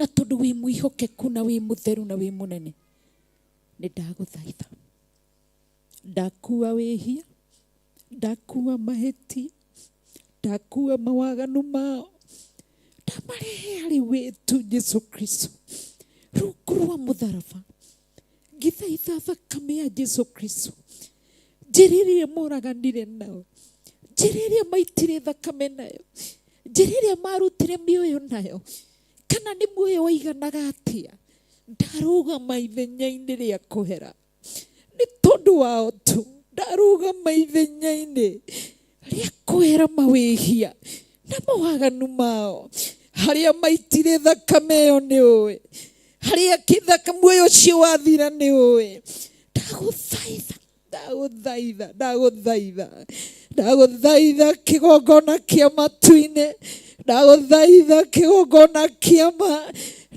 Speaker 11: Na tondũ wĩ mwĩhokeku na wĩ mũtheru na wĩ mũnene, nĩ ndagũthaitha, ndakua wĩhia, ndakua mahĩtia, ndakua mawaganu mao, ndamarehe harĩ we tu Jesu Kristo rungu rwa mũtharaba, ngĩthaitha thakame ya Jesu Kristo, njĩra ĩrĩa moraganire nao, njĩra ĩrĩa maitire thakame nayo, njĩra ĩrĩa marutire mĩoyo nayo, kana nĩ muoyo waiganaga atĩa, ndarũgama ithenya-inĩ rĩa kũhera nĩ tondũ wao tu, ndarũgama ithenya-inĩ rĩa kũhera mawĩhia na mawaganu mao, harĩa maitire thakame ĩyo nĩ ũĩ, harĩa kĩthaka muoyo ũcio wathira nĩ ũĩ. Ndagũthaitha, ndagũthaitha, ndagũthaitha, ndagũthaitha kĩgongona kĩa matu-inĩ, ndagũthaitha kĩgongona kĩa ma,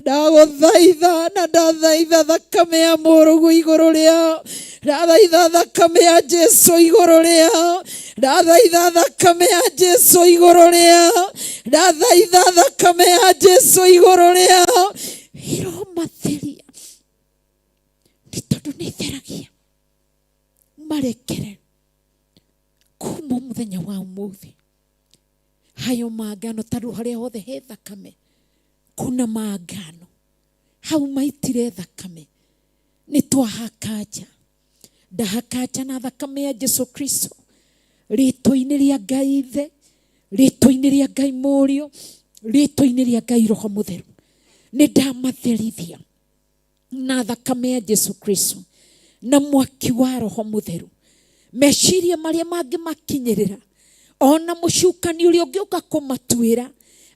Speaker 11: ndagũthaitha na ndathaitha thakame ya mũrũguo igũrũ rĩao, ndathaitha thakame ya Jesu igũrũ rĩao, ndathaitha thakame ya Jesu igũrũ rĩao, ndathaitha thakame ya Jesu igũrũ rĩao, iromatheria nĩ tondũ nĩ theragia, marekere kuma mũthenya wa ũmũthĩ hayo mangano, tondũ harĩa hothe he thakame kuna mangano, hau maitire thakame nĩ twahakanja, ndahakanja na thakame ya Jesu Kristo, rĩtwa-inĩ rĩa Ngai Ithe, rĩtwa-inĩ rĩa Ngai Mũriũ, rĩtwa-inĩ rĩa Ngai Roho Mũtheru, nĩ ndamatherithia na thakame ya Jesu Kristo na mwaki wa Roho Mũtheru. Meciria marĩa mangĩmakinyĩrĩra, ona mũcukani ũrĩa ũngĩũka kũmatuĩra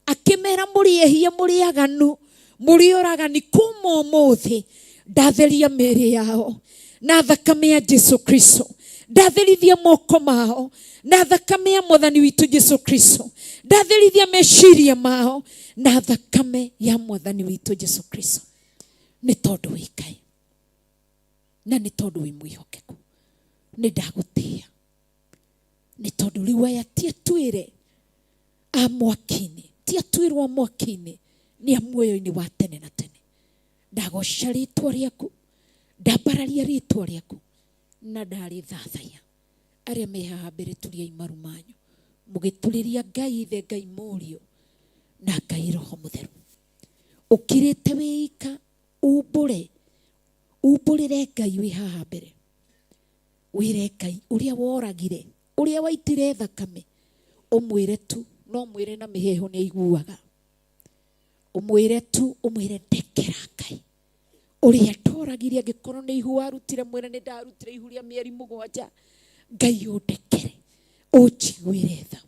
Speaker 11: akĩmera mũrĩ ehia, mũrĩ aganu, mũrĩ oragani, kuma ũmũthĩ ndatheria mĩĩrĩ yao na thakame ya Jesu Kristo, ndatherithia moko mao na thakame ya mwathani witũ Jesu Kristo, ndatherithia meciria mao na thakame ya mwathani witũ Jesu Kristo, nĩ tondũ wĩ Ngai na nĩ tondũ wĩ mwĩhokeku, nĩ ndagũtĩĩa, nĩ tondũ rĩu aya ti atuĩre a mwaki-inĩ, ti atuĩrwo a mwaki-inĩ, nĩ a muoyo-inĩ wa tene na tene. Ndagoca rĩtwa rĩaku, ndambararia rĩtwa rĩaku na ndarĩthathaiya. Arĩa me haha mbere, turiai maru manyu mũgĩtũrĩria Ngai Ithe, Ngai Mũriũ na Ngai Roho Mũtheru. Ũkirĩte wĩika, umbũre, umbũrĩre Ngai wĩ haha mbere, wĩre Ngai ũrĩa woragire, ũrĩa waitire thakame, ũmwĩre tu, no mwĩre na mĩheehũ nĩ aiguaga, ũmwĩre tu, ũmwĩre ndekera Ngai ũrĩa ndoragire, angĩkorwo nĩ ihu warutire, mwĩre nĩ ndarutire ihu rĩa mĩeri 7, Ngai ũndekere, ũnjiguĩre tha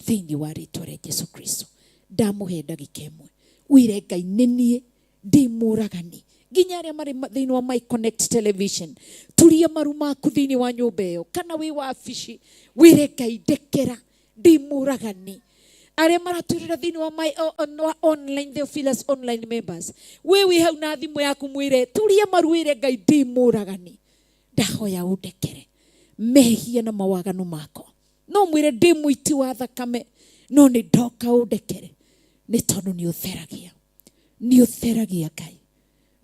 Speaker 11: thĩinĩ wa rĩtwa rĩa Jesu Kristo. Ndamũhe ndagĩka ĩmwe, wĩre Ngai nĩ niĩ ndĩ mũragani, nginya arĩa marĩ thĩinĩ wa My Connect Television, turia maru maku thĩinĩ wa nyũmba ĩyo kana wĩ wabici, wĩre Ngai ndekera, ndĩ mũragani. Arĩa maratwĩrĩra thĩinĩ wa my online Theophilus online members, we wĩ hau na thimũ yaku, mwĩre turia maru, wĩre Ngai ndĩ mũragani, ndahoya ũndekere mehia na mawaganu makwa, no mwĩre ndĩ mũiti wa thakame, no nĩ ndoka ũndekere, nĩ tondũ nĩ ũtheragia, nĩ ũtheragia. Ngai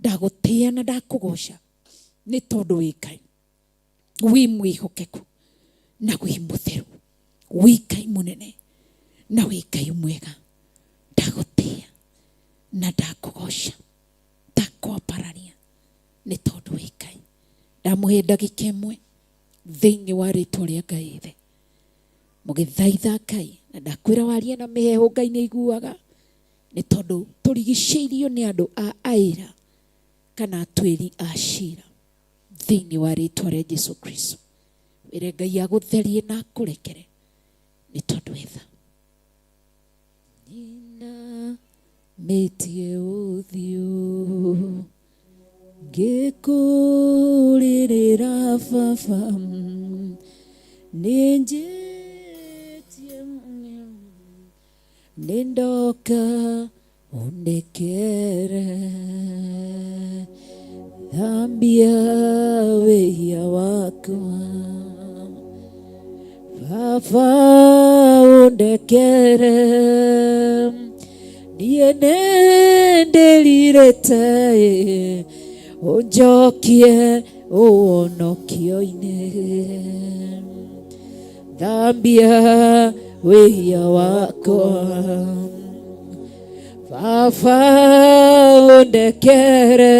Speaker 11: ndagũtĩĩa na ndakũgoca nĩ tondũ wĩ Ngai wĩ mwĩhokeku na wĩ mũtheru, wĩ Ngai mũnene na wĩ Ngai mwega. Ndagũtĩĩa na ndakũgoca, ndakwambararia nĩ tondũ wĩ Ngai. Ndamũhe ndagĩka ĩmwe thĩinĩ wa rĩtwa rĩa Ngai Ithe, mũgĩthaitha Ngai, na ndakwĩra warie na mĩheehũ, Ngai nĩ aiguaga, nĩ tondũ tũrigicĩirio nĩ andũ a aira kana atuĩri a cira thĩinĩ wa rĩtwa rĩa Jesu Kristo. Wĩre Ngai agũtherie na akũrekere nĩ tondũ etha nina mĩtie ũthiũ ngĩkũrĩrĩra baba, nĩ njĩtie nĩ ndoka ũndekere, thambia wĩhia wakwa baba, ũndekere niĩ.
Speaker 3: Niĩ nĩndĩrirĩte ũnjokie ũhonokio-inĩ. Thambia wĩhia wakwa, Baba ũndekere.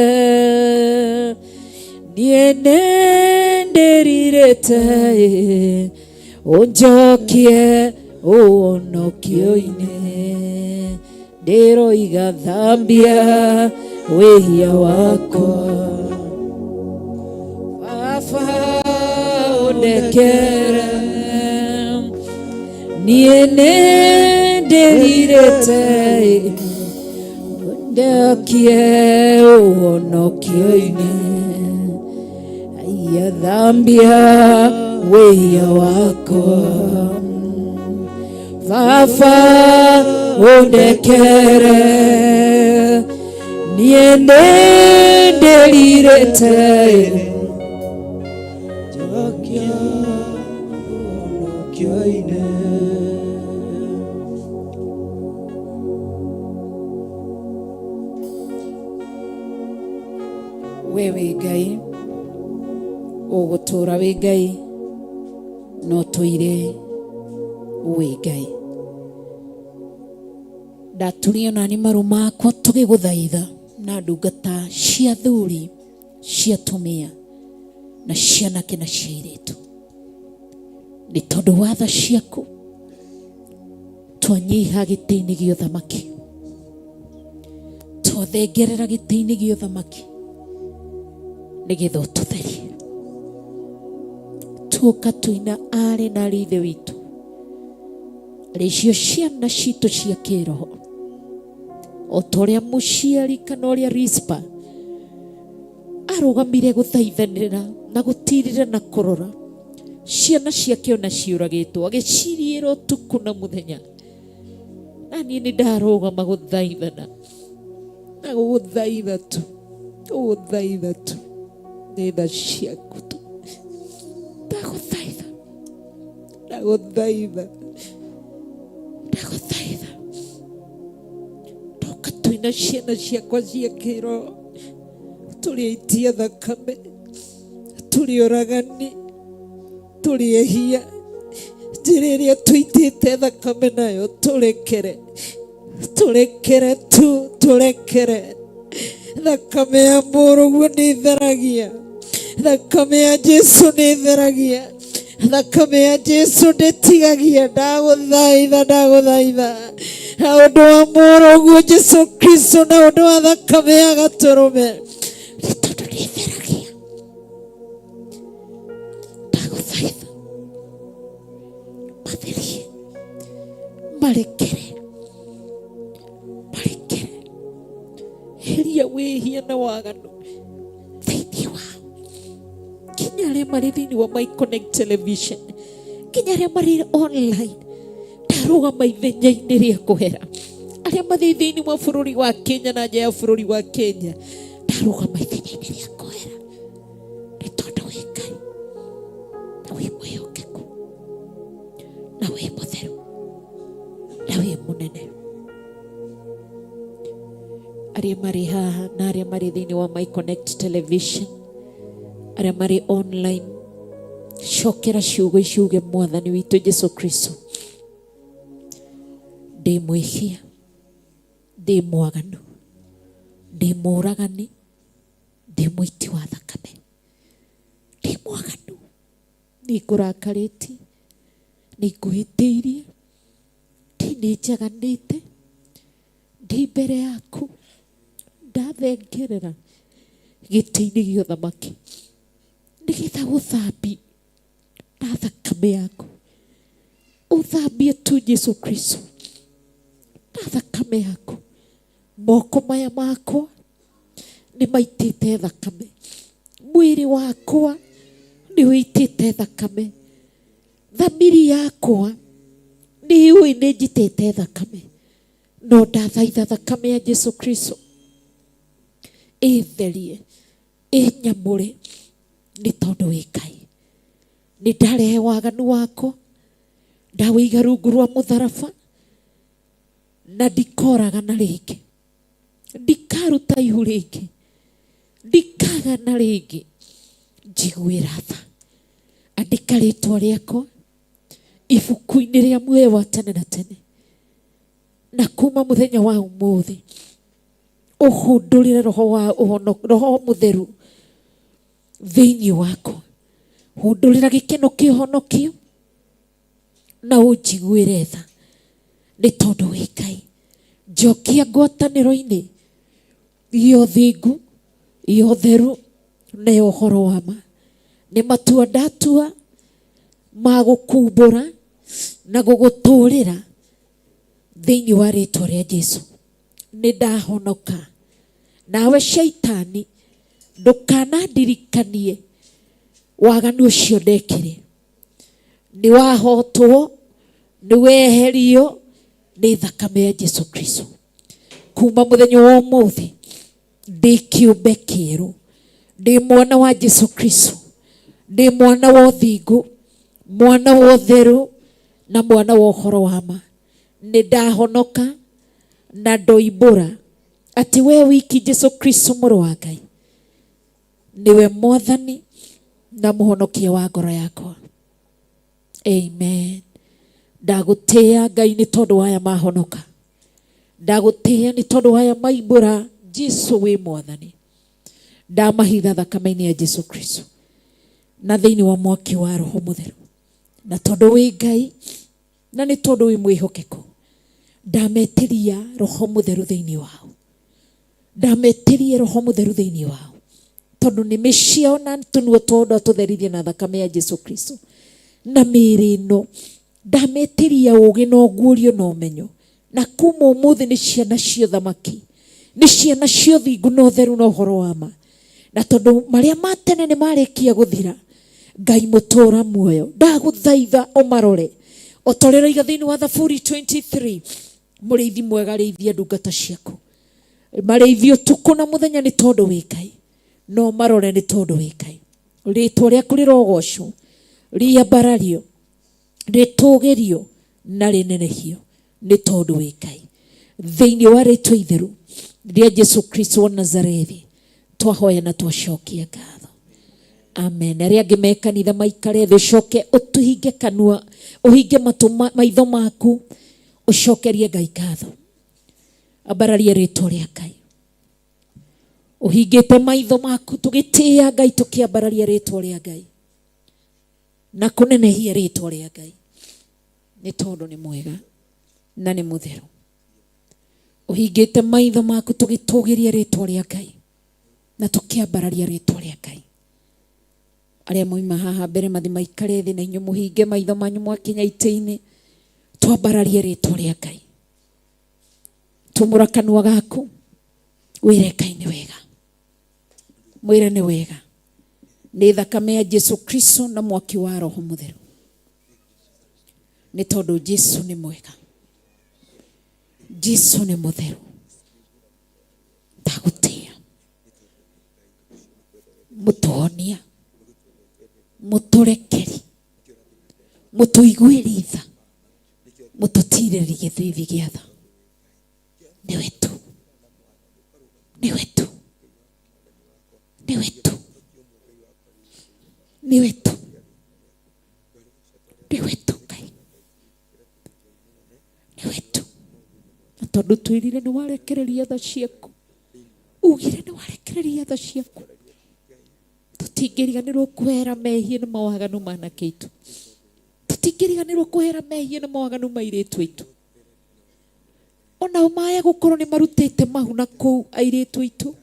Speaker 3: Niĩ nĩndĩrirĩte ũnjokie ũhonokio-inĩ. Ndĩroiga thambia wĩhia wakwa, Baba ũndekere. Niĩ nĩndĩrirĩte ũnjokie ũhonokio-inĩ. Aya, thambia wĩhia wakwa, Baba ũndekere. Niĩ nĩndĩrirĩte
Speaker 4: Njokia ũhonokio-inĩ.
Speaker 11: We wĩ Ngai, ũgũtũũra wĩ Ngai, no tũire wĩ Ngai. Ndaturio nani maru makwa tũgĩgũthaitha na ndungata cia thuri, cia atumia na cianake na cia airĩtu, nĩ tondũ wa tha ciaku twanyiha gĩtĩ-inĩ gĩa ũthamaki, twathengerera gĩtĩ-inĩ gĩa ũthamaki nĩgetha ũtũtherie. Tuoka twĩna arĩ na arĩ ithe witũ, arĩ icio ciana citũ cia kĩroho, o ta ũrĩa mũciari kana ũrĩa Rispa arũgamire gũthaithanĩra na gũtirĩra na kũrora ciana ciake ona ciũragĩtwo, agĩciriĩra ũtukũ na mũthenya. Na niĩ nĩ ndarũgama gũthaithana na gũgũthaitha tu, gũgũthaitha tu, nĩ tha ciaku tu. Ndagũthaitha, ndagũthaitha, ndagũthaitha, ndoka twĩna ciana ciakwa cia kĩroho, tũrĩ aitia thakame, tũrĩ oragani, tũrĩ ehia, njĩra ĩrĩa tũitĩte thakame nayo tũrekere, tũrekere tu, tũrekere. Thakame ya mũrũguo nĩ ĩtheragia, thakame ya Jesu nĩ ĩtheragia, thakame ya Jesu ndĩtigagia. Ndagũthaitha, ndagũthaitha na ũndũ wa mũrũguo Jesu Kristo, na ũndũ wa thakame ya gatũrũme, nĩ tondũ nĩ ĩtheragia. Ndagũthaitha matherie, marekere, marekere, heria wĩhia na waganu thĩinĩ wao, nginya arĩa marĩ thĩinĩ wa My Connect Television, nginya arĩa marĩ online. Ndarũgama ithenya-inĩ rĩa kũhera arĩa mathiĩ thĩinĩ wa bũrũri wa Kenya na nja ya bũrũri wa Kenya. Ndarũgama ithenya-inĩ rĩa kũhera, nĩ tondũ wĩ Ngai na wĩ mwĩhokeku na wĩ mũtheru na wĩ mũnene. Arĩa marĩ haha na arĩa marĩ thĩinĩ wa My Connect Television, arĩa marĩ online, cokera ciugo ici uge, Mwathani witũ Jesu Kristo, ndĩ mwĩhia, ndĩ mwaganu, ndĩ mũragani, ndĩ mũiti wa thakame, ndĩ mwaganu, nĩ ngũrakarĩtie, nĩ ngũhĩtĩirie, ndĩ nĩ njaganĩte, ndĩ mbere yaku, ndathengerera gĩtĩ-inĩ gĩa ũthamaki nĩgetha gũthambi na thakame yaku, ũthambie tu Jesu Kristo na thakame yaku. Moko maya makwa nĩ maitĩte thakame, mwĩrĩ wakwa nĩ ũitĩte thakame, thamiri yakwa nĩ yũĩ nĩ njitĩte thakame, no ndathaitha thakame ya Jesu Kristo ĩtherie, ĩnyamũre, nĩ tondũ wĩ Ngai. Nĩ ndarehe waganu wakwa, ndawĩiga rungu rwa mũtharaba.
Speaker 12: Na ndikoragana rĩngĩ, ndikaruta ihu rĩngĩ, ndikagana rĩngĩ. Njiguĩra tha, andĩka rĩtwa rĩakwa ibuku-inĩ rĩa muoyo wa tene na tene, na kuma mũthenya wa ũmũthĩ ũhundũrĩre roho wa ũhono, roho mũtheru thĩinĩ wakwa. Hundũrĩra gĩkeno kĩa ũhonokio na ũnjiguĩre tha, nĩ tondũ wĩ Ngai. Njokia ngwatanĩro-inĩ ya ũthingu, ya ũtheru na ya ũhoro wa ma. Nĩ matua ndatua ma gũkumbũra na gũgũtũrĩra thĩinĩ wa rĩtwa rĩa Jesu. Nĩ ndahonoka. Nawe shaitani ndũkanandirikanie waganu ũcio ndekire. Nĩ wahotwo, nĩ weherio nĩ thakame ya Jesu Kristo. Kuma mũthenya wa ũmũthĩ ndĩ kĩũmbe kĩerũ, ndĩ mwana wa Jesu Kristo, ndĩ mwana wa ũthingu, mwana wa ũtheru na mwana wa ũhoro wa ma. Nĩ ndahonoka na ndoimbũra atĩ we wiki Jesu Kristo mũrũ wa Ngai nĩwe mwathani na mũhonokia wa ngoro yakwa. Amen. Ndagũtĩĩa Ngai nĩ tondũ wa aya mahonoka, ndagũtĩĩa nĩ tondũ wa aya maimbũra Jesu wĩ mwathani. Ndamahitha thakame-inĩ ya Jesu Kristo na thĩinĩ wa mwaki wa Roho Mũtheru, na tondũ wĩ Ngai na nĩ tondũ wĩ mwĩhokeku, ndametĩria Roho Mũtheru thĩinĩ wao, ndametĩria Roho Mũtheru thĩinĩ wao, tondũ nĩ mĩciao na tũnua twao ndatũtheririe na thakame ya Jesu Kristo na mĩĩrĩ ĩno. Ndametĩria ũũgĩ na ũguũrio na ũmenyo, na kuma ũmũthĩ nĩ ciana cia ũthamaki, nĩ ciana cia ũthingu na ũtheru na ũhoro wa ma. Na tondũ marĩa ma tene nĩ marĩkia gũthira, Ngai mũtũũra muoyo, ndagũthaitha ũmarore o ta ũrĩa ũroiga thĩinĩ wa Thaburi 23, mũrĩithi mwega rĩithia ndungata ciaku, marĩithi ũtukũ na mũthenya nĩ tondũ wĩ Ngai, no marore nĩ tondũ wĩ Ngai. Rĩtwa rĩaku rĩrogocwo, rĩambarario, rĩtũgĩrio na rĩnenehio nĩ tondũ wĩ Ngai. Thĩinĩ wa rĩtwa itheru rĩa Jesu Kristo wa Nazarethi twahoya na twacokia ngatho. Amen. Arĩa angĩ me kanitha maikare thĩ, ũcoke ũtũhinge kanua, ũhinge matũ maitho maku, ũcokerie Ngai ngatho. Ambararia rĩtwa rĩa Ngai. Ũhingĩte maitho maku, tũgĩtĩĩa Ngai, tũkĩambararia rĩtwa rĩa Ngai na kũnenehia rĩtwa rĩa Ngai, nĩ tondũ nĩ mwega na nĩ mũtheru. Ũhingĩte maitho maku, tũgĩtũgĩria rĩtwa rĩa Ngai na tũkĩambararia rĩtwa rĩa Ngai. Arĩa moima haha mbere mathi maikare thĩ, na inyuĩ mũhinge maitho manyu mwakinya itĩ-inĩ, twambararie rĩtwa rĩa Ngai. Tumũra kanua gaku wĩre Ngai nĩ wega, mwĩre nĩ wega. Nĩ thakame ya Jesu Kristo na mwaki wa Roho Mũtheru, nĩ tondũ Jesu nĩ mwega, Jesu nĩ mũtheru. Ndagũtĩĩa mũtũhonia, mũtũrekeri, mũtũiguĩri tha, mũtũtirĩri gĩthithi gĩa tha. Nĩwe tu, nĩwe tu, nĩwe tu, nĩwe tu, nĩwe tu Ngai, nĩwe tu. Na tondũ twĩrire nĩ warekereria tha ciaku, ugire nĩ warekereria tha ciaku, tũtingĩriganĩrwo kwehera mehia na mawaganu ma anake aitũ, tũtingĩriganĩrwo kwehera mehia na mawaganu ma airĩtu aitũ. Onao maya gũkorwo nĩ marutĩte mahu na kũu airĩtu aitũ,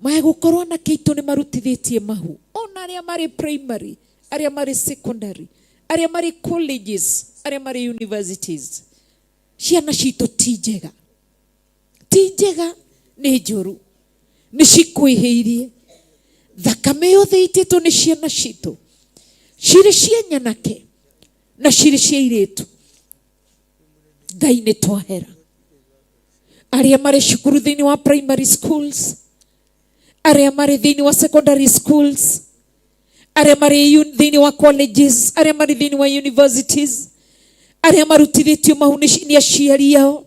Speaker 12: maya gũkorwo anake aitũ nĩ marutithĩtie mahu, ona arĩa marĩ primary, arĩa marĩ secondary, arĩa marĩ colleges, arĩa marĩ universities. Ciana citũ ti njega, ti njega, nĩ njũru, nĩ cikwĩhĩirie. Thakame yothe ĩitĩtwo nĩ ciana citũ, cirĩ cia nyanake na cirĩ cia airĩtu. Ngai nĩ twahera. Arĩa marĩ cukuru thĩinĩ wa primary schools, arĩa marĩ thĩinĩ wa secondary schools, arĩa marĩ thĩinĩ wa colleges, arĩa marĩ thĩinĩ wa universities, Arĩa marutithĩtio mahu nĩ aciari ao,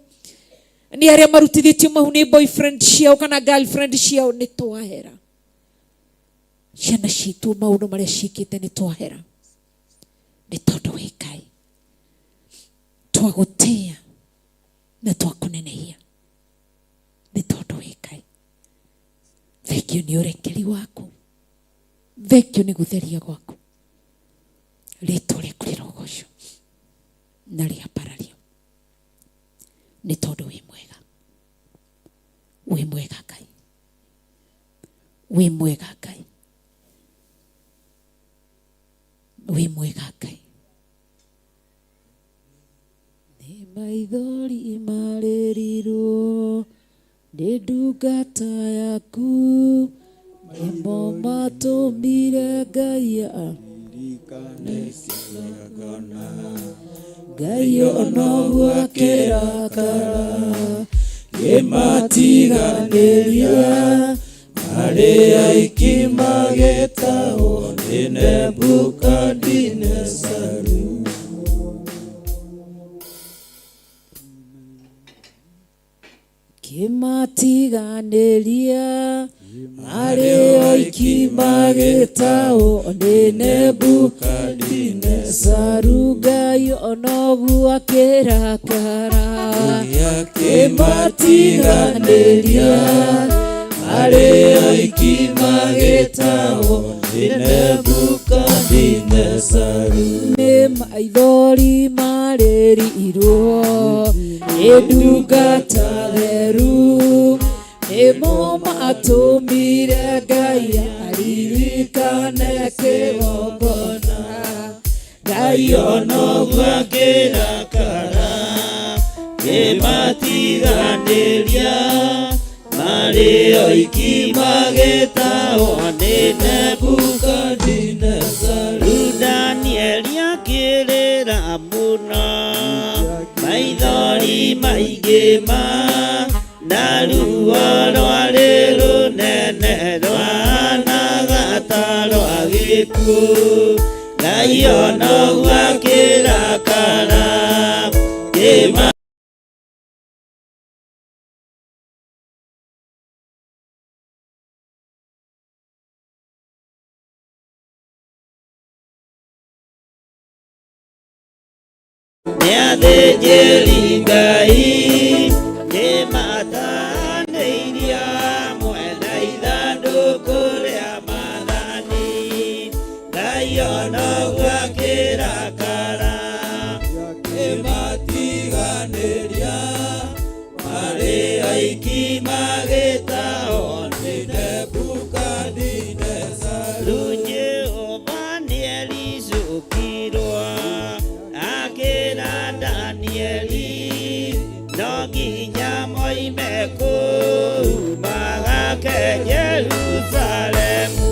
Speaker 12: nĩ arĩa marutithĩtio mahu nĩ boyfriend ciao kana girlfriend ciao, nĩ twahera. Ciana citũ maũndũ marĩa ciĩkĩte nĩ twahera, nĩ tondũ wĩ Ngai. Twagũtĩĩa na twakũnenehia nĩ tondũ wĩ Ngai. Thengio nĩ ũrekeri waku, thengio nĩ gũtheria gwaku. Rĩtwa rĩaku rĩrogocwo na rĩambarario, nĩ tondũ wĩ mwega, wĩ mwega Ngai, wĩ mwega Ngai, wĩ mwega Ngai. Nĩ maithori marĩrirwo nĩ ndungata yaku, nĩmo matũmire Ngai Ngai onoguo akĩrakara,
Speaker 13: kĩmatiganĩria marĩ aiki magĩtahwo nĩ Nebukadinezaru.
Speaker 12: Kĩmatiganĩria marĩ oiki magĩtahwo nĩ Nebukadinezaru. Ngai onoguo akĩrakara,
Speaker 13: Kĩmatiganĩria marĩ oiki magĩtahwo nĩ Nebukadinezaru.
Speaker 12: Nĩ maithori marĩrirwo nĩ ndungata theru, nĩmo matũmire Ngai aririkane kĩgongona. Ngai
Speaker 13: onoguo akĩrakara, kĩmatiganĩria marĩ oiki magĩtahwo nĩ Nebukadinezaru. Danieli akĩrĩra mũno, maithori maingĩ ma na ruo rwarĩ rũnene rwahanaga ta rwa gĩkuũ. Ngai onoguo akĩrakara, kĩma nĩ athĩnjĩri Ngai nĩmatanĩirie hamwe na ithandũkũ rĩa maathani. Ngai onoguo akĩrakara, kĩmatiganĩria marĩ aiki magĩtahwo nĩ Nebukadinezaru. Jehova nĩericũkirwo akĩra Danieli no nginya moime kũu magake Jerusalemu.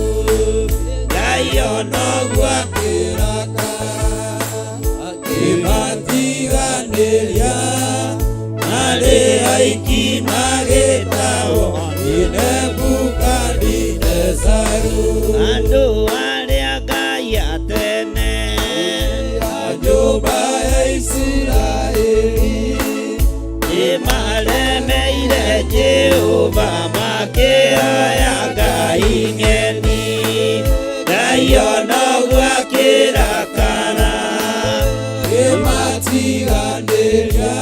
Speaker 13: Ngai onoguo
Speaker 9: akĩrakara, akĩmatiganĩria marĩ aiki magĩtahwo nĩ Nebukadinezaru.
Speaker 13: Andũ arĩa Ngai a tene
Speaker 9: a nyũmba ya Isiraeli
Speaker 13: nĩmaremeire Jehova makĩoya ngai ng'eni. Ngai onoguo akĩrakara,
Speaker 9: kĩmatiganĩria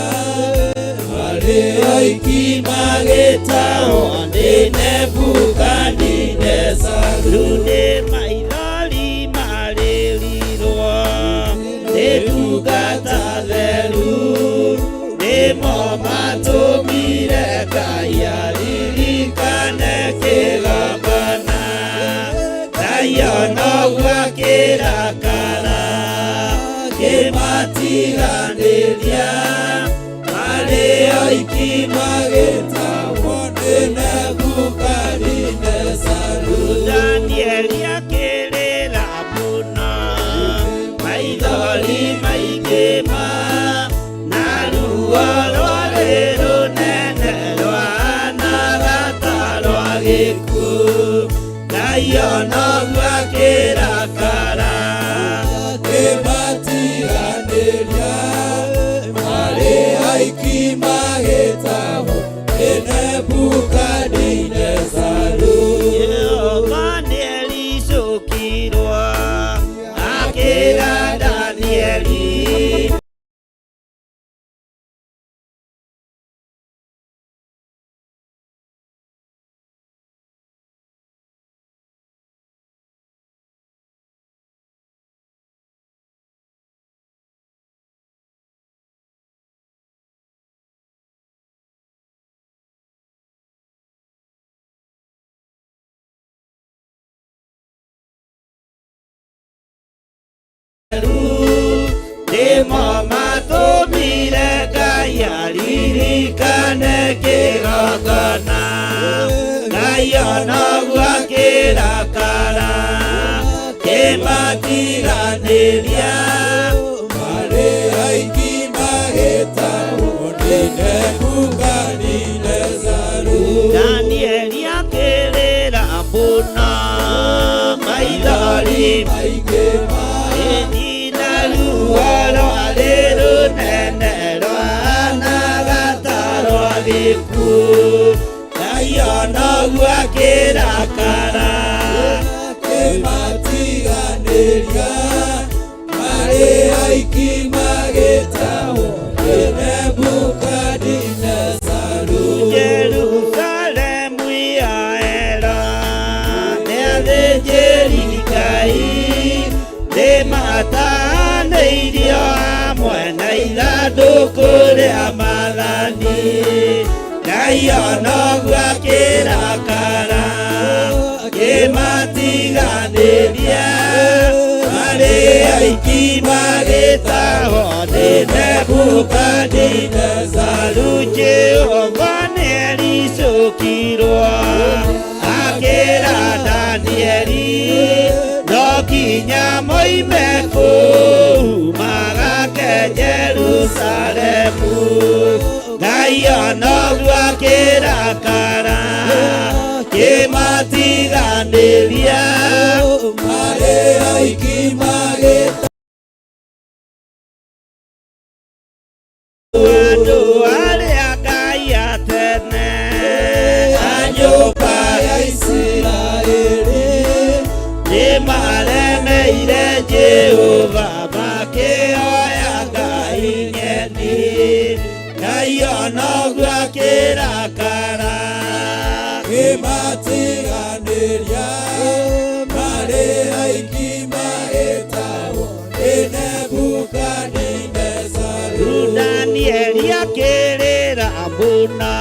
Speaker 9: marĩ aiki
Speaker 13: magĩtahwo nĩ Nebukadinezaru. Nĩ maithori marĩrirwo nĩ ndungata theru, nĩmo matũmire Ngai aririkane kĩgongona. Ngai onoguo akĩrakara, kĩmatiganĩria marĩ oiki
Speaker 9: magĩtahwo nĩ Nebukadinezaru.
Speaker 13: Danieli akĩrĩra mũno, maithori maingĩ ma na ruo rwarĩ rũnene rwahanaga ta rwa gĩkuũ. Ngai onoguo akĩrakara,
Speaker 9: kĩmatiganĩria
Speaker 6: magĩtahwo nĩ Nebukadinezaru.
Speaker 13: Jehova nĩericũkirwo akĩra Danieli. Nĩmo matũmire Ngai aririkane kĩgongona. Ngai onoguo akĩrakara kĩmatiganĩria.
Speaker 6: Marĩ aingĩ magĩtahwo nĩ Nebukadinezaru.
Speaker 13: Danieli akĩrĩra mũno maithori
Speaker 6: maingĩ
Speaker 13: na ruo rwarĩ rũnene rwahanaga ta rwa gĩkuũ. Ngai onoguo akĩrakara
Speaker 6: kĩmatiganĩria. Marĩ aingĩ magĩtahwo nĩ Nebukadinezaru.
Speaker 13: Jerusalemu yoera nĩ athĩnjĩri Ngai nĩmatanĩirio hamwe na ithandũkũ rĩa maathani. Ngai onoguo akĩrakara kĩmatiganĩria. Marĩ aingĩ magĩtahwo nĩ Nebukadinezaru. Jehova nĩericũkirwo akĩra Danieli no nginya moime kũu magake Jerusalemu. Ngai onoguo akĩrakara kĩmatiganĩria.
Speaker 6: Marĩ aingĩ magĩtahwo
Speaker 13: Andũ arĩa Ngai a tene a nyũmba
Speaker 6: ya Isiraeli
Speaker 13: nĩmaremeire Jehova makĩoya ngai ng'eni. Ngai onoguo akĩrakara
Speaker 6: kĩmatiganĩria. Marĩ aingĩ magĩtahwo nĩ Nebukadinezaru.
Speaker 13: Danieli akĩrĩra mũno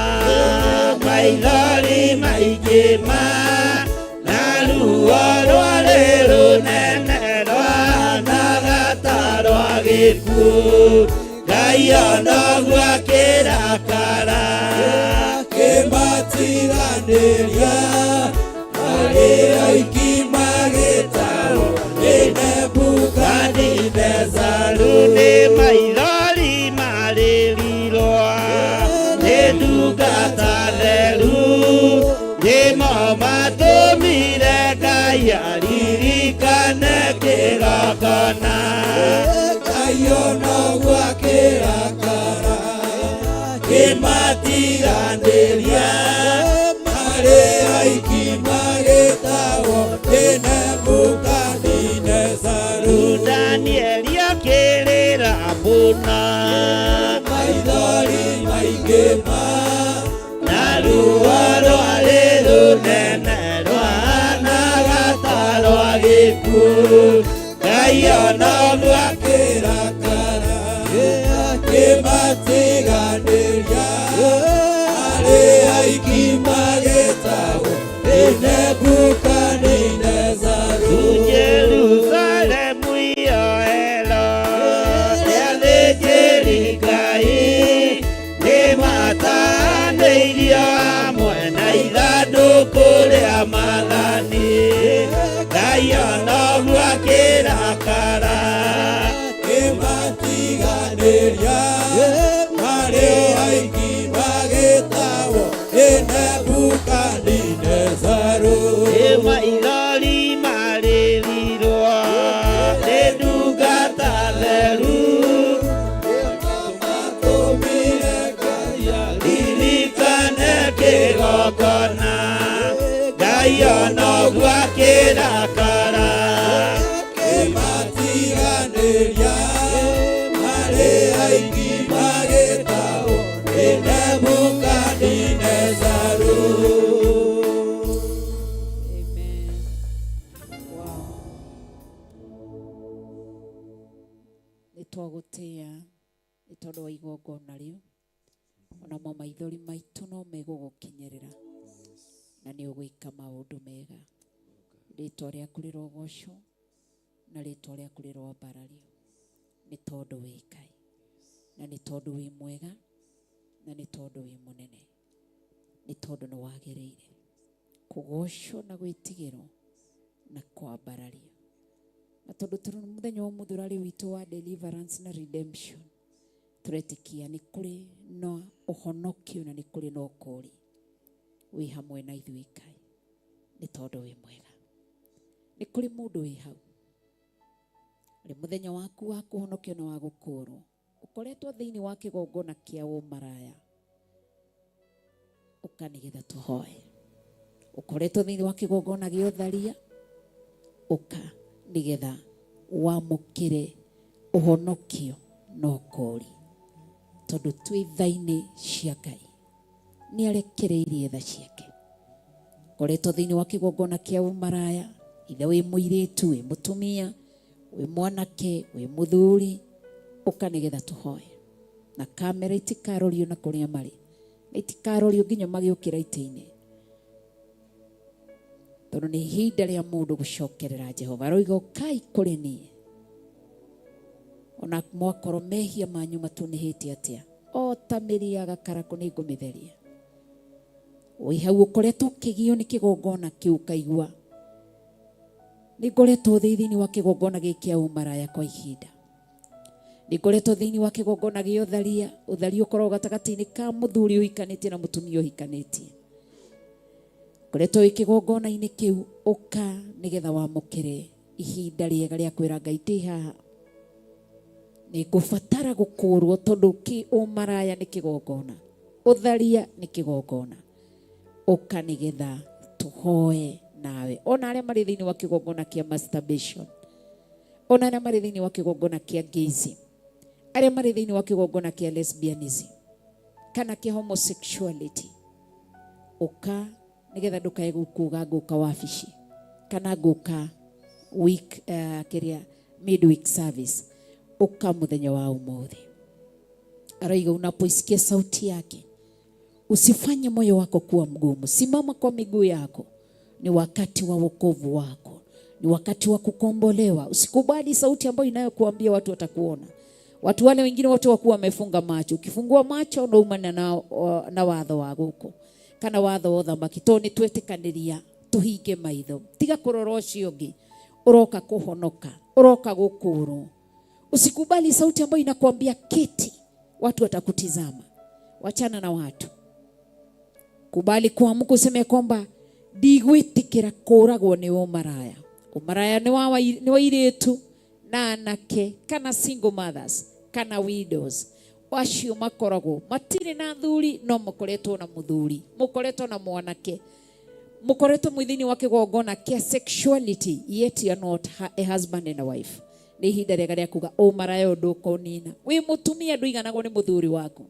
Speaker 13: maithori maingĩ ma na ruo rwarĩ rũnene rwahanaga ta rwa gĩkuũ. Ngai onoguo akĩrakara
Speaker 6: kĩmatiganĩria. Marĩ aingĩ magĩtahwo nĩ Nebukadinezaru.
Speaker 13: Nĩ maithori marĩrirwo nĩ ndungata theru nĩmo matũmire Ngai aririkane kĩgongona.
Speaker 6: Ngai onoguo akĩrakara kĩmatiganĩria. Marĩ aingĩ magĩtahwo nĩ Nebukadinezaru.
Speaker 13: Danieli akĩrĩra mũno
Speaker 6: maithori maingĩ ma
Speaker 13: na ruo rwarĩ rũnene rwahanaga ta rwa gĩkuũ. Ngai onoguo
Speaker 6: akĩrakara kĩmatiganĩria. Marĩ aingĩ magĩtahwo nĩ Nebukadinezaru.
Speaker 13: Jerusalemu yoera nĩ athĩnjĩri Ngai nĩmatanĩirio hamwe na ithandũkũ rĩa maathani. Ngai onoguo akĩrakara
Speaker 6: kĩmatiganĩria. Marĩ aingĩ magĩtahwo nĩ Nebukadinezaru.
Speaker 13: Ngai onoguo akĩrakara.
Speaker 9: Akĩmatiganĩria marĩ aingĩ magĩtahwo nĩ Nebukadinezaru.
Speaker 12: Amen. Wow. Nĩ twagũtĩa nĩ tondũ wa igongona rĩu onamo maithori maitũ no megũgũkinyĩrĩra na nĩ ũgwĩka maũndũ mega. Rĩtwa rĩaku rĩrogocwo na rĩtwa rĩaku rĩroambarario nĩ tondũ wĩ Ngai na nĩ tondũ wĩ mwega na nĩ tondũ wĩ mũnene nĩ tondũ nĩ wagĩrĩire kũgocwo na gwĩtigĩrwo na kwambarario na tondũ tũrĩ mũthenya wa ũmũthĩ ũrarĩ witũ wa deliverance na redemption tũretĩkia nĩ kũrĩ na ũhonokio na nĩ kũrĩ na ũkũũri wĩ hamwe na ithuĩ Ngai nĩ tondũ wĩ mwega. Nĩ kũrĩ mũndũ wĩ hau rĩ mũthenya waku wa kũhonokio na wa gũkũũrwo ũkoretwo thĩinĩ wa kĩgongona kĩa ũmaraya ũka nĩgetha tũhoe. Ũkoretwo thĩinĩ wa kĩgongona gĩa ũtharia ũka nĩgetha wamũkĩre ũhonokio na ũkũũri tondũ twĩ tha-inĩ cia Ngai nĩ arekereirie tha ciake. Koretwo thĩinĩ wa kĩgongona kĩa ũmaraya ithe wĩ mũirĩtu wĩ mũtumia wĩ mwanake wĩ mũthuri ũka nĩgetha tũhoe na kamera itikarorio na kũrĩa marĩ na itikarorio nginya magĩũkĩra itĩ-inĩ tondũ nĩ ihinda rĩa mũndũ gũcokerera Jehova. Aroiga ũkai kũrĩ niĩ ona mwakorwo mehia manyu matunĩhĩte atĩa o ta mĩri ya gakarakũ nĩ ngũmĩtheria. Wĩ hau ũkoretwo ũkĩgio nĩ kĩgongona kĩu ũkaigua nĩ ngoretwo thĩ thĩinĩ wa kĩgongona gĩkĩ kĩa ũmaraya kwa ihinda nĩ ngoretwo thĩinĩ wa kĩgongona gĩa ũtharia ũtharia ũkoragwo gatagatĩ-inĩ ka mũthuri ũhikanĩtie na mũtumia ũhikanĩtie ngoretwo wĩ kĩgongona-inĩ kĩu ũka nĩgetha wamũkĩre ihinda rĩega rĩa kwĩra Ngai ndĩ haha nĩ ngũbatara gũkũũrwo tondũ kĩ ũmaraya nĩ kĩgongona ũtharia nĩ kĩgongona ũka nĩgetha tũhoe nawe ona arĩa marĩ thĩinĩ wa kĩgongona kĩa masturbation ona arĩa marĩ thĩinĩ wa kĩgongona kĩa gayism arĩa marĩ thĩinĩ wa kĩgongona kĩa lesbianism kana kĩa homosexuality ũka nĩgetha ndũkae kuga ngũka wabici kana ngũka week kĩrĩa midweek service ũka mũthenya wa ũmũthĩ. Aroiga unapoisikia sauti yake usifanye moyo wako kuwa mgumu, simama kwa miguu yako. Ni wakati wa wokovu wako, ni wakati wa kukombolewa. Usikubali sauti ambayo inayokuambia watu watakuona. Watu wale wengine wote wakuwa wamefunga macho, ukifungua macho no umana na watho wa guku kana watho wa ũthamaki tondũ nĩ twetĩkanĩria tũhinge maitho tiga kũrora ũcio ũngĩ ũroka kũhonoka ũroka gũkũũrwo. Usikubali sauti ambayo inakuambia keti, watu watakutizama. Wachana na watu. Kubali kuamka useme kwamba ndigwĩtĩkĩra kũragwo nĩ ũmaraya. Ũmaraya nĩ wa nĩ wa airĩtu na anake kana single mothers kana widows acio makoragwo matirĩ na athuri no mũkoretwo na mũthuri mũkoretwo na mwanake mũkoretwo mwĩ thĩinĩ wa kĩgongona kĩa sexuality yet you are not a husband and a wife. Nĩ ihinda rĩega rĩa kuga ũmaraya ũyũ ndũkũnina. Wĩ mũtumia ndũiganagwo nĩ mũthuri waku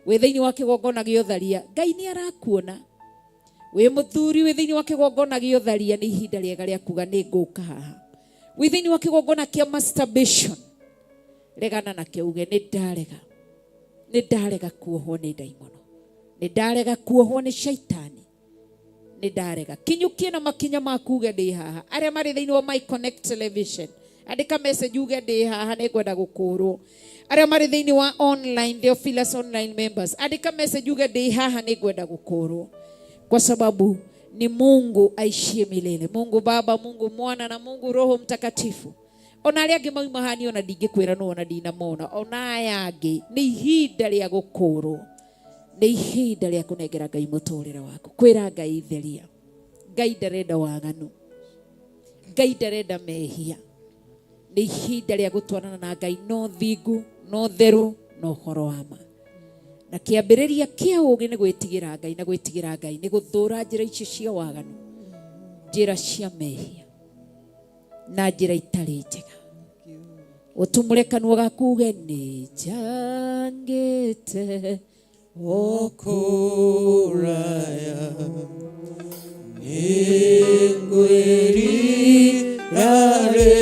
Speaker 12: wĩ thĩinĩ wa kĩgongona gĩa ũtharia Ngai nĩ arakuona. Wĩ mũthuri wĩ thĩinĩ wa kĩgongona gĩa ũtharia nĩ ihinda rĩega rĩa kuga nĩ ngũka haha. Wĩ thĩinĩ wa kĩgongona kĩa masturbation regana nakĩo uge nĩ ndarega nĩ ndarega kuohwo nĩ ndaimono nĩ ndarega kuohwo nĩ shaitani nĩ ndarega. Kinyũkie na makinya maku uge ndĩ haha. Arĩa marĩ thĩinĩ wa My Connect Television andĩka message uge ndĩ haha nĩ ngwenda gũkũũrwo. Arĩa marĩ thĩinĩ wa online Theophilus online members andĩka message uge ndĩ haha nĩ ngwenda gũkũũrwo, kwa sababu ni Mungu aishie milele, Mungu Baba, Mungu Mwana na Mungu Roho Mtakatifu. Ona arĩa angĩ mauma hani ona ndingĩkwĩra nũ ona ndinamona ona aya angĩ nĩ ihinda rĩa gũkũũrwo nĩ ihinda rĩa kũnengera Ngai mũtũrĩre waku kwĩra Ngai theria. Ngai ndarenda waganu, Ngai ndarenda mehia. Nĩ ihinda rĩa gũtwarana na Ngai no thingu no theru no ũhoro wa ma. Na kĩambĩrĩria kĩa ũũgĩ nĩ gwĩtigĩra Ngai na gwĩtigĩra Ngai nĩ gũthũra njĩra icio cia waganu. Njĩra cia mehia na njĩra itarĩ njega. Ũtumũre kanua gaku uge nĩ njangĩte
Speaker 9: o kũraya nĩngwĩrirarĩ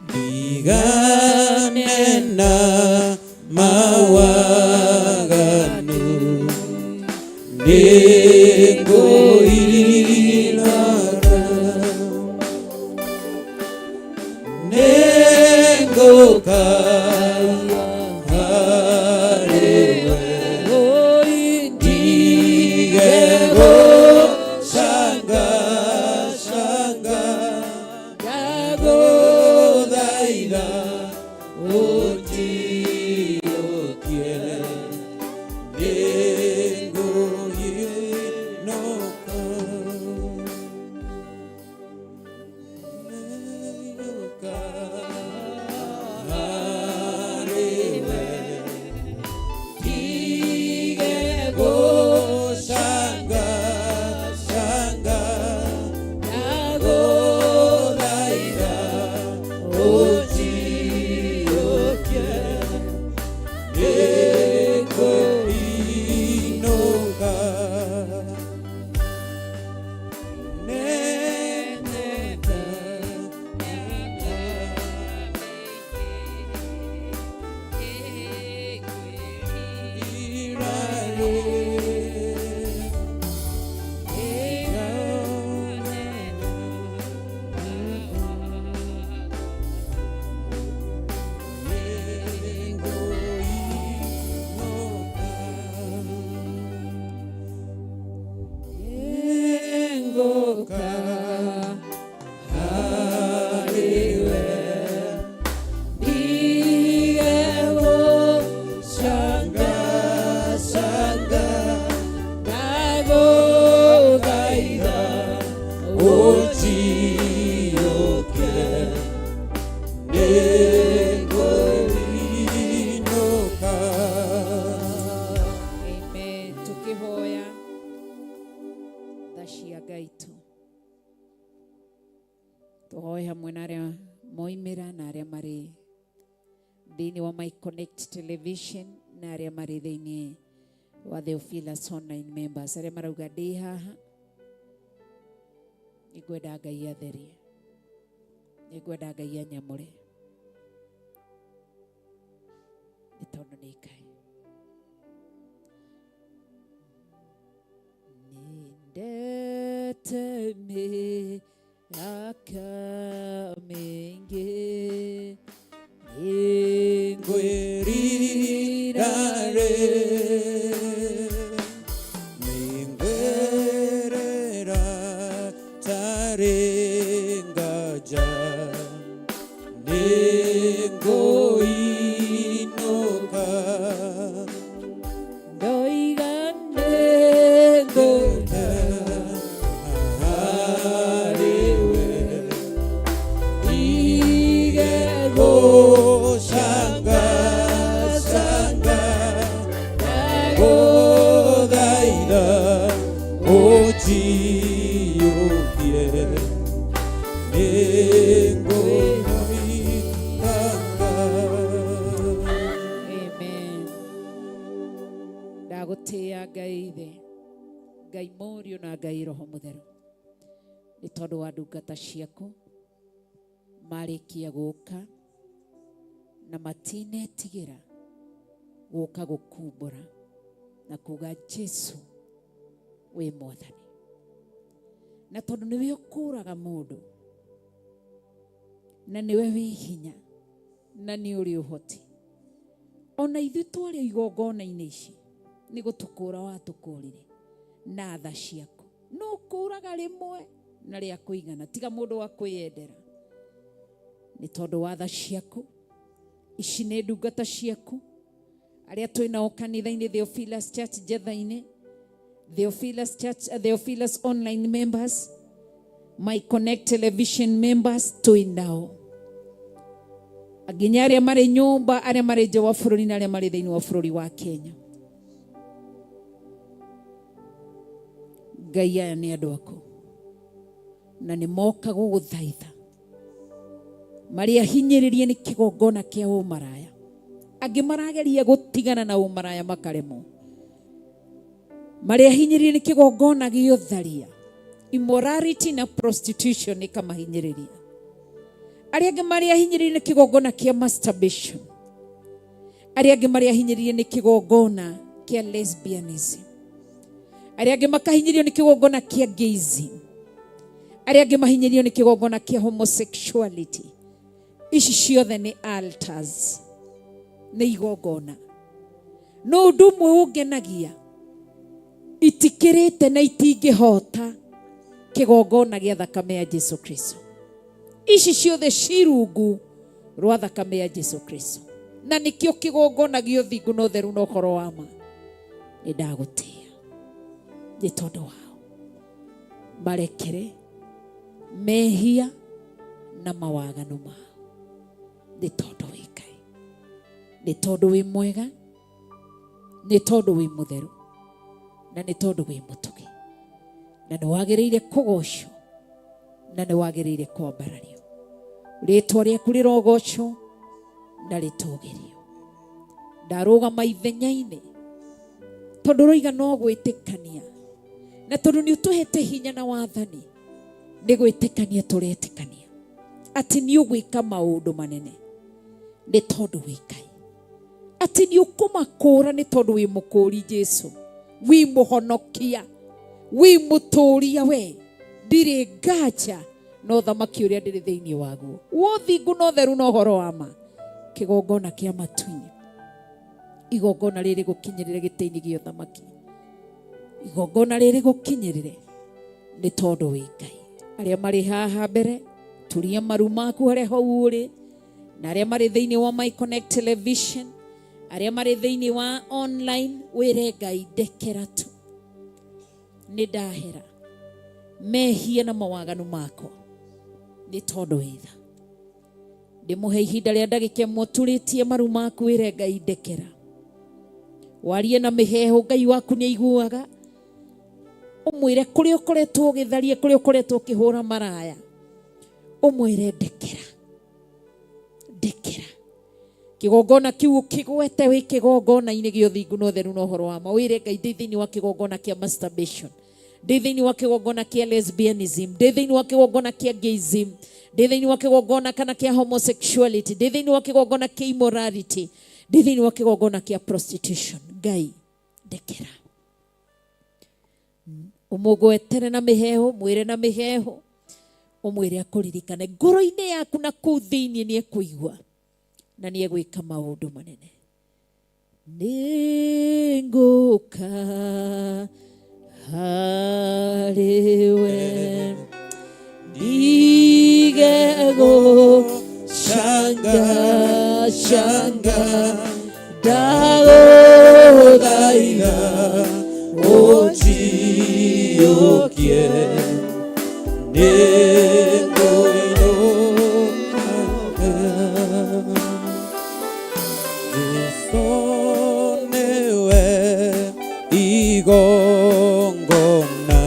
Speaker 9: ndigane na mawaganu nĩngũirara nĩngũka harĩwe ndige gũcangacanga ndagũthaitha ũnjiyũkie nĩngũinũka nĩngũka harĩwe ndige gũcangacanga ndagũthaitha ũnjiyũkie nĩngũinũka nene Nĩngũka harĩwe ndige gũcangacanga ndagũthaitha ũnjiyũkie nĩngũinũka.
Speaker 12: Amen. Tukihoya tha cia Ngai tu tũhoe hamwe na arĩa moimĩra na arĩa marĩ thĩinĩ wa My Connect Television na arĩa marĩ thĩinĩ wa Theophilus Online members arĩa marauga ndĩ haha nĩngwenda Ngai atherie nĩngwenda Ngai anyamũre nĩ tondũ nĩ Ngai Nindete miaka mingi
Speaker 9: Nĩngwĩrirarĩ nĩngwĩrĩra tarĩ nganja nĩngũinũka
Speaker 12: ndoiga nĩngũna
Speaker 9: harĩwe ndige gũcangacanga ndagũthaitha ũnjiyũkie nĩngũinũka.
Speaker 12: Amen. Ndagũtĩĩa Ngai Ithe, Ngai Mũriũ na Ngai Roho Mũtheru nĩ tondũ wa ndungata ciaku marĩkia gũka na matinetigĩra gũka gũkumbũra na kuga Jesu wĩ mwathani na tondũ nĩwe ũkũraga mũndũ na nĩwe wĩ hinya na nĩ ũrĩ ũhoti ona ithuĩ twarĩ igongona-inĩ ici nĩ gũtũkũra watũkũrire na tha ciaku no kũraga rĩmwe na rĩa kũigana tiga mũndũ wa kwĩyendera nĩ tondũ wa tha ciaku ici nĩ ndungata ciaku arĩa twĩ nao kanitha-inĩ Theophilus Church Jetha-inĩ Theophilus Church, Theophilus online members, My Connect Television members twĩ nao nginya arĩa marĩ nyũmba arĩa marĩ nja wa bũrũri na arĩa marĩ thĩinĩ wa bũrũri wa Kenya.
Speaker 11: Ngai aya nĩ andũ aku na nĩ moka gũgũthaitha marĩ ahinyĩrĩrie nĩ kĩgongona kĩa ũmaraya angĩ marageria gũtigana na ũmaraya makaremwo marĩ ahinyĩrĩrie nĩ kĩgongona gĩa ũtharia immorality na prostitution ĩkamahinyĩrĩria arĩa angĩ marĩ ahinyĩrĩrie nĩ kĩgongona kĩa masturbation arĩa angĩ marĩ ahinyĩrĩrie nĩ kĩgongona kĩa lesbianism arĩa angĩ makahinyĩrĩrio nĩ kĩgongona kĩa gayism arĩa angĩ mahinyĩrĩrio nĩ kĩgongona kĩa homosexuality ici ciothe nĩ altars nĩ igongona no ũndũ ũmwe ũngenagia itikĩrĩte na itingĩhota kĩgongona gĩa thakame ya Jesu Kristo ici ciothe ci rungu rwa thakame ya Jesu Kristo na nĩkĩo kĩgongona gĩa ũthingu na ũtheru na ũhoro wa ma nĩ ndagũtĩĩa nĩ tondũ wao marekere mehia na mawaganu mao nĩ tondũ wĩ Ngai nĩ tondũ wĩ mwega nĩ tondũ wĩ mũtheru na nĩ tondũ wĩ mũtugi na nĩ wagĩrĩire kũgocwo na nĩ wagĩrĩire kwambarario rĩtwa rĩaku rĩrogocwo na rĩtũgĩrio ndarũgama ithenya-inĩ tondũ rũiga no gwĩtĩkania na tondũ nĩ ũtũhete hinya na wathani nĩ gwĩtĩkania tũretĩkania atĩ nĩ ũgwĩka maũndũ manene nĩ tondũ wĩ Ngai atĩ nĩ ũkũmakũũra nĩ tondũ wĩ mũkũũri Jesu wĩ mũhonokia wĩ mũtũũria we ndirĩ nganja no thamaki ũrĩa ndĩrĩ thĩinĩ waguo wothingu na ũtheru na ũhoro wa ma kĩgongona kĩa matu-inĩ igongona rĩrĩ gũkinyĩrĩre gĩtĩ-inĩ gĩa ũthamaki igongona rĩrĩ gũkinyĩrĩre nĩ tondũ wĩ Ngai arĩa marĩ haha mbere turia maru maku harĩa hau ũrĩ na arĩa marĩ thĩinĩ wa My Connect Television arĩa marĩ thĩinĩ wa online wĩre Ngai ndekera tu nĩ ndahera mehia na mawaganu makwa nĩ tondũ wĩ tha ndĩmũhe ihinda rĩa ndagĩka ĩmwe ũturĩtie maru maku wĩre Ngai ndekera warie na mĩheehũ Ngai waku nĩ aiguaga ũmwĩre kũrĩa ũkoretwo ũgĩtharia kũrĩa ũkoretwo ũkĩhũra maraya ũmwĩre ndekera ndekera kĩgongona kĩu ũkĩgwete wĩ kĩgongona-inĩ gĩa ũthingu na ũtheru na ũhoro wa ma wĩre Ngai ndĩ thĩinĩ wa kĩgongona kĩa masturbation ndĩ thĩinĩ wa kĩgongona kĩa lesbianism ndĩ thĩinĩ wa kĩgongona kĩa gayism ndĩ thĩinĩ wa kĩgongona kana kĩa homosexuality ndĩ thĩinĩ wa kĩgongona kĩa immorality ndĩ thĩinĩ wa kĩgongona kĩa prostitution Ngai ndekera ũmũgwetere na mĩheehũ mwĩre na mĩheehũ ũmwĩre akũririkane ngoro-inĩ yaku na kũu thĩinĩ nĩ ekũigua na nĩ egwĩka maũndũ manene nĩ ngũka harĩwe ndige gũcanga canga ndagũthaitha
Speaker 9: ũnjiyũkie nĩngũinũka Jesu nĩwe igongona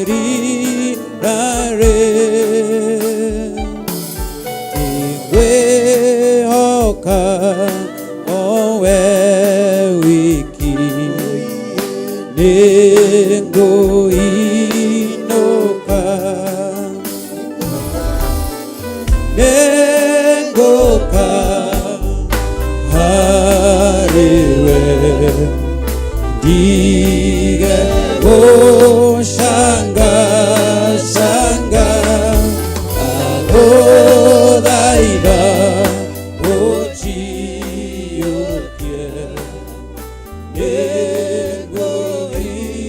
Speaker 9: nĩngwĩrira rĩ nĩngwĩhoka owe wiki nĩngũinũka nĩngũka harĩwe ndige gũcangacanga agũthaitha ũnjiyũkie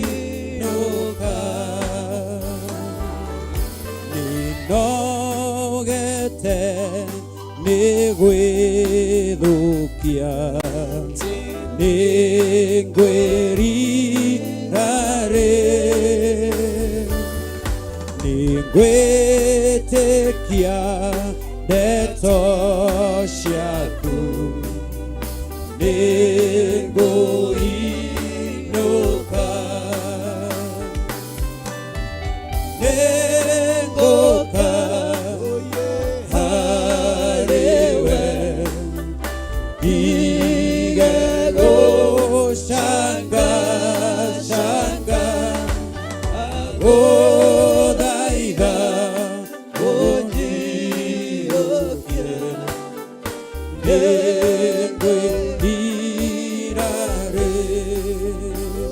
Speaker 9: nĩngũinũka nĩnogete nĩ gwĩthũkia nĩngwĩrira rĩ nĩngwĩtĩkia ndeto ciaku nĩngũinũka Ndagũthaitha ũnjiyũkie, nĩngwĩrira rĩu.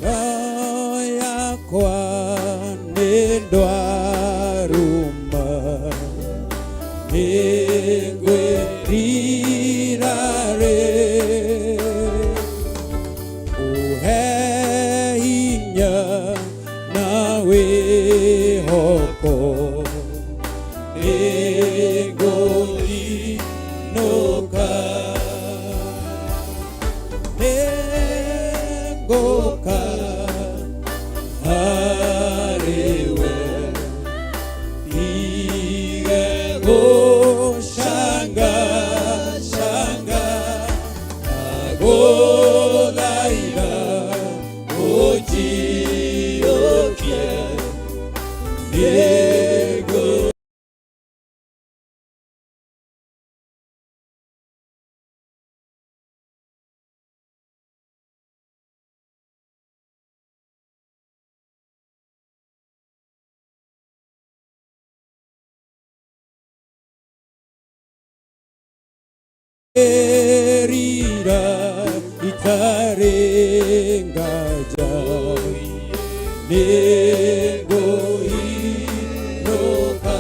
Speaker 9: Roho yakwa nĩ ndwaruma, nĩngwĩrira rĩu. Ũhe hinya na wĩhoko, nĩngũinũka. Nĩngũka harĩwe, ndige gũcangacanga, ndagũthaitha ũnjiyũkie, nĩngũ Rira itarĩ nganja, nĩngũinũka,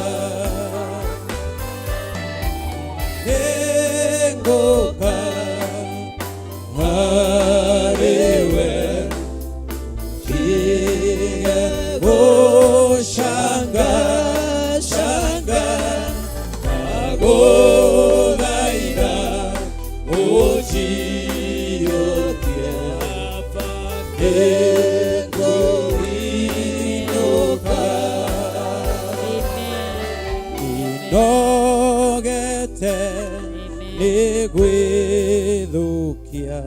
Speaker 9: nĩngũka harĩwe, ndige gũcangacanga, ndagũthaitha ũnjiyũkie, nĩngũinũka. Nĩndogete nĩ gwĩthũkia,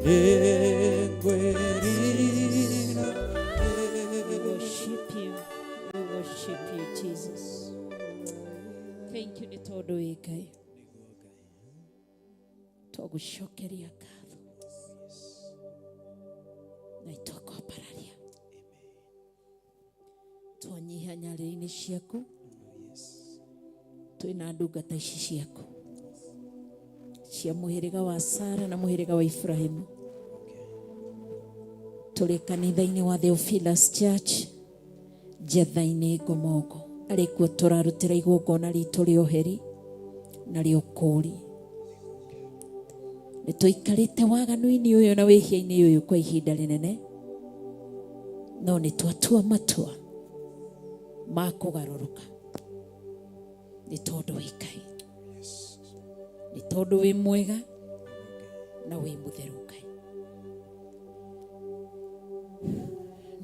Speaker 9: nĩngwĩrira.
Speaker 10: We worship you. We worship you, Jesus.
Speaker 12: Thank you nĩ tondũ wĩ Ngai. Twagũcokeria ngatho na itwakwambararia twanyiha nyarĩrĩ-inĩ ciaku twĩna ndungata ici ciaku cia mũhĩrĩga wa Sara na mũhĩrĩga wa Ibrahimu tũrĩ kanitha-inĩ wa Theophilus Church Njetha-inĩ Ngomongo arĩ kuo tũrarutĩra igongona ritũ rĩa ũheri na rĩa ũkũũri. Nĩ tũikarĩte waganu-inĩ ũyũ na wĩhia-inĩ ũyũ kwa ihinda rĩnene, no nĩ twatua matua ma kũgarũrũka nĩ tondũ wĩ Ngai, nĩ tondũ wĩ mwega na wĩ mũtheru Ngai,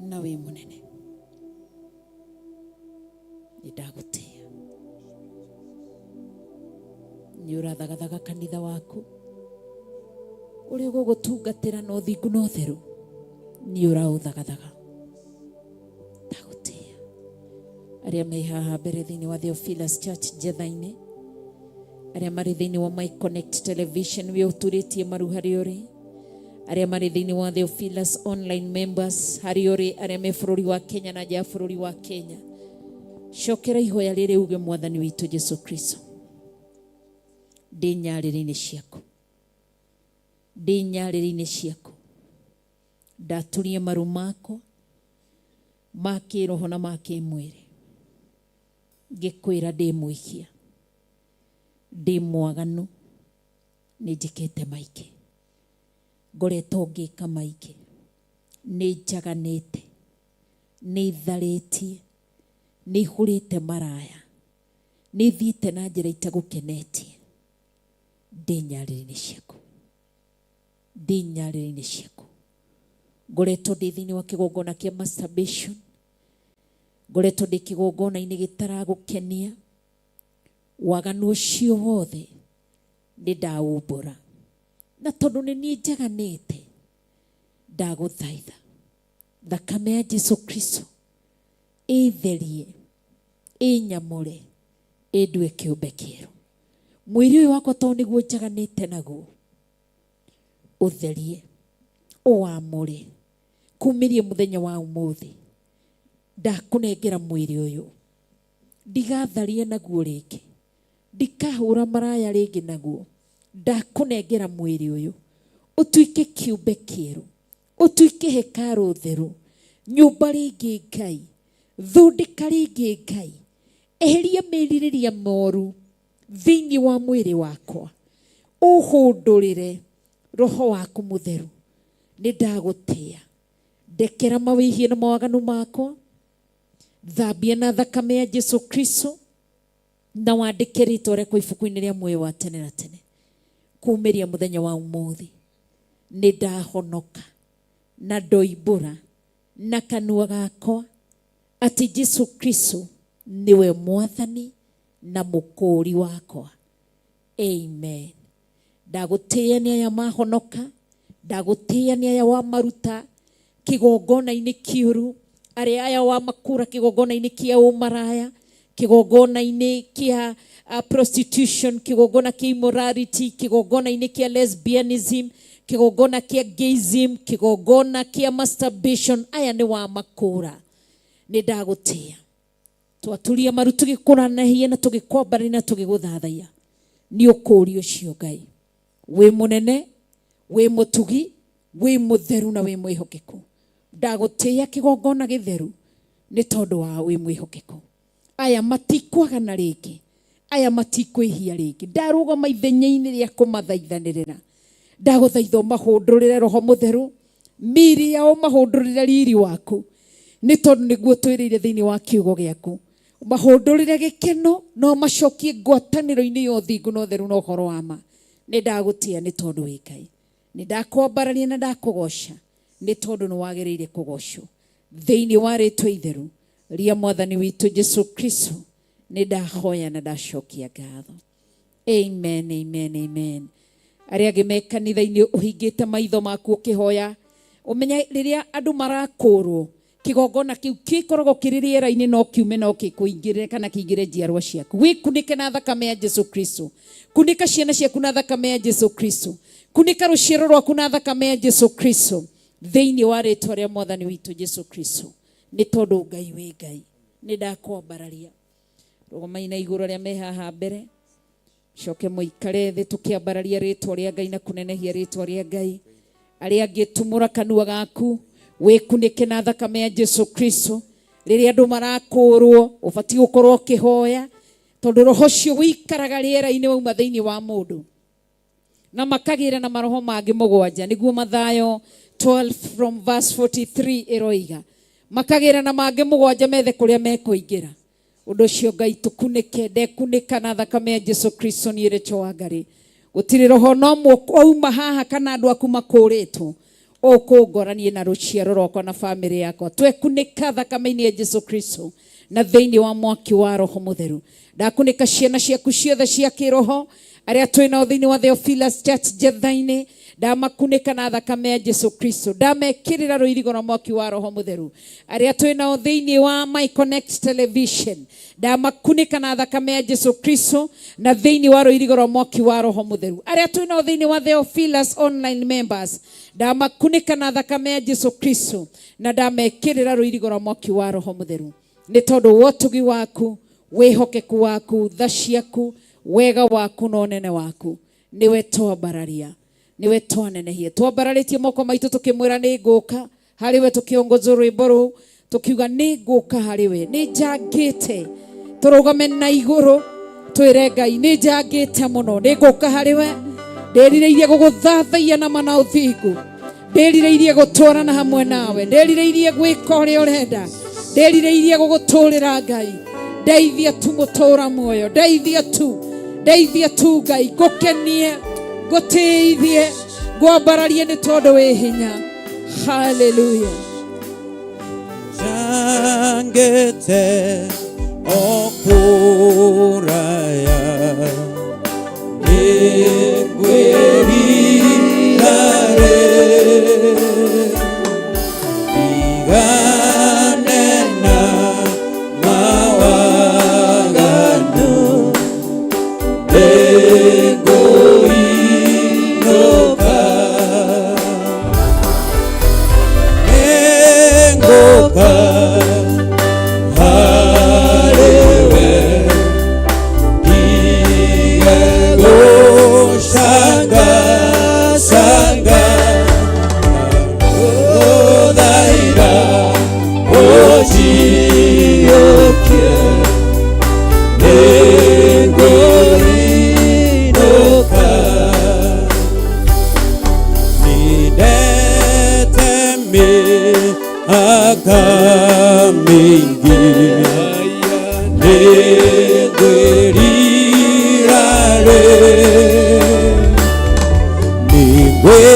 Speaker 12: na wĩ mũnene. Nĩ ndagũtĩĩa, nĩ ũrathagathaga kanitha waku ũrĩa ũgũgũtungatĩra na ũthingu na ũtheru, nĩ ũraũthagathaga. Ndagũtĩĩa arĩa me haha mbere thĩinĩ wa Theophilus Church Njetha-inĩ, arĩa marĩ thĩinĩ wa My Connect Television wĩ ũturĩtie maru harĩa ũrĩ, arĩa marĩ thĩinĩ wa Theophilus Online Members harĩa ũrĩ, arĩa me bũrũri wa Kenya na nja ya bũrũri wa Kenya, cokera ihoya rĩrĩ uge mwathani witũ Jesu Kristo, ndĩ nyarĩrĩ-inĩ ciaku, ndĩ nyarĩrĩ-inĩ ciaku, ndaturie maru makwa ma kĩroho na ma kĩmwĩrĩ, ngĩkwĩra ndĩ mwĩhia, ndĩ mwaganu, nĩ njĩkĩte maingĩ, ngoretwo ngĩka maingĩ, nĩ njaganĩte, nĩ tharĩtie, nĩ ihũrĩte maraya, nĩ thiĩte na njĩra itagũkenetie, ndĩ nyarĩrĩ-inĩ ciaku, ndĩ nyarĩrĩ-inĩ ciaku, ngoretwo ndĩ thĩinĩ wa kĩgongona kĩa masturbation, ngoretwo ndĩ kĩgongona-inĩ gĩtaragũkenia, waganu ũcio wothe nĩ ndaumbũra, na tondũ nĩ niĩ njaganĩte, ndagũthaitha thakame ya Jesu Kristo ĩtherie, ĩnyamũre, ĩndue kĩũmbe kĩerũ. Mwĩrĩ ũyũ wakwa tondũ nĩguo njaganĩte naguo, ũtherie, ũwamũre, Kumĩria mũthenya wa ũmũthĩ ndakũnengera mwĩrĩ ũyũ, ndigatharie naguo rĩngĩ, ndikahũra maraya rĩngĩ naguo. Ndakũnengera mwĩrĩ ũyũ ũtuĩke kĩũmbe kĩerũ, ũtuĩke hekarũ theru, nyũmba rĩngĩ Ngai, thondeka rĩngĩ Ngai, eheria merirĩria moru thĩinĩ wa mwĩrĩ wakwa, ũhũndũrĩre roho waku mũtheru. Nĩ ndagũtĩa, ndekera mawĩhia na mawaganu makwa, thambia na thakame ya Jesu Kristo, na wandĩke rĩtwa rĩakwa ibuku-inĩ rĩa muoyo wa tene na tene. Kumĩria mũthenya wa ũmũthĩ nĩ ndahonoka na ndoimbũra na kanua gakwa atĩ Jesu Kristo nĩwe mwathani na mũkũũri wakwa. Amen. Ndagũtĩĩa nĩ aya mahonoka, ndagũtĩĩa nĩ aya wamaruta kĩgongona-inĩ kĩũru, arĩa aya wamakũra kĩgongona-inĩ kĩa ũmaraya, kĩgongona-inĩ kĩa prostitution, kĩgongona kĩa immorality, kĩgongona-inĩ kĩa lesbianism, kĩgongona kĩa gayism, kĩgongona kĩa masturbation. Aya nĩ wamakũra, nĩ ndagũtĩĩa. Twaturia maru tũgĩkũranahia na tũgĩkwambarania na tũgĩgũthathaiya nĩ ũkũũri ũcio Ngai. Wĩ mũnene, wĩ mũtugi, wĩ mũtheru na wĩ mwĩhokeku. Ndagũtĩĩa kĩgongona gĩtheru nĩ tondũ wa wĩ mwĩhokeku. Aya matikwagana rĩngĩ, aya matikwĩhia rĩngĩ. Ndarũgama ithenya-inĩ rĩa kũmathaithanĩrĩra, ndagũthaitha ũmahũndũrĩre roho mũtheru, mĩĩrĩ yao mahũndũrĩre riri waku, nĩ tondũ nĩguo twĩrĩire thĩinĩ wa kiugo gĩaku. Mahũndũrĩre gĩkeno no macokie ngwatanĩro-inĩ ya ũthingu na ũtheru na ũhoro wa ma. Nĩ ndagũtĩĩa nĩ tondũ wĩ Ngai, nĩ ndakwambararia na ndakũgoca nĩ tondũ nĩ wagĩrĩire kũgocwo. Thĩinĩ wa rĩtwa itheru rĩa mwathani witũ Jesu Kristo nĩ ndahoya na ndacokia ngatho. Amen, amen, amen. Arĩa angĩ me kanitha-inĩ ũhingĩte maitho maku ũkĩhoya, ũmenye rĩrĩa andũ marakũrwo kĩgongona kĩu gĩkoragwo kĩrĩ rĩera-inĩ, no kiume no gĩkũingĩrĩre kana kĩingĩre njiarwa ciaku. Wĩkunĩke na thakame ya Jesu Kristo, kunĩka ciana ciaku na thakame ya Jesu Kristo, kunĩka rũciaro rwaku na thakame ya Jesu Kristo, thĩinĩ wa rĩtwa rĩa mwathani witũ Jesu Kristo. Nĩ tondũ Ngai wĩ Ngai, nĩ ndakwambararia. Rũgamai na igũrũ arĩa me haha mbere, coke mũikare thĩ tũkĩambararia rĩtwa rĩa Ngai na kũnenehia rĩtwa rĩa Ngai. Arĩa angĩ tumũra kanua gaku wĩkunĩke na thakame ya Jesu Kristo. Rĩrĩa andũ marakũrwo ũbatiĩ gũkorwo ũkĩhoya, tondũ roho ũcio wĩikaraga rĩera-inĩ wauma thĩinĩ wa mũndũ, na makagĩra na maroho mangĩ mũgwanja, nĩguo Mathayo 12 from verse 43 ĩroiga, makagĩra na mangĩ mũgwanja methe kũrĩa mekũingĩra. Ũndũ ũcio Ngai tũkunĩke, ndekunĩka na thakame ya Jesu Kristo niĩ Rachel Wangari. Gũtirĩ roho no wauma haha kana andũ aku makũrĩtwo ũkũngoranie na rũciaro rwakwa na bamĩrĩ yakwa. Twekunĩka thakame-inĩ ya Jesu Kristo na thĩinĩ wa mwaki wa roho mũtheru. Ndakunĩka ciana ciaku ciothe cia kĩroho arĩa twĩ nao thĩinĩ wa Theophilus Church Jetha-inĩ, ndamakunĩka na thakame ya Jesu Kristo, ndamekĩrĩra rũirigo na mwaki wa roho mũtheru. Arĩa twĩ nao thĩinĩ wa My Connect Television, ndamakunĩka na thakame ya Jesu Kristo na thĩinĩ wa rũirigo rwa mwaki wa roho mũtheru. Arĩa twĩ nao thĩinĩ wa Theophilus Online Members, ndamakunĩka na thakame ya Jesu Kristo na ndamekĩrĩra rũirigo rwa mwaki wa roho mũtheru. Nĩ tondũ wa ũtugi waku, wĩhokeku waku, tha ciaku, wega waku na ũnene waku, nĩwe twambararia, nĩwe twanenehia. Twambararĩtie moko maitũ tũkĩmwĩra nĩ ngũka harĩ we, tũkĩongoza rwĩmbo rũu tũkiuga nĩ ngũka harĩ we, nĩ njangĩte. Tũrũgame na igũrũ twĩre Ngai nĩ njangĩte mũno, nĩ ngũka harĩ we, ndĩrirĩirie gũgũthathaiya na mana ũthingu, ndĩrirĩirie gũtwarana hamwe nawe, ndĩrirĩirie gwĩka ũrĩa ũrenda, ndĩrirĩirie gũgũtũrĩra Ngai. Ndeithia tu mũtũra muoyo, ndeithia tu, ndeithia tu Ngai, ngũkenie, ngũtĩithie, ngwambararie nĩ tondũ wĩ hinya. Haleluya.
Speaker 9: Njangĩte o kũraya, nĩngwĩrira rĩ, ndigane na mawaganu, nĩngũinũka. Mĩaka mĩingĩ nĩngwĩrira rĩu, nĩngwĩrira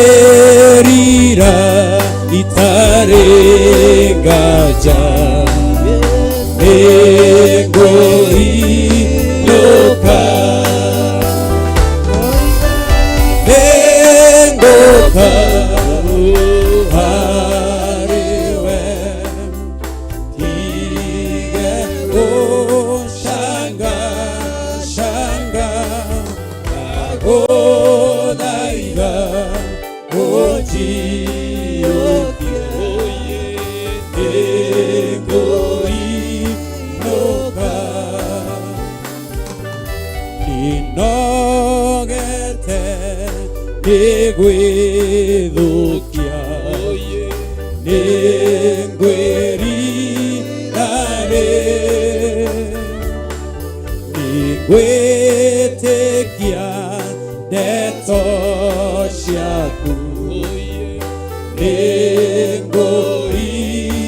Speaker 9: itarĩ nganja, nĩngũinũka, nĩngũka harĩ we, ndige gũcangacanga, ndagũthaitha ũnjiyũkie, nĩngũinũka. Ndinogete nĩ gwĩthũkia, nĩngwĩrira rĩu, nĩngwĩtĩkia ndeto ciaku,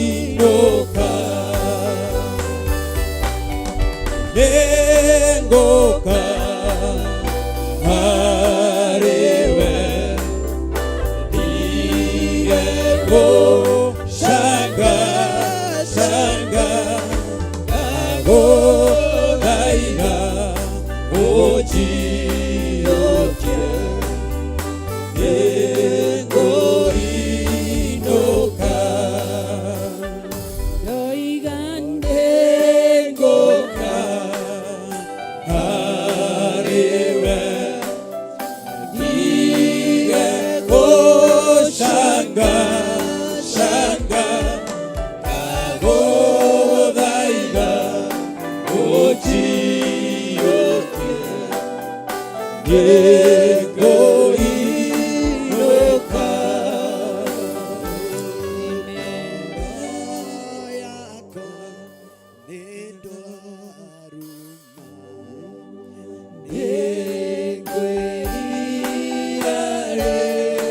Speaker 9: nĩngũinũka, nĩngũka harĩ we, ndige gũcangacanga, ndagũthaitha ũnjiyũkie, nĩngũinũka.
Speaker 3: Ndoiga
Speaker 9: Nĩngũka harĩ we, ndige gũcangacanga, ndagũthaitha ũnjiyũkie, nĩngũinũka. Nĩngwĩrira rĩu,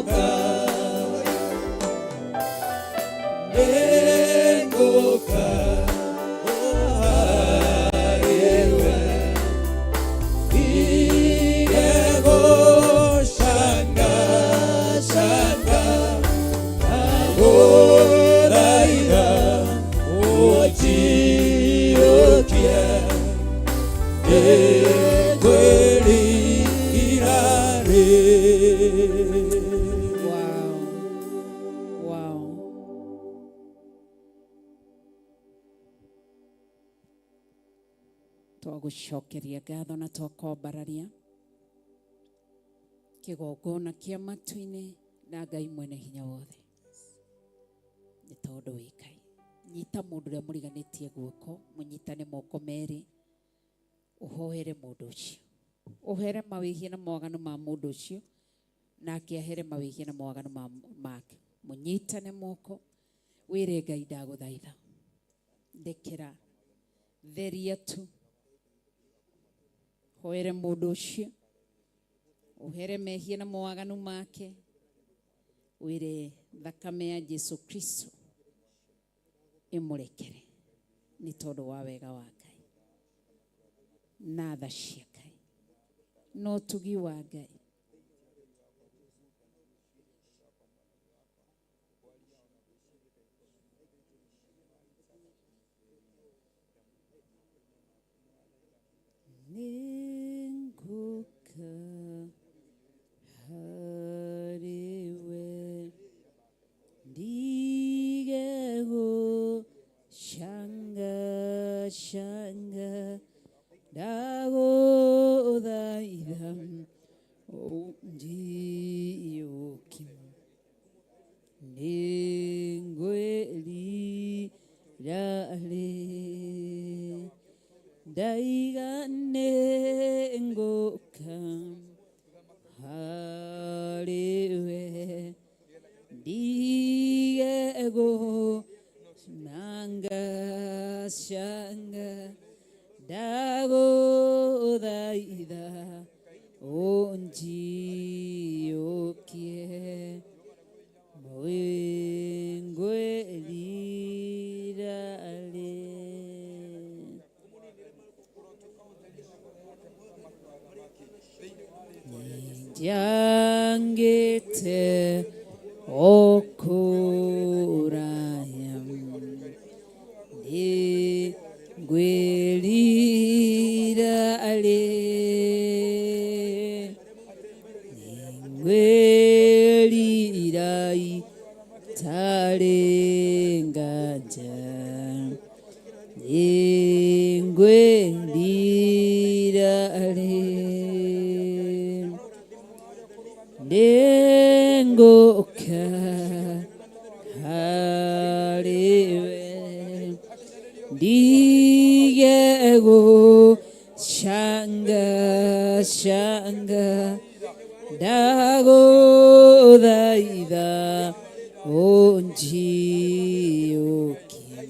Speaker 9: nĩngũinũka, nĩngũka harĩ we, ndige gũcangacanga, ndagũthaitha ũnjiyũkie, nĩngwĩrira rĩu.
Speaker 11: Wow. Wow. Twagũcokeria ngatho na twakwambararia kĩgongona kĩa matu-inĩ na Ngai mwene hinya wothe, nĩ tondũ wĩ Ngai. Nyita mũndũ ũrĩa mũriganĩtie guoko, mũnyitane moko merĩ, ũhoere mũndũ ũcio, ũhere mawĩhia na mawaganu ma mũndũ ũcio, nake ahere mawĩhia na mawaganu make. Mũnyitane moko, wĩre Ngai ndagũthaitha, ndekera, theria tu, hoere mũndũ ũcio, ũhere mehia na mawaganu make, wĩre thakame ya Jesu Kristo ĩmũrekere nĩ tondũ wa wega wa Ngai na tha cia Ngai na ũtugi wa Ngai. Nĩngũka harĩ we, ndige gũcangacanga, ndagũthaitha ũnjiyũkie, nĩngwĩrira rĩu, ndaiga nĩngũka harĩ we, ndige
Speaker 3: Shanga shanga ndagũthaitha ũnjiyũkie ngwĩrira rĩ. Nĩnjangĩte o kũraya nĩngwĩrira rĩ, nĩngwĩrira itarĩ nganja, nĩngwĩrira rĩ, nĩngũka harĩwe ndige gũcanga canga ndagũthaitha ũnjiyũkie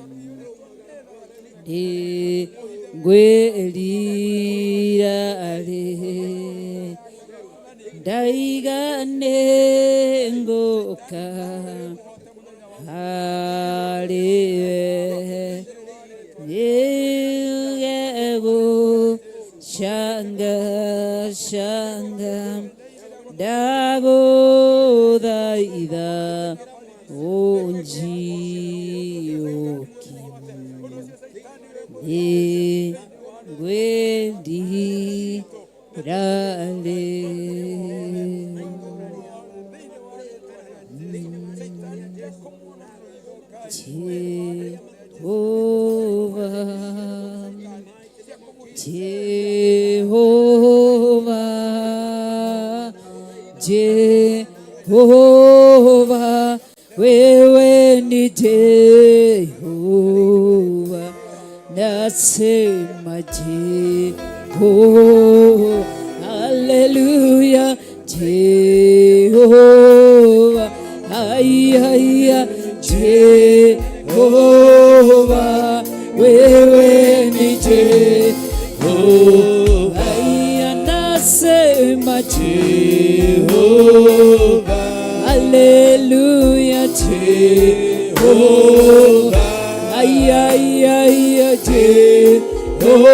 Speaker 3: nĩngwĩrira rĩ, ndaiga nĩngũka harĩwe ndige gũcanga canga ndagũthaitha ũnjiyũkie nĩngwĩrira rĩ. Jehovah, Jehovah, Jehovah, wewe ni Jehova, nasema Jehova, haleluya, Jehova, haya haya, Jehova, wewe ni Jehova, haya nasema Jehova, haleluya, Jehova, haya haya, Jehova,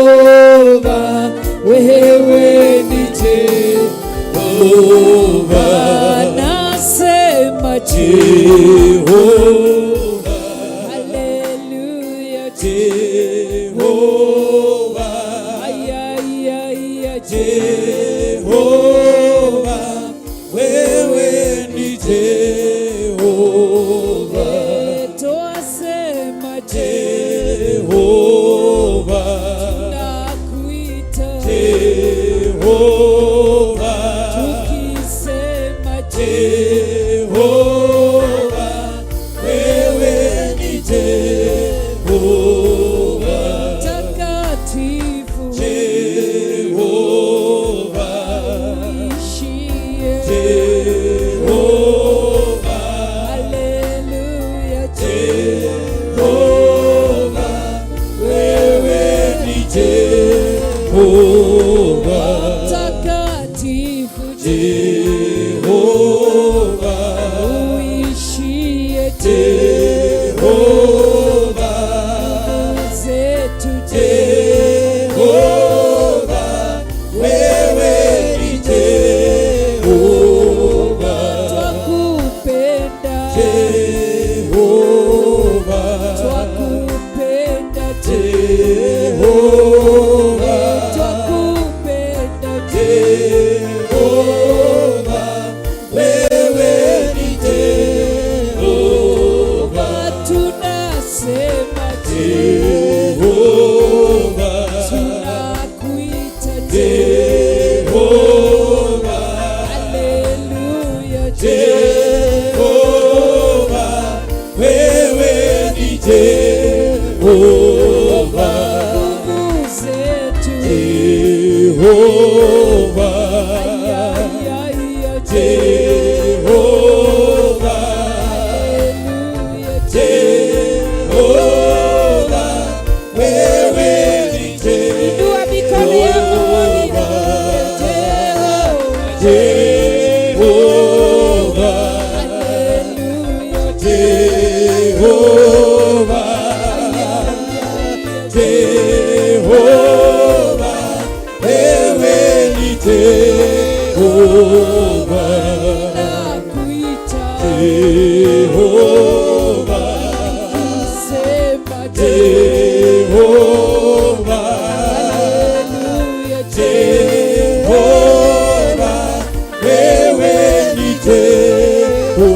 Speaker 3: wewe ni Jehova, nasema Jehova, haleluya, Jehova, haya haya,
Speaker 6: Jehova, wewe ni Jehova,
Speaker 3: twasema
Speaker 6: Jehova,
Speaker 3: tunakuita
Speaker 6: Jehova,
Speaker 3: tukisema
Speaker 6: Jehova, wewe ni Jehova,
Speaker 3: mtakatifu
Speaker 6: Jehova,
Speaker 3: uishie
Speaker 6: Jehova,
Speaker 3: haleluya,
Speaker 6: Jehova, wewe ni Jehova,
Speaker 3: mtakatifu
Speaker 6: Jehova,
Speaker 3: uishie
Speaker 6: Jehova,
Speaker 3: zetu
Speaker 6: Jehova, wewe ni Jehova,
Speaker 3: twakupenda
Speaker 6: Jehova,
Speaker 3: twakupenda
Speaker 6: Jehova,
Speaker 3: twakupenda
Speaker 6: Jehova, wewe ni Jehova,
Speaker 3: tunasema
Speaker 6: Jehova,
Speaker 3: tunakuita
Speaker 6: Jehova,
Speaker 3: haleluya,
Speaker 6: Jehova, wewe ni Jehova,
Speaker 3: nguvu zetu
Speaker 6: Jehova,
Speaker 3: Haya,
Speaker 6: Jehova,
Speaker 3: haleluya,
Speaker 6: Jehova,
Speaker 3: Nakuita
Speaker 6: Jehova,
Speaker 3: sema
Speaker 6: Jehova,
Speaker 3: Haleluya,
Speaker 6: Jehova, wewe ni Jehova,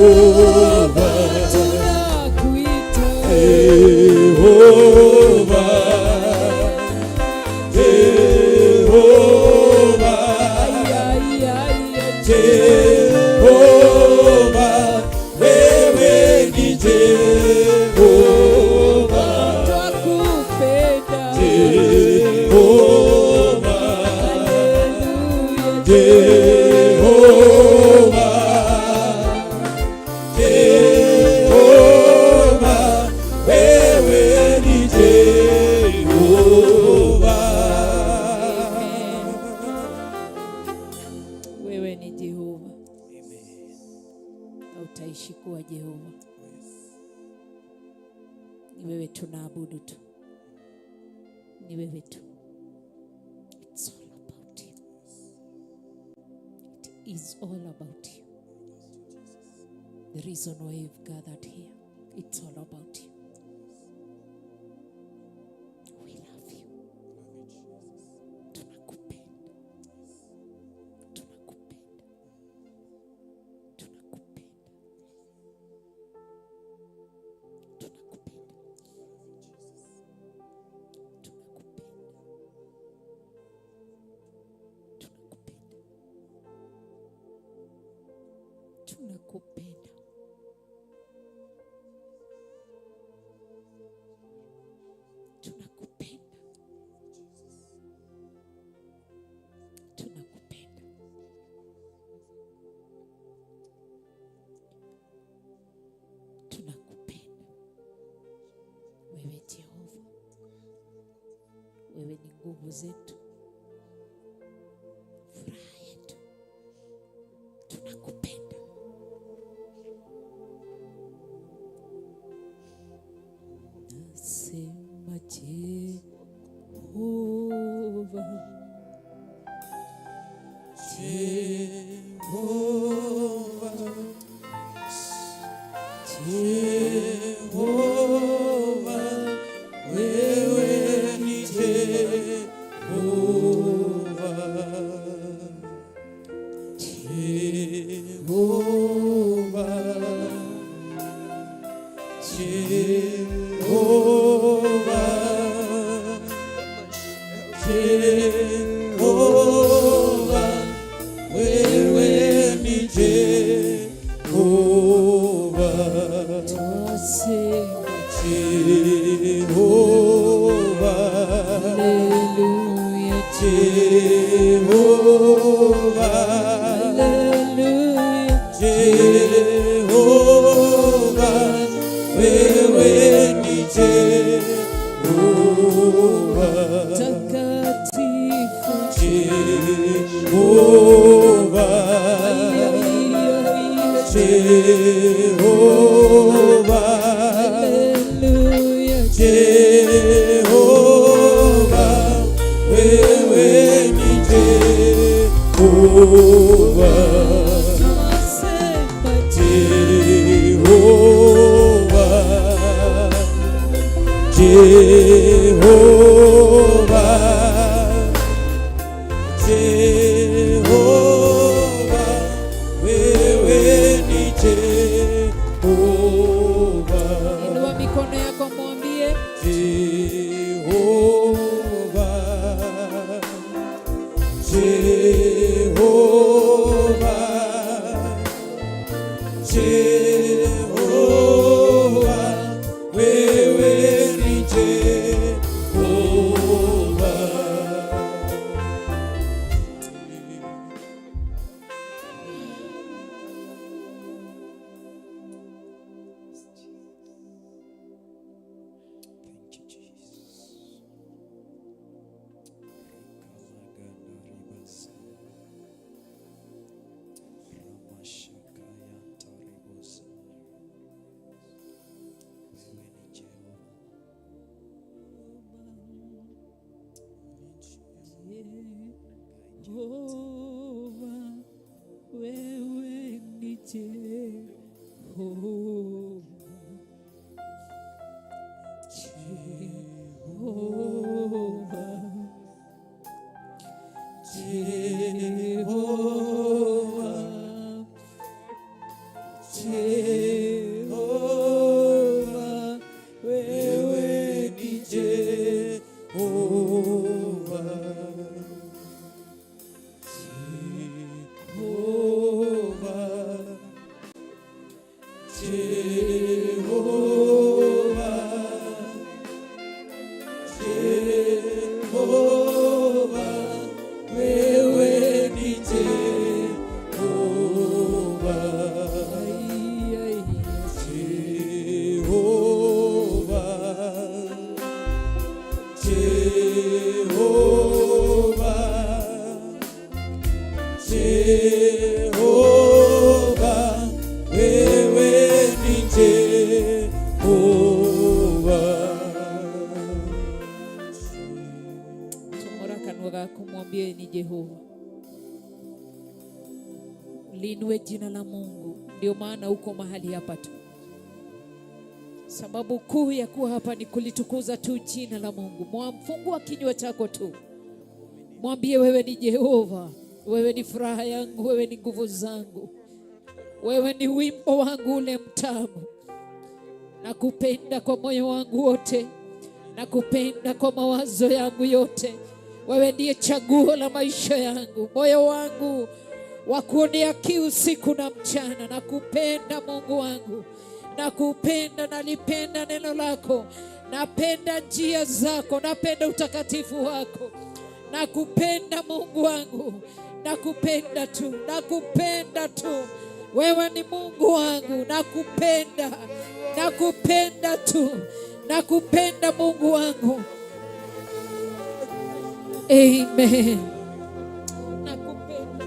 Speaker 3: tunakuita
Speaker 6: Jehova, Jehova,
Speaker 3: Ay, ay, ay,
Speaker 6: Jehova, wewe ni Jehova,
Speaker 3: twakupenda
Speaker 6: Jehova,
Speaker 3: Haleluya,
Speaker 6: Jehova, Jehova, wewe ni Jehova.
Speaker 12: Wewe ni Jehova na utaishi kuwa Jehova. Ni wewe tunaabudu tu, ni wewe tu. It's all about you. It is all about you. The reason why you've gathered here, it's all about you. We love you. Tunakupenda. Tunakupenda. Tunakupenda. Tunakupenda. Tunakupenda. Tunakupenda. Tunakupenda. Tunakupenda. Tunakupenda. Wewe Jehova, wewe ni nguvu zetu, furaha yetu. Tunakupenda. Nasema Jehova,
Speaker 9: Jehova, Jehova, wewe ni Jehova. Jehova, Jehova, Jehova, wewe ni Jehova.
Speaker 12: Twasema
Speaker 9: Jehova,
Speaker 3: Haleluya,
Speaker 9: Jehova,
Speaker 3: Haleluya,
Speaker 9: Jehova, wewe ni Jehova.
Speaker 3: takatifu
Speaker 9: Jehova, Jehova,
Speaker 3: Haleluya,
Speaker 9: Jehova, wewe ni Jehova.
Speaker 3: twasema
Speaker 9: Jehova, Jehova, Jehova, wewe ni Jehova.
Speaker 12: Inua mikono yako mwambie
Speaker 9: Jehova, Jehova, Jehova, wewe ni Jehova.
Speaker 6: Thank you, Jesus. Wewe ni Jehova.
Speaker 3: Jehova.
Speaker 9: Jehova, Jehova, wewe ni Jehova.
Speaker 12: Chomora kanua gaku mwambie ni Jehova. Liinue jina la Mungu. Ndio maana uko mahali hapa tu. Sababu kuu ya kuwa hapa ni kulitukuza tu jina la Mungu. Mwamfungua kinywa chako tu, mwambie wewe ni Jehova, wewe ni furaha yangu, wewe ni nguvu zangu, wewe ni wimbo wangu ule mtamu. Nakupenda kwa moyo wangu wote, nakupenda kwa mawazo yangu yote. Wewe ndiye chaguo la maisha yangu, moyo wangu wa kuonea kiu siku na mchana. Nakupenda Mungu wangu, nakupenda, nalipenda neno lako, napenda njia zako, napenda utakatifu wako. Nakupenda Mungu wangu, nakupenda tu, nakupenda tu. Wewe ni Mungu wangu, nakupenda, nakupenda tu, nakupenda Mungu wangu. Amen. Nakupenda.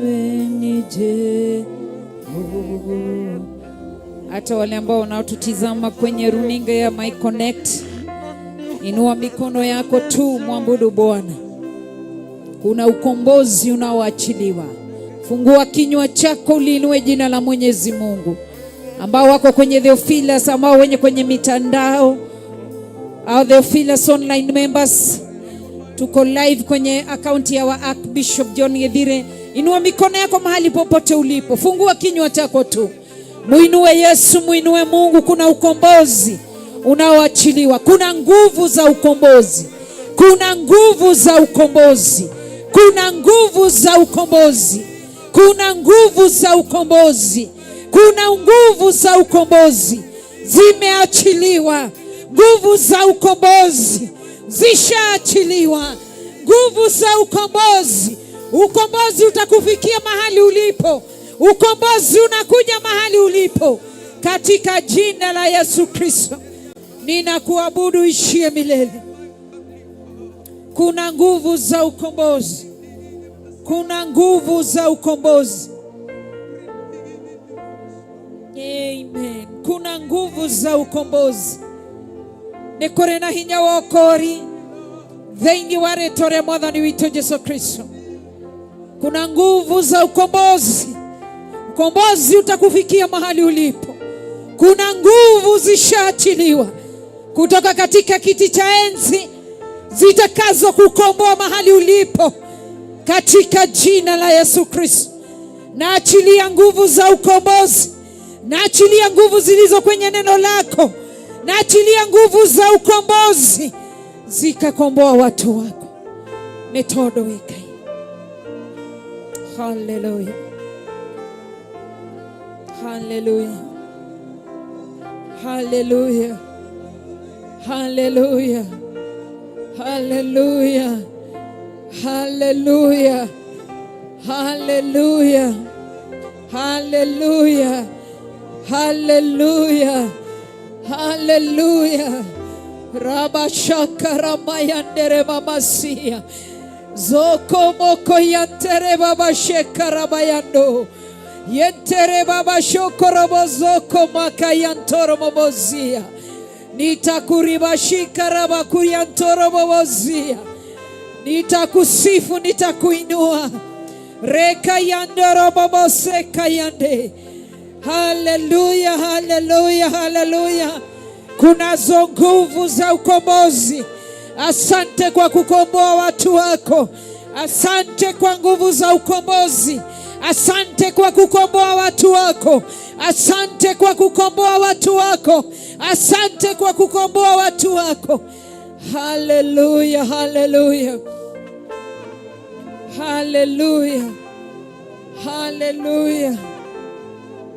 Speaker 3: Wewe ni Jehova.
Speaker 12: Hata wale ambao wanaotutizama kwenye runinga ya My Connect, inua mikono yako tu, mwabudu Bwana. Kuna ukombozi unaoachiliwa. Fungua kinywa chako uliinue jina la Mwenyezi Mungu. Ambao wako kwenye Theophilus, ambao wenye kwenye mitandao au Theophilus online members, tuko live kwenye akaunti ya wa Archbishop John Githire. Inua mikono yako mahali popote ulipo, fungua kinywa chako tu, muinue Yesu, muinue Mungu. Kuna ukombozi unaoachiliwa, kuna nguvu za ukombozi, kuna nguvu za ukombozi, kuna nguvu za ukombozi, kuna nguvu za ukombozi, kuna nguvu za ukombozi zimeachiliwa. Nguvu za ukombozi zishaachiliwa, nguvu za ukombozi. Ukombozi utakufikia mahali ulipo, ukombozi unakuja mahali ulipo, katika jina la Yesu Kristo. Ninakuabudu ishie milele. Kuna nguvu za ukombozi, kuna nguvu za ukombozi. Amen. Kuna nguvu za ukombozi. Nĩ kũrĩ na hinya wa ũkũũri thĩinĩ wa rĩtwa rĩa mwathani witũ Jesu Kristo. Kuna nguvu za ukombozi. Ukombozi utakufikia mahali ulipo. Kuna nguvu zishaachiliwa kutoka katika kiti cha enzi zitakazo kukomboa mahali ulipo katika jina la Yesu Kristo. Naachilia nguvu za ukombozi, naachilia nguvu zilizo kwenye neno lako, naachilia nguvu za ukombozi zikakomboa watu wako. Nitodo wikai. Haleluya, haleluya.
Speaker 3: Hallelujah. Hallelujah. Hallelujah. Hallelujah. Hallelujah. Hallelujah. Hallelujah. Hallelujah. Rabashakaramayandere mamasia. Zoko moko yantere baba shekarabayando. Yentere baba shokorobo zoko makayantoro mobozia. Nitakuribashika rabakuriantoro mobozia. Nitakusifu, nitakuinua. Reka yandoro boboseka yande. Haleluya, haleluya, haleluya. Kunazo nguvu za ukombozi. Asante kwa kukomboa watu wako. Asante kwa nguvu za ukombozi. Asante kwa kukomboa watu wako. Asante kwa kukomboa watu wako. Asante kwa kukomboa watu wako. Haleluya, haleluya. Haleluya. Haleluya.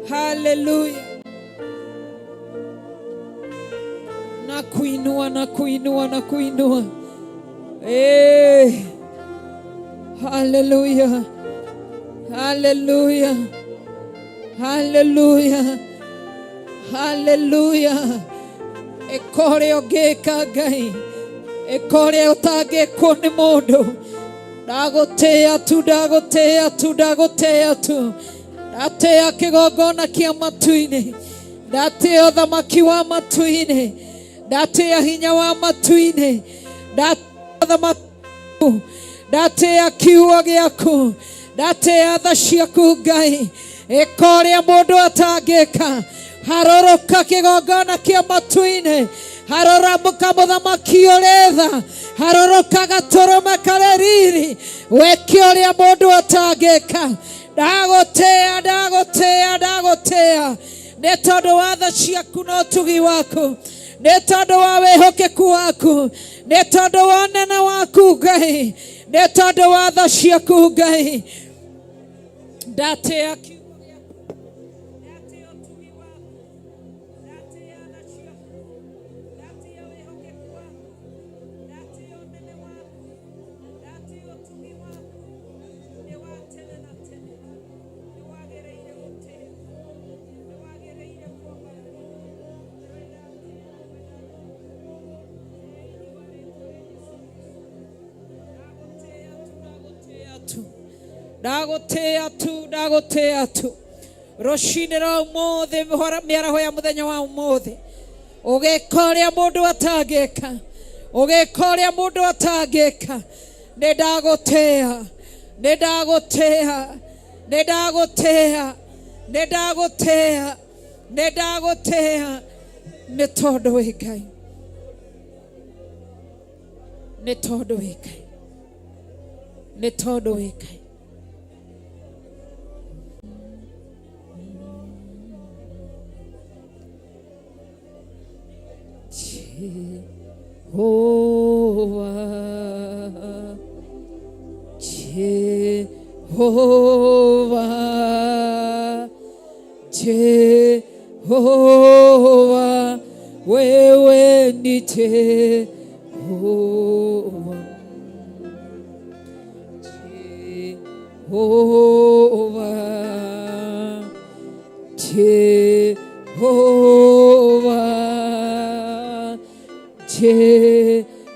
Speaker 3: Haleluya. Na kuinua, na kuinua, na kuinua. Eh. Haleluya. Haleluya. Haleluya. Haleluya. Ekore ũngĩka Ngai, ĩkore ũtangĩkwo nĩ mũndũ. Ndagũtĩĩa tu, ndagũtĩĩa tu, ndagũtĩĩa tu. Ndatĩĩa kĩgongona kĩa matu-inĩ, ndatĩĩa ũthamaki wa matu-inĩ, ndatĩĩa hinya wa matu-inĩ, ndatĩĩa ũthamaki, ndatĩĩa kiugo gĩaku, ndatĩĩa tha ciaku Ngai. Ĩka ũrĩa mũndũ atangĩka. Haroroka kĩgongona kĩa matu-inĩ, haroroka mũthamaki ũrĩ tha, haroroka gatũrũme karĩ riri, wĩke ũrĩa mũndũ atangĩka. Ndagũtĩĩa, ndagũtĩĩa, ndagũtĩĩa nĩ tondũ wa tha ciaku na ũtugi waku, nĩ tondũ wa wĩhokeku waku, nĩ tondũ wa ũnene waku Ngai, nĩ tondũ wa tha ciaku Ngai. Ndatĩĩa kiugo gĩaku, ndatĩĩa ũtugi waku, ndatĩĩa tha ciaku, ndatĩĩa wĩhokeku waku, ndatĩĩa ũnene waku, ndatĩĩa ũtugi waku, nĩ wa tene na tene, nĩ wagĩrĩire gũtĩĩo, nĩ wagĩrĩire kuongererwo. Ndagũtĩĩa tu, ndagũtĩĩa tu. Rũcinĩ rwa ũmũthĩ, mĩaraho ya mũthenya wa ũmũthĩ, ũgĩka ũrĩa mũndũ atangĩka, ũgĩka ũrĩa mũndũ atangĩka. Nĩ ndagũtĩĩa, nĩ ndagũtĩĩa, nĩ ndagũtĩĩa, nĩ ndagũtĩĩa, nĩ ndagũtĩĩa, nĩ tondũ wĩ Ngai, nĩ tondũ wĩ Ngai, nĩ tondũ wĩ Ngai. Jehovah, Jehovah, Jehovah, wewe ni Jehovah, Jehovah, Jehovah,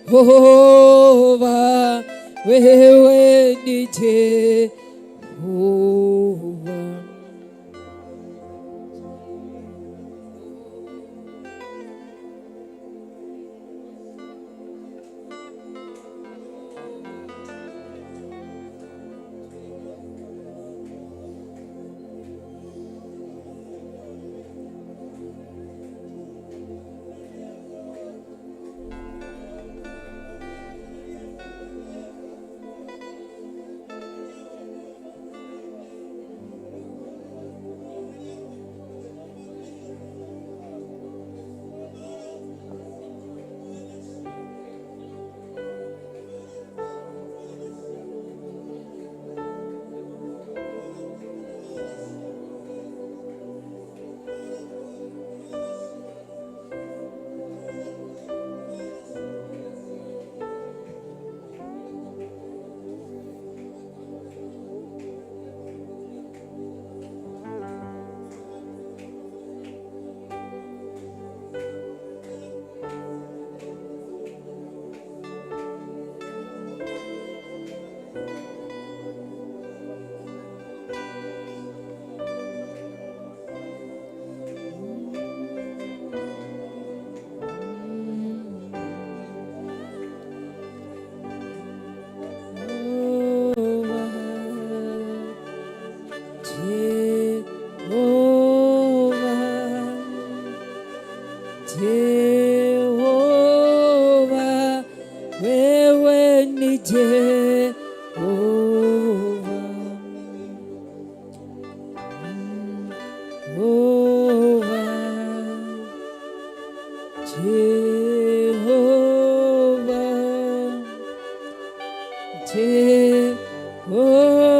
Speaker 3: Jehovah, wewe ni Jehovah. Jehova, wewe ni Jehova. Jehova, Jehova, Jehova.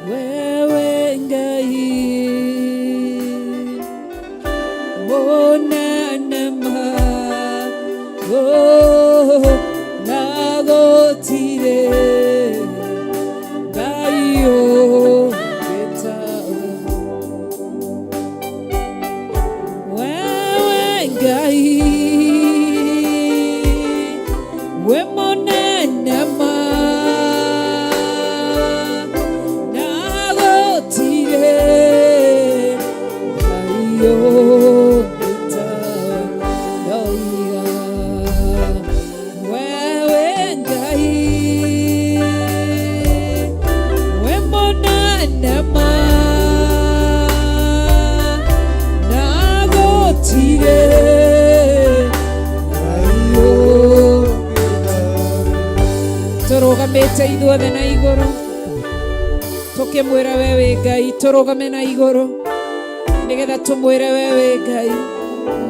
Speaker 3: Wewe Ngai monene ma oh nagotire Ngai ogetawe wewe Ngai we monene ma nagotire Ngai ogetawe wewe Ngai we monene ma nagotire Ngai tũrũgamĩte ithuothe na igũrũ tũkĩmwĩra we wĩ Ngai tũrũgame na igũrũ nĩgetha tũmwĩre we wĩ Ngai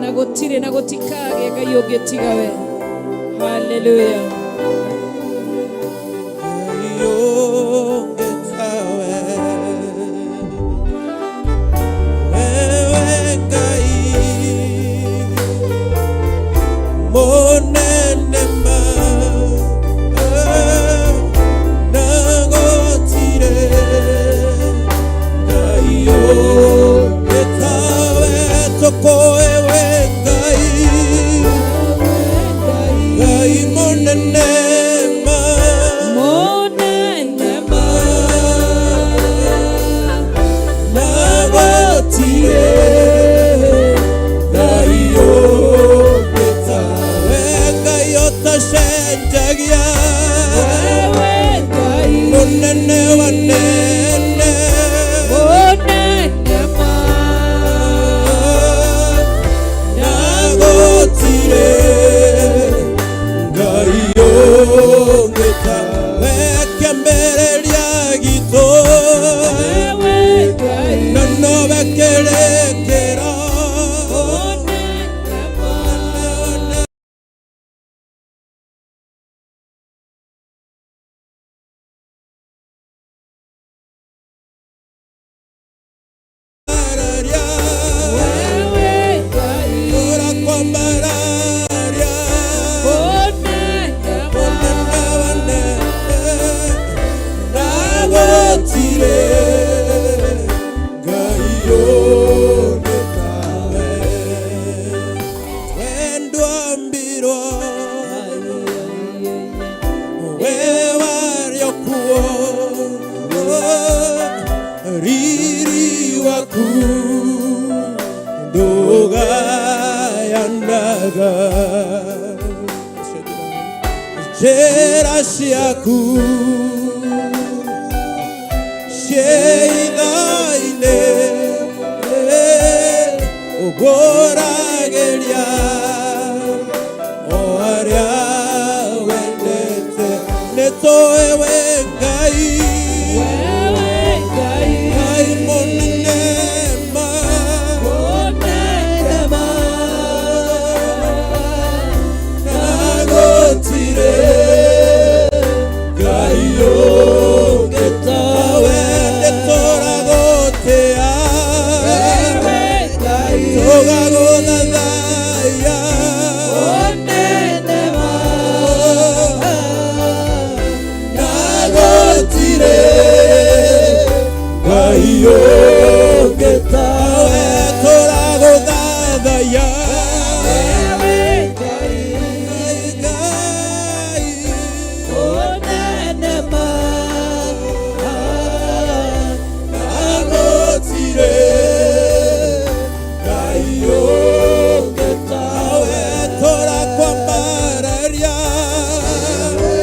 Speaker 3: na gũtirĩ na gũtikagĩa Ngai ũngĩ tiga we. Haleluya.
Speaker 9: Ngai monene. Ndũraga njĩra ciaku ciĩitha-inĩ ũgũragĩria o arĩa wendete nĩ tũĩ we Ngai Ngai mũnene ma na gũtirĩ Ngai ũngĩ tawe nĩ tũragũtĩa tũgagũthathaiya na gũtirĩ Ngai ũngĩ tawe tũragũthathaiya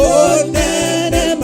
Speaker 12: Amen, amen.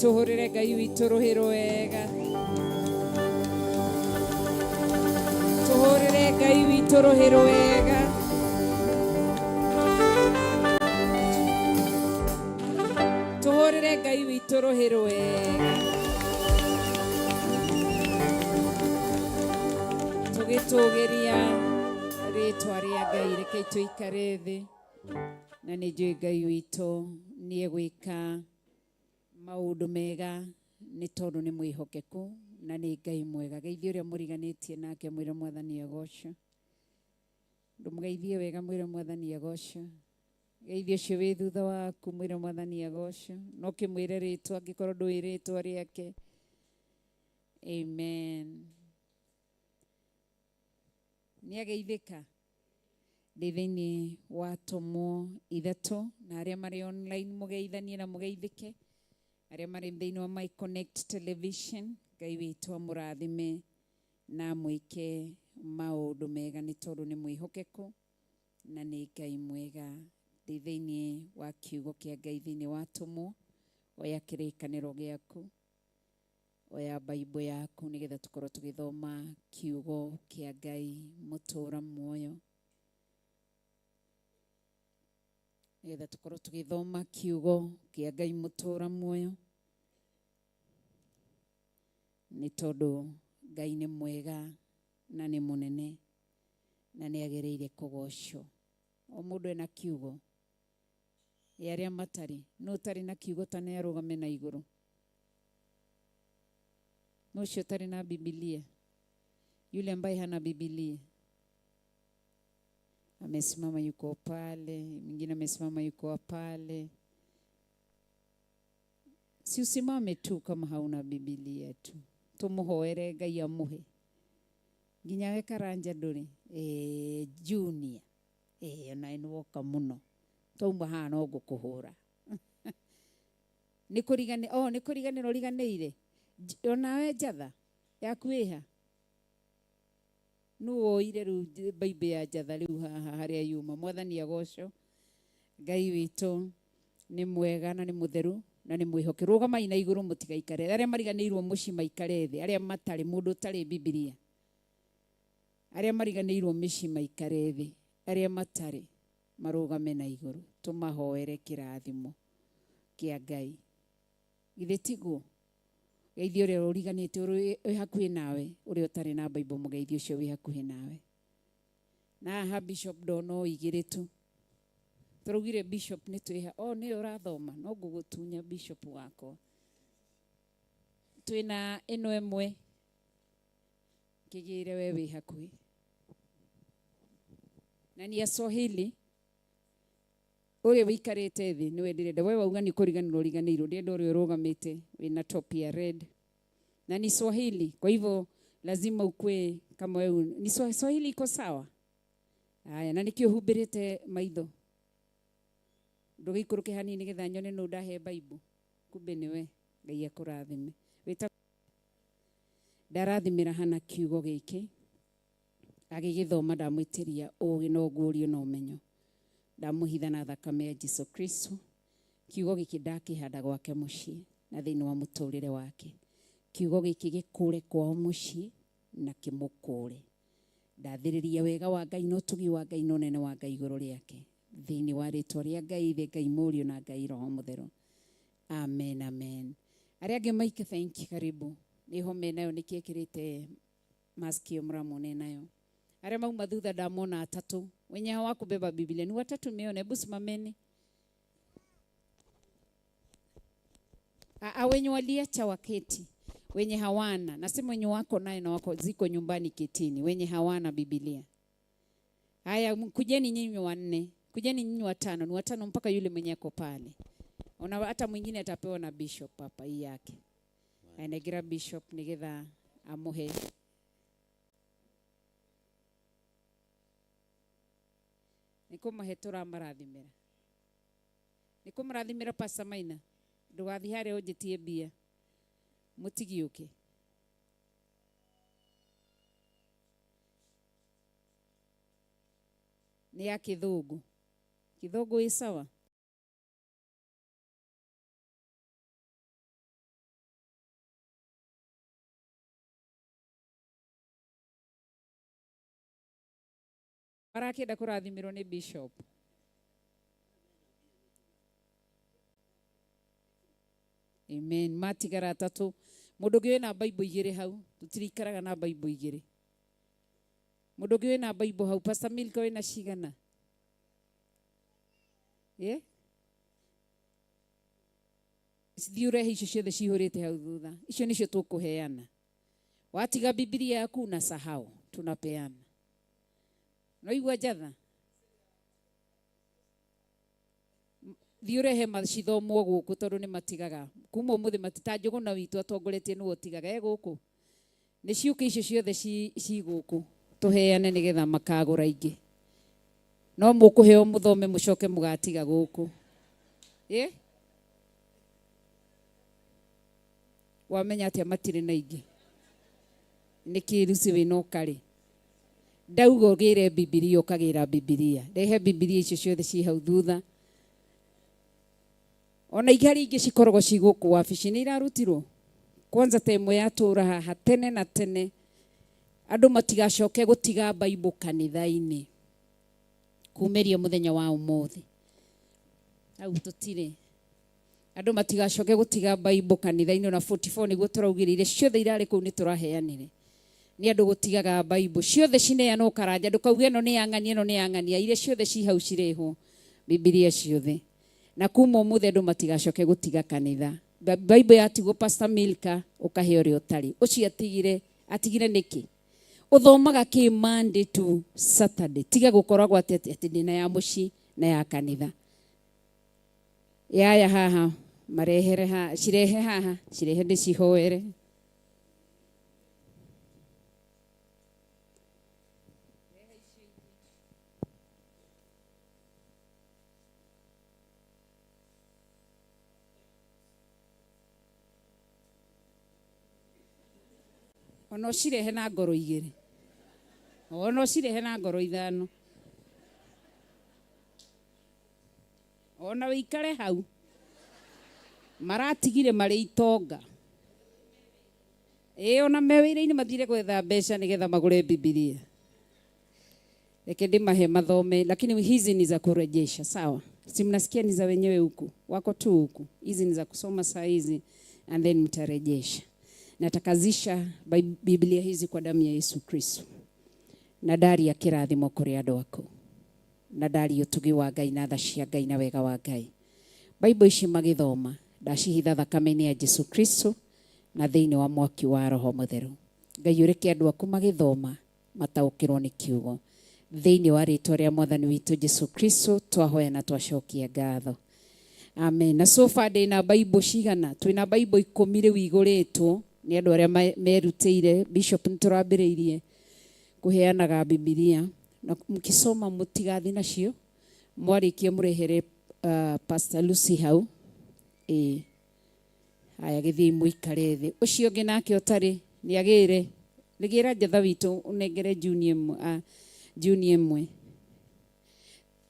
Speaker 12: Tũhũrĩre Ngai witũ rũhĩ rwega. Tũhũrĩre Ngai witũ rũhĩ rwega. Tũhũrĩre Ngai witũ rũhĩ rwega. Tũgĩtũgĩria rĩtwa rĩa Ngai rekei tũikare thĩ na nĩ njũĩ Ngai witũ nĩ egwĩka maũndũ mega nĩ tondũ nĩ mwĩhokeku na nĩ Ngai mwega. Geithie ũrĩa mũriganĩtie nake mwĩre mwathani agocwo. Ndũmũgeithie wega mwĩre mwathani agocwo. Geithie ũcio wĩ thutha waku mwĩre mwathani agocwo. No ũkĩmwĩre rĩtwa angĩkorwo ndũĩ rĩtwa rĩake. Amen. Nĩ ageithĩka ndĩ thĩinĩ wa tomo ithatũ na arĩa marĩ online mũgeithanie na mũgeithĩke arĩa marĩ thĩinĩ wa My Connect Television Ngai witũ amũrathime na amwĩke maũndũ mega nĩ tondũ nĩ mwĩhokeku na nĩ Ngai mwega ndĩ thĩinĩ wa kiugo kĩa Ngai thĩinĩ wa tũmwo oya kĩrĩkanĩro gĩaku oya baibũ yaku nĩgetha tũkorwo tũgĩthoma kiugo kĩa Ngai mũtũra muoyo nĩgetha tũkorwo tũgĩthoma kiugo kĩa Ngai mũtũra muoyo nĩ tondũ Ngai nĩ mwega na nĩ mũnene na nĩ agĩrĩire kũgocwo. O mũndũ ena kiugo ĩ arĩa matarĩ nũ ũtarĩ na kiugo ta nĩ arũgame na igũrũ nũ ũcio ũtarĩ na Bibilia yule ambaye hana Bibilia amesimama yuko pale, mwingine amesimama yuko pale. Si usimame tu kama hauna Bibilia tu, tumuhoere Ngai amuhe nginya we Karanja ndũrĩ junior onawe nĩwoka mũno twauma haha no ngũkũhũra nĩ kũrigani oh nĩ kũriganĩra ũriganĩire onawe njatha yaku ĩha nũ woire rĩu baibũ ya njatha rĩu haha harĩa yuma mwathani agocwo Ngai witũ nĩ mwega na nĩ mũtheru
Speaker 11: Na nĩ mwĩhoke. Rũgamai na igũrũ mũtigaikare. Arĩa mariganĩirwo mũciĩ maikare thĩ, arĩa matarĩ mũndũ ũtarĩ Bibilia. Arĩa mariganĩirwo mĩciĩ maikare thĩ, arĩa matarĩ marũgame na igũrũ, tũmahoere kĩrathimo kĩa Ngai. Githĩ tiguo? Geithia ũrĩa ũriganĩte wĩ hakuhĩ nawe, ũrĩa ũtarĩ na Bible, mũgeithie ũcio wĩ hakuhĩ nawe. Na haha Bishop ndona o igĩrĩ tu. Tũraugire Bishop nĩ twĩha, o nĩwe ũrathoma, no ngũgũtunya Bishop wakwa. Twĩna ĩno ĩmwe, kĩgĩre we wĩ hakuhĩ. Na ni ya Swahili. Ũrĩa wĩikarĩte thĩ nĩwe ndĩrenda, we wauga nĩ kũriganĩrwo ũriganĩirwo, ndĩrenda ũrĩa ũrũgamĩte wĩna top ya red. Na ni Swahili, kwa hivyo lazima ukue kama wewe. Ni Swahili iko sawa? Haya, na nĩkĩo humbĩrĩte maitho? Ndũgĩikũrũke hanini nĩgetha nyone nũ ndahe Bible. Kumbe nĩwe. Ngai akũrathime. Wĩta ndarathimĩra hana kiugo gĩkĩ. Agĩgĩthoma ndamwĩtĩria ũũgĩ na ũguũrio na ũmenyo. Ndamũhitha na thakame ya Jesu Kristo. Kiugo gĩkĩ ndakĩhanda gwake mũciĩ na thĩinĩ wa mũtũrĩre wake. Kiugo gĩkĩ gĩkũre kwao mũciĩ na kĩmũkũre. Ndathĩrĩria wega wa Ngai na ũtugi wa Ngai na ũnene wa Ngai igũrũ rĩake. Thĩinĩ wa rĩtwa rĩa Ngai Ithe, Ngai Mũriũ na Ngai Roho Mũtheru. Amen, amen. Arĩa angĩ maike, thank you, karibu. Nĩ homa nayo nĩkĩ ĩkĩrĩte mask ĩyo mũramwona nayo. Arĩa mauma thutha ndamona atatũ. Wenye hawakubeba Biblia ni watatu meona, hebu simameni. Wenye waliacha waketi, wenye hawana, nasema wenye wako naye na wako ziko nyumbani ketini, wenye hawana Biblia. Haya, kujeni nyinyi wanne, kujeni nyinyi watano, ni watano mpaka yule mwenye ako pale. Ona hata mwingine atapewa na bishop hapa hii yake. Anegira bishop nigetha amuhe. Nikumahe turamarathimira. Nikumarathimira Pastor Maina. Ndugathi haria unjitie mbia. Mutigiuke. Ni ya Kithungu. Kithungu ĩ sawa? Arakĩenda kũrathimĩrwo nĩ bishop. Amen. Matigara atatũ. Mũndũ ũngĩ wĩna Bible igĩrĩ hau, tũtirikaraga na Bible igĩrĩ. Mũndũ ũngĩ wĩna Bible hau, Pastor Milka wĩna cigana? Yeah? Thiĩ ũrehe icio ciothe cihũrĩte hau thutha. Icio nĩcio tũkũheana. Watiga Biblia yaku na sahau, tunapeana. Noigua njatha? Thiĩ ũrehe macithomwo gũkũ tondũ nĩ matigaga. Kuma ũmũthĩ ta Njũgũna witũ atongoretie nĩwe ũtigaga. E gũkũ. Nĩ ciũke icio ciothe ci gũkũ. Tũheane nĩgetha makagũra ingĩ. No mũkũheo mũthome mũcoke mũgatiga gũkũ. Ĩ? Wamenya atĩa matirĩ na ingĩ? Nĩkĩ Lucy wĩna ũkarĩ? Ndauga ũgĩre Bibilia ũkagĩra Bibilia. Rehe Bibilia icio ciothe ci hau thutha. Ona igari ingĩ cikoragwo ci gũkũ wabici nĩ irarutirwo. Kwanza ta ĩmwe yatũra haha tene na tene. Andũ matigacoke gũtiga Bible kanitha-inĩ. Kumĩria mũthenya wa ũmũthĩ. Hau tũtirĩ. Andũ matigacoke gũtiga Bible kanitha-inĩ ona 44 nĩguo tũraugĩrĩire ciothe irarĩ kũu nĩ tũraheanire. Nĩ andũ gũtigaga Bible ciothe cineanwo karanja, ndũkauge ĩno nĩ ya ng'ania, ĩno nĩ ya ng'ania, iria ciothe ci hau cirĩhwo Bibilia ciothe. Na kuma ũmũthĩ andũ matigacoke gũtiga kanitha. Bible yatigwo Pastor Milka ũkahe ũrĩa ũtarĩ. Ũcio atigire, atigire nĩkĩ? Ũthomaga kĩ Monday to Saturday. Tiga gũkoragwo atĩ atĩ ndĩna ya mũciĩ na ya kanitha. Yaya haha, marehere haha, cirehe haha, cirehe ndĩcihoere. Ona ũcirehe na ngoro igĩrĩ. Ona ũcirehe na ngoro ithano. Ona wĩikare hau. Maratigire marĩ itonga. Ĩĩ ona me wĩra-inĩ mathire gwetha mbeca nĩgetha magũre Bibilia. Reke ndĩmahe mathome, lakini hizi ni za kurejesha, sawa? Si mnasikia ni za wenyewe huku, wako tu huku. Hizi ni za kusoma saa hizi and then mtarejesha. Natakazisha Biblia hizi kwa damu ya Yesu Kristo. Na ndaria kĩrathimo kũrĩ andũ aku. Na ndaria ũtugi wa Ngai na tha cia Ngai na wega wa Ngai. Bible ici magĩthoma, ndacihitha thakame-inĩ ya Jesu Kristo na thĩinĩ wa mwaki wa Roho Mũtheru. Ngai ũreke andũ aku magĩthoma mataũkĩrwo nĩ kiugo. Thĩinĩ wa rĩtwa rĩa Mwathani witũ Jesu Kristo twahoya na twacokia ngatho. Amen. Na so far ndĩna Bible cigana? Twĩna Bible 10 rĩu igũrĩtwo nĩ andũ arĩa merutĩire. Bishop nĩ tũrambĩrĩirie kũheanaga Bibilia na mkisoma mũtigathi nacio, mwarĩkia mũrehere Pastor Lucy hau. Ĩĩ. Haya gĩthiĩ mũikare thĩ. Ũcio ũngĩ nake ũtarĩ nĩ agĩre. Rĩgĩra njatha witũ ũnengere Junior ĩmwe, Junior ĩmwe.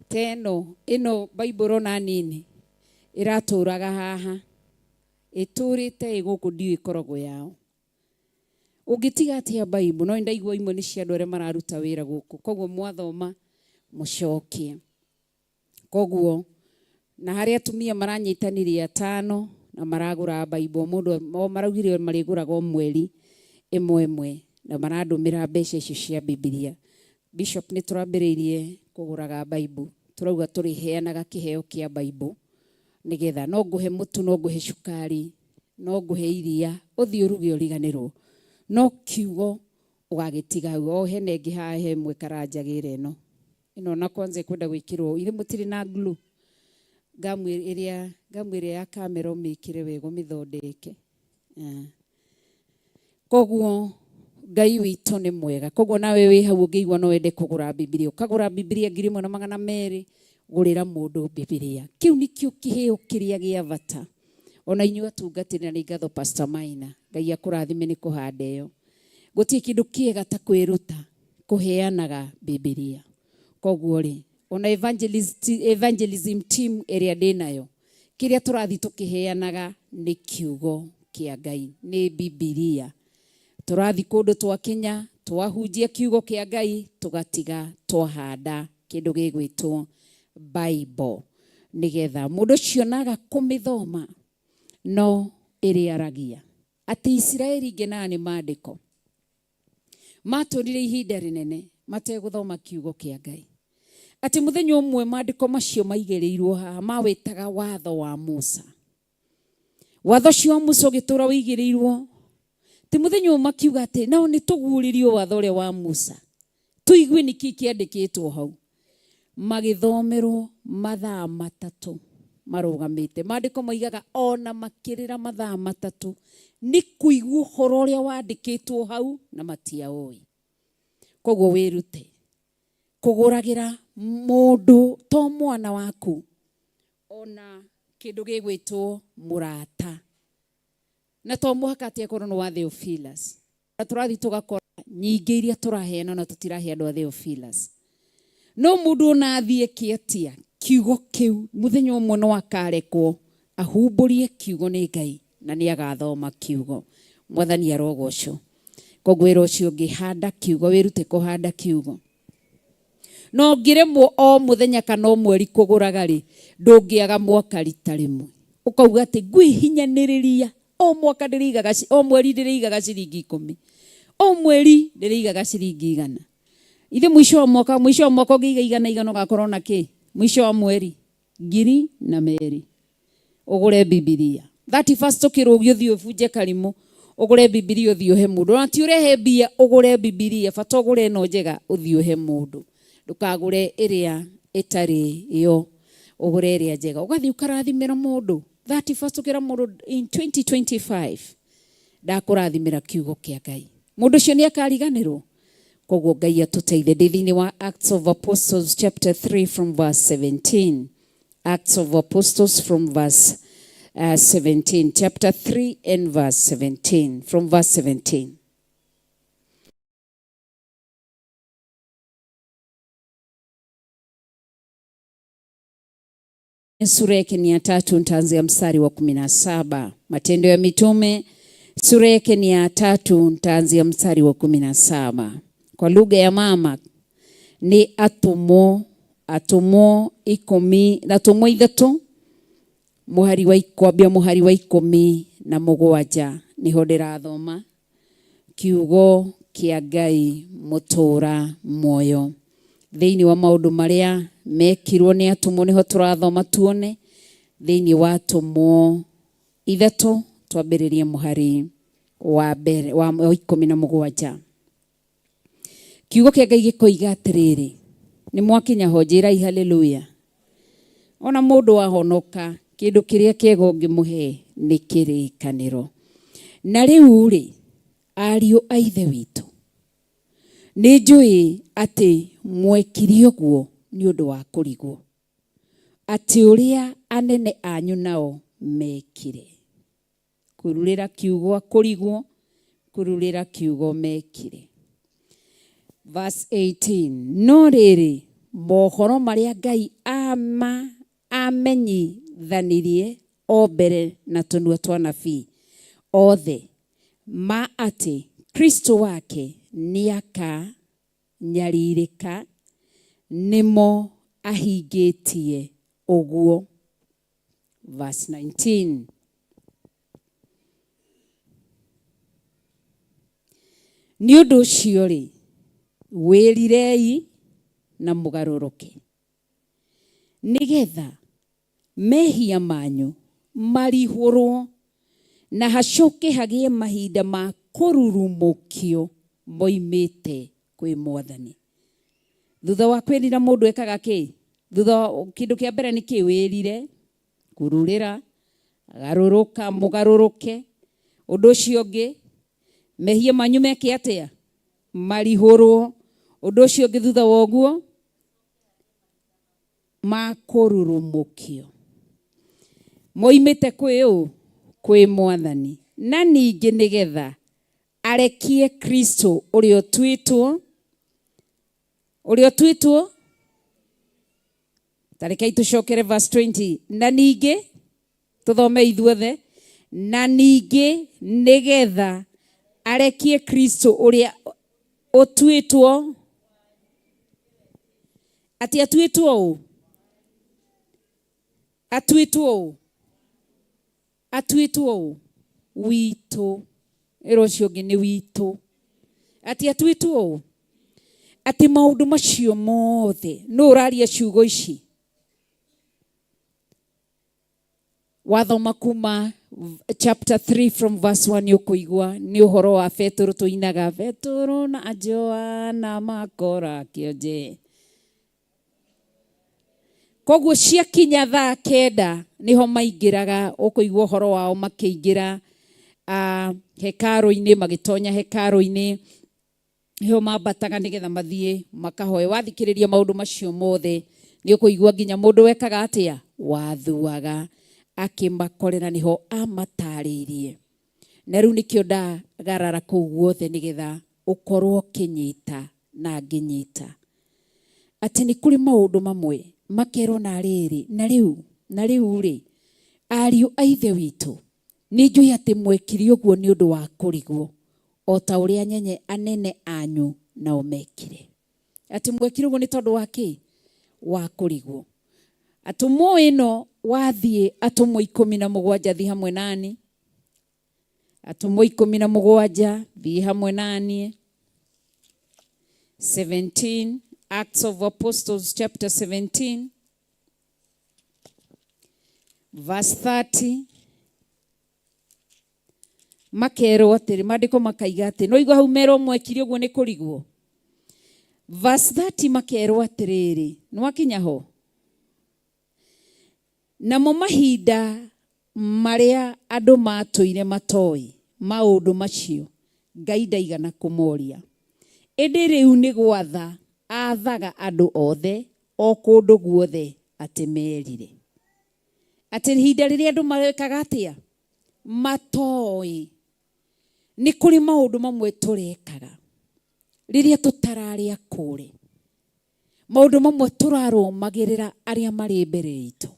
Speaker 11: Ta ĩno, ĩno Bible ũrona nini ĩratũraga haha. Ĩtũrĩte ĩ gũkũ ndiũĩ ĩkoragwo yao. Ũngĩtiga atĩa Bible? No ndaigua imwe nĩ cia andũ arĩa mararuta wĩra gũkũ. Koguo mwathoma mũcokie. Koguo na harĩa atumia maranyitanĩria 5 na maragũra Bible, mũndũ o maraugire marĩgũraga o mweri ĩmwe ĩmwe na marandũmĩra mbeca icio cia Bibilia. Bishop nĩ tũrambĩrĩirie kũgũraga Bible, tũrauga tũrĩheanaga kĩheo kĩa Bible nĩgetha no ngũhe mũtu, no ngũhe cukari, no ngũhe iria, ũthiĩ ũruge ũriganĩrwo. No kiugo ũgagĩtiga hau. O hena ĩngĩ haha he ĩmwe karanjagĩra ĩno. Ĩno na kwanza ĩkwenda gwĩkĩrwo, ithe mũtirĩ na glue. Ngamu ĩrĩa ya kamera ũmĩkĩre wega ũmĩthondeke. Koguo Ngai witũ nĩ mwega. Koguo nawe wĩ hau ũngĩigua no wende kũgũra Bibilia, ũkagũra Bibilia 1200, gũrĩra mũndũ Bibilia. Kĩu nĩkĩo kĩheo kĩrĩa gĩa bata. Ona inyuĩ atungatĩri na nĩ ngatho Pastor Maina, Ngai akũrathime nĩ kũhanda ĩyo. Gũtirĩ kĩndũ kĩega ta kwĩruta kũheanaga Bibilia. Koguo rĩ, ona evangelism team ĩrĩa ndĩnayo, kĩrĩa tũrathiĩ tũkĩheanaga nĩ kiugo kĩa Ngai, nĩ Bibilia. Tũrathiĩ kũndũ twakinya, twahunjia kiugo kĩa Ngai, tũgatiga twahanda kĩndũ gĩgwĩtwo Bible. Nĩgetha mũndũ ũcio naga kũmĩthoma no ĩrĩaragia. Atĩ Isiraeli ngenaga nĩ maandĩko. Matũrire ihinda rĩnene mategũthoma kiugo kĩa Ngai. Atĩ mũthenya ũmwe maandĩko macio maigĩrĩirwo haha mawĩtaga watho wa Musa. Watho ũcio wa Musa ũgĩtũra ũigĩrĩirwo. Ti mũthenya ũmwe makiuga atĩ nao nĩ tũguũrĩrio watho ũrĩa wa Musa. Tũigue nĩkĩ kĩandĩkĩtwo hau. Magĩthomerwo mathaa 3 marũgamĩte. Maandĩko moigaga ona makĩrĩra mathaa 3 nĩ kũigua ũhoro ũrĩa wandĩkĩtwo hau na matiaũĩ. Koguo wĩrute kũgũragĩra mũndũ to mwana waku ona kĩndũ gĩgwĩtwo mũrata. Na to mũhaka atĩ akorwo nĩ wa Theophilus. Na tũrathiĩ tũgakora nyingĩ iria tũraheana na tũtirahe andũ a Theophilus. No mũndũ ona athiĩ kĩatia kiugo kĩu mũthenya ũmwe no akarekwo ahumbũrie kiugo nĩ Ngai na nĩ agathoma kiugo. Mwathani arogocwo. Koguo wĩra ũcio ũngĩ, handa kiugo, wĩrute kũhanda kiugo. No ũngĩremwo o mũthenya kana o mweri kũgũraga rĩ, ndũngĩaga mwaka rita rĩmwe. Ũkauga atĩ ngwĩhinyanĩrĩria o mwaka ndĩrĩigaga o mweri ndĩrĩigaga ciringi 10. O mweri ndĩrĩigaga ciringi 100. Ithe mũico wa mwaka, mũico wa mwaka ũngĩiga igana igana ũgakorwo na kĩ? Mũico wa mweri 2,200. Ũgũre Bibilia. 31st ũkĩrũgio ũthiĩ ũbunje karimũ, ũgũre Bibilia ũthiĩ ũhe mũndũ. Ona ti ũrehe mbia, ũgũre Bibilia, bata ũgũre ĩno njega ũthiĩ ũhe mũndũ. Ndũkagũre ĩrĩa ĩtarĩ yo, ũgũre ĩrĩa njega. Ũgathiĩ ũkarathimĩra mũndũ. 31st ũkĩra mũndũ in 2025 ndakũrathimĩra kiugo kĩa Ngai. Mũndũ ũcio nĩ akariganĩrwo. Koguo Ngai atũteithie. Ndĩ thĩinĩ wa Acts of Apostles chapter 3 from verse 17. Acts of Apostles from verse 17, chapter 3 and verse 17, from verse 17. Sura yake ni ya 3, nitaanzia mstari wa 17. Matendo ya Mitume sura yake ni ya 3, nitaanzia mstari wa 17. Kwa lugha ya mama ni atũmwo, atũmwo ikũmi, atũmwo ithatũ, mũhari wa kwambia mũhari wa 17 niho ndĩrathoma kiugo kĩa Ngai mũtũra muoyo. Thĩinĩ wa maũndũ marĩa mekirwo nĩ atũmwo nĩho tũrathoma tuone. Thĩinĩ wa atũmwo ithatũ twambĩrĩrie mũhari wa mbere wa 17. Kiugo kĩa Ngai gĩkoiga atĩrĩrĩ, nĩ mwakinya ho, njĩrai haleluya. Ona mũndũ wahonoka kĩndũ kĩrĩa kĩega ũngĩmũhe nĩ kĩrĩkanĩro. Na rĩu rĩ, ariũ a Ithe witũ, nĩ njũĩ atĩ mwekire ũguo nĩ ũndũ wa kũrigwo, atĩ ũrĩa anene anyu nao mekire. Kururĩra kiugo kũrigwo, kururĩra kiugo mekire. Verse 18, no rĩrĩ, mohoro marĩa Ngai amenyithanirie o mbere na tũnua twa anabii othe, ma atĩ Kristo wake nĩakanyarirĩka, nĩmo ahingĩtie ũguo. Verse 19, nĩ ũndũ ũcio rĩ, wĩrirei na mũgarũrũke, nĩgetha mehia manyu marihũrwo, na hacoke hagĩe mahinda ma kũrurumũkio moimĩte kwĩ Mwathani. Thutha wa kwĩrira mũndũ ekaga kĩ? Thutha kĩndũ kĩa mbere nĩ kĩ? Wĩrire, kururĩra, garũrũka, mũgarũrũke. Ũndũ ũcio ũngĩ, mehia manyu meke atĩa? Marihũrwo. Ũndũ ũcio ũngĩ thutha wa ũguo, makũrurumũkio moimĩte kwĩ ũ? Kwĩ Mwathani. Na ningĩ nĩgetha arekie Kristo ũrĩa ũtuĩtwo, ũrĩa ũtuĩtwo, ta rekei tũcokere verse 20. Na ningĩ tũthome ithuothe, na ningĩ nĩgetha arekie Kristo ũrĩa ũtuĩtwo, atĩ atuĩtwo ũ? Atuĩtwo ũ? Atuĩtwo ũ? Witũ. Ĩra ũcio ũngĩ nĩ witũ. Atĩ atuĩtwo ũ? Atĩ maũndũ macio mothe, nũ ũraria ciugo ici? Wathoma kuma chapter 3 from verse 1 nĩ ũkũigua nĩ ũhoro wa Petũrũ tũinaga, Petũrũ na Joana makora kĩonje. Koguo ciakinya thaa 9 niho maingĩraga, ũkũigua ũhoro wao makĩingĩra hekarũ-inĩ, magĩtonya hekarũ-inĩ, nĩho mambataga nĩgetha mathiĩ makahoe. Wathikĩrĩria maũndũ macio mothe nĩ ũkũigua nginya mũndũ wekaga atĩa? Wathuaga akĩmakorera, nĩho amatarĩirie. Na rĩu nĩkĩo ndagarara kũu guothe nĩgetha ũkorwo ũkĩnyita na ngĩnyita atĩ nĩ kũrĩ maũndũ mamwe makerwo na rĩrĩ, na rĩu, na rĩu rĩ, ariũ a Ithe witũ, nĩ njũĩ atĩ mwekire ũguo nĩ ũndũ wa kũrigwo, o ta ũrĩa nyenye anene anyu nao mekire. Atĩ mwekire ũguo nĩ tondũ wa kĩ? Wa kũrigwo. Atũmwo ĩno wathiĩ atũmwo 17 thiĩ hamwe nani. Atũmwo 17 thiĩ hamwe nani. 17, Acts of Apostles chapter 17 verse 30. Makerwo atĩrĩ, maandĩko makaiga atĩ, no igua hau merwo mwekire ũguo nĩ kũrigwo. Verse 30 makerwo atĩrĩrĩ, nĩwakinya ho? Namo mahinda marĩa andũ matũire matoĩ maũndũ macio, Ngai ndaigana kũmoria. Ĩndĩ rĩu nĩ gwatha athaga andũ othe o kũndũ guothe atĩ merire. Atĩ ihinda rĩrĩa andũ marekaga atĩa? Matoĩ. Nĩ kũrĩ maũndũ mamwe tũrekaga rĩrĩa tũtararĩ akũre. Maũndũ mamwe tũrarũmagĩrĩra arĩa marĩ mbere itũ.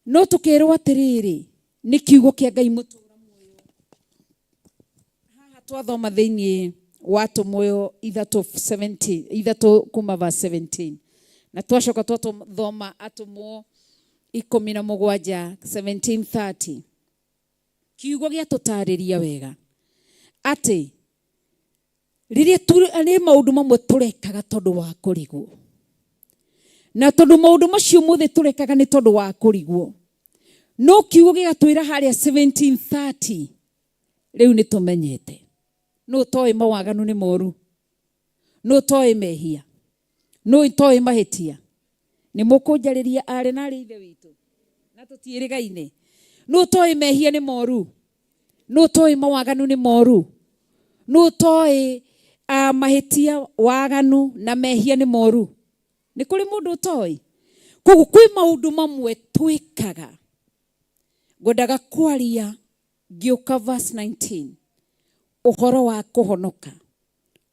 Speaker 11: No tũkerwo atĩrĩrĩ, nĩ kiugo kĩa Ngai mũtũra muoyo. Haha twathoma thĩinĩ wa Atũmwo 3:17, 3 kuma verse 17, na twacoka twathoma Atũmwo 17 17:30, kiugo gĩatũtarĩria wega atĩ rĩrĩa nĩ maũndũ mamwe tũrekaga tondũ wa kũrigwo, na tondũ maũndũ macio mothe tũrekaga nĩ tondũ wa kũrigwo, no kiugo gĩgatwĩra harĩa 17:30 rĩu nĩ tũmenyete. Nũ ũtoĩ mawaganu nĩ moru? Nũ ũtoĩ mehia? Nũ ũtoĩ mahĩtia? Nĩ mũkũnjarĩria arĩ na arĩ ithe witũ na tũtiĩrĩgaine. Nũ ũtoĩ mehia nĩ moru? Nũ ũtoĩ mawaganu nĩ moru? Nũ ũtoĩ mahĩtia, waganu na mehia nĩ moru? Nĩ kũrĩ mũndũ ũtoĩ? Koguo kwĩ maũndũ mamwe twĩkaga. Ngwendaga kwaria ngĩũka verse 19, ũhoro wa kũhonoka,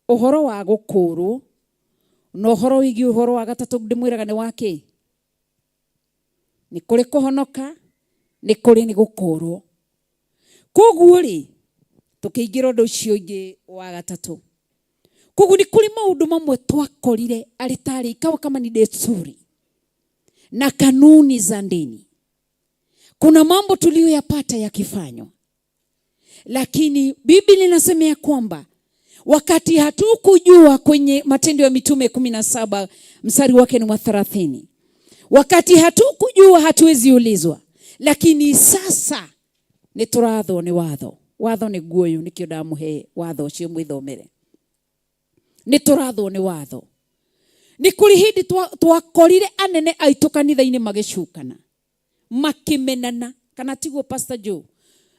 Speaker 11: ũhoro wa gũkũũrwo, na ũhoro wĩgiĩ ũhoro wa gatatũ ndĩmwĩraga nĩ wa kĩ? Nĩ kũrĩ kũhonoka, nĩ kũrĩ nĩ gũkũũrwo. Koguo rĩ, tũkĩingĩra ũndũ ũcio ũngĩ wa gatatũ. Koguo nĩ kũrĩ maũndũ mamwe twakorire arĩ tarĩ ikawa kama ni desturi na kanuni za dini. Kuna mambo tuliyoyapata yakifanywa, lakini Biblia inasema ya kwamba wakati hatukujua, kwenye Matendo ya Mitume 17 mstari wake ni wa 30, wakati hatukujua hatuwezi ulizwa, lakini sasa nĩ tũrathwo nĩ watho. Watho nĩ guoyu, nĩkĩo ndamũhe watho ũcio mwĩthomere. Nĩ tũrathwo nĩ watho. Nĩ kũrĩ hĩndĩ twakorire anene aitũ kanitha-inĩ magĩcukana, makĩmenana, kana tiguo Pastor Joe?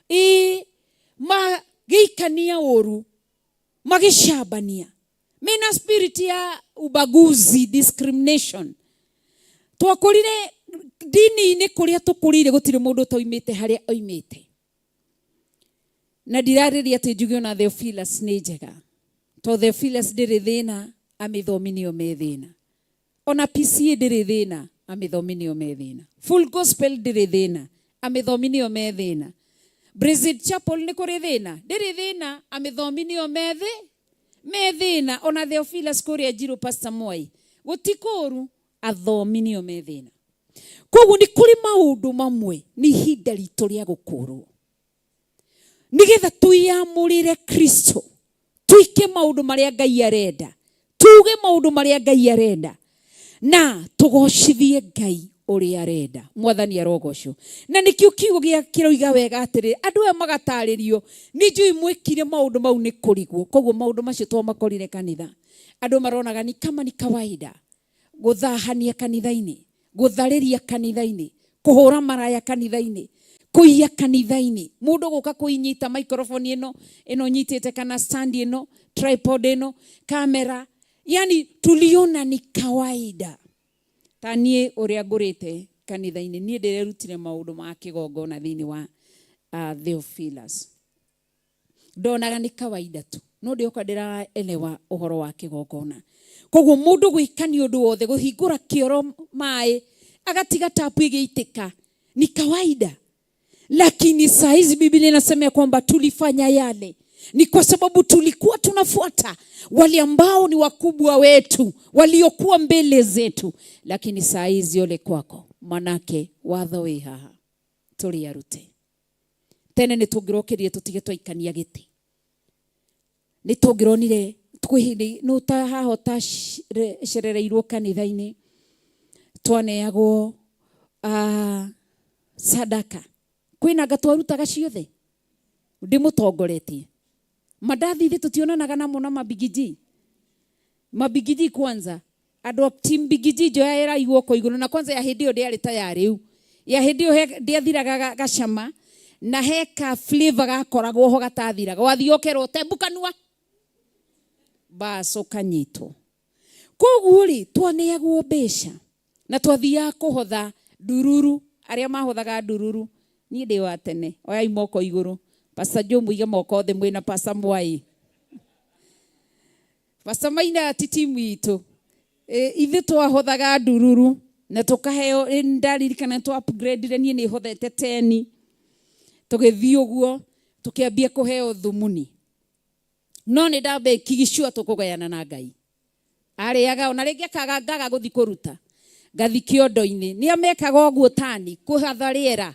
Speaker 11: Ĩĩ, magĩikania ũru, magĩcambania, mena spirit ya ubaguzi, discrimination. Twakorire ndini-inĩ kũrĩa tũkũrĩire gũtirĩ mũndũ ũtoimĩte harĩa oimĩte. Na ndirarĩria atĩ njuge ona Theophilus nĩ njega, to Theophilus ndĩrĩ thĩna, amĩthomi nĩo me thĩna. Ona PCA ndĩrĩ thĩna, amĩthomi nĩo me thĩna. Full Gospel ndĩrĩ thĩna, amĩthomi nĩo me thĩna. Brazil Chapel nĩ kũrĩ thĩna, ndĩrĩ thĩna, amĩthomi nĩo me thĩna. Ona Theophilus kũrĩa Njirũ, Pastor Mwai, gũtikũru, athomi nĩo me thĩna. Koguo nĩ kũrĩ maũndũ mamwe nĩ ihinda ritũ rĩa gũkũrwo, nĩgetha twĩyamũrĩre Kristo, twĩke maũndũ marĩa Ngai arenda, tuge maũndũ marĩa Ngai arenda, na tũgocithie Ngai ũrĩa arenda. Mwathani arogocwo. Na nĩkĩo kiugo gĩa kĩroiga wega atĩrĩrĩ, andũ aya magatarĩrio nĩ njũĩ mwĩkire maũndũ mau nĩ kũrigwo. Koguo maũndũ macio twamakorire kanitha, andũ maronaga ni kama ni kawaida gũthahania kanitha-inĩ, gũtharĩria kanitha-inĩ, kũhũra maraya kanitha-inĩ, kũiya kanitha-inĩ, mũndũ gũka kũinyita microphone ĩno ĩno nyitĩte, kana stand ĩno, tripod ĩno, kamera, yani tuliona ni kawaida. Ta niĩ ũrĩa ngũrĩte kanitha-inĩ, niĩ ndĩrerutire maũndũ ma kĩgongona thĩinĩ wa Theophilus. Ndonaga nĩ kawaida tu, no ndĩoka ndĩraelewa ũhoro wa kĩgongona. Koguo mũndũ gwĩka nĩ ũndũ wothe, kũhingũra kĩoro maĩ agatiga tapu ĩgĩitĩka ni kawaida. Lakini saa hizi Biblia inasema ya kwamba tulifanya yale ni kwa sababu tulikuwa tunafuata wale ambao ni wakubwa wetu, waliokuwa mbele zetu. Lakini saa hizi ole kwako, manake watho wĩ haha tũrĩarute. Tene nĩ tũngĩrokerie tũtige twaikania gĩtĩ, nĩ tũngĩronire kwĩ hĩndĩ nũ ta haha ũtacerereirwo kanitha-inĩ, twaneagwo sadaka, kwĩna anga twarutaga ciothe, ndĩmũtongoretie mandathi ithe tũtionanaga namo na mabigiji. Mabigiji kwanza, andũ a team bigiji njoya ĩra guoko igũrũ. Na kwanza ya hĩndĩ ĩyo ndĩarĩ ta ya rĩu, ya hĩndĩ ĩyo ndĩathiraga gacama, na he ka flavor gakoragwo ho gatathiraga, wathiĩ ũkerwo tembu kanua bas ũkanyitwo. Koguo rĩ, twaneagwo mbeca na twathiaga kũhotha ndururu. Arĩa mahothaga ndururu, niĩ ndĩ wa tene, oyai moko igũrũ. Pastor Joe, mũige moko thĩ mwĩna Pastor Mwai, Pastor Maina, ti timu itũ. Ithuĩ twahothaga ndururu. Na tũkaheo, ĩ, ndaririkana twa upgrade niĩ nĩ hothete teni. Tũgĩthiĩ ũguo, tũkĩambia kũheo thumuni. No nĩ ndambekigicua tũkũgayana na Ngai. Arĩaga ona rĩngĩ akaga ngaga gũthiĩ kũruta. Ngathi kĩondo-inĩ. Nĩ amekaga ũguo tani, kũhatha rĩera.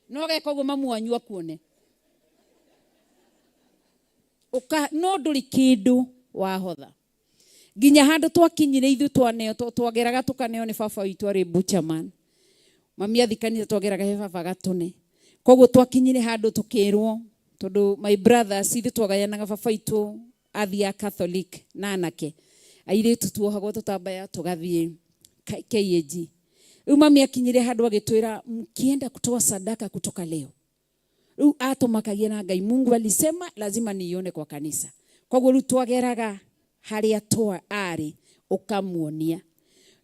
Speaker 11: No geka ũguo mamu wanyu akuone. Ũka, no ndũrĩ kĩndũ wahotha. Nginya handũ twakinyire ithuĩ twaneo, twageraga tũkaneo nĩ baba witũ arĩ butcherman. Mami athi kanitha twageraga he baba gatũne. Koguo twakinyire handũ tũkĩrwo, tondũ my brothers ithuĩ twagayanaga baba witũ athiaga Catholic na anake. Airĩtu tuohagwo tũtambaya tũgathiĩ KAG. Rĩu mami akinyire handũ agĩtwĩra mkienda kutoa sadaka kutoka leo. Rĩu atũmakagia na Ngai. Mungu alisema lazima niione kwa kanisa. Koguo rĩu twageraga harĩa twa arĩ ũkamuonia.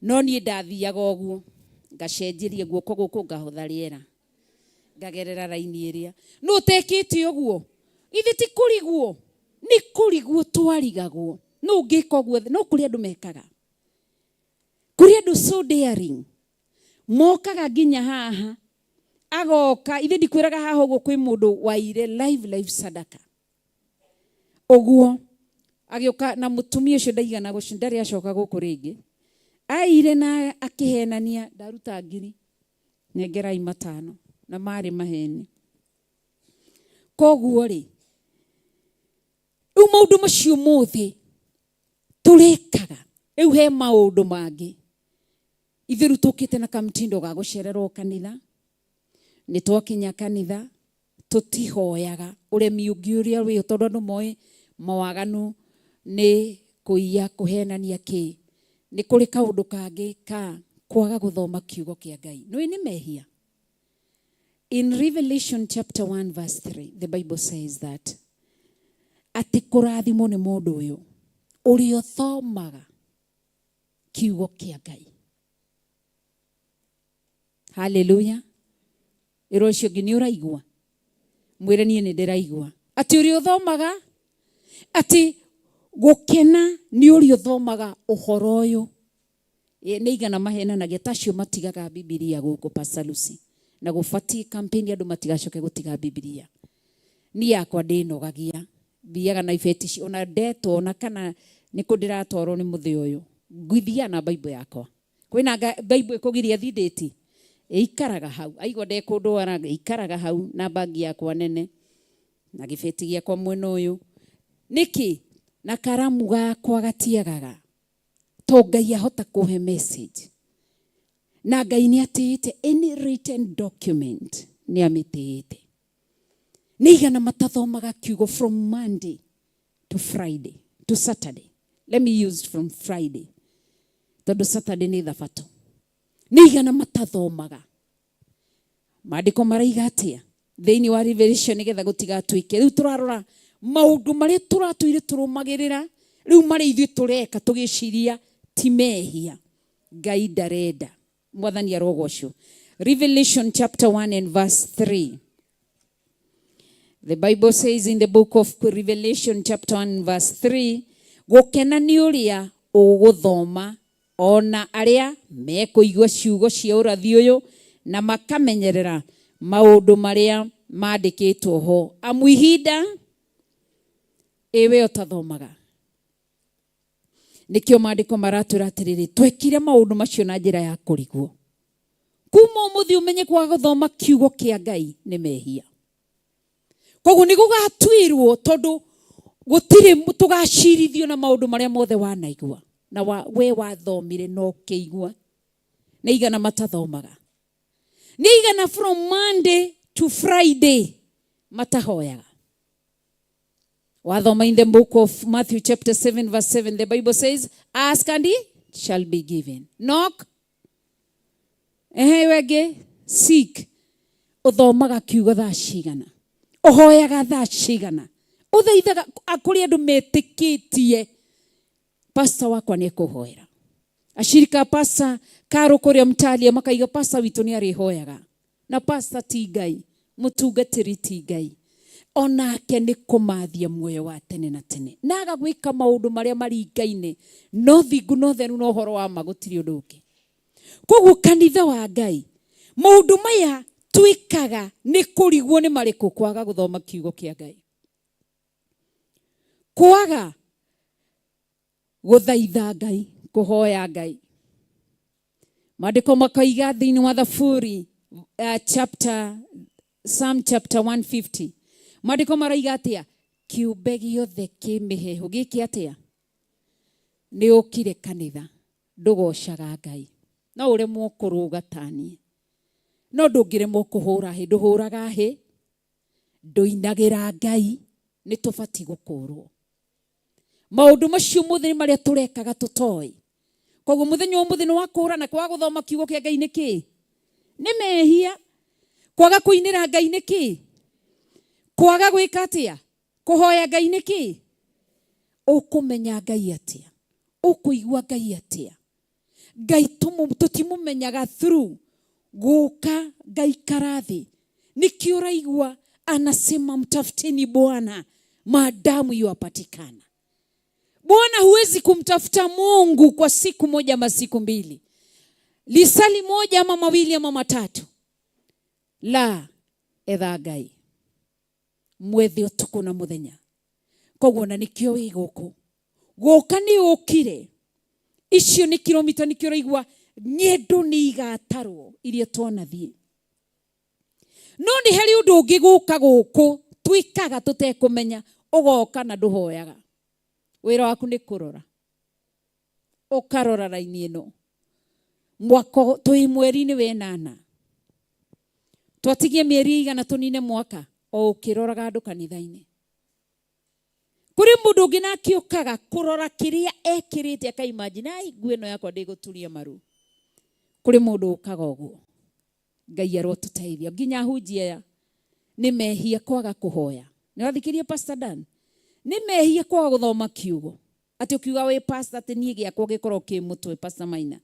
Speaker 11: No niĩ ndathiaga ũguo, ngacenjeria guoko gũkũ ngahotha rĩera. Ngagerera raini ĩrĩa. Nũ ũtekĩte ũguo? Ithe ti kũrigwo. Nĩ kũrigwo twarigagwo. Nũ ũngĩka ũguo? No kũrĩ andũ mekaga. Kũrĩ andũ so daring. Mokaga nginya haha. Agoka, ithe ndikwĩraga haha ũguo kwĩ mũndũ waire live live sadaka. Ũguo agĩũka na mũtumia ũcio ndaigana gũci, ndarĩ acoka gũkũ rĩngĩ. Aire na akĩhenania ndaruta ngiri nengerai matano na marĩ maheni. Koguo rĩ, rĩu maũndũ macio mothe tũrĩkaga. Rĩu he maũndũ mangĩ. Ithuĩ rĩu tũkĩte na kamtindo ga gũcererwo kanitha. Nĩ twakinya kanitha tũtihoyaga. Ũremi ũngĩ ũrĩa wĩho tondũ andũ moĩ mawaganu nĩ kũiya, kũhenania kĩ. Nĩ kũrĩ kaũndũ kangĩ ka kwaga gũthoma kiugo kĩa Ngai. Nĩũĩ nĩ mehia. In Revelation chapter 1 verse 3, the Bible says that atĩ kũrathimwo nĩ mũndũ ũyũ ũrĩa ũthomaga kiugo kĩa Ngai. Hallelujah. Ĩro ũcio ũngĩ nĩ ũraigua? Mwĩre niĩ nĩ ndĩraigua. Atĩ ũrĩa ũthomaga, atĩ gũkena nĩ ũrĩa ũthomaga ũhoro ũyũ. Nĩ igana mahenanagia ta acio matigaga Bibilia gũkũ Pastor Lucy. Na gũbatiĩ campaign andũ matigacoke gũtiga Bibilia. Niĩ yakwa ndĩnogagia. Thiaga na ibeti ona ndetwo ona kana nĩ kũ ndĩratwarwo nĩ mũthĩ ũyũ. Ngũthiaga na Bible yakwa. Kwĩna Bible ĩkũgiria thiĩ ndĩti? Ĩikaraga hau. Aigua ndekũndwara, ĩikaraga hau na bagi yakwa nene. Na gĩbeti gĩakwa mwena ũyũ. Nĩkĩ? Na karamu gakwa gatiagaga. To Ngai ahota kũhe message. Na Ngai nĩ atĩĩte any written document nĩ amĩtĩĩte. Nĩ igana matathomaga kiugo from Monday to Friday to Saturday. Let me use from Friday. Tondũ Saturday nĩ thabatũ. Nĩ igana matathomaga. Maandĩko maraiga atĩa? Thĩinĩ wa Revelation nĩgetha gũtigatuĩke. Rĩu tũrarora maũndũ marĩa tũratũire tũrũmagĩrĩra, rĩu marĩa ithuĩ tũreka tũgĩciria ti mehia. Ngai ndarenda. Mwathani arogocwo. Revelation chapter 1 and verse 3. The Bible says in the book of Revelation chapter 1 verse 3, gũkena nĩ ũrĩa ũgũthoma ona arĩa mekũigua ciugo cia ũrathi ũyũ na makamenyerera maũndũ marĩa mandĩkĩtwo ho. Amu ihinda ĩwe ũtathomaga. Nĩkĩo maandĩko maratwĩra atĩrĩrĩ, twekire maũndũ macio na njĩra ya kũrigwo. Kuma ũmũthĩ ũmenye kwaga gũthoma kiugo kĩa Ngai nĩ mehia. Koguo nĩ gũgatuĩrwo tondũ gũtirĩ tũgacirithio na maũndũ marĩa mothe wanaigua. Na we wathomire no ũkĩigua. Nĩ igana matathomaga. Nĩ igana from Monday to Friday matahoyaga. Wathoma in the book of Matthew chapter 7 verse 7, the Bible says, ask and it shall be given. Knock. Ehe wenge, seek. Ũthomaga kiugo thaa cigana. Ũhoyaga thaa cigana. Ũthaithaga kũrĩ andũ metĩkĩtie. Pastor wakwa nĩ ekũhoera. Ashirika pastor Karo kũrĩa Mtalia makaiga pastor witũ nĩ arĩhoyaga. Na pastor ti Ngai, mũtungatĩri ti Ngai. Onake nĩ kũmathia muoyo wa tene na tene. Na aga gwĩka maũndũ marĩa maringaine no thingu no theru na ũhoro wa ma gũtirĩ ũndũ ũngĩ. Koguo kanitha wa Ngai, maũndũ maya twĩkaga nĩ kũrigwo nĩ marĩkũ? Kwaga gũthoma kiugo kĩa Ngai, kwaga gũthaitha Ngai, kũhoya Ngai. Maandĩko makoiga thĩinĩ wa Thaburi, chapter Psalm chapter 150, maandĩko maroiga atĩa? Kĩũmbe gĩothe kĩ mĩheehũ gĩkĩ atĩa? Nĩ ũkire kanitha ndũgocaga Ngai, no ũremwo kũrũga taniĩ, no ndũngĩremwo kũhũra hĩ, ndũhũraga hĩ, ndũinagĩra Ngai. Nĩ tũbatiĩ gũkũrwo maũndũ macio mothe nĩ marĩa tũrekaga tũtoĩ. Koguo mũthenya ũmũthĩ nĩ wakũra na kwaga gũthoma kiugo kĩa Ngai nĩ kĩ? Nĩ mehia. Kwaga kũinĩra Ngai nĩ kĩ? Kwaga gwĩka atĩa? Kũhoya Ngai nĩ kĩ? Ũkũmenya Ngai atĩa? Ũkũigua Ngai atĩa? Ngai tũtimũmenyaga through gũka ngaikara thĩ. Nĩkĩo ũraigua anasema mtafuteni Bwana maadamu yuapatikana. Bwana huwezi kumtafuta Mungu kwa siku moja ama siku mbili, lisali moja ama mawili ama matatu. La, etha Ngai mwethe ũtukũ na mũthenya. Koguo na nĩkĩo wĩ gũkũ, gũka nĩ ũkire, icio nĩ kilomita, nĩkĩo ũraigua ng'endo nĩ igatarwo iria twanathiĩ. No nĩ harĩ ũndũ ũngĩ gũka gũkũ twĩkaga tũtekũmenya, ũgoka na ndũhoyaga. Wĩra waku nĩ kũrora, ũkarora raini ĩno. Mwaka twĩ mweri-inĩ wa ĩnana, twatigie mĩeri igana tũnine mwaka, o ũkĩroraga andũ kanitha-inĩ. Kũrĩ mũndũ ũngĩ nake ũkaga kũrora kĩrĩa ekĩrĩte akaimagine, ai nguo ĩno yakwa ndĩgũturia maru. Kũrĩ mũndũ ũkaga ũguo. Ngai arotũteithia. Nginya ahunjia aya nĩ mehia kwaga kũhoya. Nĩ wathikĩria Pastor Dan? Nĩ mehia kwaga gũthoma kiugo. Atĩ ũkiuga wĩ pastor atĩ niĩ gĩakwa gĩkorwo kĩ mũtwe, Pastor Maina,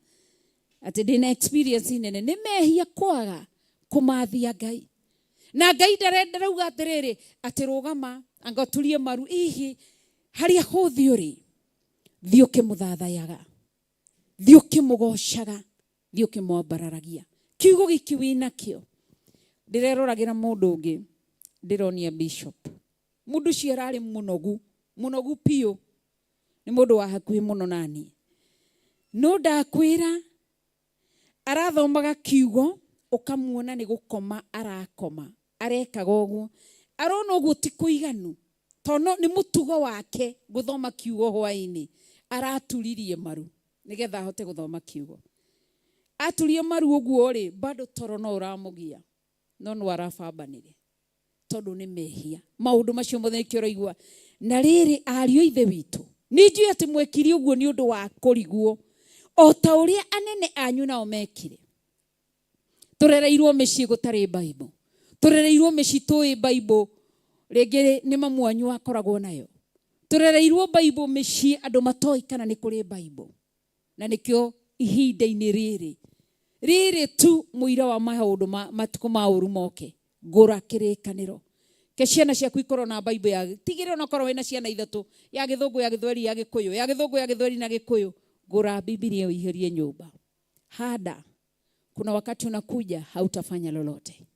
Speaker 11: atĩ ndĩna experience nene. Nĩ mehia kwaga kũmathia Ngai. Na Ngai ndarenda rauga atĩrĩrĩ, atĩ rũgama anga ũturie maru, ihi harĩa hũthi ũrĩ, thiĩ ũkĩmũthathayaga, thiĩ ũkĩmũgocaga, thiĩ ũkĩmwambararagia. Kiugo gĩkĩ wĩnakĩo. Ndĩreroragĩra mũndũ ũngĩ, ndĩronia bishop. Mũndũ ũcio ararĩ mũnogu, mũnogu biũ. Nĩ mũndũ wa hakuhĩ mũno naniĩ. No ndakwĩra arathomaga kiugo, ũkamuona nĩ gũkoma arakoma, arekaga ũguo. Arona ũguo ti kũiganu, tondũ nĩ mũtugo wake gũthoma kiugo hwaĩ-inĩ. Araturirie maru nĩgetha ahote gũthoma kiugo. Aturie maru ũguo rĩ, bado toro no ũramũgia, no no arabambanire tondũ nĩ mehia. Maũndũ macio mothe nĩkĩo ũraigua. Na rĩrĩ, ariũ a Ithe witũ, nĩ njũĩ atĩ mwekire ũguo nĩ ũndũ wa kũrigwo, o ta ũrĩa anene anyu nao mekire. Tũrereirwo mĩciĩ gũtarĩ Bible, tũrereirwo mĩciĩ tũĩ Bible, rĩngĩ nĩ mamu wanyu akoragwo nayo. Tũrereirwo Bible mĩciĩ andũ matoĩ kana nĩ kũrĩ Bible. Na nĩkĩo ihinda-inĩ rĩrĩ rĩrĩ tu mũira wa maũndũ matukũ ma ũru moke, ngũra kĩrĩkanĩro. Ke ciana ciaku ikorwo na Bible ya tigĩrĩra onakorwo wĩna ciana ithatũ, ya gĩthũngũ, ya gĩthweri, ya gĩkũyũ, ya gĩthũngũ, ya gĩthweri na gĩkũyũ. Ngũra Biblia ũihũrie nyũmba. Hada, kuna wakati unakuja hautafanya lolote.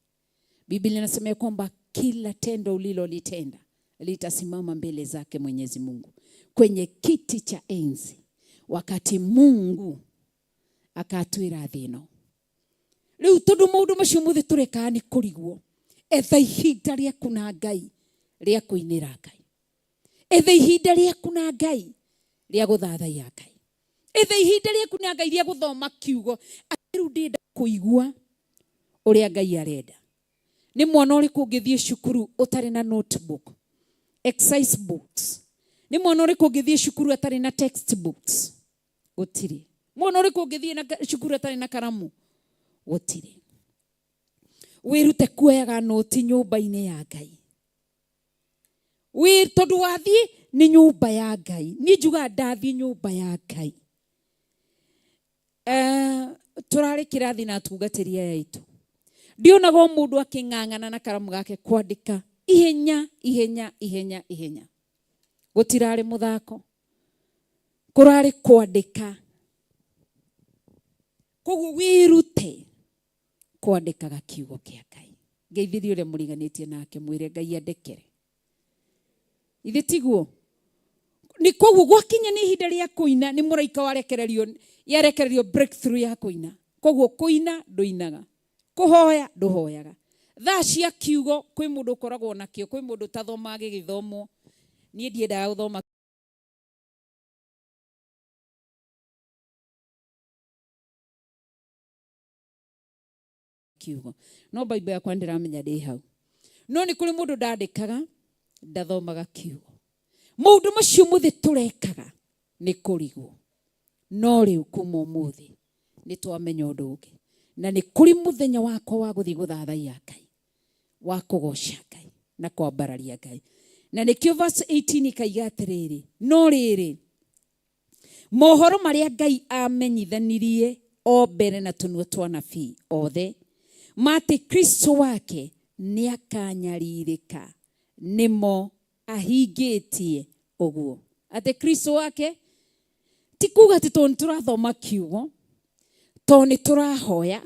Speaker 11: Biblia inasema ya kwamba kila tendo ulilolitenda litasimama mbele zake Mwenyezi Mungu kwenye kiti cha enzi, wakati Mungu akatwĩra thĩ ĩno. Rĩu tondũ maũndũ macio mothe tũrekaga nĩ kũrigwo, etha ihinda rĩaku na Ngai rĩa kũinĩra Ngai, etha ihinda rĩaku na Ngai rĩa gũthathaiya Ngai, etha ihinda rĩaku na Ngai rĩa gũthoma kiugo. Rĩu ndĩrenda kũigua ũrĩa Ngai arenda. Nĩ mwana ũrĩkũ ũngĩthiĩ cukuru ũtarĩ na notebook, exercise books? Nĩ mwana ũrĩkũ ũngĩthiĩ cukuru atarĩ na textbooks? Gũtirĩ. Mwana ũrĩkũ ũngĩthiĩ na cukuru atarĩ na karamu? Gũtirĩ. Wĩrute kuoyaga noti nyũmba-inĩ ya Ngai. Wĩ tondũ wathiĩ nĩ nyũmba ya Ngai. Niĩ njugaga ndathiĩ nyũmba ya Ngai. Tũrarĩ kĩrathi na atungatĩri aya aitũ. Ndionaga o mũndũ akĩng'ang'ana na karamu gake kwandĩka ihenya, ihenya, ihenya, ihenya. Gũtirarĩ mũthako. Kũrarĩ kwandĩka. Koguo wĩrute kwandĩkaga kiugo kĩa Ngai. Ngeithĩrie ũrĩa mũriganĩtie nake, mwĩre Ngai andekere. Ithe tiguo? Nĩ koguo gwakinya nĩ ihinda rĩa kũina, nĩ mũraika warekererio, yarekererio breakthrough ya kũina. Koguo kũina ndũinaga, kũhoya ndũhoyaga. Thaa cia kiugo kwĩ mũndũ ũkoragwo nakĩo, kwĩ mũndũ ũtathomaga gĩgĩthomwo. Niĩ ndiendaga gũthoma kiugo, no Bible yakwa ndĩramenya ndĩ hau. No nĩ kũrĩ mũndũ ndandĩkaga, ndathomaga kiugo. Maũndũ macio mothe tũrekaga nĩ kũrigwo. No rĩu kuma ũmũthĩ nĩ twamenya ũndũ ũngĩ, na nĩ kũrĩ mũthenya wakwa wa gũthiĩ gũthathaiya Ngai, wa kũgoca Ngai na kwambararia Ngai. Na nĩkĩo verse 18 ikaiga atĩrĩrĩ, no rĩrĩ, mohoro marĩa Ngai amenyithanirie o mbere na tũnua twa anabii othe, ma atĩ Kristo wake nĩakanyarirĩka, nĩmo ahingĩtie ũguo. Atĩ Kristo wake, ti kuga atĩ tondũ nĩ tũrathoma kiugo, tondũ nĩ tũrahoya,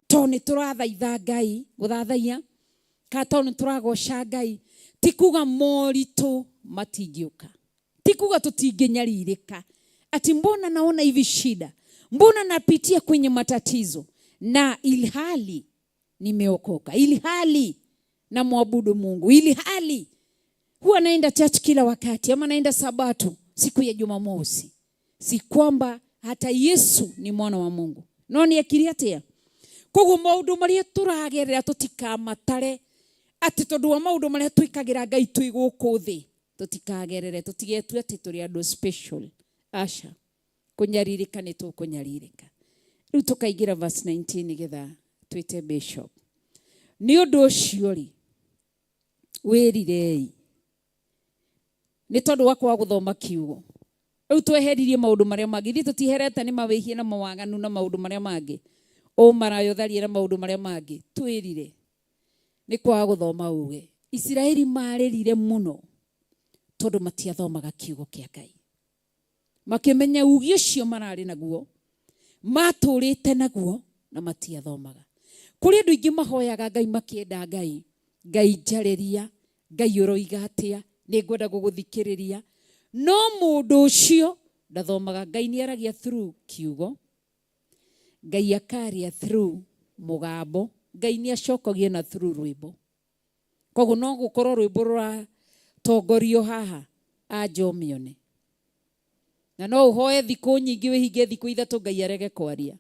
Speaker 11: tondũ nĩ tũrathaitha Ngai, gũthathaiya, kana tondũ nĩ tũragoca Ngai, ti kuga moritũ matingĩũka, ti kuga tũtingĩnyarirĩka. Ati mbona naona hivi shida, mbona napitia kwenye matatizo, na ilhali nimeokoka, ilhali namwabudu Mungu, ilhali huwa naenda church kila wakati, ama naenda Sabato siku ya Jumamosi. Si kwamba hata Yesu ni mwana wa Mungu. No nĩ ekire atĩa? Koguo maũndũ marĩa tũragerera tũtikamatare atĩ tondũ wa maũndũ marĩa twĩkagĩra Ngai twĩ gũkũ thĩ, tũtikagerere, tũtigetue atĩ tũrĩ andũ special. Aca, kũnyarirĩka nĩ tũkũnyarirĩka. Rĩu tũkaingĩra verse 19 nĩgetha twĩte bishop. Nĩ ũndũ ũcio rĩ, wĩrirei nĩ tondũ wa kwaga gũthoma kiugo. Rĩu tweheririe maũndũ marĩa mangĩ, ithuĩ tũtiherete nĩ mawĩhia na mawaganu na maũndũ marĩa mangĩ, ũmaraya ũtharie na maũndũ marĩa mangĩ. Twĩrire nĩ kwaga gũthoma uge. Isiraeli marĩrire mũno tondũ matiathomaga kiugo kĩa Ngai. Makĩmenya uge ũcio mararĩ naguo, matũrĩte naguo na matiathomaga. Kũrĩ andũ aingĩ mahoyaga Ngai makĩenda Ngai, Ngai njarĩria, Ngai ũroiga atĩa, nĩngwenda gũgũthikĩrĩria. No mũndũ ũcio ndathomaga. Ngai nĩaragia through kiugo, Ngai akaria through mũgambo, Ngai nĩacokagia na through rwĩmbo. Koguo no gũkorwo rwĩmbo rũratongorio haha anja ũmĩone. Na no ũhoe thikũ nyingĩ, wĩhinge thikũ ithatũ Ngai arege kwaria.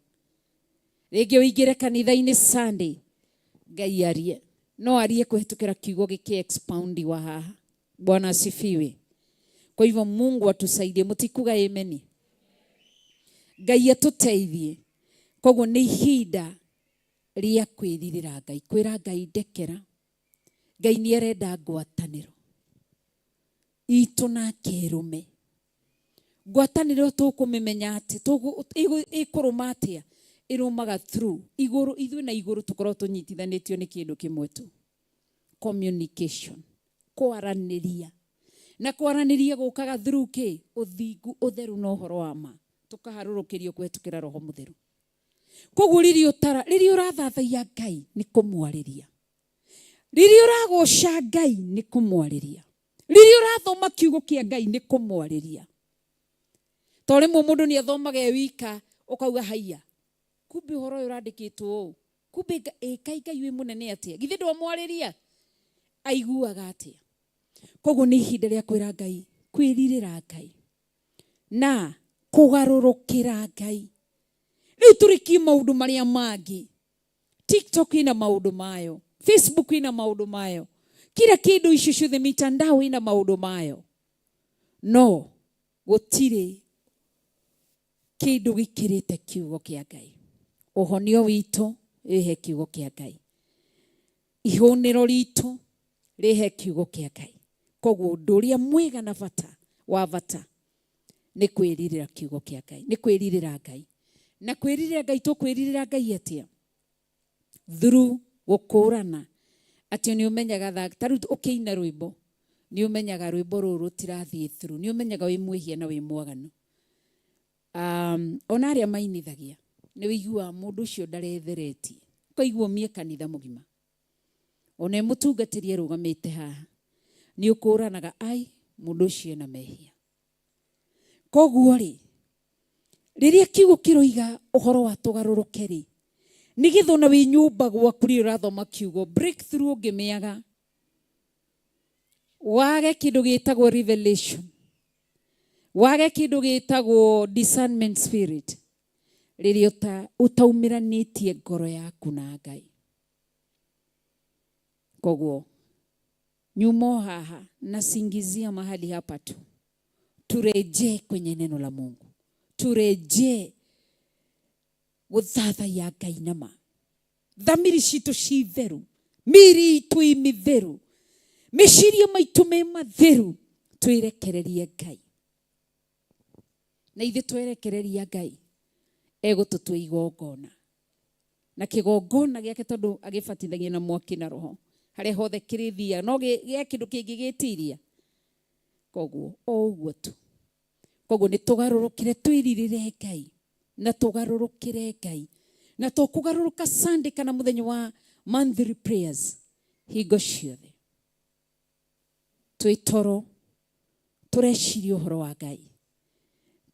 Speaker 11: Rĩngĩ ũingĩre kanitha-inĩ Sunday Ngai arie. No arie kũhĩtũkĩra kiugo gĩkĩ expound wa haha. Bwana asifiwe. Kwa hivyo Mungu atusaidie. Mũtikuga amen? Ngai atũteithie. Koguo nĩ ihinda rĩa kwĩrirĩra Ngai, kwĩra Ngai ndekera. Ngai nĩ arenda ngwatanĩro itũ nake ĩrũme. Ngwatanĩro tũkũmĩmenya atĩ ĩkũrũma atĩa? Ĩrũmaga through igũrũ, ithuĩ na igũrũ tũkorwo tũnyitithanĩtio nĩ kĩndũ kĩmwe tu, communication, kwaranĩria. Na kwaranĩria gũkaga through kĩ? Ũthingu, ũtheru na ũhoro wa ma, tũkaharũrũkĩrio kũhetũkĩra Roho Mũtheru. Koguo rĩrĩa rĩrĩa ũrathathaiya Ngai nĩ kũmwarĩria, rĩrĩa ũragoca Ngai nĩ kũmwarĩria, rĩrĩa ũrathoma kiugo kĩa Ngai nĩ kũmwarĩria. To rĩmwe mũndũ nĩ athomaga e wika ũkauga haiya, kumbe ũhoro ũyũ ũrandĩkĩtwo ũũ, kumbe ĩkai Ngai wĩ mũnene atĩa, githĩ ndwamwarĩria, aiguaga atĩa? Koguo nĩ ihinda rĩa kwĩra Ngai, kwĩrirĩra Ngai na kũgarũrũkĩra Ngai. Rĩu tũrĩkie maũndũ marĩa mangĩ. TikTok ina maũndũ mayo, Facebook ina maũndũ mayo, kila kĩndũ icio ciothe, mitandao ina maũndũ mayo, no gũtirĩ kĩndũ gĩkĩrĩte kiugo kĩa Ngai. Ũhonio witũ rĩhe kiugo kĩa Ngai, ihũnĩro ritũ rĩhe kiugo kĩa Ngai. Koguo ũndũ ũrĩa mwega na bata wa bata nĩ kwĩrirĩra kiugo kĩa Ngai, nĩ kwĩrirĩra Ngai. Na kwĩrirĩra Ngai, tũkwĩrirĩra Ngai atĩa? Through gũkũrana atĩ nĩ ũmenyaga ta rĩu ũkĩina rwĩmbo nĩ ũmenyaga rwĩmbo rũrũ rũtirathiĩ through, nĩ ũmenyaga wĩ mwĩhia na wĩ mwaganu. Ona arĩa mainithagia Nĩ wĩiguaga mũndũ ũcio ndaretheretie. Ũkaigua ũmie kanitha mũgima. Ona e mũtungatĩri arũgamĩte haha. Nĩ ũkũranaga ai mũndũ ũcio ena mehia. Koguo rĩ, rĩrĩa kiugo kĩroiga ũhoro wa tũgarũrũke rĩ, nĩgetha ona wĩ nyũmba gwaku rĩrĩa ũrathoma kiugo breakthrough ũngĩmĩaga wage kĩndũ gĩtagwo revelation, wage kĩndũ gĩtagwo discernment spirit, rĩrĩa ũtaumĩranĩtie ngoro yaku na Ngai. Koguo nyuma o haha nasingizia mahali hapa tu, turejee kwenye neno la Mungu, turejee gũthathaiya Ngai na ma, thamiri citũ ci theru, mĩĩrĩ itũ ĩ mĩtheru, meciria maitũ me matheru, twĩrekererie Ngai. Na ithuĩ twerekereria Ngai egũtũtua igongona, na kĩgongona gĩake tondũ agĩbatithagia na mwaki na roho, harĩa hothe kĩrĩthiaga no gĩa kĩndũ kĩngĩgĩtiria. Koguo o ũguo tu. Koguo nĩ tũgarũrũkĩre, twĩrirĩre Ngai na tũgarũrũkĩre Ngai, na to kũgarũrũka Sunday kana mũthenya wa monthly prayers, hingo ciothe twĩ toro tũreciria ũhoro wa Ngai,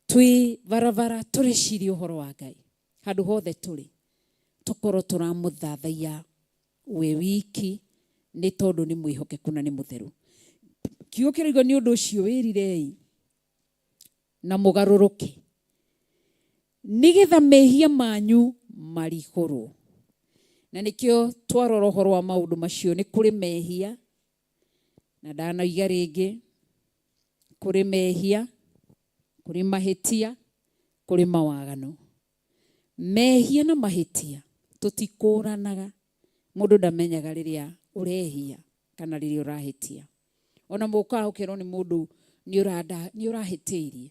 Speaker 11: twĩ barabara tũreciria ũhoro wa Ngai, handũ hothe tũrĩ tũkorwo tũramũthathaiya we wiki, nĩ tondũ nĩ mwĩhokeku na nĩ mũtheru. Kiugo kĩroiga nĩ ũndũ ũcio wĩrirei na mũgarũrũke, nĩgetha mehia manyu marihũrwo. Na nĩkĩo twarora ũhoro wa maũndũ macio, nĩ kũrĩ mehia, na ndanoiga rĩngĩ, kũrĩ mehia, kũrĩ mahĩtia, kũrĩ mawaganu. Mehia na mahĩtia tũtikũranaga, mũndũ ndamenyaga rĩrĩa ũrehia kana rĩrĩa ũrahĩtia. Ona mũkaga ũkerwo nĩ mũndũ nĩ ũrahĩtĩirie,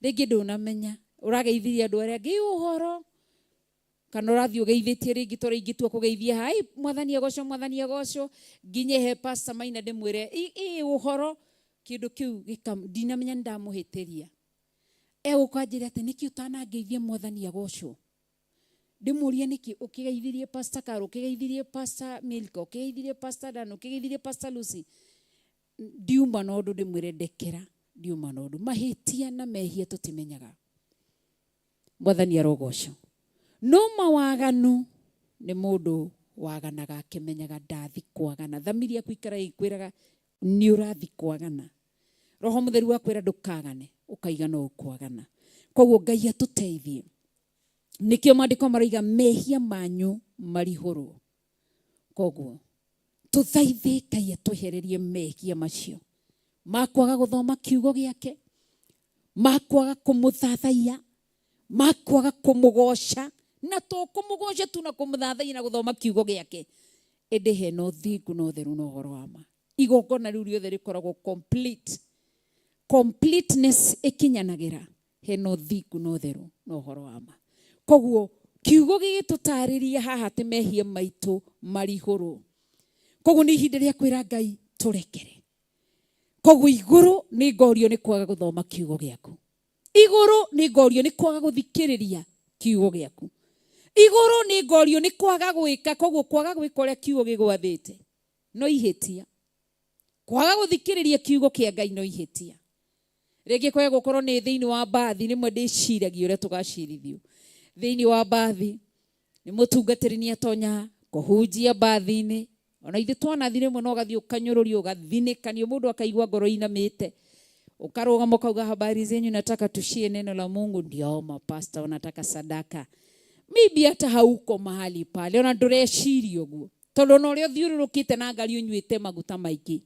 Speaker 11: rĩngĩ ndũnamenya, ũrageithirie andũ arĩa angĩ ũhoro, kana ũrathiĩ ũgeithĩtie rĩngĩ tondũ ingĩtua kũgeithia haha, ĩ mwathani agocwo, mwathani agocwo, nginye he pastor Maina ndĩmwĩre ĩ ũhoro, kĩndũ kĩu ndinamenya nĩ ndamũhĩtĩria. Egũka anjĩre atĩ nĩkĩ ũtanangeithia mwathani agocwo, ndĩmũrie nĩkĩ ũkĩgeithirie pastor Karo, ũkĩgeithirie pastor Milka, ũkĩgeithirie pastor Dan, ũkĩgeithirie pastor Lucy, ndiuma na ũndũ ndĩmwĩre ndekera, ndiuma na ũndũ. Mahĩtia na mehia tũtimenyaga, mwathani arogocwo. No mawaganu nĩ mũndũ waganaga akĩmenyaga ndathi kwagana, thamiri yaku ikara ĩkwĩraga nĩ ũrathi kwagana, roho mũtheru akwĩra ndũkagane, ũkaiga no ũkwagana. Koguo Ngai atũteithie. Nĩkĩo maandĩko maroiga mehia manyu marihũrwo. Koguo tũthaithe Ngai atwehererie mehia macio ma kwaga gũthoma kiugo gĩake, ma kwaga kũmũthathaiya, ma kwaga kũmũgoca, na to kũmũgoca tu na kũmũthathaiya na gũthoma kiugo gĩake, ĩndĩ hena ũthingu na ũtheru na ũhoro wa ma. Igongona rĩu rĩothe rĩkoragwo complete, completeness ĩkinyanagĩra hena ũthingu na ũtheru na ũhoro wa ma. Koguo kiugo gĩgĩtũtarĩria haha atĩ mehia maitũ marihũrwo. Koguo nĩ ihinda rĩa kwĩra Ngai tũrekere. Koguo igũrũ nĩ ngorio nĩ kwaga gũthoma kiugo gĩaku, igũrũ nĩ ngorio nĩ kwaga gũthikĩrĩria kiugo gĩaku, igũrũ nĩ ngorio nĩ kwaga gwĩka. Koguo kwaga gwĩka ũrĩa kiugo gĩgwathĩte no ihĩtia, kwaga gũthikĩrĩria kiugo kĩa Ngai no ihĩtia. Rĩngĩ kwaga gũkorwo nĩ thĩinĩ wa mbathi, rĩmwe ndĩciragia ũrĩa tũgacirithio thĩinĩ wa mbathi. Nĩ mũtungatĩri nĩ atonya kũhunjia mbathi-inĩ, ona ithuĩ twanathi rĩmwe no ũgathiĩ ũkanyũrũrio, ũgathinĩkanio, mũndũ akaigua ngoro inamĩte, ũkarũgama ũkauga habari zenyu, nataka tushie neno la Mungu. Ndio mapasta wanataka sadaka, maybe hata hauko mahali pale, ona ndũreciria ũguo, tondũ ona ũrĩa ũthiũrũrũkĩte na ngari ũnyuĩte maguta maingĩ.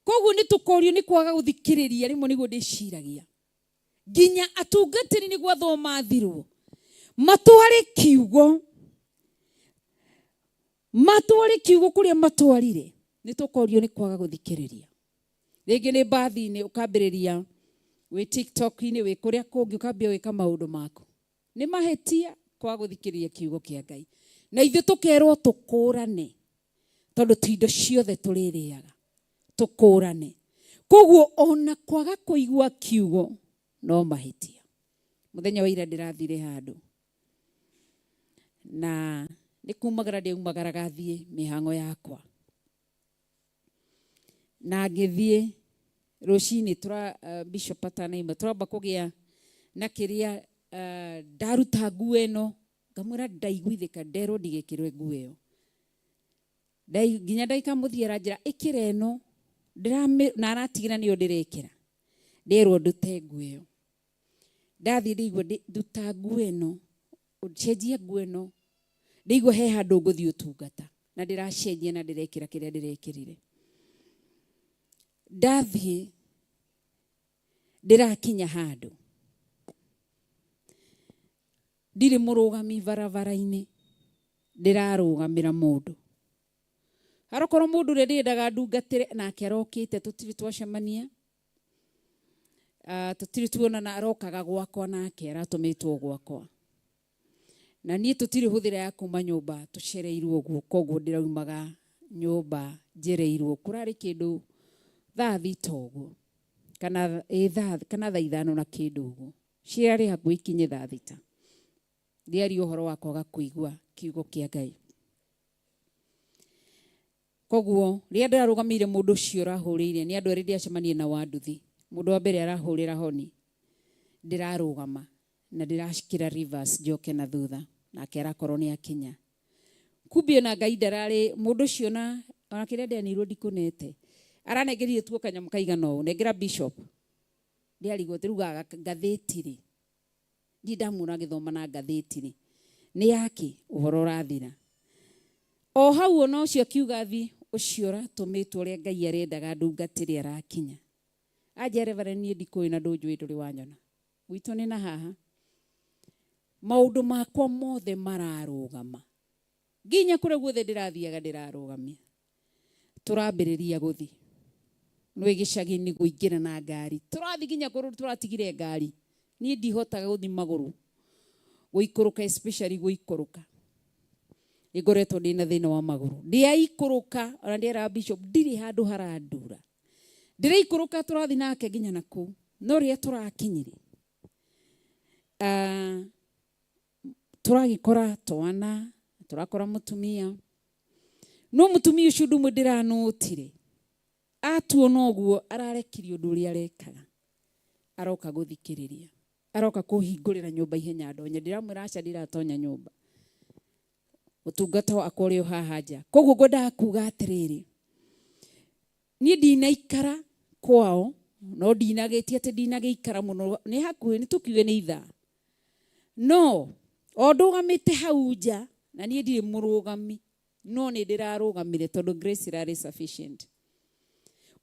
Speaker 11: Koguo nĩ tũkorio nĩ kwaga gũthikĩrĩria, rĩmwe nĩguo ndĩciragia nginya atungatĩri nĩ gwathwo mathirwo matware kiugo, matware kiugo kũrĩa matwarire, nĩ tũkorio nĩ kwaga gũthikĩrĩria. Rĩngĩ nĩ mbathi-inĩ ũkambĩrĩria wĩ TikTok-inĩ, wĩ kũrĩa kũngĩ, ũkambia gwĩka maũndũ maku, nĩ mahĩtia kwaga gũthikĩrĩria kiugo kĩa Ngai. Na ithuĩ tũkerwo tũkũrane, tondũ ti indo ciothe tũrĩrĩaga, tũkũrane. Koguo ona kwaga kũigua kiugo no mahĩtia. Mũthenya wa ira ndĩrathire handũ na nĩ kumagara ndiaumagaraga thiĩ mĩhang'o yakwa, na ngĩthiĩ rũcinĩ tũra bishop atanaima tũramba kũgĩa na kĩrĩa ndaruta nguo ĩno ngamwĩra ndaiguithĩka nderwo ndigĩkĩrwe nguo ĩyo. Nginya ndagĩka mũthia aranjĩra ĩkĩra ĩno na aratigĩra nĩyo ndĩrekĩra, nderwo ndute nguo ĩyo. Ndathiĩ ndĩigua nduta nguo ĩno, cenjia nguo ĩno, ndĩigua he handũ ngũthiĩ ũtungata na ndĩracenjia na ndĩrekĩra kĩrĩa ndĩrekĩrire. Ndathiĩ ndĩrakinya handũ ndirĩ mũrũgami barabara-inĩ, ndĩrarũgamĩra mũndũ. Arokorwo mũndũ ũrĩa ndĩrendaga ndungatĩre nake arokĩte, tũtirĩ twacemania, tũtirĩ tuonana, arokaga gwakwa nake aratũmĩtwo gwakwa. Na niĩ tũtirĩ hũthĩra ya kuma nyũmba tũcereirwo ũguo, koguo ndĩraumaga nyũmba njereirwo. Kũrarĩ kĩndũ thaa thita ũguo kana thaa kana thaa ithano na kĩndũ ũguo, ciarĩ hakuhĩ ikinye thaa thita. Ndĩaria ũhoro wa kwaga kũigua kiugo kĩa Ngai. Koguo rĩrĩa ndĩrarũgamĩire mũndũ ũcio ũrahũrĩire, nĩ andũ erĩ ndĩacemania na wanduthi. Mũndũ wa mbere arahũrĩra honi, ndĩrarũgama na ndĩracikĩra reverse njoke na thutha, nake arakorwo nĩ akinya. Kumbe ona Ngai ndararĩ mũndũ ũcio na ona kĩrĩa ndeanĩirwo ndikũnete, aranengerire tuo kanyamũ kaigana ũũ, nengera bishop. Ndĩarigwo atĩ rĩu gaka ngathĩti rĩ, ndirĩ ndamuona agĩthoma na ngathĩti rĩ, nĩ yake ũhoro ũrathira. O hau ona ũcio akiuga thiĩ, ũcio ũratũmĩtwo ũrĩa Ngai arendaga ndungatĩre arakinya. Anjia Reverend niĩ ndikũĩ na ndũnjũĩ ndũrĩ wanyona. Gwitũ nĩ na haha. Maũndũ makwa mothe mararũgama. Nginya kũrĩa guothe ndĩrathiaga ndĩrarũgamia. Tũrambĩrĩria gũthiĩ. Nĩ gĩcagi-inĩ kũingĩra na ngari. Tũrathiĩ nginya kũrĩa tũratigire ngari. Niĩ ndihotaga gũthiĩ magũrũ. Gũikũrũka, especially gũikũrũka. Nĩ ngoretwo ndĩna thĩna wa magũrũ. Ndiaikũrũka, ona ndĩeraga bishop, ndirĩ handũ harandura. Ndĩraikũrũka tũrathiĩ nake nginya na kũu. No rĩrĩa tũrakinyire, tũragĩkora twana, tũrakora mũtumia. No mũtumia ũcio ũndũ ũmwe ndĩranũtire, atuona ũguo ararekirie ũndũ ũrĩa arekaga. Aroka gũthikĩrĩria. Aroka kũhingũrĩra nyũmba ihenya ndonye. Ndĩramwĩra aca ndiratonya nyũmba. Ũtungata wakwa ũrĩ o haha nja. Koguo ngwendaga kuga atĩrĩrĩ, niĩ ndinaikara kwao, no ndinagĩtia atĩ ndinagĩikara mũno, nĩ hakuhĩ, nĩ tũkiuge nĩ ithaa. No o ndũgamĩte hau nja, na niĩ ndirĩ mũrũgami, no nĩ ndĩrarũgamire tondũ grace ĩrarĩ sufficient.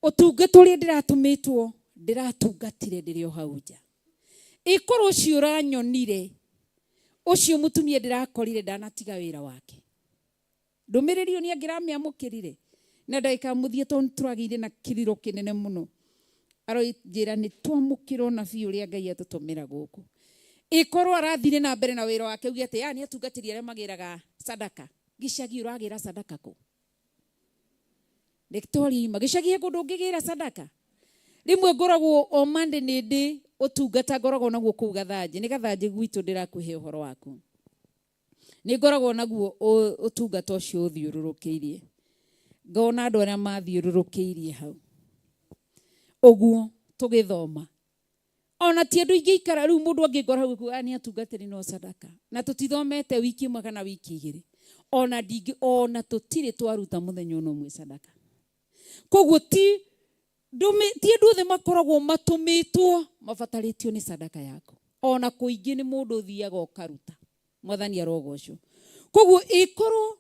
Speaker 11: Ũtungata ũrĩa ndĩratũmĩtwo, ndĩratungatire ndĩrĩ o hau nja. Ĩkorwo ũcio ũranyonire, ũcio mũtumia ndĩrakorire ndanatiga wĩra wake. Ndũmĩrĩri ĩyo nĩ angĩramĩamũkĩrire na ndagĩka mũthia, tondũ nĩtũragĩire na kĩrĩro kĩnene mũno. Aronjĩra nĩ twamũkĩra ũnabii ũrĩa Ngai atũtũmĩra gũkũ. Ĩkorwo arathire na mbere na wĩra wake uge atĩ aya nĩ atungatĩri arĩa magĩraga sadaka. Gĩcagi ũragĩra sadaka kũ? Victoria ima gĩcagi he kũndũ ũngĩgĩra sadaka? Rĩmwe ngoragwo o Monday nĩ ndĩ ũtungata ngoragwo naguo kũu Gathanjĩ. Nĩ Gathanjĩ gwitũ ndĩrakũhe ũhoro waku. Nĩ ngoragwo naguo ũtungata ũcio ũthiũrũrũkĩirie. Ngona andũ arĩa mathiũrũrũkĩirie hau. Ũguo tũgĩthoma. Ona ti andũ ingĩikara rĩu mũndũ angĩngora hau ekuga nĩ atungatĩri no sadaka. Na tũtithomete wiki ĩmwe kana wiki igĩrĩ. Ona ndingĩ, ona tũtirĩ twaruta mũthenya ona ũmwe sadaka. Koguo ti ti andũ othe makoragwo matũmĩtwo mabatarĩtio nĩ sadaka yaku. Ona kũingĩ nĩ mũndũ ũthiaga ũkaruta. Mwathani arogocwo. Koguo ĩkorwo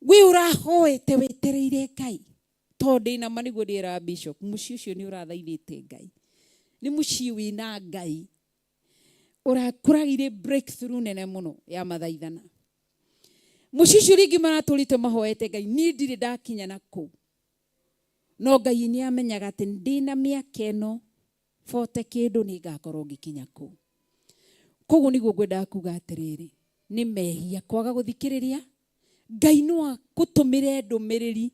Speaker 11: wĩ ũrahoete wetereire Ngai, tondũ ndĩna ma nĩguo ndĩraga bishop, mũciĩ ũcio nĩ ũrathaithĩte Ngai. Nĩ mũciĩ wĩna Ngai. Kũragĩire breakthrough nene mũno ya mathaithana. Mũciĩ ũcio rĩngĩ maratũrĩte mahoete Ngai, niĩ ndirĩ ndakinya na kũu. No Ngai nĩ amenyaga atĩ ndĩna mĩaka ĩno bote kĩndũ nĩ ngakorwo ngĩkinya kũu. Koguo nĩguo ngwendaga kuga atĩrĩrĩ, nĩ mehia kwaga gũthikĩrĩria Ngai no akũtũmĩre ndũmĩrĩri,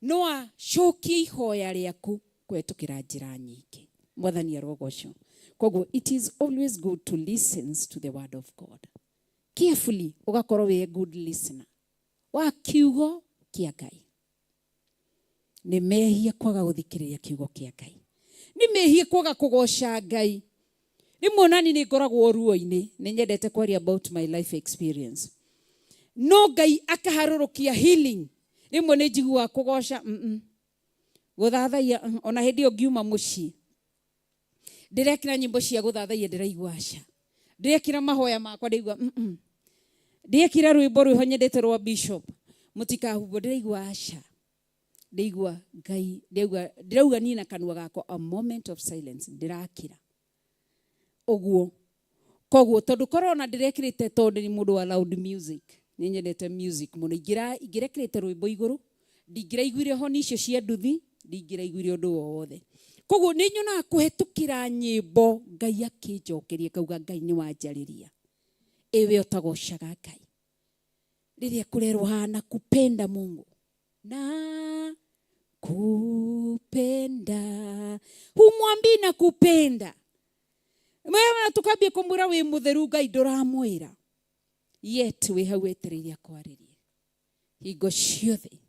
Speaker 11: no acokie ihoya rĩaku kũhetũkĩra njĩra nyingĩ. Mwathani arogocwo. Koguo it is always good to listen to the word of God carefully, ũgakorwo wĩ a good listener wa kiugo kĩa Ngai. Nĩ mehia kwaga gũthikĩrĩria kiugo kĩa Ngai, nĩ mehia kwaga kũgoca Ngai. Rĩmwe onani nĩ ngoragwo ruo-inĩ, nĩ nyendete kwaria about my life experience, no Ngai akaharũrũkia healing. Rĩmwe nĩ njiguaga kũgoca, gũthathaiya, ona hĩndĩ ĩyo ngiuma mũciĩ ndĩrekĩra nyĩmbo cia gũthathaiya, ndĩraigua aca, ndĩrekĩra mahoya makwa, ndĩraigua ndĩrekĩra rwĩmbo rwĩho nyendete rwa bishop mũtikahumbwo, ndĩraigua aca, ndĩraigua Ngai, ndĩrauga niĩ na kanua gakwa, a moment of silence, ndĩrakira ũguo. Koguo tondũ korwo ona ndĩrekĩrĩte, tondũ nĩ mũndũ wa loud music, nĩ nyendete music mũno, ingĩrekĩrĩte rwĩmbo igũrũ, ndingĩraiguire honi icio cia nduthi, ndingĩraiguire ũndũ o wothe. Koguo nĩ nyonaga kũhetũkĩra nyĩmbo Ngai akĩnjokeria, ngauga Ngai nĩ wanjarĩria. Ĩwe ũtagocaga Ngai rĩrĩa kũrerwo haha na kupenda Mungu na kupenda, humwambii na kupenda wewe, tukambie kumwĩra wĩ mũtheru Ngai, ndũramwĩra yet wĩ hau wetereire akwarĩrie hingo ciothe.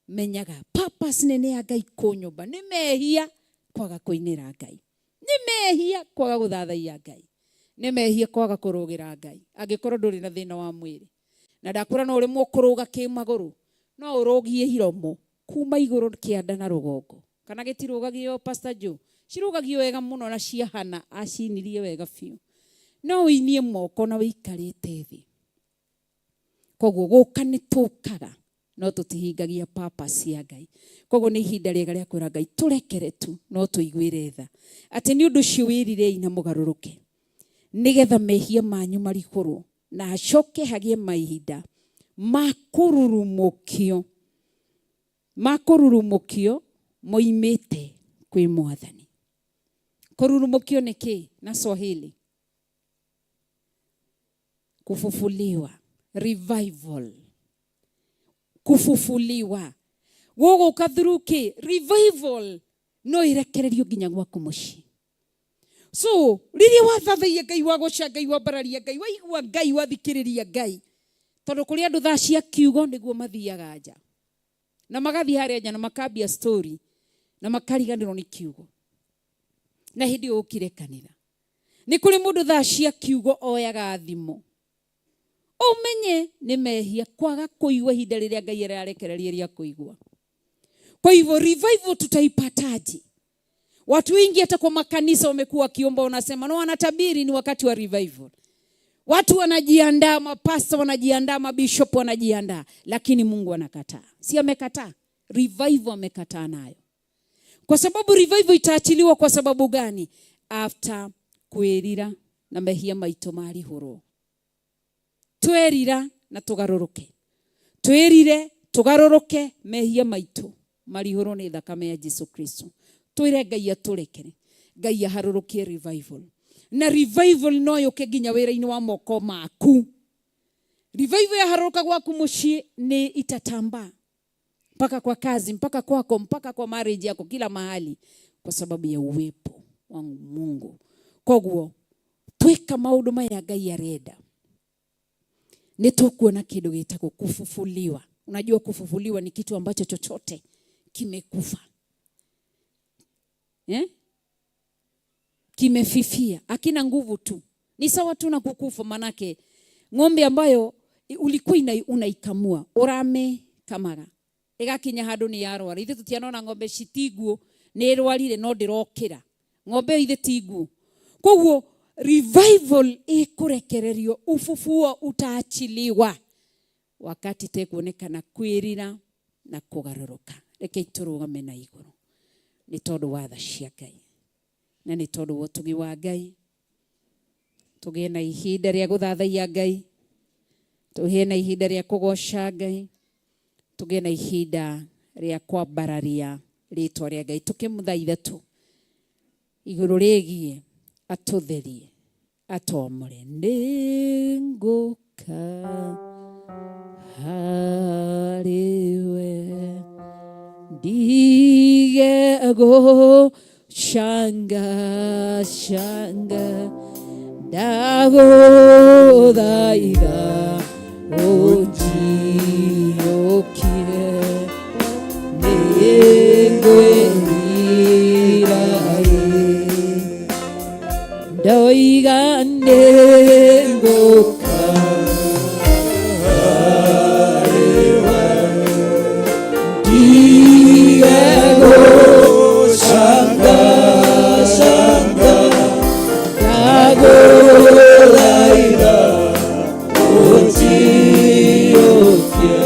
Speaker 11: Menyaga purpose nene ya Ngai kũnyũmba. Nĩ mehia kwaga kũinĩra Ngai, nĩ mehia kwaga gũthathaiya Ngai, nĩ mehia kwaga kũrũgĩra Ngai. Angĩkorwo ndũrĩ na thĩna wa mwĩrĩ na ndakwĩra no ũremwo kũrũga kĩmagũrũ, no ũrũgie iromo kuma igũrũ kĩanda na rũgongo, kana gĩtirũgagio? Pastor Joe, cirũgagio wega mũno na ciahana acinirie wega biũ. No ũinie moko na wĩikarĩte thĩ. Koguo gũka nĩ tũkaga no tũtihingagia purpose ya Ngai. Koguo nĩ ihinda rĩega rĩa kwĩra Ngai tũrekere tu, no tũiguĩre tha atĩ nĩ ũndũ ũcio wĩrirei na mũgarũrũke, nĩgetha mehia manyu marihũrwo na hacoke hagĩe mahinda ma kũrurumũkio, ma kũrurumũkio moimĩte kwĩ Mwathani. Kũrurumũkio nĩ kĩ na Swahili? Kufufuliwa, revival, kufufuliwa gũgũka through kĩ? Revival no ĩrekererio nginya gwaku mũciĩ. So rĩrĩa wathathaiya Ngai, wagoca Ngai, wambararia Ngai, waigua Ngai, wathikĩrĩria Ngai, tondũ kũrĩ andũ thaa cia kiugo nĩguo mathiaga nja na magathiĩ harĩa nja na makambia story na makariganĩrwo nĩ kiugo, na hĩndĩ ĩyo ũkire kanitha. Nĩ kũrĩ mũndũ thaa cia kiugo oyaga thimũ. Ũmenye nĩ mehia kwaga kũigua ihinda rĩrĩa Ngai ararekereria rĩa kũigua. Kwa hivyo revival tutaipataje? Watu wengi hata kwa makanisa wamekuwa wakiomba, wanasema na wanatabiri ni wakati wa revival. Watu wanajiandaa, mapasta wanajiandaa, mabishop wanajiandaa, lakini Mungu anakataa. Si amekataa? Revival amekataa nayo. Kwa sababu revival itaachiliwa kwa sababu gani? After kwĩrira na mehia maitũ marihũrwo. Twerira na tũgarũrũke. Twĩrire tũgarũrũke, mehia maitũ marihũrwo nĩ thakame ya Jesu Kristo. Twĩre Ngai atũrekere. Ngai aharũrũkie revival. Na revival no yũke nginya wĩra-inĩ wa moko maku. Revival yaharũrũka gwaku mũciĩ nĩ itatambaa mpaka kwa kazi, mpaka kwako, mpaka kwa marriage yako, kila mahali, kwa sababu ya uwepo wa Mungu. Koguo tweka maũndũ maya Ngai arenda, nĩ tũkuona kĩndũ gĩtagwo kufufuliwa. Unajua kufufuliwa ni kitu ambacho chochote kimekufa, eh? Kimefifia, hakina nguvu tu, ni sawa tu na kukufa. Manake ng'ombe ambayo ulikuwa unaikamua urame kamaga ĩgakinya handũ nĩ yarwara. Ithuĩ tũtianona ng'ombe citinguo nĩ ĩrwarire no ndĩrokĩra, ng'ombe ĩyo ithe tinguo. Koguo revival ĩkũrekererio, ufufuo utaachiliwa wakati tekuonekana kwĩrira na kũgarũrũka. Reke tũrũgame na igũrũ nĩ tondũ wa tha cia Ngai na nĩ tondũ wa ũtugi wa Ngai. Tũgĩe na ihinda rĩa gũthathaiya Ngai, tũgĩe na ihinda rĩa kũgoca Ngai, tũgĩe na ihinda rĩa kwambararia rĩtwa rĩa Ngai, tũkĩmũthaitha tu igũrũ rĩgiĩ atũtherie, atwamũre. Nĩngũka harĩwe ndige gũcanga.
Speaker 12: Shanga Ndagũthaitha ũnjiyũkie nĩngwĩrira ndoiga nĩngũka ndige gũcangacanga ndagũthaitha ũnjiyũkie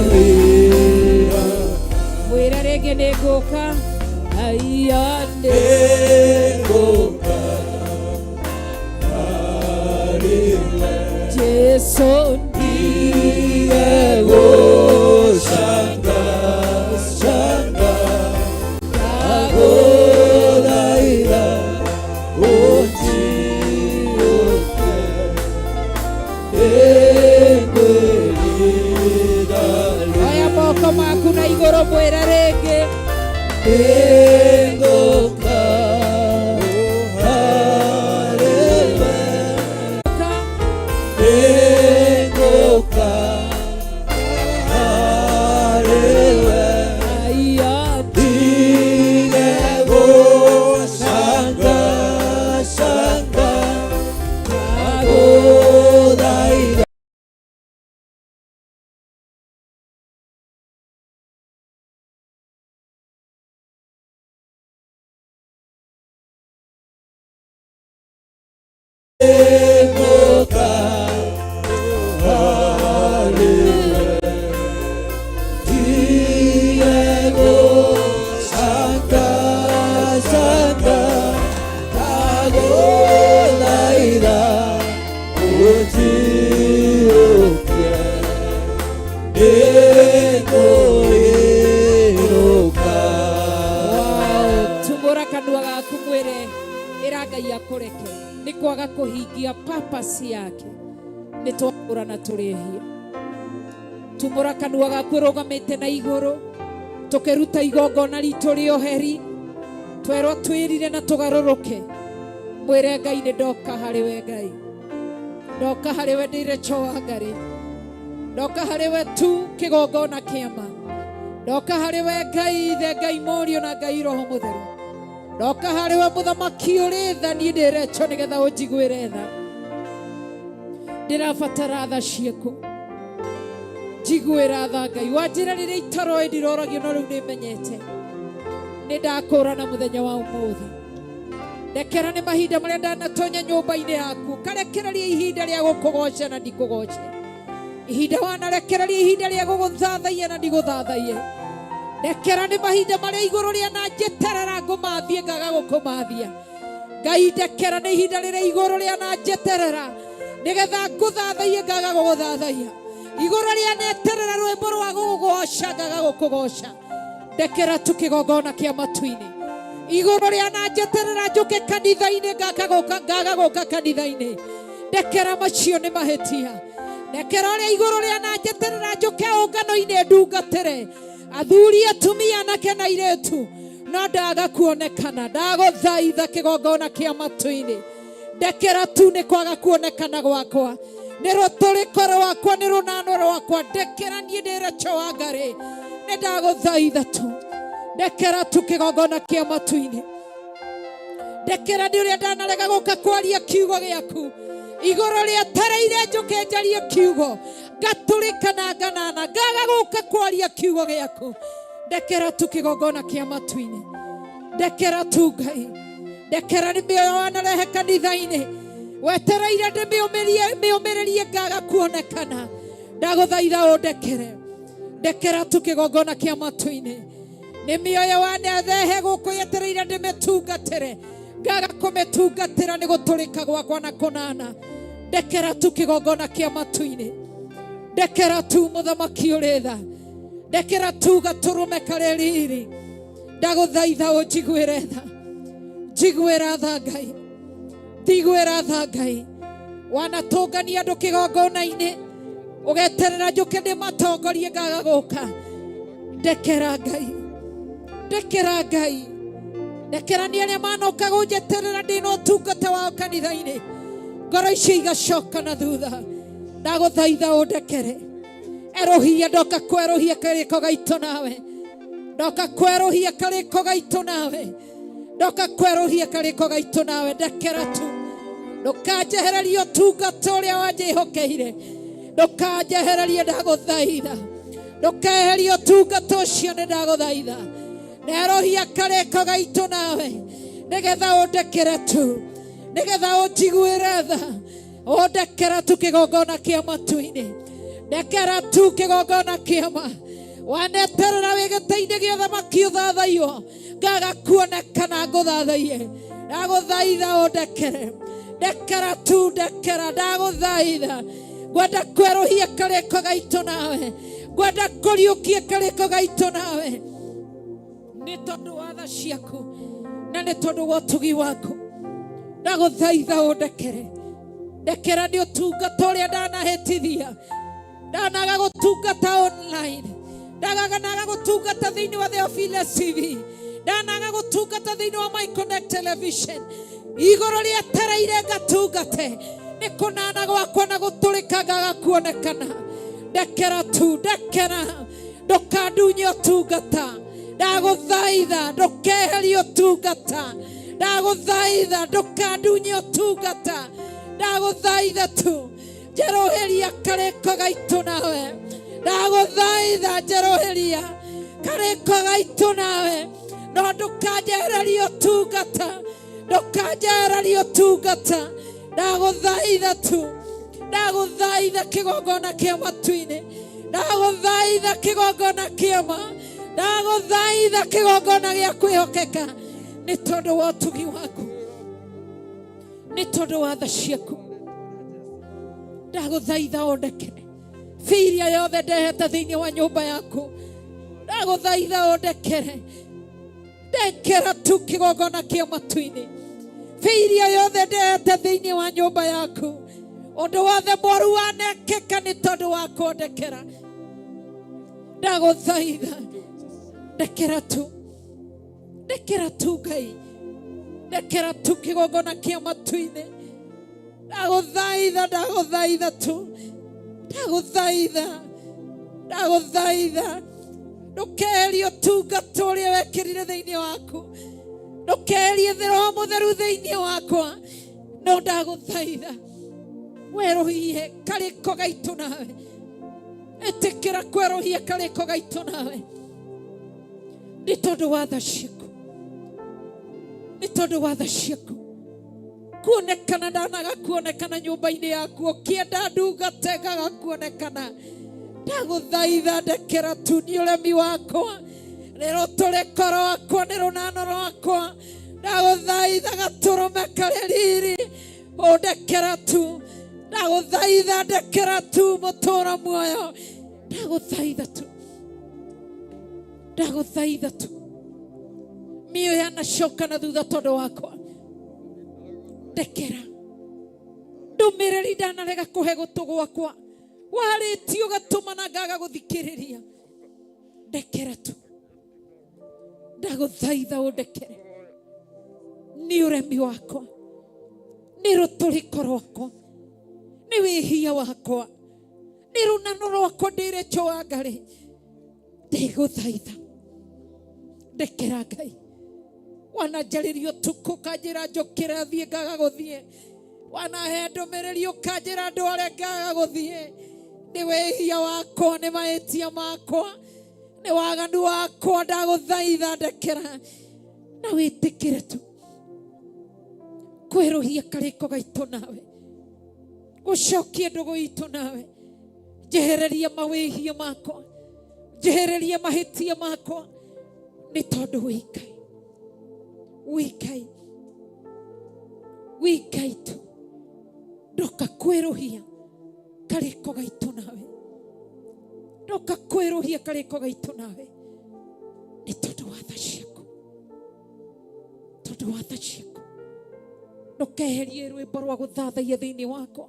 Speaker 12: nĩngwĩrira mwĩre rĩngĩ nĩngũka aiya nĩngũka Jesu ndige gũcangacanga ndagũthaitha ũnjiyũkie nĩngwĩrira oya moko maku na igũrũ mwĩre rĩngĩ nĩngũka harĩ we nĩngũka harĩ we aiya ndige gũcangacanga ndagũthaitha nĩngũka harĩ we ndige gũcangacanga ndagũthaitha ũnjiyũkie nĩngwĩrũka tumũra kanua gaku mwĩre ĩra Ngai akũreke nĩ kwaga kũhingia purpose yake nĩ twakũrana tũrĩhia tumũra kanua gaku ũrũgamĩte na igũrũ tũkĩruta igongona ritũ rĩa ũheri twerwo twĩrire na tũgarũrũke mwĩre Ngai nĩ ndoka harĩ we Ngai ndoka harĩ we ndĩre choa ngarĩ ndoka harĩ we tu kĩgongona kĩama ndoka harĩ we Ngai ithe Ngai mũriũ na Ngai roho mũtheru ndoka harĩ we mũthamaki ũrĩ tha niĩ ndĩrecho nĩgetha ũnjiguĩre tha ndĩrabatara tha ciaku njiguĩra tha Ngai wanjĩra rĩrĩa itaroĩ ndiroragio no rĩu nĩmenyete nĩ ndakũrana mũthenya wa ũmũthĩ ndekera nĩ mahinda marĩa ndanatonya nyũmba-inĩ yaku karekereria ihinda rĩa gũkũgoca na ndikũgoce ihinda wanarekereria ihinda rĩa gũgũthathaiya na ndigũthathaiye ndekera nĩ mahinda marĩa igũrũ rĩa na njeterera ngũmathie ngaga gũkũmathia Ngai ndekera nĩ ihinda rĩrĩa igũrũ rĩa na njeterera nĩgetha ngũthathaiye ngaga gũgũthathaiya igũrũ rĩa neterera rwĩmbo rwa gũgũgoca ngaga gũkũgoca ndekera tu kĩgongona kĩa matu-inĩ igũrũ rĩa na njeterera njũke kanitha-inĩ ngaga gũka ngaga gũka kanitha-inĩ ndekera macio nĩ mahĩtia ndekera ũrĩa igũrũ rĩa na njeterera njũke ũngano-inĩ ndungatĩre athuri atumia anake na airĩtu no ndaga kuonekana ndagũthaitha kĩgongona kĩa matu-inĩ ndekera tu nĩ kwaga kuonekana gwakwa nĩ rũtũrĩko rwakwa nĩ rũnano rwakwa ndekera niĩ ndĩrecho wa ngarĩ nĩ ndagũthaitha tu ndekera tu kĩgongona kĩa matu-inĩ ndekera nĩ ũrĩa ndanarega gũka kwaria kiugo gĩaku igũrũ rĩetereire njũke njarie kiugo ngatũrĩka na nganana ngaga gũka kwaria kiugo gĩaku ndekera tu kĩgongona kĩa matu-inĩ ndekera tu Ngai ndekera nĩ mĩoyo wanarehe kanitha-inĩ wetereire ndĩmĩũmĩrie mĩũmĩrĩrie ngaga kuonekana ndagũthaitha ũndekere ndekera tu kĩgongona kĩa matu-inĩ nĩ mĩoyo wanethehe gũkũ yetereire ndĩmĩtungatĩre ngaga kũmĩtungatĩra nĩ gũtũrĩka gwakwa na kũnana ndekera tu kĩgongona kĩa matu-inĩ ndekera tu mũthamaki ũrĩ tha ndekera tu gatũrũme karĩ riri ndagũthaitha ũnjiguĩre tha njiguĩra tha Ngai njiguĩra tha Ngai wanatũngania andũ kĩgongona-inĩ ũgeterera njũke ndĩmatongorie ngaga gũka ndekera Ngai ndekera Ngai Ndekera nĩ arĩa manoka gũnjeterera ndĩ na ũtungata wao kanitha-inĩ, ngoro icio igacoka na thutha. Ndagũthaitha ũndekere. Erũhia, ndoka kwerũhia kĩrĩko gaitũ nawe, ndoka kwerũhia kĩrĩko gaitũ nawe, ndoka kwerũhia kĩrĩko gaitũ nawe. Ndekera tu, ndũkanjehererie ũtungata ũrĩa wanjĩhokeire, ndũkanjehererie, ndagũthaitha, ndũkeherie ũtungata ũcio, nĩ ndagũthaitha. Nerũhia karĩko gaitũ nawe nĩgetha ũndekere tu, nĩgetha ũnjiguĩre tha. Ũndekere tu kĩgongona kĩa matu-inĩ, ndekera tu kĩgongona kĩa ma. Waneterera wĩ gĩtĩ-inĩ gĩa ũthamaki ũthathaiyo, ngaga kuonekana ngũthathaiye. Ndagũthaitha ũndekere, ndekera tu, ndekera, ndagũthaitha. Ngwenda kwerũhia karĩko gaitũ nawe, ngwenda kũriũkia karĩko gaitũ nawe, nĩ tondũ wa tha ciaku na nĩ tondũ wa ũtugi waku. Ndagũthaitha ũndekere. Ndekera nĩ ũtungata ũrĩa ndanahĩtithia, ndanaga gũtungata online, ndaganaga gũtungata thĩinĩ wa Theophilus TV, ndanaga gũtungata thĩinĩ wa My Connect Television. Igũrũ rĩetereire ngatungate, nĩ kũnana gwakwa na gũtũrĩka ngaga kuonekana. Ndekera tu, ndekera, ndũkandunye ũtungata. Ndagũthaitha ndũkeherie ũtungata, ndagũthaitha ndũkandunye ũtungata, ndagũthaitha tu njerũhĩria karĩko gaitũ nawe, ndagũthaitha njerũhĩria karĩko gaitũ nawe, no ndũkanjehererie ũtungata, ndũkanjehererie ũtungata. Ndagũthaitha tu, ndagũthaitha kĩgongona kĩa matu-inĩ, ndagũthaitha kĩgongona kĩa ma, ndagũthaitha kĩgongona gĩa kwĩhokeka, nĩ tondũ wa ũtugi waku, nĩ tondũ wa tha ciaku. Ndagũthaitha ũndekere biria yothe ndehete thĩinĩ wa nyũmba yaku. Ndagũthaitha ũndekere, ndekera tu kĩgongona kĩa matu-inĩ, biria yothe ndehete thĩinĩ wa nyũmba yaku. Ũndũ wothe moru wanekĩka nĩ tondũ wa kũndekera. Ndagũthaitha ndekera tu, ndekera tu Ngai, ndekera tu kĩgongona kĩa matu-inĩ. Ndagũthaitha, ndagũthaitha tu, ndagũthaitha, ndagũthaitha, ndũkeherie ũtungata ũrĩa wekĩrire thĩinĩ waku, ndũkeherie Roho Mũtheru thĩinĩ wakwa, no ndagũthaitha werũhie karĩko gaitũ nawe. Ĩtĩkĩra kwerũhia karĩko gaitũ nawe, nĩ tondũ wa tha ciaku, nĩ tondũ wa tha ciaku. Kuonekana ndanaga kuonekana nyũmba-inĩ yaku, ũkĩenda ndungate ngaga kuonekana. Ndagũthaitha ndekera tu, nĩ ũremi wakwa, nĩ rũtũrĩko rwakwa, nĩ rũnano rwakwa. Ndagũthaitha gatũrũme karĩ riri, ũndekera tu. Ndagũthaitha ndekera tu, mũtũra muoyo. Ndagũthaitha tu, ndagũthaitha tu. Mĩoyo yanacoka na thutha tondũ wakwa, ndekera. Ndũmĩrĩri ndanarega kũhe gũtũ gwakwa, warĩtie ũgatũma na ngaga gũthikĩrĩria. Ndekera tu, ndagũthaitha ũndekere. Nĩ ũremi wakwa, nĩ rũtũrĩko rwakwa, nĩ wĩhia wakwa, nĩ rũnano rwakwa ndĩrecho wa ngarĩ. Ndĩgũthaitha ndekera Ngai. Wananjarĩria ũtukũ ũkanjĩra njũkĩre thiĩ ngaga gũthiĩ, wanahe ndũmĩrĩri ũkanjĩra ndware ngaga gũthiĩ. Nĩ wĩhia wakwa, nĩ mahĩtia makwa, nĩ waganu wakwa. Ndagũthaitha ndekera na wĩtĩkĩre tu kwerũhia karĩko gaitũ nawe, gũcokia ndũgũ itũ nawe. Njehereria mawĩhia makwa, njehereria mahĩtia makwa, nĩ tondũ wĩ Ngai, wĩ Ngai, wĩ Ngai tu. Ndoka kwĩrũhia karĩko gaitũ nawe, ndoka kwĩrũhia karĩko gaitũ nawe, nĩ tondũ wa tha ciaku, tondũ wa tha ciaku. Ndũkeherie rwĩmbo rwa gũthathaiya thĩinĩ wakwa,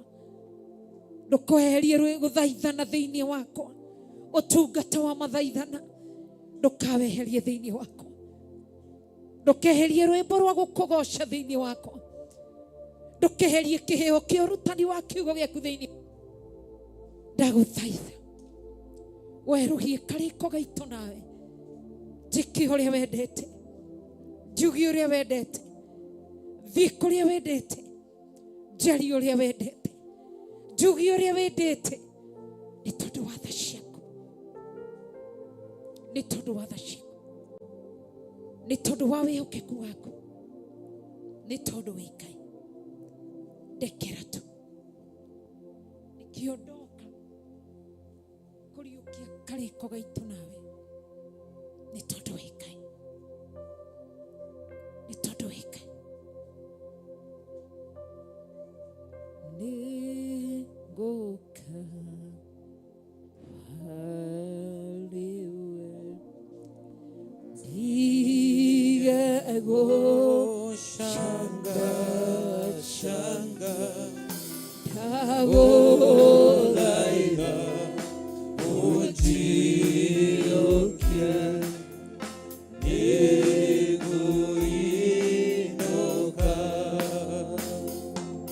Speaker 12: ndũkeherie gũthaithana thĩinĩ wakwa, ũtungata wa mathaithana ndũkaweherie thĩinĩ wakwa. Ndũkeherie rwĩmbo rwa gũkũgoca thĩinĩ wakwa. Ndũkeherie kĩheo kĩa ũrutani wa kiugo gĩaku thĩinĩ. Ndagũthaitha werũhie karĩko gaitũ nawe, njĩke ũrĩa wendete, njuge ũrĩa wendete, thiĩ kũrĩa wendete, njarie ũrĩa wendete, njuge ũrĩa wendete, nĩ tondũ wa tha ciaku, nĩ tondũ wa tha ciaku, nĩ tondũ wa wĩhokeku waku, nĩ tondũ wĩ Ngai. Ndekera tu nĩkĩo ndoka kũriũkia karĩko gaitũ nawe, nĩ tondũ wĩ Ngai, nĩ tondũ wĩ Ngai. Nĩngũka harĩ we, ndige gũcangacanga, ndagũthaitha ũnjiyũkie, nĩngũinũka.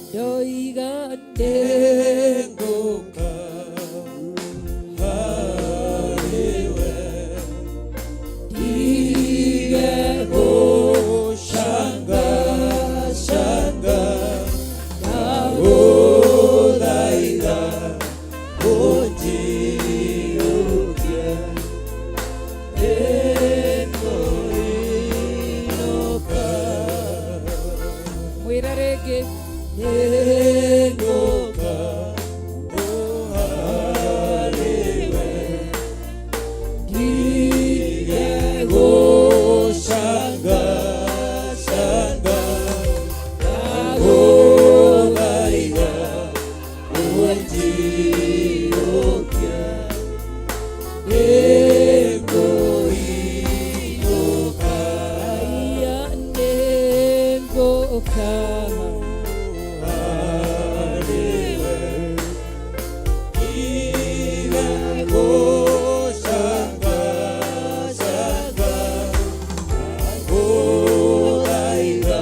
Speaker 12: Ndoiga nĩngũka harĩ we, ndige gũcangacanga, ndagũthaitha ũnjiyũkie, nĩngũinũka. Mwĩre rĩngĩ, nĩngũka harĩ we, ndige gũcangacanga, ndagũthaitha ũnjiyũkie, nĩngũinũka. Aya, nĩngũka harĩ we, ndige gũcangacanga, ndagũthaitha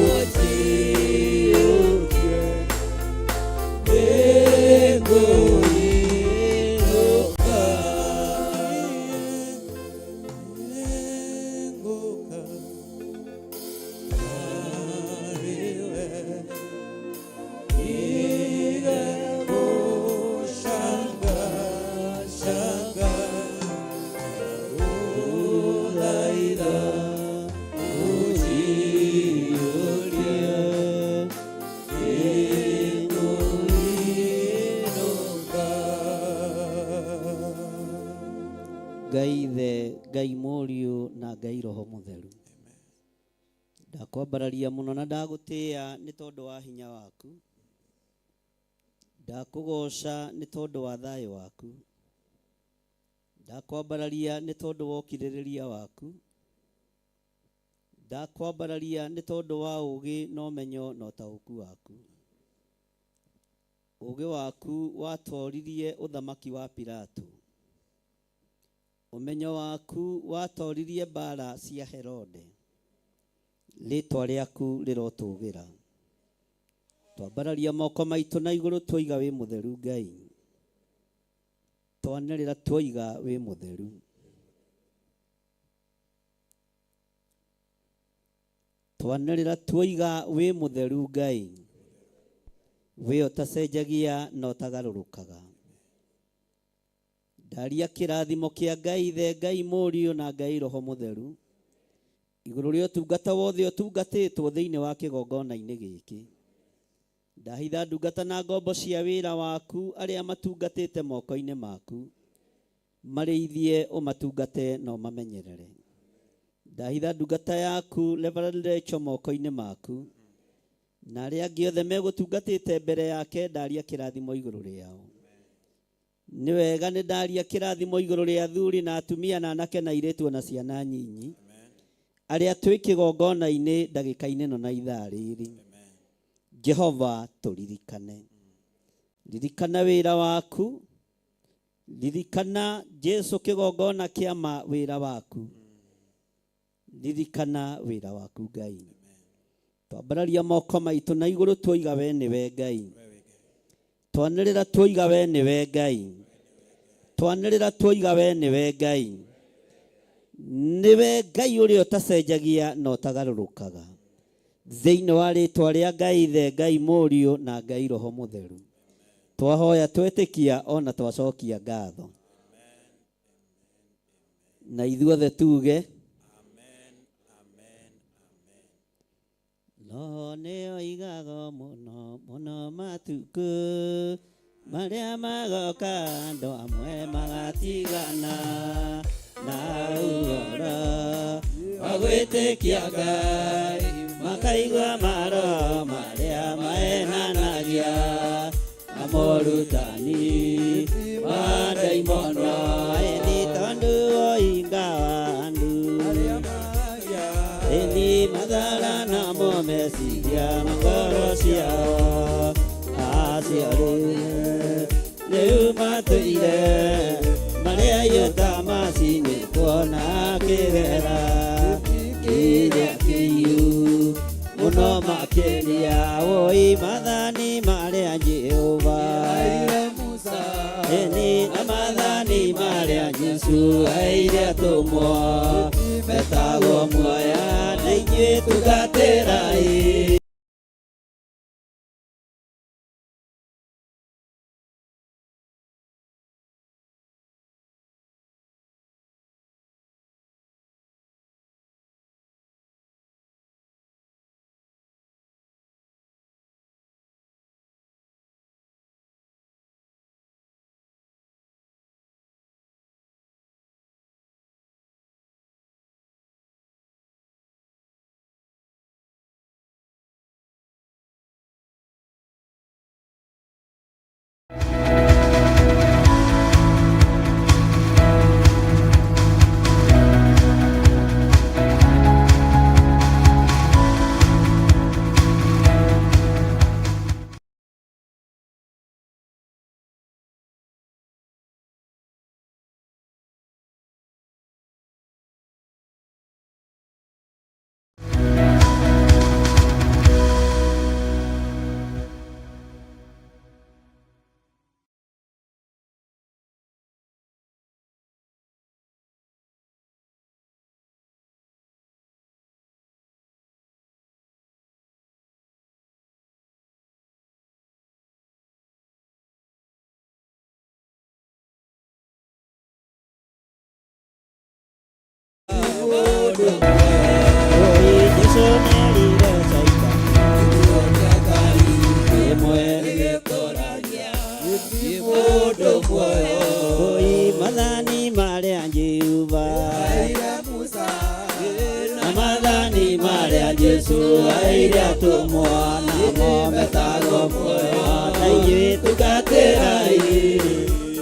Speaker 12: ũnjiyũkie, nĩngũinũka.
Speaker 9: Nĩngũka harĩ we, ndige gũcangacanga, ndagũthaitha ũnjiyũkie, nĩngũinũka.
Speaker 13: Ngai Ithe, Ngai Mũriũ na Ngai Roho Mũtheru, ndakwambararia mũno na ndagũtĩĩa nĩ tondũ wa hinya waku, ndakũgoca nĩ tondũ wa thayũ waku, ndakwambararia nĩ tondũ wa ũkirĩrĩria waku, ndakwambararia nĩ tondũ wa ũũgĩ na ũmenyo na ũtaũku waku. Ũũgĩ waku watoririe ũthamaki wa Pilato, ũmenyo waku watoririe mbara cia Herode. Rĩtwa rĩaku rĩrotũgĩra. Twambararia moko maitũ na igũrũ twoiga wĩ mũtheru Ngai, twanĩrĩra twoiga wĩ mũtheru. Twanĩrĩra twoiga wĩ mũtheru Ngai, wĩ ũtacenjagia na ũtagarũrũkaga. Ndaria kĩrathimo kĩa Ngai Ithe, Ngai Mũriũ na Ngai Roho Mũtheru igũrũ rĩa ũtungata wothe ũtungatĩtwo thĩinĩ wa kĩgongona-inĩ gĩkĩ. Ndahitha ndungata na ngombo cia wĩra waku arĩa matungatĩte moko-inĩ maku, marĩithie ũmatungate na ũmamenyerere. Ndahitha ndungata yaku Reverend Rachel moko-inĩ maku, na arĩa angĩ othe megũtungatĩte mbere yake, ndaria kĩrathimo igũrũ rĩao. Nĩ wega nĩ ndaria kĩrathimo igũrũ rĩa athuri na atumia na anake na airĩtu na ciana nyinyi arĩa twĩ kĩgongona-inĩ ndagĩka-inĩ ĩno na ithaa rĩrĩ. Jehova, tũririkane, ririkana wĩra waku, ririkana Jesu kĩgongona kĩa ma wĩra waku. Ririkana wĩra waku Ngai. Twambararia moko maitũ na igũrũ tuoiga we nĩwe Ngai. Twanĩrĩra tuoiga we nĩwe Ngai. Twanĩrĩra tuoiga we nĩwe Ngai. Nĩwe Ngai ũrĩa ũtacenjagia na ũtagarũrũkaga. Thĩinĩ wa rĩtwa rĩa Ngai Ithe, Ngai Mũriũ na Ngai Roho Mũtheru. Twahoya twetĩkia ona twacokia ngatho. Na ithuothe tuge Roho nĩoigaga mũno mũno matukũ marĩa magoka andũ amwe magatigana na ũhoro wa gwĩtĩkia Ngai makaigua maroho marĩa maenanagia na morutani ma ndaimono. Ĩni tondũ woinga wa andũ ĩni mathara namo meciria ngoro ciao acio rĩu matũire marĩa yota macinĩtwo na kĩgera kĩrĩa kĩiyu mũno makĩria woi mathani marĩa Jehova ĩni na mathani marĩa Jesũ aire atũmwo metagwo muoya na inyuĩ tungatĩrai. Mathani marĩa Jehova na mathani marĩa Jesũ aire atũmwo namo metagwo muoyo na inyuĩ tungatĩrai.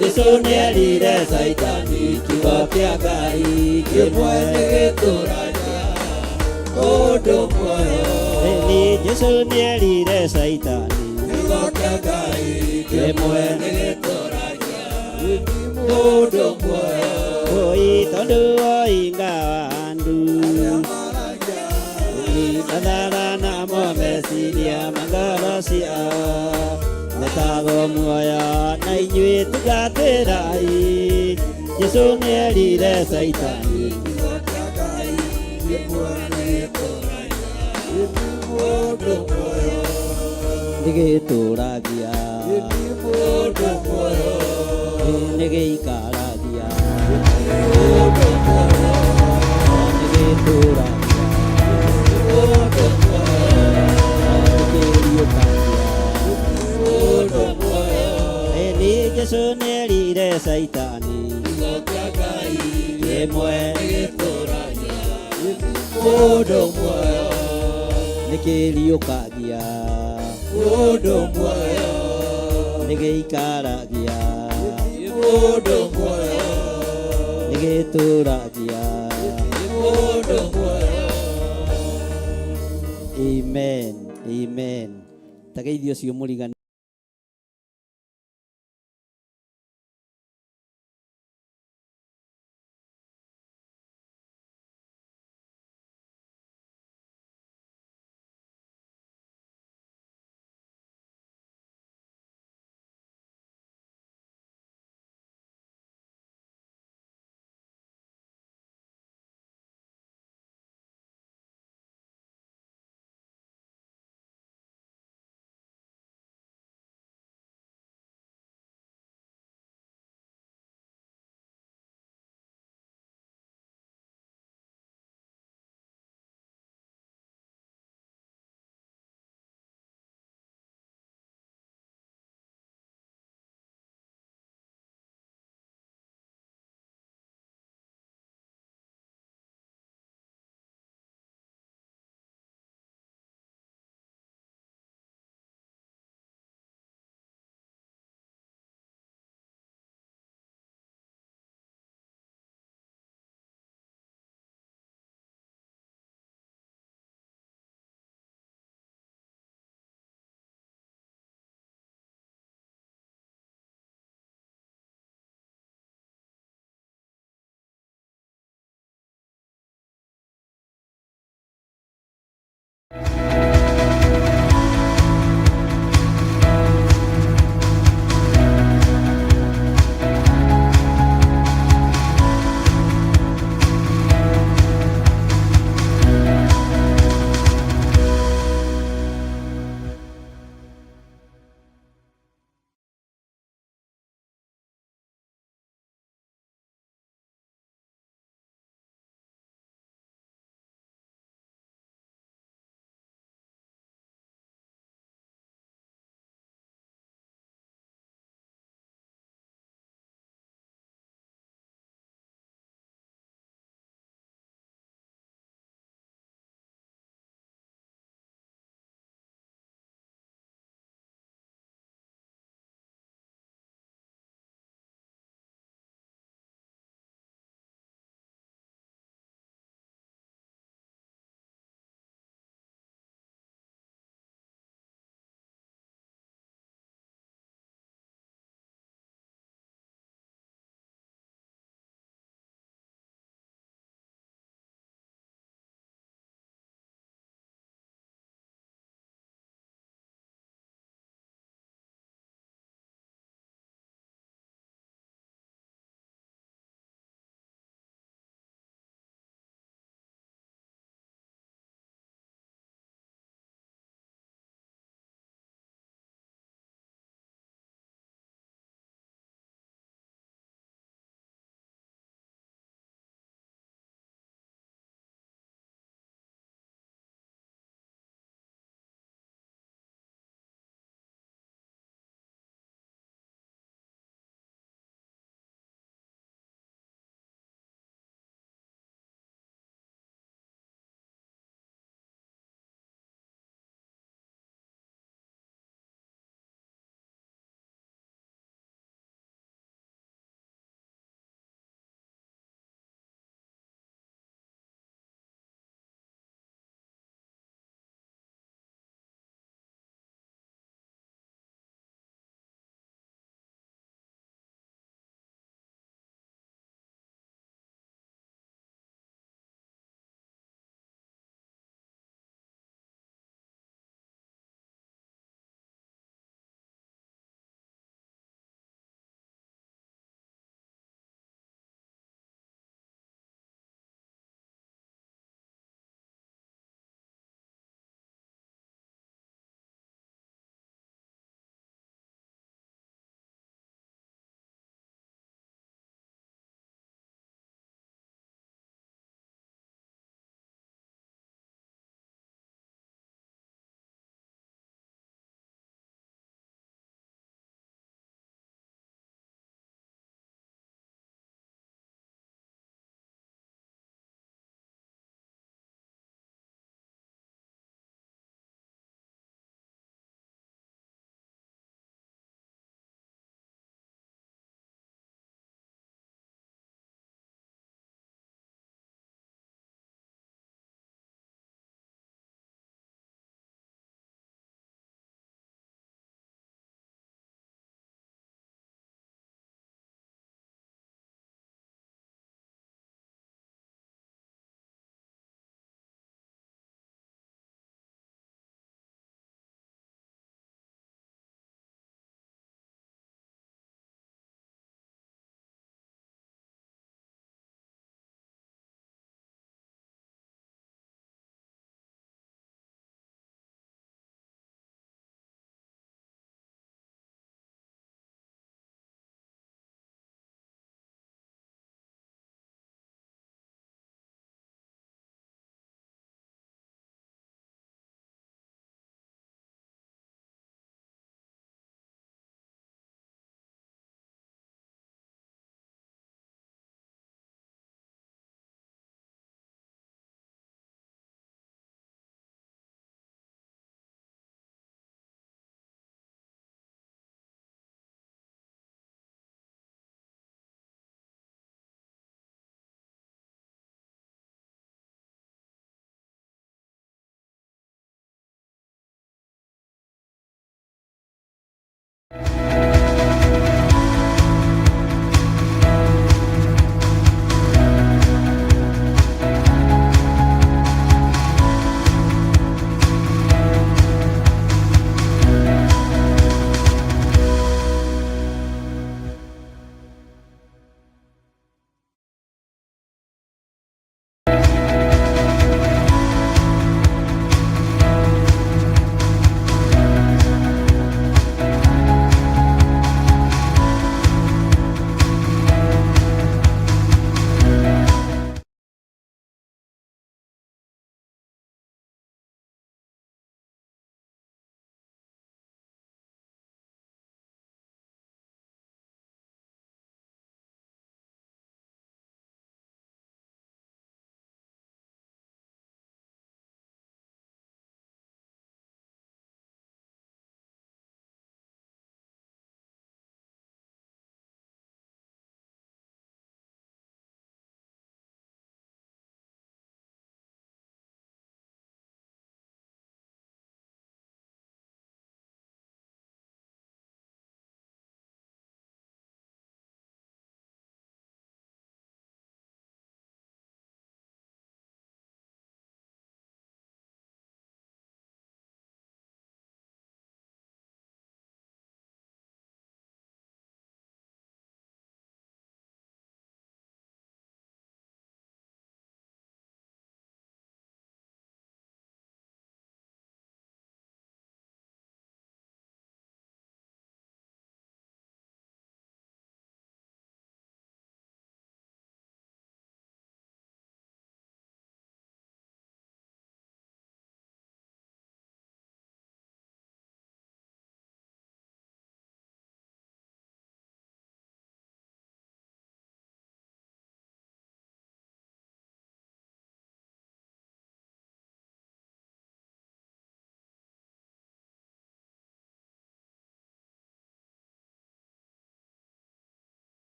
Speaker 13: Jesũ nĩerire Caitani kiugo kĩa Ngai kĩmwe nĩgĩtũragia mũndũ muoyo. Ĩni Jesũ nĩerire Caitani kiugo kĩa Ngai kĩmwe nĩgĩtũragia mũndũ muoyo. Oi tondũ woinga wa andũ mathara namo meciria ma ngoro ciao metagwo muoyo na inyuĩ tungatĩrai. Jesũ nĩerire Caitani kiugo kĩa Ngai kĩmwe nĩgĩtũragia mũndũ muoyo. Nĩgĩtũragia mũndũ muoyo. Nĩgĩikaragia mũndũ muoyo. Nĩgĩtũragia mũndũ muoyo. Nĩkĩriũkagia mũndũ muoyo. Ĩni Jesũ nĩerire Caitani kiugo kĩa Ngai kĩmwe nĩgĩtũragia mũndũ muoyo. Nĩkĩriũkagia mũndũ muoyo. Nĩgĩikaragia mũndũ muoyo. Nĩgĩtũragia mũndũ muoyo. Amen, amen. Tageithio ũcio mũrigani.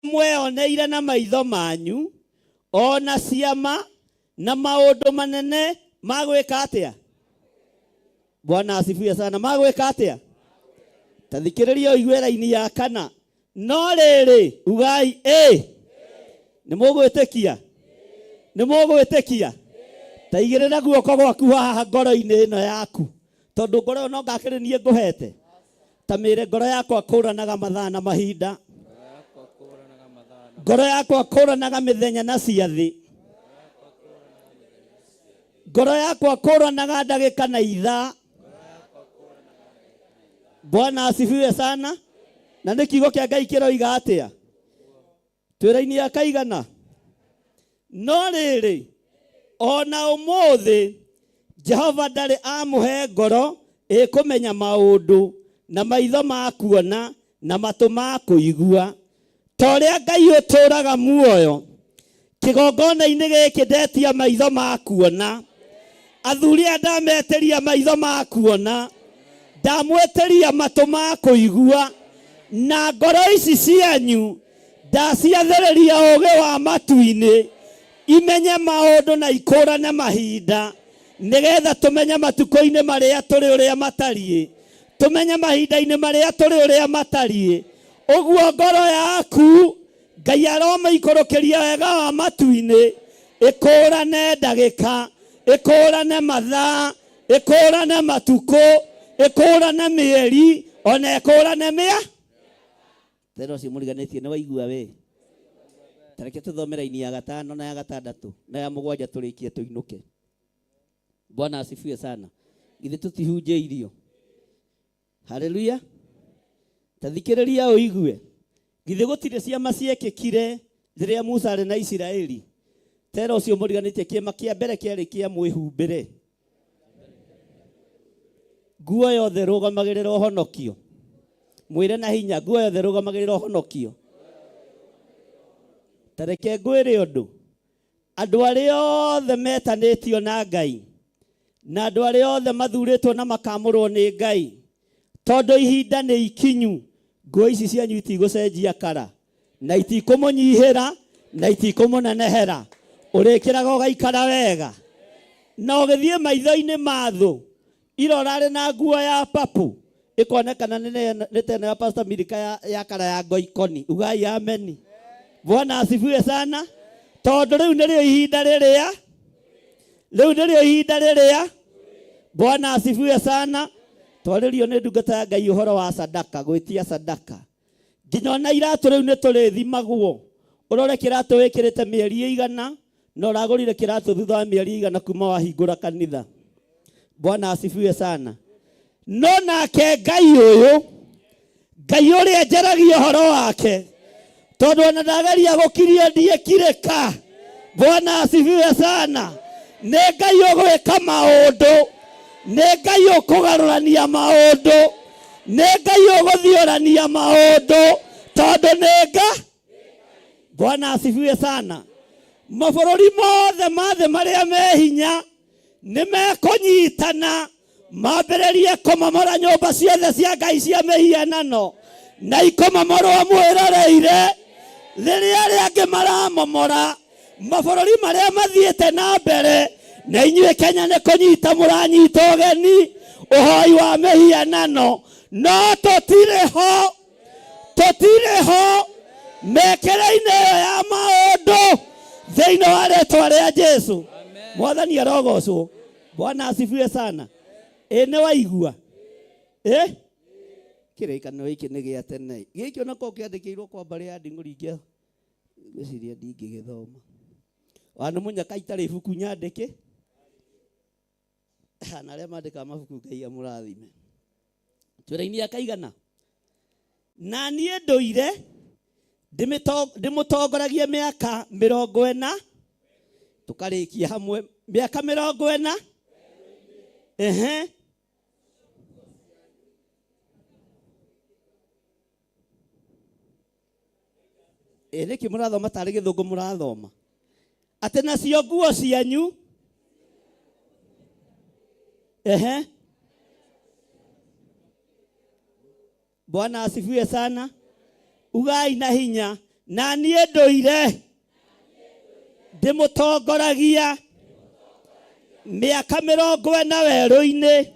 Speaker 13: mweoneire na maitho manyu, o na ciama na maũndũ manene ma gwĩka atĩa? Bwana asifiwe sana. Ma gwĩka atĩa? Ta thikĩrĩria ũigue raini ya kana. No rĩrĩ, ugai ĩ. Nĩ mũgwĩtĩkia? Nĩ mũgwĩtĩkia? Ta igĩrĩra guoko gwaku haha ngoro-inĩ ĩno yaku, tondũ ngoro ĩyo no ngakĩrĩ niĩ ngũhete. Ta mĩre ngoro yakwa kũranaga mathaa na mahinda. Ngoro yakwa kũranaga mĩthenya na ciathĩ. Ngoro yakwa kũranaga ndagĩka na ithaa. Bwana asifiwe sana. Na nĩ kiugo kĩa Ngai kĩroiga atĩa? Twĩra-inĩ ya kaigana. No rĩrĩ, o na ũmũthĩ Jehova ndarĩ amũhe ngoro ĩkũmenya maũndũ, na maitho ma kuona, na matũ ma kũigua. Ta ũrĩa Ngai ũtũũraga muoyo, kĩgongona-inĩ gĩkĩ ndetia maitho ma kuona. Athuri aya ndametĩria maitho ma kuona, ndamwĩtĩria matũ ma kũigua, na ngoro ici cianyu ndaciathĩrĩria ũũgĩ wa matu-inĩ, imenye maũndũ na ikũrane mahinda, nĩgetha tũmenye matukũ-inĩ marĩa tũrĩ ũrĩa matariĩ, tũmenye mahinda-inĩ marĩa tũrĩ ũrĩa matariĩ. Ũguo ngoro yaku Ngai aromĩikũrũkĩria wega wa matu-inĩ, ĩkũrane ndagĩka, ĩkũrane mathaa, ĩkũrane matukũ, ĩkũrane mĩeri, ona ĩkũrane mĩa. Tena ũcio mũriganĩtie nĩ waigua we. Ta reke tũthome raini ya gatano na ya gatandatũ na ya mũgwanja tũrĩkie tũinũke. Bwana asifiwe sana. Githĩ tũtihunjĩirio? Haleluya. Ta thikĩrĩria ũigue. Githĩ gũtirĩ ciama ciekĩkire rĩrĩa Musa arĩ na Isiraeli? Tera ũcio mũriganĩtie kĩama kĩa mbere kĩarĩ kĩa mwĩhumbĩre. Nguo yothe ĩrũgamagĩrĩra ũhonokio. Mwĩre na hinya, nguo yothe ĩrũgamagĩrĩra ũhonokio. Ta reke ngwĩre ũndũ. Andũ arĩa othe metanĩtio na Ngai, na andũ arĩa othe mathurĩtwo na makamũrwo nĩ Ngai, tondũ ihinda nĩ ikinyu, nguo ici cianyu itigũcenjia kara, na itikũmũnyihĩra, na itikũmũnenehera. Ũrĩkĩraga ũgaikara wega. Na ũgĩthiĩ maitho-inĩ ma thũ, ira ũrarĩ na nguo ya papu, ĩkonekana nĩ ta ĩno ya Pastor Milika ya kara ya ngoikoni. Ugai ameni. Bwana asifiwe sana. Tondũ rĩu nĩrĩo ihinda rĩrĩa, rĩu nĩrĩo ihinda rĩrĩa. Bwana asifiwe sana. Twarĩrio nĩ ndungata ya Ngai ũhoro wa sadaka, gwĩtia sadaka. Nginya ona iratũ rĩu nĩ tũrĩthimagwo. Ũrore kĩratũ wĩkĩrĩte mĩeri ĩigana, na ũragũrire kĩratũ thutha wa mĩeri ĩigana kuma wahingũra kanitha. Bwana asifiwe sana. No nake Ngai ũyũ, Ngai ũrĩa njaragia ũhoro wake, tondũ ona ndageria gũkirio ndiĩkirĩka. Bwana asifiwe sana. Nĩ Ngai ũgwĩka maũndũ, nĩ Ngai ũkũgarũrania maũndũ, nĩ Ngai ũgũthiũrania maũndũ, tondũ nĩ Ngai. Bwana asifiwe sana. Mabũrũri mothe ma thĩ marĩa me hinya nĩ mekũnyitana mambĩrĩrie kũmomora nyũmba ciothe cia Ngai cia mĩhianano, na ikũmomorwo mwĩroreire. Rĩrĩa arĩa angĩ maramomora mabũrũri marĩa mathiĩte na mbere, na inyuĩ Kenya nĩ kũnyita mũranyita ũgeni ũhoi wa mĩhianano, no tũtirĩ ho, tũtirĩ ho mĩkĩre-inĩ ĩyo ya maũndũ thĩinĩ wa rĩtwa rĩa Jesu. Mwathani arogocwo. Bwana asifiwe sana. Ĩ nĩ waigua? Ĩ kĩrĩkanĩro gĩkĩ nĩ gĩa tene. Gĩkĩ ona korwo kĩandĩkĩirwo kwa mbarĩ ya Nding'ũri ingĩa ngwĩciria ndingĩgĩthoma. Wa nĩ mũnyaka itarĩ ibuku nyandĩke. Na arĩa mandĩkaga mabuku Ngai amũrathime. Twĩra-inĩ ya kaigana. Na niĩ ndũire ndĩmũtongoragie mĩaka mĩrongo ĩna, tũkarĩkia hamwe mĩaka mĩrongo ĩna. Ehe. Ĩ nĩkĩ mũrathoma tarĩ gĩthũngũ mũrathoma? Atĩ nacio nguo cianyu. Ehe. Bwana asifiwe sana. Ugai na hinya. Na niĩ ndũire ndĩmũtongoragia mĩaka 40 werũ-inĩ,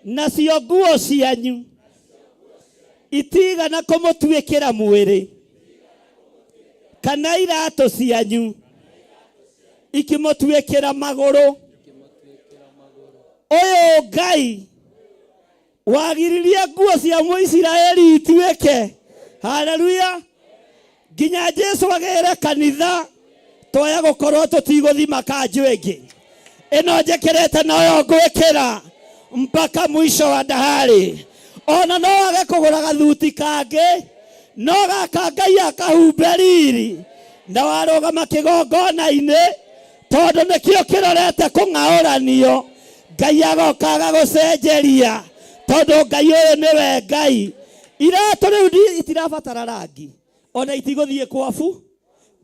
Speaker 13: nacio nguo cianyu itigana kũmũtuĩkĩra mwĩrĩ, kana iratũ cianyu ikĩmũtuĩkĩra magũrũ. Ũyũ Ngai wagiririe nguo cia Mũisiraeli ituĩke. Haleluya! Nginya Jesu agĩre kanitha, twaya gũkorwo tũtigũthima kanjũ ĩngĩ ĩno njĩkĩrĩte noyo ngwĩkĩra mpaka mwisho wa dahari. Ona no age kũgũra gathuti kangĩ, no gaka Ngai akahumbe riri na warũgama kĩgongona-inĩ, tondũ nĩkĩo kĩrorete kũng'aũranio. Ngai agoka agagũcenjeria, tondũ Ngai ũyũ nĩwe Ngai. Iratũ rĩu itirabatara rangi, ona itigũthiĩ kwabu.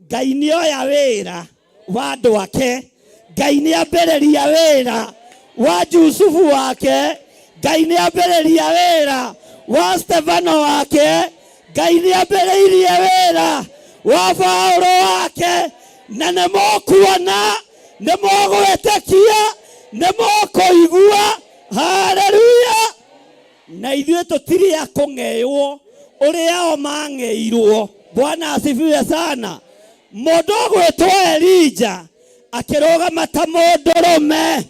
Speaker 13: Ngai nĩoya wĩra wa andũ ake, Ngai nĩambĩrĩria wĩra wa Jusufu wake, Ngai nĩambĩrĩria wĩra wa Stefano wake, Ngai nĩambĩrĩirie wĩra wa Paulo wake, na nĩmũkuona, nĩmũgwĩtĩkia, nĩmũkũigua. Haleluya! Na ithuĩ tũtirĩ a kũng'eywo ũrĩa o mang'eirwo. Bwana asifiwe sana. Mũndũ ũgwĩtwo Elija akĩrũgama ta mũndũrũme,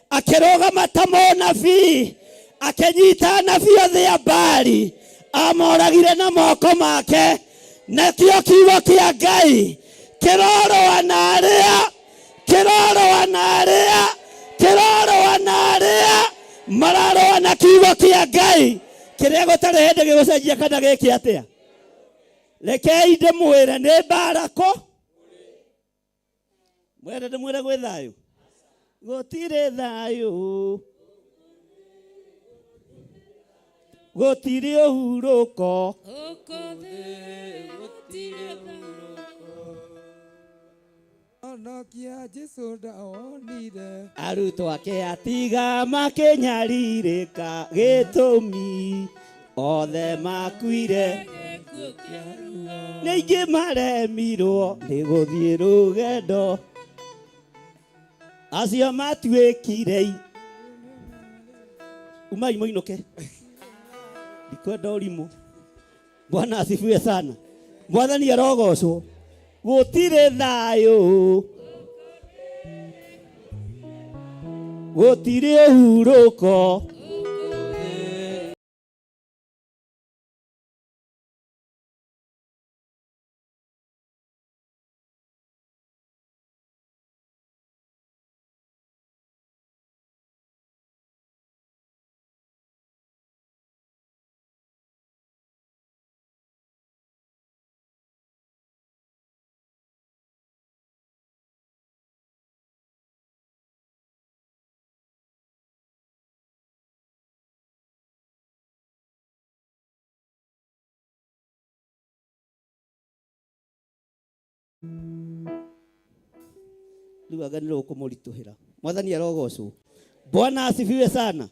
Speaker 13: akĩrũgama ta mũnabii, akĩnyita anabii othe a Baali, amoragire na moko make. Nakĩo kiugo kĩa Ngai kĩrorũa na arĩa, kĩrorũa na arĩa, kĩrorũa na arĩa mararũa na kiugo kĩa Ngai kĩrĩa gũtarĩ hĩndĩ gĩgũcenjia kana gĩke atĩa. Rekei ndĩmwĩre nĩ mbara kũ mwende ndĩmwĩre gwĩ thayũ, gũtirĩ thayũ, gũtirĩ ũhurũko.
Speaker 14: Honokia Jesu ndawonire.
Speaker 13: Arutwo ake atiga makĩnyarirĩka, gĩtũmi othe makuire. Nĩ aingĩ maremirwo nĩ gũthiĩ rũgendo, acio matuĩkire umai mũinũke, ndikwenda ũrimũ. Bwana asifiwe sana. Mwathani arogocwo. Gũtirĩ thayũ, gũtirĩ ũhurũko. Rĩu anga nĩ rũkũmũritũhĩra. Mwathani arogocwo. Bwana asifiwe sana.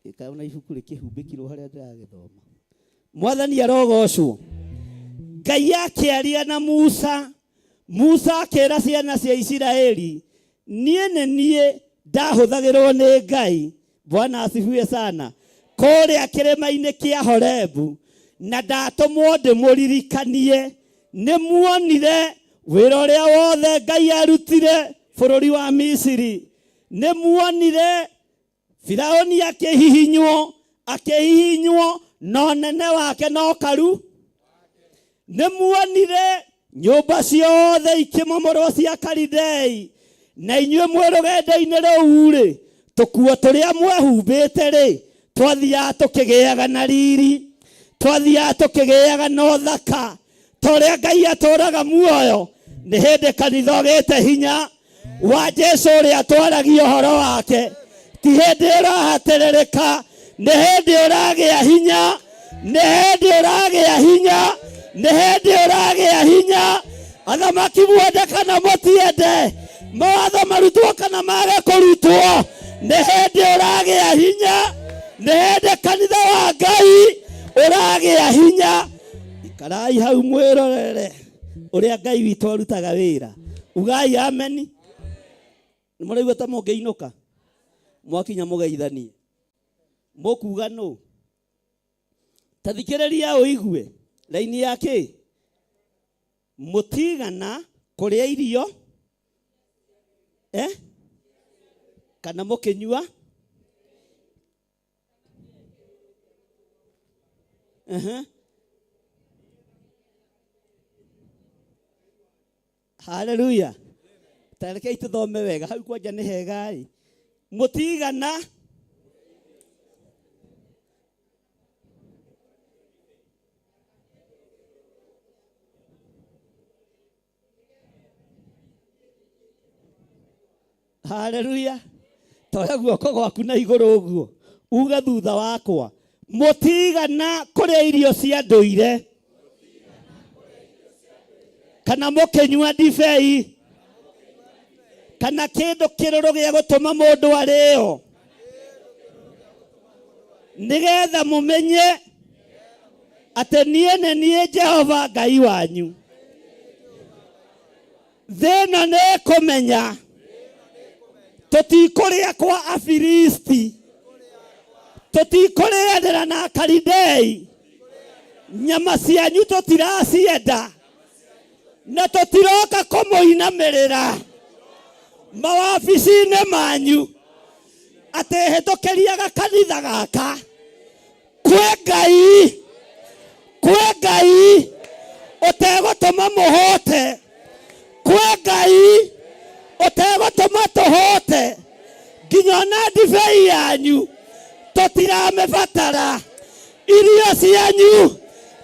Speaker 13: Ĩkaona ibuku rĩkĩhumbĩkirwo harĩa ndĩragĩthoma. Mwathani arogocwo. Ngai akĩaria na Musa, Musa akĩra ciana cia Isiraeli, niĩ nĩ niĩ ndahũthagĩrwo nĩ Ngai. Bwana asifiwe sana. Kũrĩa kĩrĩma-inĩ kĩa Horebu, na ndatũmwo ndĩmũririkanie, nĩ muonire wĩra ũrĩa wothe Ngai arutire bũrũri wa Misiri. Nĩ muonire Firaũni akĩhihinywo, akĩhihinywo na ũnene wake no karu. Nĩ muonire nyũmba ciothe ikĩmomorwo cia Kalidei, na inyuĩ mwĩ rũgendo-inĩ rũu-rĩ, tũkuo tũrĩa mwehumbĩte-rĩ, twathiaga tũkĩgĩaga na riri, twathiaga tũkĩgĩaga na ũthaka, ta ũrĩa Ngai atũraga muoyo. Nĩ hĩndĩ kanitha ũgĩte hinya wa Jesu ũrĩa twaragia ũhoro wake. Ti hĩndĩ ũrahatĩrĩrĩka, nĩ hĩndĩ ũragĩa hinya, nĩ hĩndĩ ũragĩa hinya, nĩ hĩndĩ ũragĩa hinya. Athamaki mwende kana mũtiende, mawatho marutwo kana mage kũrutwo, nĩ hĩndĩ ũragĩa hinya, nĩ hĩndĩ kanitha wa Ngai ũragĩa hinya. Karai hau mwĩrorere ũrĩa Ngai witũ arutaga wĩra. Ugai ameni. Nĩ mũraigua ta mũngĩinũka mwakinya mũgeithanie mũkuga nũ? Ta thikĩrĩria ũigue raini ya kĩ mũtigana kũrĩa irio eh? Kana mũkĩnyua. Haleluya. Ta rekei tũthome wega hau kwanja nĩ hega ĩ. Mũtigana Haleluya. Toya guoko gwaku na igũrũ ũguo uge thutha wakwa mũtigana kũrĩa irio cia ndũire kana mũkĩnyua ndibei kana kĩndũ kĩrũrũ gĩa gũtũma mũndũ arĩo nĩgetha mũmenye atĩ niĩ nĩ niĩ Jehova Ngai wanyu. Thĩ ĩno nĩ ĩkũmenya tũtikũrĩa kwa Afilisti, tũtikũrĩanĩra na Akalidei, nyama cianyu tũtiracienda na tũtiroka kũmũinamĩrĩra mawabici-inĩ manyu atĩ hĩtũkĩria gakanitha gaka kwĩ Ngai, kwĩ Ngai ũtegũtũma mũhote, kwĩ Ngai ũtegũtũma tũhote nginya ona ndibei yanyu tũtiramĩbatara, irio cianyu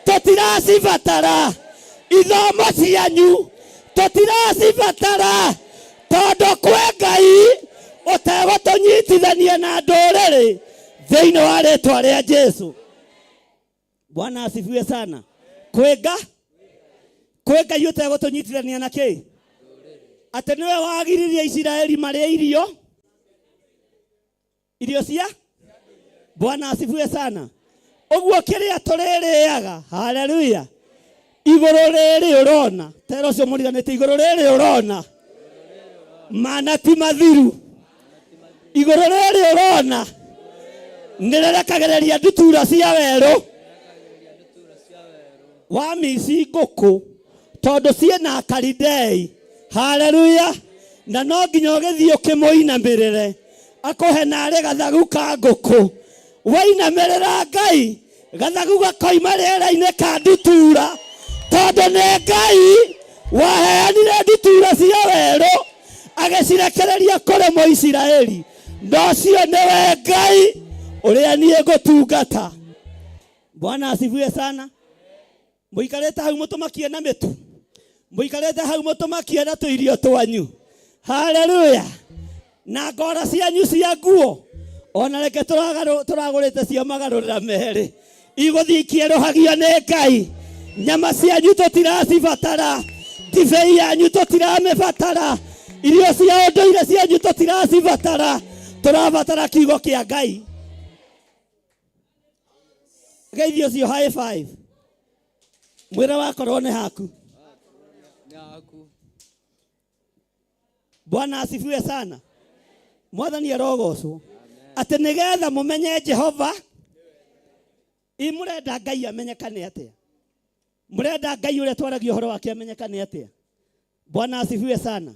Speaker 13: tũtiracibatara, ithomo cianyu tũtiracibatara, tondũ kwĩ Ngai ũtegũtũnyitithania na ndũrĩrĩ thĩinĩ wa rĩtwa rĩa Jesu. Bwana asifiwe sana. Kwĩ Ngai ũtegũtũnyitithania na kĩ? Atĩ nĩwe wagiririe Isiraeli marĩe irio irio cia Bwana asifiwe sana. Ũguo kĩrĩa tũrĩrĩaga, haleluya, igũrũ rĩrĩ ũrona tera ũcio mũriganĩte, igũrũ rĩrĩ ũrona mana ti mathiru, igũrũ rĩrĩ ũrona nĩrĩrekagĩrĩria ndutura cia werũ wa mici ngũkũ tondũ ciĩna Akalidei, haleluya, na no nginya ũgĩthiĩ ũkĩmũinamĩrĩre akũhe narĩ gathagu ka ngũkũ. Wainamĩrĩra Ngai gathagu gakoima rĩera-inĩ ka ndutura tondũ nĩ Ngai waheanire ndutura cia werũ agĩcirekereria kũrĩ Mũisiraeli, na ũcio nĩwe Ngai ũrĩa niĩ ngũtungata. Bwana asifiwe sana. Mũikarĩte hau mũtũmakie na mĩtu, mũikarĩte hau mũtũmakie na tũirio twanyu, haleluya, na ngora cianyu cia nguo ona reke tũragũrĩte cia magarũrĩra merĩ igũthiĩ ikĩerũhagio nĩ Ngai. Nyama cianyu tũtiracibatara, ndibei yanyu tũtiramĩbatara, irio cia ũndũire cianyu tũtiracibatara, tũrabatara kiugo kĩa Ngai. Geithio ũcio high five mwĩre wakorwo nĩ haku. Bwana asifiwe sana. Mwathani arogocwo atĩ nĩgetha mũmenye Jehova. Ĩ mũrenda Ngai amenyekane atĩa? Mũrenda Ngai ũrĩa twaragia ũhoro wake amenyekane atĩa? Bwana asifiwe sana.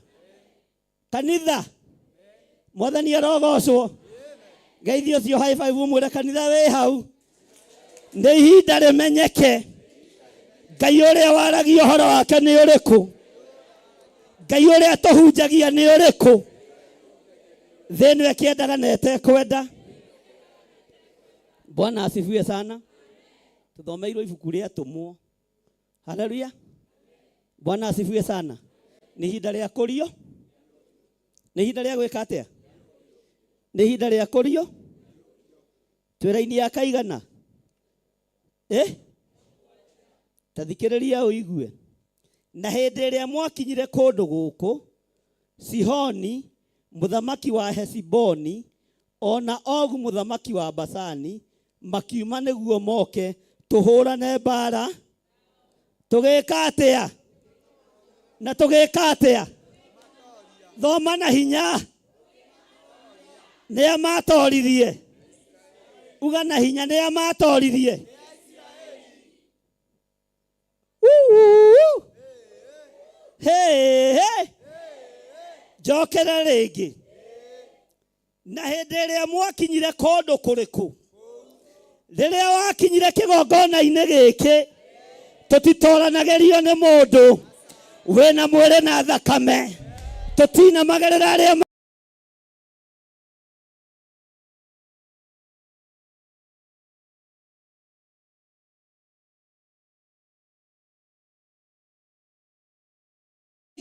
Speaker 13: Kanitha, Mwathani arogocwo. Geithio ũcio high five ũmwĩre kanitha wĩ hau nĩ ihinda rĩmenyeke Ngai ũrĩa waragia ũhoro wake nĩ ũrĩkũ, Ngai ũrĩa tũhunjagia nĩ ũrĩkũ. Thĩ ĩno ĩkĩendaga na ĩtekwenda. Bwana asifiwe sana. Tuthomeirwo ibuku rĩa Atũmwo. Haleluya. Bwana asifiwe sana. Nĩ ihinda rĩa kũrio, nĩ ihinda rĩa gwĩka atĩa? Nĩ ihinda rĩa kũrio. Twĩra-inĩ ya kaigana? Ta thikĩrĩria ũigue. Na hĩndĩ ĩrĩa mwakinyire kũndũ gũkũ, Sihoni mũthamaki wa Heshiboni ona Ogu mũthamaki wa Basani makiuma nĩguo moke tũhũrane mbara. Tũgĩka atĩa? Na tũgĩka atĩa? Thoma na hinya. Nĩa matoririe? Uga na hinya, nĩa matoririe? Woo! Hey, hey. Njokere rĩngĩ. Na hĩndĩ ĩrĩa mwakinyire kũndũ kũrĩkũ? Rĩrĩa wakinyire kĩgongona-inĩ gĩkĩ, tũtitoranagĩrio nĩ mũndũ wĩna mwĩrĩ na thakame, tũtinamagĩrĩra arĩa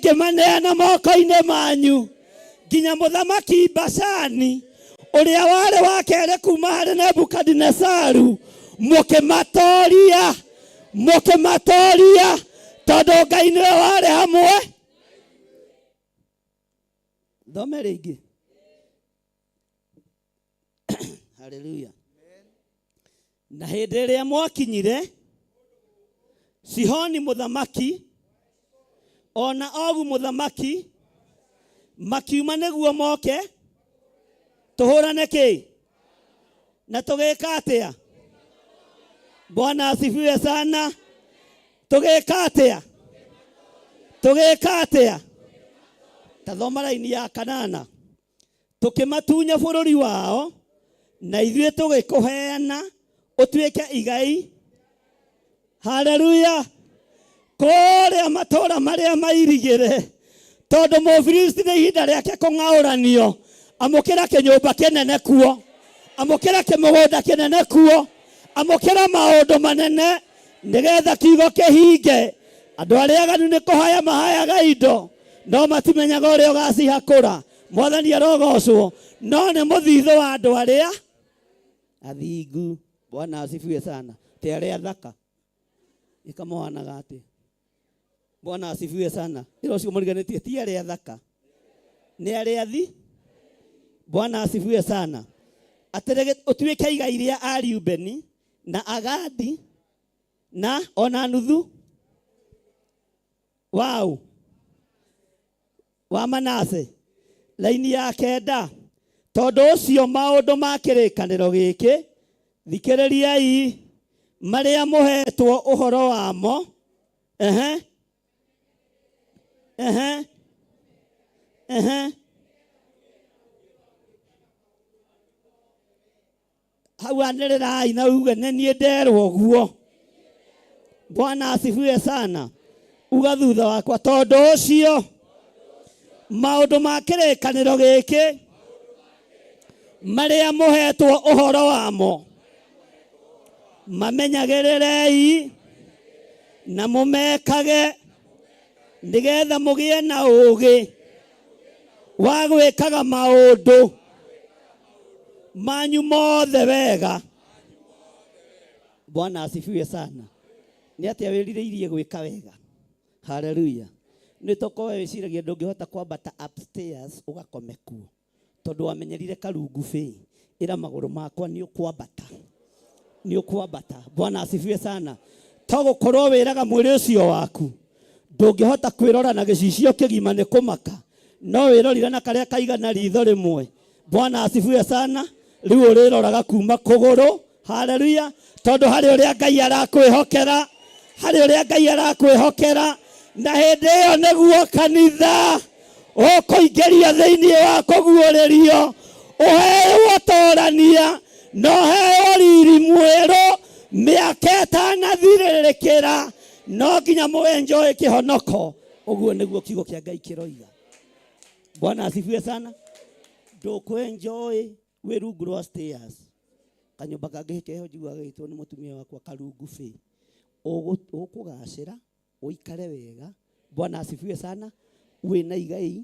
Speaker 13: ngĩmaneana moko-inĩ manyu nginya mũthamaki Bashani ũrĩa warĩ wa kerĩ kuma harĩ Nebukadinesaru, mũkĩmatoria, mũkĩmatoria, tondũ Ngai nĩwe warĩ hamwe. Thome rĩngĩ. Haleluya. Na hĩndĩ ĩrĩa mwakinyire Sihoni mũthamaki ona Ogu mũthamaki makiuma nĩguo moke tũhũrane kĩ na tũgĩka atĩa? Bwana asifiwe sana. Tũgĩka atĩa? Tũgĩka atĩa? Ta thoma raini ya kanana. Tũkĩmatunya bũrũri wao, na ithuĩ tũgĩkũheana ũtuĩke igai. Haleluya. Kũrĩa matũũra marĩa mairigĩre, tondũ Mũfilisti nĩ ihinda rĩake kũng'aũranio. Amũkĩra kĩnyũmba kĩnene kuo, amũkĩra kĩmũgũnda kĩnene kuo, amũkĩra maũndũ manene, nĩgetha kiugo kĩhinge. Andũ arĩa aganu nĩ kũhaya mahayaga indo, no matimenyaga ũrĩa ũgacihakũra. Mwathani arogocwo, no nĩ mũthithũ wa andũ arĩa athingu. Bwana asifiwe sana. Te arĩa athaka ĩkamohanaga atĩ. Bwana asifiwe sana. Ĩra ũcio mũriganĩtie ti arĩa athaka, nĩ arĩa athi. Bwana asifiwe sana. Atĩrĩ, ũtuĩke igai rĩa Ariubeni na Agadi na ona nuthu wau wa Manase. Laini ya kenda. Tondũ ũcio maũndũ ma kĩrĩkanĩro gĩkĩ, thikĩrĩriai marĩa mũhetwo ũhoro wamo. Ehe. Ehe. Ehe. Hau anĩrĩrai na uge nĩ niĩ nderwo guo. Bwana asifiwe sana. Uga thutha wakwa, tondũ ũcio maũndũ ma kĩrĩkanĩro gĩkĩ marĩa mũhetwo ũhoro wamo mamenyagĩrĩrei na mũmekage, nĩgetha mũgĩe na ũũgĩ wa gwĩkaga maũndũ manyu mothe wega. Bwana asifiwe sana. Nĩ atĩa wĩrirĩirie gwĩka wega? Haleluya. Nĩ tokorwo wĩciragia ndũngĩhota kwambata upstairs ũgakome kuo, tondũ wamenyerire karungu bĩ. Ĩra magũrũ makwa nĩ ũkwambata, nĩ ũkwambata. Bwana asifiwe sana. To gũkorwo wĩraga mwĩrĩ ũcio waku ndũngĩhota kwĩrora na gĩcicio kĩgima nĩ kũmaka, no wĩrorire na karĩa kaigana ritho rĩmwe. Bwana asifiwe sana. Rĩu ũrĩroraga kuma kũgũrũ. Haleluya. Tondũ harĩ ũrĩa Ngai arakwĩhokera, harĩ ũrĩa Ngai arakwĩhokera, na hĩndĩ ĩyo nĩguo kanitha ũkũingĩrio thĩinĩ wa kũguũrĩrio, ũheo ũtorania na ũheo riri mwerũ mĩaka ĩtanathirĩrĩkĩra. No nginya mũenjoy kĩhonoko. Ũguo nĩguo kiugo kĩa Ngai kĩroiga. Bwana asifiwe sana. Ndũkwenjoy wĩ rungu rwa stairs. Kanyũmba kangĩ keho njiguaga gĩtwo nĩ mũtumia wakwa karungu bĩ. Ũkũgacĩra, ũikare wega. Bwana asifiwe sana. Wĩna igai.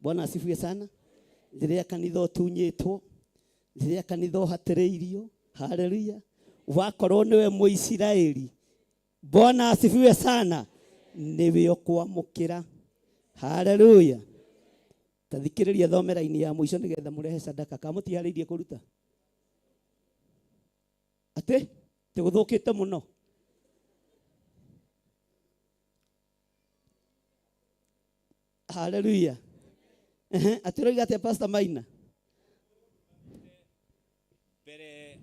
Speaker 13: Bwana asifiwe sana. Rĩrĩa kanitha ũtunyĩtwo, rĩrĩa kanitha ũhatĩrĩirio, haleluya, wakorwo nĩwe Mũisiraeli. Bwana asifiwe sana. Nĩwe ũkwamũkĩra. Haleluya. Ta thikĩrĩria thome raini ya mũico nĩgetha mũrehe sadaka. Kana mũtiharĩirie kũruta? Atĩ? Tĩ gũthũkĩte mũno. Haleluya. Ehe, atĩroiga atĩa Pastor Maina?
Speaker 15: Mbere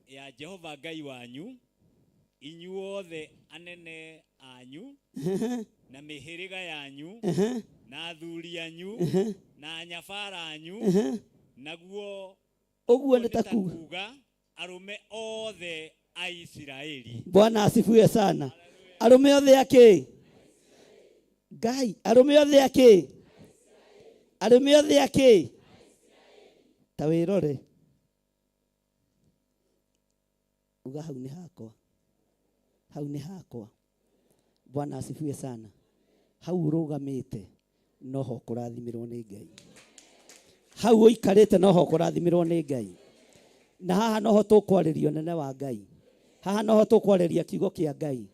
Speaker 15: ya Jehova Ngai wanyu, inyuothe anene anyu na mĩhĩrĩga yanyu na athuri anyu na anyabara anyu, naguo
Speaker 13: Ũguo nĩ ta kuga
Speaker 15: kuga arũme othe a Isiraeli.
Speaker 13: Bwana asifiwe sana. Arũme othe akĩ? Ngai, arũme othe akĩ? Arũme othe akĩ? Ta wĩrore. Uga hau nĩ hakwa. Hau nĩ hakwa. Bwana asifiwe sana. Hau ũrũgamĩte noho kũrathimĩrwo nĩ Ngai. Hau ũikarĩte noho kũrathimĩrwo nĩ Ngai. Na haha noho tũkwarĩria ũnene wa Ngai. Haha noho tũkwarĩria kiugo kĩa Ngai.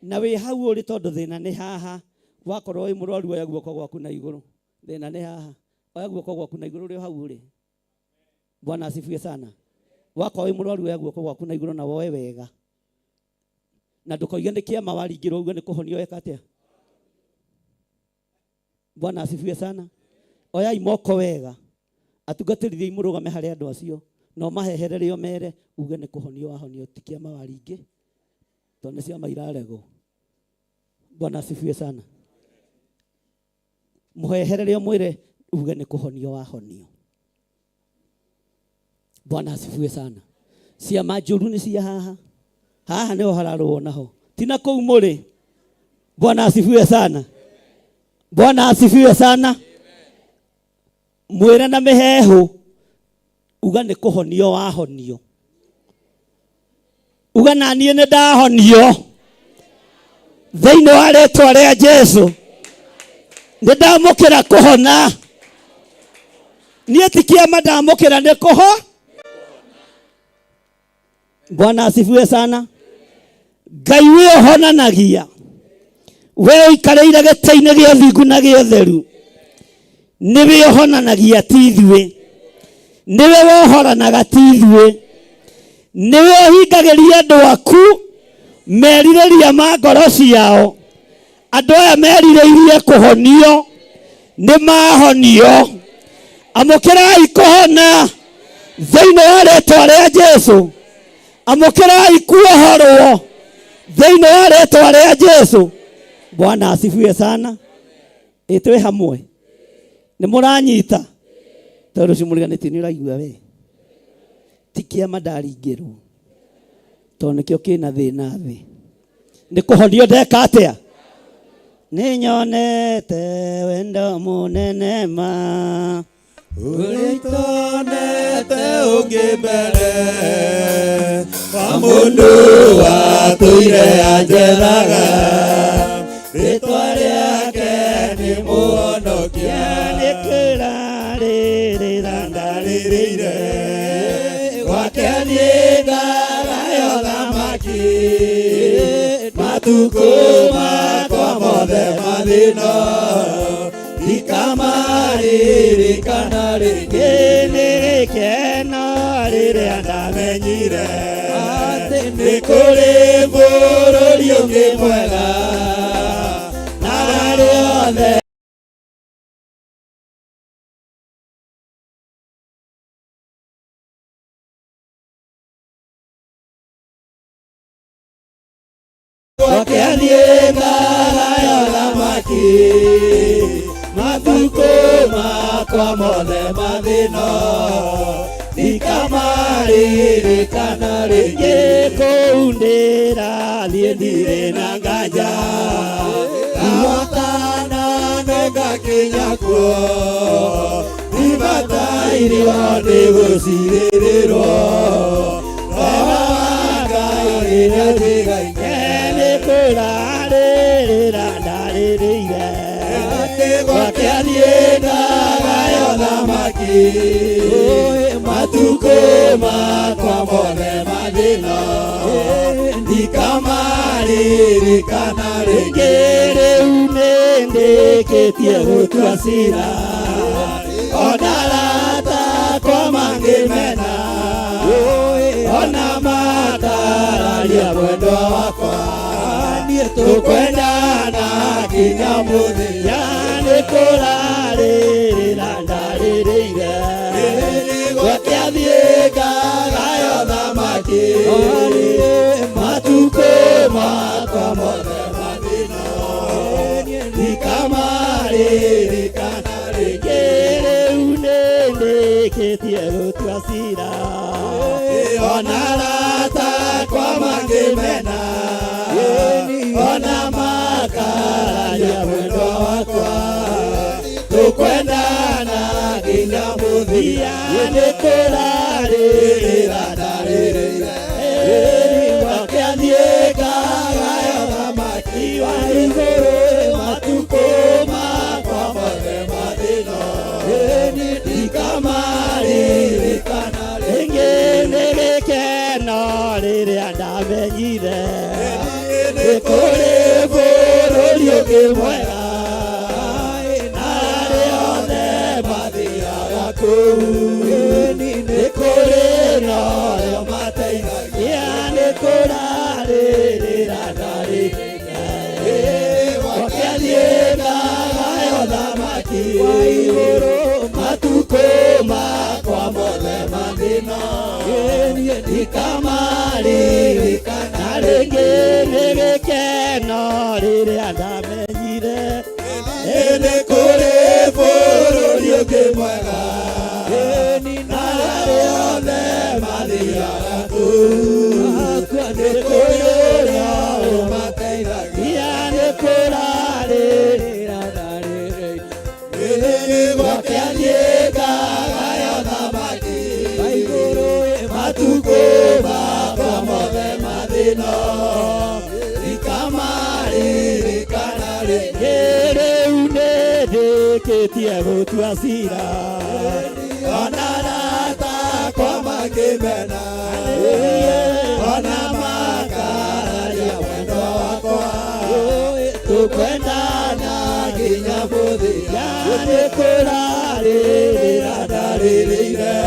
Speaker 13: Na wĩ hau ũrĩ tondũ thĩna nĩ haha. Wakorwo wĩ mũrwaru oya guoko gwaku na igũrũ. Thĩna nĩ haha. Oya guoko gwaku na igũrũ ũrĩ o hau ũrĩ. Bwana asifiwe sana. Wakorwo wĩ mũrwaru oya guoko gwaku na igũrũ na woe wega. Na ndũkoige nĩ kĩama waringĩrwo uge nĩ kũhonio weka atĩa. Bwana asifiwe sana. Oyai moko wega. Atungatĩri mũrũgame harĩ andũ acio na ũmahehererie ũmere uge nĩ kũhonio wahonio ti kĩama waringĩ tondũ nĩ ciama iraregwo. Bwana asifiwe sana. Mũhehererie ũmwĩre uge nĩ kũhonio wahonio. Bwana asifiwe sana. Ciama njũru nĩ cia haha. Haha nĩho hararũo naho. Ti na kũu mũrĩ. Bwana asifiwe sana. Bwana asifiwe sana. Mwĩre na mĩheehũ uga nĩ kũhonio wahonio. Uga na niĩ nĩ ndahonio thĩinĩ wa rĩtwa rĩa Jesu. Nĩ ndamũkĩra kũhona. Niĩ ti kĩama ndamũkĩra nĩ kũho. Bwana asifiwe sana. Ngai we ũhonanagia, we ũikarĩire gĩtĩ-inĩ gĩa ũthingu na gĩa ũtheru, nĩwe ũhonanagia ti ithuĩ, nĩwe wohoranaga ti ithuĩ, nĩwe ũhingagĩria andũ aku merirĩria ma ngoro ciao. Andũ aya merirĩirie kũhonio nĩ mahonio. Amũkĩrai kũhona thĩinĩ wa rĩtwa rĩa Jesu. Amũkĩrai kuohorwo thĩinĩ wa rĩtwa rĩa Jesu. Bwana asifiwe sana. Ĩ twĩ hamwe nĩ mũranyita tondũ ũcio mũriganĩtie nĩ ũraigua we ti kĩama ndaringĩrwo tondũ nĩkĩo kĩna thĩna thĩ nĩ kũhonio ndeka atĩa. Nĩ nyonete wendo mũnene ma
Speaker 6: ũrĩa itonete ũngĩ mbere wa mũndũ watũire anjethaga rĩtwa rĩake nĩ mũhonokia
Speaker 13: nĩ kũrarĩrĩra
Speaker 6: ndarĩrĩire gwake niĩ ngagayo thamaki matukũ makwa mothe mathĩna ndikamaririkana rĩngĩ.
Speaker 13: Nĩ gĩkeno rĩrĩa
Speaker 6: ndamenyire atĩ nĩ kũrĩ bũrũri ũngĩ mwega na arĩa othe gwake niĩ ngagayo thamaki matukũ makwa mothe mathĩna ndikamaririkana rĩngĩ.
Speaker 13: Kũu ndĩrathiĩ
Speaker 6: ndirĩ na nganja ngahotana nĩngakinya kuo ndibatairio nĩ gũcirĩrĩrwo Roho wa Ngai nĩanjigaine.
Speaker 13: Nĩ kũrarĩrĩra ndarĩrĩire
Speaker 6: gwake niĩ ngagayo thamaki matukũ makwa mothe mathĩna ndikamaririkana rĩngĩ.
Speaker 13: Rĩu nĩ ndĩkĩtie gũtua cira
Speaker 6: ona arata akwa mangĩmena ona makararia mwendwa wakwa tũkwendana nginya
Speaker 2: nginya mũthia nĩ kũrarĩrĩra ndarĩrĩire gwake athiĩ ngagayo thamaki matukũ makwa mothe mathĩna ndikamarĩrĩkana rĩngĩ rĩu nĩndĩkĩtie gũtua cira ona arata akwa mangĩmena ona makararia mwendwa wakwa tũkwendana nginya mũthia nĩ kũrarĩrĩra ndarĩrĩire gwake athiĩ ngagayo thamaki wa igũrũ matukũ makwa mothe mathĩna ndikamarĩrĩkana rĩngĩ nĩ gĩkeno rĩrĩa ndamenyire nĩ kũrĩ bũrũri ũngĩ mwega na arĩa othe mathiaga kũu nĩ kũrĩ na ũrĩa ũmateithagia nĩ kũrarĩrĩra ndarĩrĩire gwake athiĩ ngagayo thamaki wa igũrũ matukũ makwa mothe mathĩna ndikamarĩrĩkana rĩngĩ nĩ gĩkeno rĩrĩa ndamenyire nĩ kũrĩ bũrũri ũngĩ mwega na arĩa othe mathiaga kũu nĩ kũrĩ ũrĩa ũmateithagia nĩ kũrarĩrĩra ndarĩrĩire gwake athiĩ ngagayo thamaki matukũ makwa mothe mathĩna ndikamarĩrĩkana rĩngĩ rĩu nĩndĩkĩtie gũtua cira ona arata akwa mangĩmena ona makararia mwendwa wakwa tũkwendana nginya mũthia nĩ kũrarĩrĩra ndarĩrĩire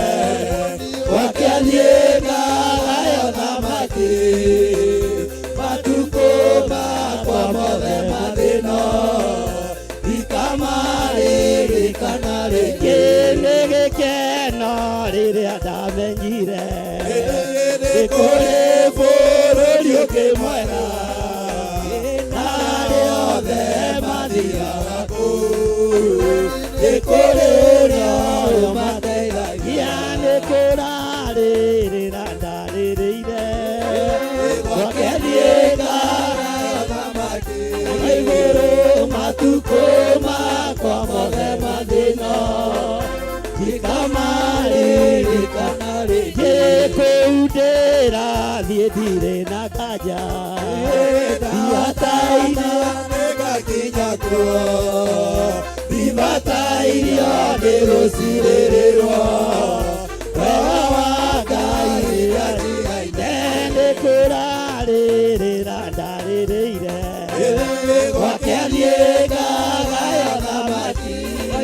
Speaker 2: gwake athiĩ ngagayo thamaki matukũ makwa mothe mathĩna ndikamarĩrĩkana rĩngĩ nĩ gĩkeno rĩrĩa ndamenyire nĩ kũrĩ bũrũri ũngĩ mwega na arĩa othe mathiaga kũu nĩ kũrĩ ũrĩa ũmateithagia nĩ kũrarĩrĩra ndarĩrĩire gwake athiĩ ngagayo thamaki igũrũ matukũ makwa mothe mathĩna ndikamarĩrĩkana rĩngĩ kũu ndĩrathiĩ ndirĩ na nganja ndibataire nĩngakinya kuo ndibatairio nĩ gũcirĩrĩrwo wega wa Ngai nĩatigaine nĩ kũrarĩrĩra ndarĩrĩire gwake athiĩ ngagayo thamaki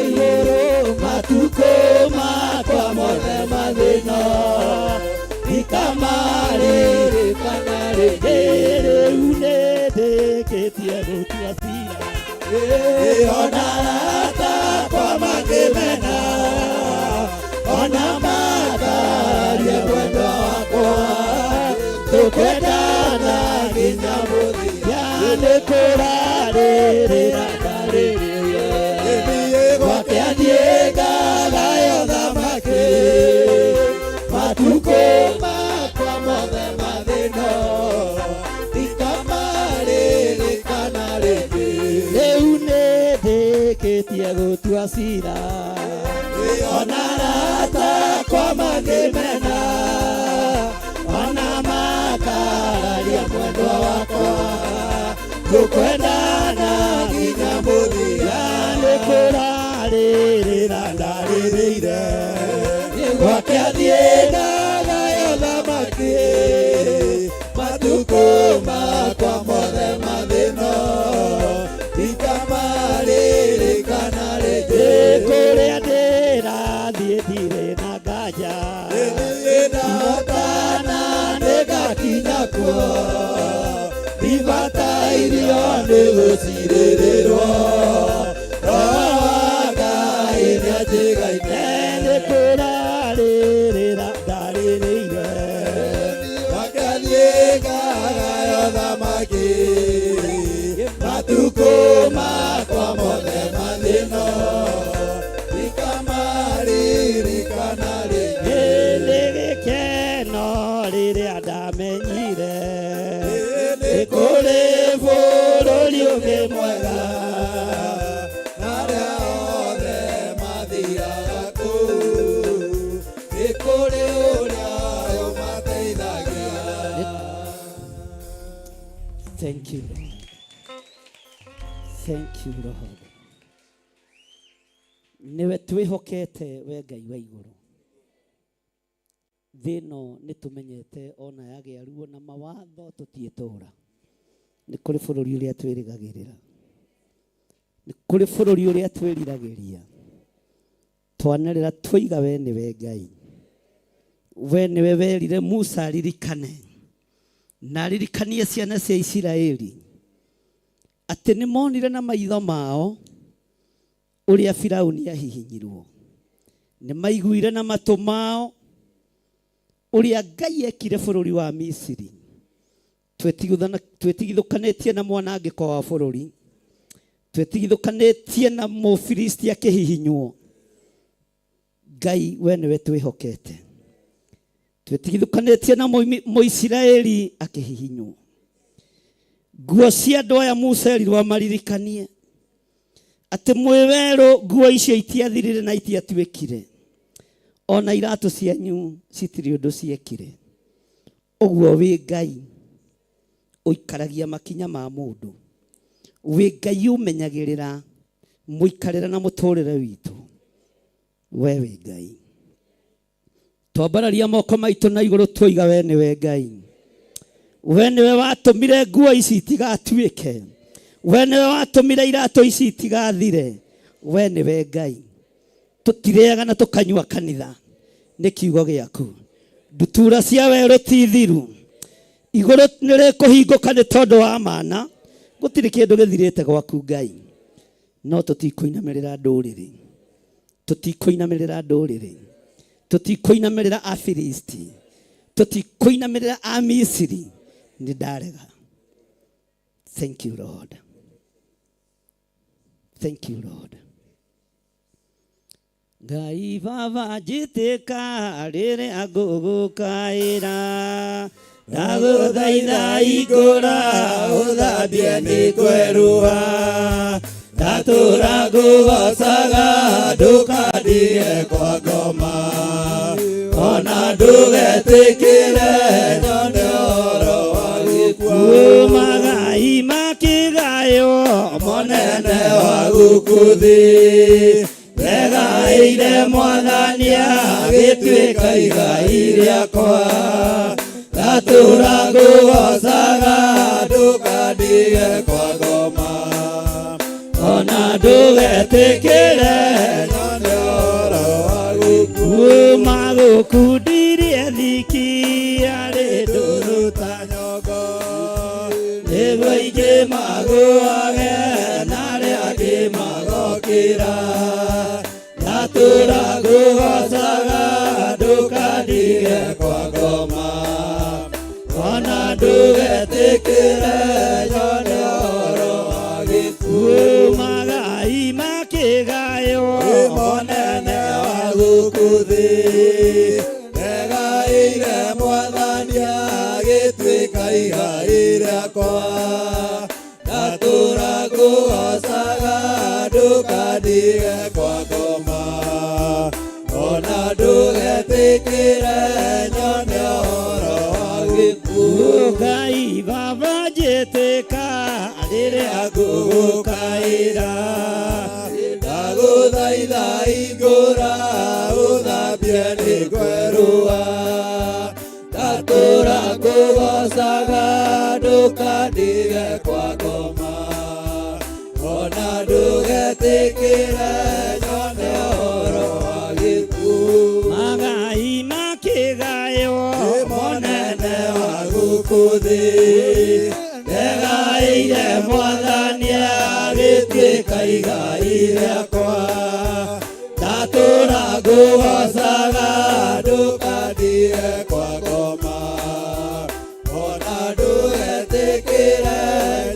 Speaker 2: igũrũ matukũ makwa mothe mathĩna ndikamarĩrĩkana rĩngĩ rĩu nĩndĩkĩtie gũtua cira ona arata akwa mangĩmena ona makararia mwendwa wakwa tũkwendana nginya mũthia nĩ kũrarĩrĩra ndarĩrĩire gwake athiĩ ngagayo thamaki matukũ makwa mothe mathĩna ndikamarĩrĩkana rĩngĩ rĩu nĩndĩkĩtie gũtua cira ona arata akwa mangĩmena ona makararia mwendwa wakwa tũkwendana nginya mũthia nĩ kũrarĩrĩra ndarĩrĩire gwake athiĩ ngagayo thamaki matukũ makwa mothe mathĩna ndikamarĩrĩkana rĩngĩ kũrĩa ndĩrathiĩ ndirĩ na nganja ndĩratana nĩngakinya kuo ndibataire Ndĩrairio nĩ gũcirĩrĩrwo Roho wa Ngai nĩanjigaine
Speaker 13: Nĩ kũrarĩrĩra ndarĩrĩire
Speaker 2: Wakathiĩ ngagayo thamaki Matukũ makwa mothe mathĩno Ndikamaririkana rĩngĩ
Speaker 13: Nĩ gĩkeno rĩrĩa ndamenyire
Speaker 2: Nĩ kũrĩ bũrũri ũngĩ mwega Arĩa othe mathiaga kũu Nĩ kũrĩ ũrĩa ũmateithagia.
Speaker 13: Thank you, Lord. Thank you, Lord. Nĩwe twĩhokete we Ngai wa igũrũ. Thĩ ĩno nĩ tũmenyete ona yagĩa ruo na mawatho tũtiĩtũra. Nĩ kũrĩ bũrũri ũrĩa twĩrĩgagĩrĩra. Nĩ kũrĩ bũrũri ũrĩa twĩriragĩria. Twanĩrĩra twoiga we nĩwe Ngai. We nĩwe werire Musa aririkane na aririkanie ciana cia Isiraeli atĩ nĩ monire na maitho mao ũrĩa Firauni ahihinyirwo, nĩ maiguire na matũ mao ũrĩa Ngai ekire bũrũri wa Misiri. Twĩtigithũkanĩtie na mwanangĩko wa bũrũri, twĩtigithũkanĩtie na Mũfilisti akĩhihinywo. Ngai we nĩwe twĩhokete, twĩtigithũkanĩtie na Mũisiraeli akĩhihinywo. Nguo cia andũ aya Musa erirwo amaririkanie atĩ mwĩ werũ nguo icio itiathirire na itiatuĩkire, ona iratũ cianyu citirĩ ũndũ ciekire. Ũguo wĩ Ngai ũikaragia makinya ma mũndũ, wĩ Ngai ũmenyagĩrĩra mũikarĩre na mũtũrĩre witũ. We wĩ Ngai. Twambararia moko maitũ na igũrũ twoiga we nĩwe Ngai. We nĩwe watũmire nguo ici itigatuĩke, we nĩwe watũmire iratũ ici itigathire, we nĩwe Ngai. Tũtirĩaga na tũkanyua kanitha nĩ kiugo gĩaku. Ndutura cia werũ ti thiru, igũrũ nĩ rĩkũhingũka nĩ tondũ wa mana. Gũtirĩ kĩndũ gĩthirĩte gwaku Ngai, no tũtikũinamĩrĩra ndũrĩrĩ, tũtikũinamĩrĩra ndũrĩrĩ, tũtikũinamĩrĩra Afilisti, tũtikũinamĩrĩra Amisiri. Nĩ ndarega. Thank you Lord. Thank you Lord. Ngai baba njĩtĩka rĩrĩa ngũgũkaĩra,
Speaker 2: Ndagũthaitha ikũra ũthambie nĩ kwerũha Ndatũra ngũgocaga ndũkandige kwa ngoma Ona ndũgetĩkĩre nyone ũhoro wa gĩkuũ
Speaker 13: Magai makĩgaywo
Speaker 2: Mũnene wa gũkũ thĩ Ndegaĩire Mwathani agĩtuĩka igai rĩakwa Ndatũra ngũgocaga ndũkandige kwa ngoma Ona ndũgetĩkĩre nyone ũhoro wa gĩkuũ
Speaker 13: Magũkundirie thiki arĩ ndũrũ
Speaker 2: ta nyongo
Speaker 13: nĩguo
Speaker 2: Nĩguo aingĩ magũage na arĩa angĩ magokĩra Ndatũra ngũgocaga ndũkandige kwa ngoma Ona ndũgetĩkĩre nyone ũhoro wa gĩkuũ
Speaker 13: Magai makĩgaywo
Speaker 2: Mũnene wa gũkũ thĩ Ndegaĩire Mwathani agĩtuĩka igai rĩakwa Ndatũra ngũgocaga ndũkandige kwa ngoma Ona ndũgetĩkĩre nyone ũhoro wa gĩkuũ
Speaker 13: Ngai baba njĩtĩka rĩrĩa ngũgũkaĩra
Speaker 2: Ndagũthaitha hingũra ũthambie nĩ kwerũha Ndatũra ngũgocaga ndũkandige kwa ngoma Ona ndũgetĩkĩre nyone ũhoro wa gĩkuũ
Speaker 13: Magai makĩgaywo
Speaker 2: Mũnene wa gũkũ thĩ Ndegaĩire Ndegaĩire mwathani agĩtuĩka igai rĩakwa ndatũra ngũgocaga ndũkandige kwa ngoma ona ndũgetĩkĩre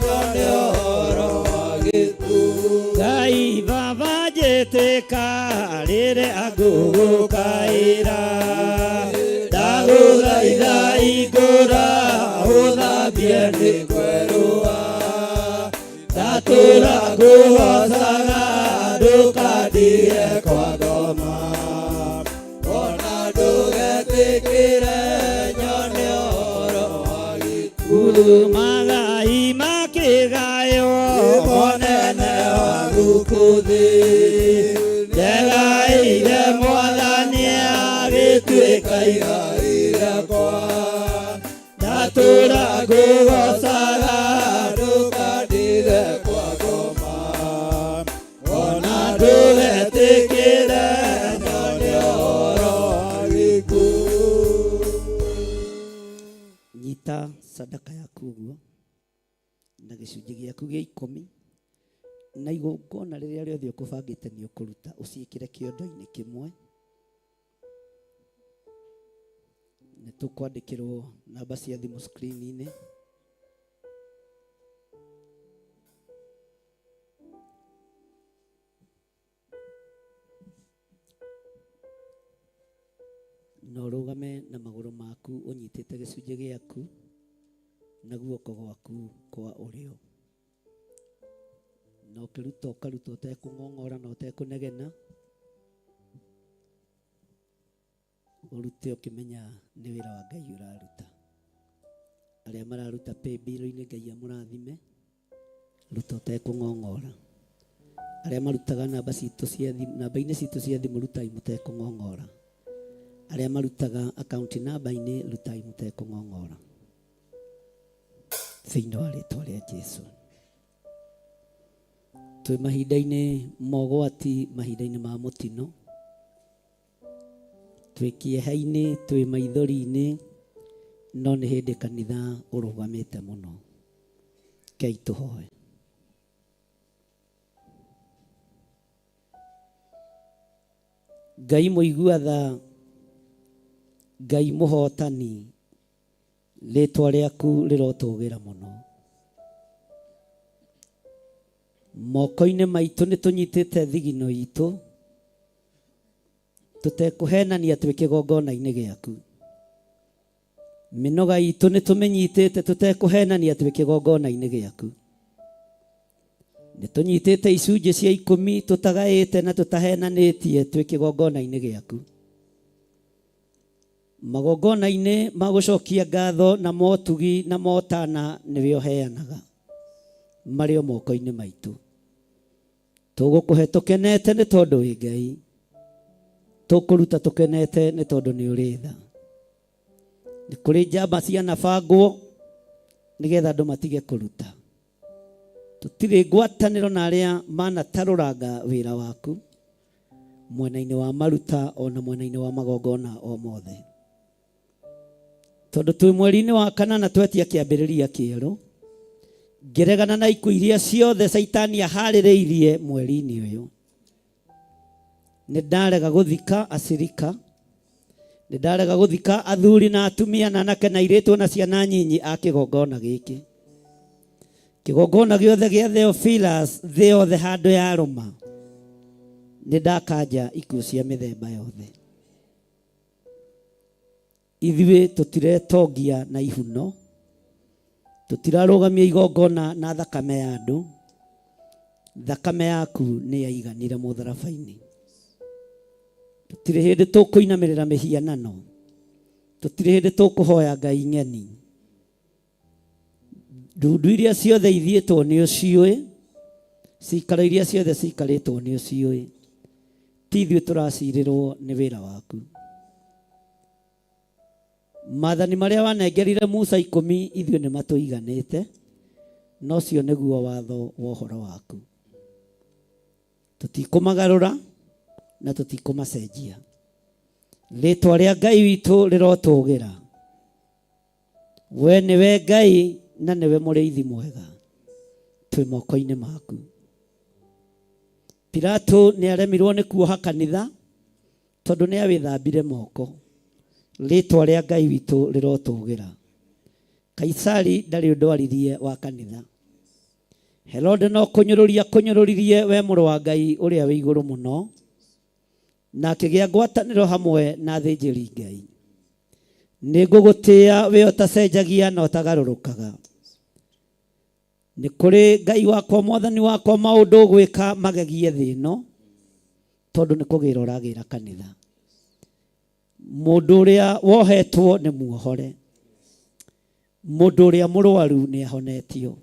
Speaker 2: nyone ũhoro wa gĩkuũ.
Speaker 13: Ngai baba njĩtĩka rĩrĩa ngũgũkaĩra
Speaker 2: ndagũthaitha ingũra ũthambie nĩ kwerũa ndatũra ngũgocaga ndũkandige kwa ngoma ona ndũgetĩkĩre nyone ũhoro wa gĩkuũ.
Speaker 13: Magai makĩgayo
Speaker 2: Mũnene wa gũkũ thĩ ndegaĩire mwathani agĩtuĩka igai rĩakwa ndatũra ngũgocaga ndũkandige kwa ngoma ona ndũgetĩkĩre nyone ũhoro wa gĩkuũ.
Speaker 13: Nyita sadaka yaku ũguo na gĩcunjĩ gĩaku gĩa ikũmi na igongona rĩrĩa rĩothe ũkũbangĩte nĩ ũkũruta ũciĩkĩre kĩondo-inĩ kĩmwe. Nĩ tũkwandĩkĩrwo namba cia thimũ screen-inĩ. Na ũrũgame na magũrũ maku ũnyitĩte gĩcunjĩ gĩaku na guoko gwaku kwa ũrĩo. Na ũkĩruta ũkaruta ũtekũng'ong'ora na ũtekũnegena, ũrute ũkĩmenya nĩ wĩra wa Ngai ũraruta. Arĩa mararuta paybill-inĩ Ngai amũrathime, ruta ũtekũng'ong'ora. Arĩa marutaga namba citũ cia thimũ, namba-inĩ citũ cia thimũ rutai mũtekũng'ong'ora. Arĩa marutaga account namba-inĩ rutai mũtekũng'ong'ora. Thĩinĩ wa rĩtwa rĩa Jesu. Twĩ mahinda-inĩ ma ũgwati, mahinda-inĩ ma mũtino, twĩ kĩeha-inĩ, twĩ maithori-inĩ, no nĩ hĩndĩ kanitha ũrũgamĩte mũno. Kei tũhoe. Ngai mũigua tha, Ngai mũhotani, rĩtwa rĩaku rĩrotũgĩra mũno. Moko-inĩ maitũ nĩ tũnyitĩte thigino itũ, tũtekũhenania twĩ kĩgongona-inĩ gĩaku. Mĩnoga itũ nĩ tũmĩnyitĩte tũtekũhenania twĩ kĩgongona-inĩ gĩaku. Nĩ tũnyitĩte icunjĩ cia ikũmi tũtagaĩte na tũtahenanĩtie twĩ kĩgongona-inĩ gĩaku. Magongona-inĩ ma gũcokia ngatho na motugi na motana nĩwe ũheanaga marĩ o moko-inĩ maitũ. Tũgũkũhe tũkenete nĩ tondũ wĩ Ngai, tũkũruta tũkenete nĩ tondũ nĩ ũrĩ tha. Nĩ kũrĩ njamba cianabangwo nĩgetha andũ matige kũruta. Tũtirĩ ngwatanĩro na arĩa manatarũranga wĩra waku mwena-inĩ wa maruta ona mwena-inĩ wa magongona o mothe. Tondũ twĩ mweri-inĩ wa kanana twetia kĩambĩrĩria kĩerũ, ngĩregana na ikuũ iria ciothe Caitani aharĩrĩirie mweri-inĩ ũyũ. Nĩ ndarega gũthika acirika, nĩ ndarega gũthika athuri na atumia na anake na airĩtu na ciana nyinyi a kĩgongona gĩkĩ. Kĩgongona gĩothe gĩa Theophilus thĩ yothe handũ yarũma, nĩ ndakanja ikuũ cia mĩthemba yothe. Ithuĩ tũtiretongia na ihuno, tũtirarũgamia igongona na thakame ya andũ, thakame yaku nĩ yaiganire mũtharaba-inĩ. Tũtirĩ hĩndĩ tũkũinamĩrĩra mĩhianano, tũtirĩ hĩndĩ tũkũhoya ngai ng'eni. Ndundu iria ciothe ithiĩtwo nĩ ũciũĩ, cikaro iria ciothe cikarĩtwo nĩ ũciũĩ. Ti ithuĩ tũracirĩrwo nĩ wĩra waku. Maathani marĩa wanengerire Musa ikũmi ithuĩ nĩ matũiganĩte, na ũcio nĩguo watho wa ũhoro waku. Tũtikũmagarũra na tũtikũmacenjia. Rĩtwa rĩa Ngai witũ rĩrotũgĩra. We nĩwe Ngai na nĩwe mũrĩithi mwega. Twĩ moko-inĩ maku. Pilato nĩ aremirwo nĩ kuoha kanitha tondũ nĩ awĩthambire moko. Rĩtwa rĩa Ngai witũ rĩrotũgĩra. Kaisari ndarĩ ũndũ aririe wa kanitha. Herode no kũnyũrũria kũnyũrũririe we mũrũ wa Ngai ũrĩa wĩ igũrũ mũno, na akĩgĩa ngwatanĩro hamwe na athĩnjĩri Ngai. Nĩ ngũgũtĩĩa we ũtacenjagia na ũtagarũrũkaga. Nĩ kũrĩ Ngai wakwa mwathani wakwa maũndũ ũgwĩka magegie thĩ ĩno, tondũ nĩ kũgĩra ũragĩra kanitha. Mũndũ ũrĩa wohetwo nĩ muohore, mũndũ ũrĩa mũrwaru nĩ ahonetio.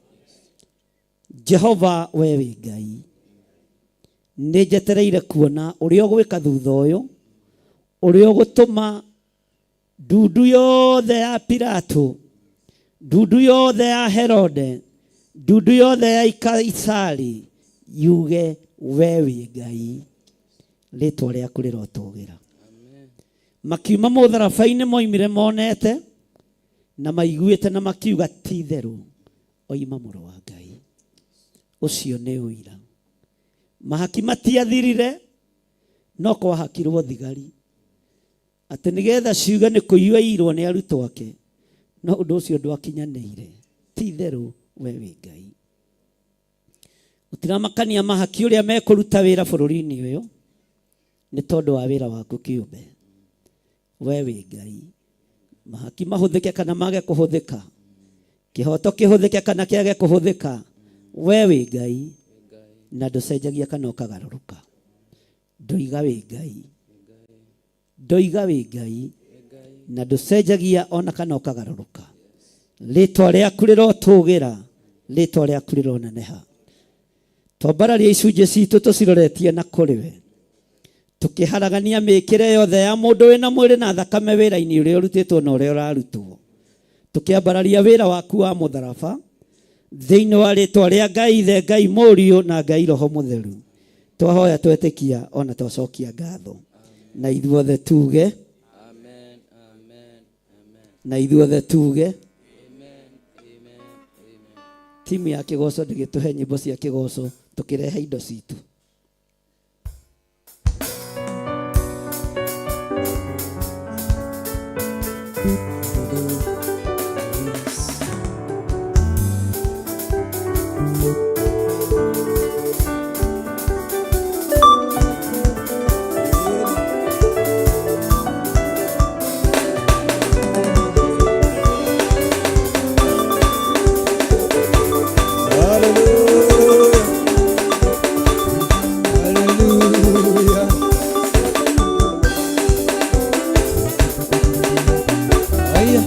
Speaker 13: Jehova we wĩ Ngai, nĩ njetereire kuona ũrĩa ũgwĩka thutha ũyũ, ũrĩa ũgũtũma ndundu yothe ya Pilato, ndundu yothe ya Herode, ndundu yothe ya Kaisari yuge we wĩ Ngai, rĩtwa rĩaku rĩrotũgĩra. Makiuma mũtharaba-inĩ moimire monete na maiguĩte na makiuga ti itherũ oima mũrũ wa Ngai. Ũcio nĩ ũira. Mahaki matiathirire no kwahakirwo thigari atĩ nĩgetha ciuge nĩ kũiywo irwo nĩ arutwo ake, no ũndũ ũcio ndwakinyanĩire. Ti itherũ we wĩ Ngai. Gũtiramakania mahaki ũrĩa mekũruta wĩra bũrũri-inĩ ũyũ nĩ tondũ wa wĩra waku kĩũmbe. We wĩ Ngai. Mahaki mahũthĩke kana mage kũhũthĩka, kĩhoto kĩhũthĩke kana kĩage kũhũthĩka, we wĩ Ngai na ndũcenjagia kana ũkagarũrũka. Ndoiga wĩ Ngai, ndoiga wĩ Ngai na ndũcenjagia ona kana ũkagarũrũka. Rĩtwa rĩaku rĩrotũgĩra, rĩtwa rĩaku rĩroneneha. Twambararia icunjĩ citũ tũciroretie na kũrĩ we, tũkĩharagania mĩkĩre yothe ya mũndũ wĩna mwĩrĩ na thakame wĩra-inĩ ũrĩa ũrutĩtwo na ũrĩa ũrarutwo, tũkĩambararia wĩra waku wa mũtharaba thĩinĩ wa rĩtwa rĩa Ngai Ithe, Ngai Mũriũ na Ngai Roho Mũtheru. Twahoya twetĩkia ona twacokia ngatho, na ithuothe tuge
Speaker 16: Amen, amen, amen.
Speaker 13: na ithuothe tuge timu ya kĩgoco ndĩgĩtũhe nyĩmbo cia kĩgoco tũkĩrehe indo citũ.
Speaker 2: Hallelujah. Haya.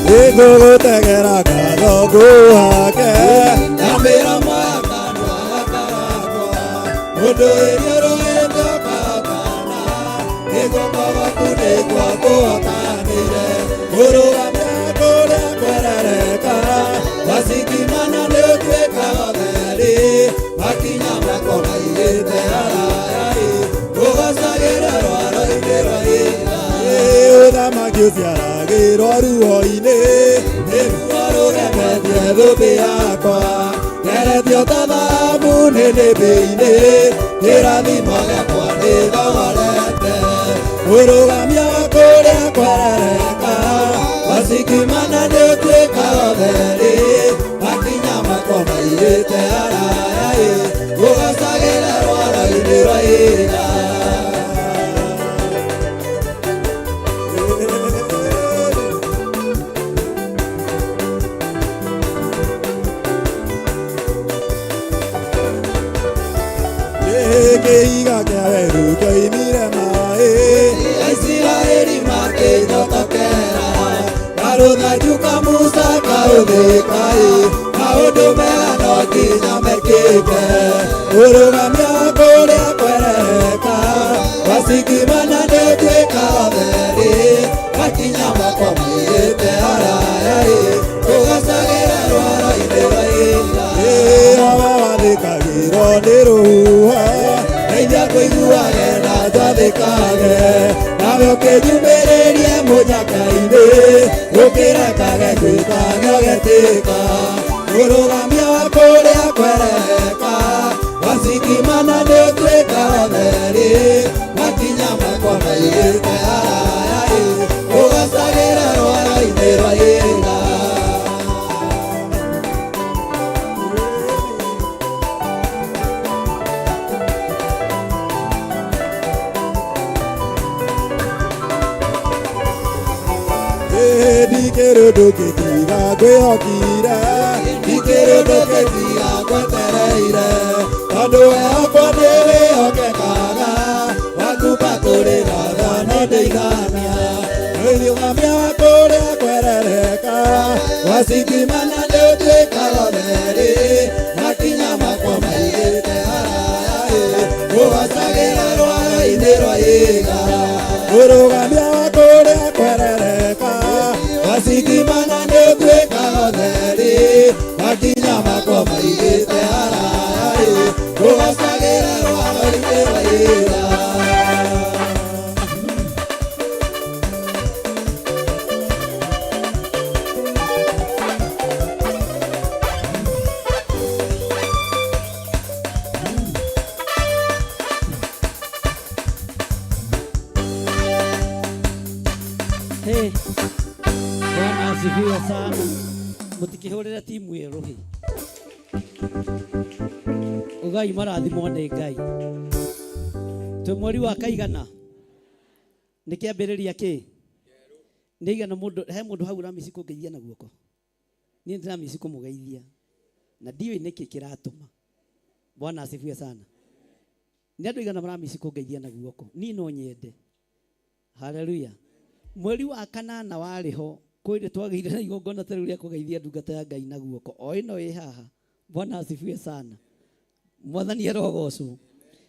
Speaker 2: Nĩngũgũtegera ngatho ngũhake na mĩromo ya kanua gakwa mũndũ ĩrĩũrũĩte ũkahotana nĩ guoko gwaku nĩguo ngũhotanĩire kũrũgamia kũrĩa kwerereka wacitimana nĩ ũtuĩka ũtheri makinya makwa maigĩte haraya ngũgocagĩra rwaro-inĩ rwa ihiga. Ũthamaki ũciaragĩrwo ruo-inĩ nĩguo rũgemetie thũmbĩ yakwa ngeretio ta thahabu nĩnĩmbĩ-inĩ kĩrathimo gĩakwa nĩthogorete kũrũgamia kũrĩa kwerereka wacikimana nĩ ũtuĩka ũtheri makinya makwa maigĩte haraya ngũgocagĩra rwaro-inĩ rwa ihiga. Kĩhiga kĩa werũ kĩoimire maĩ Aisiraeli makĩnyotokera karũthanju ka Musa kaũthĩka-ĩ maũndũ mega no nginya mekĩke kũrũgamia kũrĩa kwerereka wacikimana nĩ ũtuĩka ũtheri makinya makwa maigĩte haraya-ĩ ngũgocagĩra rwaro-inĩ rwa ihiga. Awa wathĩkagĩrwo nĩ rũhuho. Nawe ũkĩnyumĩrĩrie mũnyaka-inĩ ũkĩrekage gwĩta ngĩgetĩka mũrũgamia wa kũrĩa kwereka wasikimana nĩ ũtuĩka theri makinya makwa maigĩte haraya ũgacagĩra rwaro-inĩ rwa ihiga. Ndikĩrĩ ũndũ ngĩtiga ngwĩhokire, ndikĩrĩ ũndũ ngĩtiga ngwetereire, tondũ we wakwa nĩ wĩhokekaga, wakumba kũrĩ gatha no ndĩigana. Mũrũgamia wa kũrĩa kwerereka, wacitimana nĩ ũtuĩkaga ũtheri, makinya makwa maigĩte haraya ũgacagĩra rwaro-inĩ rwa ihiga. Mũrũgamia wa kũrĩa kwerereka, wacitimana nĩ ũtuĩkaga ũtheri, makinya makwa maigĩte haraya ũgacagĩra rwaro-inĩ rwa ihiga.
Speaker 13: Hey, Bwana asifiwe sana. Mutikihurire timu ĩyo rũhĩ. Ugai marathimwo nĩ Ngai. Twĩ mweri wa kaigana? Nĩ kĩambĩrĩria kĩ? Nĩ igana mũndũ, he mũndũ hau ũramici kũngeithia na guoko. Niĩ ndĩramici kũmũgeithia. Na ndiũĩ nĩkĩ kĩratũma. Bwana asifiwe sana. Nĩ andũ aigana maramici kũngeithia na guoko. Niĩ no nyende. Haleluya. Mweri wa kanana warĩ ho kwĩrĩ twagĩire na igongona ta rĩu rĩa kũgeithia ndungata ya Ngai na guoko o ĩno ĩ haha. Bwana asifiwe sana. Mwathani arogocwo.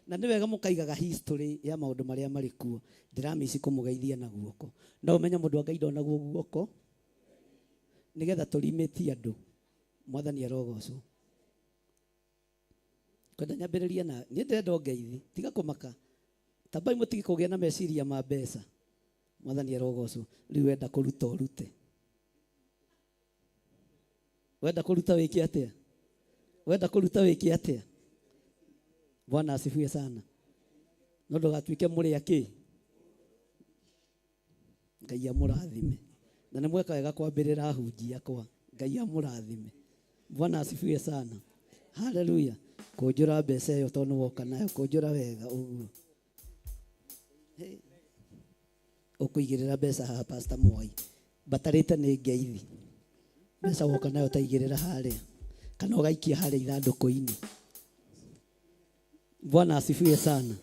Speaker 13: Na nĩ wega mũkaigaga history ya maũndũ marĩa marĩ kuo. Ndĩramici kũmũgeithia na guoko. No ũmenye mũndũ wa Ngai ndonagwo guoko nĩgetha tũrimĩtie andũ. Mwathani arogocwo. Kwenda nyambĩrĩrie na niĩ ndĩrenda ũngeithi, tiga kũmaka. Tambai mũtige kũgĩa na meciria ma mbeca. Mwathani arogocwo. Rĩu wenda kũruta ũrute. Wenda kũruta wĩke atĩa? Wenda kũruta wĩke atĩa? Bwana asifiwe sana. No ndũgatuĩke mũrĩa kĩ? Ngai amũrathime. Na nĩ mweka wega kwambĩrĩra ahunjia akwa. Ngai amũrathime. Bwana asifiwe sana. Haleluya. Kũnjũra mbeca ĩyo tondũ nĩwoka nayo, kũnjũra wega ũguo. Hey. Ũkũigĩrĩra mbeca haha Pastor Mwai. Mbatarĩte nĩ ngeithi. Mbeca woka nayo taigĩrĩra harĩa. Kana ũgaikia harĩa ithandũkũ-inĩ. Bwana asifiwe sana.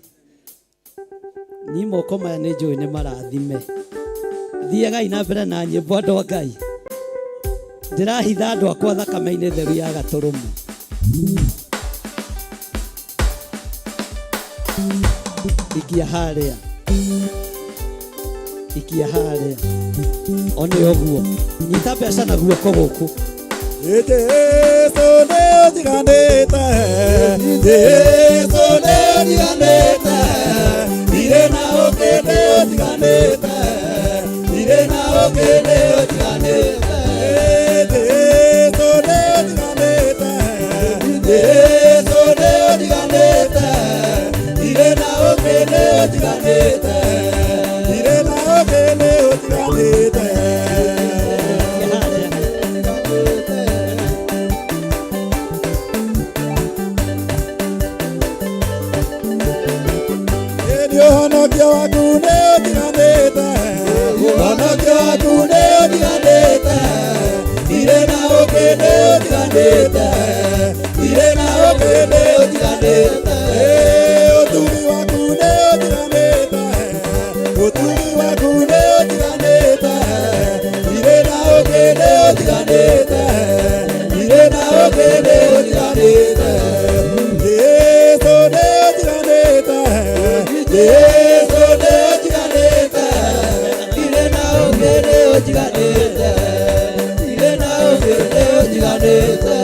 Speaker 13: Niĩ moko maya nĩ njũĩ nĩ marathime. Thiagai na mbere na nyĩmbo andũ a Ngai. Ndĩrahitha andũ akwa thakame-inĩ theru ya gatũrũme. Ikia harĩa. Ikia harĩa. One ũguo. Nyita mbeca na guoko gũkũ.
Speaker 2: Jesu nĩ ũnjiganĩte, Jesu nĩ ũnjiganĩte, ndirĩ na ũngĩ nĩ ũnjiganĩte, ndirĩ na ũngĩ nĩ ũnjiganĩte. Jesu nĩ ũnjiganĩte, Jesu nĩ ũnjiganĩte, ndirĩ na ũngĩ nĩ ũnjiganĩte, ndirĩ na ũngĩ nĩ ũnjiganĩte. Ũhonokio waku nĩ ũnjiganĩte, ũhonokio waku nĩ ũnjiganĩte, ndirĩ na ũngĩ nĩ ũnjiganĩte, ndirĩ na ũngĩ nĩ ũnjiganĩte. Ũtugi waku nĩ ũnjiganĩte, ũtugi waku nĩ ũnjiganĩte, ndirĩ na ũngĩ nĩ ũnjiganĩte, ndirĩ na ũngĩ nĩ ũnjiganĩte. Jesu nĩ ũnjiganĩte, Jesu nĩ ũnjiganĩte, ndirĩ na ũngĩ nĩ ũnjiganĩte, ndirĩ na ũngĩ nĩ ũnjiganĩte.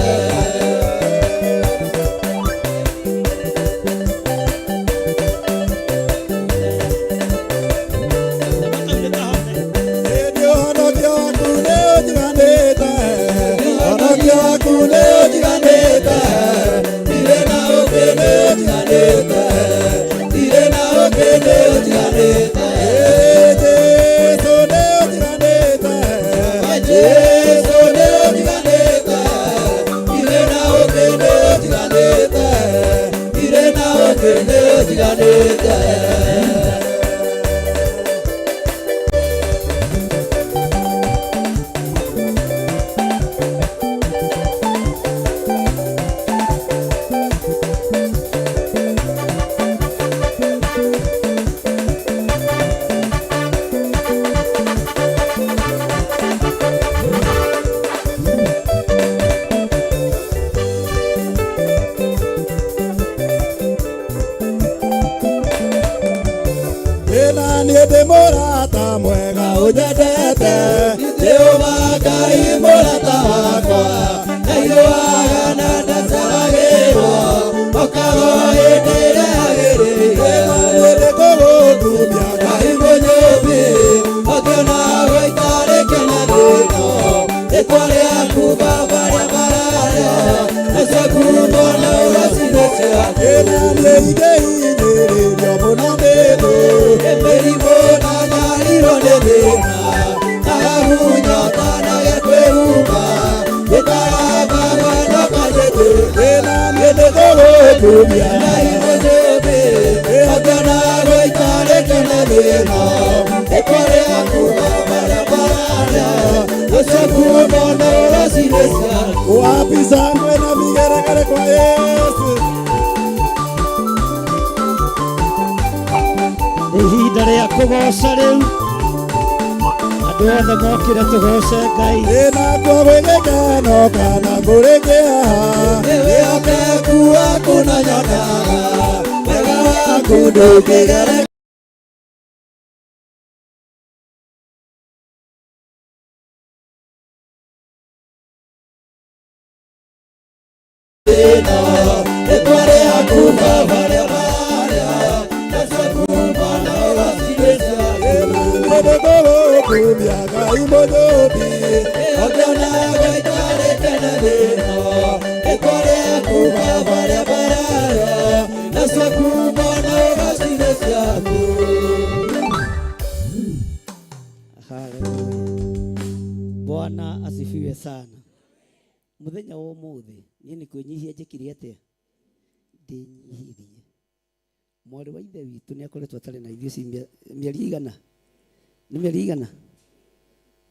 Speaker 2: ũnjĩkĩte irĩ na ũngĩ nĩ ũtiganĩte. Ĩna niĩ ndĩ mũrata mwega ũnyendete Jehova Ngai mũrata wakwa ndaiguaga na ndacaragĩrwo okago hĩndĩ ĩrĩa yagĩrĩire. Ĩna niĩ ndĩkũgũkumia Ngai mũnyũmbi ũkĩonagwo itarĩ kĩna thĩna rĩtwa rĩaku Baba rĩambarare nacio ngumo na ũgacine ciaku. Ĩna niĩ ingĩhinyĩrĩrio mũno nĩ thũ mĩrimũ na nyariro nĩ thĩna nagahunyota nage kwĩhumba gĩtarangagwa no kanjĩtĩ. Ĩna niĩ ndĩkũgũkumia Ngai mũnyũmbi ũkĩonagwo itarĩ kĩna thĩna rĩtwa rĩaku Baba rĩambarare nacio ngumo na ũgacine ciaku. Wapi shangwe na vigeregere kwa Yesu?
Speaker 13: Nĩ ihinda rĩa kũgoca rĩu andũ othe mokire tũgoce Ngai.
Speaker 2: Ĩna kwa gwĩ gĩkeno kana kũrĩ kĩeha nĩwĩhokeku waku na nyonaga wega waku ndũngĩgereka. Rĩtwa rĩaku Baba rĩambarare nacio ngumo na ũgacine ciaku. Nĩndĩkũgũkumia Ngai mũnyũmbi ũkĩonaga itarĩ kĩna thĩna rĩtwa rĩaku Baba rĩambarare nacio ngumo na ũgacine ciaku.
Speaker 13: Haleluya. Bwana asifiwe sana. Muthenya wa ũmũthĩ niĩ nĩ kwĩnyihia njĩkire atĩa? Ndĩnyihirie. Mwarĩ wa ithe witũ nĩ akoretwo atarĩ na ithuĩ ci mĩeri igana. Nĩ mĩeri igana?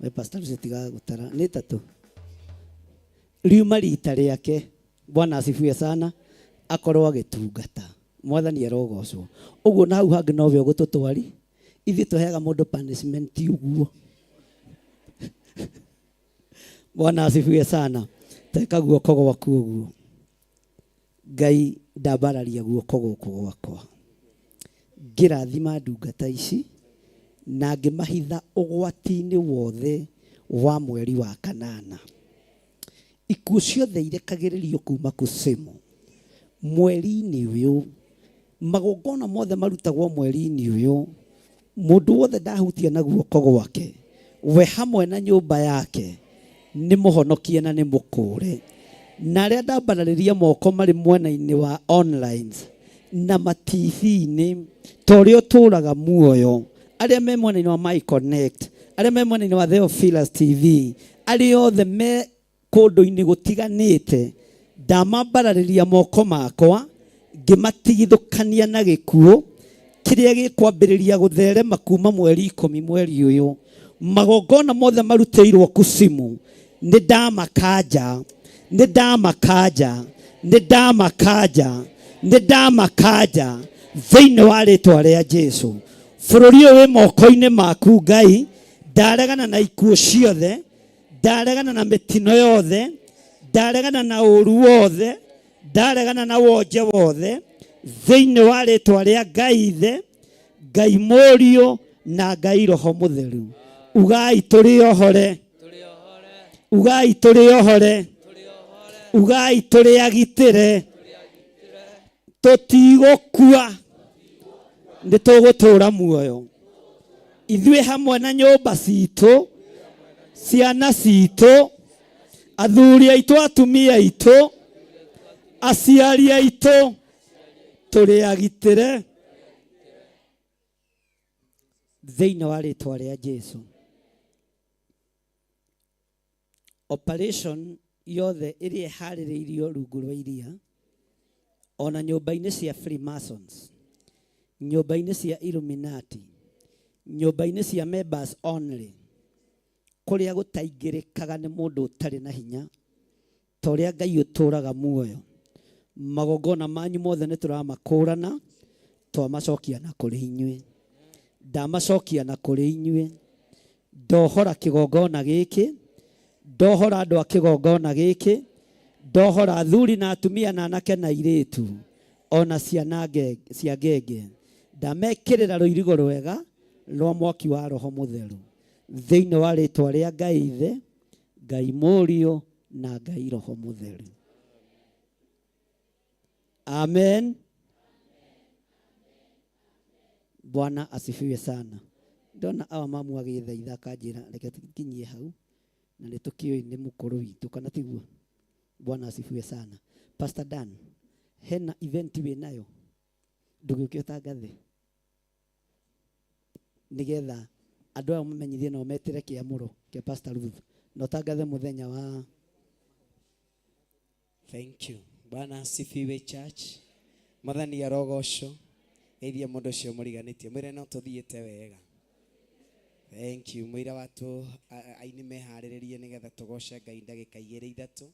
Speaker 13: We pastor ũcio tigaga gũtara. Nĩ ĩtatũ. Riuma rita rĩake. Bwana asifiwe sana. Akorwo agĩtungata. Mwathani arogocwo. Ũguo na hau hangĩ nowe ũgũtũtwari. Ithuĩ tũheaga mũndũ punishment ũguo. Bwana asifiwe sana. Teka guoko gwaku ũguo. Ngai ndambararia guoko gũkũ gwakwa. Ngĩrathima ndungata ici na ngĩmahitha ũgwati-inĩ wothe wa mweri wa kanana. Ikuũ ciothe irekagĩrĩrio kuma Kusimu mweri-inĩ ũyũ. Magongona mothe marutagwo mweri-inĩ ũyũ. Mũndũ wothe ndahutia na guoko gwake, we hamwe na nyũmba yake nĩ mũhonokie na nĩ mũkũũre. Na arĩa ndambararĩria moko marĩ mwena-inĩ wa online na ma TV-inĩ ta ũrĩa ũtũũraga muoyo, arĩa me mwena-inĩ wa My Connect, arĩa me mwena-inĩ wa Theophilus TV, arĩa othe me kũndũ-inĩ gũtiganĩte, ndamambararĩria moko makwa ngĩmatigithũkania na gĩkuũ kĩrĩa gĩkwambĩrĩria gũtherema kuma mweri 10 mweri ũyũ. Magongona mothe marutĩirwo Kusimu nĩ ndamakanja, nĩ ndamakanja, nĩ ndamakanja, nĩ ndamakanja thĩinĩ wa rĩtwa rĩa Jesu. Bũrũri ũyũ wĩ moko-inĩ maku Ngai, ndaregana na ikuũ ciothe, ndaregana na mĩtino yothe, ndaregana na ũru wothe, ndaregana na wonje wothe thĩinĩ wa rĩtwa rĩa Ngai Ithe, Ngai Mũriũ na Ngai Roho Mũtheru. Ugai tũrĩ ohore, ugai tũrĩ ohore, ugai tũrĩ agitĩre, tũtigũkua, nĩ tũgũtũũra muoyo. Ithuĩ hamwe na nyũmba citũ, ciana citũ, athuri aitũ, atumia aitũ, aciari aitũ, tũrĩ agitĩre thĩinĩ wa rĩtwa rĩa Jesu. Operation yothe ĩrĩa ĩharĩrĩirio rungu rwa iria Ona nyũmba-inĩ cia Freemasons, nyũmba-inĩ cia Illuminati, nyũmba-inĩ cia members only, kũrĩa gũtaingĩrĩkaga nĩ mũndũ ũtarĩ na hinya, ta ũrĩa Ngai ũtũũraga muoyo. Magongona manyu mothe nĩ tũramakũrana, twamacokia na kũrĩ inyuĩ. Ndamacokia na kũrĩ inyuĩ. Ndohora kĩgongona gĩkĩ, ndohora andũ a kĩgongona gĩkĩ, ndohora athuri na atumia na anake na airĩtu, ona ciana cia ngenge. Ndamekĩrĩra rũirigo rwega rwa mwaki wa Roho Mũtheru thĩinĩ wa rĩtwa rĩa Ngai Ithe, Ngai Mũriũ na Ngai Roho Mũtheru. Amen. Bwana asifiwe sana. Ndona awa mamu agĩthaitha akanjĩra reke nginyie hau na nĩ tũkĩũĩ nĩ mũkũrũ witũ kana tiguo? Bwana asifiwe sana. Pastor Dan, hena event wĩ nayo ndũgĩũke ũtangathe nĩgetha andũ aya mamenyithie na ũmetĩre kĩamũro kĩa Pastor Ruth na ũtangathe mũthenya wa.
Speaker 4: Thank you. Bwana asifiwe church. Mwathani arogocwo. Geithia mũndũ ũcio mũriganĩtie mwĩre no tũthiĩte wega. Thank you. Mũira watu aini meharĩrĩrie nĩgetha tũgoce Ngai ndagĩka igĩrĩ ithatũ.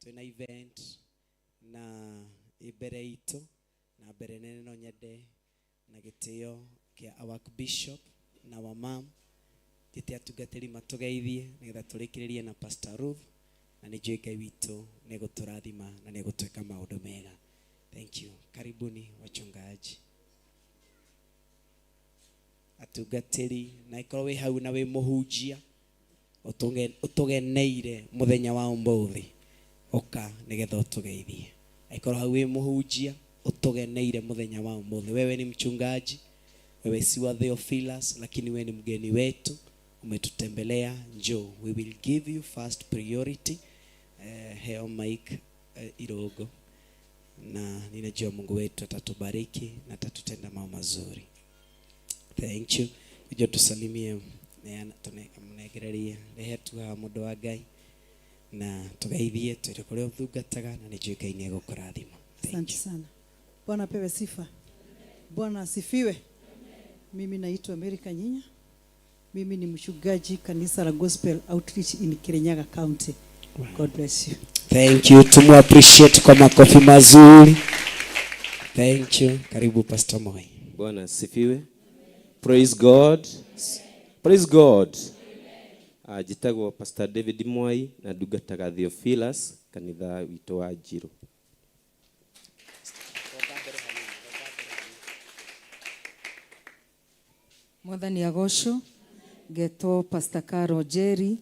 Speaker 4: Twĩna event na mbere itũ na mbere nene no nyende na gĩtĩo kĩa our bishop na our mom njĩte atungatĩri matũgeithie nĩgetha tũrĩkĩrĩrie na Pastor Ruth na nĩ njũĩ Ngai witũ nĩ egũtũrathima na nĩ egũtwĩka maũndũ mega. Thank you. Karibuni wachungaji. Atungatĩri na ikorwo wĩ hau na wĩ mũhunjia ũtũgeneire mũthenya wa ũmũthĩ ũka nĩgetha ũtũgeithie. Aikorwo hau wĩ mũhunjia ũtũgeneire mũthenya wa ũmũthĩ, wewe ni mchungaji, wewe si wa Theophilus, lakini wewe ni mgeni wetu, umetutembelea, njoo, we will give you first priority. Heo mic Irogo, na ninajua Mungu wetu atatubariki na atatutenda mambo mazuri. Thank you. Kuja tusalimie neana tunegererie rehe tu haha mũndũ wa Ngai na tugeithie twĩre kũrĩa ũtungataga na nĩnjũĩ Ngai nĩ egũkũrathima.
Speaker 17: Asante sana. Bwana apewe sifa. Bwana asifiwe. Mimi naitwa Mary Kanyinya. Mimi ni mchungaji kanisa la Gospel Outreach in Kirinyaga County. God bless you.
Speaker 4: Thank you. Tumu appreciate kwa makofi mazuri. Thank you. Karibu Pastor Moi.
Speaker 7: Bwana asifiwe. Praise God. Praise God. Njĩtagwo Pastor David Mwai na ndungataga Theophilus kanitha witũ wa Njirũ.
Speaker 18: Mwathani agocwo. Ngetwo Pastor Caro Jerry,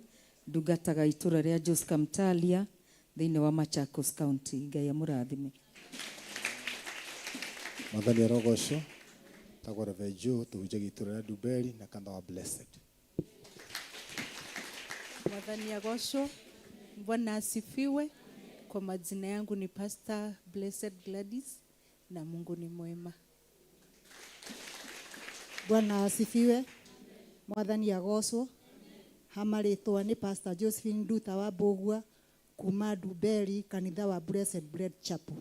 Speaker 18: ndungataga itũra rĩa Joska Mtalia thĩinĩ wa Machakos County. Ngai amũrathime.
Speaker 19: Mwathani arogocwo. Tagwo Reverend Joe, tũhunjagia itũra rĩa Ndumberi na kanitha wa Blessed.
Speaker 20: Mwathani agocwo. Bwana asifiwe. Kwa majina yangu ni Pastor Blessed Gladys na Mungu ni mwema.
Speaker 21: Bwana asifiwe. Mwathani agocwo. Hamarĩtwa nĩ Pastor Josephine Nduta wa Mbũgua kuma Ndumberi kanitha wa Blessed Bread Chapel.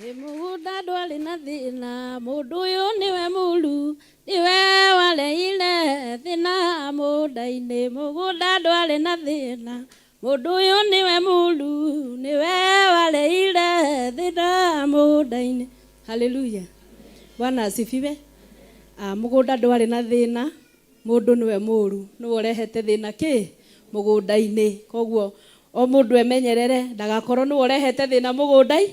Speaker 10: Ĩ mũgũnda ndwarĩ na thĩna, mũndũ ũyũ nĩwe mũru, nĩwe wareire thĩna mũgũnda-inĩ. Mũgũnda ndwarĩ na thĩna, mũndũ ũyũ nĩwe mũru, nĩwe wareire thĩna mũgũnda-inĩ. Haleluya. Bwana asifiwe. Mũgũnda ndwarĩ na thĩna, mũndũ nĩwe mũru, nĩwe ũrehete thĩna kĩ mũgũnda-inĩ. Koguo o mũndũ emenyerere ndagakorwo nĩwe ũrehete thĩna mũgũnda-inĩ.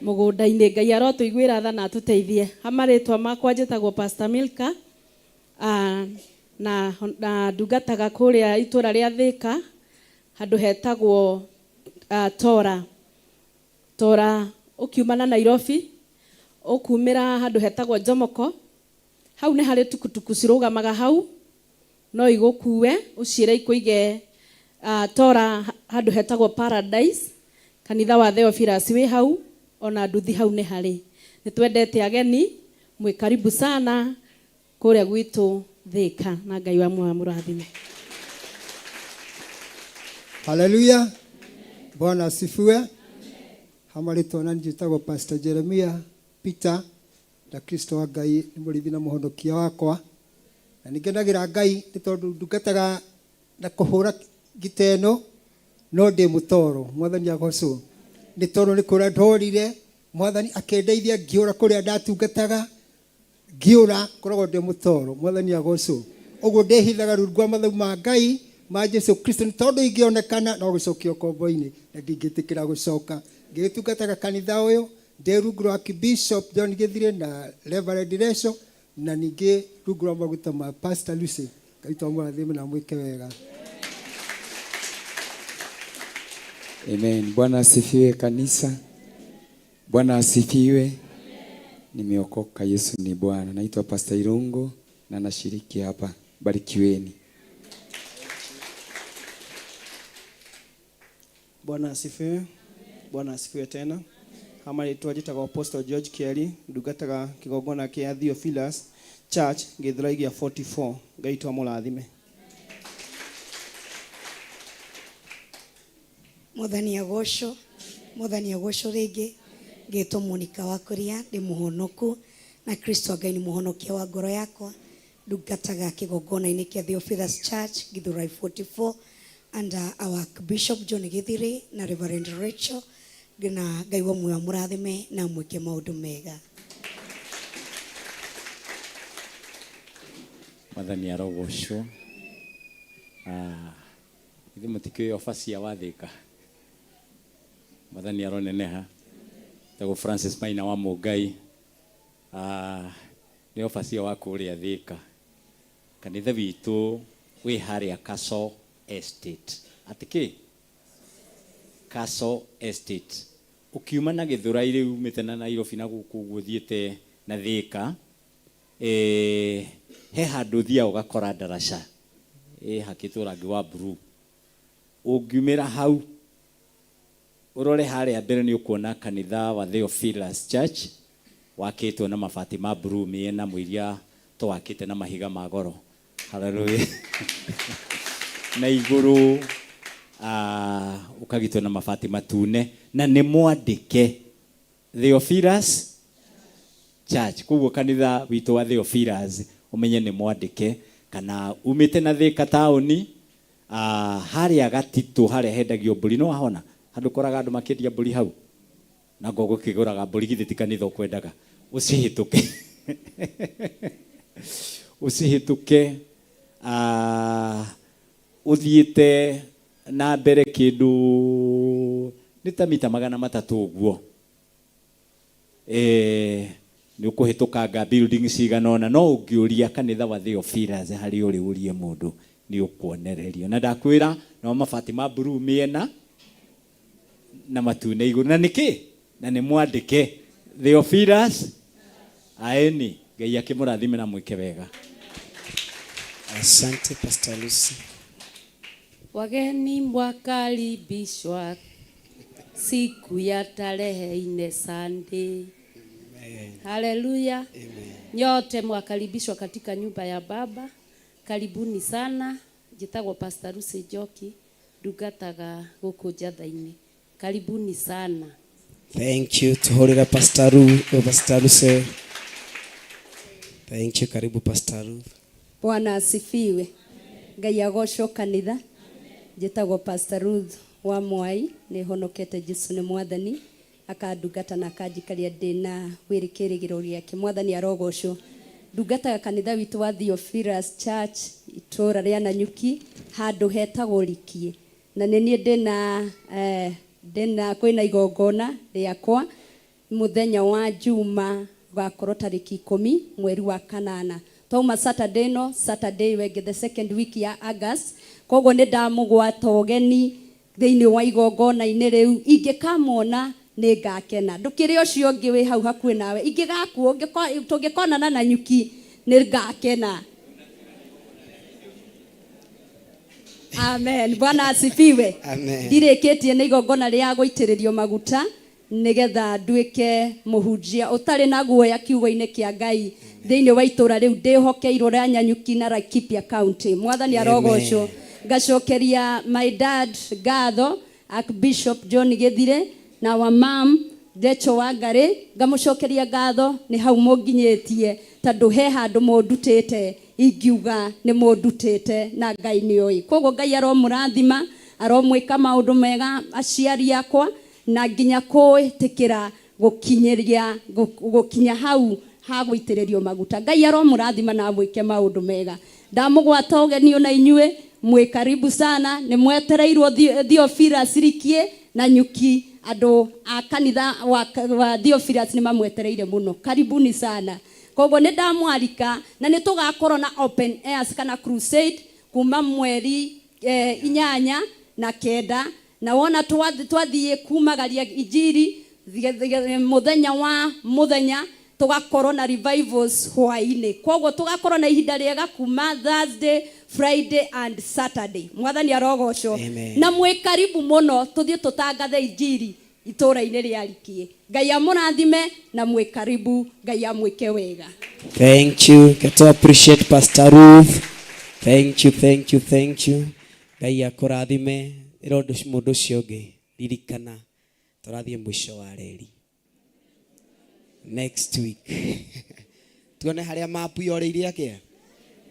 Speaker 10: Ngai arotũiguĩra tha na atũteithie. Ha marĩtwa makwa njĩtagwo Pastor Milka, na ndungataga kũrĩa itũra rĩa Thĩka handũ hetagwo Tora. Tora ũkiuma na Nairobi ũkumĩra handũ hetagwo Jomoko. Hau nĩ harĩ tukutuku cirũgamaga hau, no igũkue ũciĩre ikũige Tora handũ hetagwo Paradise. Kanitha wa Theophilus wĩ hau, ona nduthi hau nĩ harĩ. Nĩ twendete ageni, mwĩ karibu sana kũrĩa gwitũ Thĩka, na Ngai wa muoyo amũrathime.
Speaker 22: Haleluya. Bwana asifiwe.
Speaker 1: Ha marĩtwa na njĩtagwo Pastor Jeremiah Peter na Kristo wa Ngai nĩ mũrĩithi na mũhonokia wakwa na nĩngenagĩra Ngai nĩ tondũ ndungataga na kũhũra ngita ĩno no ndĩ mũtoro. Mwathani agocwo nĩ tondũ nĩ kũra ndorire Mwathani akĩndeithia ngĩũra kũrĩa ndatungataga ngĩũra ngoragwo ndĩ mũtoro. Mwathani agocwo. Ũguo ndĩhithaga rungu rwa mathagu ma Ngai ma Jesu Kristo nĩ tondũ ingĩonekana no gũcokio ngombo-inĩ na ndingĩtĩkĩra gũcoka. Ngĩgĩtungataga kanitha ũyũ ndĩ rungu rwa Archbishop John Gĩthirĩ na Reverend Resho na ningĩ rungu rwa maguta ma Pastor Lucy. Ngai witũ amũrathime na amwĩke wega.
Speaker 22: Amen. Bwana asifiwe kanisa. Bwana asifiwe. Nimeokoka, Yesu ni Bwana. Naitwa Pastor Irungu na nashiriki hapa. Barikiweni.
Speaker 23: Bwana asifiwe. Bwana asifiwe tena. Hama rĩtwa njĩtagwo Apostle George Kieri, ndungataga kĩgongona kĩa Theophilus Church Gĩthũrai gĩa 44. Ngai witũ amũrathime.
Speaker 24: Mwathani agocwo, Mwathani agocwo rĩngĩ. Ngetwo Monica wa Kuria, ndĩ mũhonoku na Kristo Ngai nĩ mũhonokia wa ngoro yakwa. Ndungataga kĩgongona-inĩ kĩa Theophilus Church Githurai 44 under our Bishop John Githiri na Reverend Rachel, na Ngai wa muoyo amũrathime na amwĩke maũndũ mega.
Speaker 15: Mwathani arogocwo. Ah, ithuĩ mũtikĩũĩ obacia wa Thĩka. Mwathani aroneneha. Tagwo Francis Maina wa Mũngai. Ah, nĩ obacia wa kũrĩa Thĩka. Kanitha witũ wĩ harĩa Castle Estate. Atĩ kĩ? Castle Estate. Ũkiuma na Gĩthũrai rĩu umĩte na Nairobi na gũkũ ũguo ũthiĩte na Thĩka, eh, he handũ ũthiaga ũgakora ndaraca ĩhakĩtwo rangi wa blue. Ũngiumĩra hau ũrore harĩa mbere nĩ ũkuona kanitha wa Theophilus Church wakĩtwo na mabati ma blue mĩena mũiria tũwakĩte na mahiga ma goro. Hallelujah. Na igũrũ ũkagitwo na mabati matune na nĩ mwandĩke Theophilus Church. Koguo kanitha witũ wa Theophilus ũmenye nĩ mwandĩke, kana umĩte na Thĩka taũni, harĩa Gatitũ harĩa hendagio mbũri, nĩ wahona handũ ũkoraga andũ makĩendia mbũri hau, na ngo gũkĩgũraga mbũri githĩ ti kanitha ũkwendaga ũcihĩtũke ũcihĩtũke ũthiĩte na mbere kĩndũ nĩ ta mita 300 ũguo, nĩ ũkũhĩtũkanga building cigana ũna, no ũngĩũria kanitha wa Theophilus harĩa ũrĩ ũrie mũndũ nĩ ũkuonererio. Na ndakwĩra no mabati ma blue mĩena na matune igũrũ, na nĩkĩ? Na nĩ mwandĩke Theophilus aeni. Ngai akĩmũrathime na mwĩke wega.
Speaker 4: Asante Pastor Lucy.
Speaker 10: Wageni mwakaribishwa siku ya tarehe 4 Sunday. Haleluya. Nyote mwakaribishwa katika nyumba ya Baba. Karibuni sana. Njĩtagwo Pastor Lucy Njoki, ndungataga gũkũ Njatha-inĩ. Karibuni sana.
Speaker 4: Thank you. Tuhurire Pastor Ru, Pastor Lucy. Thank you. Karibu Pastor Ruth.
Speaker 25: Bwana asifiwe. Ngai agocwo kanitha. Njĩtagwo Pastor Ruth wa Mwai, nĩ honokete Jesu nĩ Mwathani, akandungata na akanjikaria ndĩ na wĩrĩ kĩrĩgĩrĩro gĩake. Mwathani arogocwo. Ndungataga kanitha witũ wa Theophilus Church itũũra rĩa Nanyuki, handũ hetagwo Rikie. Na nĩ niĩ ndĩna, ndĩna kwĩna igongona rĩakwa mũthenya wa Juma ũgakorwo tarĩki 10 mweri wa kanana. Twauma Saturday no Saturday wenge the second week ya August. Koguo nĩ ndamũgwata ũgeni thĩinĩ wa igongona-inĩ rĩu, ingĩkamwona nĩ ngakena. Ndũkĩrĩ ũcio ũngĩ wĩ hau hakuhĩ nawe, ingĩgakuo, tũngĩkonana na nyuki nĩ ngakena. Amen. Bwana asifiwe.
Speaker 4: Amen.
Speaker 25: Ndirĩkĩtie nĩ igongona rĩa gũitĩrĩrio maguta nĩgetha nduĩke mũhunjia ũtarĩ na guoya kiugo-inĩ kĩa Ngai thĩinĩ wa itũũra rĩu ndĩhokeirwo rĩa Nanyuki na Laikipia County. Mwathani arogocwo. Ngacokeria my dad ngatho, Archbishop John Githire, Na wa mam Rachel Wangari ngamũcokeria ngatho nĩ hau mũnginyĩtie tondũ he handũ mũndutĩte ingiuga nĩ mũndutĩte na Ngai nĩ oĩ. Koguo Ngai aromũrathima, aromwĩka maũndũ mega aciari akwa na nginya kwĩtĩkĩra gũkinyĩria gũkinya hau ha gũitĩrĩrio maguta. Ngai aromũrathima na amwĩke maũndũ mega. Ndamũgwata ũgeni ona inyuĩ mwĩ karibu sana, nĩ mwetereirwo Theophilus Rikie na Nyuki, andũ a kanitha wa Theophilus nĩ mamwetereire mũno. Karibuni sana. Koguo nĩ ndamwarika na nĩ tũgakorwo na open airs kana crusade kuma mweri 8 na 9, na wona twathiĩ kumagaria injiri mũthenya wa mũthenya tugakorwo na revivals hwainĩ. Koguo tugakorwo na ihinda rĩega kuma Thursday, Friday and Saturday. Mwathani arogocwo.
Speaker 4: Amen.
Speaker 25: Na mwĩ karibu mũno tũthiĩ tũtangathe injiri itũra-inĩ rĩa Rikie. Ngai amũrathime na mwĩ karibu, Ngai amwĩke wega.
Speaker 4: Thank you. Get to appreciate Pastor Ruth. Thank you, thank you, thank you. Ngai akũrathime. Ĩra mũndũ ũcio ũngĩ, ririkana tũrathiĩ mũico wa reri next week. Tuone harĩa mapu yorĩire atĩa.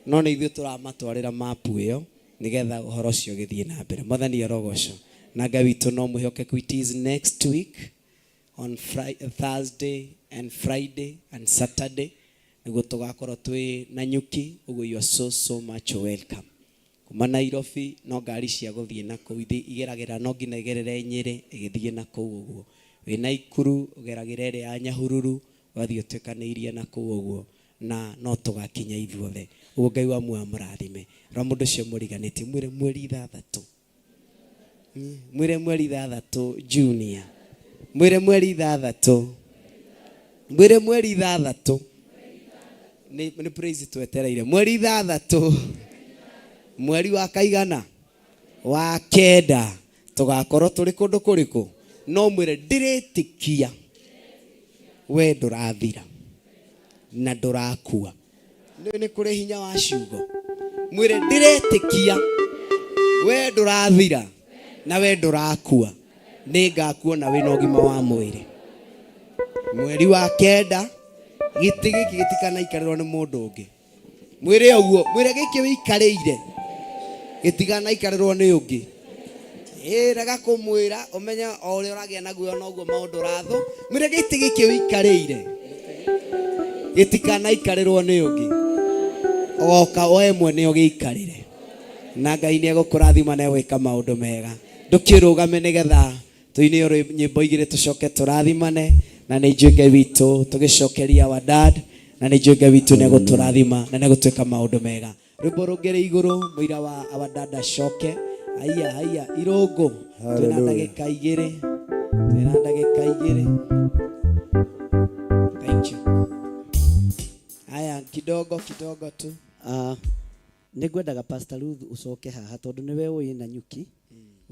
Speaker 4: No nĩ ithuĩ tũramatwarĩra mapu ĩyo nĩgetha ũhoro ũcio ũgĩthiĩ na mbere. Mwathani arogocwo. Na Ngai witũ no mwĩhokeku. It is next week on Thursday and Friday and Saturday nĩguo tũgakorwo twĩ na Nyuki. Ũguo you are so, so much welcome. Kuma Nairobi no ngari cia gũthiĩ na kũu igeragĩra no nginya igerere Nyĩrĩ ĩgĩthiĩ na kũu ũguo. Wĩ Naikuru ũgeragĩra ĩrĩa ya Nyahururu ũgathiĩ ũtuĩkanĩirie na kũu ũguo, na no tũgakinya ithuothe. Ũguo Ngai wa muoyo amũrathime. Rora mũndũ ũcio mũriganĩtie, mwĩre mweri 6. Mwĩre mweri 6 Junior. Mwĩre mweri 6. Mwĩre mweri 6. Nĩ praise twetereire. Mweri 6. Mweri wa kaigana? Wa 9. Tũgakorwo tũrĩ kũndũ kũrĩkũ? No mwĩre ndĩrĩtĩkia we ndũrathira na ndũrakua. Nĩ kũrĩ hinya wa ciugo. Mwĩre ndĩretĩkia we ndũrathira na we ndũrakua, nĩngakuona wĩna ũgima wa mwĩrĩ. Mweri wa 9 gĩtĩ gĩkĩ gĩtikanaikarĩrwo nĩ mũndũ ũngĩ. Mwĩre ũguo, mwĩre gĩkĩ wĩikarĩire gĩtikanaikarĩrwo nĩ ũngĩ. Rega kũmwĩra ũmenye o ũrĩa ũragĩa naguo noguo maũndũ ũrathũ. Mwĩre gĩtĩ gĩkĩ wĩikarĩire gĩtikanaikarĩrwo nĩ ũngĩ, ũgoka we mwene ũgĩikarĩre, na Ngai nĩegũkũrathima na egwĩka maũndũ mega. Ndũkĩrũgame nĩgetha tũine nyĩmbo igĩrĩ tũcoke tũrathimane, na nĩ njũĩ Ngai witũ tũgĩcokeria our dad, na nĩ njũĩ Ngai witũ nĩegũtũrathima na nĩegũtwĩka maũndũ mega. Rwĩmbo rũngĩ rĩ igũrũ, mũira wa our dad acoke. Haiya, haiya, irũngũ. Twĩna
Speaker 2: Hallelujah.
Speaker 4: ndagĩka igĩrĩ. Twĩna ndagĩka igĩrĩ. Thank you. Haya, kidogo kidogo tu.
Speaker 13: Nĩngwendaga Pastor Ruth ũcoke haha tondũ nĩwe ũĩ na Nyuki.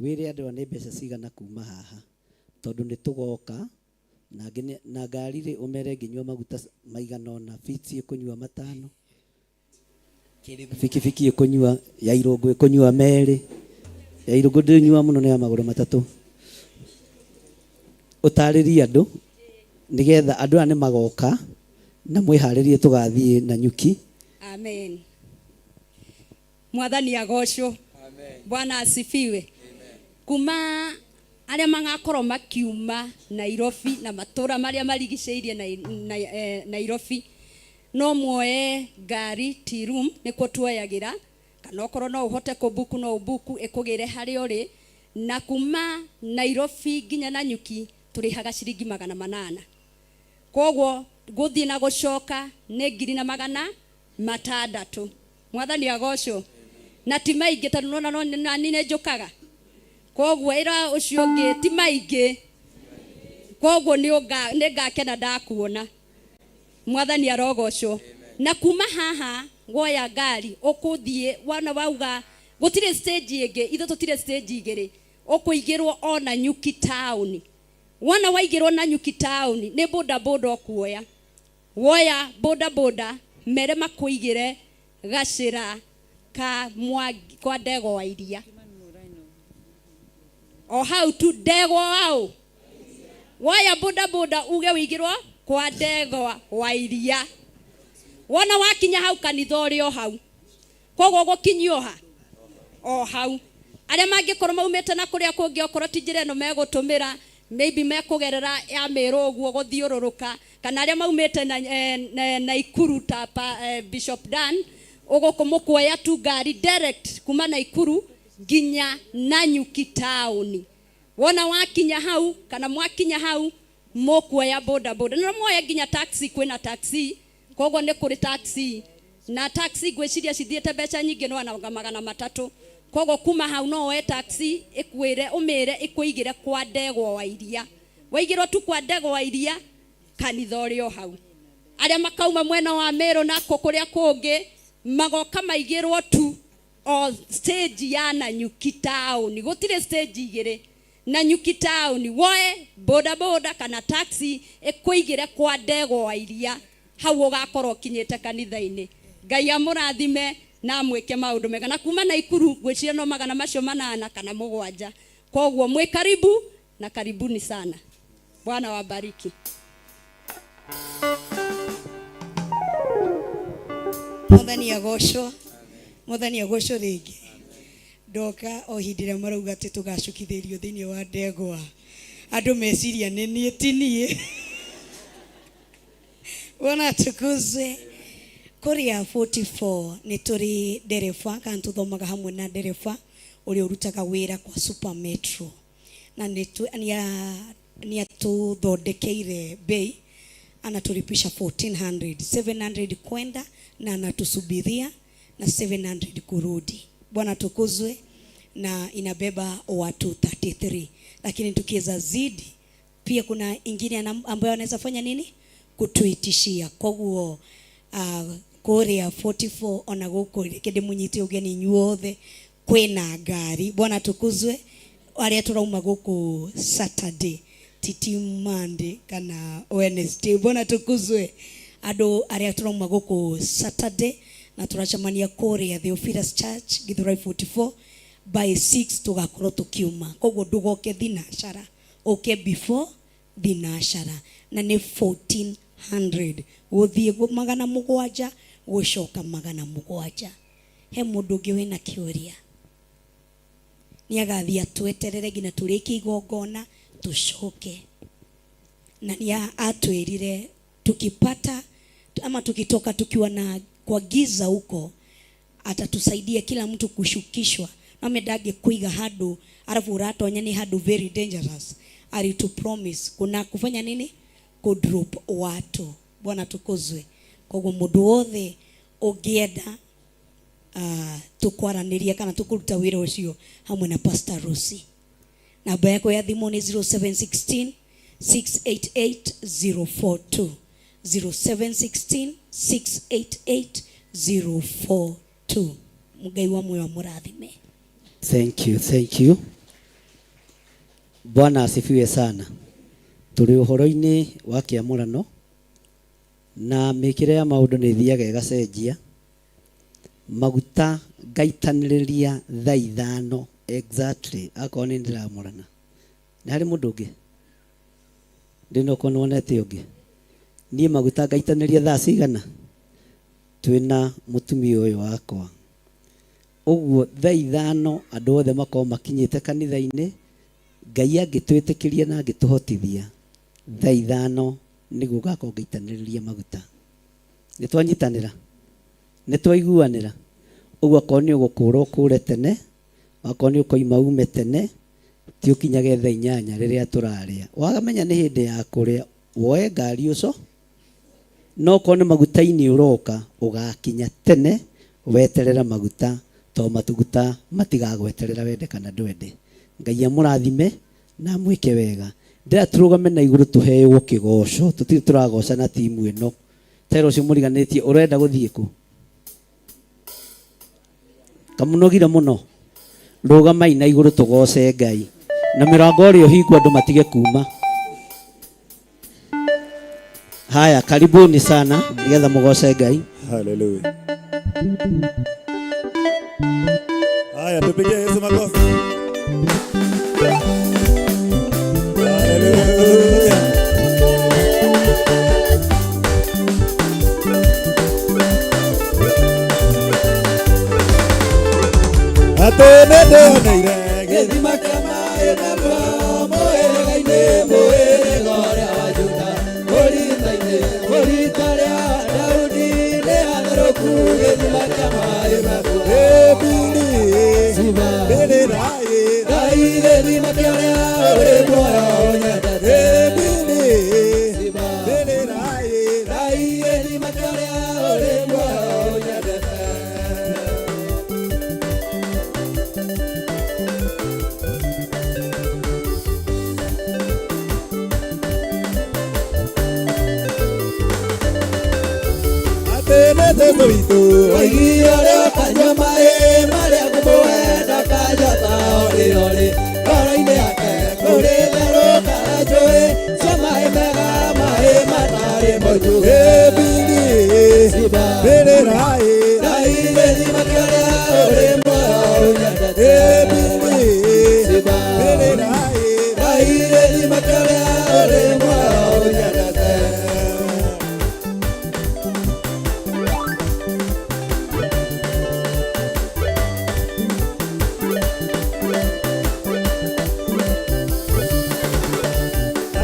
Speaker 13: Wĩre andũ aya nĩ mbeca cigana kuma haha tondũ nĩ tũgoka na na ngari rĩ ũmere ngĩnyua maguta maigana ũna, Vitz ĩkũnyua 5, bikibiki ĩkũnyua ya irũngũ ĩkũnyua 2, ya irũngũ ndĩnyua mũno nĩ ya magũrũ 3. Ũtarĩrie andũ nĩgetha andũ aya nĩ magoka na mwĩharĩrie tũgathiĩ na Nyuki.
Speaker 25: Amen. Mwathani agocwo. Bwana asifiwe. Kuma arĩa magakorwo makiuma Nairobi na matũra marĩa marigicĩirie Nairobi, no muoe ngari tea room nĩkuo tuoyagĩra, kana okorwo no ũhote kũbuku no ũbuku ĩkũgĩre harĩa ũrĩ. Na kuma Nairobi nginya Nanyuki tũrĩhaga ciringi 800. Koguo gũthiĩ na gũcoka nĩ ngiri na magana matandatũ. Mwathani agocwo. Na ti maingĩ tondũ nĩwona no nani nĩ njũkaga. Koguo ĩra ũcio ũngĩ ti maingĩ. Koguo nĩ ngakena ndakuona. Mwathani arogocwo. Na kuma haha woya ngari ũkũthiĩ wana wauga gũtirĩ stage ĩngĩ, ithuĩ tũtirĩ stage igĩrĩ. Ũkũigĩrwo ona Nyuki town. Wona waigĩrwo na Nyuki town nĩ boda boda ũkuoya. Woya boda boda mere makũigĩre gacĩra ka Mwangi kwa ndegwa wa iria. O hau tu ndegwa wao. Woya bodaboda uge wĩigĩrwo kwa ndegwa wa iria. Wona wakinya hau kanitha ũrĩ o hau. Koguo ũgũkinyio ha? O hau. Arĩa mangĩkorwo maumĩte na kũrĩa kũngĩ okorwo ti njĩra ĩno megũtũmĩra, maybe mekũgerera ya Mĩrũ ũguo gũthiũrũrũka, kana arĩa maumĩte na, Naikuru ta Bishop Dan, ũgũkũmũkuoya tu ngari direct kuma Naikuru nginya Nanyuki town. Wona wakinya hau kana mwakinya hau mũkuoya boda boda, no muoye nginya taxi, kwĩna taxi, koguo nĩ kũrĩ taxi na taxi ngwĩciria cithiĩte mbeca nyingĩ no na 300. Koguo kuma hau no woe taxi ĩkwĩre ũmĩre ĩkũigĩre kwa ndegwa wa iria. Waigĩrwo tu kwa ndegwa wa iria kanitha ũrĩ o hau. Arĩa makauma mwena wa Meru na kũrĩa kũngĩ magoka maigĩrwo tu o stage ya Nanyuki town. Gũtirĩ stage igĩrĩ. Nanyuki town woe boda boda kana taxi ĩkũigĩre kwa ndegwa wa iria, hau ũgakorwo ũkinyĩte kanitha-inĩ. Ngai amũrathime na amwĩke maũndũ mega. Na kuma Naikuru ngwĩciria no 800 kana 7. Koguo mwĩ karibu na karibuni sana. Bwana wabariki.
Speaker 24: Mwathani agocwo. Mwathani agocwo rĩngĩ. Ndoka o hĩndĩ ĩrĩa marauga atĩ tũgacukithĩrio thĩinĩ wa ndegwa. Andũ meciria nĩ niĩ ti niĩ. Bwana atukuzwe. Kũrĩa 44 nĩ tũrĩ ndereba kana tũthomaga hamwe na ndereba ũrĩa ũrutaga wĩra kwa Super Metro. Na nĩ atũthondekeire bei, anatulipisha 1400, 700 kwenda na anatusubiria na 700 kurudi. Bwana tukuzwe. Na inabeba watu 33. Lakini tukiweza zidi pia kuna ingine ambayo anaweza fanya nini? Kutuitishia. Koguo kũrĩa 44 ona gũkũ reke ndĩmũnyite ũgeni inyuothe kwĩna ngari. Bwana tukuzwe. Arĩa tũrauma gũkũ Saturday titi Monday kana Wednesday. Bwana tukuzwe. Andũ arĩa tũrauma gũkũ Saturday na tũracemania kũrĩa Theophilus Church Githurai 44 by 6 tũgakorwo tũkiuma. Koguo ndũgoke thinacara, ũke before thinacara, na nĩ 1400 gũthiĩ 700 gũcoka 700. He mũndũ ũngĩ wĩna kĩũria? Nĩ agathiĩ atweterere nginya tũrĩkie igongona tũcoke. Na nĩ atwĩrire tukipata ama tukitoka tukiwa na kwa giza huko atatusaidia kila mtu kushukishwa. No mendage kuiga handu alafu uratonya ni handu very dangerous. Ali to promise kuna kufanya nini? Ku drop watu. Bwana tukuzwe. Koguo mundu wothe ungienda tukwaraniria kana tukuruta wira ucio hamwe na Pastor Rosi. Namba yako ya thimu ni 0716 688 042. 0716 688 042. Ngai wa muoyo amũrathime.
Speaker 13: Thank you, thank you. Bwana asifiwe sana. Tũrĩ ũhoro-inĩ wa kĩamũrano na mĩkĩre ya maũndũ nĩ ĩthiaga ĩgacenjia. Maguta ngaitanĩrĩria thaa 5 exactly akorwo nĩ ndĩramũrana. Nĩ harĩ mũndũ ũngĩ? Ndĩ okorwo nĩwonete ũngĩ. Niĩ maguta ngaitanĩria thaa cigana? Twĩna mũtumia ũyũ wakwa. Ũguo thaa 5 andũ othe makorwo makinyĩte kanitha-inĩ. Ngai angĩtwĩtĩkĩria na angĩtũhotithia thaa 5 nĩguo ngakorwo ngaitanĩrĩria maguta. Nĩ twanyitanĩra? Nĩ twaiguanĩra? Ũguo akorwo nĩ ũgũkũra ũkũre tene, akorwo nĩ ũkoima ume tene, ti ũkinyage thaa 8 rĩrĩa tũrarĩa. Wamenya nĩ hĩndĩ ya kũrĩa, woe ngari ũco, no okorwo nĩ maguta-inĩ ũroka, ũgakinya tene, weterera maguta, to matuguta matigagweterera wende kana ndwende. Ngai amũrathime na amwĩke wega. Ndĩra tũrũgame na igũrũ tũheeo kĩgoco, tũtirĩ tũragoca na timu ĩno. Tera ũcio mũriganĩtie ũrenda gũthiĩ kũ? Kamũnogire mũno. Rũgamai na igũrũ tũgoce Ngai. Na mĩrango ĩrĩa ũhingwo andũ matige kuma. Haya, karibuni sana nĩgetha mũgoce Ngai.
Speaker 2: Hallelujah. Haya, tupige Yesu makofi. Hallelujah. Atĩ nĩndĩoneire gĩthima kĩa maĩ me muoyo mũhĩrĩga-inĩ, mũhĩrĩga ũrĩa wa Juda, mũrita-inĩ, mũrita rĩa Daudi nĩ atherũku gĩthima kĩa maĩ me muoyo. Ebili, mbĩrĩra-ĩ, Ngai gĩthima kĩa ũrĩa ũrĩ muoyo ũnyendete. Ebili, mbĩrĩra-ĩ, Ngai gĩthima kĩa ũrĩa ũrĩ muoyo ũnyendete. Atĩ nĩ Jesũ witũ oigire ũrĩa ũkanyua maĩ marĩa ngũmũhe ndakanyota orĩ orĩ, ngoro-inĩ yake kũrĩ therũkaga njũĩ cia maĩ mega, maĩ matarĩ moinjuge. Ebili, mbĩrĩra-ĩ, Ngai gĩthima kĩa ũrĩa ũrĩ muoyo ũnyendete. Ebili, mbĩrĩra-ĩ, Ngai gĩthima kĩa ũrĩa ũrĩ muoyo ũnyendete.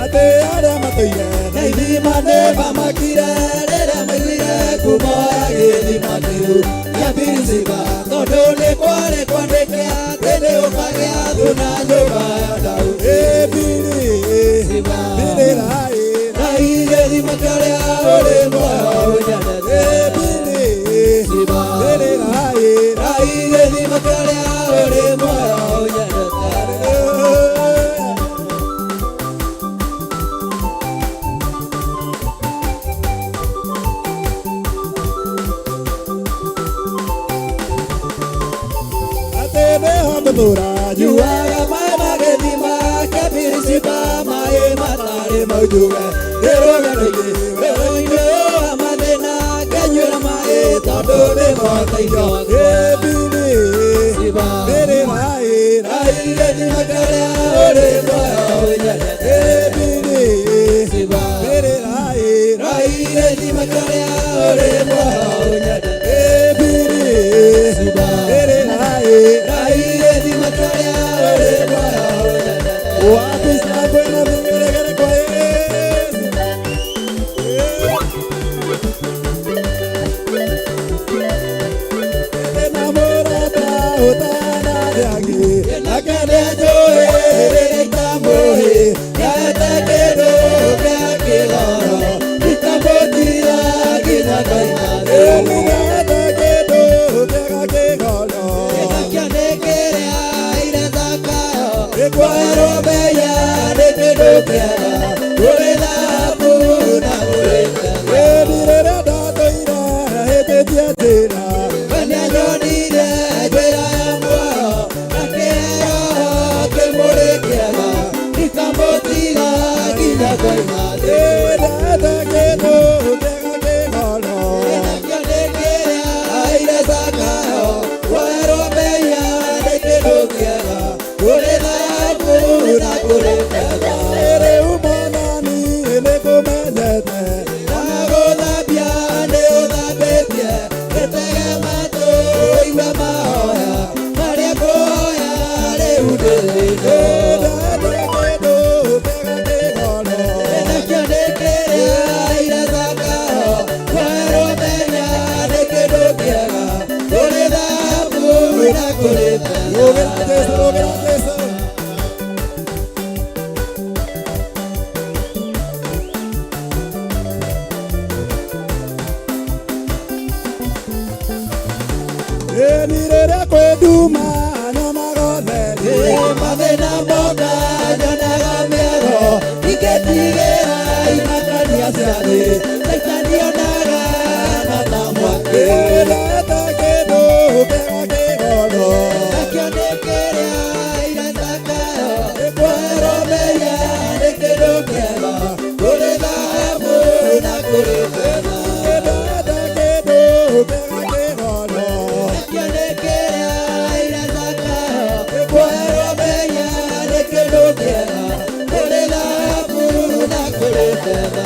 Speaker 2: Atĩ arĩa matũire na ithima nĩ mamakire rĩrĩa maiguire ngumo ya gĩthima kĩu kĩa Birisiba, tondũ nĩ kwarĩ kwandĩke atĩ nĩ ũkagĩa thuna nyũmba ya Daudi. Ebili, mbĩrĩra-ĩ, Ngai gĩthima kĩa ũrĩa ũrĩ muoyo ũnyendete. Ebili, mbĩrĩra-ĩ, Ngai gĩthima kĩa ũrĩa ũrĩ muoyo ũnyendete. Atĩ nĩho ngũtũũra nyuaga maĩ ma gĩthima kĩa Birisiba, maĩ matarĩ moinjuge. Ndĩ rũgendo-inĩ werũ-inĩ ũyũ wa mathĩna, ngĩnyuĩra maĩ tondũ nĩmo ũteithio wakwa. Ebili, mbĩrĩra-ĩ, Ngai gĩthima kĩa ũrĩa ũrĩ muoyo ũnyendete. Ebili, mbĩrĩra-ĩ, Ngai gĩthima kĩa ũrĩa ũrĩ muoyo ũnyendete. Ebili, mbĩrĩra-ĩ, Ngai gĩthima kĩa ũrĩa ũrĩ muoyo ũnyendete. Wapi shangwe na vigelegele kwa Yesu? Ndĩ na mũrata ũtanathiangi, nake nĩanjũĩ rĩrĩa itamũĩ, nĩahete kĩndũ kĩa kĩgoro, itamũtiga nginya ngoima thĩ. Nĩahete kĩndũ kĩega kĩgoro, nakĩo nĩ kĩrĩa aire Zakayo, kwoerwo mehia nĩ kĩndũ kĩega, kũrĩ thahabu na kũrĩ betha. Ĩni rĩrĩa ndatũire hĩtĩtie njĩra, we nĩanyonirie njĩra ya muoyo, akĩhe roho kĩmũrĩ kĩega, ikamũtiga nginya ngoima thĩ. Ndahete kĩndũ kĩega kĩgoro, nakĩo nĩ kĩrĩa aire Zakayo, kwoerwo mehia nĩ kĩndũ kĩega, kũrĩ thahabu na kũrĩ betha. Rĩu mwathani nĩngũmenyete, na gũthambia nĩ ũthambĩtie, gĩtege matũ ũigue mahoya marĩa ngũhoya rĩu ndĩ thĩinĩ. Ndahete kĩndũ kĩega kĩgoro, nakĩo nĩ kĩrĩa aire Zakayo, kwoerwo mehia nĩ kĩndũ kĩega, kũrĩ thahabu na kũrĩ betha. Rũgĩra Jesũ, rũgĩra Jesũ. Ĩni rĩrĩa kwĩ nduma nyonaga ũtheri, mathĩna moka nyonaga mĩago, ingĩtigĩra imakania cia thĩ, Caitani onaga na ta mwaki. Ndahete kĩndũ kĩega kĩgoro, nakĩo nĩ kĩrĩa aire Zakayo, kwoerwo mehia nĩ kĩndũ kĩega, kũrĩ thahabu na kũrĩ betha. Ndahete kĩndũ kĩega kĩgoro, nakĩo nĩ kĩrĩa aire Zakayo, kwoerwo mehia nĩ kĩndũ kĩega, kũrĩ thahabu na kũrĩ betha.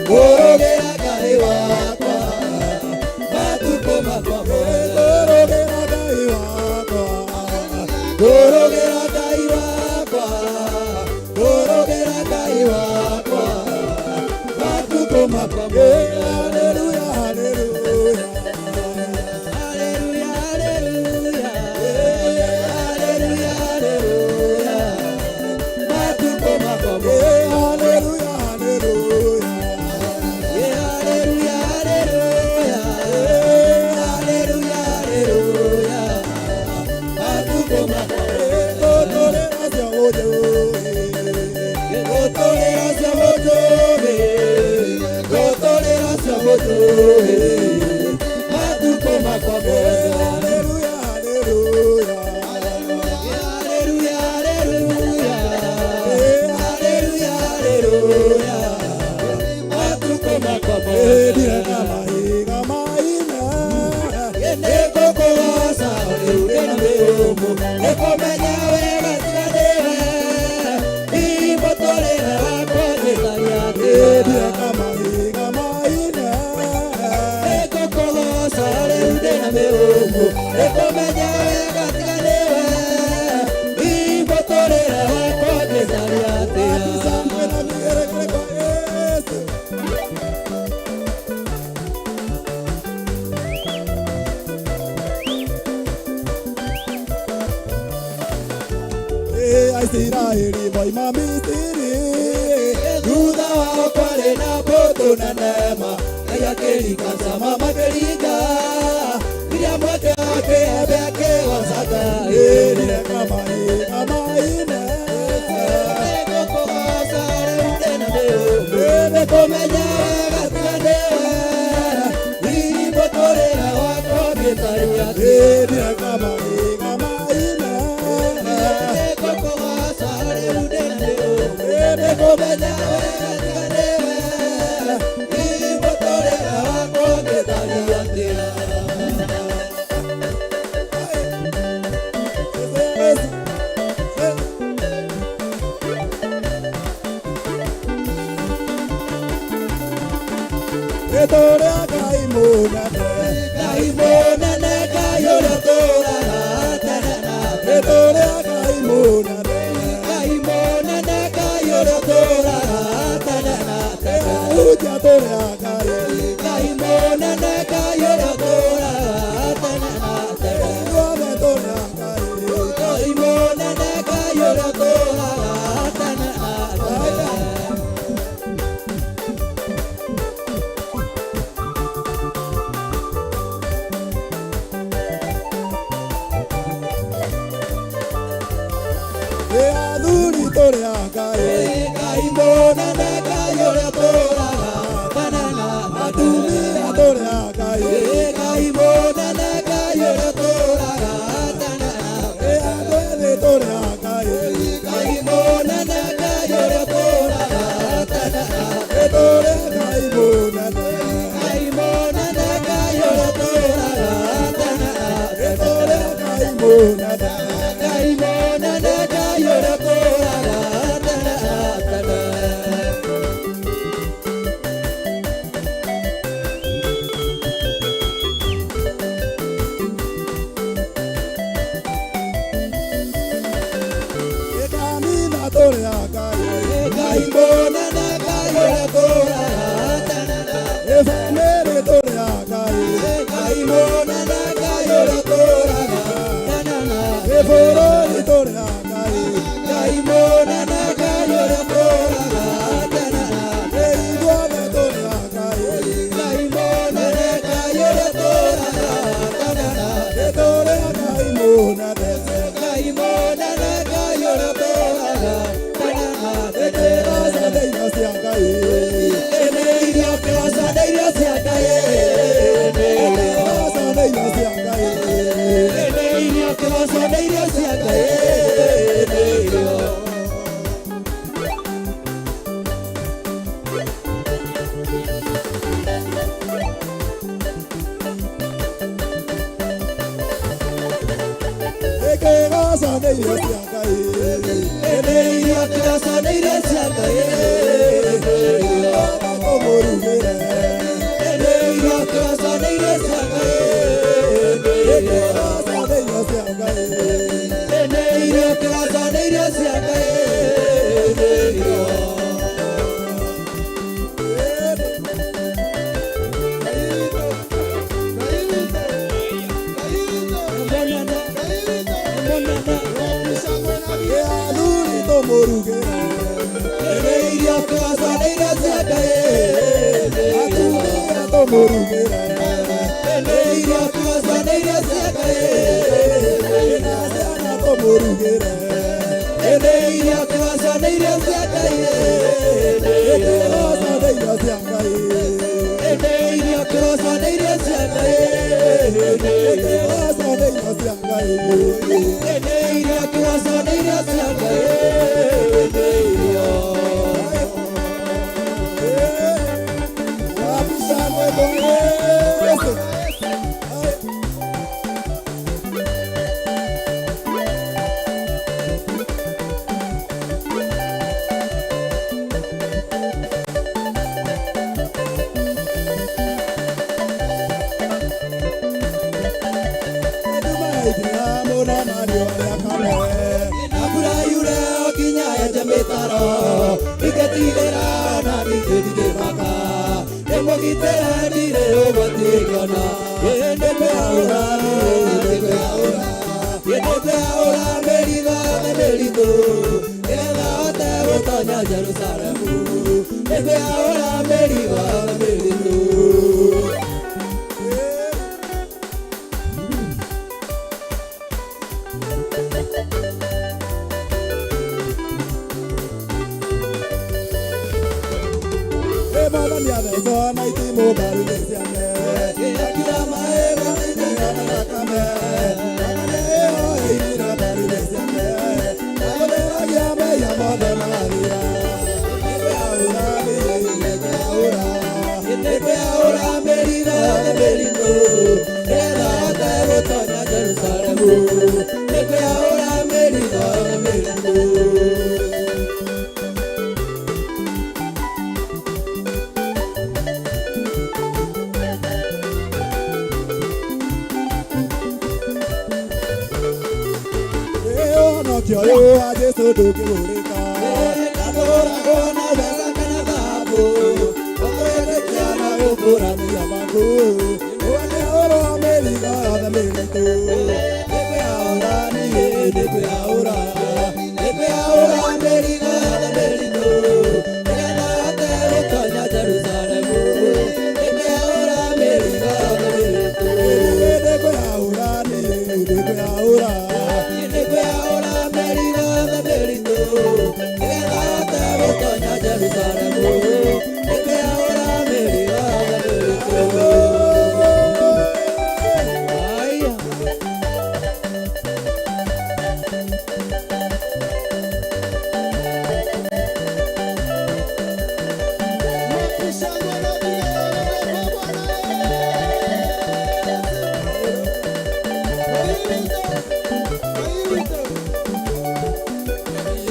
Speaker 2: Ngorogera Ngai wakwa, matukũ makwa. makwa mothe. Haleluya, haleluya. Haleluya, haleluya. Haleluya, haleluya. Matukũ makwa mothe. Haleluya, haleluya. Haleluya, haleluya. Haleluya, haleluya. Matukũ makwa Nĩkũmenya wega tiga nĩwe imũtũrĩre wakwa gĩtharia nĩngũkũgoca rĩu ndĩna mĩhũmũ nĩkũmenya wega tiga nĩwe imũtũrĩre wakwa gĩtharia
Speaker 3: Aisiraeli moima Misiri
Speaker 2: thutha wao kwarĩ na mbũtũ na nema Ngai akĩringa cama makĩringa Miriamu akĩhembe akĩgoca Ngai
Speaker 3: Ĩrire mahiga maine
Speaker 2: Nĩngũkũgoca rĩu ndĩna mĩhũmũ nĩkũmenya wega tiga nĩwe riri mũtũrĩre wakwa gĩtharia
Speaker 3: Ĩrire mahiga maine
Speaker 2: Nĩngũkũgoca rĩu ndĩna mĩhũmũ nĩkũmenya wega tiga nĩwe riri mũtũrĩre wakwa gĩtharia
Speaker 3: Ĩtũrĩa Ngai mũnene
Speaker 2: Ngai mũnene Ngai ũrĩa ũtũũraga tene na tene
Speaker 3: Ĩtũrĩa Ngai mũnene
Speaker 2: Ngai mũnene Ngai ũrĩa ũtũũraga tene na tene
Speaker 3: Ahunjia tũrĩa Ngai
Speaker 2: Ngai mũnene Ngai ũrĩa ũtũũraga tene na tene
Speaker 3: Ithuothe tũrĩa Ngai
Speaker 2: Ngai mũnene Ngai ũrĩa ũtũũraga tene na tene
Speaker 3: Athuri tũrĩa Ngai
Speaker 2: Ngai mũnene Ngai ũrĩa ũtũũraga tene na tene
Speaker 3: Atumia tũrĩa Ngai
Speaker 2: Ngai mũnene Ngai ũrĩa ũtũũraga tene na tene
Speaker 3: Andũ ethĩ tũrĩa Ngai
Speaker 2: Ngai mũnene Ngai ũrĩa ũtũũraga tene na tene
Speaker 3: Tũrĩa Ngai mũnene
Speaker 2: Ngai mũnene Ngai ũrĩa ũtũũraga tene na tene
Speaker 3: Tũrĩa Ngai mũnene
Speaker 2: Ngai mũnene Ngai ũrĩa ũtũũraga tene na tene
Speaker 3: Kanitha tũrĩa Ngai
Speaker 2: Ngai mũnene Ngai ũrĩa ũtũũraga tene na
Speaker 3: Bamĩrĩ tũrĩa Ngai
Speaker 2: Ngai mũnene Ngai ũrĩa ũtũũraga tene na
Speaker 3: Bũrũri tũrĩa Ngai
Speaker 2: Ngai mũnene Ngai ũrĩa ũtũũraga tene na
Speaker 3: Ithuothe tũrĩa Ngai
Speaker 2: Ngai mũnene Ngai ũrĩa ũtũũraga tene na
Speaker 3: Tũrĩa Ngai mũnene
Speaker 2: Ngai mũnene Ngai ũrĩa ũtũũraga tene na tene
Speaker 3: Kĩroca nĩ irio cia Ngai
Speaker 2: Nĩ irio kĩroca nĩ irio cia Ngai
Speaker 3: Kĩroca nĩ irio cia Ngai
Speaker 2: Nĩ irio kĩroca nĩ irio cia Ngai nĩ irio
Speaker 3: Kĩroca nĩ irio cia Ngai
Speaker 2: Nĩ irio kĩroca nĩ irio cia Ngai
Speaker 3: Tũmũrugĩre
Speaker 2: Nĩ irio kĩroca nĩ irio cia Ngai
Speaker 3: Kĩroca nĩ irio cia Ngai
Speaker 2: Nĩ irio kĩroca nĩ irio cia Ngai nĩ irio
Speaker 3: Tũmũrugĩre.
Speaker 2: Nĩ irio kĩgoco nĩ irio cia Ngai.
Speaker 3: Ĩna ciana tũmũrugĩre.
Speaker 2: Nĩ irio kĩgoco nĩ irio cia Ngai.
Speaker 3: Kĩgoco nĩ irio cia Ngai.
Speaker 2: Nĩ irio kĩgoco nĩ irio cia Ngai.
Speaker 3: Kĩgoco nĩ irio cia Ngai.
Speaker 2: Nĩ irio kĩgoco nĩ irio cia Ngai. Nĩ irio. Mbura yure o nginya yenje mĩtaro Ndingetigĩra na ningĩ ndingĩmaka Ndĩmũgitĩre ndirĩ ũgwati ngona Ĩndĩ kwĩyaũra ĩndĩ kwĩyaũra Ĩndĩ kwĩyaũra mĩrigo yothe mĩritũ Nĩgetha hote gũtonya Jerusalemu Ĩndĩ kwĩyaũra mĩrigo yothe mĩritũ.
Speaker 3: Mwathani athecwo na itimũ mbaru-inĩ ciake. Akira maĩ gamaitĩka na thakame. Thakame ĩyo ĩitire mbaru-inĩ ciake. Na gũtheragia mehia mothe magathira. Nĩkwĩyaũra, nĩkwĩyaũra.
Speaker 2: Nĩkwĩyaũra mĩrigo yothe mĩritũ Nĩgetha hote gũtonya Jerusalemu Nĩkwĩyaũra mĩrigo yothe mĩritũ.
Speaker 3: Ũhonokio ũyũ wa Jesũ ndũngĩgũrĩka.
Speaker 2: Ndagũragwo na mbeca kana thahabu Ũkwĩtĩkia na gũkũra
Speaker 3: mehia maku. Ũkeyaũra mĩrigo yothe mĩritũ.
Speaker 2: Nĩkwĩyaũra niĩ nĩkwĩyaũra Nĩkwĩyaũra mĩrigo yothe mĩritũ Nĩgetha hote gũtonya Jerusalemu Nĩkwĩyaũra mĩrigo yothe mĩritũ.
Speaker 3: Nĩkwĩyaũra niĩ nĩkwĩyaũra.
Speaker 2: Nĩkwĩyaũra mĩrigo yothe mĩritũ Nĩgetha hote gũtonya Jerusalemu Nĩkwĩyaũra mĩrigo yothe mĩritũ. Aya.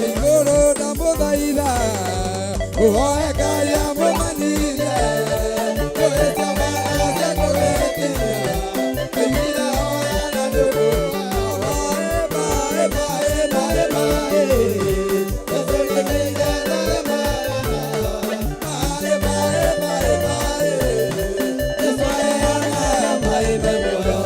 Speaker 14: Igũrũ ndamũthaitha ũhoe Ngai amũmanyithie kũhĩtia mara cia kũhĩtia ĩmira hoya na ndũgũ maĩ maĩ maĩ maĩ Yesu maĩ maĩ maĩ maĩ Yesu aheanaga maĩ me muoyo.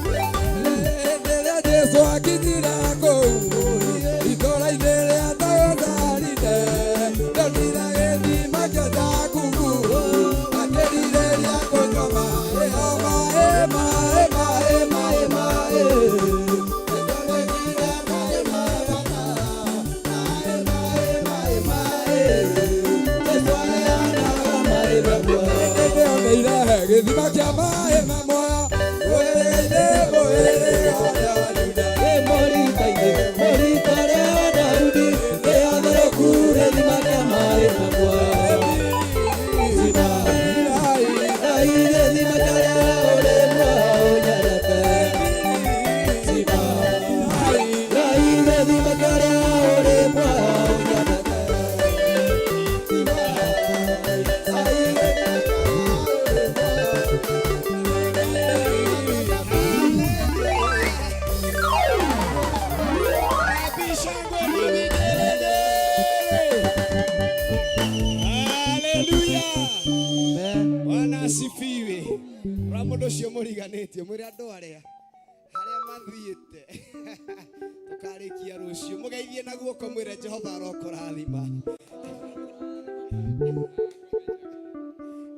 Speaker 14: Hĩndĩ ĩrĩa Jesũ akinyire kũu itũũra-inĩ rĩa Nazarene, ndonire gĩthima kĩa Jakubu, akĩrirĩria kũnyua maĩ, o maĩ, maĩ, maĩ, maĩ, maĩ. Nĩndonekire maĩ ma bata, maĩ, maĩ, maĩ, maĩ.
Speaker 2: Yesu aheanaga maĩ me muoyo.
Speaker 14: Nĩndĩoneire gĩthima kĩa maĩ ma muoyo, mũhĩrĩga-inĩ, mũhĩrĩga wa Juda.
Speaker 2: Mũrita-inĩ, mũrita rĩa Daudi, rĩatherũku gĩthima kĩa maĩ ma muoyo. Gĩthima, Ngai gĩthima kĩrĩa ũrĩ muoyo ũnyendete. Gĩthima, Ngai gĩthima kĩrĩa ũrĩ muoyo ũnyendete.
Speaker 6: Haleluya. Bwana asifiwe. Ra mũndũ ũcio mũriganĩtie mwĩre andũ arĩa
Speaker 4: Mathiĩte tũkarĩkia rũciũ. Mũgeithie na guoko mwĩre Jehova arokũrathima.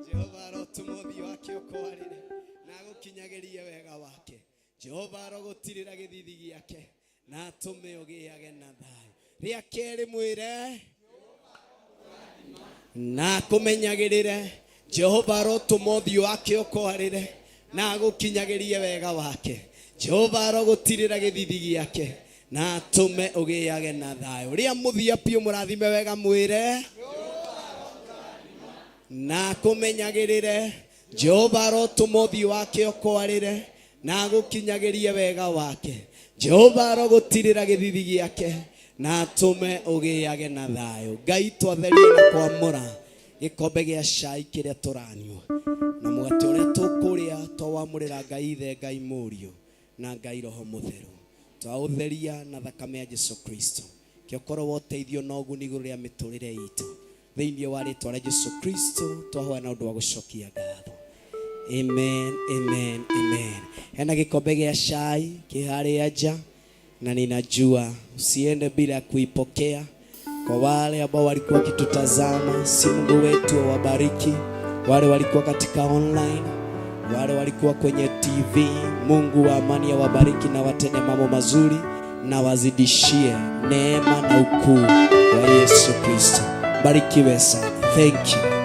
Speaker 4: Jehova arotũma ũthiũ wake ũkwarĩre na agũkinyagĩrie wega wake. Jehova arogũtirĩra gĩthithi gĩake na atũme ũgĩage na thayũ. Rĩa kerĩ mwĩre na akũmenyagĩrĩre. Jehova arotũma ũthiũ wake ũkwarĩre na agũkinyagĩrie wega wake. Jehova arogũtirĩra gĩthithi gĩake na atũme ũgĩage na thayũ. Rĩa mũthia biũ mũrathime wega mwĩre na akũmenyagĩrĩre. Jehova arotũma ũthiũ wake ũkwarĩre na agũkinyagĩrie wega wake. Jehova arogũtirĩra gĩthithi gĩake na atũme ũgĩage na thayũ. Ngai twatherie na kwamũra gĩkombe gĩa cai kĩrĩa tũranyua na mũgate ũrĩa tũkũrĩa twawamũrĩra Ngai Ithe, Ngai Mũriũ na Ngai Roho Mũtheru. Twaũtheria na thakame ya Jesu Kristo. Kĩokorwo wa ũteithio na ũguni igũrũ rĩa mĩtũrĩre itũ. Thĩinĩ wa rĩtwa rĩa Jesu Kristo twahoya na ũndũ wa gũcokia ngatho. Amen, amen, amen. Hena gĩkombe gĩa cai kĩ harĩa nja na ninajua usiende bila kuipokea. Kwa wale ambao walikuwa wakitutazama, si Mungu wetu awabariki. Wale walikuwa katika online, wale walikuwa kwenye TV, Mungu wa amani awabariki na watende mambo mazuri na wazidishie neema na ukuu wa Yesu Kristo. Barikiwe sana. Thank you.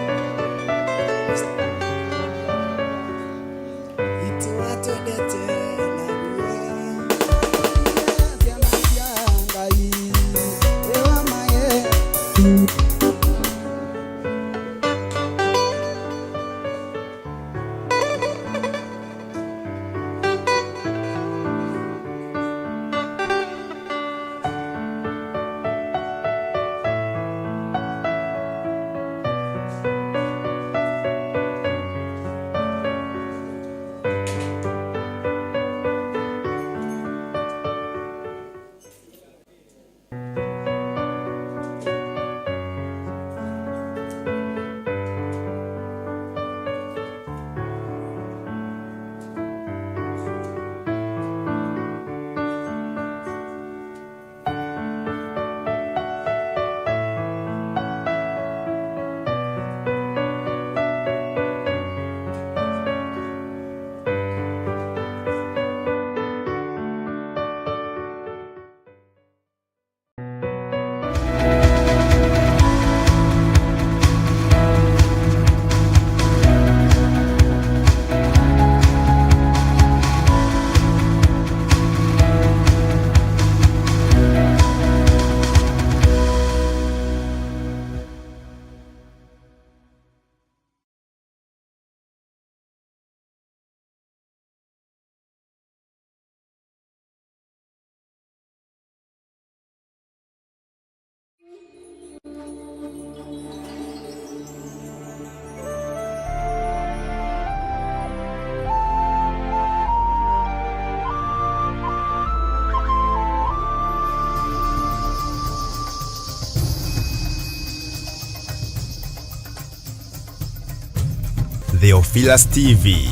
Speaker 5: Theophilus TV,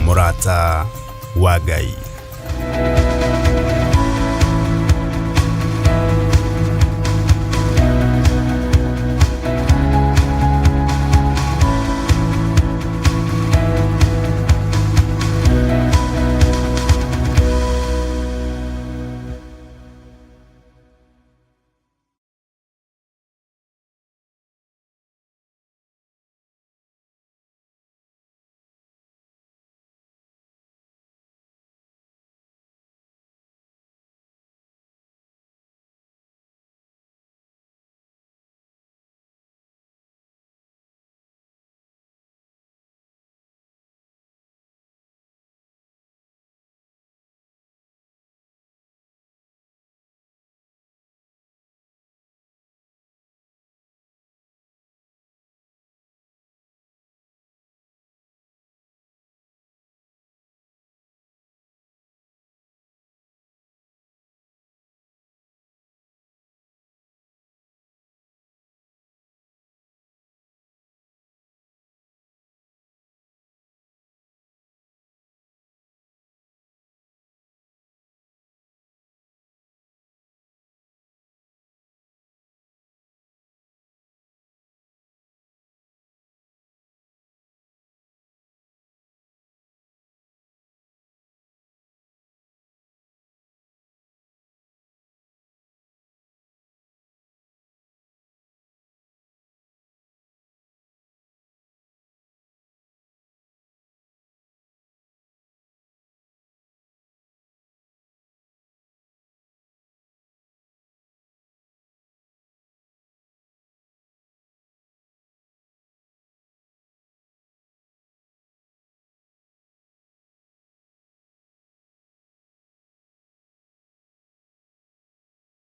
Speaker 5: mũrata wa Ngai.